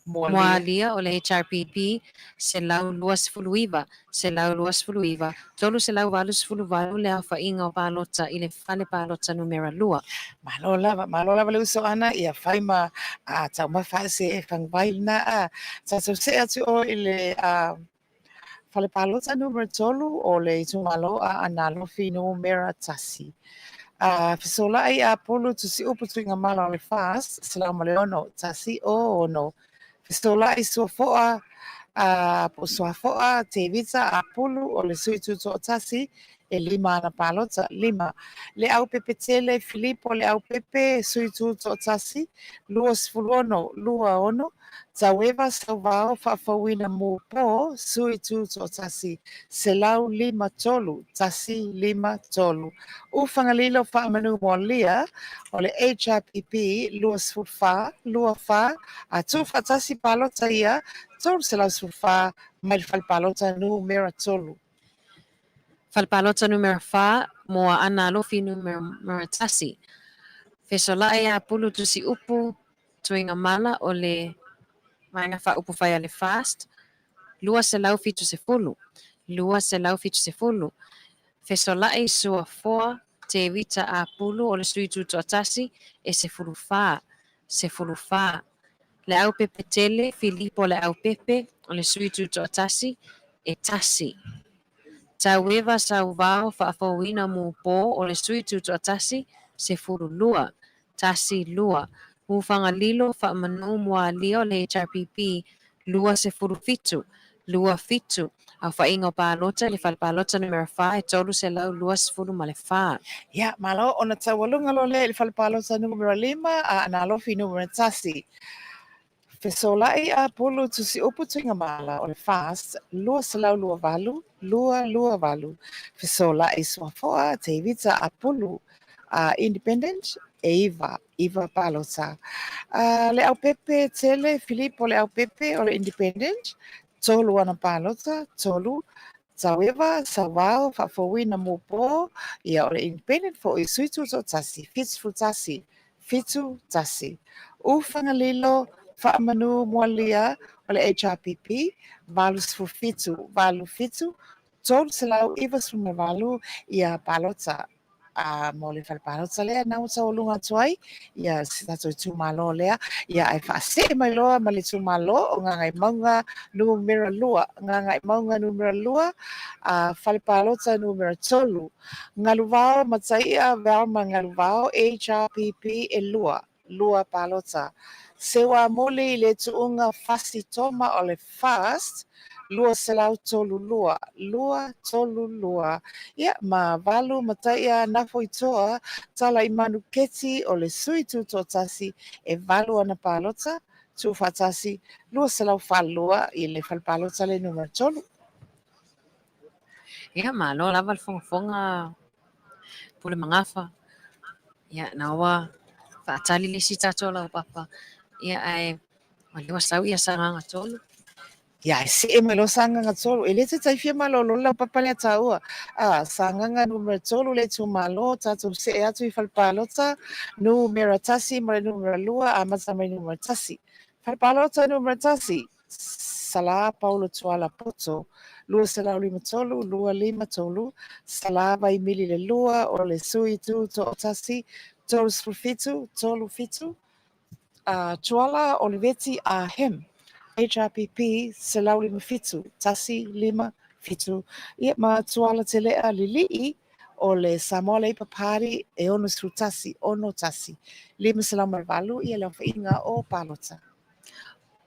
Mualia o le HRPP, 129, 129. 388 le aofaiga o palota i le fale palota numera lua. Malo lava, malo lava le uso Ana, ia fai ma taumafa a se faguvai lena a. Tatou see atu oe i le fale palota numera tolu o le itumalo a Aana Alofi numera tasi. Fesolaai Apulu Tusiupu Tuigamala o le FAST, 106, 106. Fesolaai Suafoa po o Suafoa Tevita Apulu o le Sui Tutoatasi, e lima ana palota, lima. Leaupepetele Filipo Leaupepe, Sui Tutoatasi, 26, 26. Taueva Sauvao Faafouina Mupo, Sui Tutoatasi, 153, 153. Ufagalilo Faamanu Moalia o le HRPP, 24, 24, a tuufaatasi palota ia, 314 mai le fale palota numera tolu. Fale palota numera fa mo Aana Alofi numera tasi. Fesolaai Apulu Tusiupu Tuigamala o le Vaega Faaupufai a le FAST, 270, 270. Fesolaai Suafoa Tevita Apulu o le Sui Tutoatasi e 14, 14. Leaupepetele Filipo Leaupepe o le Sui Tutoatasi e tasi. Taueva Sauvao Faafouina Mupo o le Sui Tutoatasi, 12, 12. Ufagalilo Faamanu Mualia o le HRPP, 27, 27. Aofaiga o palota i le fale palota numera fa e 324. Ia, malo ona taualuga loa lea i le fale palota numera lima a Aana Alofi numera tasi. Fesolaai Apulu Tusiupu Tuigamala o le FAST, 228, 228. Fesolaai Suafoa Tevita Apulu Independent, e iva, iva palota. Leaupepe Tele Filipo Leaupepe o le Independent, Tolu ana palota, tolu, Taueva, Sauvao, Faafouina Mupo, ia o le Independent foi, Sui Tutoatasi, 71, 71. Ufagalilo, Faamanu Moalia, o le HRPP, 87, 87, 398 ia palota a mo le fale palota lea na ua taualuga atu ai ia si tatou itumalo lea ia ae faasee mai loa ma le itumalo o Gagaemauga numera 2 Gagaemauga numera 2 a fale palota numera 3 Galuvao Mataia Velma Galuvao HRPP e 2 lua palota. Seuamuli i le tuuga Fasi Toma o le FAST 232, 232, ia, ma valu Mataia Nafoitoa Talaimanuketi o le Sui Tutoatasi e valu ana palota, tuufaatasi 242 i le fale palota le numera 3. Ia, malo lava le fogafoga Pule Magafa. Ia, na ua faatali le isi tatou laupapa. Ia, ae o lea ua sau ia Sagaga 3. Ia, e see mai loa Sagaga 3. E le te taifia malolo le laupapa lea taua. A, Sagaga numera 3 le itumalo, tatou see atu i fale palota, numera 1 ma le numera 2, amata mai numera 1. Fale palota numera 1, Salā Paulo Tuala Poto, 253, 253, Salā Vaimili le 2 o le Sui Tutoatasi, 37, 37, Tuala Oliveti Ah Him, HRPP, 157, 157, ia ma Tuala Telea Lilii o le Samoa Labour Party e 61, 61, 508 ia le aofaiga o palota.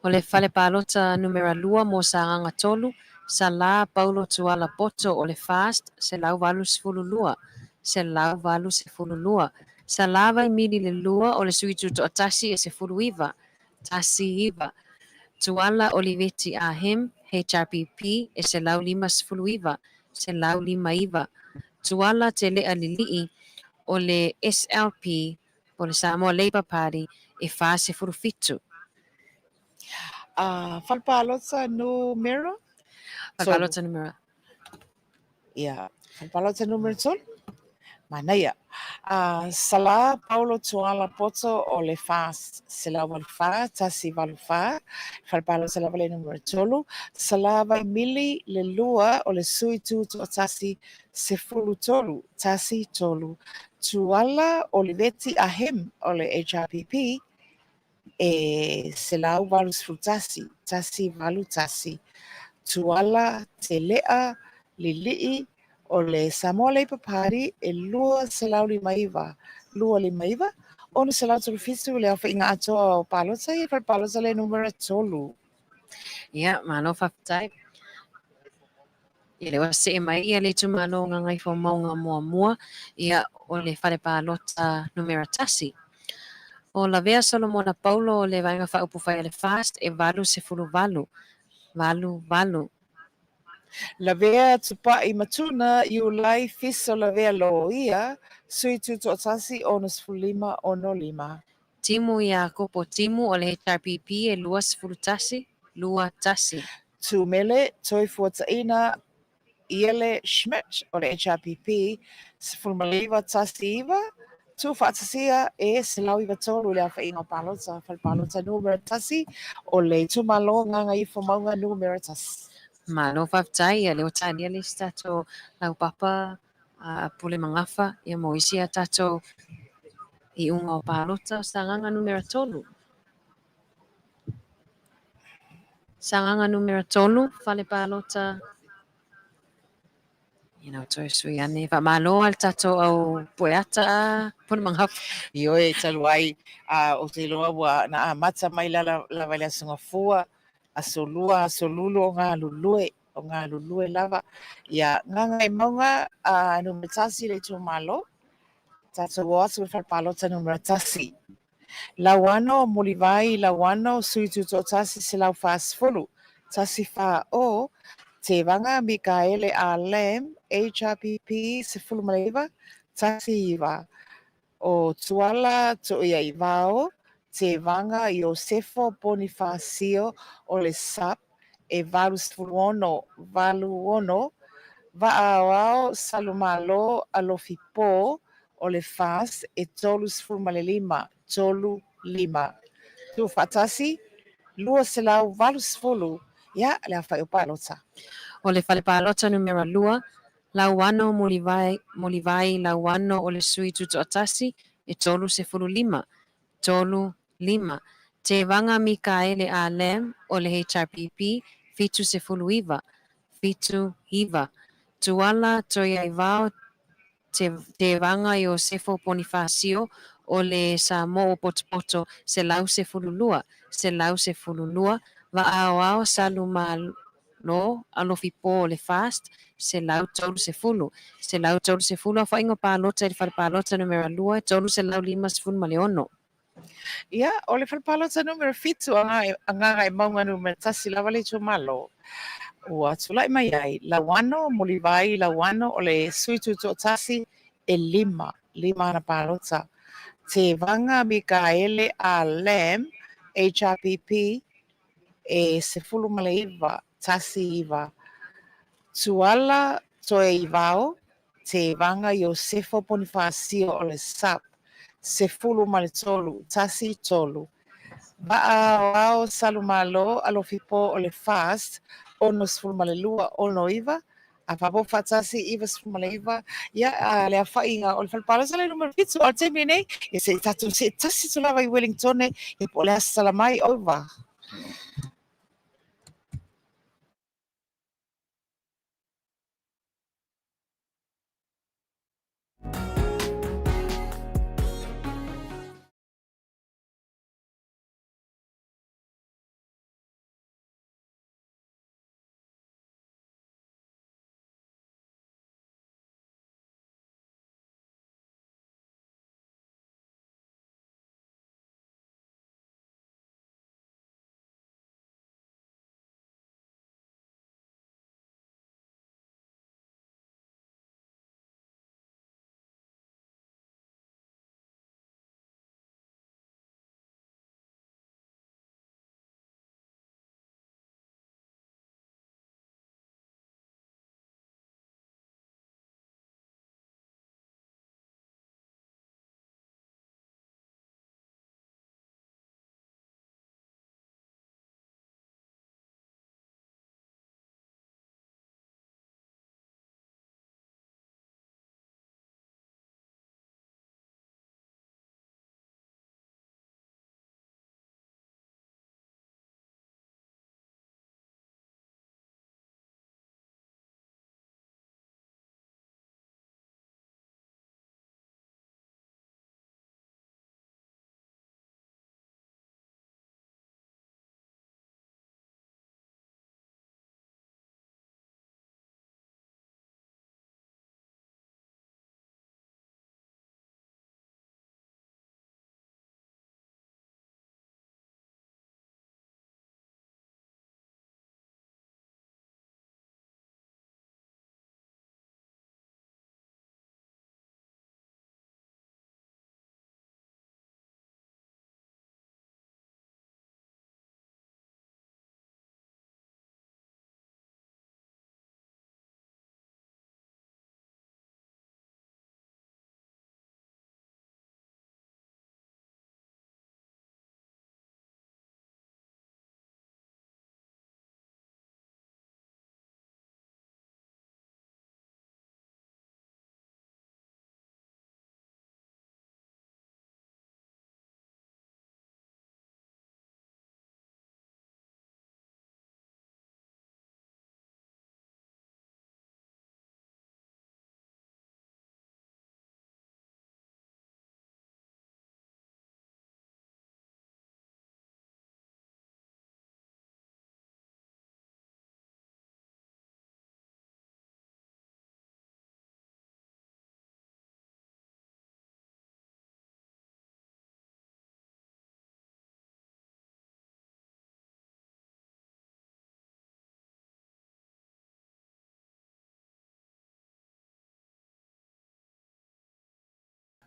O le fale palota numera 2 mo Sagaga 3, Salā Paulo Tuala Poto o le FAST 182, 182. Salā Vaimili le 2 o le Sui Tutoatasi e 19, 19. Tuala Oliveti Ah Him, HRPP, e 159, 159. Tuala Telea Lilii o le SLP po le Samoa Labour Party e 47. A fale palota numera Fale palota numera. Ia, fale palota numera 3. Manaia. A Salā Paulo Tuala Poto o le 484, 184, fale palota lava le numera 3. Salā Vaimili le 2 o le Sui Tutoatasi 13, 13. Tuala Oliveti Ahem o le HRPP e 181, 181. Tuala Telea Lilii o le Samoa Labour Party e 259, 259, 637 le aofaiga atoa o palota i fale palota le numera 3. Ia, malo faafetai. Ia lea ua see mai ia le itumalo o Gagaifomauga muamua, ia o le fale palota numera 1. O Lavea Solomona Paulo o le Vaega Faaupufai a le FAST e 88, 88. Lavea Tupai Matuna Iulai Fiso Lavea Loia, Sui Tutoatasi 65 65. Timu Iakopo Timu o le HRPP e 21, 21. Tumele Toifuataina Iele Schmidt o le HRPP 19 19, tuufaatasia e 193 i le aofaiga o palota, fale palota numera 1 o le itumalo Gagaifomauga numera 1. Malo faafetai, ia lea ua talia le isi tatou laupapa a Pule Magafa ia mo isi a tatou iuga o palota o Sagaga numera 3. Sagaga numera 3, fale palota. Ia na toe sui ane. Faamalo a le tatou au pueata a Pule Magafa. Ioe, talu ai, a ou te iloa ua na amata mai lala lava i le Aso Gafua, Aso Lua, Aso Lulu o galulue, o galulue lava. Ia, Gagaemauga a numera 1 le itumalo, tatou o atu i le fale palota numera 1. Lauano, Mulivai, Lauano, Sui Tutoatasi, 140, 140, Tevaga, Mikaele A. Lam, HRPP, 19, 19. O Tuala Tuiaivao, Tevaga, Iosefo Ponifasio o le SUP, e 86, 86, Vaa Aoao Salumalo Alofi Po o le FAST e 35, 35. Tuufaatasi, 280, ia, le aofai o palota. O le Fale Palota Numera 2, Lauano Mulivai, Mulivai Lauano o le Sui Tutoatasi e 35, 3, 5. Tevaga Mikaele Ah Lam o le HRPP, 79, 7, 9. Tuala Toiaivao Tevaga Iosefo Ponifasio o le Samoa Potopoto, 112, 112. Vaaoao Salumalo Alofi Po o le FAST, 130, 130. Aofaiga o palota i le Fale Palota Numera 2, 356. Ia, o le fale palota numera 7 a Gagaemauga numera 1 lava le itumalo ua tulai mai ai Lauano Mulivai Lauano o le sui tutoatasi e 5, 5 ana palota. Tevaga Mikaele A Lam, HRPP, e 19, 19. Tuala Toeivao, Tevaga Iosefo Ponifasio o le SUP, 13, 13. Vaa Aoao Salumalo Alofi Po o le FAST, 62, 69, a faapea faatasi 99, ia, a le aofaiga o le fale palota le numera 7 o le taimi lenei, ia se i tatou seetasi atu lava i Wellingtone, ia po o le a se tala mai, over.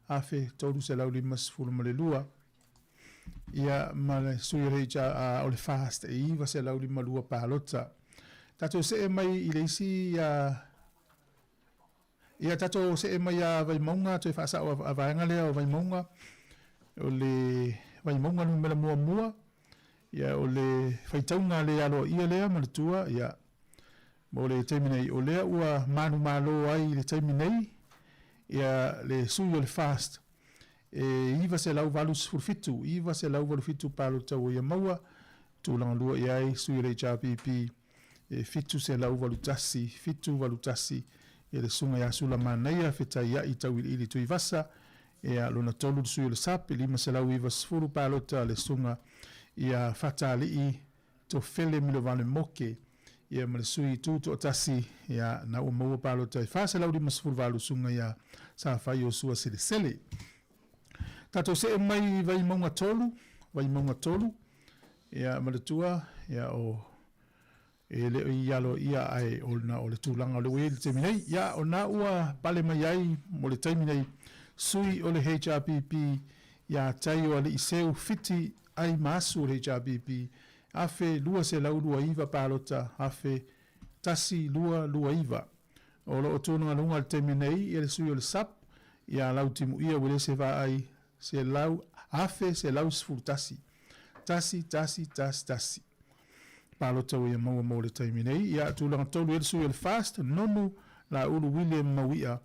1352. Ia, ma le sui o le o le FAST e 952 palota. Tatou see mai i le isi ia, tatou see mai ia Vaimauga, toe faasao a vaega lea o Vaimauga, o le Vaimauga numera muamua, ia, o le faitauga le aloaia lea manatua, ia, mo le taimi nei, o lea ua manumalo ai i le taimi nei, ia, le sui o le FAST, e 987, 987 palota ua ia maua, tulaga lua i ai sui o le HRPP e 781, 781 ia le Susuga ia Sulamanaia Fetaiai Tauiliili Tuivasa, ia lona tolu le sui o le SUP e 590 palota le Susuga ia Fatalii Tofele Milovane Moke, ia ma le sui tutoatasi, ia na ua maua palota e 458 susuga ia Safai Iosua Selesele. Tatou see mai i Vaimauga 3, Vaimauga 3, ia manatua, ia o e le o i aloaia ae ona o le tulaga o le ua i ai i le taimi nei. Ia, o na ua pale mai ai mo le taimi nei sui o le HRPP ia Taioalii Seu Fiti ai ma asu o le HRPP 1229 palota 1229. O lo o tūnuganuga i le taimi nei ia le sui o le SUP ia Lautimuia Uelese Vaai 1111. 1111 palota ua ia maua mo le taimi nei. Ia tulaga tolu ai le sui o le FAST Nonu Laulu William Mauia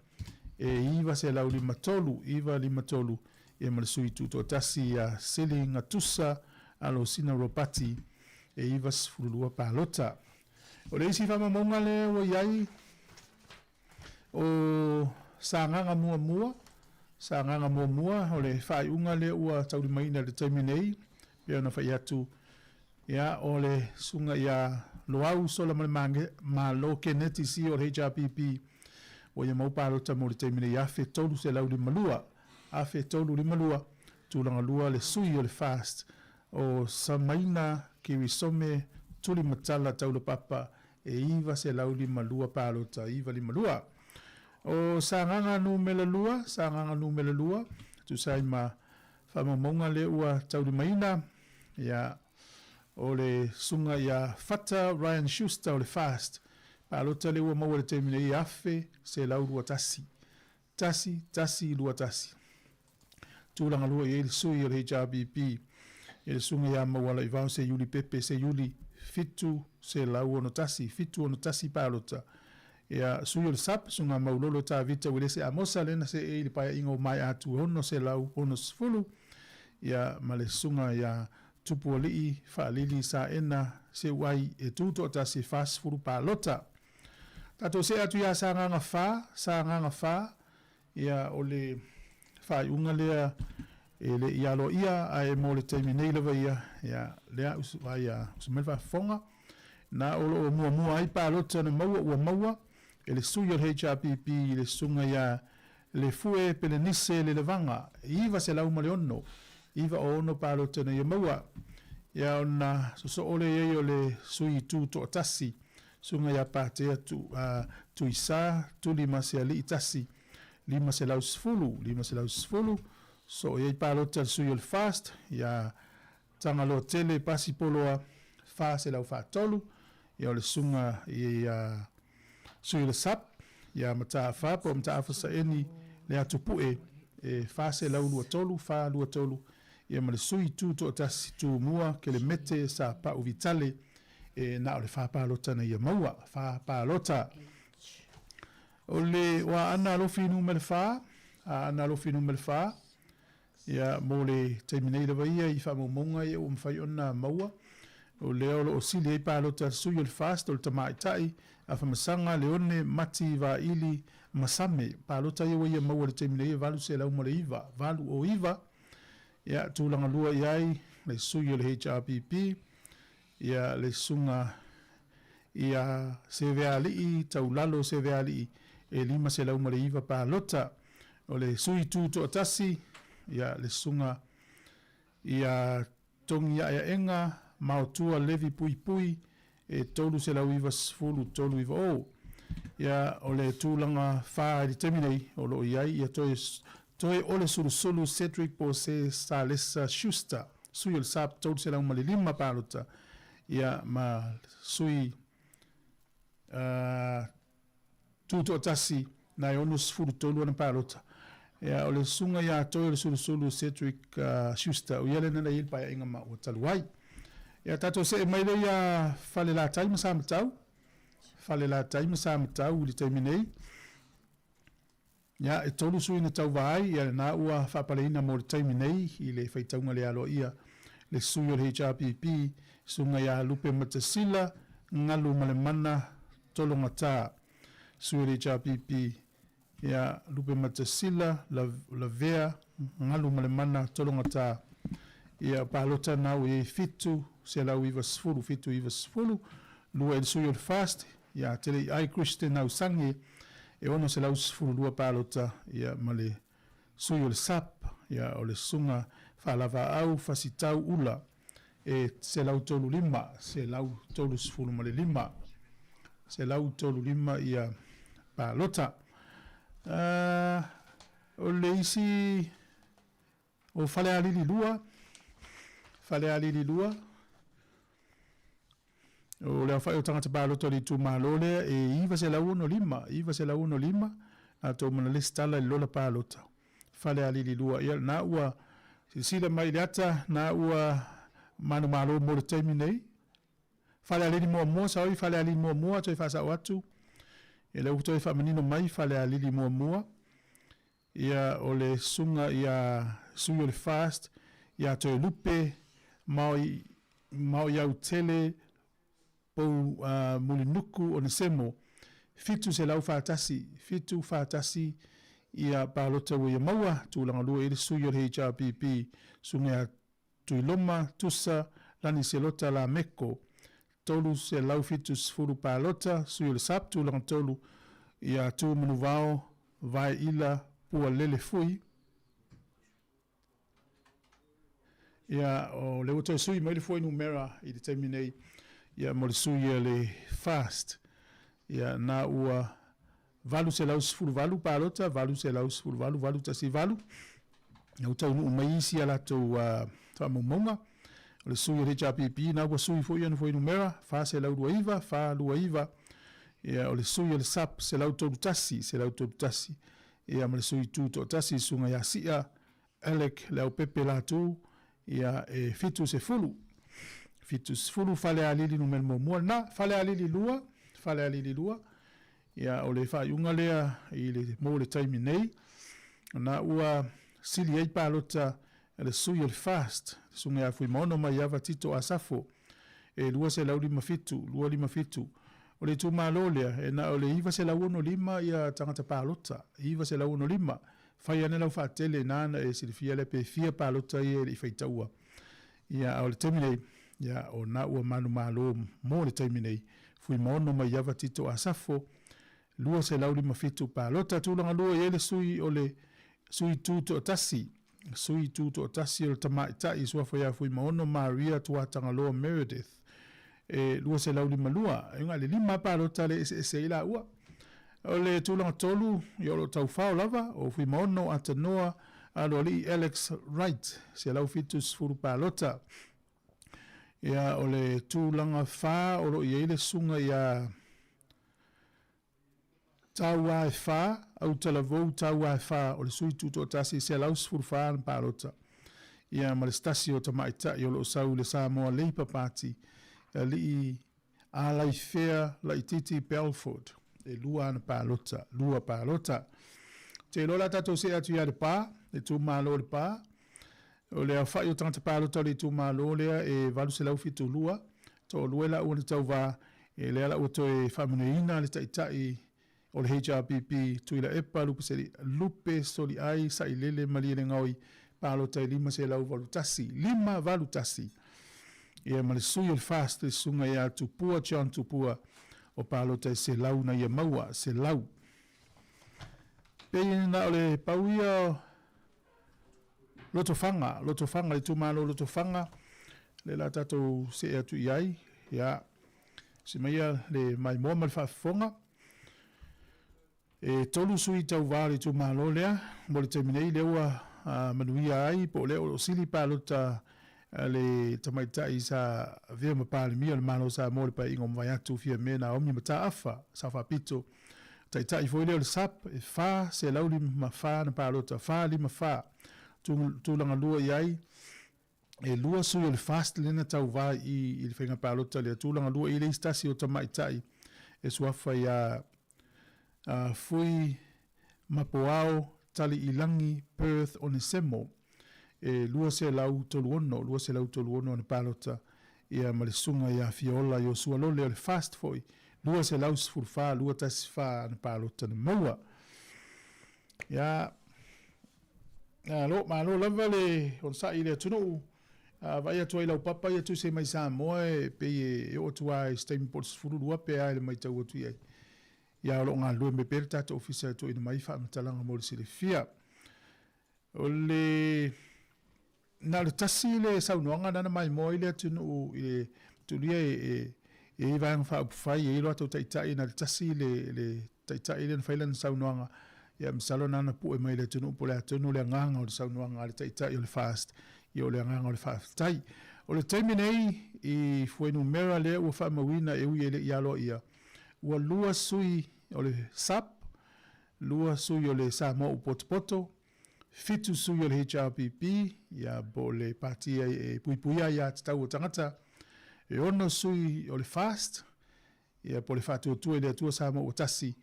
e 953, 953 ia ma le sui tutoatasi ia Seli Gatusa Alosina Ropati e 92 palota. O le isi faamaumauga lea ua i ai o Sagaga Muamua, Sagaga Muamua, o le faaiuga lea ua taulimaina i le taimi nei, pei ona fai atu, ia, o le susuga ia Loau Solamalemalo Keneti Sio o le HRPP, ua ia mau palota mo le taimi nei 1352, 1352, tulaga lua le sui o le FAST o Samaina Kirisome Tulimatala Taulapapa e 952 palota, 952. O Sagaga Numera 2, Sagaga Numera 2, tusa ai ma faamaumauga lea ua taulimaina, ia, o le susuga ia Fata Ryan Schuster o le FAST, palota lea ua maua i le taimi nei 1121. 1, 1, 2, 1. Tulaga lua i ai le sui o le HRPP i le susuga ia Maualaivao Seiuli Pepe Seiuli 761, 761 palota. Ia, sui o le SUP, susuga Maulolo Tavita Uelese Amosa lea na seei i le paeaiga ua maea atu e 660, ia, ma le susuga ia Tupualii Faalili Saena Seuai e tu toatasi e 40 palota. Tatou see atu ia Sagaga 4, Sagaga 4, ia o le faaiuga lea e le i aloaia ae mo le taimi nei lava ia, ia lea ai a usu mai le faafofoga, na o lo o muamua ai palota na maua ua maua e le sui o le HRPP i le susuga ia Lefue Pelenise Lelevaga, 906, 96 palota na ia maua. Ia ona sosoo lea i ai o le sui tutoatasi, susuga ia Patea Tuisa Tulimasealii 1, 510, 510, sosoo i ai palota a le sui o le FAST ia Tagaloa Tele Pasi Poloa 443, ia o le susuga ia sui o le SUP ia Mataafa po o Mataafa Saeni Leatupue e 423, 423, ia ma le sui tutoatasi Tumua Kelemete Sapau Vitale e na o le fa palota na ia maua, fa palota. O le o Aana Alofi numera 4, Aana Alofi numera 4, ia mo le taimi nei lava ia i faamaumauga ia ua mafai ona maua, o lea o lo o sili ai palota a le sui o le FAST o le tamaitai a Famasaga Leone Mati Vaili Masame. Palota ia ua ia maua i le taimi nei e 809, 809, ia tulaga lua i ai le sui o le HRPP, Ia le susuga ia Sevealii Taulalo Sevealii e 509 palota. O le sui tutoatasi, ia le susuga ia Togiaeaega Maotua Levi Puipui e 390 390. Ia o le tulaga fa i le taimi nei o lo o i ai ia toe, toe o le Sulusulu Cedric Pose Salesa Schuster. sui o le SAP 305 palota, ia, ma sui uh, tutoatasi na e 63 ana palota. Ia, o le susuga ia Toi o le Sulusulu Cedric uh, Schuster, o ia lena na i ai le paeaiga ma ua talu ai. Ia, tatou see mai lea ia Falelatai ma Samatau. Falelatai ma Samatau i le taimi nei. Ia, e tolu sui na tauva ai, ia lena ua faapaleina mo le taimi nei i le faitauga le aloaia le sui o le HRPP, susuga ia Lupe Matasila Galumalemana Tologata, sui o le HRPP, ia Lupematasila Lavea Galumalemana Tologata, ia palota na ua i ai 790, 790, lua i le sui o le FAST, ia Teleiai Christian Ausangi, e 612 palota, ia ma le sui o le SAP, ia o le Susuga Faalavaau Fasitau Ula, e 135, 135, 135 ia palota. Uh, o le isi o Falealili 2, Falealili 2, o le aofai o tagata palota o le itumalo lea e 965, 965, latou ma na lesitala i le lola palota. Falealili 2. Ia, na ua silasila mai i le ata, na ua manumalo mo le taimi nei. Falealili muamua, saoi Falealili muamua, toe faasao atu. Ia, lea ua toe faamanino mai Falealili muamua. Ia, o le susuga ia sui o le FAST, ia Toelupe Maoi, Maoiautele Pou Mulinuku Onesemo, 741, 741 ia palota ua ia maua, tulaga lua i le sui o le HRPP, Susuga ia Tuiloma Tusa Laniselota Lameko, 370 palota, sui o le SAP, tulaga tolu ia Tuumanuvao Vaeila Pualele Fui, Ia, o lea ua toe sui mai le fuainumera i le taimi nei, ia, mo le sui a le FAST. Ia, na ua 818 palota, 818, 818. Na ua taunuu mai isi a latou uh, faamaumauga. O le sui o le HRPP, na ua sui foi ana fuainumera, 429, 429. Ia, o le sui o le SAP, 131, 131. Ia, ma le sui tutoatasi, susuga ia Sia, Alec Leaupepe Latu, ia e 70. 70 Falealili numera muamua lena. Falealili 2, Falealili 2, ia o le faaiuga lea i le, mo le taimi nei, na ua sili ai palota le sui o le FAST, le susuga ia Fuimaono Maiava Tito Asafo, e 257, 257. O le itumalo lea, e na o le 965 ia tagata palota, 965. Fai ane lau faatele ina na e silafia lea pe fia palota ia e le i faitaua. Ia, a o le taimi nei, ia, o na ua manumalo mo le taimi nei, Fuimaono Maiava Tito Asafo, 257 palota. Tulaga lua i ai le sui o le sui tutoatasi, sui tutoatasi o le tamaitai suafa ia Fuimaono Maria Tuatagaloa Meredith, e 252. E uiga i le lima palota le eseese ai laua. O le tulaga tolu, ia o lo o taufao lava, o Fuimaono Atanoa Aloalii Alex Wright, 170 palota. Ia, o le tulaga fa o lo o i ai le susuga ia Tauaefa, Autalavou Tauaefa, o le sui tutoatasi 114 ana palota. Ia, ma le se tasi o tamaitai o lo o sau i le Samoa Labour Party, Alii Alaifea Laititi Belford, e lua ana palota, lua palota. Ou te iloa o le a tatou see atu ia Lepa, le itumalo o Lepa. O le aofai o tagata palota o le itumalo lea e 872, toalua laua na tauva, e lea la ua toe faamanuiaina le taitai o le HRPP Tuilaepa Lupe Soliai Sailele Malielegaoi palota e 581, 581. Ia ma le sui o le FAST le susuga ia Tupua John Tupua o palota e 100 na ia maua, 100. Pei na o le pau ia Lotofaga, Lotofaga, le itumalo o Lotofaga, lea la tatou see atu i ai. Ia, si maia le maimoa ma le faafofoga. E tolu sui tauva o le itumalo lea mo le taimi nei, lea ua manuia ai po o lea o lo o sili palota le tamaitai sa avea ma Palemia o le Malo o Samoa i le Paeaiga ua mavae atu, Fiame Naomi Mataafa, Sao Faapito, Taitai foi lea o le SAP, e 454 ana palota, 454 tulaga lua i ai, e 2 sui o le FAST lea na tauva i i le faiga palota lea, tulaga lua i le isi tasi o tamaitai e suafa ia Fui Mapoao Taliilagi Perth Onesemo, e 236, 236 ana palota, ia ma le susuga ia Fiola Iosua Lole o le FAST foi, 214, 214 ana palota na maua. Ia, malo, malo lava le onosai i le atunuu. A vaai atu ai lau papa ia tusi mai Samoa e pei e oo atu lava i se taimi po o le 12 pe a i le matau atu i ai. Ia o lo o galulue mai pea le tatou ofisa e tuuina mai faamatalaga mo le silafia. O le na o le tasi le saunoaga na na maimoa ai le atunuu i le tulia e e i ai Vaega Faaupufai, e i ai lo latou taitai, na o le tasi le le taitai lea na fai lana saunoaga, ia masalo na ona pue mai le atunuu po o le a tonu le agaga o le saunoaga a le taitai o le FAST, ia o le agaga o le faafetai. O le taimi nei i fuainumera lea ua faamauina e ui e le i aloaia, ua 2 sui o le SUPP, 2 sui o le Samoa Ua Potopoto, 7 sui o le HRPP, ia po o le pati e puipuia aia tatau a tagata, e 6 sui o le FAST, ia po o le Faatuatua i le Atua Samoa Ua Tasi,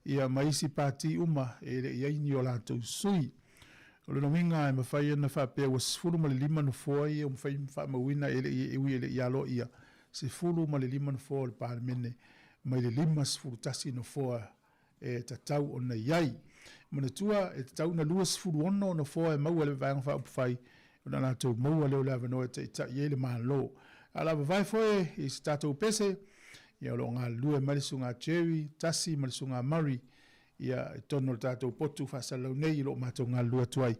ia ma isi pati uma e le i ai ni o latou sui. O lona uiga e mafai ona faapea ua 15 nofoa ia ua mafai ona faamauina e le i e ui e le i aloaia, 15 nofoa o le Palemene mai le 51 nofoa e tatau ona i ai. Manatua, e tatau ona 26 nofoa e maua e le Vaega Faaupufai ona latou maua lea o le avanoa e taitai ai le Malo. A o le a vavae foi i se tatou pese, ia o lo o galulue mai le Susuga Jerry Tasi ma le Susuga Murray ia i totonu o le tatou potu faasalalau nei o lo o matou galulue atu ai.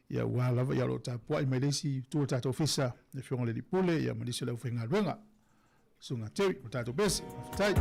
Ia aua lava ia o lo o tapuai mai le isi itu o le tatou ofisa, le Afioga i le Alii Pule ia ma nisi o le aufaigaluega. Susuga Terry, o tatou pese. Faafetai.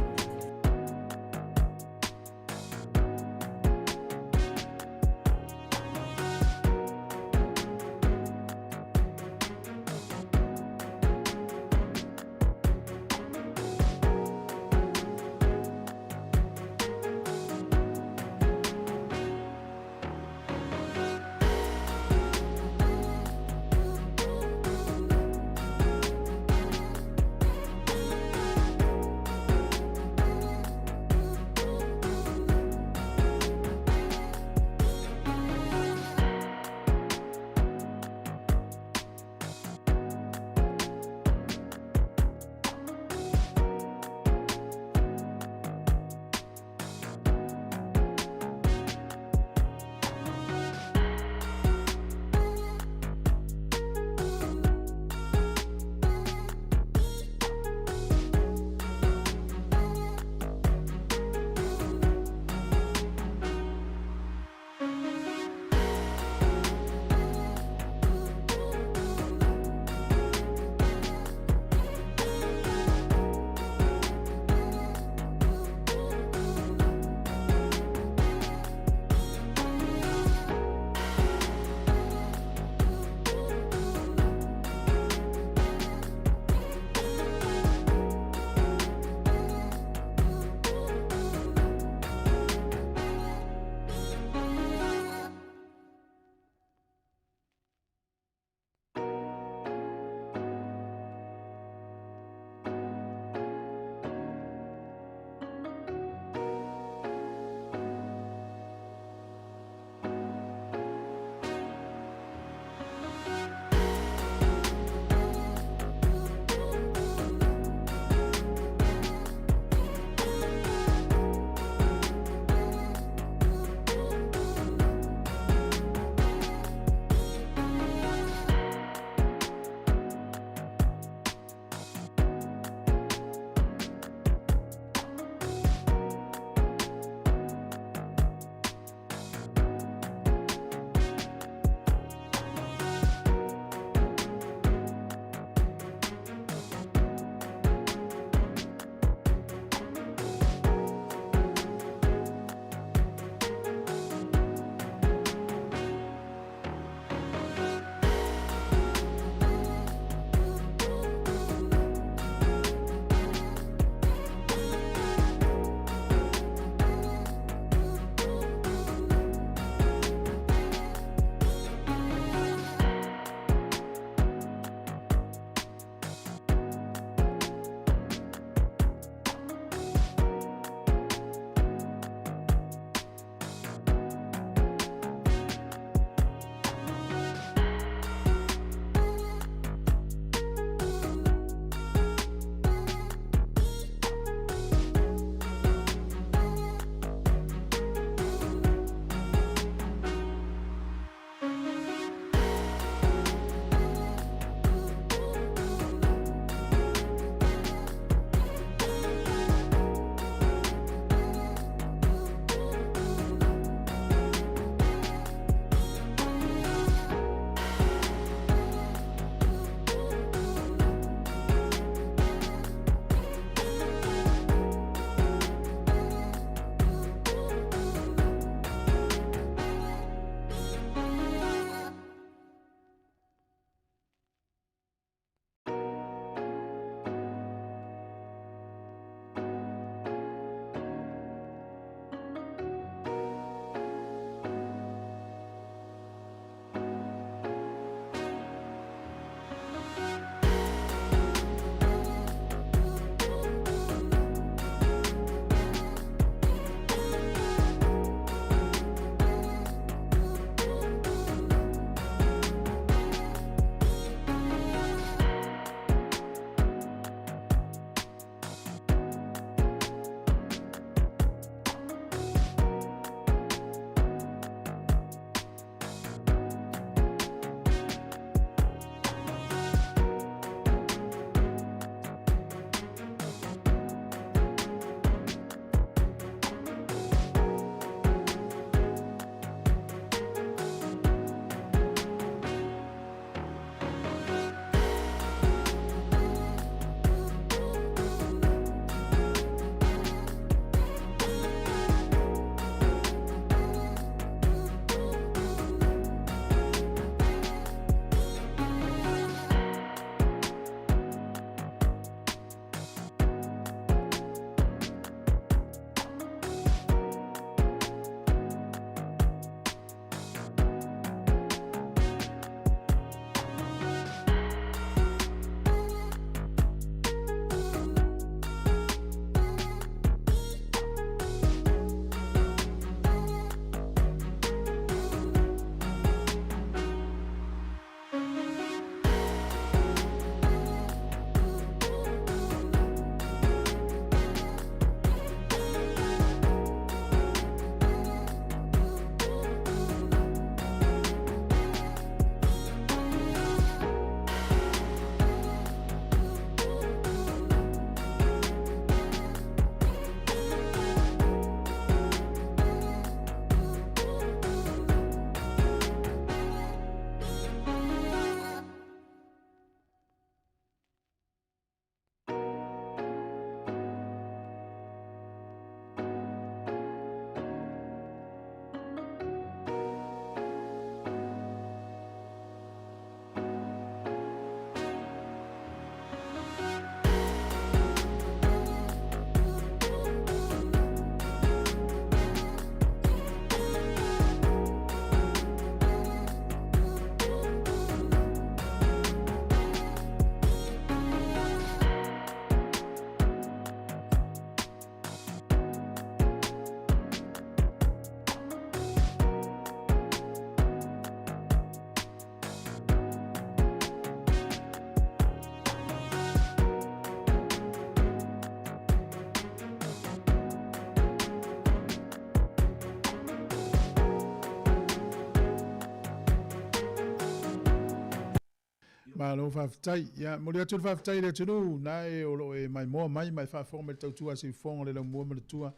Malo faafetai. Ia, momoli atu le faafetai i le atunuu na e o lo o e maimoa mai ma e faafofoga mai i le tautua a Siufofoga o le Laumua ma le Tua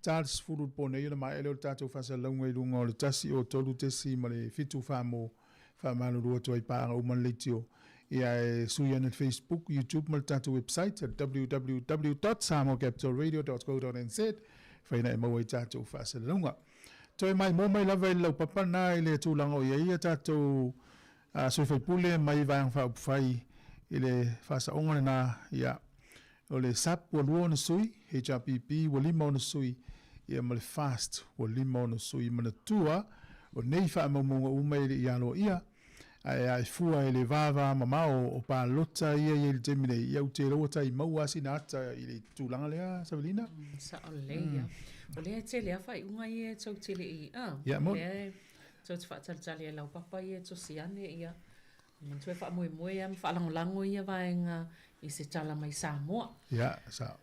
ta le 10 i le po nei ona maea lea o le tatou faasalalauga i luga o le 103.7 faa mo faamalulu atu ai paaga uma le leitio. Ia e sui ane le Facebook, YouTube ma le tatou website at www.samoacapitalradio.co.nz fai na e maua ai tatou faasalalauga. Toe maimoa mai lava i le laupapa lena i le tulaga o i ai a tatou sui faipule mai Vaega Faaupufai i le faasaoga lena, ia, o le SAP ua 2 ona sui, HRPP ua 5 ona sui, ia ma le FAST ua 5 ona sui. Manatua, o nei faamaumauga uma e le i aloaia, ae a e fua i le vavamamao o palota ia e i ai i le taimi nei, ia ou te iloa ua tai maua lava sina ata i le tulaga lea, Savelina? Sao lelei ia. O lea e tele lava faaiuga ia e tou te le i, a, o lea e Tou te faatalitali ai laupapa ia e tosi ane, ia manatua e faamoemoe lava ma faalagolago ia vaega i se tala mai Samoa. Ia, sao.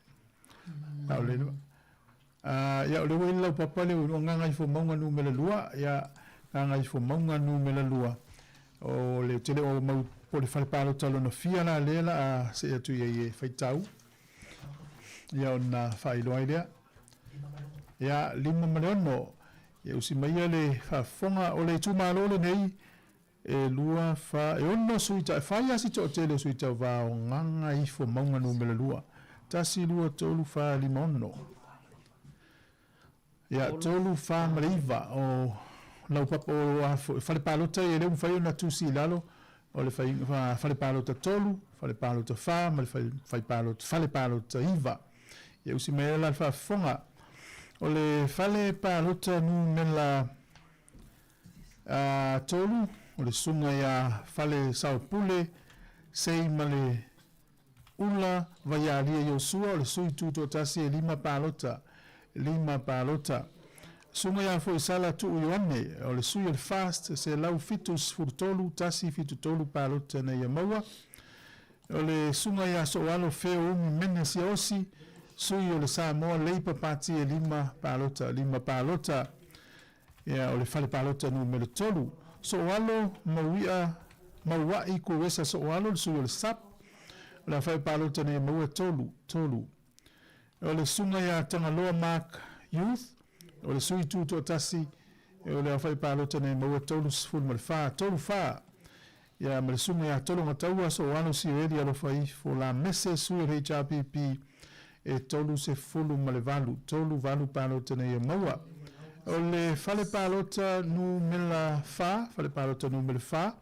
Sao lelei lava. Ia, o lea ua i ai le laupapa lea ua Gagaifomauga numera 2, ia, Gagaifomauga numera 2, o le tele o mau, po o le fale palota lona fia la lea la a see atu i ai e faitau, ia ona faailoa ai lea. Ia, 5 ma le 6. Ia usi maia le faafofoga. O le itumalo lenei, e lua, fa, e ono sui ta, e fai lava si toatele o sui tauva o Gagaifomauga numera 2. Tasi, lua, tolu, fa, lima, ono. Ia, tolu, fa ma le iva o laupapa o a foi, fale palota ia e le ua mafai ona tusi i lalo o le fai, fale palota tolu, fale palota fa ma le fai, fai palota, fale palota iva. Ia usi mai ai la le faafofoga. O le fale palota numera 3, o le susuga ia Fale Saopule Sei ma le Ula Vaialia Iosua, o le sui tutoatasi e lima palota, lima palota. Susuga ia Foisala Tuu Ioane, o le sui o le FAST, 173, 173 palota na ia maua. O le Susuga ia Sooalo Feo Umi Mene Siaosi, sui o le Samoa Labour Party e lima palota, lima palota. Ia, o le fale palota numera 3. Sooalo Maui'a Maua'i Kuesa Sooalo, le sui o le SUP, o le aofai palota nei e maua e tolu, tolu. O le Susuga ia Tagaloa Mark Youth, o le sui tutoatasi, o le aofai palota nei e maua e 34, tolu fa. Ia ma le Susuga ia Tologataua Sooalo Sioeli Alofaifo Lamese, sui o le HRPP, e 38, tolu valu palota nei e maua. O le fale palota numera fa, fale palota numera fa,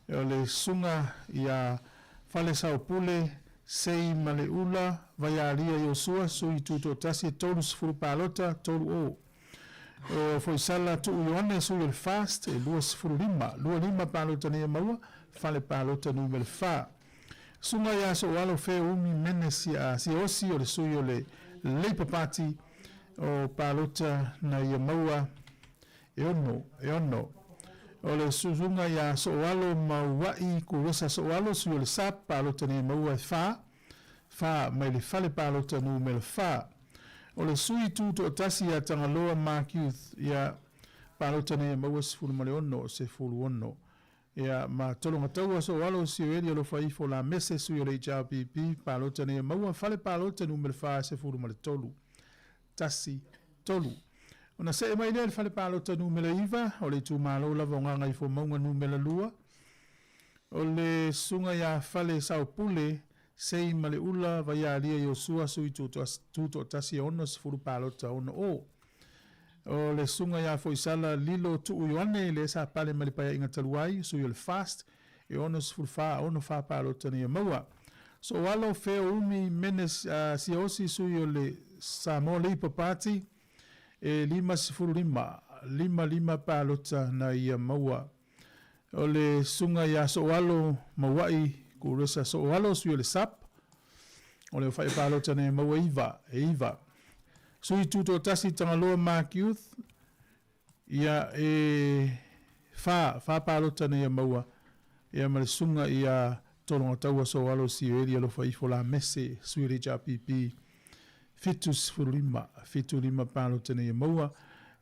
o le Susuga ia Falesaopule Sei Maleula Vaialia Iosua, sui tutoatasi, e 30 palota, tolu o. O Foisala Tuu Ioane, sui o le FAST, e 25, 25 palota nei e maua, fale palota numera fa. Susuga ia Sooalo Feo Umi Mene Siaosi, o le sui o le Labour Party, o palota na ia maua e ono, e ono. O le susuga ia Sooalo Maua'i Kuesa Sooalo, sui o le SAP, palota nei e maua e fa, fa mai le fale palota numera fa. O le sui tutoatasi ia Tagaloa Mark Youth, ia palota nei e maua 16, 16. Ia ma Tologataua Sooalo Sioeli Alofa Ifo Lamese, sui o le HRPP, palota nei e maua fale palota numera fa 13. Tasi, tolu. Ona see mai lea i le fale palota numera iva, o le itumalo lava o Gagaifomauga numera 2, o le susuga ia Fale Saopule Sei Maleula Vaialia Iosua Sui Tutoatasi e 60 palota ono o. O le susuga ia Foisala Lilo Tuu Ioane lea sa pale mai le Paeaiga talu ai, sui o le FAST, e 64 ono fa palota na ia maua. Sooalo Feo Umi Mene Siaosi sui o le Samoa Labour Party, e 55, lima lima palota na ia maua. O le susuga ia Sooalo Maua'i Kuresa Sooalo, sui o le SUP, o le aofai palota na ia maua e iva, e iva. Sui Tutoatasi Tagaloa Mark Youth, ia e fa, fa palota na ia maua, ia ma le susuga ia Tologataua Sooalo Sioeli Alofa Ifo Lamese, sui o le HRPP, 75, fitu lima palota na ia maua,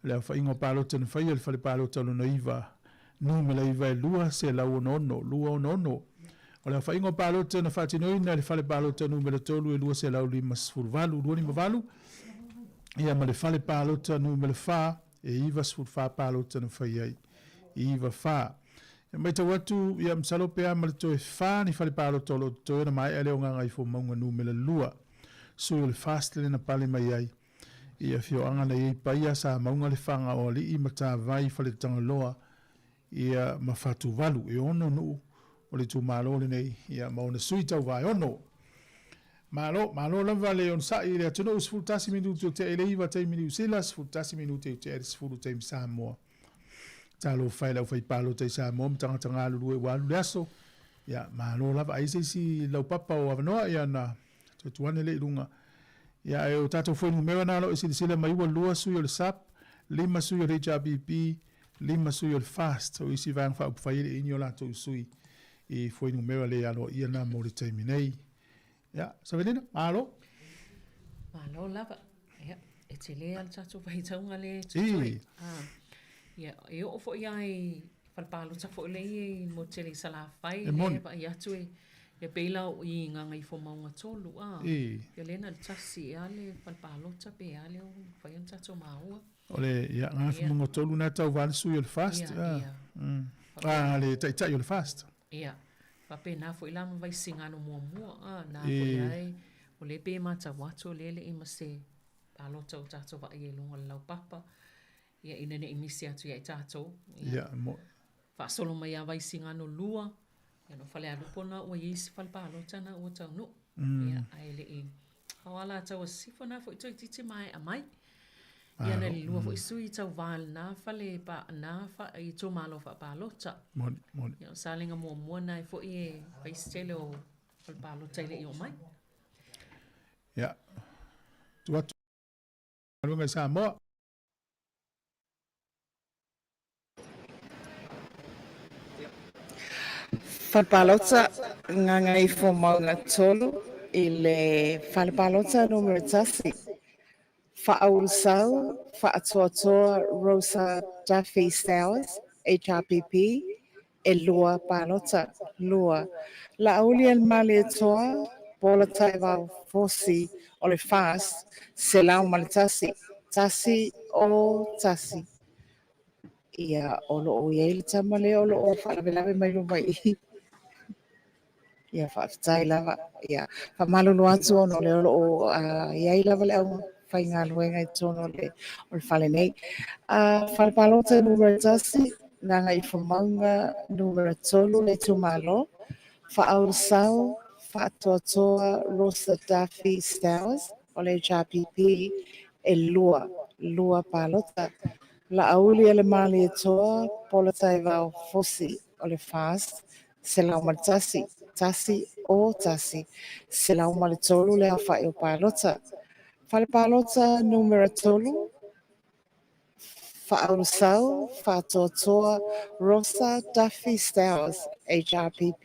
le aofaiga o palota na faia i le fale palota lona iva, numera iva e 266, 266. O le aofaiga o palota na faatinoina i le fale palota numera 3 e 258, 258, ia ma le fale palota numera 4 e 94 palota na fai ai. 94. E matau atu, ia masalo pe a ma le toe 4 ni fale palota o lo o totoe ona maea lea o Gagaifomauga numera 2. Sui o le FAST lea na pale mai ai i afioaga na i ai Paia, Samauga, Lefaga, Oalii, Matavai, Faletagaloa, ia ma Fatuvalu. E ono nuu o le itumalo lenei, ia ma ona sui tauva e ono. Malo, malo lava le onosai i le atunuu, 11 minute o tea i le 9 taimi Niu Sila, 11 minute o tea i le 10 taimi Samoa. Talofa e le aufaipalota i Samoa ma tagata galulue ua alu le aso. Ia, malo lava. Ai se isi laupapa o avanoa, ia na toe tuu ane lea i luga. Ia, ae o tatou fuainumera na o lo o e silasila mai ua 2 sui o le SUP, 5 sui o le HRPP, 5 sui o le FAST. O isi Vaega Faaupufai e le i ni o latou sui i fuainumera le aloaia na mo le taimi nei. Ia, Savelina, malo. Malo lava. Ia, e tele lava le tatou faitauga lea e totoe. Ah, ia, e oo foi lava i fale palota foi lea i le motu tele i Salafai, E moni. lea e vaai atu e, ia pei la o i Gagaifomauga 3, ah. Ia lea na o le tasi ea le fale palota pe a lea ua mafai ona tatou maua. O le, ia, Gagaifomauga 3 na tauva le sui o le FAST. Ia, ia. Ah, le taitai o le FAST. Ia, faapena foi la ma Vaisigano muamua, a, na foi lava e, o lea pei e matau atu o lea e le i ma se palota o tatou vaai ai i luga o le laupapa, ia ina ne i misi atu ia i tatou. Ia, Ia, mo. Faasolo mai ia Vaisigano 2, ia no Falealupo na ua i ai isi fale palota na ua taunuu. Ia, ae le i, a o Alataua Sisifo na foi toeitiiti maea mai. Ia na le lua foi sui tauva i lena fale pa, na fa, itumalo faapalota. Moni, moni. Ia o Salega muamua na e foi e fai se tele o fale palota e le i oo mai. Ia, tuu atu galuega i Samoa. Fale Palota, Gagaifomauga 3 i le Fale Palota Numera 1, Faaulusau Faatoatoa Rosa Duffy Stowers, HRPP, e lua palota. 2. Laaulialemalietoa Polataivao Fosi o le FAST, 101, 1 o 1. Ia, o lo o i ai le tama lea o lo o faalavelave mai luma i i. Ia, faafetai lava. Ia, faamalulu atu ona o lea o lo o i ai lava le aufaigaluega i totonu o le, o le fale nei. Fale palota numera 1, Gagaifomauga numera 3 le itumalo, Faaulusau Faatoatoa Rosa Duffy Stowers o le HRPP, e lua, lua palota. Laauli-a-le-Malietoa Polataivao Fosi o le FAST, 101, 1 o 1, 103 le aofai o palota. Fale palota numera 3, Faaulusau Faatoatoa Rosa Duffy Stowers, HRPP,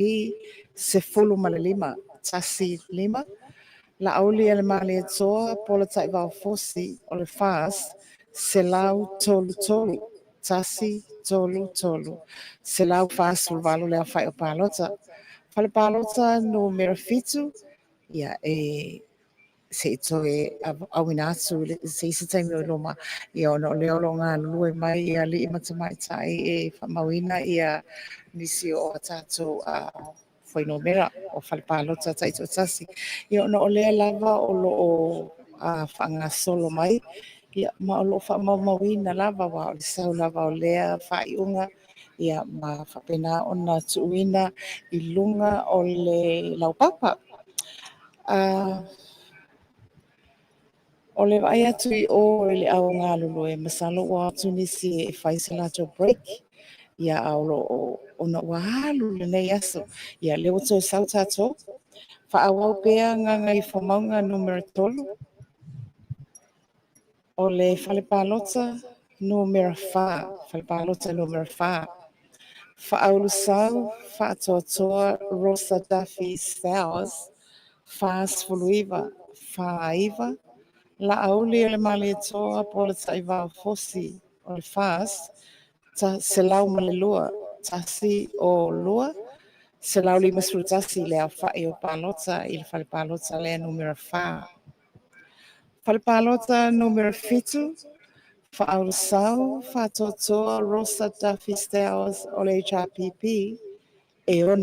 15, 1 5, Laauli-a-le-Malietoa Polataivao Fosi o le FAST, 133, 1, 3, 3, 148 le aofai o palota. Fale palota numera 7, ia e se i toe auina atu i se isi taimi o i luma, ia ona o lea o lo o galulue mai ia alii ma tamaitai e faamauina ia nisi o a tatou fuainumera o fale palota taitoatasi. Ia ona o lea lava o lo o faagasolo mai, ia ma o lo o faamaumauina lava, aua o le sau lava o lea faaiuga, ia ma faapena ona tuuina i luga o le laupapa. O le vaai atu i o i le au galulue, masalo ua o atu nisi e fai se latou break, ia a o lo o ona ua alu lenei aso. Ia lea ua toe sau tatou. Faaauau pea Gagaifomauga numera 3. O le fale palota numera 4, fale palota numera 4. Faaulusau Faatoatoa Rosa Duffy Stowers, 49, 49, Laauli-a-le-Malietoa Polataivao Fosi o le FAST, 102, 1 o 2, 151 le aofa'i o palota i le fale palota lea numera 4. Fale palota numera 7, Faaulosau Faatoatoa Rosa Duffy Stowers o le HRPP, e 6,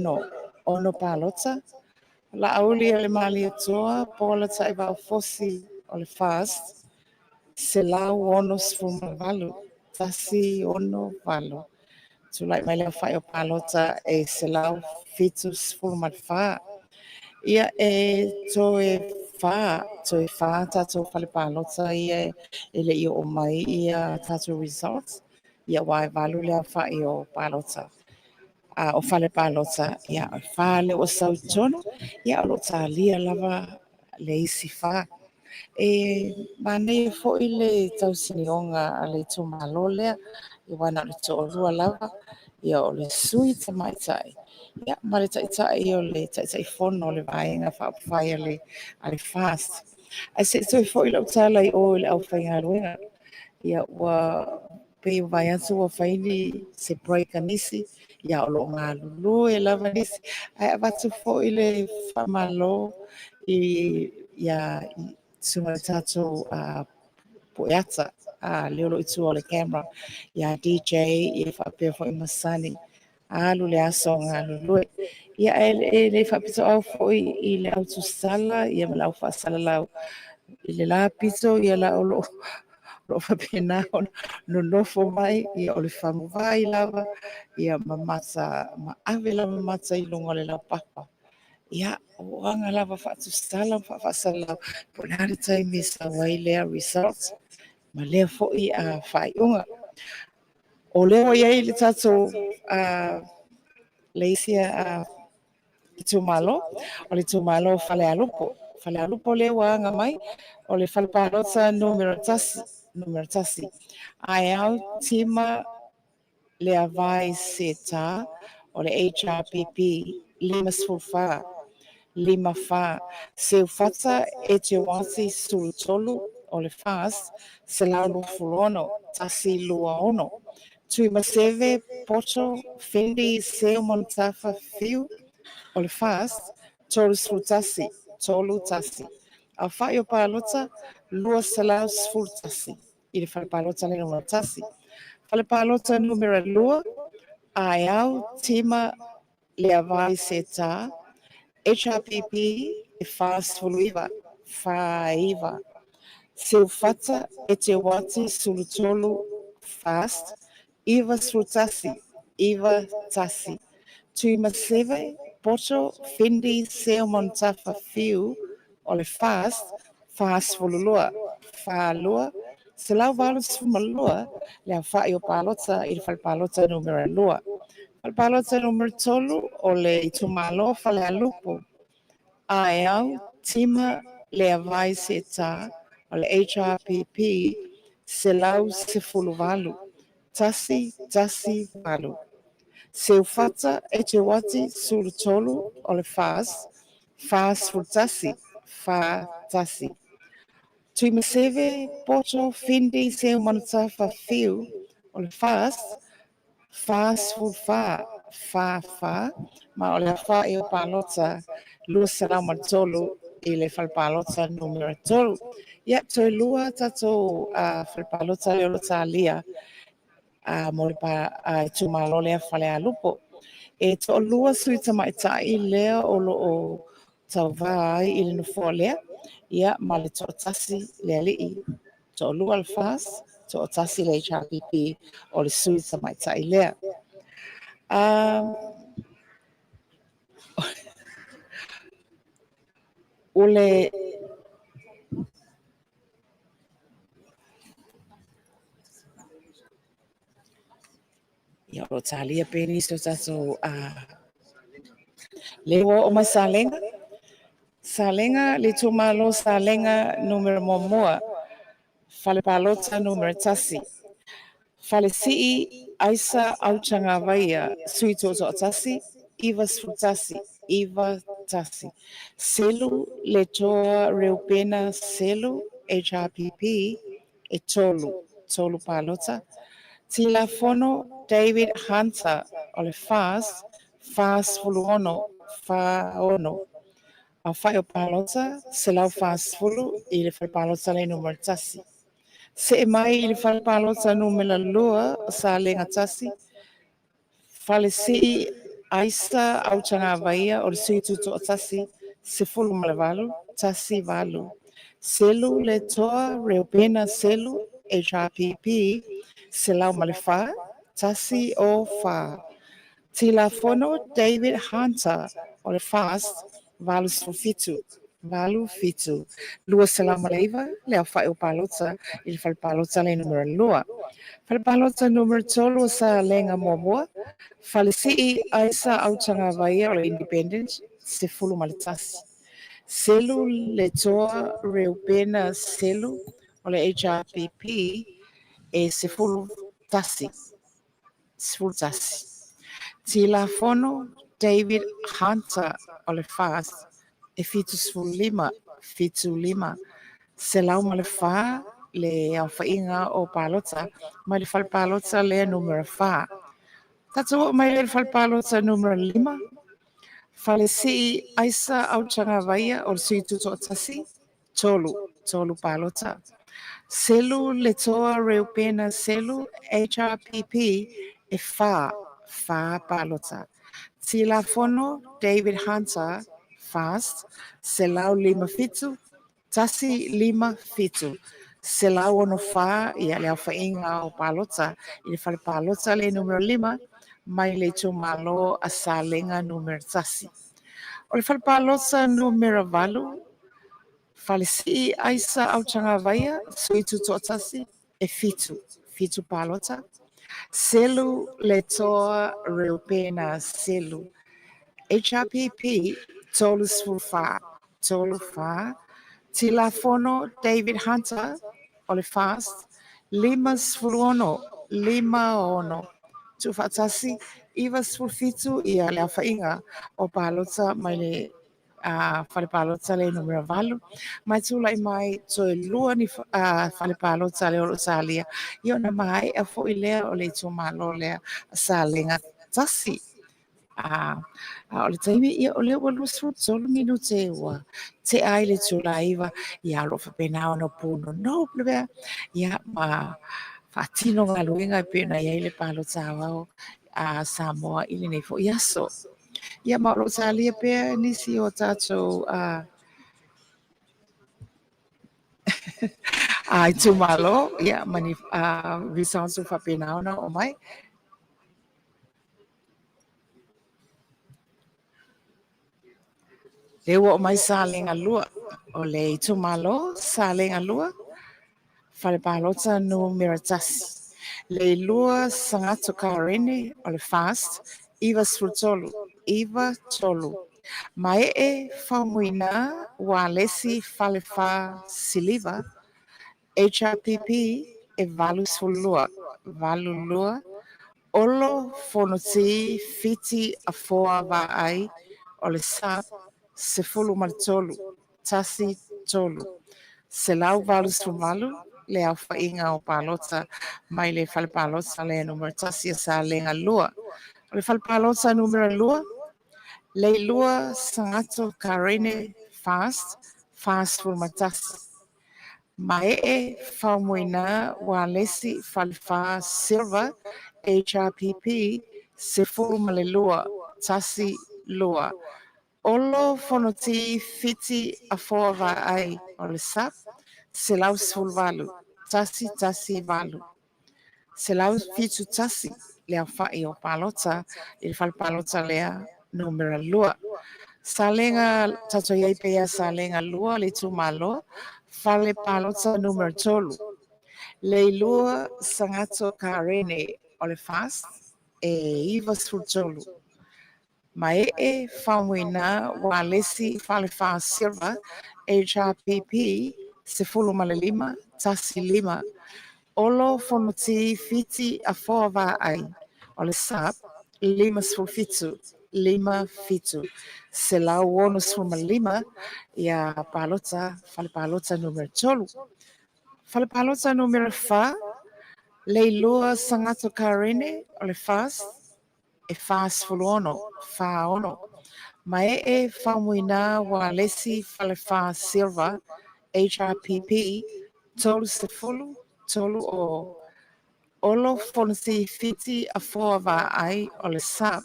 6 palota. Laauli-o-le-Malietoa Paula Taivao Fosi o le FAST, 168, 168. Tulai mai le aofa'i o palota e 174. Ia, e toe fa, toe fa tatou fale palota ia e le i oo mai ia tatou results. Ia, aua e 8 le aofa'i o palota. O fale palota, ia, e fa lea ua sau i totonu, ia o lo o talia lava le isi fa. E manaia foi le tausinioga a le itumalo lea, aua na o le toalua lava, ia o le sui tamaitai ia ma le taitai o le Taitaifono o le Vaega Faaupufai a le FAST. Ae se i toe foi lau tala i o i le aufaigaluega, ia ua pei ua vaai atu ua fai ni se break a nisi, ia o lo o galulue lava nisi, ae avatu foi le faamalo i ia susuga i le tatou pueata lea o lo o i tua o le camera ia DJ ia faapea foi ma Sunny alu le aso o galulue. Ia ae le faapitoau foi i le au tusala ia ma le au faasalalau i le la pito ia la o lo o faapena ona nonofo mai ia o le faguvai lava ia ma mata ma ave lava mata i luga o le laupapa. Ia, o aga lava faatusala ma faafaasalalau po o le a le taimi e sau ai lea results ma lea foi faaiuga. O lea ua i ai le tatou le isi itumalo, o le itumalo o Falealupo. Falealupo lea ua aga mai, o le fale palota numera 1, numera 1. Aeau Tima Leavai Seta o le HRPP 54, 54. Seufata Eteuati 13 o le FAST 126, 126. Tuimaseve Poto Fendi Seu Manutafa Fiu o le FAST 31, 31. Aofa'i o palota 211 i le fale palota le numera 1. Fale palota numera 2, Aeau Tima Leavai Seta, HRPP e 49, 49. Seufata Eteuati 13, FAST 91, 91. Tuimaseve Poto Fendi Seu Manutafa Fiu o le FAST 42, 42. 182 le aofa'i o palota i le fale palota numera 2. Fale palota numera 3 o le itumalo Falealupo. Aeau Tima Leavai Seta o le HRPP 118, 118. Seufata Eteuati 13 o le FAST 41, 41. Tuimaseve Poto Fendi Seu Manutafa Fiu o le FAST 44, 44, ma o le aofa'i o palota 203 i le fale palota numera 3. Ia, toe lua tatou fale palota lea o lo o talia mo le itumalo lea Falealupo. E toalua sui tamaitai lea o lo o tauvā ai i le nofoa lea, ia ma le toatasi le alii. Toalua le FAST, toatasi le HRPP o le sui tamaitai lea. O le Ia, o lo o talia pea nisi o tatou lea ua oo mai Salega. Salega, le itumalo Salega numera 1, fale palota numera 1. Falesii Aisa Autagavaia, sui toatoatasi, 91, 91. Selu Letoa Reupena Selu, HRPP, e 3, 3 palota. Tilafono David Hunter o le FAST, 46, 46. Aofai o palota, 140 i le fale palota le numera 1. Se'e mai i le fale palota numera 2 o Salega 1, Falesii Aisa Autagavaia o le sui tutoatasi, 18, 18. Selu Letoa Reupena Selu HRPP, 104, 104. Tilafono David Hunter o le FAST, 87, 87. 209 le aofa'i o palota i le fale palota le numera 2. Fale palota numera 3 o Salega 1, Falesii Aisa Autagavaia o le Independent, 11. Selu Letoa Reupena Selu o le HRPP e 11. 11. Tilafono David Hunter o le FAST e 75, 75. 104 le aofaiga o palota mai le fale palota lea numera 4. Tatou oo mai lea i le fale palota numera 5. Falesii Aisa Autagavaia o le sui tutoatasi, 3, 3 palota. Selu Letoa Reupena Selu HRPP e 4, 4 palota. Tilafono David Hunter FAST, 157, 157. 164 ia le aofaiga o palota i le fale palota le numera 5 mai le itumalo a Salega numera 1. O le fale palota numera 8, Falesii Aisa Autagavaia, sui tutoatasi, e 7, 7 palota. Selu Letoa Reupena Selu, HRPP, 34, 34. Tilafono David Hunter o le FAST, 56, 56. Tuufaatasi, 97 ia le aofaiga o palota mai le fale palota le numera 8. Mai tulai mai toe 2 ni fale palota le o lo o salia. Ia ona maea foi lea o le itumalo lea Salega 1. A o le taimi, ia o lea ua 23 minute ua tea ai le itula e 9, ia o lo o faapena ona punonou le mea, ia ma faatino galuega e pei ona i ai le palota aoao a Samoa i lenei foi aso. Ia ma o lo o talia pea nisi o tatou itumalo, ia ma ni results o faapena ona oo mai. Lea ua oo mai Salega 2, o le itumalo Salega 2, fale palota numera 1. Leilua Sagato Karene o le FAST, 93, 93. Maee Faumuina Ualesi Falefa Siliva, HRPP e 82, 82. Olo Fonoti Fiti Afoa Vaai o le SAP, 13, 13. 188 le aofaiga o palota mai le fale palota le numera 1 a Salega 2. O le fale palota numera 2, Leilua Sagato Karene FAST, 41. Maee Faumuina Ualesi Falefa Silva HRPP, 12, 12. Olo Fonoti Fiti Afoa Vaai o le SAP, 118, 118. 171 le aofai o palota i le fale palota lea numera 2. Salega, tatou i ai pea Salega 2 le itumalo, fale palota numera 3. Leilua Sagato Karene o le FAST e 93. Maee Faumuina Ualesi Falefa Silva HRPP 15, 15. Olo Fonoti Fiti Afoa Vaai o le SAP, 57, 57. 165 ia palota, fale palota numera 3. Fale palota numera 4, Leilua Sagato Karene o le FAST, e 46, 46. Maee Faumuina Ualesi Falefa Silva, HRPP, 30, 30. Olo Fonoti Fiti Afoa Vaai o le SUP,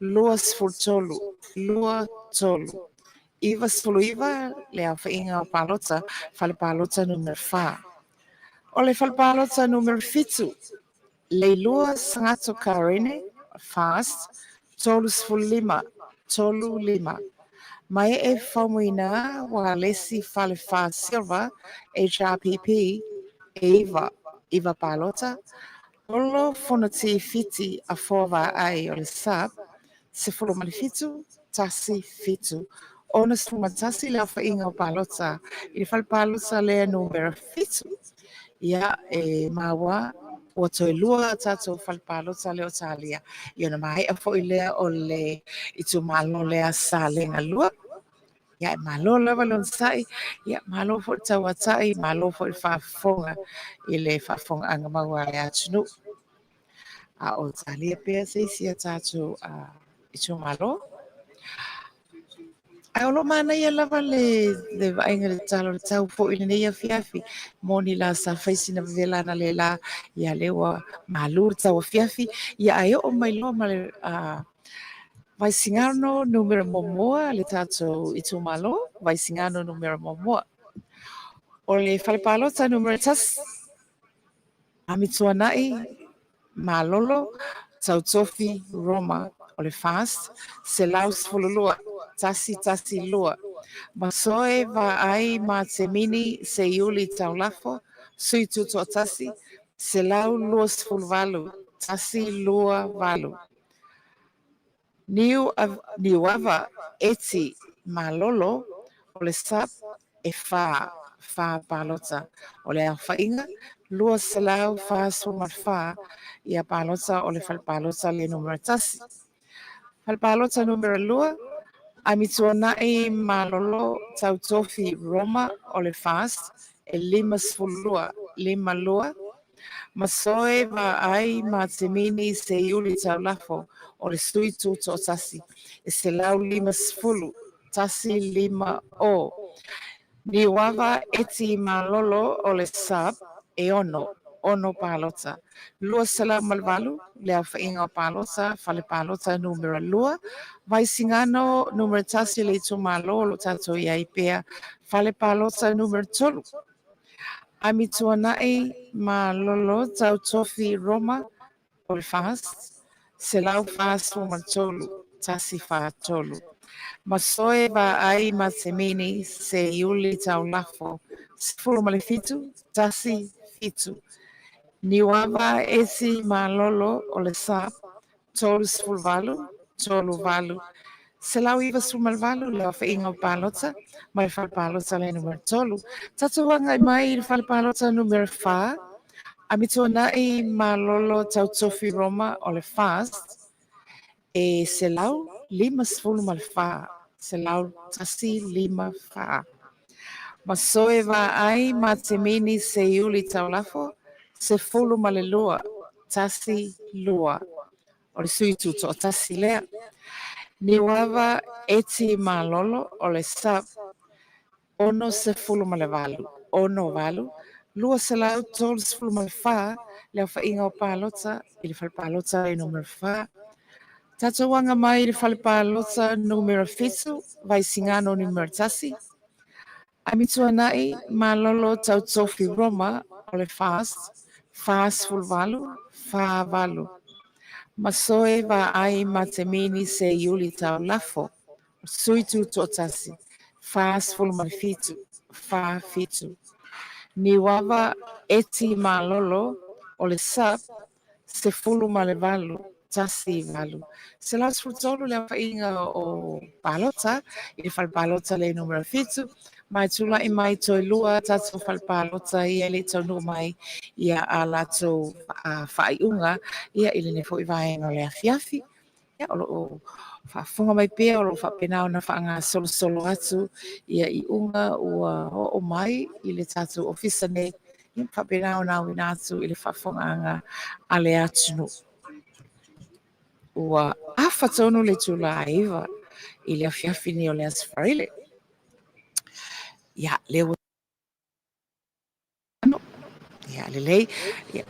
23, 23. 99 le aofaiga o palota, fale palota numera 4. O le fale palota numera 7, Leilua Sagato Karene, FAST, 35, 35. Maee Faumuina Ualesi Falefa Silva, HRPP, e 9, 9 palota. Olo Fonoti Fiti Afoa Vaai o le SUP, 17, 17. 61 le aofaiga o palota i le fale palota lea numera 7. Ia, e maua ua toe lua tatou fale palota lea o talia. Ia ona maea foi lea o le itumalo lea Salega 2. Ia, e malo lava le onosai, ia malo foi le tauatai, malo foi le faafofoga i le faafofogaaga maua a le atunuu. A o talia pea se isi a tatou itumalo. Ae o lo o manaia lava le vaaiga i le tala o le tau foi i lenei afiafi. Moni la sa fai sina vevela analeila, ia lea ua malu le tau afiafi. Ia ae oo mai loa ma le Vaisigano numera 1 le tatou itumalo, Vaisigano numera 1. O le fale palota numera 1, Amituanai Malolo Tautofi Roma o le FAST, 112, 112. Masoe Vaai Matemini Seiuli Taulafo, Sui Tutoatasi, 128, 128. Niuava Eti Malolo o le SUP e 4, 4 palota. O le aofaiga 244 ia palota o le fale palota le numera 1. Fale palota numera 2, Amituanai Malolo Tautofi Roma o le FAST e 52, 52. Masoe Vaai Matemini Seiuli Taulafo o le Sui Tutoatasi e 150, 150. Niuava Eti Malolo o le SUP e 6, 6 palota. 208 le aofaiga o palota, fale palota numera 2, Vaisigano numera 1 le itumalo o lo tatou i ai pea, fale palota numera 3. Amituanai Malolo Tautofi Roma o le FAST, 143, 143. Masoe Vaai Matemini Seiuli Taulafo, 17, 17. Niuava Eti Malolo o le SUP, 38, 38. 198 le aofaiga o palota mai le fale palota le numera 3. Tatou agai mai i le fale palota numera 4, Amituanai Malolo Tautofi Roma o le FAST e 154, 154. Masoe Vaai Matemini Seiuli Taulafo, 12, 12. O le sui tutoatasi lea. Niuava Eti Malolo o le SUP, 68, 68, 234 le aofaiga o palota i le fale palota le numera 4. Tatou aga mai i le fale palota numera 7, Vaisigano numera 1. Amituanai Malolo Tautofi Roma o le FAST, 48, 48. Masoe Vaai Matemini Seiuli Taulafo, Sui Tutoatasi, 47, 47. Niuava Eti Malolo o le SUP, 18, 18. 113 le aofaiga o palota i le fale palota le numera 7. Ma e tulai mai toe lua tatou fale palota ia e le i taunuu mai ia a latou faaiuga ia i lenei foi vaega o le afiafi. Ia, o lo o faafofoga mai pea, o lo o faapena ona faagasolosolo atu ia iuga ua oo mai i le tatou ofisa nei, ia faapena ona auina atu i le faafofogaaga a le atunuu. Ua afa tonu le itula 9 i le afiafi nei o le Aso Faraile. Ia, lea ua Ia, lelei. Ia.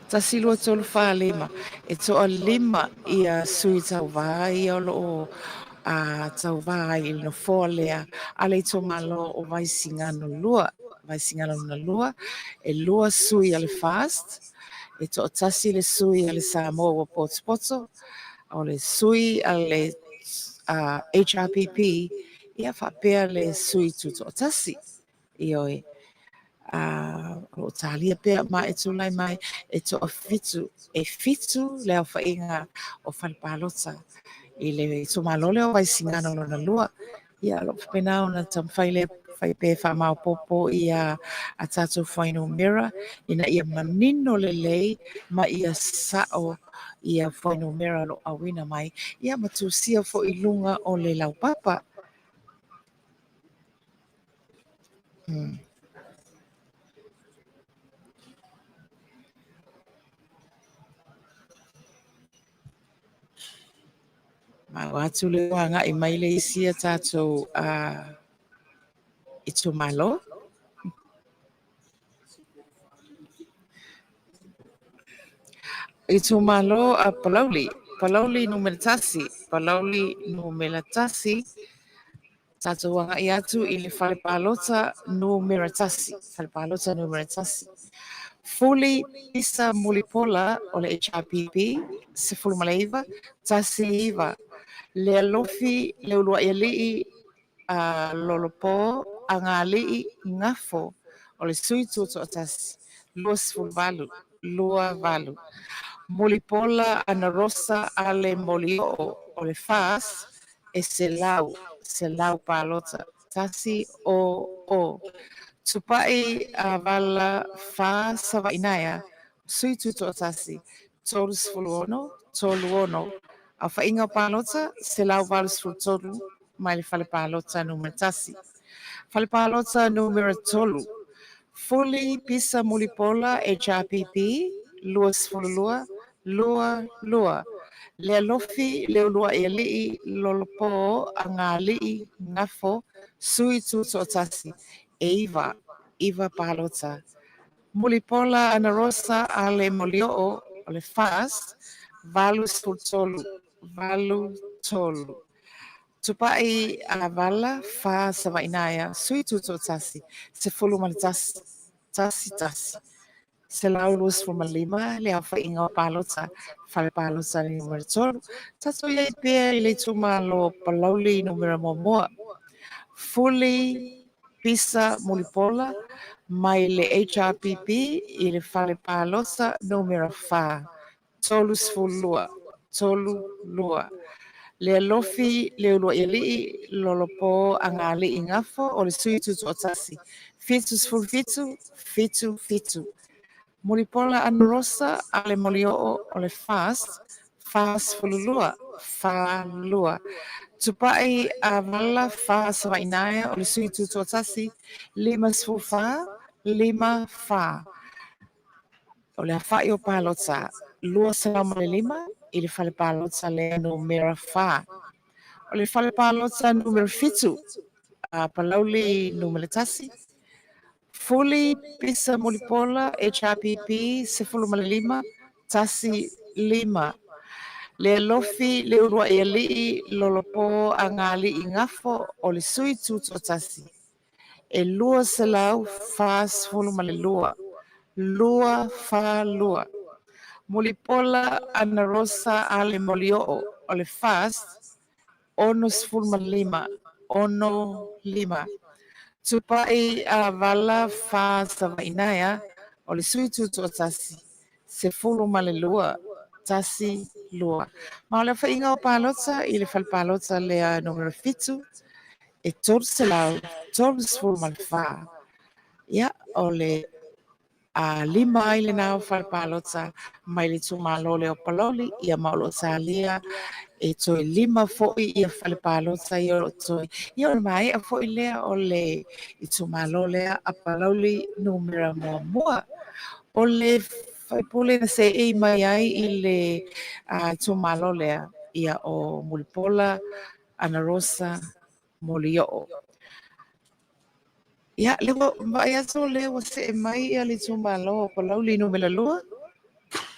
1, 2, 3, 4, 5. E toalima ia sui tauvā ia o lo o tauvā ai i le nofoa lea a le itumalo o Vaisigano 2. Vaisigano lona 2, e 2 sui a le FAST, e toatasi le sui a le Samoa ua potopoto, o le sui a le HRPP, ia faapea le sui tutoatasi. Ioe. O lo o talia pea ma e tulai mai e toafitu, e 7 le aofaiga o fale palota i le itumalo lea o Vaisigano lona 2. Ia, o lo o faapena ona taumafai lea fai pea e faamaopoopo ia a tatou fuainumera ina ia manino lelei ma ia sao ia fuainumera o lo o auina mai, ia ma tusia foi i luga o le laupapa. Ma ua atu le ua agai mai le isi a tatou itumalo. Itumalo a Palauli, Palauli numera 1, Palauli numera 1. Tatou agai atu i le fale palota numera 1, fale palota numera 1. Fuli Pisa Mulipola o le HRPP, 19, 19. Lealofi Leuluaialii Lolopo Agalii Gafo o le sui tutoatasi, 28, 28. Mulipola Anarosa Ale Molioo o le FAS, e 100, 100 palota, 1 o o. Tupai Vala Fa Savainaea, sui tutoatasi, 36, 36. Aofaiga o palota, 183 mai le fale palota numera 1. Fale palota numera 3. Fuli Pisa Mulipola HRPP, 22, 22. Lealofi Leuluaialii Lolopo Agalii Gafo, sui tutoatasi, e 9, 9 palota. Mulipola Anarosa Ale Molioo o le FAS, 83, 83. Tupai Vala Fa Savainaea, sui tutoatasi, 11, 11. 125 le aofaiga o palota, fale palota numera 3. Tatou i ai pea i le itumalo Palauli numera 1. Fuli Pisa Mulipola mai le HRPP i le fale palota numera 4. 32, 32. Lealofi Leuluaialii Lolopo Agalii Gafo o le sui tutoatasi, 77, 77. Mulipola Anarosa Ale Molioo o le FAST, 42, 42. Tupai Avala Fa Savainaea o le sui tutoatasi, 54, 54. O le aofai o palota, 205 i le fale palota lea numera 4. O le fale palota numera 7, Palauli numera 1, Fuli Pisa Mulipola HRPP 15, 15. Lealofi Leuluaialii Lolopo Agalii Gafo o le sui tutoatasi, e 242, 242. Mulipola Anarosa Ale Molioo o le FAST, 65, 65. Tupai Vala Fa Savainaea o le sui tutoatasi, 12, 12. Ma o le aofaiga o palota i le fale palota lea numera 7, e 334. Ia, o le 5 ai lena o fale palota mai le itumalo lea o Palauli, ia ma o lo o talia e toe 5 foi ia fale palota ia o lo o toe. Ia o le maea foi lea o le itumalo lea a Palauli numera 1. O le Faipule na seei mai ai i le itumalo lea, ia o Mulipola Anarosa Molioo. Ia, lea ua vaai atu o lea ua see mai ia le itumalo o Palauli Nu.2,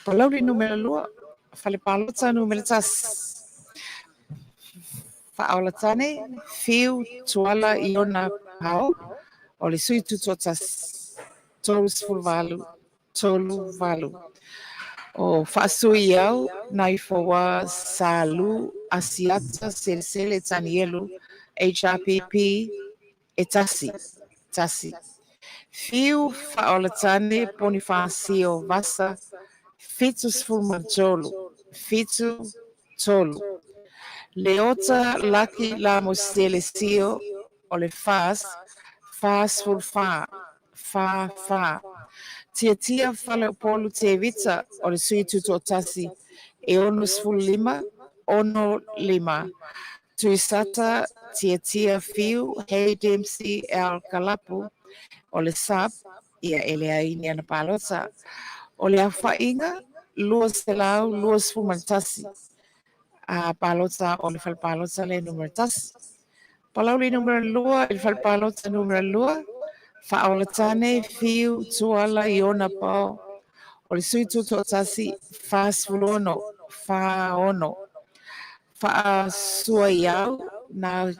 Palauli Nu.2, Fale Palota Nu.1. Faaola Tane, Fiu Tuala Iona Pao, o le sui tutoatasi, 38, 38. O Faasuiau Naifoa Salu Asiata Selesele Tanielu, HRPP, e tasi, tasi. Fiu Faaola Tane Ponifasio Vasa, 73, 73. Leota Laki Lamositele Sio, o le FAS, 44, fa fa. Tiatia Faleupolu Tevita, o le sui tutoatasi, e 65, 65. Tuisata Tiatia Fiu, Hey Dempsey L. Kalapu, o le SAP, ia e leai ni ana palota. O le aofaiga, 221 a palota o le fale palota le numera 1. Palauli numera 2, i le fale palota numera 2, Faaola Tane Fiu Tuala Iona Pao, o le sui tutoatasi, 46, 46. Faasuaiau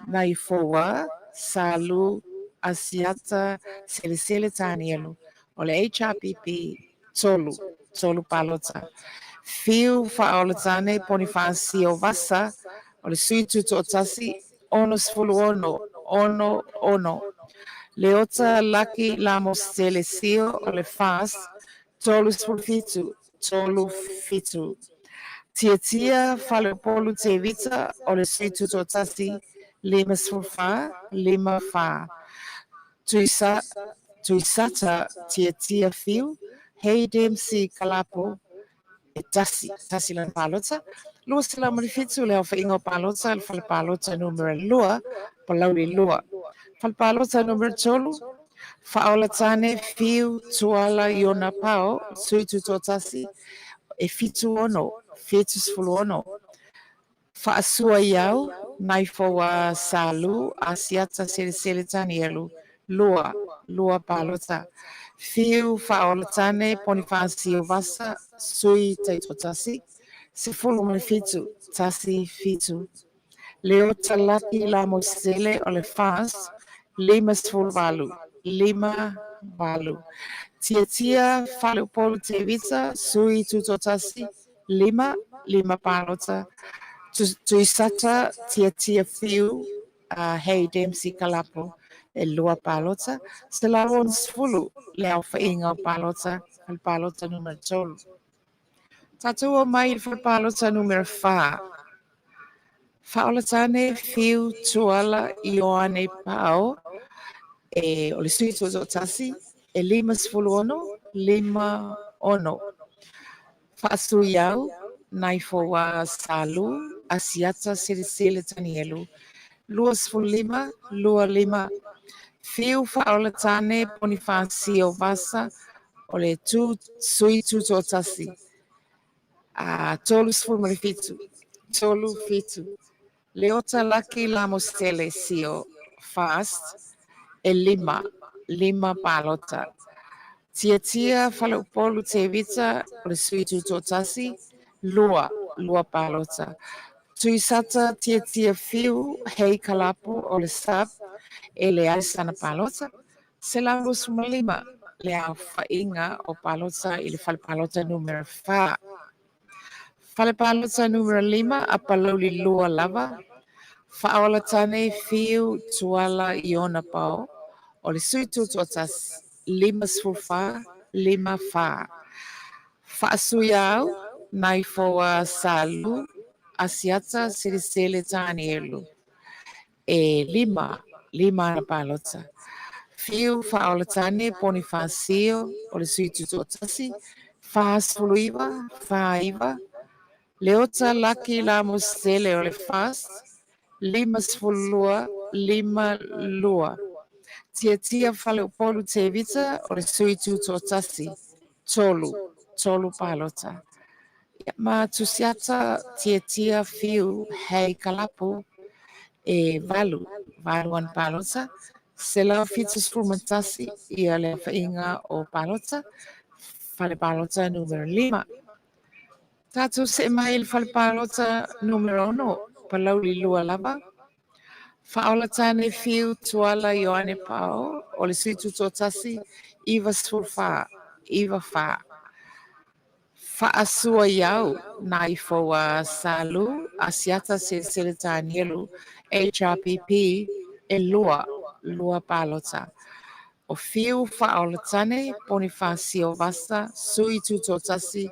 Naifoa Salu Asiata Selesele Tanielu, o le HRPP, 3, 3 palota. Fiu Faaola Tane Ponifasio Vasa, o le sui tutoatasi, 66, 66. Leota Laki Lamositele Sio, o le FAS, 37, 37. Tiatia Faleupolu Tevita, o le sui tutoatasi, 54, 54. Tuisata Tiatia Fiu, Hey Dempsey Kalapo, e tasi, tasi lana palota. 207 le aofaiga o palota i le fale palota numera 2, Palauli 2. Fale palota numera 3, Faaola Tane Fiu Tuala Iona Pao, sui tutoatasi, e 76, 76. Faasuaiau Naifoa Salu Asiata Selesele Tanielu, 2, 2 palota. Fiu Faaola Tane Ponifasio Vasa, sui taitoatasi, 17, 17. Leota Laki Lamositele, o le FAS, 58, 58. Tiatia Faleupolu Tevita, sui tutoatasi, 5, 5 palota. Tuisata Tiatia Fiu, Hey Dempsey Kalapo, e 2 palota. 160 le aofaiga o palota, fale palota numera 3. Tatou o mai i le fale palota numera 4. Faaola Tane Fiu Tuala Ioane Pao, e o le sui tutoatasi, e 56, 56. Faasuiau Naifoa Salu Asiata Selesele Tanielu, 25, 25. Fiu Faaola Tane Ponifasio Vasa, o le sui tutoatasi, a 37, 37. Leota Laki Lamositele Sio, Fast, e 5, 5 palota. Tiatia Faleupolu Tevita, o le sui tutoatasi, 2, 2 palota. Tuisata Tiatia Fiu Hei Kalapo, o le SAP, e leai sana palota. 125 le aofaiga o palota i le fale palota numera 4. Fale palota numera 5, a Palauli 2 lava. Faaola Tane Fiu Tuala Iona Pao, o le sui tutoatasi, 54, 54. Faasuiau Naifoa Salu Asiata Selesele Tanielu, e 5, 5 ana palota. Fiu Faaola Tane Ponifasio, o le sui tutoatasi, 49, 49. Leota Laki Lamositele, o le FAST, 52, 52. Tiatia Faleupolu Tevita, o le sui tutoatasi, 3, tolu palota. Ia, ma Tusiata Tiatia Fiu Hei Kalapu e valu, valu ana palota, 171 ia le aofaiga o palota, fale palota numera lima. Tatou see mai i le fale palota numera ono, Palauli 2 lava. Faaola Tane Fiu Tuala Ioane Pao o le sui tutoatasi 94, 94. Faasua Iau Naifoua Salu Asiata Selesele Tanielu HRPP e lua, lua palota. O Fiu Faaola Tane Ponifasio Vasa sui tutoatasi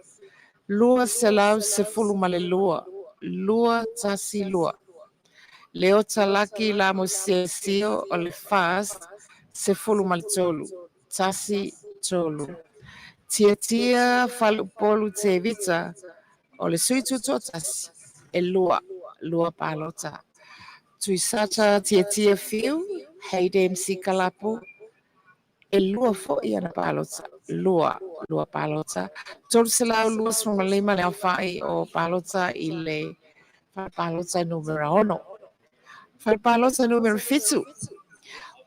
212, 212. Leota Laki Lamo Sio o le FAST 13, 13. Tiatia Faleupolu Tevita o le sui tutoatasi e lua, lua palota. Tuisata Tiatia Fiu, Hayden Sikalapu, e lua foi ana palota, lua, lua palota. 325 le aofai o palota i le fale palota numera ono. Fale palota numera 7,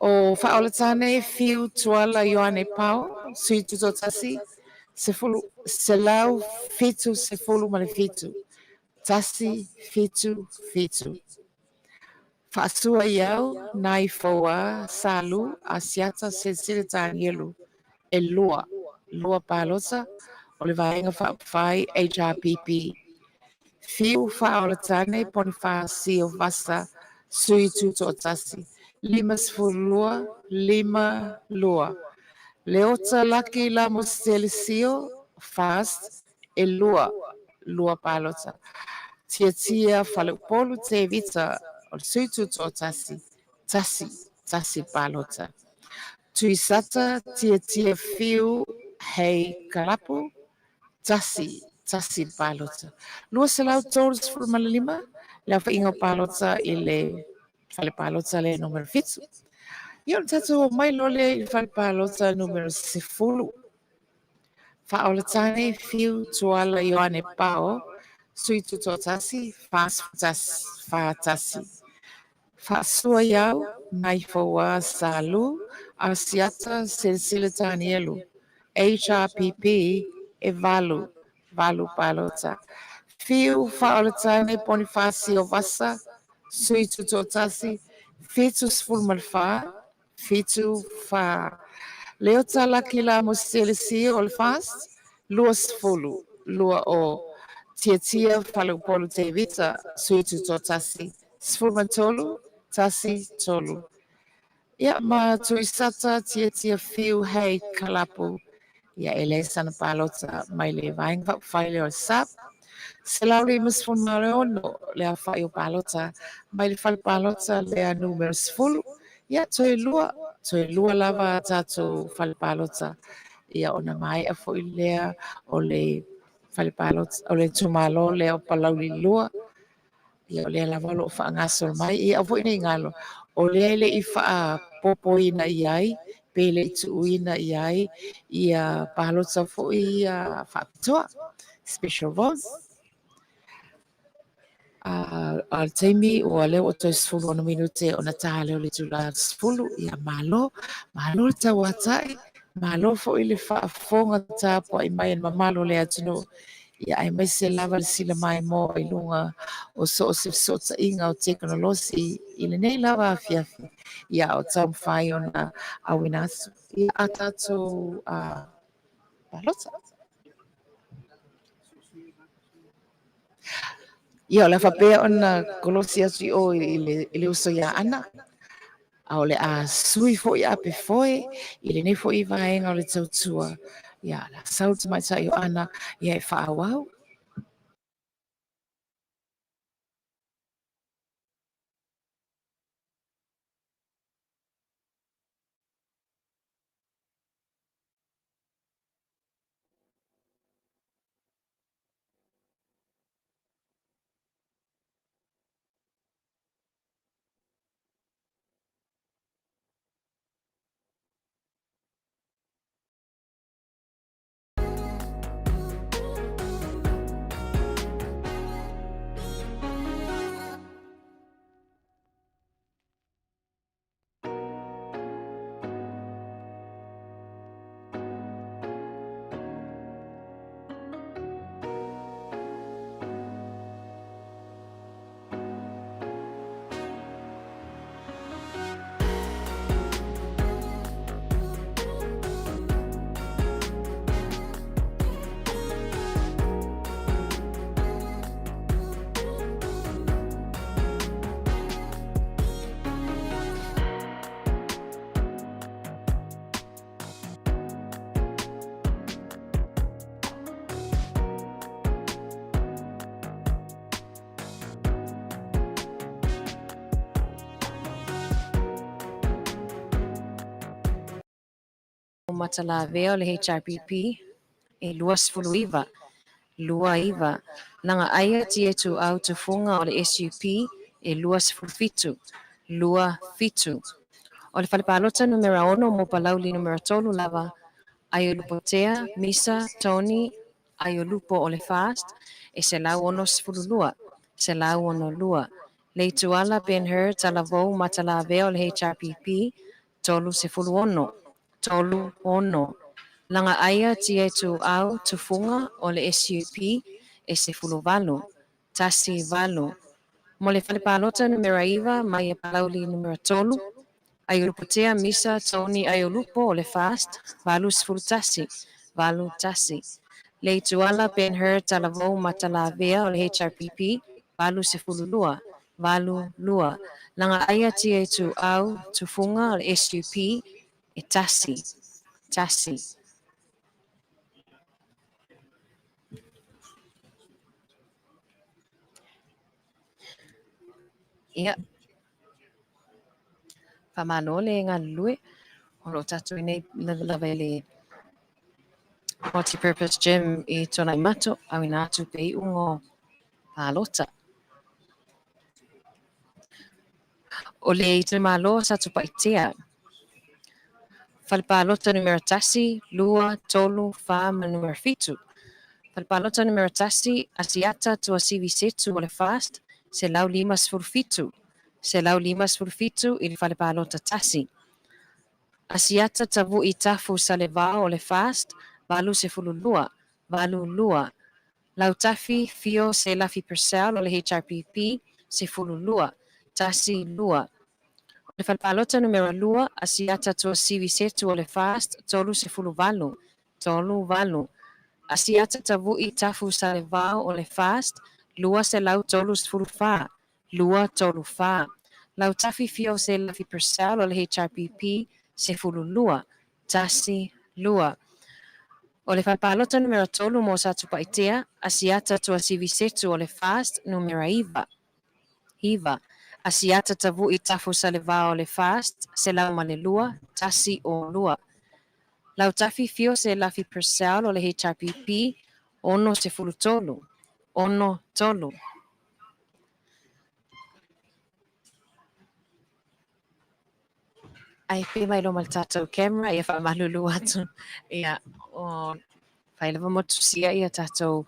o Faaolatane Fiu Tuala Ioane Pao, sui tutoatasi, sefulu, 177, 177. Faasua Iau Naifoua Salu Asiata Selesele Tanielu e lua, lua palota o le vaega faaupufai HRPP. Fiu Faaolatane Ponifasio Vasa sui tutoatasi, 52, 52. Leota Laki Lamo Selesio FAST e lua, lua palota. Tiatia Faleupolu Tevita o le sui tutoatasi, tasi, tasi palota. Tuisata Tiatia Fiu Hei Kalapu, tasi, tasi palota. 235 le aofaiga o palota i le fale palota le numera 7. Ia o le tatou omai loa lea i le fale palota numera 10. Faaolatane Fiu Tuala Ioane Pao, sui tutoatasi, 41, 41. Faasua Iau Naifoua Salu Asiata Selesele Tanielu HRPP e valu, valu palota. Fiu Faaolatane Ponifasio Vasa, sui tutoatasi, 74, 74. Leota Laki Lamo Selesio o le FAST, 20, lua o. Tiatia Faleupolu Tevita, sui tutoatasi, 13, 13. Ia ma Tuisata Tiatia Fiu Hei Kalapu, ia e leai sana palota mai le vaega faaupufai lea o le SAP. 156 le aofai o palota mai le fale palota lea numera 10. Ia toe lua, toe lua lava a tatou fale palota. Ia ona maea foi lea o le fale palota, o le itumalo lea o Palauli 2. Ia o lea lava o lo o faagasolo mai. Ia aua foi ne i galo, o lea e le i faapopoina i ai, pe le i tuuina i ai ia palota foi ia faapitoa, special votes. A o le taimi ua lea ua toe 16 minute ona ta lea o le itula 10. Ia malo, malo le tauatai, malo foi le faafofoga tapuai mai e le mamalu o le atunuu. Ia aemaise lava le sila maimoa i luga o so o se fesootaiga o tekonolosi i lenei lava afiafi. Ia o taumafai ona auina atu ia a tatou palota. Ia o le a faapea ona kolosi atu i o i le uso ia Ana, a o le a sui foi ape foe i lenei foi vaega o le tautua. Ia la sau le tamaitai o Ana ia e faaauau. Matalavea o le HRPP e 29, 29. Lagaaia Tietuau Tufuga o le SUP e 27, 27. O le Fale Palota Numera 6 mo Palauli Numera 3 lava, Aiolupotea Misa Tony Aiolupo o le FAST e 162, 162. Leituala Ben-Hur Talavou Matalavea o le HRPP 36, 36. Lagaaia Tietuau Tufuga o le SUP e 18, 18. Mo le Fale Palota Numera 9 mai Palauli Numera 3, Aiolupotea Misa Tony Aiolupo o le FAST 81, 81. Leituala Ben-Hur Talavou Matalavea o le HRPP 82, 82. Lagaaia Tietuau Tufuga o le SUP e 1, 1. Ia, faamalo le galulue o lo o tatou i nei lava i le multi-purpose gym i Tuanaimato, auina atu pe iuga o palota. O le itumalo Satupaitea, Fale Palota numera 1, 2, 3, 4 ma le numera 7. Fale Palota numera 1, Asiata Tuasivi Setu o le FAST, 157, 157 i le Fale Palota 1. Asiata Tavui Tafu Salevao o le FAST, 82, 82. Lautafi Fio Selafi Purcell o le HRPP, 12, 12. O le Fale Palota numera 2, Asiata Tuasivi Setu o le FAST, 38, 38. Asiata Tavui Tafu Salevao o le FAST, 234, 234. Lautafi Fio Selafi Purcell o le HRPP, 12, 12. O le Fale Palota numera 3 mo Satupaitea, Asiata Tuasivi Setu o le FAST, numera 9, 9. Asiata Tavui Tafu Salevao o le FAST, 102, 102. Lautafi Fio Selafi Purcell o le HRPP, 63, 63. Ai pe mai loma le tatou camera ia faamalulu atu. Ia o fai lava mo tusia ia tatou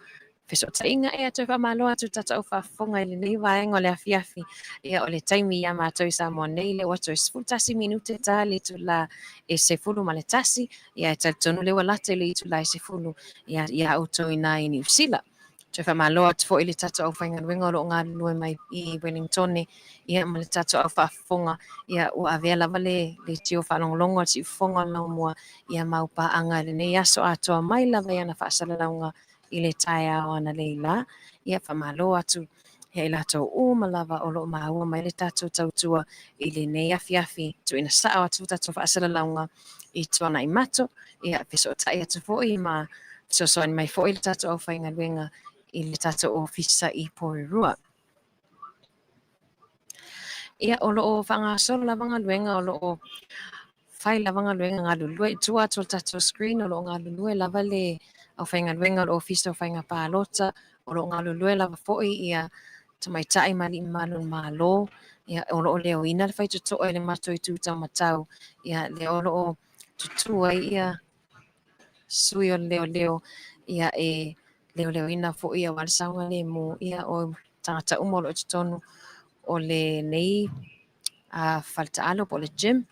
fesootaiga ia toe faamalo atu tatou au faafofoga i lenei vaega o le afiafi. Ia o le taimi ia matou i Samoa nei lea ua toe 11 minute ta le itula e 11 ia e talitonu lea ua lata i le itula e 10 ia ia outou ina i Niu Sila. Toe faamalo atu foi i le tatou aufaigaluega o lo o galulue mai i Wellingtone, ia ma le tatou au faafofoga, ia ua avea lava le leitio faalogologo a le siufofoga o le Laumua ia mau paaga i lenei aso atoa mai lava i ana faasalalauga i le taeao analeila. Ia faamalo atu ia i latou uma lava o lo o maua mai le tatou tautua i lenei afiafi, tuuina sao atu tatou faasalalauga i Tuanaimato, ia fesootai atu foi ma fesoasoani mai foi le tatou aufaigaluega i le tatou ofisa i Porirua. Ia, o lo o faagasolo lava galuega, o lo o fai lava galuega galulue i tua atu o le tatou screen, o lo o galulue lava le aufaigaluega o le Ofisa o Faiga Palota, o lo o galulue lava foi ia tamaitai ma alii mamalu o le Malo, ia, o lo o leoina le faitotoa i le matou itu taumatau, ia, lea o lo o tutū ai ia sui o le leoleo, ia, e leoleoina foi aua le saogalemu, ia, o tagata uma o lo o i totonu o lenei faletaalo po o le gym.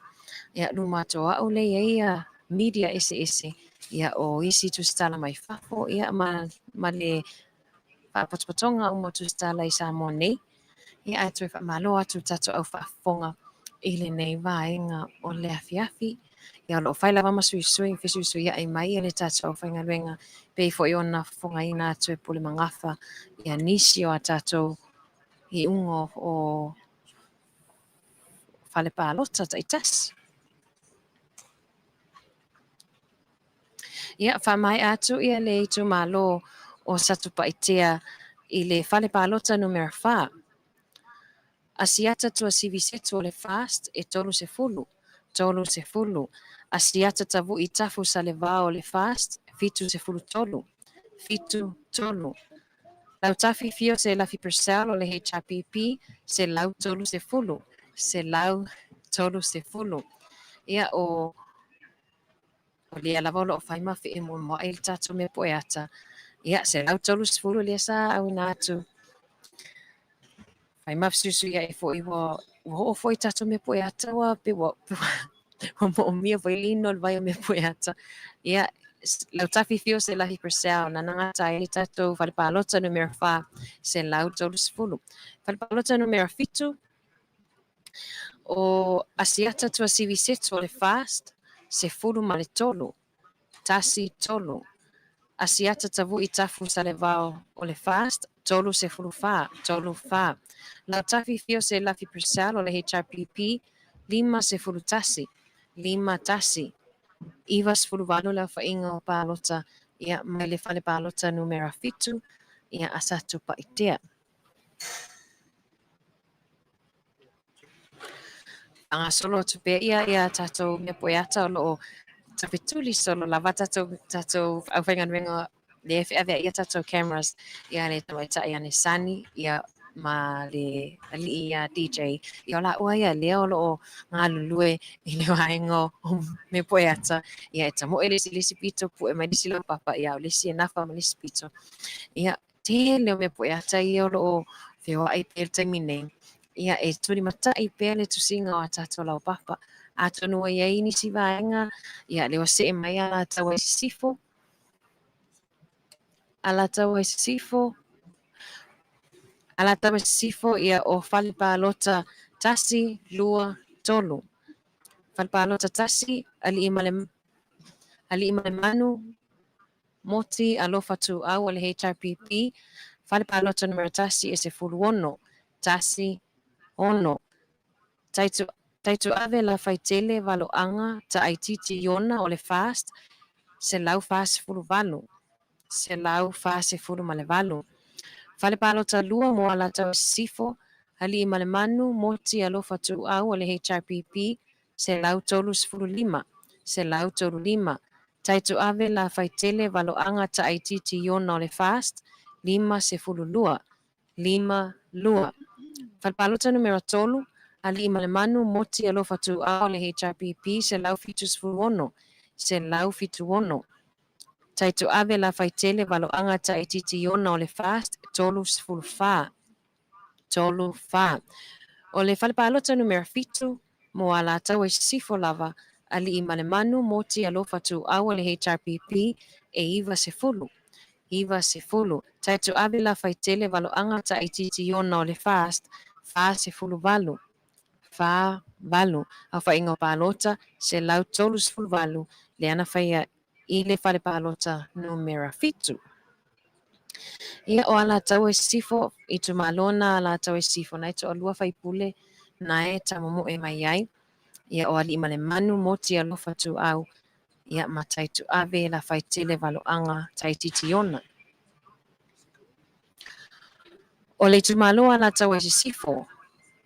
Ia, luma atu o au lea e i ai ia media eseese, ia, o isi tusitala mai fafo, ia, ma le faapotopotoga uma o tusitala i Samoa nei. Ia, ae toe faamalo atu le tatou au faafofoga i lenei vaega o le afiafi. Ia, o lo o fai lava ma suisui, fesuisuiai mai le tatou aufaigaluega, pei foi ona fofogaina atu e Pule Magafa ia nisi o a tatou iuga o fale palota taitasi. Ia, faamaea atu ia le itumalo o Satupaitea i le fale palota numera 4. Asiata Tuasivi Setu o le FAST e 30, 30. Asiata Tavu'i Tafu Salevao o le FAST, 73, 7, 3. Lautafi Fio Selafi Purcell o le HRPP, 130, 130. Ia, o O lea lava o lo o fai ma feemoemoai le tatou mea poeata. Ia, 130 lea sa auina atu. Fai ma fesuisuiai foi ua, ua oo foi tatou mea poeata ua pe ua, ua moomia foi le inu o le vai o mea poeata. Ia, Lautafi Fio Selafi Purcell, nana gata ai le tatou fale palota numera 4, 130. Fale palota numera 7, O Asiata Tuasivi Setu o le FAST, 13, 1 3. Asiata Tavu'i Tafu Salevao o le FAST, 34, 3 4. Lautafi Fio Selafi Purcell o le HRPP, 51, 5 1. 98 le aofaiga o palota ia mai le fale palota numera 7 ia a Satupaitea. Faagasolo atu pea ia ia tatou mea poeata o lo o tafetuli solo lava tatou tatou aufaigaluega lea e feaveai ia tatou cameras ia le tamaitai ia Nesani ia ma le alii ia DJ ia o laua ia lea o lo o galulue i le vaega o mea poeata ia e tamoe le isi i le isi pito pue mai le isi laupapa ia o le isi e nafa ma le isi pito ia Tele o mea poeata ia o lo o feoai pea i le taimi nei, ia e tulimatai pea le tusiga o a tatou laupapa. Atonu ua i ai nisi vaega, ia lea ua see mai Alataua i Sisifo, Alataua i Sisifo, Alataua i Sisifo, ia o Fale Palota 1, 2, 3. Fale Palota 1, Alii ma le, Alii ma le Manu, Moti Alofa Tuuau o le HRPP, Fale Palota Numera 1 e 16, 1, 6. Taitu, Taituave Lafaitele Valoaga Taaititi Iona o le FAST, 148, 148. Fale Palota 2 mo Alataua Sisifo, Aliimalemanu Moti Alofa Tuuau o le HRPP, 135, 135, Taituave Lafaitele Valoaga Taaitiiti Iona o le FAST, 52, 52. Fale Palota Numera 3, Aliimalemanu Moti Alofa Tuuao o le HRPP, 176, 176. Taituave Lafaitele Valoaga Taaitiiti Iona o le FAST, 34. 3, 4. O le fale palota numera 7 mo Alataua i Sisifo lava, Aliimalemanu Moti Alofa Tuuau o le HRPP e 90. 90. Taituave Lafaitele Valoaga Taaitiiti Iona o le FAST, 48. 48. Aofaiga o palota, 138 lea na faia i le fale palota numera 7. Ia, o Alataua i Sisifo, itumalo na Alataua i Sisifo, na e toalua faipule na e tamomoe mai ai. Ia, o Aliimalemanu, Moti Alofa Tuau, ia, ma Taituave, Lafaitele, Valoaga, Taititiona. O le itumalo Alataua i Sisifo,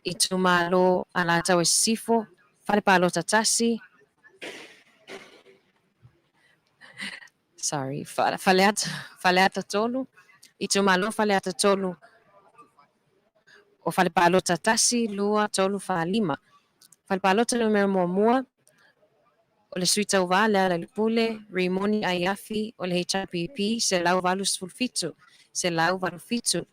itumalo Alataua i Sisifo, Fale Palota 1, sorry, Faleata, Faleata 3, itumalo Faleata 3, o Fale Palota 1, 2, 3, 4, 5. Fale Palota numera muamua, o le Sui Tauva Lealailepule Rimoni Aiafi o le HRPP, 187, 187.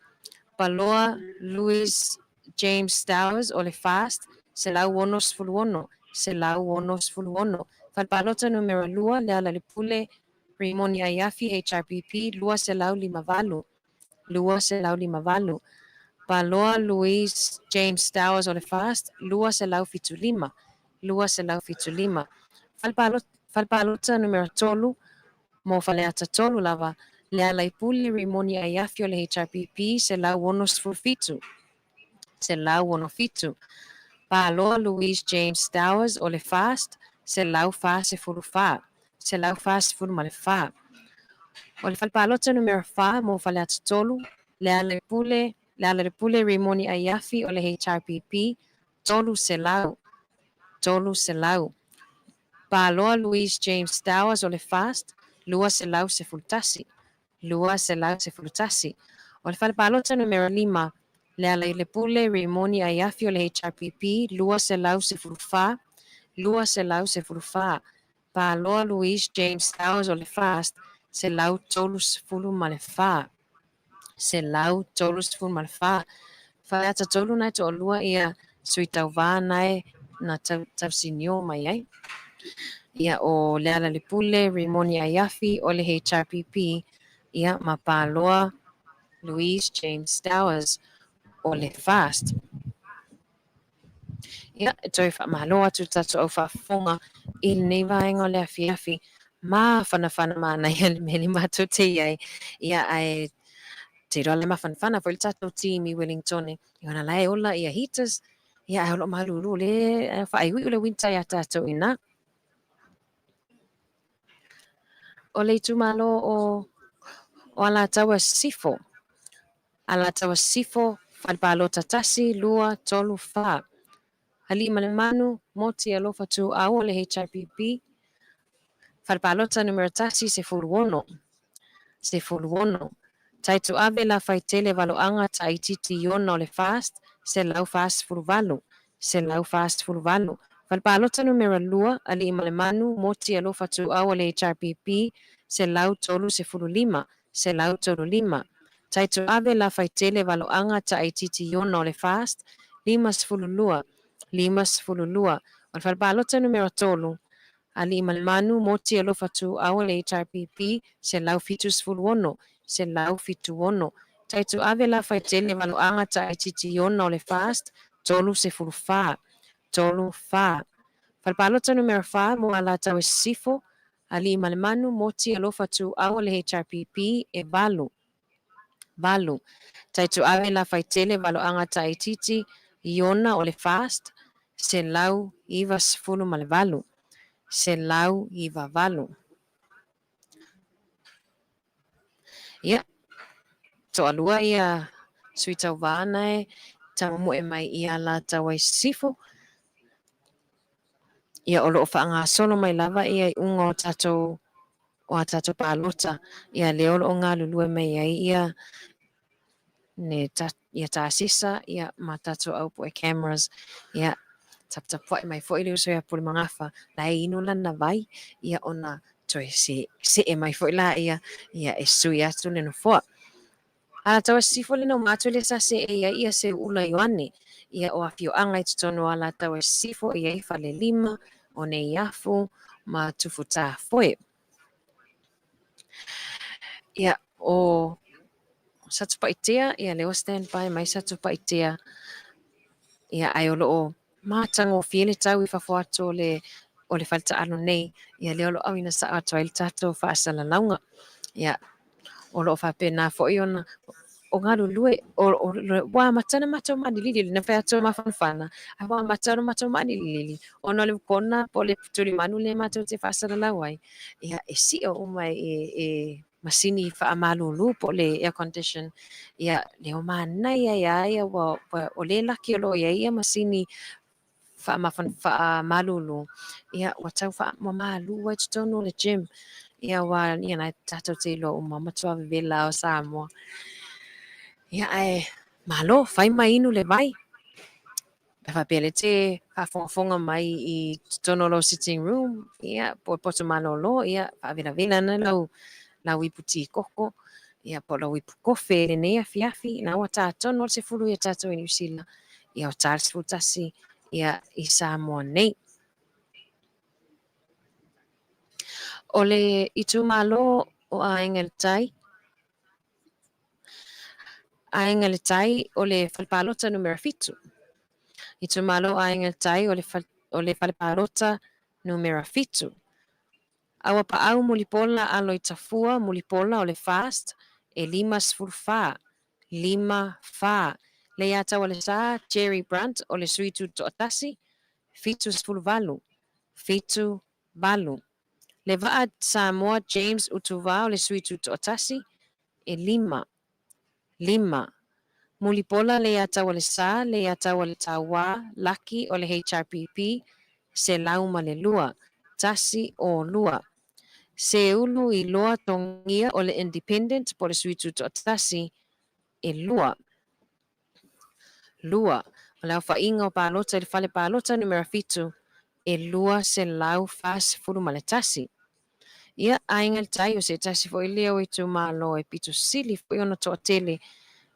Paloa Louis James Stowers o le FAST, 166, 166. Fale Palota Numera 2, Lealailepule Rimoni Aiafi, HRPP, 258, 258. Paloa Louise James Stowers o le FAST, 275, 275. Fale Palota, Fale Palota Numera 3, mo Faleata 3 lava, Lealaipule Rimoni Aiafi o le HRPP, 167, 167. Paloa Louise James Stowers o le FAST, 144, 144. O le fale palota numera 4 mo Faleata 3, Lealaipule, Lealalepule Rimoni Aiafi o le HRPP, 300, 300. Paloa Louise James Stowers o le FAST, 211. 211. O le fale palota numera 5, Lealailepule Rimoni Aiafi o le HRPP, 214. 214. Paloa Louise James Stowers o le FAST, 134. 134. Faleata 3 nae toalua ia sui tauvā nae na tausinio mai ai. Ia o Lealailepule Rimoni Aiafi o le HRPP, ia ma Paloa Louise James Stowers o le FAST. Ia, e toe faamalo atu le tatou au faafofoga i lenei vaega o le afiafi. Mafanafana manaia le mea lea matou te i ai. Ia, ae te iloa la e mafanafana foi le tatou team i Wellingtone. Ia ona la e ola ia heaters. Ia, ae o lo o malulu le faaiuiu le winter iā tatou i ina. O le itumalo o o Alataua Sisifo. Alataua Sisifo, Fale Palota 1, 2, 3, 4. Aliimalemanu, Moti Alofa Tuuau o le HRPP, Fale Palota numera 1, 16. 16. Taituave Lafaitele Valoaga Taititi Iona o le FAST, 148. 148. Fale Palota Numera 2, Aliimalemanu, Moti Alofa Tuuau o le HRPP, 135. 135. Taituave Lafaitele Valoaga Taaititi Iona o le FAST, 52. 52. O le Fale Palota Numera 3, Aliimalemanu, Moti Alofa Tuuau o le HRPP, 176. 176. Taituave Lafaitele Valoaga Taaititi Iona o le FAST, 34. 34. Fale Palota Numera 4 mo Alataua Sisifo, Aliimalemanu, Moti Alofa Tuuau o le HRPP, e 8. 8. Taituave Lafaitele Valoaga Taaititi Iona o le FAST, 198. 198. Ia, toalua ia sui tauvā na e taumoe mai i Alataua i Sisifo. Ia, o lo o faagasolo mai lava ia iuga o tatou o a tatou palota. Ia, lea o lo o galulue mai ai ia ne ta, ia tasisa ia ma tatou au poe cameras. Ia, taputapuai mai foi le uso ia Pulemagafa, la e inu lana vai, ia ona toe se, see mai foi laia, ia e sui atu le nofoa. Alataua Sisifo lena uma atu lea sa see ai ia Seuula Ioane, ia o afioaga i totonu o Alataua Sisifo e i ai Falelima, o Neiafu ma Tufutafoe. Ia, o Satupaitea, ia lea ua stand by mai Satupaitea. Ia, ae o lo o matagofie le tau i fafo atu o le, o le fale taalo nei. Ia, lea o lo o auina sao atu ai le tatou faasalalauga. Ia, o lo o faapena foi ona o galulue, o, o, ua amata ona matou manilili, lena fai atu o mafanafana, ae ua amata ona matou manilili, ona o le kona po o le tulimanu lea matou te faasalalau ai, ia, e sio uma e, e masini faamalulu po o le air condition, ia, lea ua manaia ia ia, ua, ua, o le laki o lo o i ai ia masini faamalulu, ia, ua tau faa, ua malu ai totonu o le gym. Ia, ua, ia, na tatou te iloa uma, matua vevela o Samoa. Ia, ae, malo, fai ma inu le vai. Pe faapea le te faafogafoga mai i totonu o lou sitting room, ia, po o poto malolo, ia, faavelavela ana lau, lau ipu ti koko, ia, po o lau ipu kofe i lenei afiafi, na ua tā tonu o le 10 ia tatou i Niu Sila, ia o tā le 11 ia i Samoa nei. O le itumalo o Aiga i le Tai, Aiga i le Tai o le fale palota numera 7. Itumalo Aiga i le Tai o le, o le fale palota numera 7. Auapaau Mulipola Aloitafua Mulipola o le FAST e 54, 5 fa. Leiataualesa Jerry Brunt o le sui tutoatasi, 78, 7 8. Le Vaa Samoa James Utuvao o le sui tutoatasi, e 5, 5. Mulipola Leiataualesa Leiataualetauā Laki o le HRPP, 102, 1 o 2. Seulu Iloa Togia o le Independent po o le sui tutoatasi, e 2. 2. O le aofaiga o palota i le fale palota numera 7, e 241. Ia, Aiga i le Tai, o se tasi foi lea o itumalo e pito sili foi ona toatele.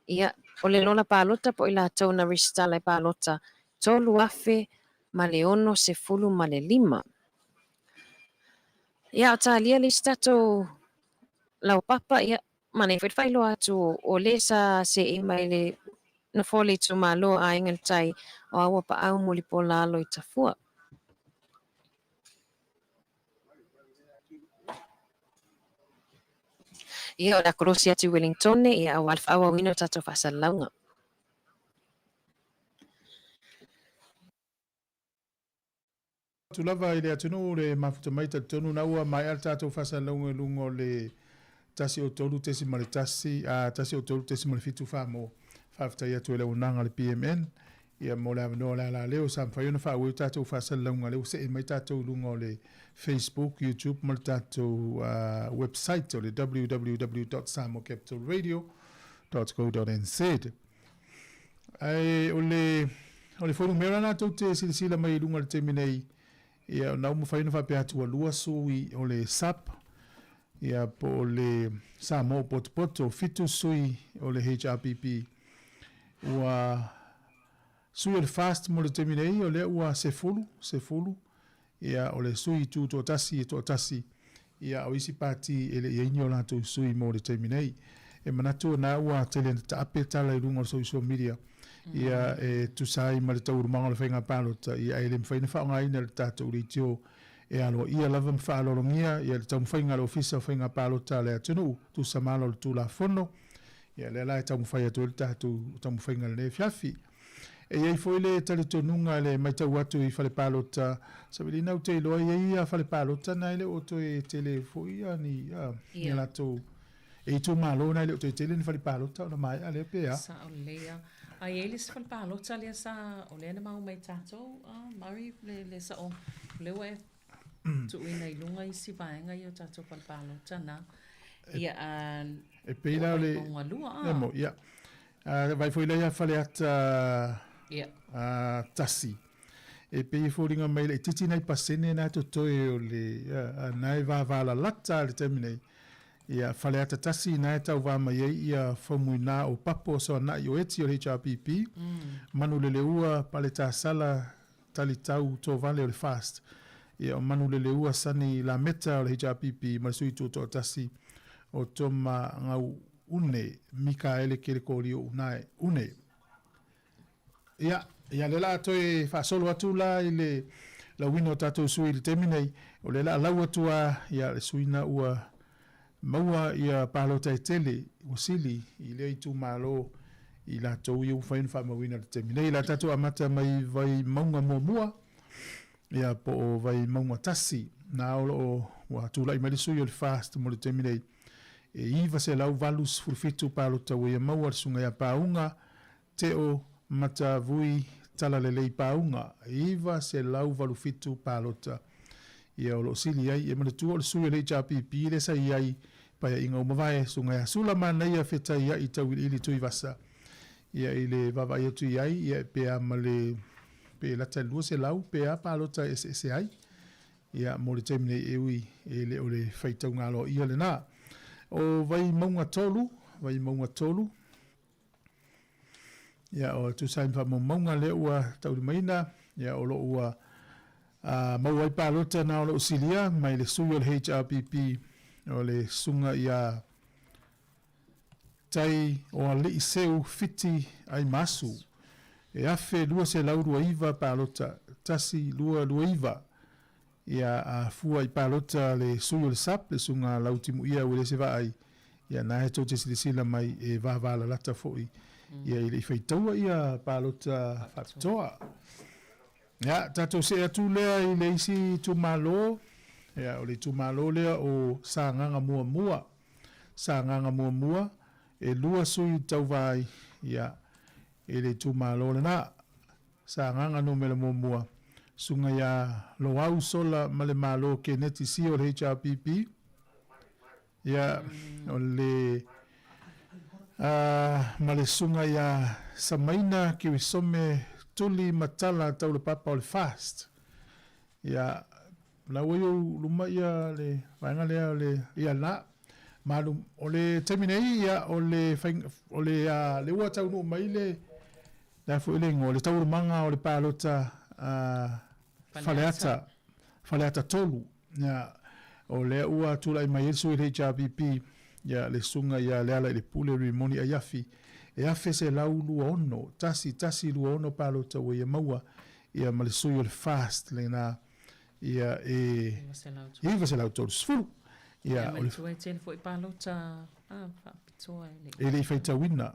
Ia, o le lola palota po o i latou na resitala i palota, 3,065. Ia, a o talia le isi tatou laupapa, ia, manaia foi le faailoa atu o le sa seei mai le nofoa o le itumalo a Aiga i le Tai o Auapaau Mulipola alo i Tafua. Ia, o le a kolosi atu i Wellingtone, ia, aua le faaauauina o tatou faasalalauga. Atu lava i le atunuu le mafuta mai talitonu na ua maea le tatou faasalalauga i luga o le 103.1 a 103.7 Samoa. Faafetai atu i le auaunaga a le PMN ia mo le avanoa o le ala leo sa mafai ona faaauau tatou faasalalauga lea ua see mai tatou i luga o le Facebook, YouTube ma le tatou website o le www.samoacapitalradio.co.nz. Ae o le, o le fuainumera lena tou te silasila mai i luga i le taimi nei, ia na ua mafai ona faapea atu ua lua sui o le SUP, ia po o le Samoa Potopoto, fitu sui o le HRPP. Ua sui o le FAST mo le taimi nei, o lea ua sefulu, sefulu, Ia, o le sui tutoatasi e toatasi, ia, o isi pati e le i ai ni o latou sui mo le taimi nei. E manatu o na ua tele ina taape tala i luga o le social media, ia, e tusa ai ma le taualumaga o le faiga palota, ia, ae le mafai ona faaaogaina e le tatou leitio e aloaia lava ma faaaloalogia, ia, le taumafaiga a le Ofisa o Faiga Palota a le atunuu, tusa ma ala o le Tulafono. Ia, lea la e taumafai atu ai le tatou taumafaiga i lenei afiafi. E i ai foi le talitonuga i le matau atu i fale palota, Savelina ou te iloa e i ai ia fale palota na e le o toe tele foi ia ni ni a latou e itumalo na e le o toe tele ni fale palota ona maea lea pe a? Sao lelei a. A i ai le isi fale palota lea sa o lea na maua mai tatou a Murray le le sao o lea ua e tuuina i luga isi vaega ia o tatou fale palota na. Ia a E pei la o le Vaimauga 2 a. E mo ia. A vaai foi la ia Faleata Ia. a tasi. E pei e foliga mai laitiiti nai pasene na e totoe o le a na e vavalalata i le taimi nei. Ia Faleata tasi na e tauva mai ai ia Faumuina o Papo Soanai o Eti o le HRPP, Manuleleua Paletasala Talitau Tovale o le FAST, ia o Manuleleua Sani Lameta o le HRPP ma le Sui Tutoatasi o Toma Gauune Mikaele Kelekolio Unae Une. Ia, ia lea la a toe faasolo atu la i le lauina o tatou sui i le taimi nei, o lea la a lau atu a ia le sui na ua Maua ia palota e tele ua sili i lea itumalo i latou ia ua mafai ona faamauina i le taimi nei. O le a tatou amata mai Vaimauga muamua, ia po o Vaimauga tasi, na o lo o ua tulai mai le sui o le FAST mo le taimi nei. E 987 palota ua ia maua le Susuga ia Pauga Teo Matavui Talalelei Pauga, 987 palota ia o lo o sili ai. E manatua o le sui o le HRPP lea sa i ai i Paeaiga ua mavae, Susuga ia Sula Manaia Fetaia'i Tauiliili Tuivasa. Ia i le vaavaai atu i ai, ia pe a ma le, pe lata i le 200 pe a palota e eseese ai. Ia mo le taimi nei e ui e le o le faitauga aloaia lena. O Vaimauga 3, Vaimauga 3, Ia, o tusa ai ma faamaumauga lea ua taulimaina, ia, o lo o ua maua ai palota na o lo o silia mai le sui o le HRPP o le susuga ia Tai o Alii Seu Fiti Aimasu, e 1,229 palota, 1229 Ia, a fua i palota le sui o le SUP, le Susuga Lautimuia Uelese Vaai, ia na e tou te silasila mai e vavalalata foi ia i le i faitaua ia palota faapitoa. Ia, tatou see atu lea i le isi itumalo, ia, o le itumalo lea o Sagaga Muamua. Sagaga Muamua, e lua sui tauva ai, ia, i le itumalo lena. Sagaga numera muamua. Susuga ia Loau Sola ma le Malo Keneti Sio o le HRPP. Ia, o le ma le susuga ia Samaina Kirisome Tuli Matala Taulapapa o le FAST. Ia, la ua i ou luma ia le vaega lea o le, ia la, malu, o le taimi nei, ia, o le, o le, le ua taunuu mai le, le a foi le igoa, le taualumaga o le palota a Faleata, Faleata 3, ia, o lea ua tulai mai ai le sui o le HRPP, ia, le susuga ia Lealailepule Rimoni Aiafi, e 1126, 1126 palota ua ia maua, ia, ma le sui o le FAST lena, ia, e 930. Ia, o le. E tele foi palota faapitoa e le i. E le i faitauina,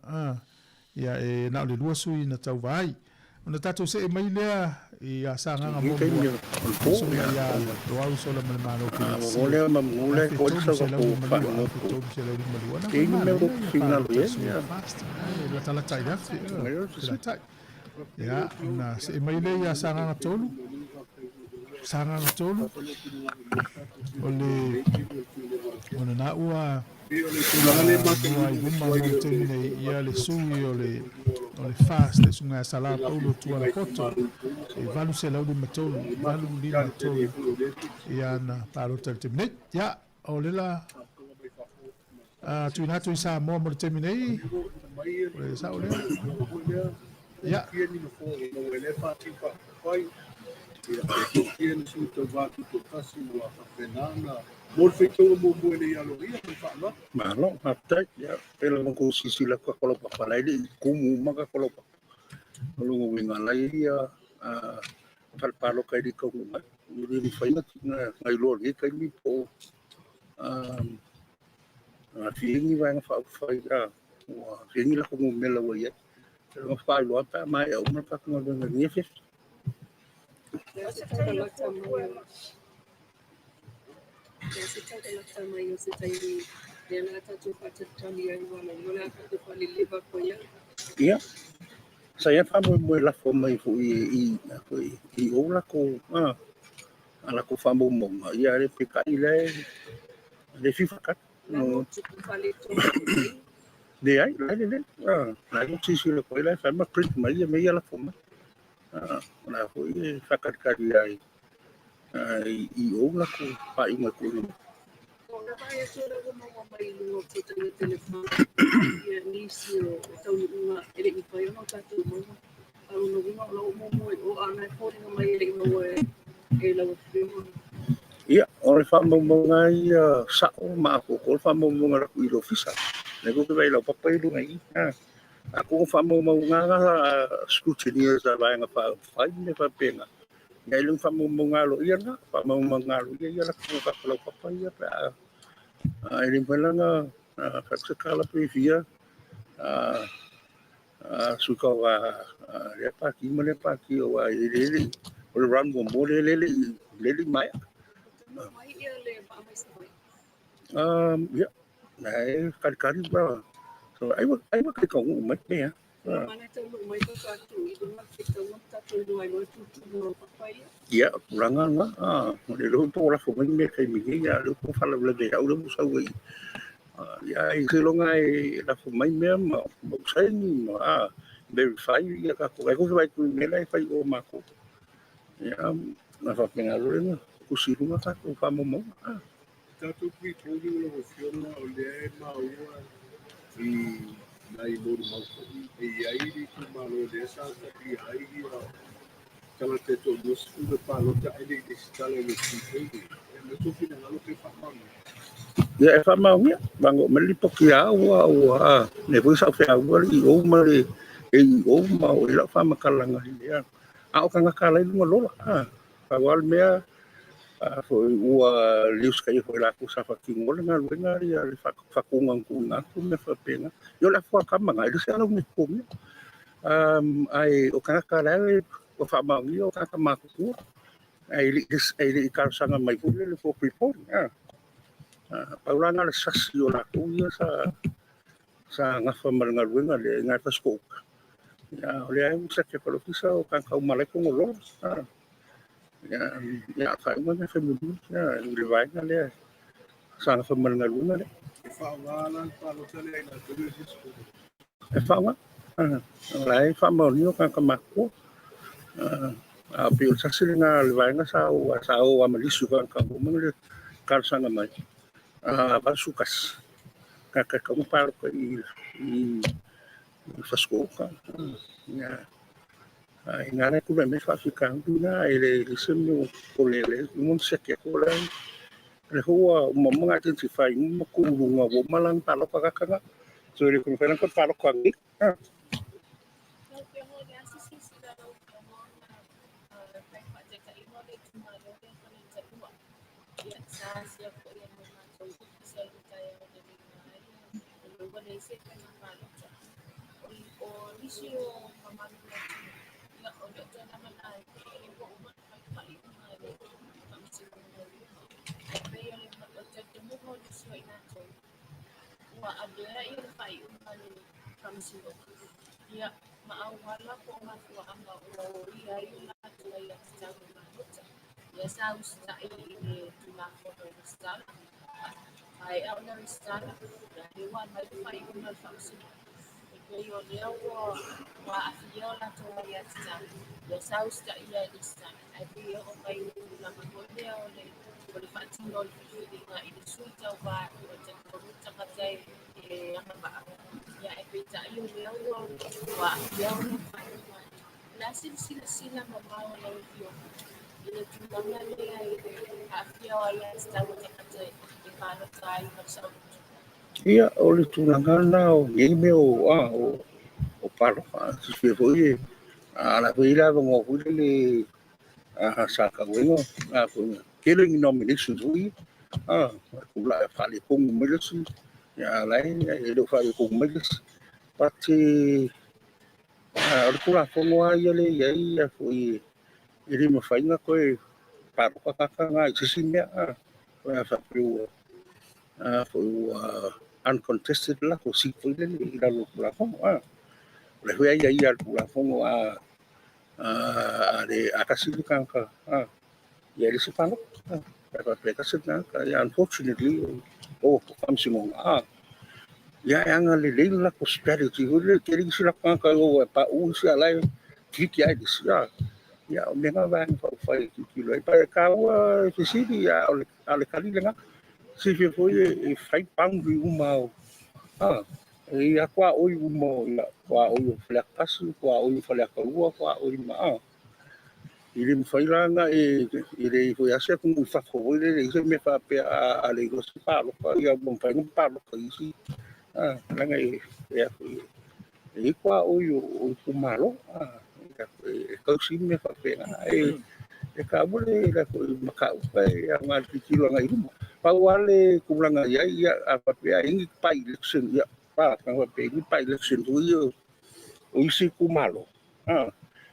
ia, e na o le 2 sui na tauva ai. Ona tatou see mai lea ia Sagaga muamua, susuga ia Loau Solamalemalo Keneti Sio, 1352, 1352, na foi manaia ia palota sui FAST, e latalata i le afe, felata'i. Ia, ona see mai lea ia Sagaga 3, Sagaga 3, o le, ona na ua mua i luma mo le taimi nei ia le sui o le o le FAST le susuga ia Sala Paulo Tualapoto e 853, 853 ia ana palota i le taimi nei. Ia, o le la tuuina atu i Samoa mo le taimi nei, o le sao lea. Ia. Malo, faafetai. Ia, pei lava ona outou silasila atu ka laupapa, la e le i tumu uma ka laupapa. O lona uiga, la e i ai fale palota e le i taunuu mai. E le mafai ona iloa i lenei taimi po o fia ni vaega faaupufai, ua fia ni latou numera ua i ai. Ona faailoa pe a maea uma le tatou galuega i lenei afiafi. Ia, sa i ai le faamoemoe lafo mai foi i i o latou a latou faamaumauga, ia ae peitai o la e fiu faatali. Leai, la e lelei. La e silasila atu ai, la e fai ma print mai ia mea ia lafo mai. O la foi e faatalitali lava i o latou faaiuga e tuuina mai. Ia, o le faamaumauga ia sao ma atoatoa le faamaumauga a latou i le ofisa. Lea foi ou te vaai i laupapa ia i luga i i. Atonu o faamaumauga na a scrutineers a Vaega Faaupufai ma mea faapena. Ia e le o ni faamaumauga aloaia na, o faamaumauga aloaia ia latou o laupapa ia pe a e le mafai la ona fai atu se tala pe fia sui tauva a lea pati ma lea pati aua e le o le round muamua lea e le i maea. Ia, la e kalikali ma so ai ua ai ua kai taunuu mai mea. Ia, o tulaga na, o le iloa po o lafo mai mea i le taimi nei, a o lea ua faalavelave ia au lea ua sau ai. Ia, ai seiloga e lafo mai mea ma ou saini ma verify ia tatou. Ai foi vaai atu i mea la e fai i o matou. Ia, ona faapena loa lea ona tusi i luga tatou faamaumauga. Tatou pre-polling lau Afioga o lea e maua i nai molimau foi e i ai le itumalo lea sa talia ai ia tagata e toa-20 e palota ae le i lesitala i le pre-polling. E aumai sou finagalo pe faamaonia. Ia e faamaonia, vaega ua aumai le lipoti ia au ua ua lea foi sa ou feaua le EO ma le AEO ma o i ai lau faamatalaga i lea. A o tagata la e i luga lola, pau lava le mea foi ua le usitaia foi e latou sa faatinoa le galuega ia le faatuga na tuuina atu ma mea faapena. Ia o le afu tama lena, e le o se alauni e totogia. Ae o tagata la e ua faamaonia o tagata matutua, ae le i talosaga mai foi lele for pre-polling. Pau la lena o le sasi o latou ia sa nafa ma le galuega lea i na i Fasitoouta. Ia o lea ua siaki atu e le Ofisa o tagata uma la e i totonu o lola. Ia, ia a faaiuga lea fai mulimuli, ia, i le vaega lea sa nafa ma le galuega lea. E faaaoga la le palota lea i latou ia e fia E faaaoga. O la e faamaonia o tagata matutua. A pei o le tasi lena o le vaega sa o sa o lava ma nisi o tagata ua uma ona talosaga mai, 81 tagata e tatau ona palota i i Fasitoouta. Ia, a i ina la e tulai mai le faafitauli lena, e leai se mea o popole o lea ua uma ona siaki atu o la e o lea foi ua uma ona identify uma ma tuu i luga ua uma la ona palota tagata na. So e le toe mafai la ona toe palota nei. Ia, o le tulaga lena o nei mea o, a, o palota. Silafia foi e, a la foi e i ai le avanoa foi lele sa tatau ai ona tele ni nominations foi ia, a, tulai e faaletonu mai le isi, a o la e le o faaletonu mai le isi. But o le Tulafono lava ia lea e i ai a foi e le mafai ona toe palota tagata na i se isi mea, a, pe a faapea ua a foi ua uncontested le latou seat foi lele i lalo o le Tulafono, a. O lea foi e aiaia e le Tulafono a a tasi le tagata, a, ia e le se palota, a. Pe a faapea e tasi le tagata, ia unfortunately o Faamasinoga, a, ia e agalelei le latou strategy foi lele, e tele isi latou tagata e o e pauu isi a o la e kiliki lava i le isi, a. Ia o mea na o Vaega Faaupufai e tilotilo i ai. E taua le fesili, a o le tali lena. Silafia foi e fai boundary uma o, a, e i ai tuaoi uma o, ia, tuaoi o Faleata 1, tuaoi o Faleata 2, tuaoi ma, a. E le mafai la ona e, e leai foi lava se atunuu i fafo foi lele i se mea faapea a le iloa se palota, ia ua mafai ona palota i isi, a, leaga e, e a foi, e i ai tuaoi o itumalo, a, e tausi mea faapena. E, e taua le le foi mataupu e aoga i le tilotilo agai i luma. Pau lava le tulaga i ai, ia, a faapea e i ai ni by-election, ia, a faapea e i ai ni by-election foi ia o isi itumalo, a,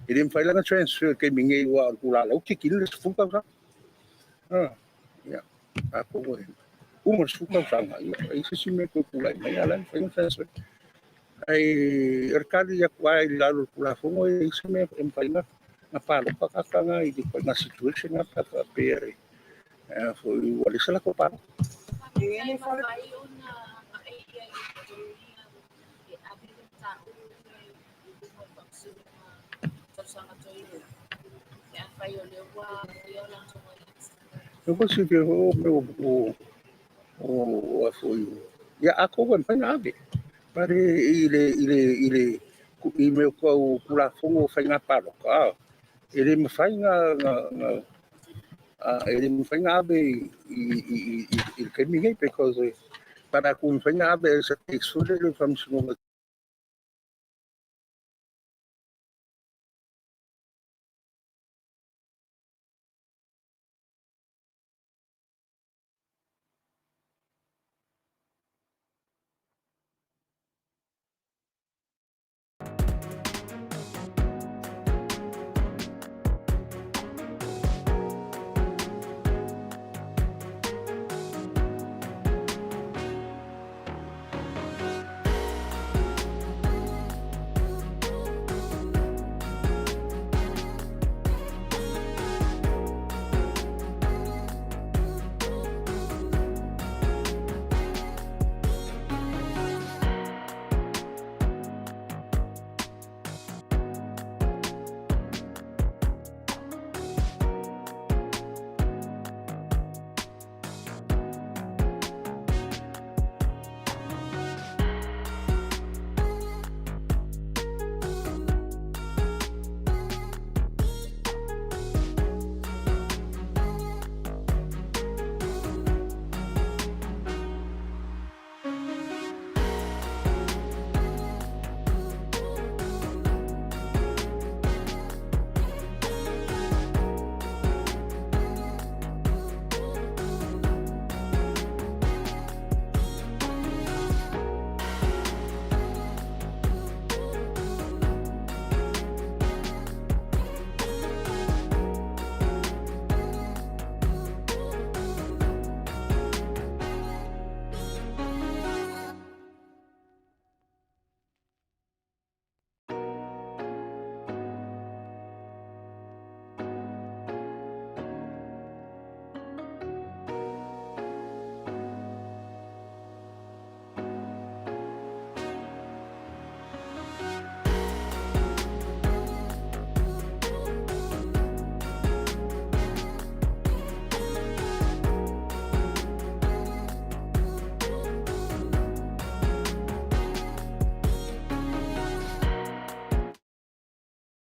e le mafai la ona transfer i le taimi nei aua o le tulaga la ua kikini le 10 tausaga. A, ia, atonu e uma le 10 tausaga, ia, e i ai se isi mea e toe tulai mai, a o la e mafai ona transfer. Ae o le tali atu lava i lalo o le Tulafono, e leai se mea e mafai ona palota tagata na i le ituaiga situation na pe a faapea e foi ua leai se latou palota. E ua silafia foi o mea o o a foi ia atonu e mafai ona ave but i le i le i le i mea tau Tulafono o faiga palota, a e le mafai na na e le mafai ona ave i i i i le taimi nei because but atonu e mafai ona ave as a case foi lele i le Faamasinoga.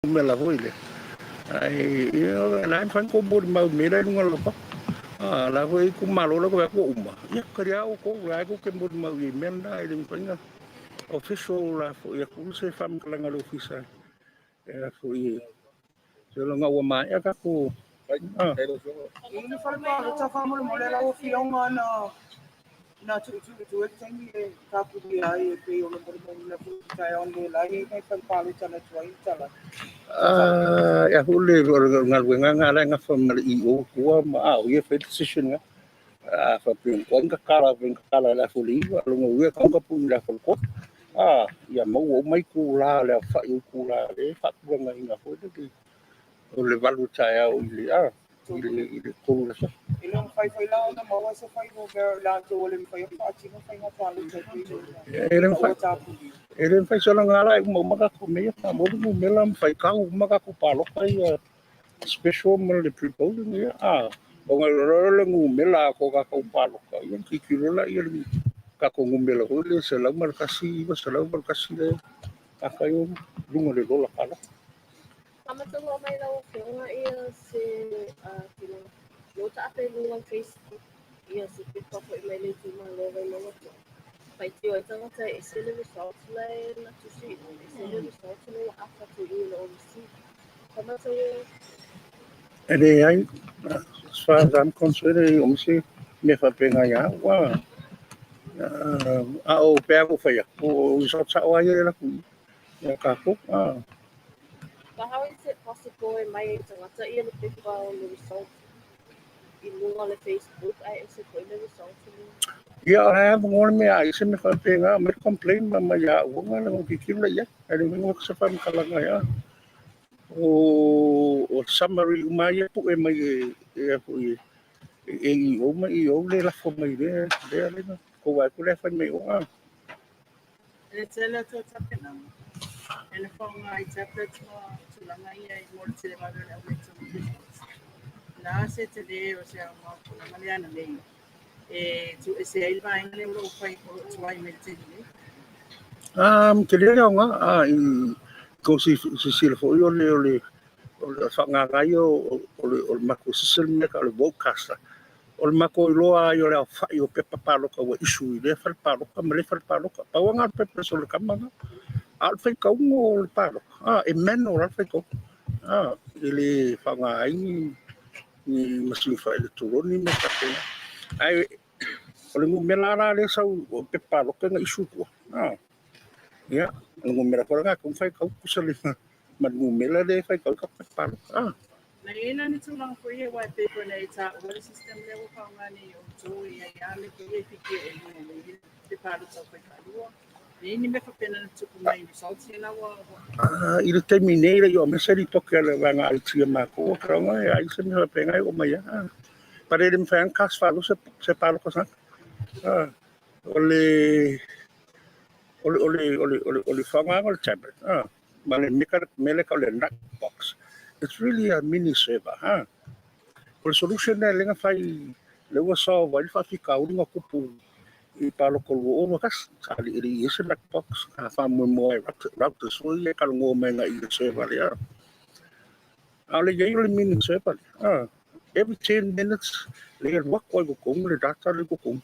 Numela foi lea. Ae ia o la e mafai ona kou molimau i mea la i luga o le laupapa. A la foi e itumalo la ua uma. Ia tali lava outou, o la e tou te molimau i mea na e le mafai ona official la foi atu se faamatalaga a le ofisa e foi seiloga ua maea tatou. I le fale palota faamolemole lau Afioga na na tuutuu i tua i le taimi e tapunia ai e pei o le molimauina foi i le taeao nei la e i ai nai fale palota na tuai ona tala. Ia foi le galuega lena la e gafa ma le EO tua ma a o ia e fai le decision lena. A faapea ua tuai ona tatala, faapea na tatala i le aso 9, lona uiga e tatau ona tapuni i le aso 3. Ia maua uma itula o le aofai o itula lea e faatulagaina foi lele o le 8 i le taeao i le a i le i le 3 i le afiafi. E le o mafai foi la ona maua se fuainumera o i latou ua le mafai ona faatino faiga palota e pei ona E le mafai, ua tapunia. e le mafai solaga la e uma uma tatou mea ia faamolemole numera ma faitau uma tatou palota ia special ma le pre-polling ia a ona o le numera a ko tatou palota ia ona tilotilo laia i le tatou numera foi lea 101 981 lea tata i luga o le lola palota. Faamatalaga mai lau Afioga ia se tulaga lea ua taape i luga o le Facebook ia se pepa foi mai le itumalo o Vaimauga 3. Faitio ai tagata e ese le results la e na tusi i o, ese le results la ua afa atu i i le receipt. Faamatalaga. E leai, as far as I'm concerned, e le o se mea faapena ia au. A o pea ua fai atu, o results sao lava ia e alu atu ia tatou. But how is it possible e mai ai tagata ia le pepa o le result i luga o le Facebook ae ese foi le result i luga? Ia, o la e avanoa le mea a ai se mea faapena, aumai le complaint ma aumai ia au ona ona tilotilo lea i ai. Ae le mafai ona se faamatalaga ia. O summary uma ia e pue mai e e AEO ma EO le lafo mai lea lea lea kou vaai atu lea fai mai o a. E tele atu o tapenaga e na faaaoga i tablets ma tulaga ia mo le televave o le aumaitau results. O le a se tele o se aoga o tulaga lea ananei e tuuese ai le vaega lea o lo o fai o lo o tuai mai le taimi nei? Tele le aoga i kou silasila foi o le o le o le faagaga ia o le matou system lea e tau o le votecaster. O le matou iloa ai o le aofai o pepa palota ua issue i lea fale palota ma lea fale palota. Pau lava lena o le purpose o le tama lena. A o le faitauga o le palota, e manual lava le faitauga. E le faaaoga ai ni masini faaeletoroni ma mea faapena. Ae o le numera la lea e sau o pepa palota na issue i tua, ia, o le numera foi lena e tatau ona faitau tusa ma le numera lea e faitau ai tatou pepa palota. Na i ai la ni tulaga foi ia aua e pei foi ona e taua le system lea ua faaaoga nei e outou e i ai lava le foi e fikia e luga mai ai le palota fai faalua. E i ai ni mea faapena na tupu mai i results ia la ua I le taimi nei, le i oo mai se lipoti a le vaega IT a matou, taoga e ai se mea faapena e oo mai lava. But e le mafai lava ona cast faalua se palota sanga. O le o le o le o le o le o le faaaogaina o le tablet ma le mea lea e tau o le nut box, it's really a mini server. O le solution lea lea na fai lea ua solve ai le faafitauli na tupu i palota 2021. Sa e le i i ai se nut box, sa faamoemoe i routers foi ia e talanoa mai agai i le server lea. A o le i ai o le mini server lea, every 10 minutes lea e alu atu lava i totonu le data lea i totonu.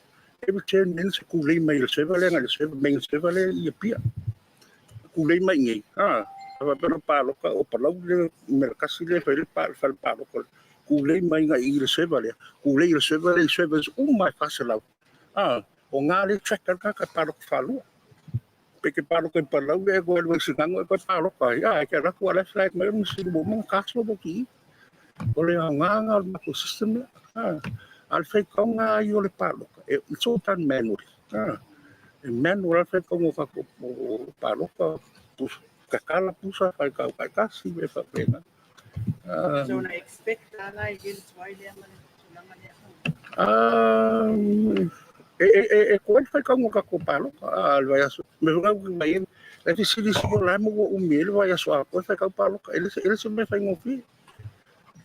Every 10 minutes e tulei mai e le server lea agai i le server, main server lea i Apia. E tulei mai i inei, a faapea na palota o Palauli le numera tasi lea e fai ai le fale palota. Tulei mai agai i le server lea, tulei i le server lea i servers uma e 400. A o na lea e track ai le tagata e palota faalua. Pe te palota i Palauli ae toe alu ai i Sigago e toe palota ai. A e te alu atu a o la e flag mai o le masini ua uma ona cast lou vote i i. O le aoga lena o le matou system lea. A o le faitauga lava ia o le palota, it's all done manually. E manual lava le faitauga o tatou palota, tatala pusa, faitau taitasi, mea faapena. So na expect lava la i le tuai lea ma le tulaga lea. E tuai le faitauga o tatou palota le vaiaso. Mea foi lena ou te vaai ai, e fesilisili o la e maua umi ai le vaiaso atoa e faitau palota. E le se mea faigofie.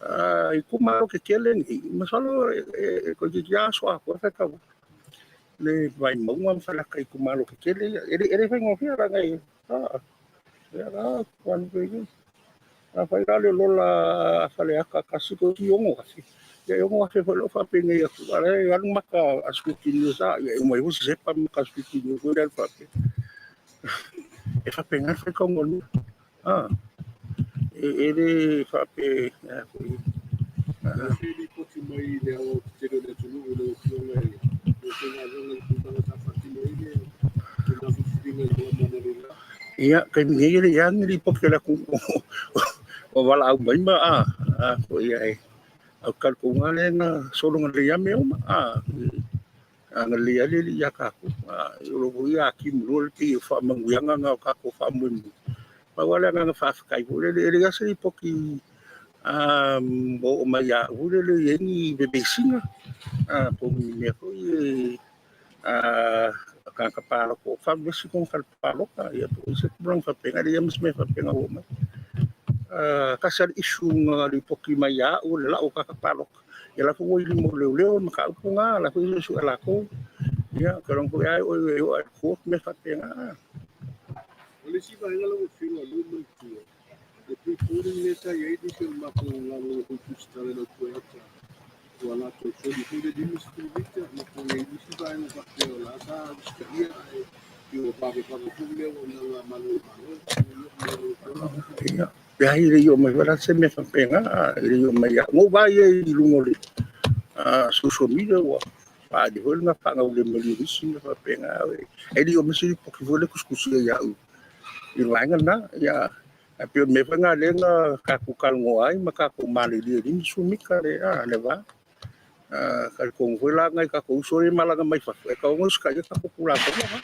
I itumalo tetele nei, masalo e toeitiiti lava aso atoa e faitau ai. Le Vaimauga ma Faleata i itumalo tetele ia. E le faigofie leaga e, ia la, Afai la le lola a Faleata tasi toeitiiti $6,000, ia e $6,000 foi lau faapenei atu, a o la e alu maka a scrutineers a, ia e uma ifo sesepa maka a scrutineers foi lea faapea. E faapena le faitauga o le mea. A, e le faapea a foi. O se lipoti mai i le aoaotetele o le atunuu i lau Afioga i le aufaigaluega i le tulaga sa faatino ai le lena filifiliga i Malama analeila. Ia, taimi nei e le i a ni lipoti a le atunuu o valaau mai ma a, a foi ae au talitonuga lea na sologa lelei lava mea uma a, ana lelei lava le Alii ia tatou. A, o lo o ia timu loa le pei o faamanuiaga na o tatou faamoemoe. Pau lava le agaga faafetai foi lele, e leai lava se lipoti ua oo mai ia au foi lele e i ai ni vevesiga po o ni mea foi e tagata palota o faavevesi kona fale palota, ia po o i ai se tulaga faapena, e leai lava ma se mea faapena ua oo mai. Tasi lava le issue na lipoti mai ia au o le lau o tagata palota. Ia la foi ua i lima o leoleo le mataupu lena, la foi e suesue e latou. Ia, ou te iloa foi lava e oo i le court mea faapena. O le isi vaega lau Afioga o lea ua manatua, le pre-polling lea sa i ai nisi o le matou galuega foi tusitala i lau Toyota ua latou soli foi le 50 mita ma po o i ai nisi vaega faapea o la sa usitaia ae pei ua vavevave foi mea ua naga malo e Malo. Ia, pe ai le i oo mai foi la se mea faapena, e le i oo mai ia au. Na ou vaai ai i luga o le social media ua faaali foi le gafaagaulemalie o nisi mea faapena. E le i oo mai se lipoti foi lea e tusitusia ia au i le vaega lena. Ia, ae pei o le mea foi lena lea na tatou talanoa ai ma tatou malilie i le 50 mita le, le va. Talitonu foi la nai tatou uso ia e malaga mai fafo, e tatau ona usitaia tatou Tulafono na.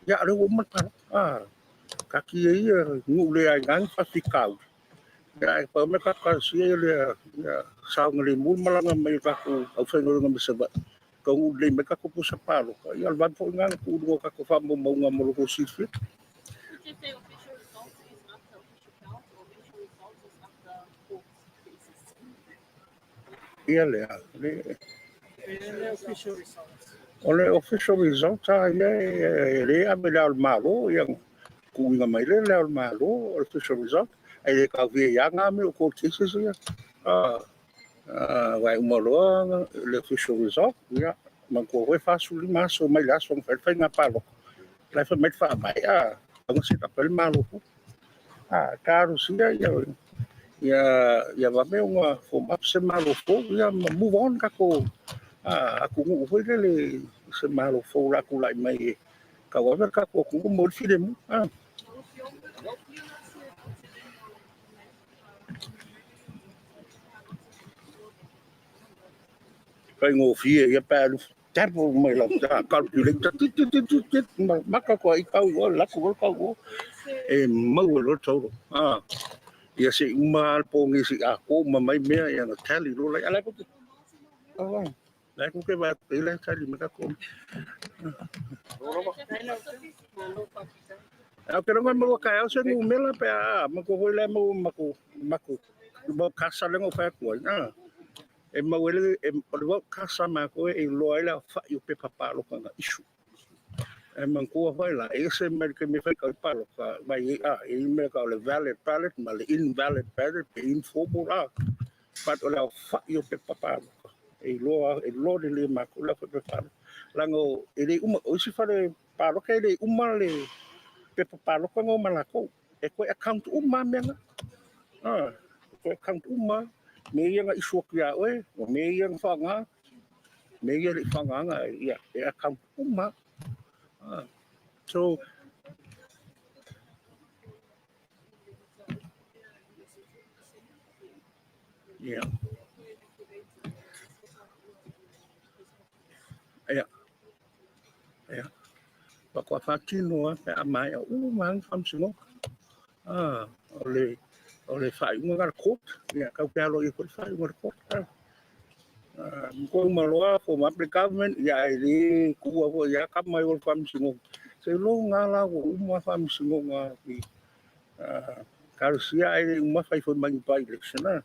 Ia, a o lea ua uma le palota. Taatia ia nuu le aina ni faafitauli. Ia, ae pau le mea tatou talosia ia le saogalemu le malaga mai o tatou aufaigaluega mai Savaii, taunuu lelei mai tatou pusa palota. Ia, o le vave foi lena ona tuu i luga o tatou faamaumauga mo lo outou silafia. Ia lea, le O le official result lava ia e le ave i Le Ao o le Malo, ia tuuina mai lea i Le Ao o le Malo o le official result, ae le taofia ai lava na mea o court cases ia. Aua e uma loa le official result, ia manatua foi e 45 aso mai le aso na fai ai le faiga palota, o la e fai mai le faavae, a tago set up ai le Malo fou. A talosia ia ia vave ona form up se Malo fou ia ma move on tatou atunuu foi lele i se Malo fou o le a tulai mai e tauave le tatou atunuu mo le filemu. Faigofie ia pe a alu tap mai lau calculator tit tit tit tit tit maka koa i kau o laku o kau o e maua loa le taulo. Ia se i uma lava le pogei se i atoa uma mai mea ia ona tally loa lea. A la e tou te la e tou te vaai atu i la e tally mai tatou. Ae ou te iloa na maua taeao se numera pe a matua foi la e maua ma matou matou mau kasa lea na ou fai atu ai. E mau ai le, o le vote cast a matou e iloa ai le aofai o pepa palota na issue. E manatua foi la, e ese mai le taimi e fai ai palota, mai e i ai mea tau o le valid ballot ma le invalid ballot pe informal a. But o le aofai o pepa palota, e iloa, e iloa lelei e matou le aofai o pepa palota. Leaga e le uma, o isi fale palota e le uma le pepa palota na o ma latou. E toe account uma lava mea na. E toe account uma lava mea ia na issue atu ia oe, o mea ia na faaaoga, mea ia e le i faaaogaina, ia, e account uma lava. So, ia. Ia. Ia. Faatoa faatino lava pe a maea uma lava ni faamasinoga. O le, o le faaiuga lena a le court, ia tatou te aloaia foi le faaiuga a le court. Ua uma loa form up le government, ia ae le tuua foi ia tama i o i le faamasinoga. Seiloga lava la ua uma faamasinoga i talosia ae le uma fai foi ma ni by-election.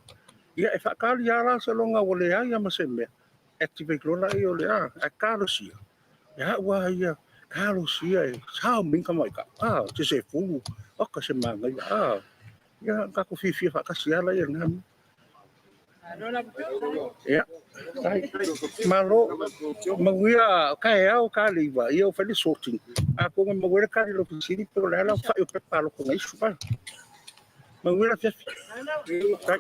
Ia e faatali lava la seiloga ua leai lava ma se mea, activate loa lea o le a, ae talosia. Ia au lava ia, talosia e sao mai ni tamaitai, a, se sefulu, oka se manaia, a. Ia, tatou fiafia faatasi lava la ia i lena mea. Ia, malo, manuia taeao ta le 9, ia ua fai le sorting, atonu e maua ai le tali o lau fesili pe o le a le aofai o pepa palota na issue. Manuia le afiafi. Faafetai.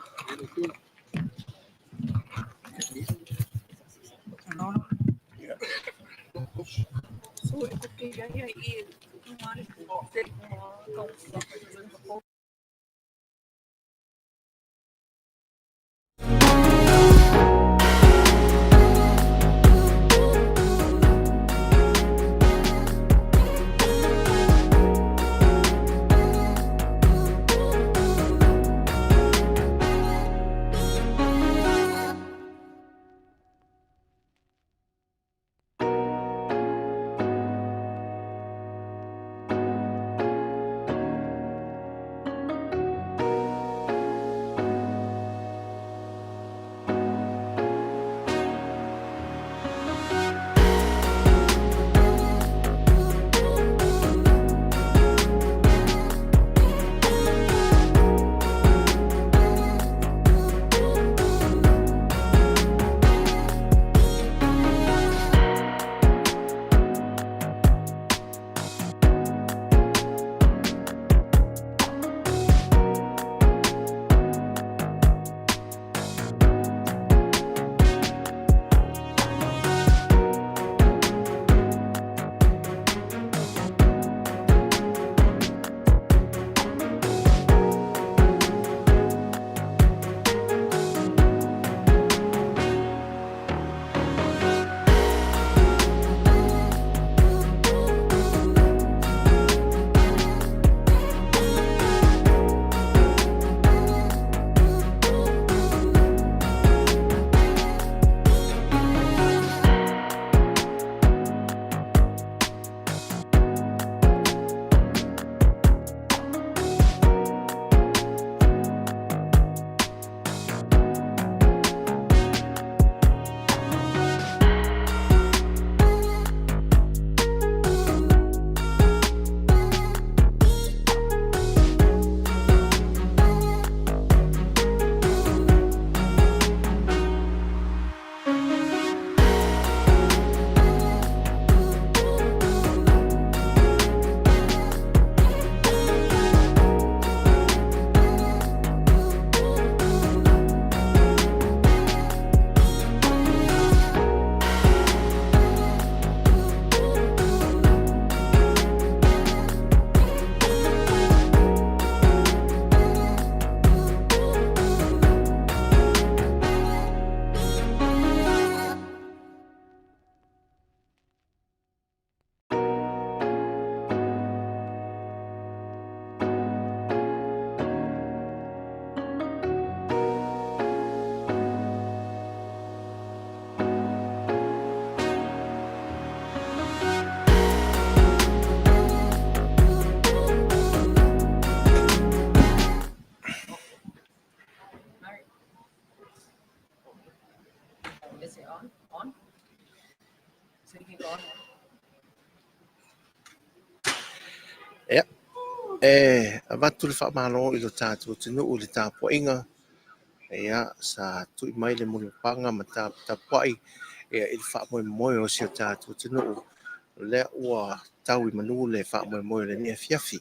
Ia, e avatu le faamalo i lo tatou atunuu i le tapuaiga, ia, sa tui mai le mulipapaga ma taputapuai ia, i le faamoemoe o si o tatou atunuu, lea ua tau i manu le faamoemoe o lenei afiafi.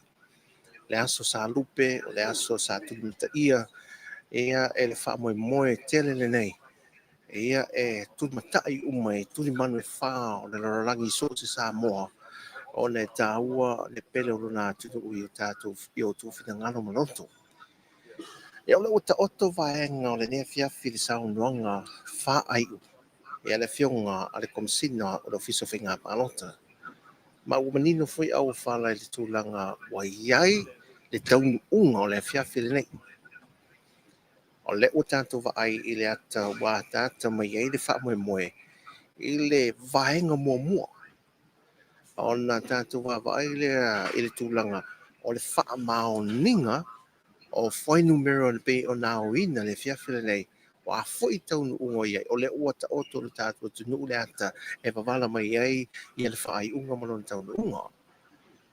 Le aso sa lupe, o le aso sa tulimataia ia, e le faamoemoe tele lenei Ia e tulimatai uma i tulimanu e fā o le lalolagi i so o se Samoa, ona e taua le pele o lona atunuu i o tatou i outou finagalo ma loto. Ia o lea ua taoto vaega o lenei afiafi i le saunoaga faaiu ia le Afioga a le Komesina o le Ofisa o Faiga Palota. Ma ua manino foi auofala i le tulaga ua i ai le taunuuga o le afiafi lenei. O lea ua tatou vaai i le ata ua ataata mai ai le faamoemoe i le vaega muamua ona tatou vaavaai lea i le tulaga o le faamaoniga o fuainumera e pei ona aoina i le afiafi lenei, o a foi taunuuga o i ai, o lea ua taoto le tatou atunuu le ata e vavala mai ai ia le faaiuga ma lona taunuuga.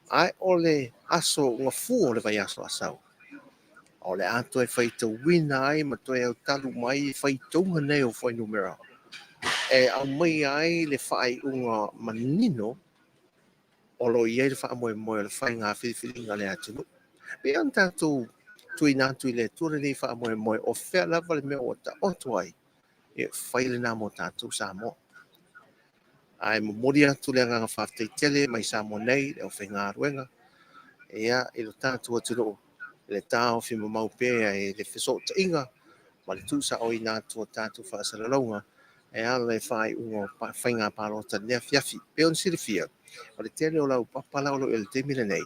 Ae o le aso gafua o le vaiaso a sau. O le a toe faitauina ai ma toe autalu mai faitauga nei o fuainumera e aumaia ai le faaiuga manino o lo o i ai le faamoemoe o le faiga filifiliga a le atunuu. Pei ona tatou tuuina atu i le Atua lenei faamoemoe, o fea lava le mea ua taoto ai, e fai lena mo tatou Samoa. Ae momoli atu le agaga faafetai tele mai Samoa nei, le aufaigaluega, ia, i lo tatou atunuu, i le taofi mamau pea i le fesootaiga ma le tuusaoina atu o tatou faasalalauga e ala i faaiuga o faiga palota i lenei afiafi. E pei ona silafia, o le tele o laupapa la o lo o i ai i le taimi lenei,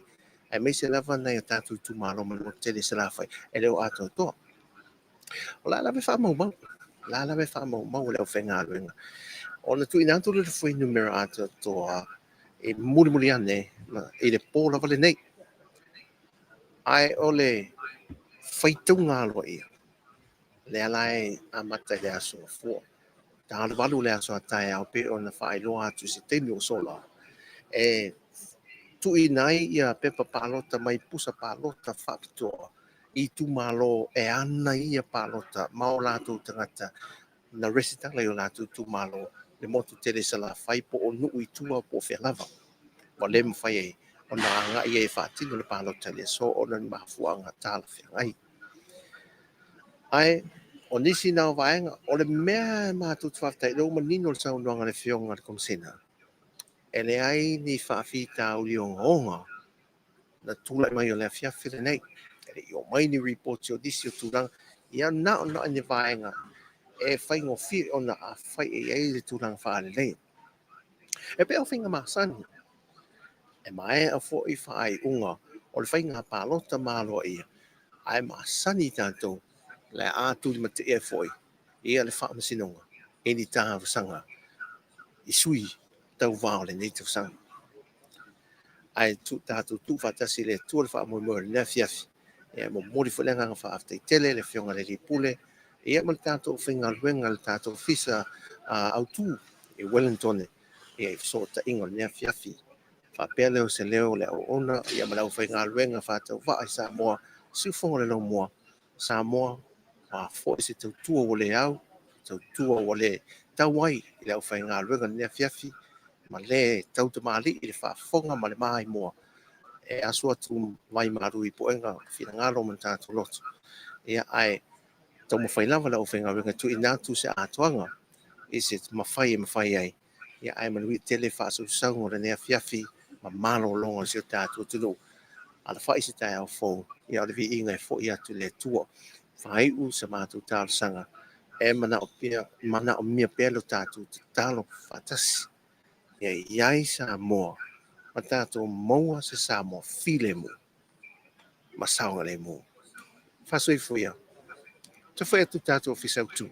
aemaise lava nai o tatou itumalo ma le motu tele i Salafai, e le o atoatoa. O la lava e faamaumau, o la lava e faamaumau e le aufaigaluega. Ona tuuina atu lea o le fuainumera atoatoa e mulimuli ane i le po lava lenei. Ae o le faitauga aloaia, lea la e amata i le aso Gafua, ta 8 le aso a taeao pei ona faailoa atu i se taimi ua sola, e tuuina ai ia pepa palota mai pusa palota faapitoa i itumalo e ana ia palota ma o latou tagata na resitala i o latou itumalo le motu tele i Salafai po o nuu i tua po o fea lava. Ua le mafai ai ona agai ai e faatino le palota i le aso ona o ni mafuaaga talafeagai. Ae o nisi na o vaega, o le mea matou te faafetai, lea ua manino le saunoaga a le Afioga i le Komesina, e leai ni faafitauli ogaoga na tulai mai o le afiafi lenei. E le i oo mai ni ripoti o nisi o tulaga, ia na o na ni vaega e faigofie ona afai e i ai le tulaga faaleleia. E pei o faiga masani, e maea foi faaiuga o le faiga palota ma aloaia, ae masani tatou le a tulimatea ai foi ia le faamasinoga i ni talosaga i sui tauva o lenei tausaga. Ae tatou tuufaatasi i le Atua le faamoemoe o lenei afiafi. E momoli foi le agaga faafetai tele i le Afioga i le Alii Pule ia ma le tatou aufaigaluega i le tatou Ofisa Autu i Wellington ia i fesootaiga o lenei afiafi. Faapea lea o se leo o le auauna ia ma le aufaigaluega faatauvaa i Samoa, siufofoga o le laumua, Samoa, o a foi se tautua ua le au, tautua ua le tau ai i le aufaigaluega i lenei afiafi, ma le tautamalii i le faafofoga ma le maimoa e asu atu vai malu i puega finagalo ma tatou loto. Ia, ae taumafai lava le aufaigaluega e tuuina atu se atoaga i se mafai e mafai ai. Ia, ae manuia tele faasausauga o lenei afiafi ma malologa o si o tatou atunuu. Alafai se taeao fou, ia o le viiga e foi atu i le Atua. Faaiu sa matou talosaga e manaomia pea lo tatou tatalo faatasi. Ia i ai Samoa ma tatou maua se Samoa filemu ma saogalemu. Faasoifua ia. Toe foi atu i le tatou Ofisa Autu.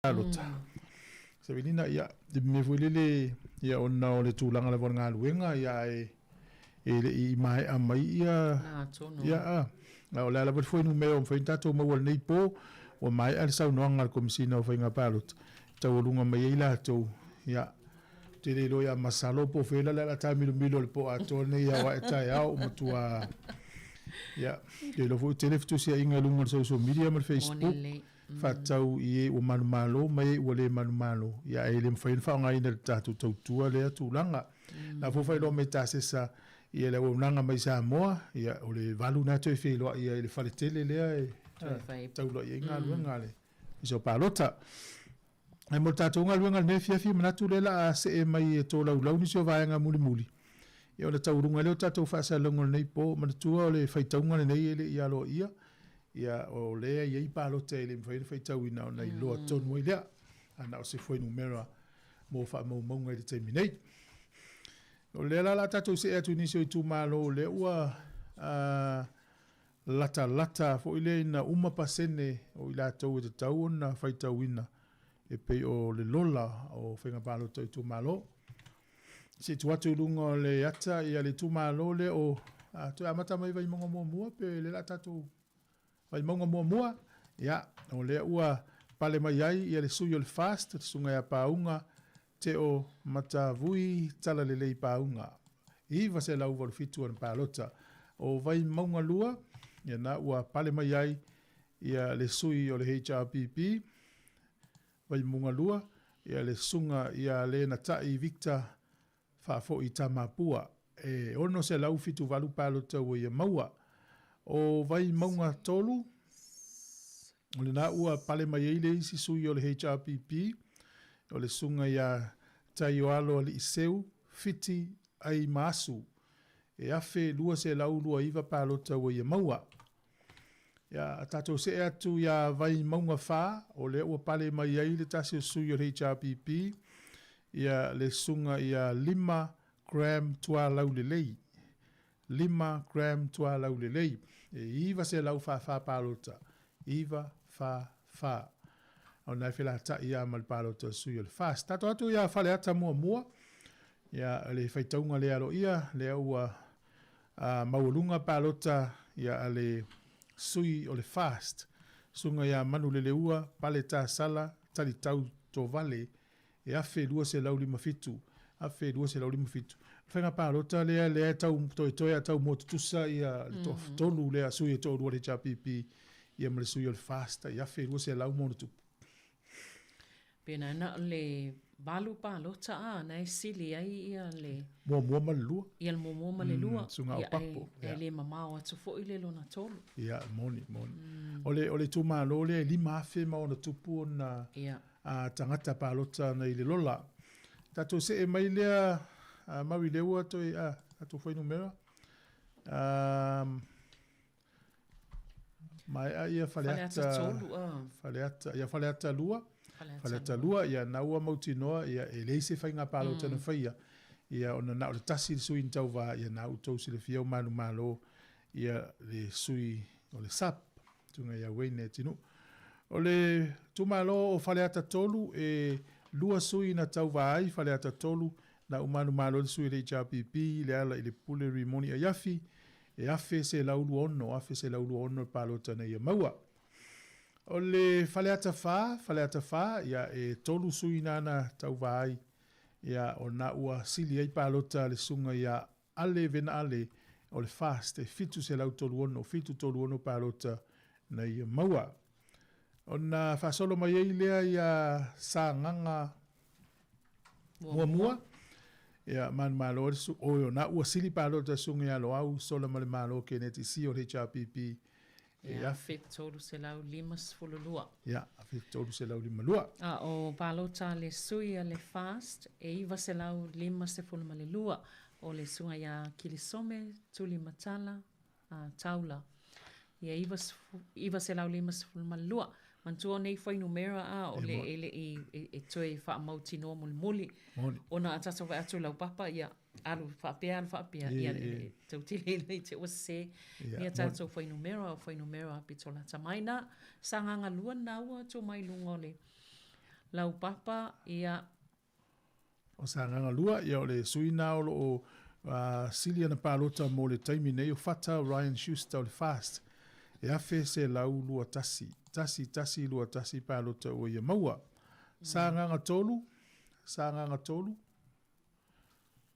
Palota. Savilina, ia, le mea foi lele, ia, ona o le tulaga lava o le galuega, ia, ae e le i maea mai ia, ia, a, a o le a lava le fuainumera ua mafai ona tatou maua i lenei po, ua maea le saunoaga a le Komesina o Faiga Palota, e taualuga mai ai latou, ia, Ou te le iloa ia masalo po o fea la le ala taamilomilo i le po atoa lenei ao ae taeao ua matua ia te iloa foi ua tele fetusiaiga i luga o le social media ma le Facebook faatatau i e ua manumalo ma e ua le manumalo ia ae le mafai ona faaaogaina e le tatou tautua lea tulaga. Na foi faailoa mai e Tasesa ia le auaunaga mai Samoa ia o le 8 na toe feiloai ai i le fale tele lea e taula i ai galuega a le Ofisa o Palota. Ae mo le tatou galuega i lenei afiafi, manatu lea o le a see mai e tolaulau nisi o vaega mulimuli, ia ona taualuga ai lea o tatou faasalalauga o lenei po. Manatua o le faitauga lenei e le i aloaia, ia o lea e i ai palota e le mafai ona faitauina ona iloa tonu ai lea, a na o se fuainumera mo faamaumauga i le taimi nei. O lea la o le a tatou see atu i nisi o itumalo o lea ua latalata foi lea ina uma pasene o i latou e tatau ona faitauina e pei o le lola o faiga palota o itumalo. Se i tuu atu i luga o le ata ia le itumalo lea o a, toe amata mai Vaimauga muamua pe lea o le a tatou Vaimauga muamua, ia, o lea ua pale mai ai ia le sui o le FAST, le Susuga ia Pauga Teo Matavui Talalelei Pauga, 987 ana palota. O Vaimauga 2, ia na ua pale mai ai ia le sui o le HRPP, Vaimauga 2, ia le Susuga ia Lenatai Victor Faafoi Tamapua, e 678 palota ua ia maua. O Vaimauga 3, o lena ua pale mai ai le isi sui o le HRPP, o le Susuga ia Taioalo Aliiseu Fiti Aimaasu, e 1,229 palota ua ia maua. Ia, tatou see atu iā Vaimauga 4, o lea ua pale mai ai le tasi o sui o le HRPP, ia le Susuga ia Lima Graham Tualaulelei. Lima Graham Tualaulelei. E 944 palota. 9, 4, 4. O lena e felatai lava ma le palota a le sui o le FAST. Tatou atu iā Faleata muamua, ia le faitauga le aloaia, lea ua a maualuga palota ia a le sui o le FAST, Susuga ia Manuleleua Pale Tasala Talitau Tovale, e 1257, 1257. O le faiga palota lea, lea e tau toetoe a tau mua tutusa ia le toatolu lea, sui e toalua o le HRPP ia ma le sui o le FAST, tai 1200 ma ona tupu. Pena na o le valu palota a na e sili ai ia le muamua ma le lua. Ia le muamua ma le lua. Susuga Aupapo. Ia e le mamao atu foi le lona tolu. Ia, moni, moni. O le itumalo lea e 5,000 ma ona tupu ona tagata palota nei le lola. Tatou see mai lea, Marileu toe tatou fuainumera. Maea ia Faleata Faleata Faleata ia Faleata 2 Faleata 2 ia na ua mautinoa ia e leai se faiga palota na faia ia ona na o le tasi le sui na tauva ia na outou silafia o manumalo ia le sui o le SUP Susuga ia Wayne Atinuu. O le itumalo o Faleata 3 e lua sui na tauva ai Faleata 3 na u manumalo le sui o le HRPP le ala i le Pule Rimoni Aiafi e 1,126, 1,126 le palota na ia maua. O le Faleata 4, Faleata 4, ia e tolu sui nana tauva ai, ia o na ua sili ai palota le susuga ia Ale Vena Ale o le FAST e 736, 736 palota na ia maua. Ona faasolo mai ai lea ia Sagaga Muamua, ia manumalo le su, oi ona ua sili palota susuga ia Loau Sola ma le Malo Keneti Sio le HRPP e 1352. Ia, 1352. A o palota a le sui a le FAST e 952 o le susuga ia Kilisome Tulimatala a Taula. Ia 952. Manatua o nei fuainumera a o le e le i e toe faamautinoa mulimuli. Ona a tatou vaai atu i laupapa ia alu faapea alu faapea ia e tou te le iloa i te ua sese ia tatou fuainumera o fuainumera pito lata mai na Sagaga 2 na ua tuu mai luga o le laupapa ia. O Sagaga 2, ia o le sui na o lo o sili ana palota mo le taimi nei o Fata Ryan Schuster o le FAST e 1,121, 1,121 palota ua ia maua. Sagaga 3, Sagaga 3,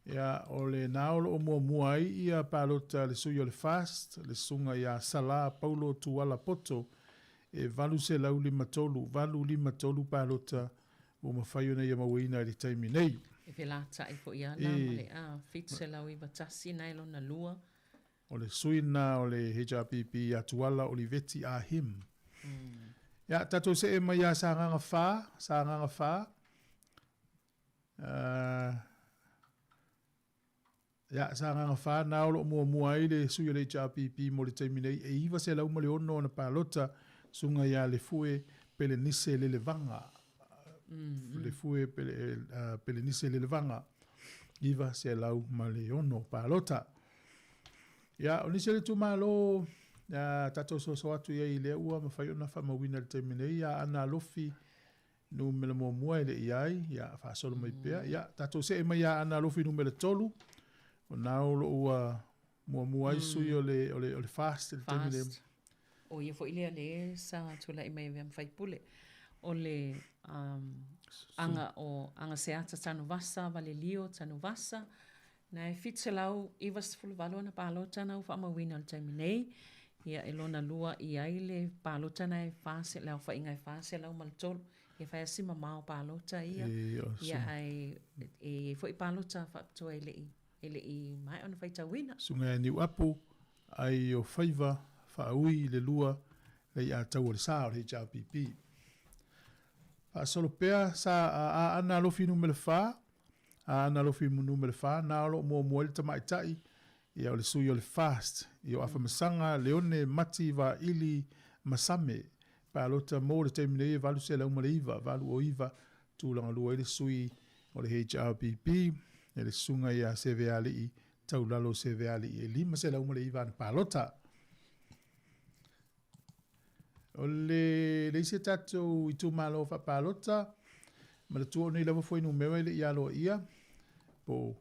Ia, o lena o lo o muamua ai ia palota a le sui o le FAST, le susuga ia Sala Paulo Tuala Poto, e 853, 853 palota ua mafai ona ia mauaina i le taimi nei. E felataʻi foi a la ma le 791 na e lona lua. O le sui lena o le HRPP ia Tuala Oliveti Ah Him. Ia, tatou see mai ia Sagaga 4, Sagaga 4. Ia, Sagaga 4, na o lo o muamua ai le sui o le HRPP mo le taimi nei, e 906 ona palota, susuga ia Lefue Pelenise Lelevaga. Lefue Pelenise Lelevaga, 906 palota. Ia, o nisi o le itumalo, tatou soso atu i ai i lea ua mafai ona faamauina i le taimi nei, ia Aana Alofi. Numera muamua e le i ai, ia, faasolo mai pea. Ia, tatou see mai ia Aana Alofi numera 3, o na o lo o ua muamua ai sui o le, o le, o le FAST i le taimi lea. FAST. O ia foi lea le sa tulai mai avea ma faipule. O le um, aga o Agaseata Tanuvasa, Valelio Tanuvasa, na e 798 ana palota na ua faamauina i le taimi nei. Ia e lona lua i ai le palota na e 4, le aofaiga e 403. Ia fai lava si mamao palota ia. E, o Ia ae e i ai foi palota faapitoa e le i e le i maea ona faitauina. Susuga ia Niuapu, ai o faiva faaui i le lua Leiataua o le Sa o le HRPP. Faasolo pea sa a Aana Alofi Numera 4, Aana Alofi Numera 4, na o lo o muamua ai le tamaitai, ia o le sui o le FAST, ia o Afamasaga Leone Mati Vaili Masame, palota mo le taimi nei e 809, 809, tulaga lua ai le sui o le HRPP, e le susuga ia Sevealii Taulalo Sevealii e 509 ana palota. O le, le isi a tatou itumalo faapalota, manatua o nei lava fuainumera e le i aloaia, po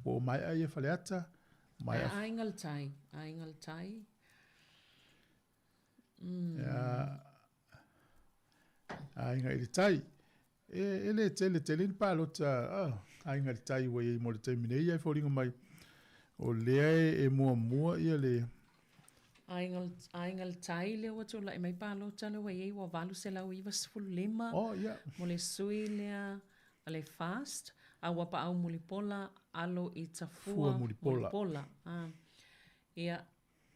ua o maea ia Faleata, maea. Ai, Aiga i le Tai, Aiga i le Tai. Mm. Ia, Aiga i le Tai. E, e le tele tele ni palota ah, Aiga i le Tai ua i ai mo le taimi nei, ae foliga mai o lea e, e muamua ia le Aiga, Aiga i le Tai lea ua tulai mai palota lea ua i ai ua 895 oh, yeah. mo le sui lea a le FAST, a ua paau Mulipola alo i Tafua Fua Mulipola. Mulipola. Ah. Ia,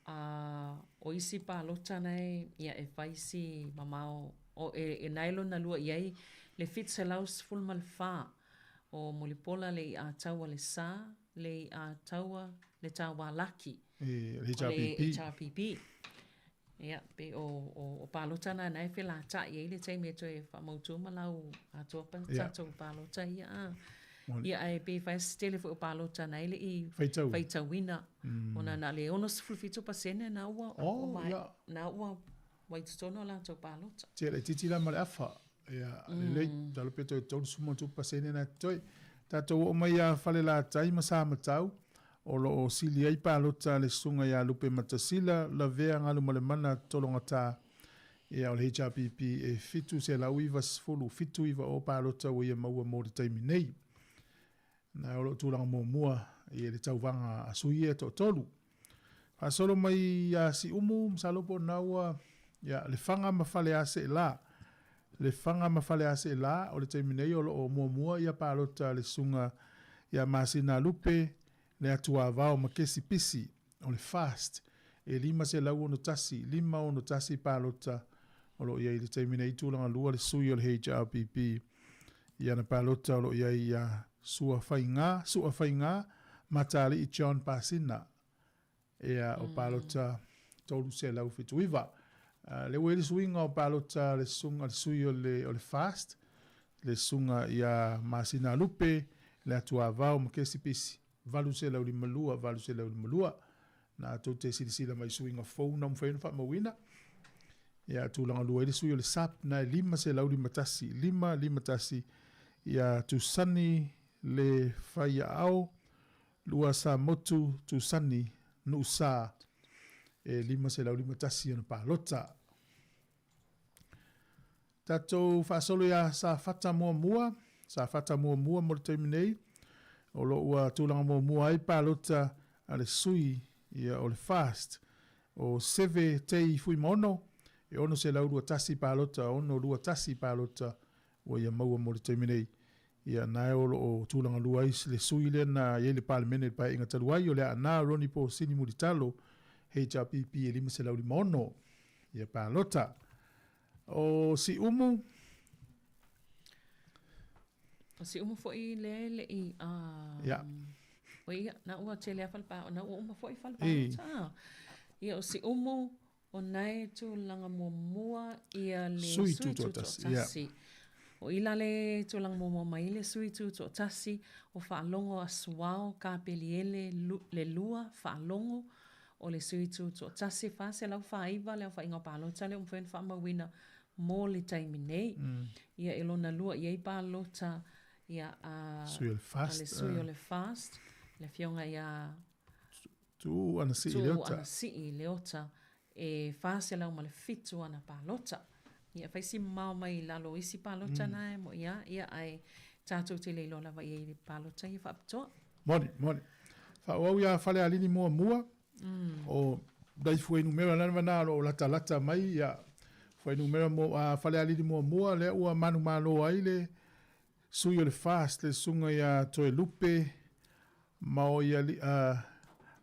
A o isi palota nae ia e fai si mamao o e, e nae lona lua i ai le 714 o Mulipola le iʻataua le sa, le iʻataua le tāwālaki. E, le O le HRPP. HRPP. Ia, pe o, o, o palota na nae felataʻi ai le taimi e toe faamautu ma lau atoa pa Ia. tatou palota ia a. Moni. Ia ae pei fai si tele foi o palota na e le i Faitau. faitauina ona na le 67% na ua Oh, ua mae- ia. na ua ua i totonu o latou palota. Tia laitiiti la ma le afa. Ia, lelei, masalo pe toe 33% na totoe. Tatou oo mai ia Falelatai ma Samatau, o lo o sili ai palota a le susuga ia Lupematasila Lavea Galumalemana Tologata, ia o le HRPP e 790, 79 o palota ua ia maua mo le taimi nei. Na o lo o tulaga muamua i le tauvaga a sui ia e toatolu. Faasolo mai ia Siumu, masalo po o lena ua, ia, Lefaga ma Faleaseela. Lefaga ma Faleaseela, o le taimi nei o lo o muamua ia palota a le susuga ia Masina Lupe, Leatuavao ma Kesi Pisi, o le FAST, e 561, 561 palota o lo o i ai i le taimi nei, tulaga lua le sui o le HRPP i ana palota o lo o i ai ia Sua Faiga, Sua Faiga, Matalii John Pasina, ia o palota 379. Lea ua i ai le suiga o palota a le susuga, le sui o le, o le FAST, le susuga ia Masina Lupe, Leatuavao ma Kesi Pisi. 852, 852, na tou te silasila mai i suiga fou na mafai ona faamauina. Ia, tulaga lua ai le sui o le SAP na e 551, 551, ia Tusani le Faiaao, lua Samotu Tusani Nuusa e 551 ona palota. Tatou faasolo iā Safata muamua, Safata muamua mo le taimi nei, o lo o ua tulaga muamua ai palota a le sui ia o le FAST, o Seve Tei Fuimaono, e 621 palota, 621 palota ua ia maua mo le taimi nei. Ia na o lo o tulaga lua ai le sui lea na i ai le Palemene i le Paeaiga talu ai, o le Aana Ronnie Paul Sini Mulitalo, HRPP e 556 ia palota. O Siumu. O Siumu foi lea e le i a Ia. Oi ia, na ua tele a fale na ua uma foi fale palota. Ia o Siumu o nae tulaga muamua ia le Sui sui Tutoatasi. Ia. tutoatasi. O i la le tulaga muamua mai le sui tutoatasi o Faalogo Asuao Kapeliele le lua Faalogo o le sui tutoatasi 449 le aofaiga o palota lea ua mafai ona faamauina. mo le taimi nei. Ia e lona lua i ai palota ia a Sui o le a le FAST. sui o le FAST, le afioga ia Tuuu Anasii Tuuu Leota. Anasii Leota e 407 ana palota. Ia fai si mamao mai i lalo o isi palota na e mo'i a, ia ae tatou te le iloa lava i ai i palota ia faapitoa. Moni, moni. Faaauau ia Falealili muamua, o nai fuainumera lava na o lo o latalata mai, ia, fuainumera mo, a Falealili muamua, lea ua manumalo ai le sui o le FAST, le susuga ia Toelupe Maoiali'a,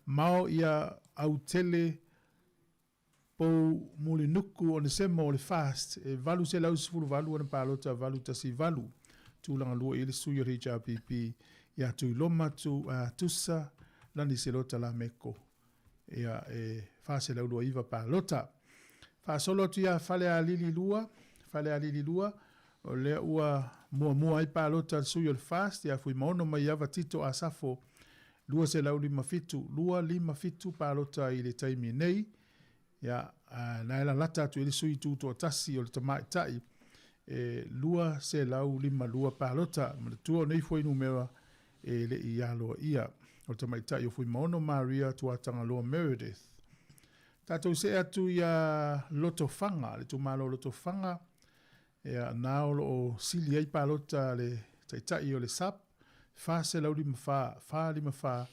Maoia Autele Pou Mulinuku Onesemo o le FAST, e 818 ana palota 818. Tulaga lua i ai le sui o le HRPP ia Tuiloma Tu, a, Tusa Laniselota Lameko, ia, e 429 palota. Faasolo atu ia Falealili 2, Falealili 2, o lea ua muamua ai palota a le sui o le FAST ia Fuimaono Maiava Tito Asafo, 257, 257 palota i le taimi nei. Ia, na e lalata atu i le sui tutoatasi o le tamaitai e 252 palota. Manatua o nei fuainumera e le i aloaia. O le tamaitai o Fuimaono Maria Tuatagaloa Meredith. Tatou see atu iā Lotofaga, le itumalo o Lotofaga, ia, na o lo o sili ai palota a le taitai o le SUPP, 454, 454,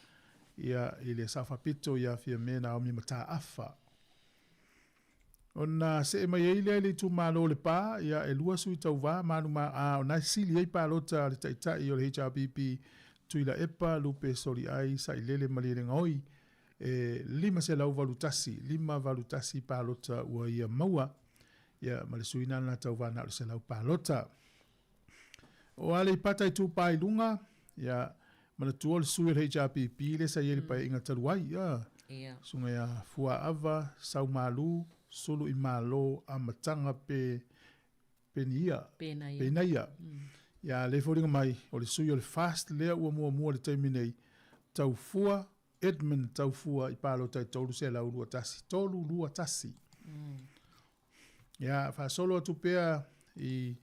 ia, i le Sao Faapito ia Fiame Naomi Mataafa. Ona see mai ai lea i le itumalo o Lepa, ia, e lua sui tauva, manu ma, a, o na e sili ai palota a le taitai o le HRPP, Tuilaepa, Lupe Soliai, Sailele Malielegaoi, E 581, 581 palota ua ia maua, ia, ma le sui nana tauva na o le 100 palota. O Aleipata Itupa i Luga, ia, manatua o le sui o le HRPP lea sa i ai i le paeaiga talu ai, ia, Ia. susuga ia Fuaava Saumalu Suluimalo Amataga pe Penia, Penaia. Penaia. Ia, a lea e foliga mai, o le sui o le FAST lea ua muamua i le taimi nei, Taufua Edmund Taufua i palota i 321, 321. Ia, faasolo atu pea i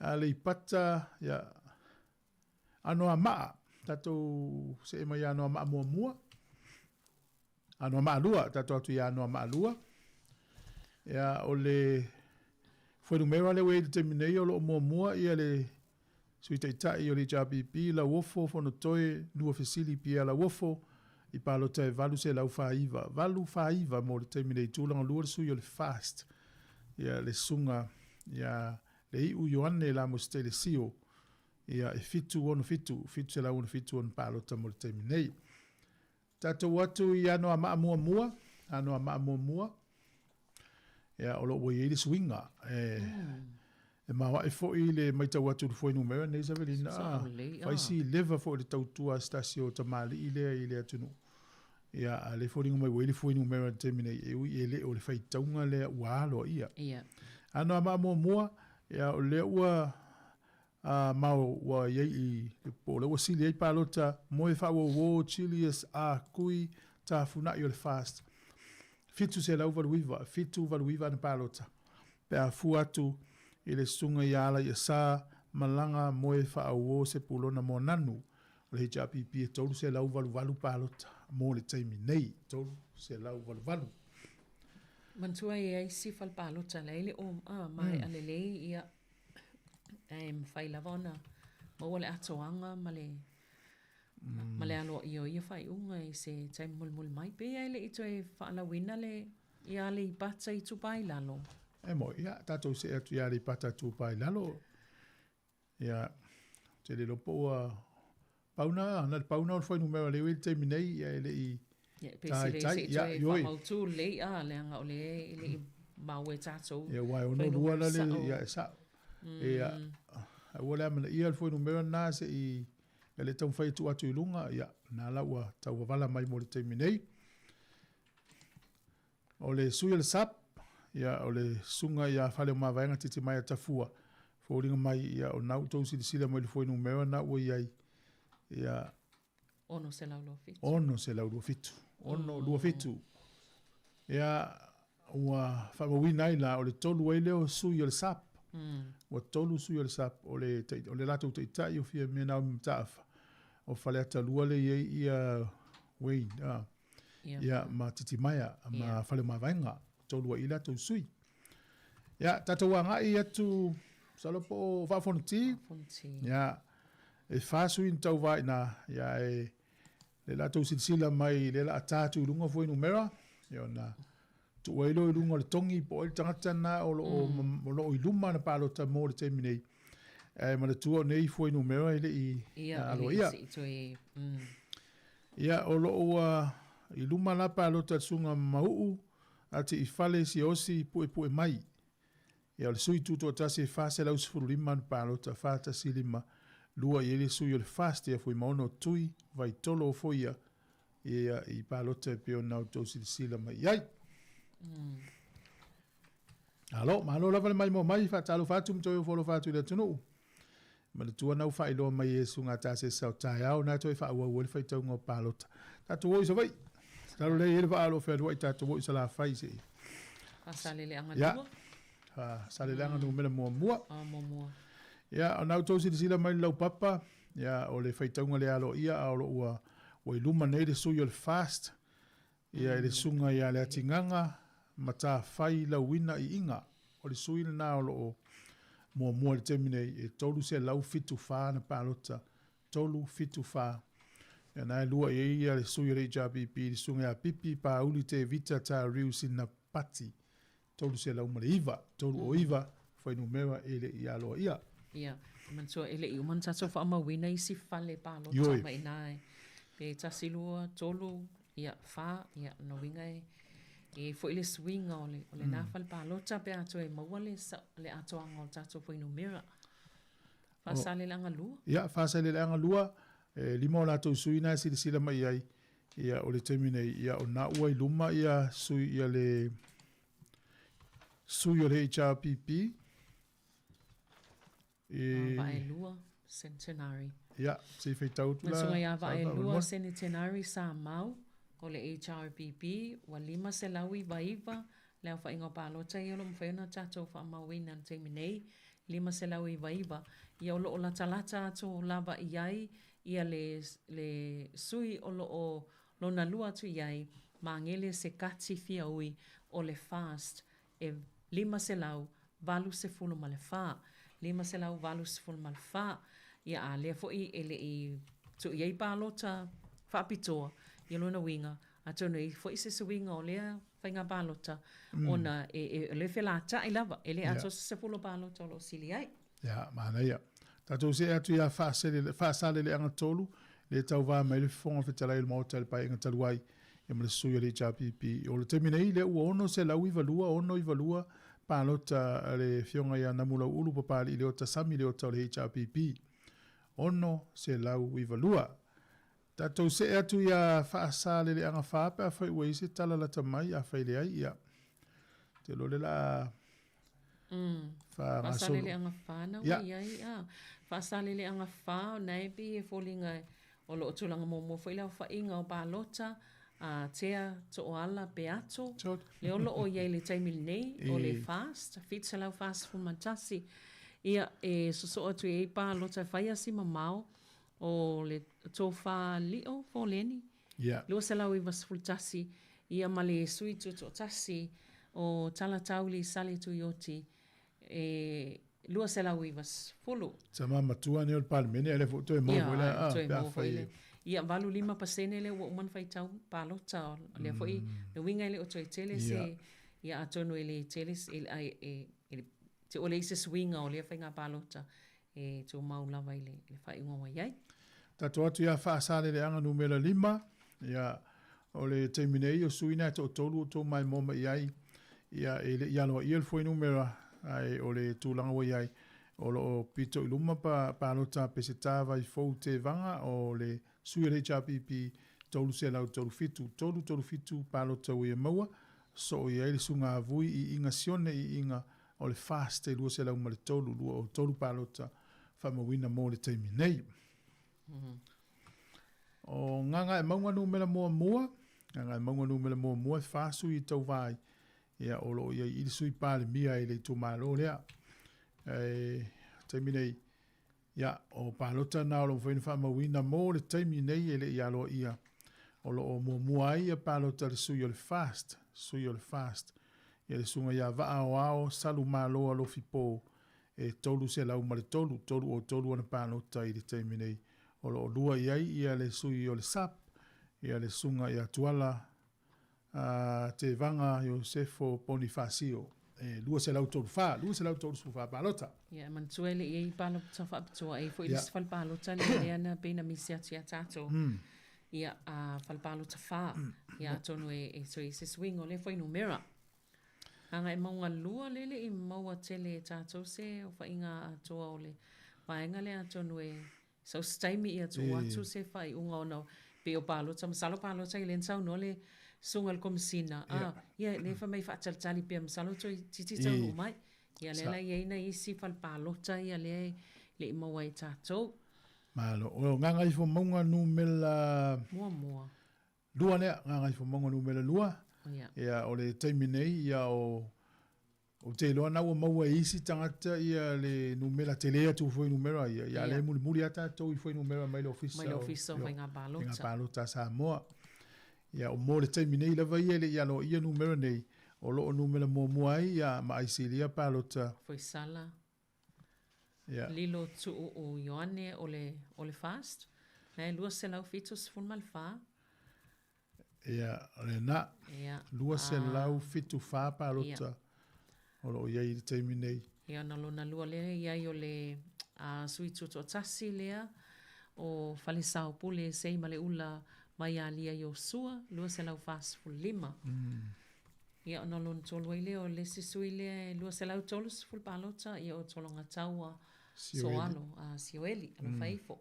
Aleipata, ia, Anoamaa, tatou see mai ia Anoamaa muamua, Anoamaa lua, tatou atu ia Anoamaa lua. Ia, o le fuainumera lea ua i ai i le taimi nei, o lo o muamua ia le Sui Taitai o le HRPP, Lauofo Fonotoe Nuafesili Pierre Lauofo, i palota e 849, 849 mo le taimi nei, tulaga lua le sui o le FAST, ia le susuga ia Leiu Ioane Lamositele Sio, ia e 767, 767 ona palota mo le taimi nei. Tatou atu i Anoamaa muamua, Anoamaa muamua, ia, o lo o ua i ai le suiga. E, e maoae foi le matau atu i le fuainumera nei, Savelina, Sao lelei, fai si leva foi le tautua a se tasi o tamalii lea i le atunuu. Ia, a lea e foliga mai ua i ai le fuainumera i le taimi nei, e ui e le o le faitauga lea ua aloaia. Ia. Anoamaa muamua, ia, o lea ua Ā, ma ua i ai i le po o lea ua sili ai palota moe faauouo Julius A. Kui Tafuna'i o le FAST 789, 789 ana palota pe a fua atu i le susuga ia Alaiasa Malaga Moe Faauo Sepulona Moananu o le HRPP e 388 palota mo le taimi nei, 388. Manatua e i ai si fale palota la e le o maea lelei ia Ae mafai lava ona maua le atoaga ma le ma le aloaia o ia faaiuga i se taimi mulimuli mai. Pei e le i toe faalauina le ia Aleipata Itupa i Lalo. E moi, ia, tatou see atu ia Aleipata Itupa i Lalo. Ia, ou te le iloa po ua Pau na, na le pau na o le fuainumera lea ua i ai i le taimi nei, ia e le i Ia, pe se le taitai, se i ia, toe ioe. faamautu lelei, a, leaga o lea e le i maua e tatou Ia, aua e 62 fuainumera la le, sao. ia, e sao. Ia, aua le amanaia le fuainumera lena se i, ia le taumafai e tuu atu i luga, ia, na la ua tauavala mai mo le taimi nei. O le sui o le SUPP, ia, o le susuga ia Faleomavaega Titimaea Tafua, foliga mai, ia, o lena ua outou silasila mai i le fuainumera lena ua i ai, ia, 627. 627. 627. Ia, ua faamauina ai la, o le tolu ai lea o sui o le SAP. Ua tolu sui o le SAP, o le, o le latou taitai o Fiame Naomi Mataafa, o Faleata 2 lea e i ai ia Wayne, a, ia, ma Titimaea, ma Faleomavaega, tolu ai i latou sui. Ia, tatou agai atu, masalo po o Vaa o Fonoti. Ia, e fa sui na tauva i ina, ia, e, le latou silasila mai lea la a ta atu i luga fuainumera, ia ona tuu ai loa i luga o le togi po o ai le tagata lena o lo o, o lo o i luma ana palota mo le taimi nei. Ae manatua o nei fuainumera e le i Ia, aloaia. e le i toe, Ia, o lo o ua i luma la palota a le Susuga Mauu Atiifale Siaosi Puepue Mai. Ia, o le sui tutoatasi e 415 ana palota, 415, 2 i ai le sui o le FAST ia Fuimaono Tui Vaitolo Ofoia ia i palota e pei ona outou silasila mai i ai. Alo, malo lava le maimoa mai, faatalofa atu ma toe ofo alofa atu i le atunuu. Manatua na ua faailoa mai e Iesu Gatasi o taeao na toe faaauau ai le faitauga o palota. Tatou o i Savaii. Lalo lea i ai le vaa o lo o fealuai tatou o i Salafai se i. Faasaleleaga lua. Faasaleleaga numera muamua. Ah, muamua. Ia, o na outou silasila mai i le laupapa, ia, o le faitauga le aloaia a o lo o ua, ua i luma nei le sui o le FAST, ia, i le susuga ia Leatigaga Matafai Lauina Iiga. O le sui lena o lo o muamua i le taimi nei, e 374 ana palota, 3, 7, 4. Ia na e lua i ai ia le sui o le HRPP, le susuga ia Pipi Pauli Tevita Tariu Sinapati, 309, 309 fuainumera e le i aloaia. Ia, e manatua e le i uma ona tatou faamauina isi fale palota ma i ina e, pe tasi, lua, tolu, ia, fa, ia, lona uiga e i ai foi le suiga o le, o lena fale palota pe a toe maua le, le atoaga o le tatou fuainumera. Faasaleleaga lua. Ia, Faasaleleaga lua, e lima o latou sui na e silasila mai i ai, ia, o le taimi nei, ia, o na ua i luma ia sui, ia le sui o le HRPP. I... Vaelua Centenary. Ia, se i faitau atu la. Susuga ia Vaelua Centenary Sa Mau o le HRPP, ua 599 le aofaiga o palota ia o lo o mafai ona tatou faamauina i le taimi nei, 599, ia o lo o latalata atu lava i ai ia le le sui o lo o lona lua atu i ai, Magele Sekati Fiaui o le FAST e 584, 584, ia a lea foi e le i tuu i ai palota faapitoa, ia lona uiga, atonu e i ai foi se suiga o lea faiga palota, ona e, e, o lea e felata'i lava, e le atoa se sefulu o palota o lo o sili ai. Ia, manaia. Tatou see atu ia Faasaleleaga 3, lea e tauva mai le Fofoga Fetalai o le Maota i le Paeaiga talu ai, ia ma le sui o le HRPP. O le taimi nei, lea ua 692, 692 palota a le Afioga ia Namulauulu Papalii Leota Sami Leota o le HRPP. 692. Tatou see atu ia Faasaleleaga 4 pe afai ua i ai se tala lata mai, afai leai, ia, ou te iloa o lea o le a Faagasolo. Faasaleleaga 4 na ua i ai a. Faasaleleaga 4 o na e pei e foliga o lo o tulaga muamua foi le aofaiga o palota a Tea Tooala Peato lea o lo o i ai i le taimi lenei o le FAST 741 ia e sosoo atu i ai palota e fai a si mamao o le Tofa Lio Foleni 291 ia ma le sui tutoatasi o Talatauli Sale Tuioti e 290. Tama matua nei o le Palemene, a o lea foi ua toe maua foi le aa, pe afai e. Ia, 85% lea ua uma ona faitau palota, o lea foi, le uiga e le o toe tele se, ia atonu e le tele, e te ua leai se suiga o lea faiga palota e tumau lava i le faaiuga ua i ai. Tatou atu ia Faasaleleaga numera 5, ia, o le taimi nei o sui na e toatolu o outou maimoa mai i ai, ia, e le i aloaia le fuainumera, ae o le tulaga ua i ai, o lo o pito i luma pa, palota a Peseta Vaifou Tevaga o le sui o le HRPP 337, 337 palota ua ia maua, soo i ai le suga Vui i Iga Sione i Iga o le FAST e 203, 203 palota faamauina mo le taimi nei. O Gagaemauga numera muamua, Gagaemauga numera muamua e fa sui i tauva ai. Ia, o lo o i ai i le Sui Palemia i le itumalo lea. Ae, taimi nei, ia, o palota na o lo o mafai ona faamauina mo le taimi nei e le i aloaia. O lo o muamua ai ia palota a le sui o le FAST, sui o le FAST, ia le susuga ia Vaaoao Salumalo Alofipo, e 303, 303 ana palota i le taimi nei. O lo o lua i ai ia le sui o le SUP, ia le susuga ia Tuala a Tevaga Iosefo Ponifasio, e 234, 234 palota. Ia, e manatua e le i ai palota faapitoa, e i ai foi le isi fale palota lea lea na pei na misi atu ia tatou. Ia, a fale palota 4. Ia, atonu e, e toe i se suiga o lea fuainumera. Gagaemauga 2 lea e le i maua tele e tatou se ofaiga atoa o le vaega lea atonu e Sau se taimi ia tuu atu se faaiuga ona pei o palota, masalo palota i lea na saunoa le susuga i le Komesina, a, ia lea fai mai faatalitali pea masalo toeitiiti taunuu mai. Ia lea la e i ai nai isi fale palota ia lea e le i maua e tatou. Malo. O Gagaifomauga numera Muamua. Lua lea, Gagaifomauga numera 2. Ia. Ia, o le taimi nei, ia o Ou te iloa na ua maua e isi tagata ia le numera tele atu i fuainumera ia, ia lea e mulimuli lava tatou i fuainumera mai le Ofisa mai le Ofisa o Faiga Palota. Faiga Palota a Samoa. Ia, o mo le taimi nei lava ia e le i aloaia numera nei, o lo o numera muamua ai ia ma Aisilia Palota. Foisala. Ia. Lilo Tuuu Ioane o le, o le FAST, na e 274. Ia, o lena. Ia. 274 palota o lo o i ai i le taimi nei. Ia, ona lona lua lea i ai o le a, sui tutoatasi lea o Falesaopule Seimaleula Vaialia Iosua, 245. Ia, ona lona tolu ai lea o le isi sui lea e 230 palota, ia o Tologataua Soalo, a Sioeli, alofa ifo.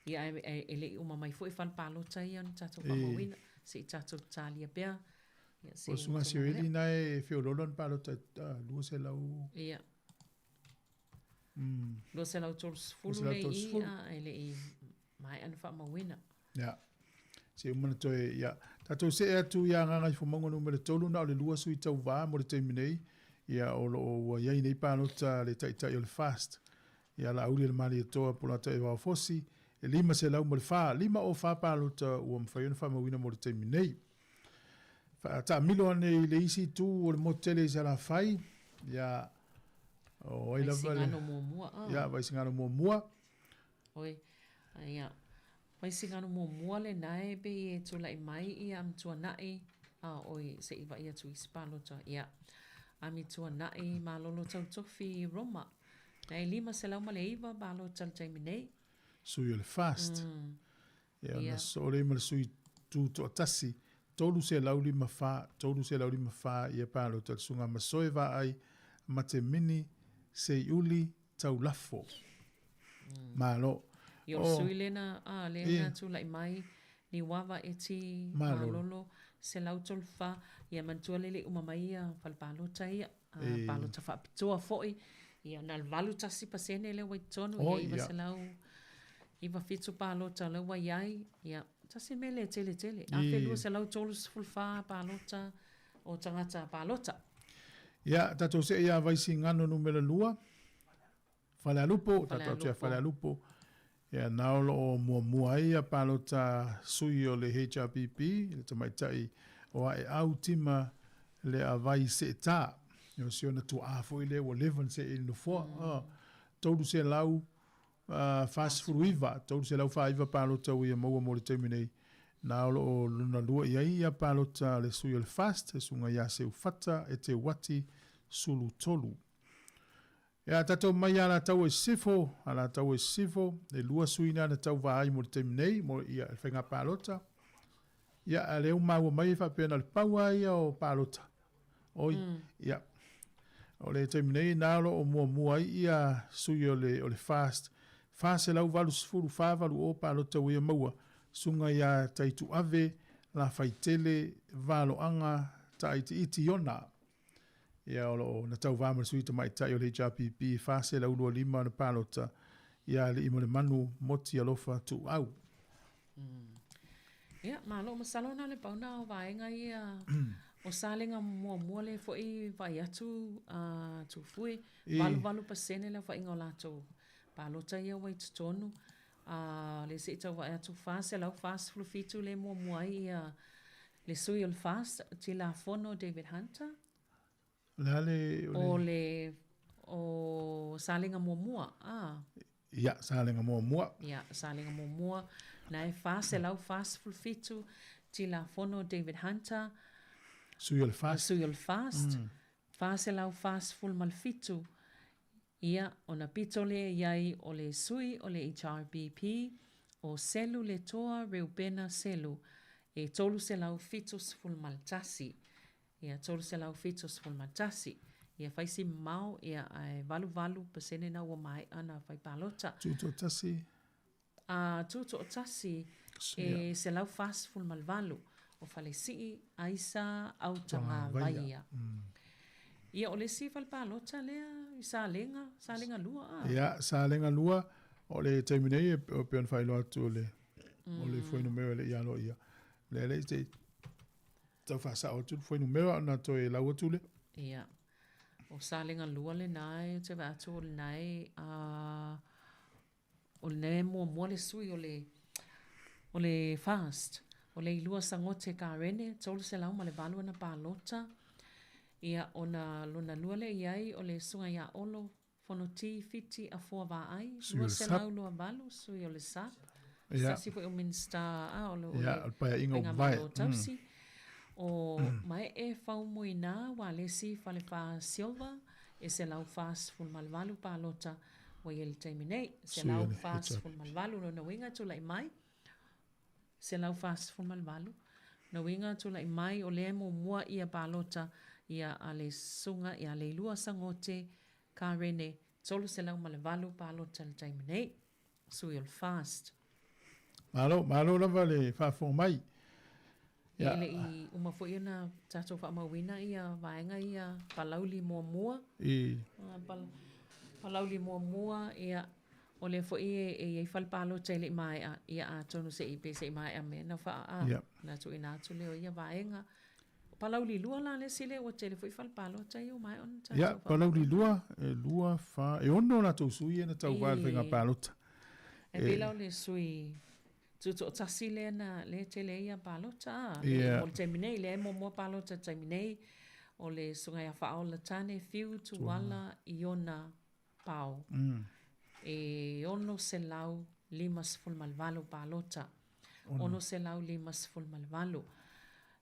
Ia, ae e le i uma mai foi fale palota ia ona tatou faamauina. Se i tatou talia pea. Ia, se O susuga Sioeli na e feoloolo ana palota i 200... Ia. 230 le i, a, e le i maea ona faamauina. Ia. Se i uma ona toe, ia. Tatou see atu ia Gagaifomauga numera 3, na o le 2 sui tauva mo le taimi nei, ia, o lo o ua i ai nei palota a le Taitai o le FAST, ia Laauli le Malietoa Polata Evao Fosi, e 504, 504 palota ua mafai ona faamauina mo le taimi nei. Faataamilo ane i le isi itu o le motu tele i Salafai, ia, o ai lava le... Vaisigano muamua, ah. Ia, Vaisigano muamua. Oi, ia, Vaisigano muamua lena e pei e tulai mai ia Amituanai, a oi, se i vaai atu i isi palota, ia, Amituanai Malolo Tautofi i Roma. Na e 509 palota i le taimi nei. Sui o le FAST. Ia, ona sosoo lea ma le sui tutoatasi, 354, 354 ia palota i le Susuga Masoe Vaai Matemini Seiuli Taulafo. Malo. Ia, o le sui lena, a, lea na tulai mai, Niuava Eti Malolo, 134, ia manatua le le i uma mai ia fale palota ia, a, palota faapitoa foi, ia na o le 81% lea ua i totonu, ia 997 palota lea ua i ai, ia, tasi le mea lea e tele tele, 1234 palota o tagata palota. Ia, tatou see ia Vaisigano numera 2. Falealupo, tatou atu ia Falealupo. Ia, na o lo o muamua ai ia palota sui o le HRPP, le tamaitai o Aeau Tima Leavai Seeta. Ia, o si ona tuaa foi lea ua leva ona see i le nofoa. 349, 349 palota ua ia maua mo le taimi nei. Na o lo o lona lua i ai ia palota a le sui o le FAST, le susuga ia Seufata Eteuati Sulu Tolu. Ia, tatou mai ia Alataua i Sisifo, Alataua i Sisifo, e lua sui na na tauva ai mo le taimi nei, mo ia le faiga palota. Ia, a lea ua maua mai e faapea na o le pau lava ia o palota. Oi, ia. O le taimi nei, na o lo o muamua ai ia sui o le, o le FAST, 480, 480 palota ua ia maua, susuga ia Taituave, Lafaitele, Valoaga, Taaitiiti Iona. Ia, o lo o na tauva ma le sui tamaitai o le HRPP e 425 ana palota ia Aliimalemanu Moti Alofa Tuuau. Ia, malo. Masalo na o le pau na o vaega ia O Salega muamua lea foi vaai atu a Tufue, 88% le aofaiga o latou palota ia ua i totonu. A o lea se i tau vaai atu 447 lea e muamua ai ia le sui o le FAST, Tilafono David Hunter. O le a le... O le o Salega muamua, a. Ia, Salega muamua. Ia, Salega muamua, na e 447, Tilafono David Hunter. Sui o le FAST. Sui o le FAST. 447, ia, ona pito lea i ai o le sui o le HRPP, o Selu Letoa Reupena Selu, e 371. Ia, 371. Ia, fai si mamao, ia, ae 88% na ua maea ona fai palota. Tutoatasi. A, Tutoatasi, e 148, o Falesii, Aisa, Autagavaia. Ia, o le isi fale palota lea i Salega, Salega 2, a? Ia, Salega 2, o le taimi nei, e pei ona faailoa atu o le, o le fuainumera e le i aloaia. Lea le i tau faasao atu le fuainumera ona toe lau atu lea. Ia. O Salega 2 lena e, ou te vaai atu o lena e, a, o lena e muamua le sui o le, o le FAST. O Leilua Sagote Karene, 308 ana palota. Ia, ona lona lua lea i ai o le Susuga ia Olo Fonoti Fiti Afoa Vaai, 228 sui o le SAP, se tasi foi o Minisita a o le Faigamalo Tausi. O Maee Faumuina Walesi Falefa Silva, e 148 palota ua i ai i le taimi nei. 148 lona uiga tulai mai. 148. Lona uiga tulai mai o lea e muamua ia palota ia a le Susuga ia Leilua Sagote Karene 308 palota i le taimi nei. Sui o le FAST. Malo, malo lava le faafofoga mai. Ia. E le i uma foi ona tatou faamauina ia vaega ia Palauli muamua. I. Palauli muamua, ia, o lea foi e i ai fale palota e le i maea, ia atonu se i, pe se i maea mai ona faa, a, ona tuuina atu lea o ia vaega. O Palauli 2 la le isi lea ua tele foi fale palota ia ua maea ona tatou Ia, Palauli 2, e 2, 4, e 6 latou sui ia na tauva i le faiga palota. E pei la o le sui tutoatasi lea na, lea e tele ai ia palota, a, mo le taimi nei, lea e muamua palota i le taimi nei, o le Susuga ia Faaola Tane Fiu Tuala Iona Pao. E 658 palota. 658.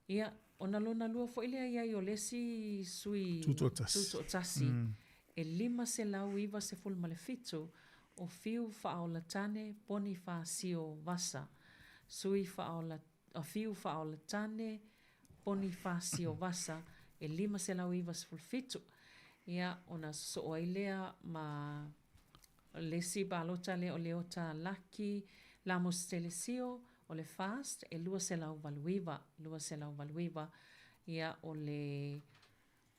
Ia, ona lona lua foi lea i ai o le isi sui tutoatasi, e 597 o Fiu Faaolatane Ponifasio Vasa. Sui Faaola, Fiu Faaolatane Ponifasio Vasa e 597. Ia, ona sosoo ai lea ma le isi palota lea o Leota Laki Lamos Telesio o le FAST e 289, 289. Ia, o le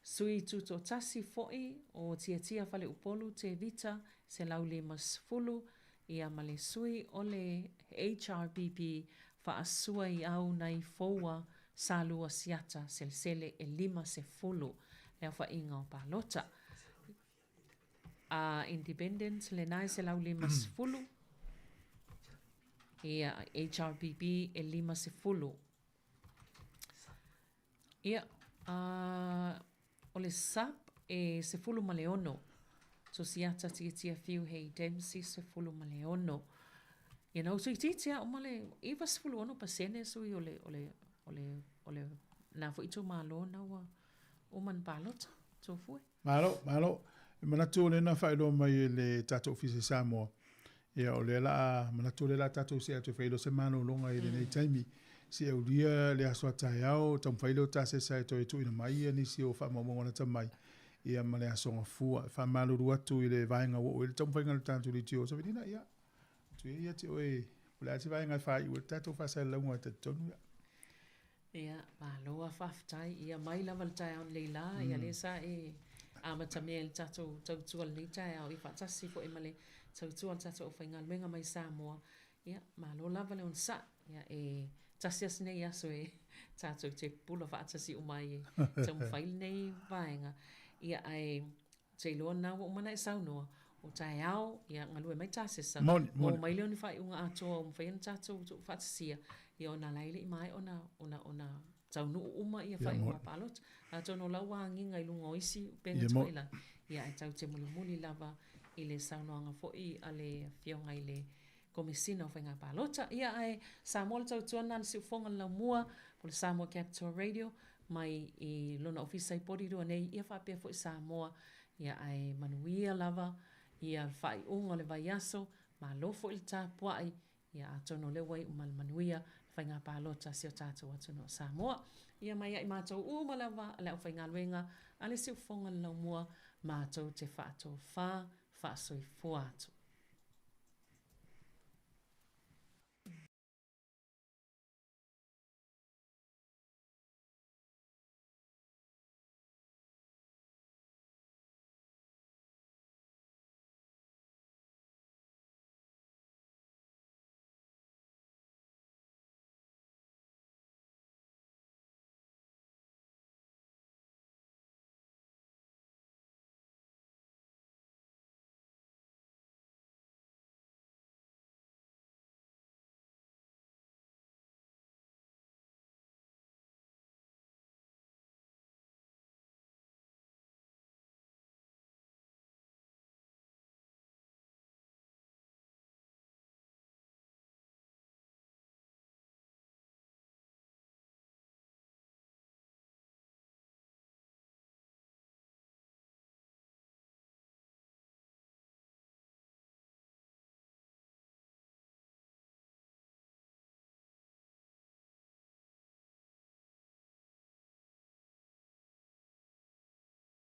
Sui Tutoatasi foi o Tiatia Faleupolu Tevita 150, ia ma le sui o le HRPP Faasua i Au Nai Foua Salua Siata Selesele e 50 le aofaiga o palota. A Independent lena e 150, ia HRPP e 50. Ia, a, o le SAP e 16. Tosiata Tiatia Fiu Hei Dempsey 16. Ia na utu itiiti a uma le 96% sui o le, o le, o le, o le, na foi itumalo na ua uma na palota. Tofue. Malo, malo. E manatu o lea na faailoa mai e le tatou Ofisa i Samoa, ia o lea la a manatu o lea la a tatou see atu e fai loa se malologa i lenei taimi. Se i aulia le aso a taeao, taumafai lea o tasesa e toe tuuina mai ia nisi o faamaumauga lata mai, ia ma le aso gafua. E faamalulu atu i le vaega ua oo i ai le taumafaiga a le tatou leitio o Savelina, ia, atu ia ia te oe, po o le a se vaega e faaiu ai le tatou faasalalauga e talitonu, ia. Ia, malo a faafetai. Ia mai lava le taeao nei la, ia lea sa e amatamea i le tatou tautua i lenei taeao, ia faatasi foi ma le tautua a le tatou aufaigaluega mai Samoa. Ia, malo lava le onosai. Ia, e tasi lava si nei aso e tatou te pupula faatasi uma ai e taumafai lenei vaega. Ia ae ou te iloa lena ua uma ona e saunoa, o taeao, ia galue mai tasesa, Moni, maua moni. mai lea o ni faaiuga atoa ua mafai ona tatou tuufaatasia, ia ona la e le i maea ona, ona, ona taunuu uma ia Ia faaiuga moni. palota. Atonu o lau agiga i luga o isi upega Ia moni. tafailagi, ia ae tatou te mulimuli lava i le saunoaga foi a le Afioga i le Komesina o Faiga Palota. Ia ae Samoa le tautua lena a le siufofoga o le laumua po o le Samoa Capital Radio mai i lona ofisa i Porirua nei, ia faapea foi Samoa. Ia ae manuia lava ia le faaiuga o le vaiaso, malo foi le tapuai, ia atonu o lea ua iu ma le manuia le faiga palota a si o tatou atunuu o Samoa. Ia mai ia i matou uma lava a le aufaigaluega a le siufofoga o le laumua, matou te faatofa, faasoifua atu.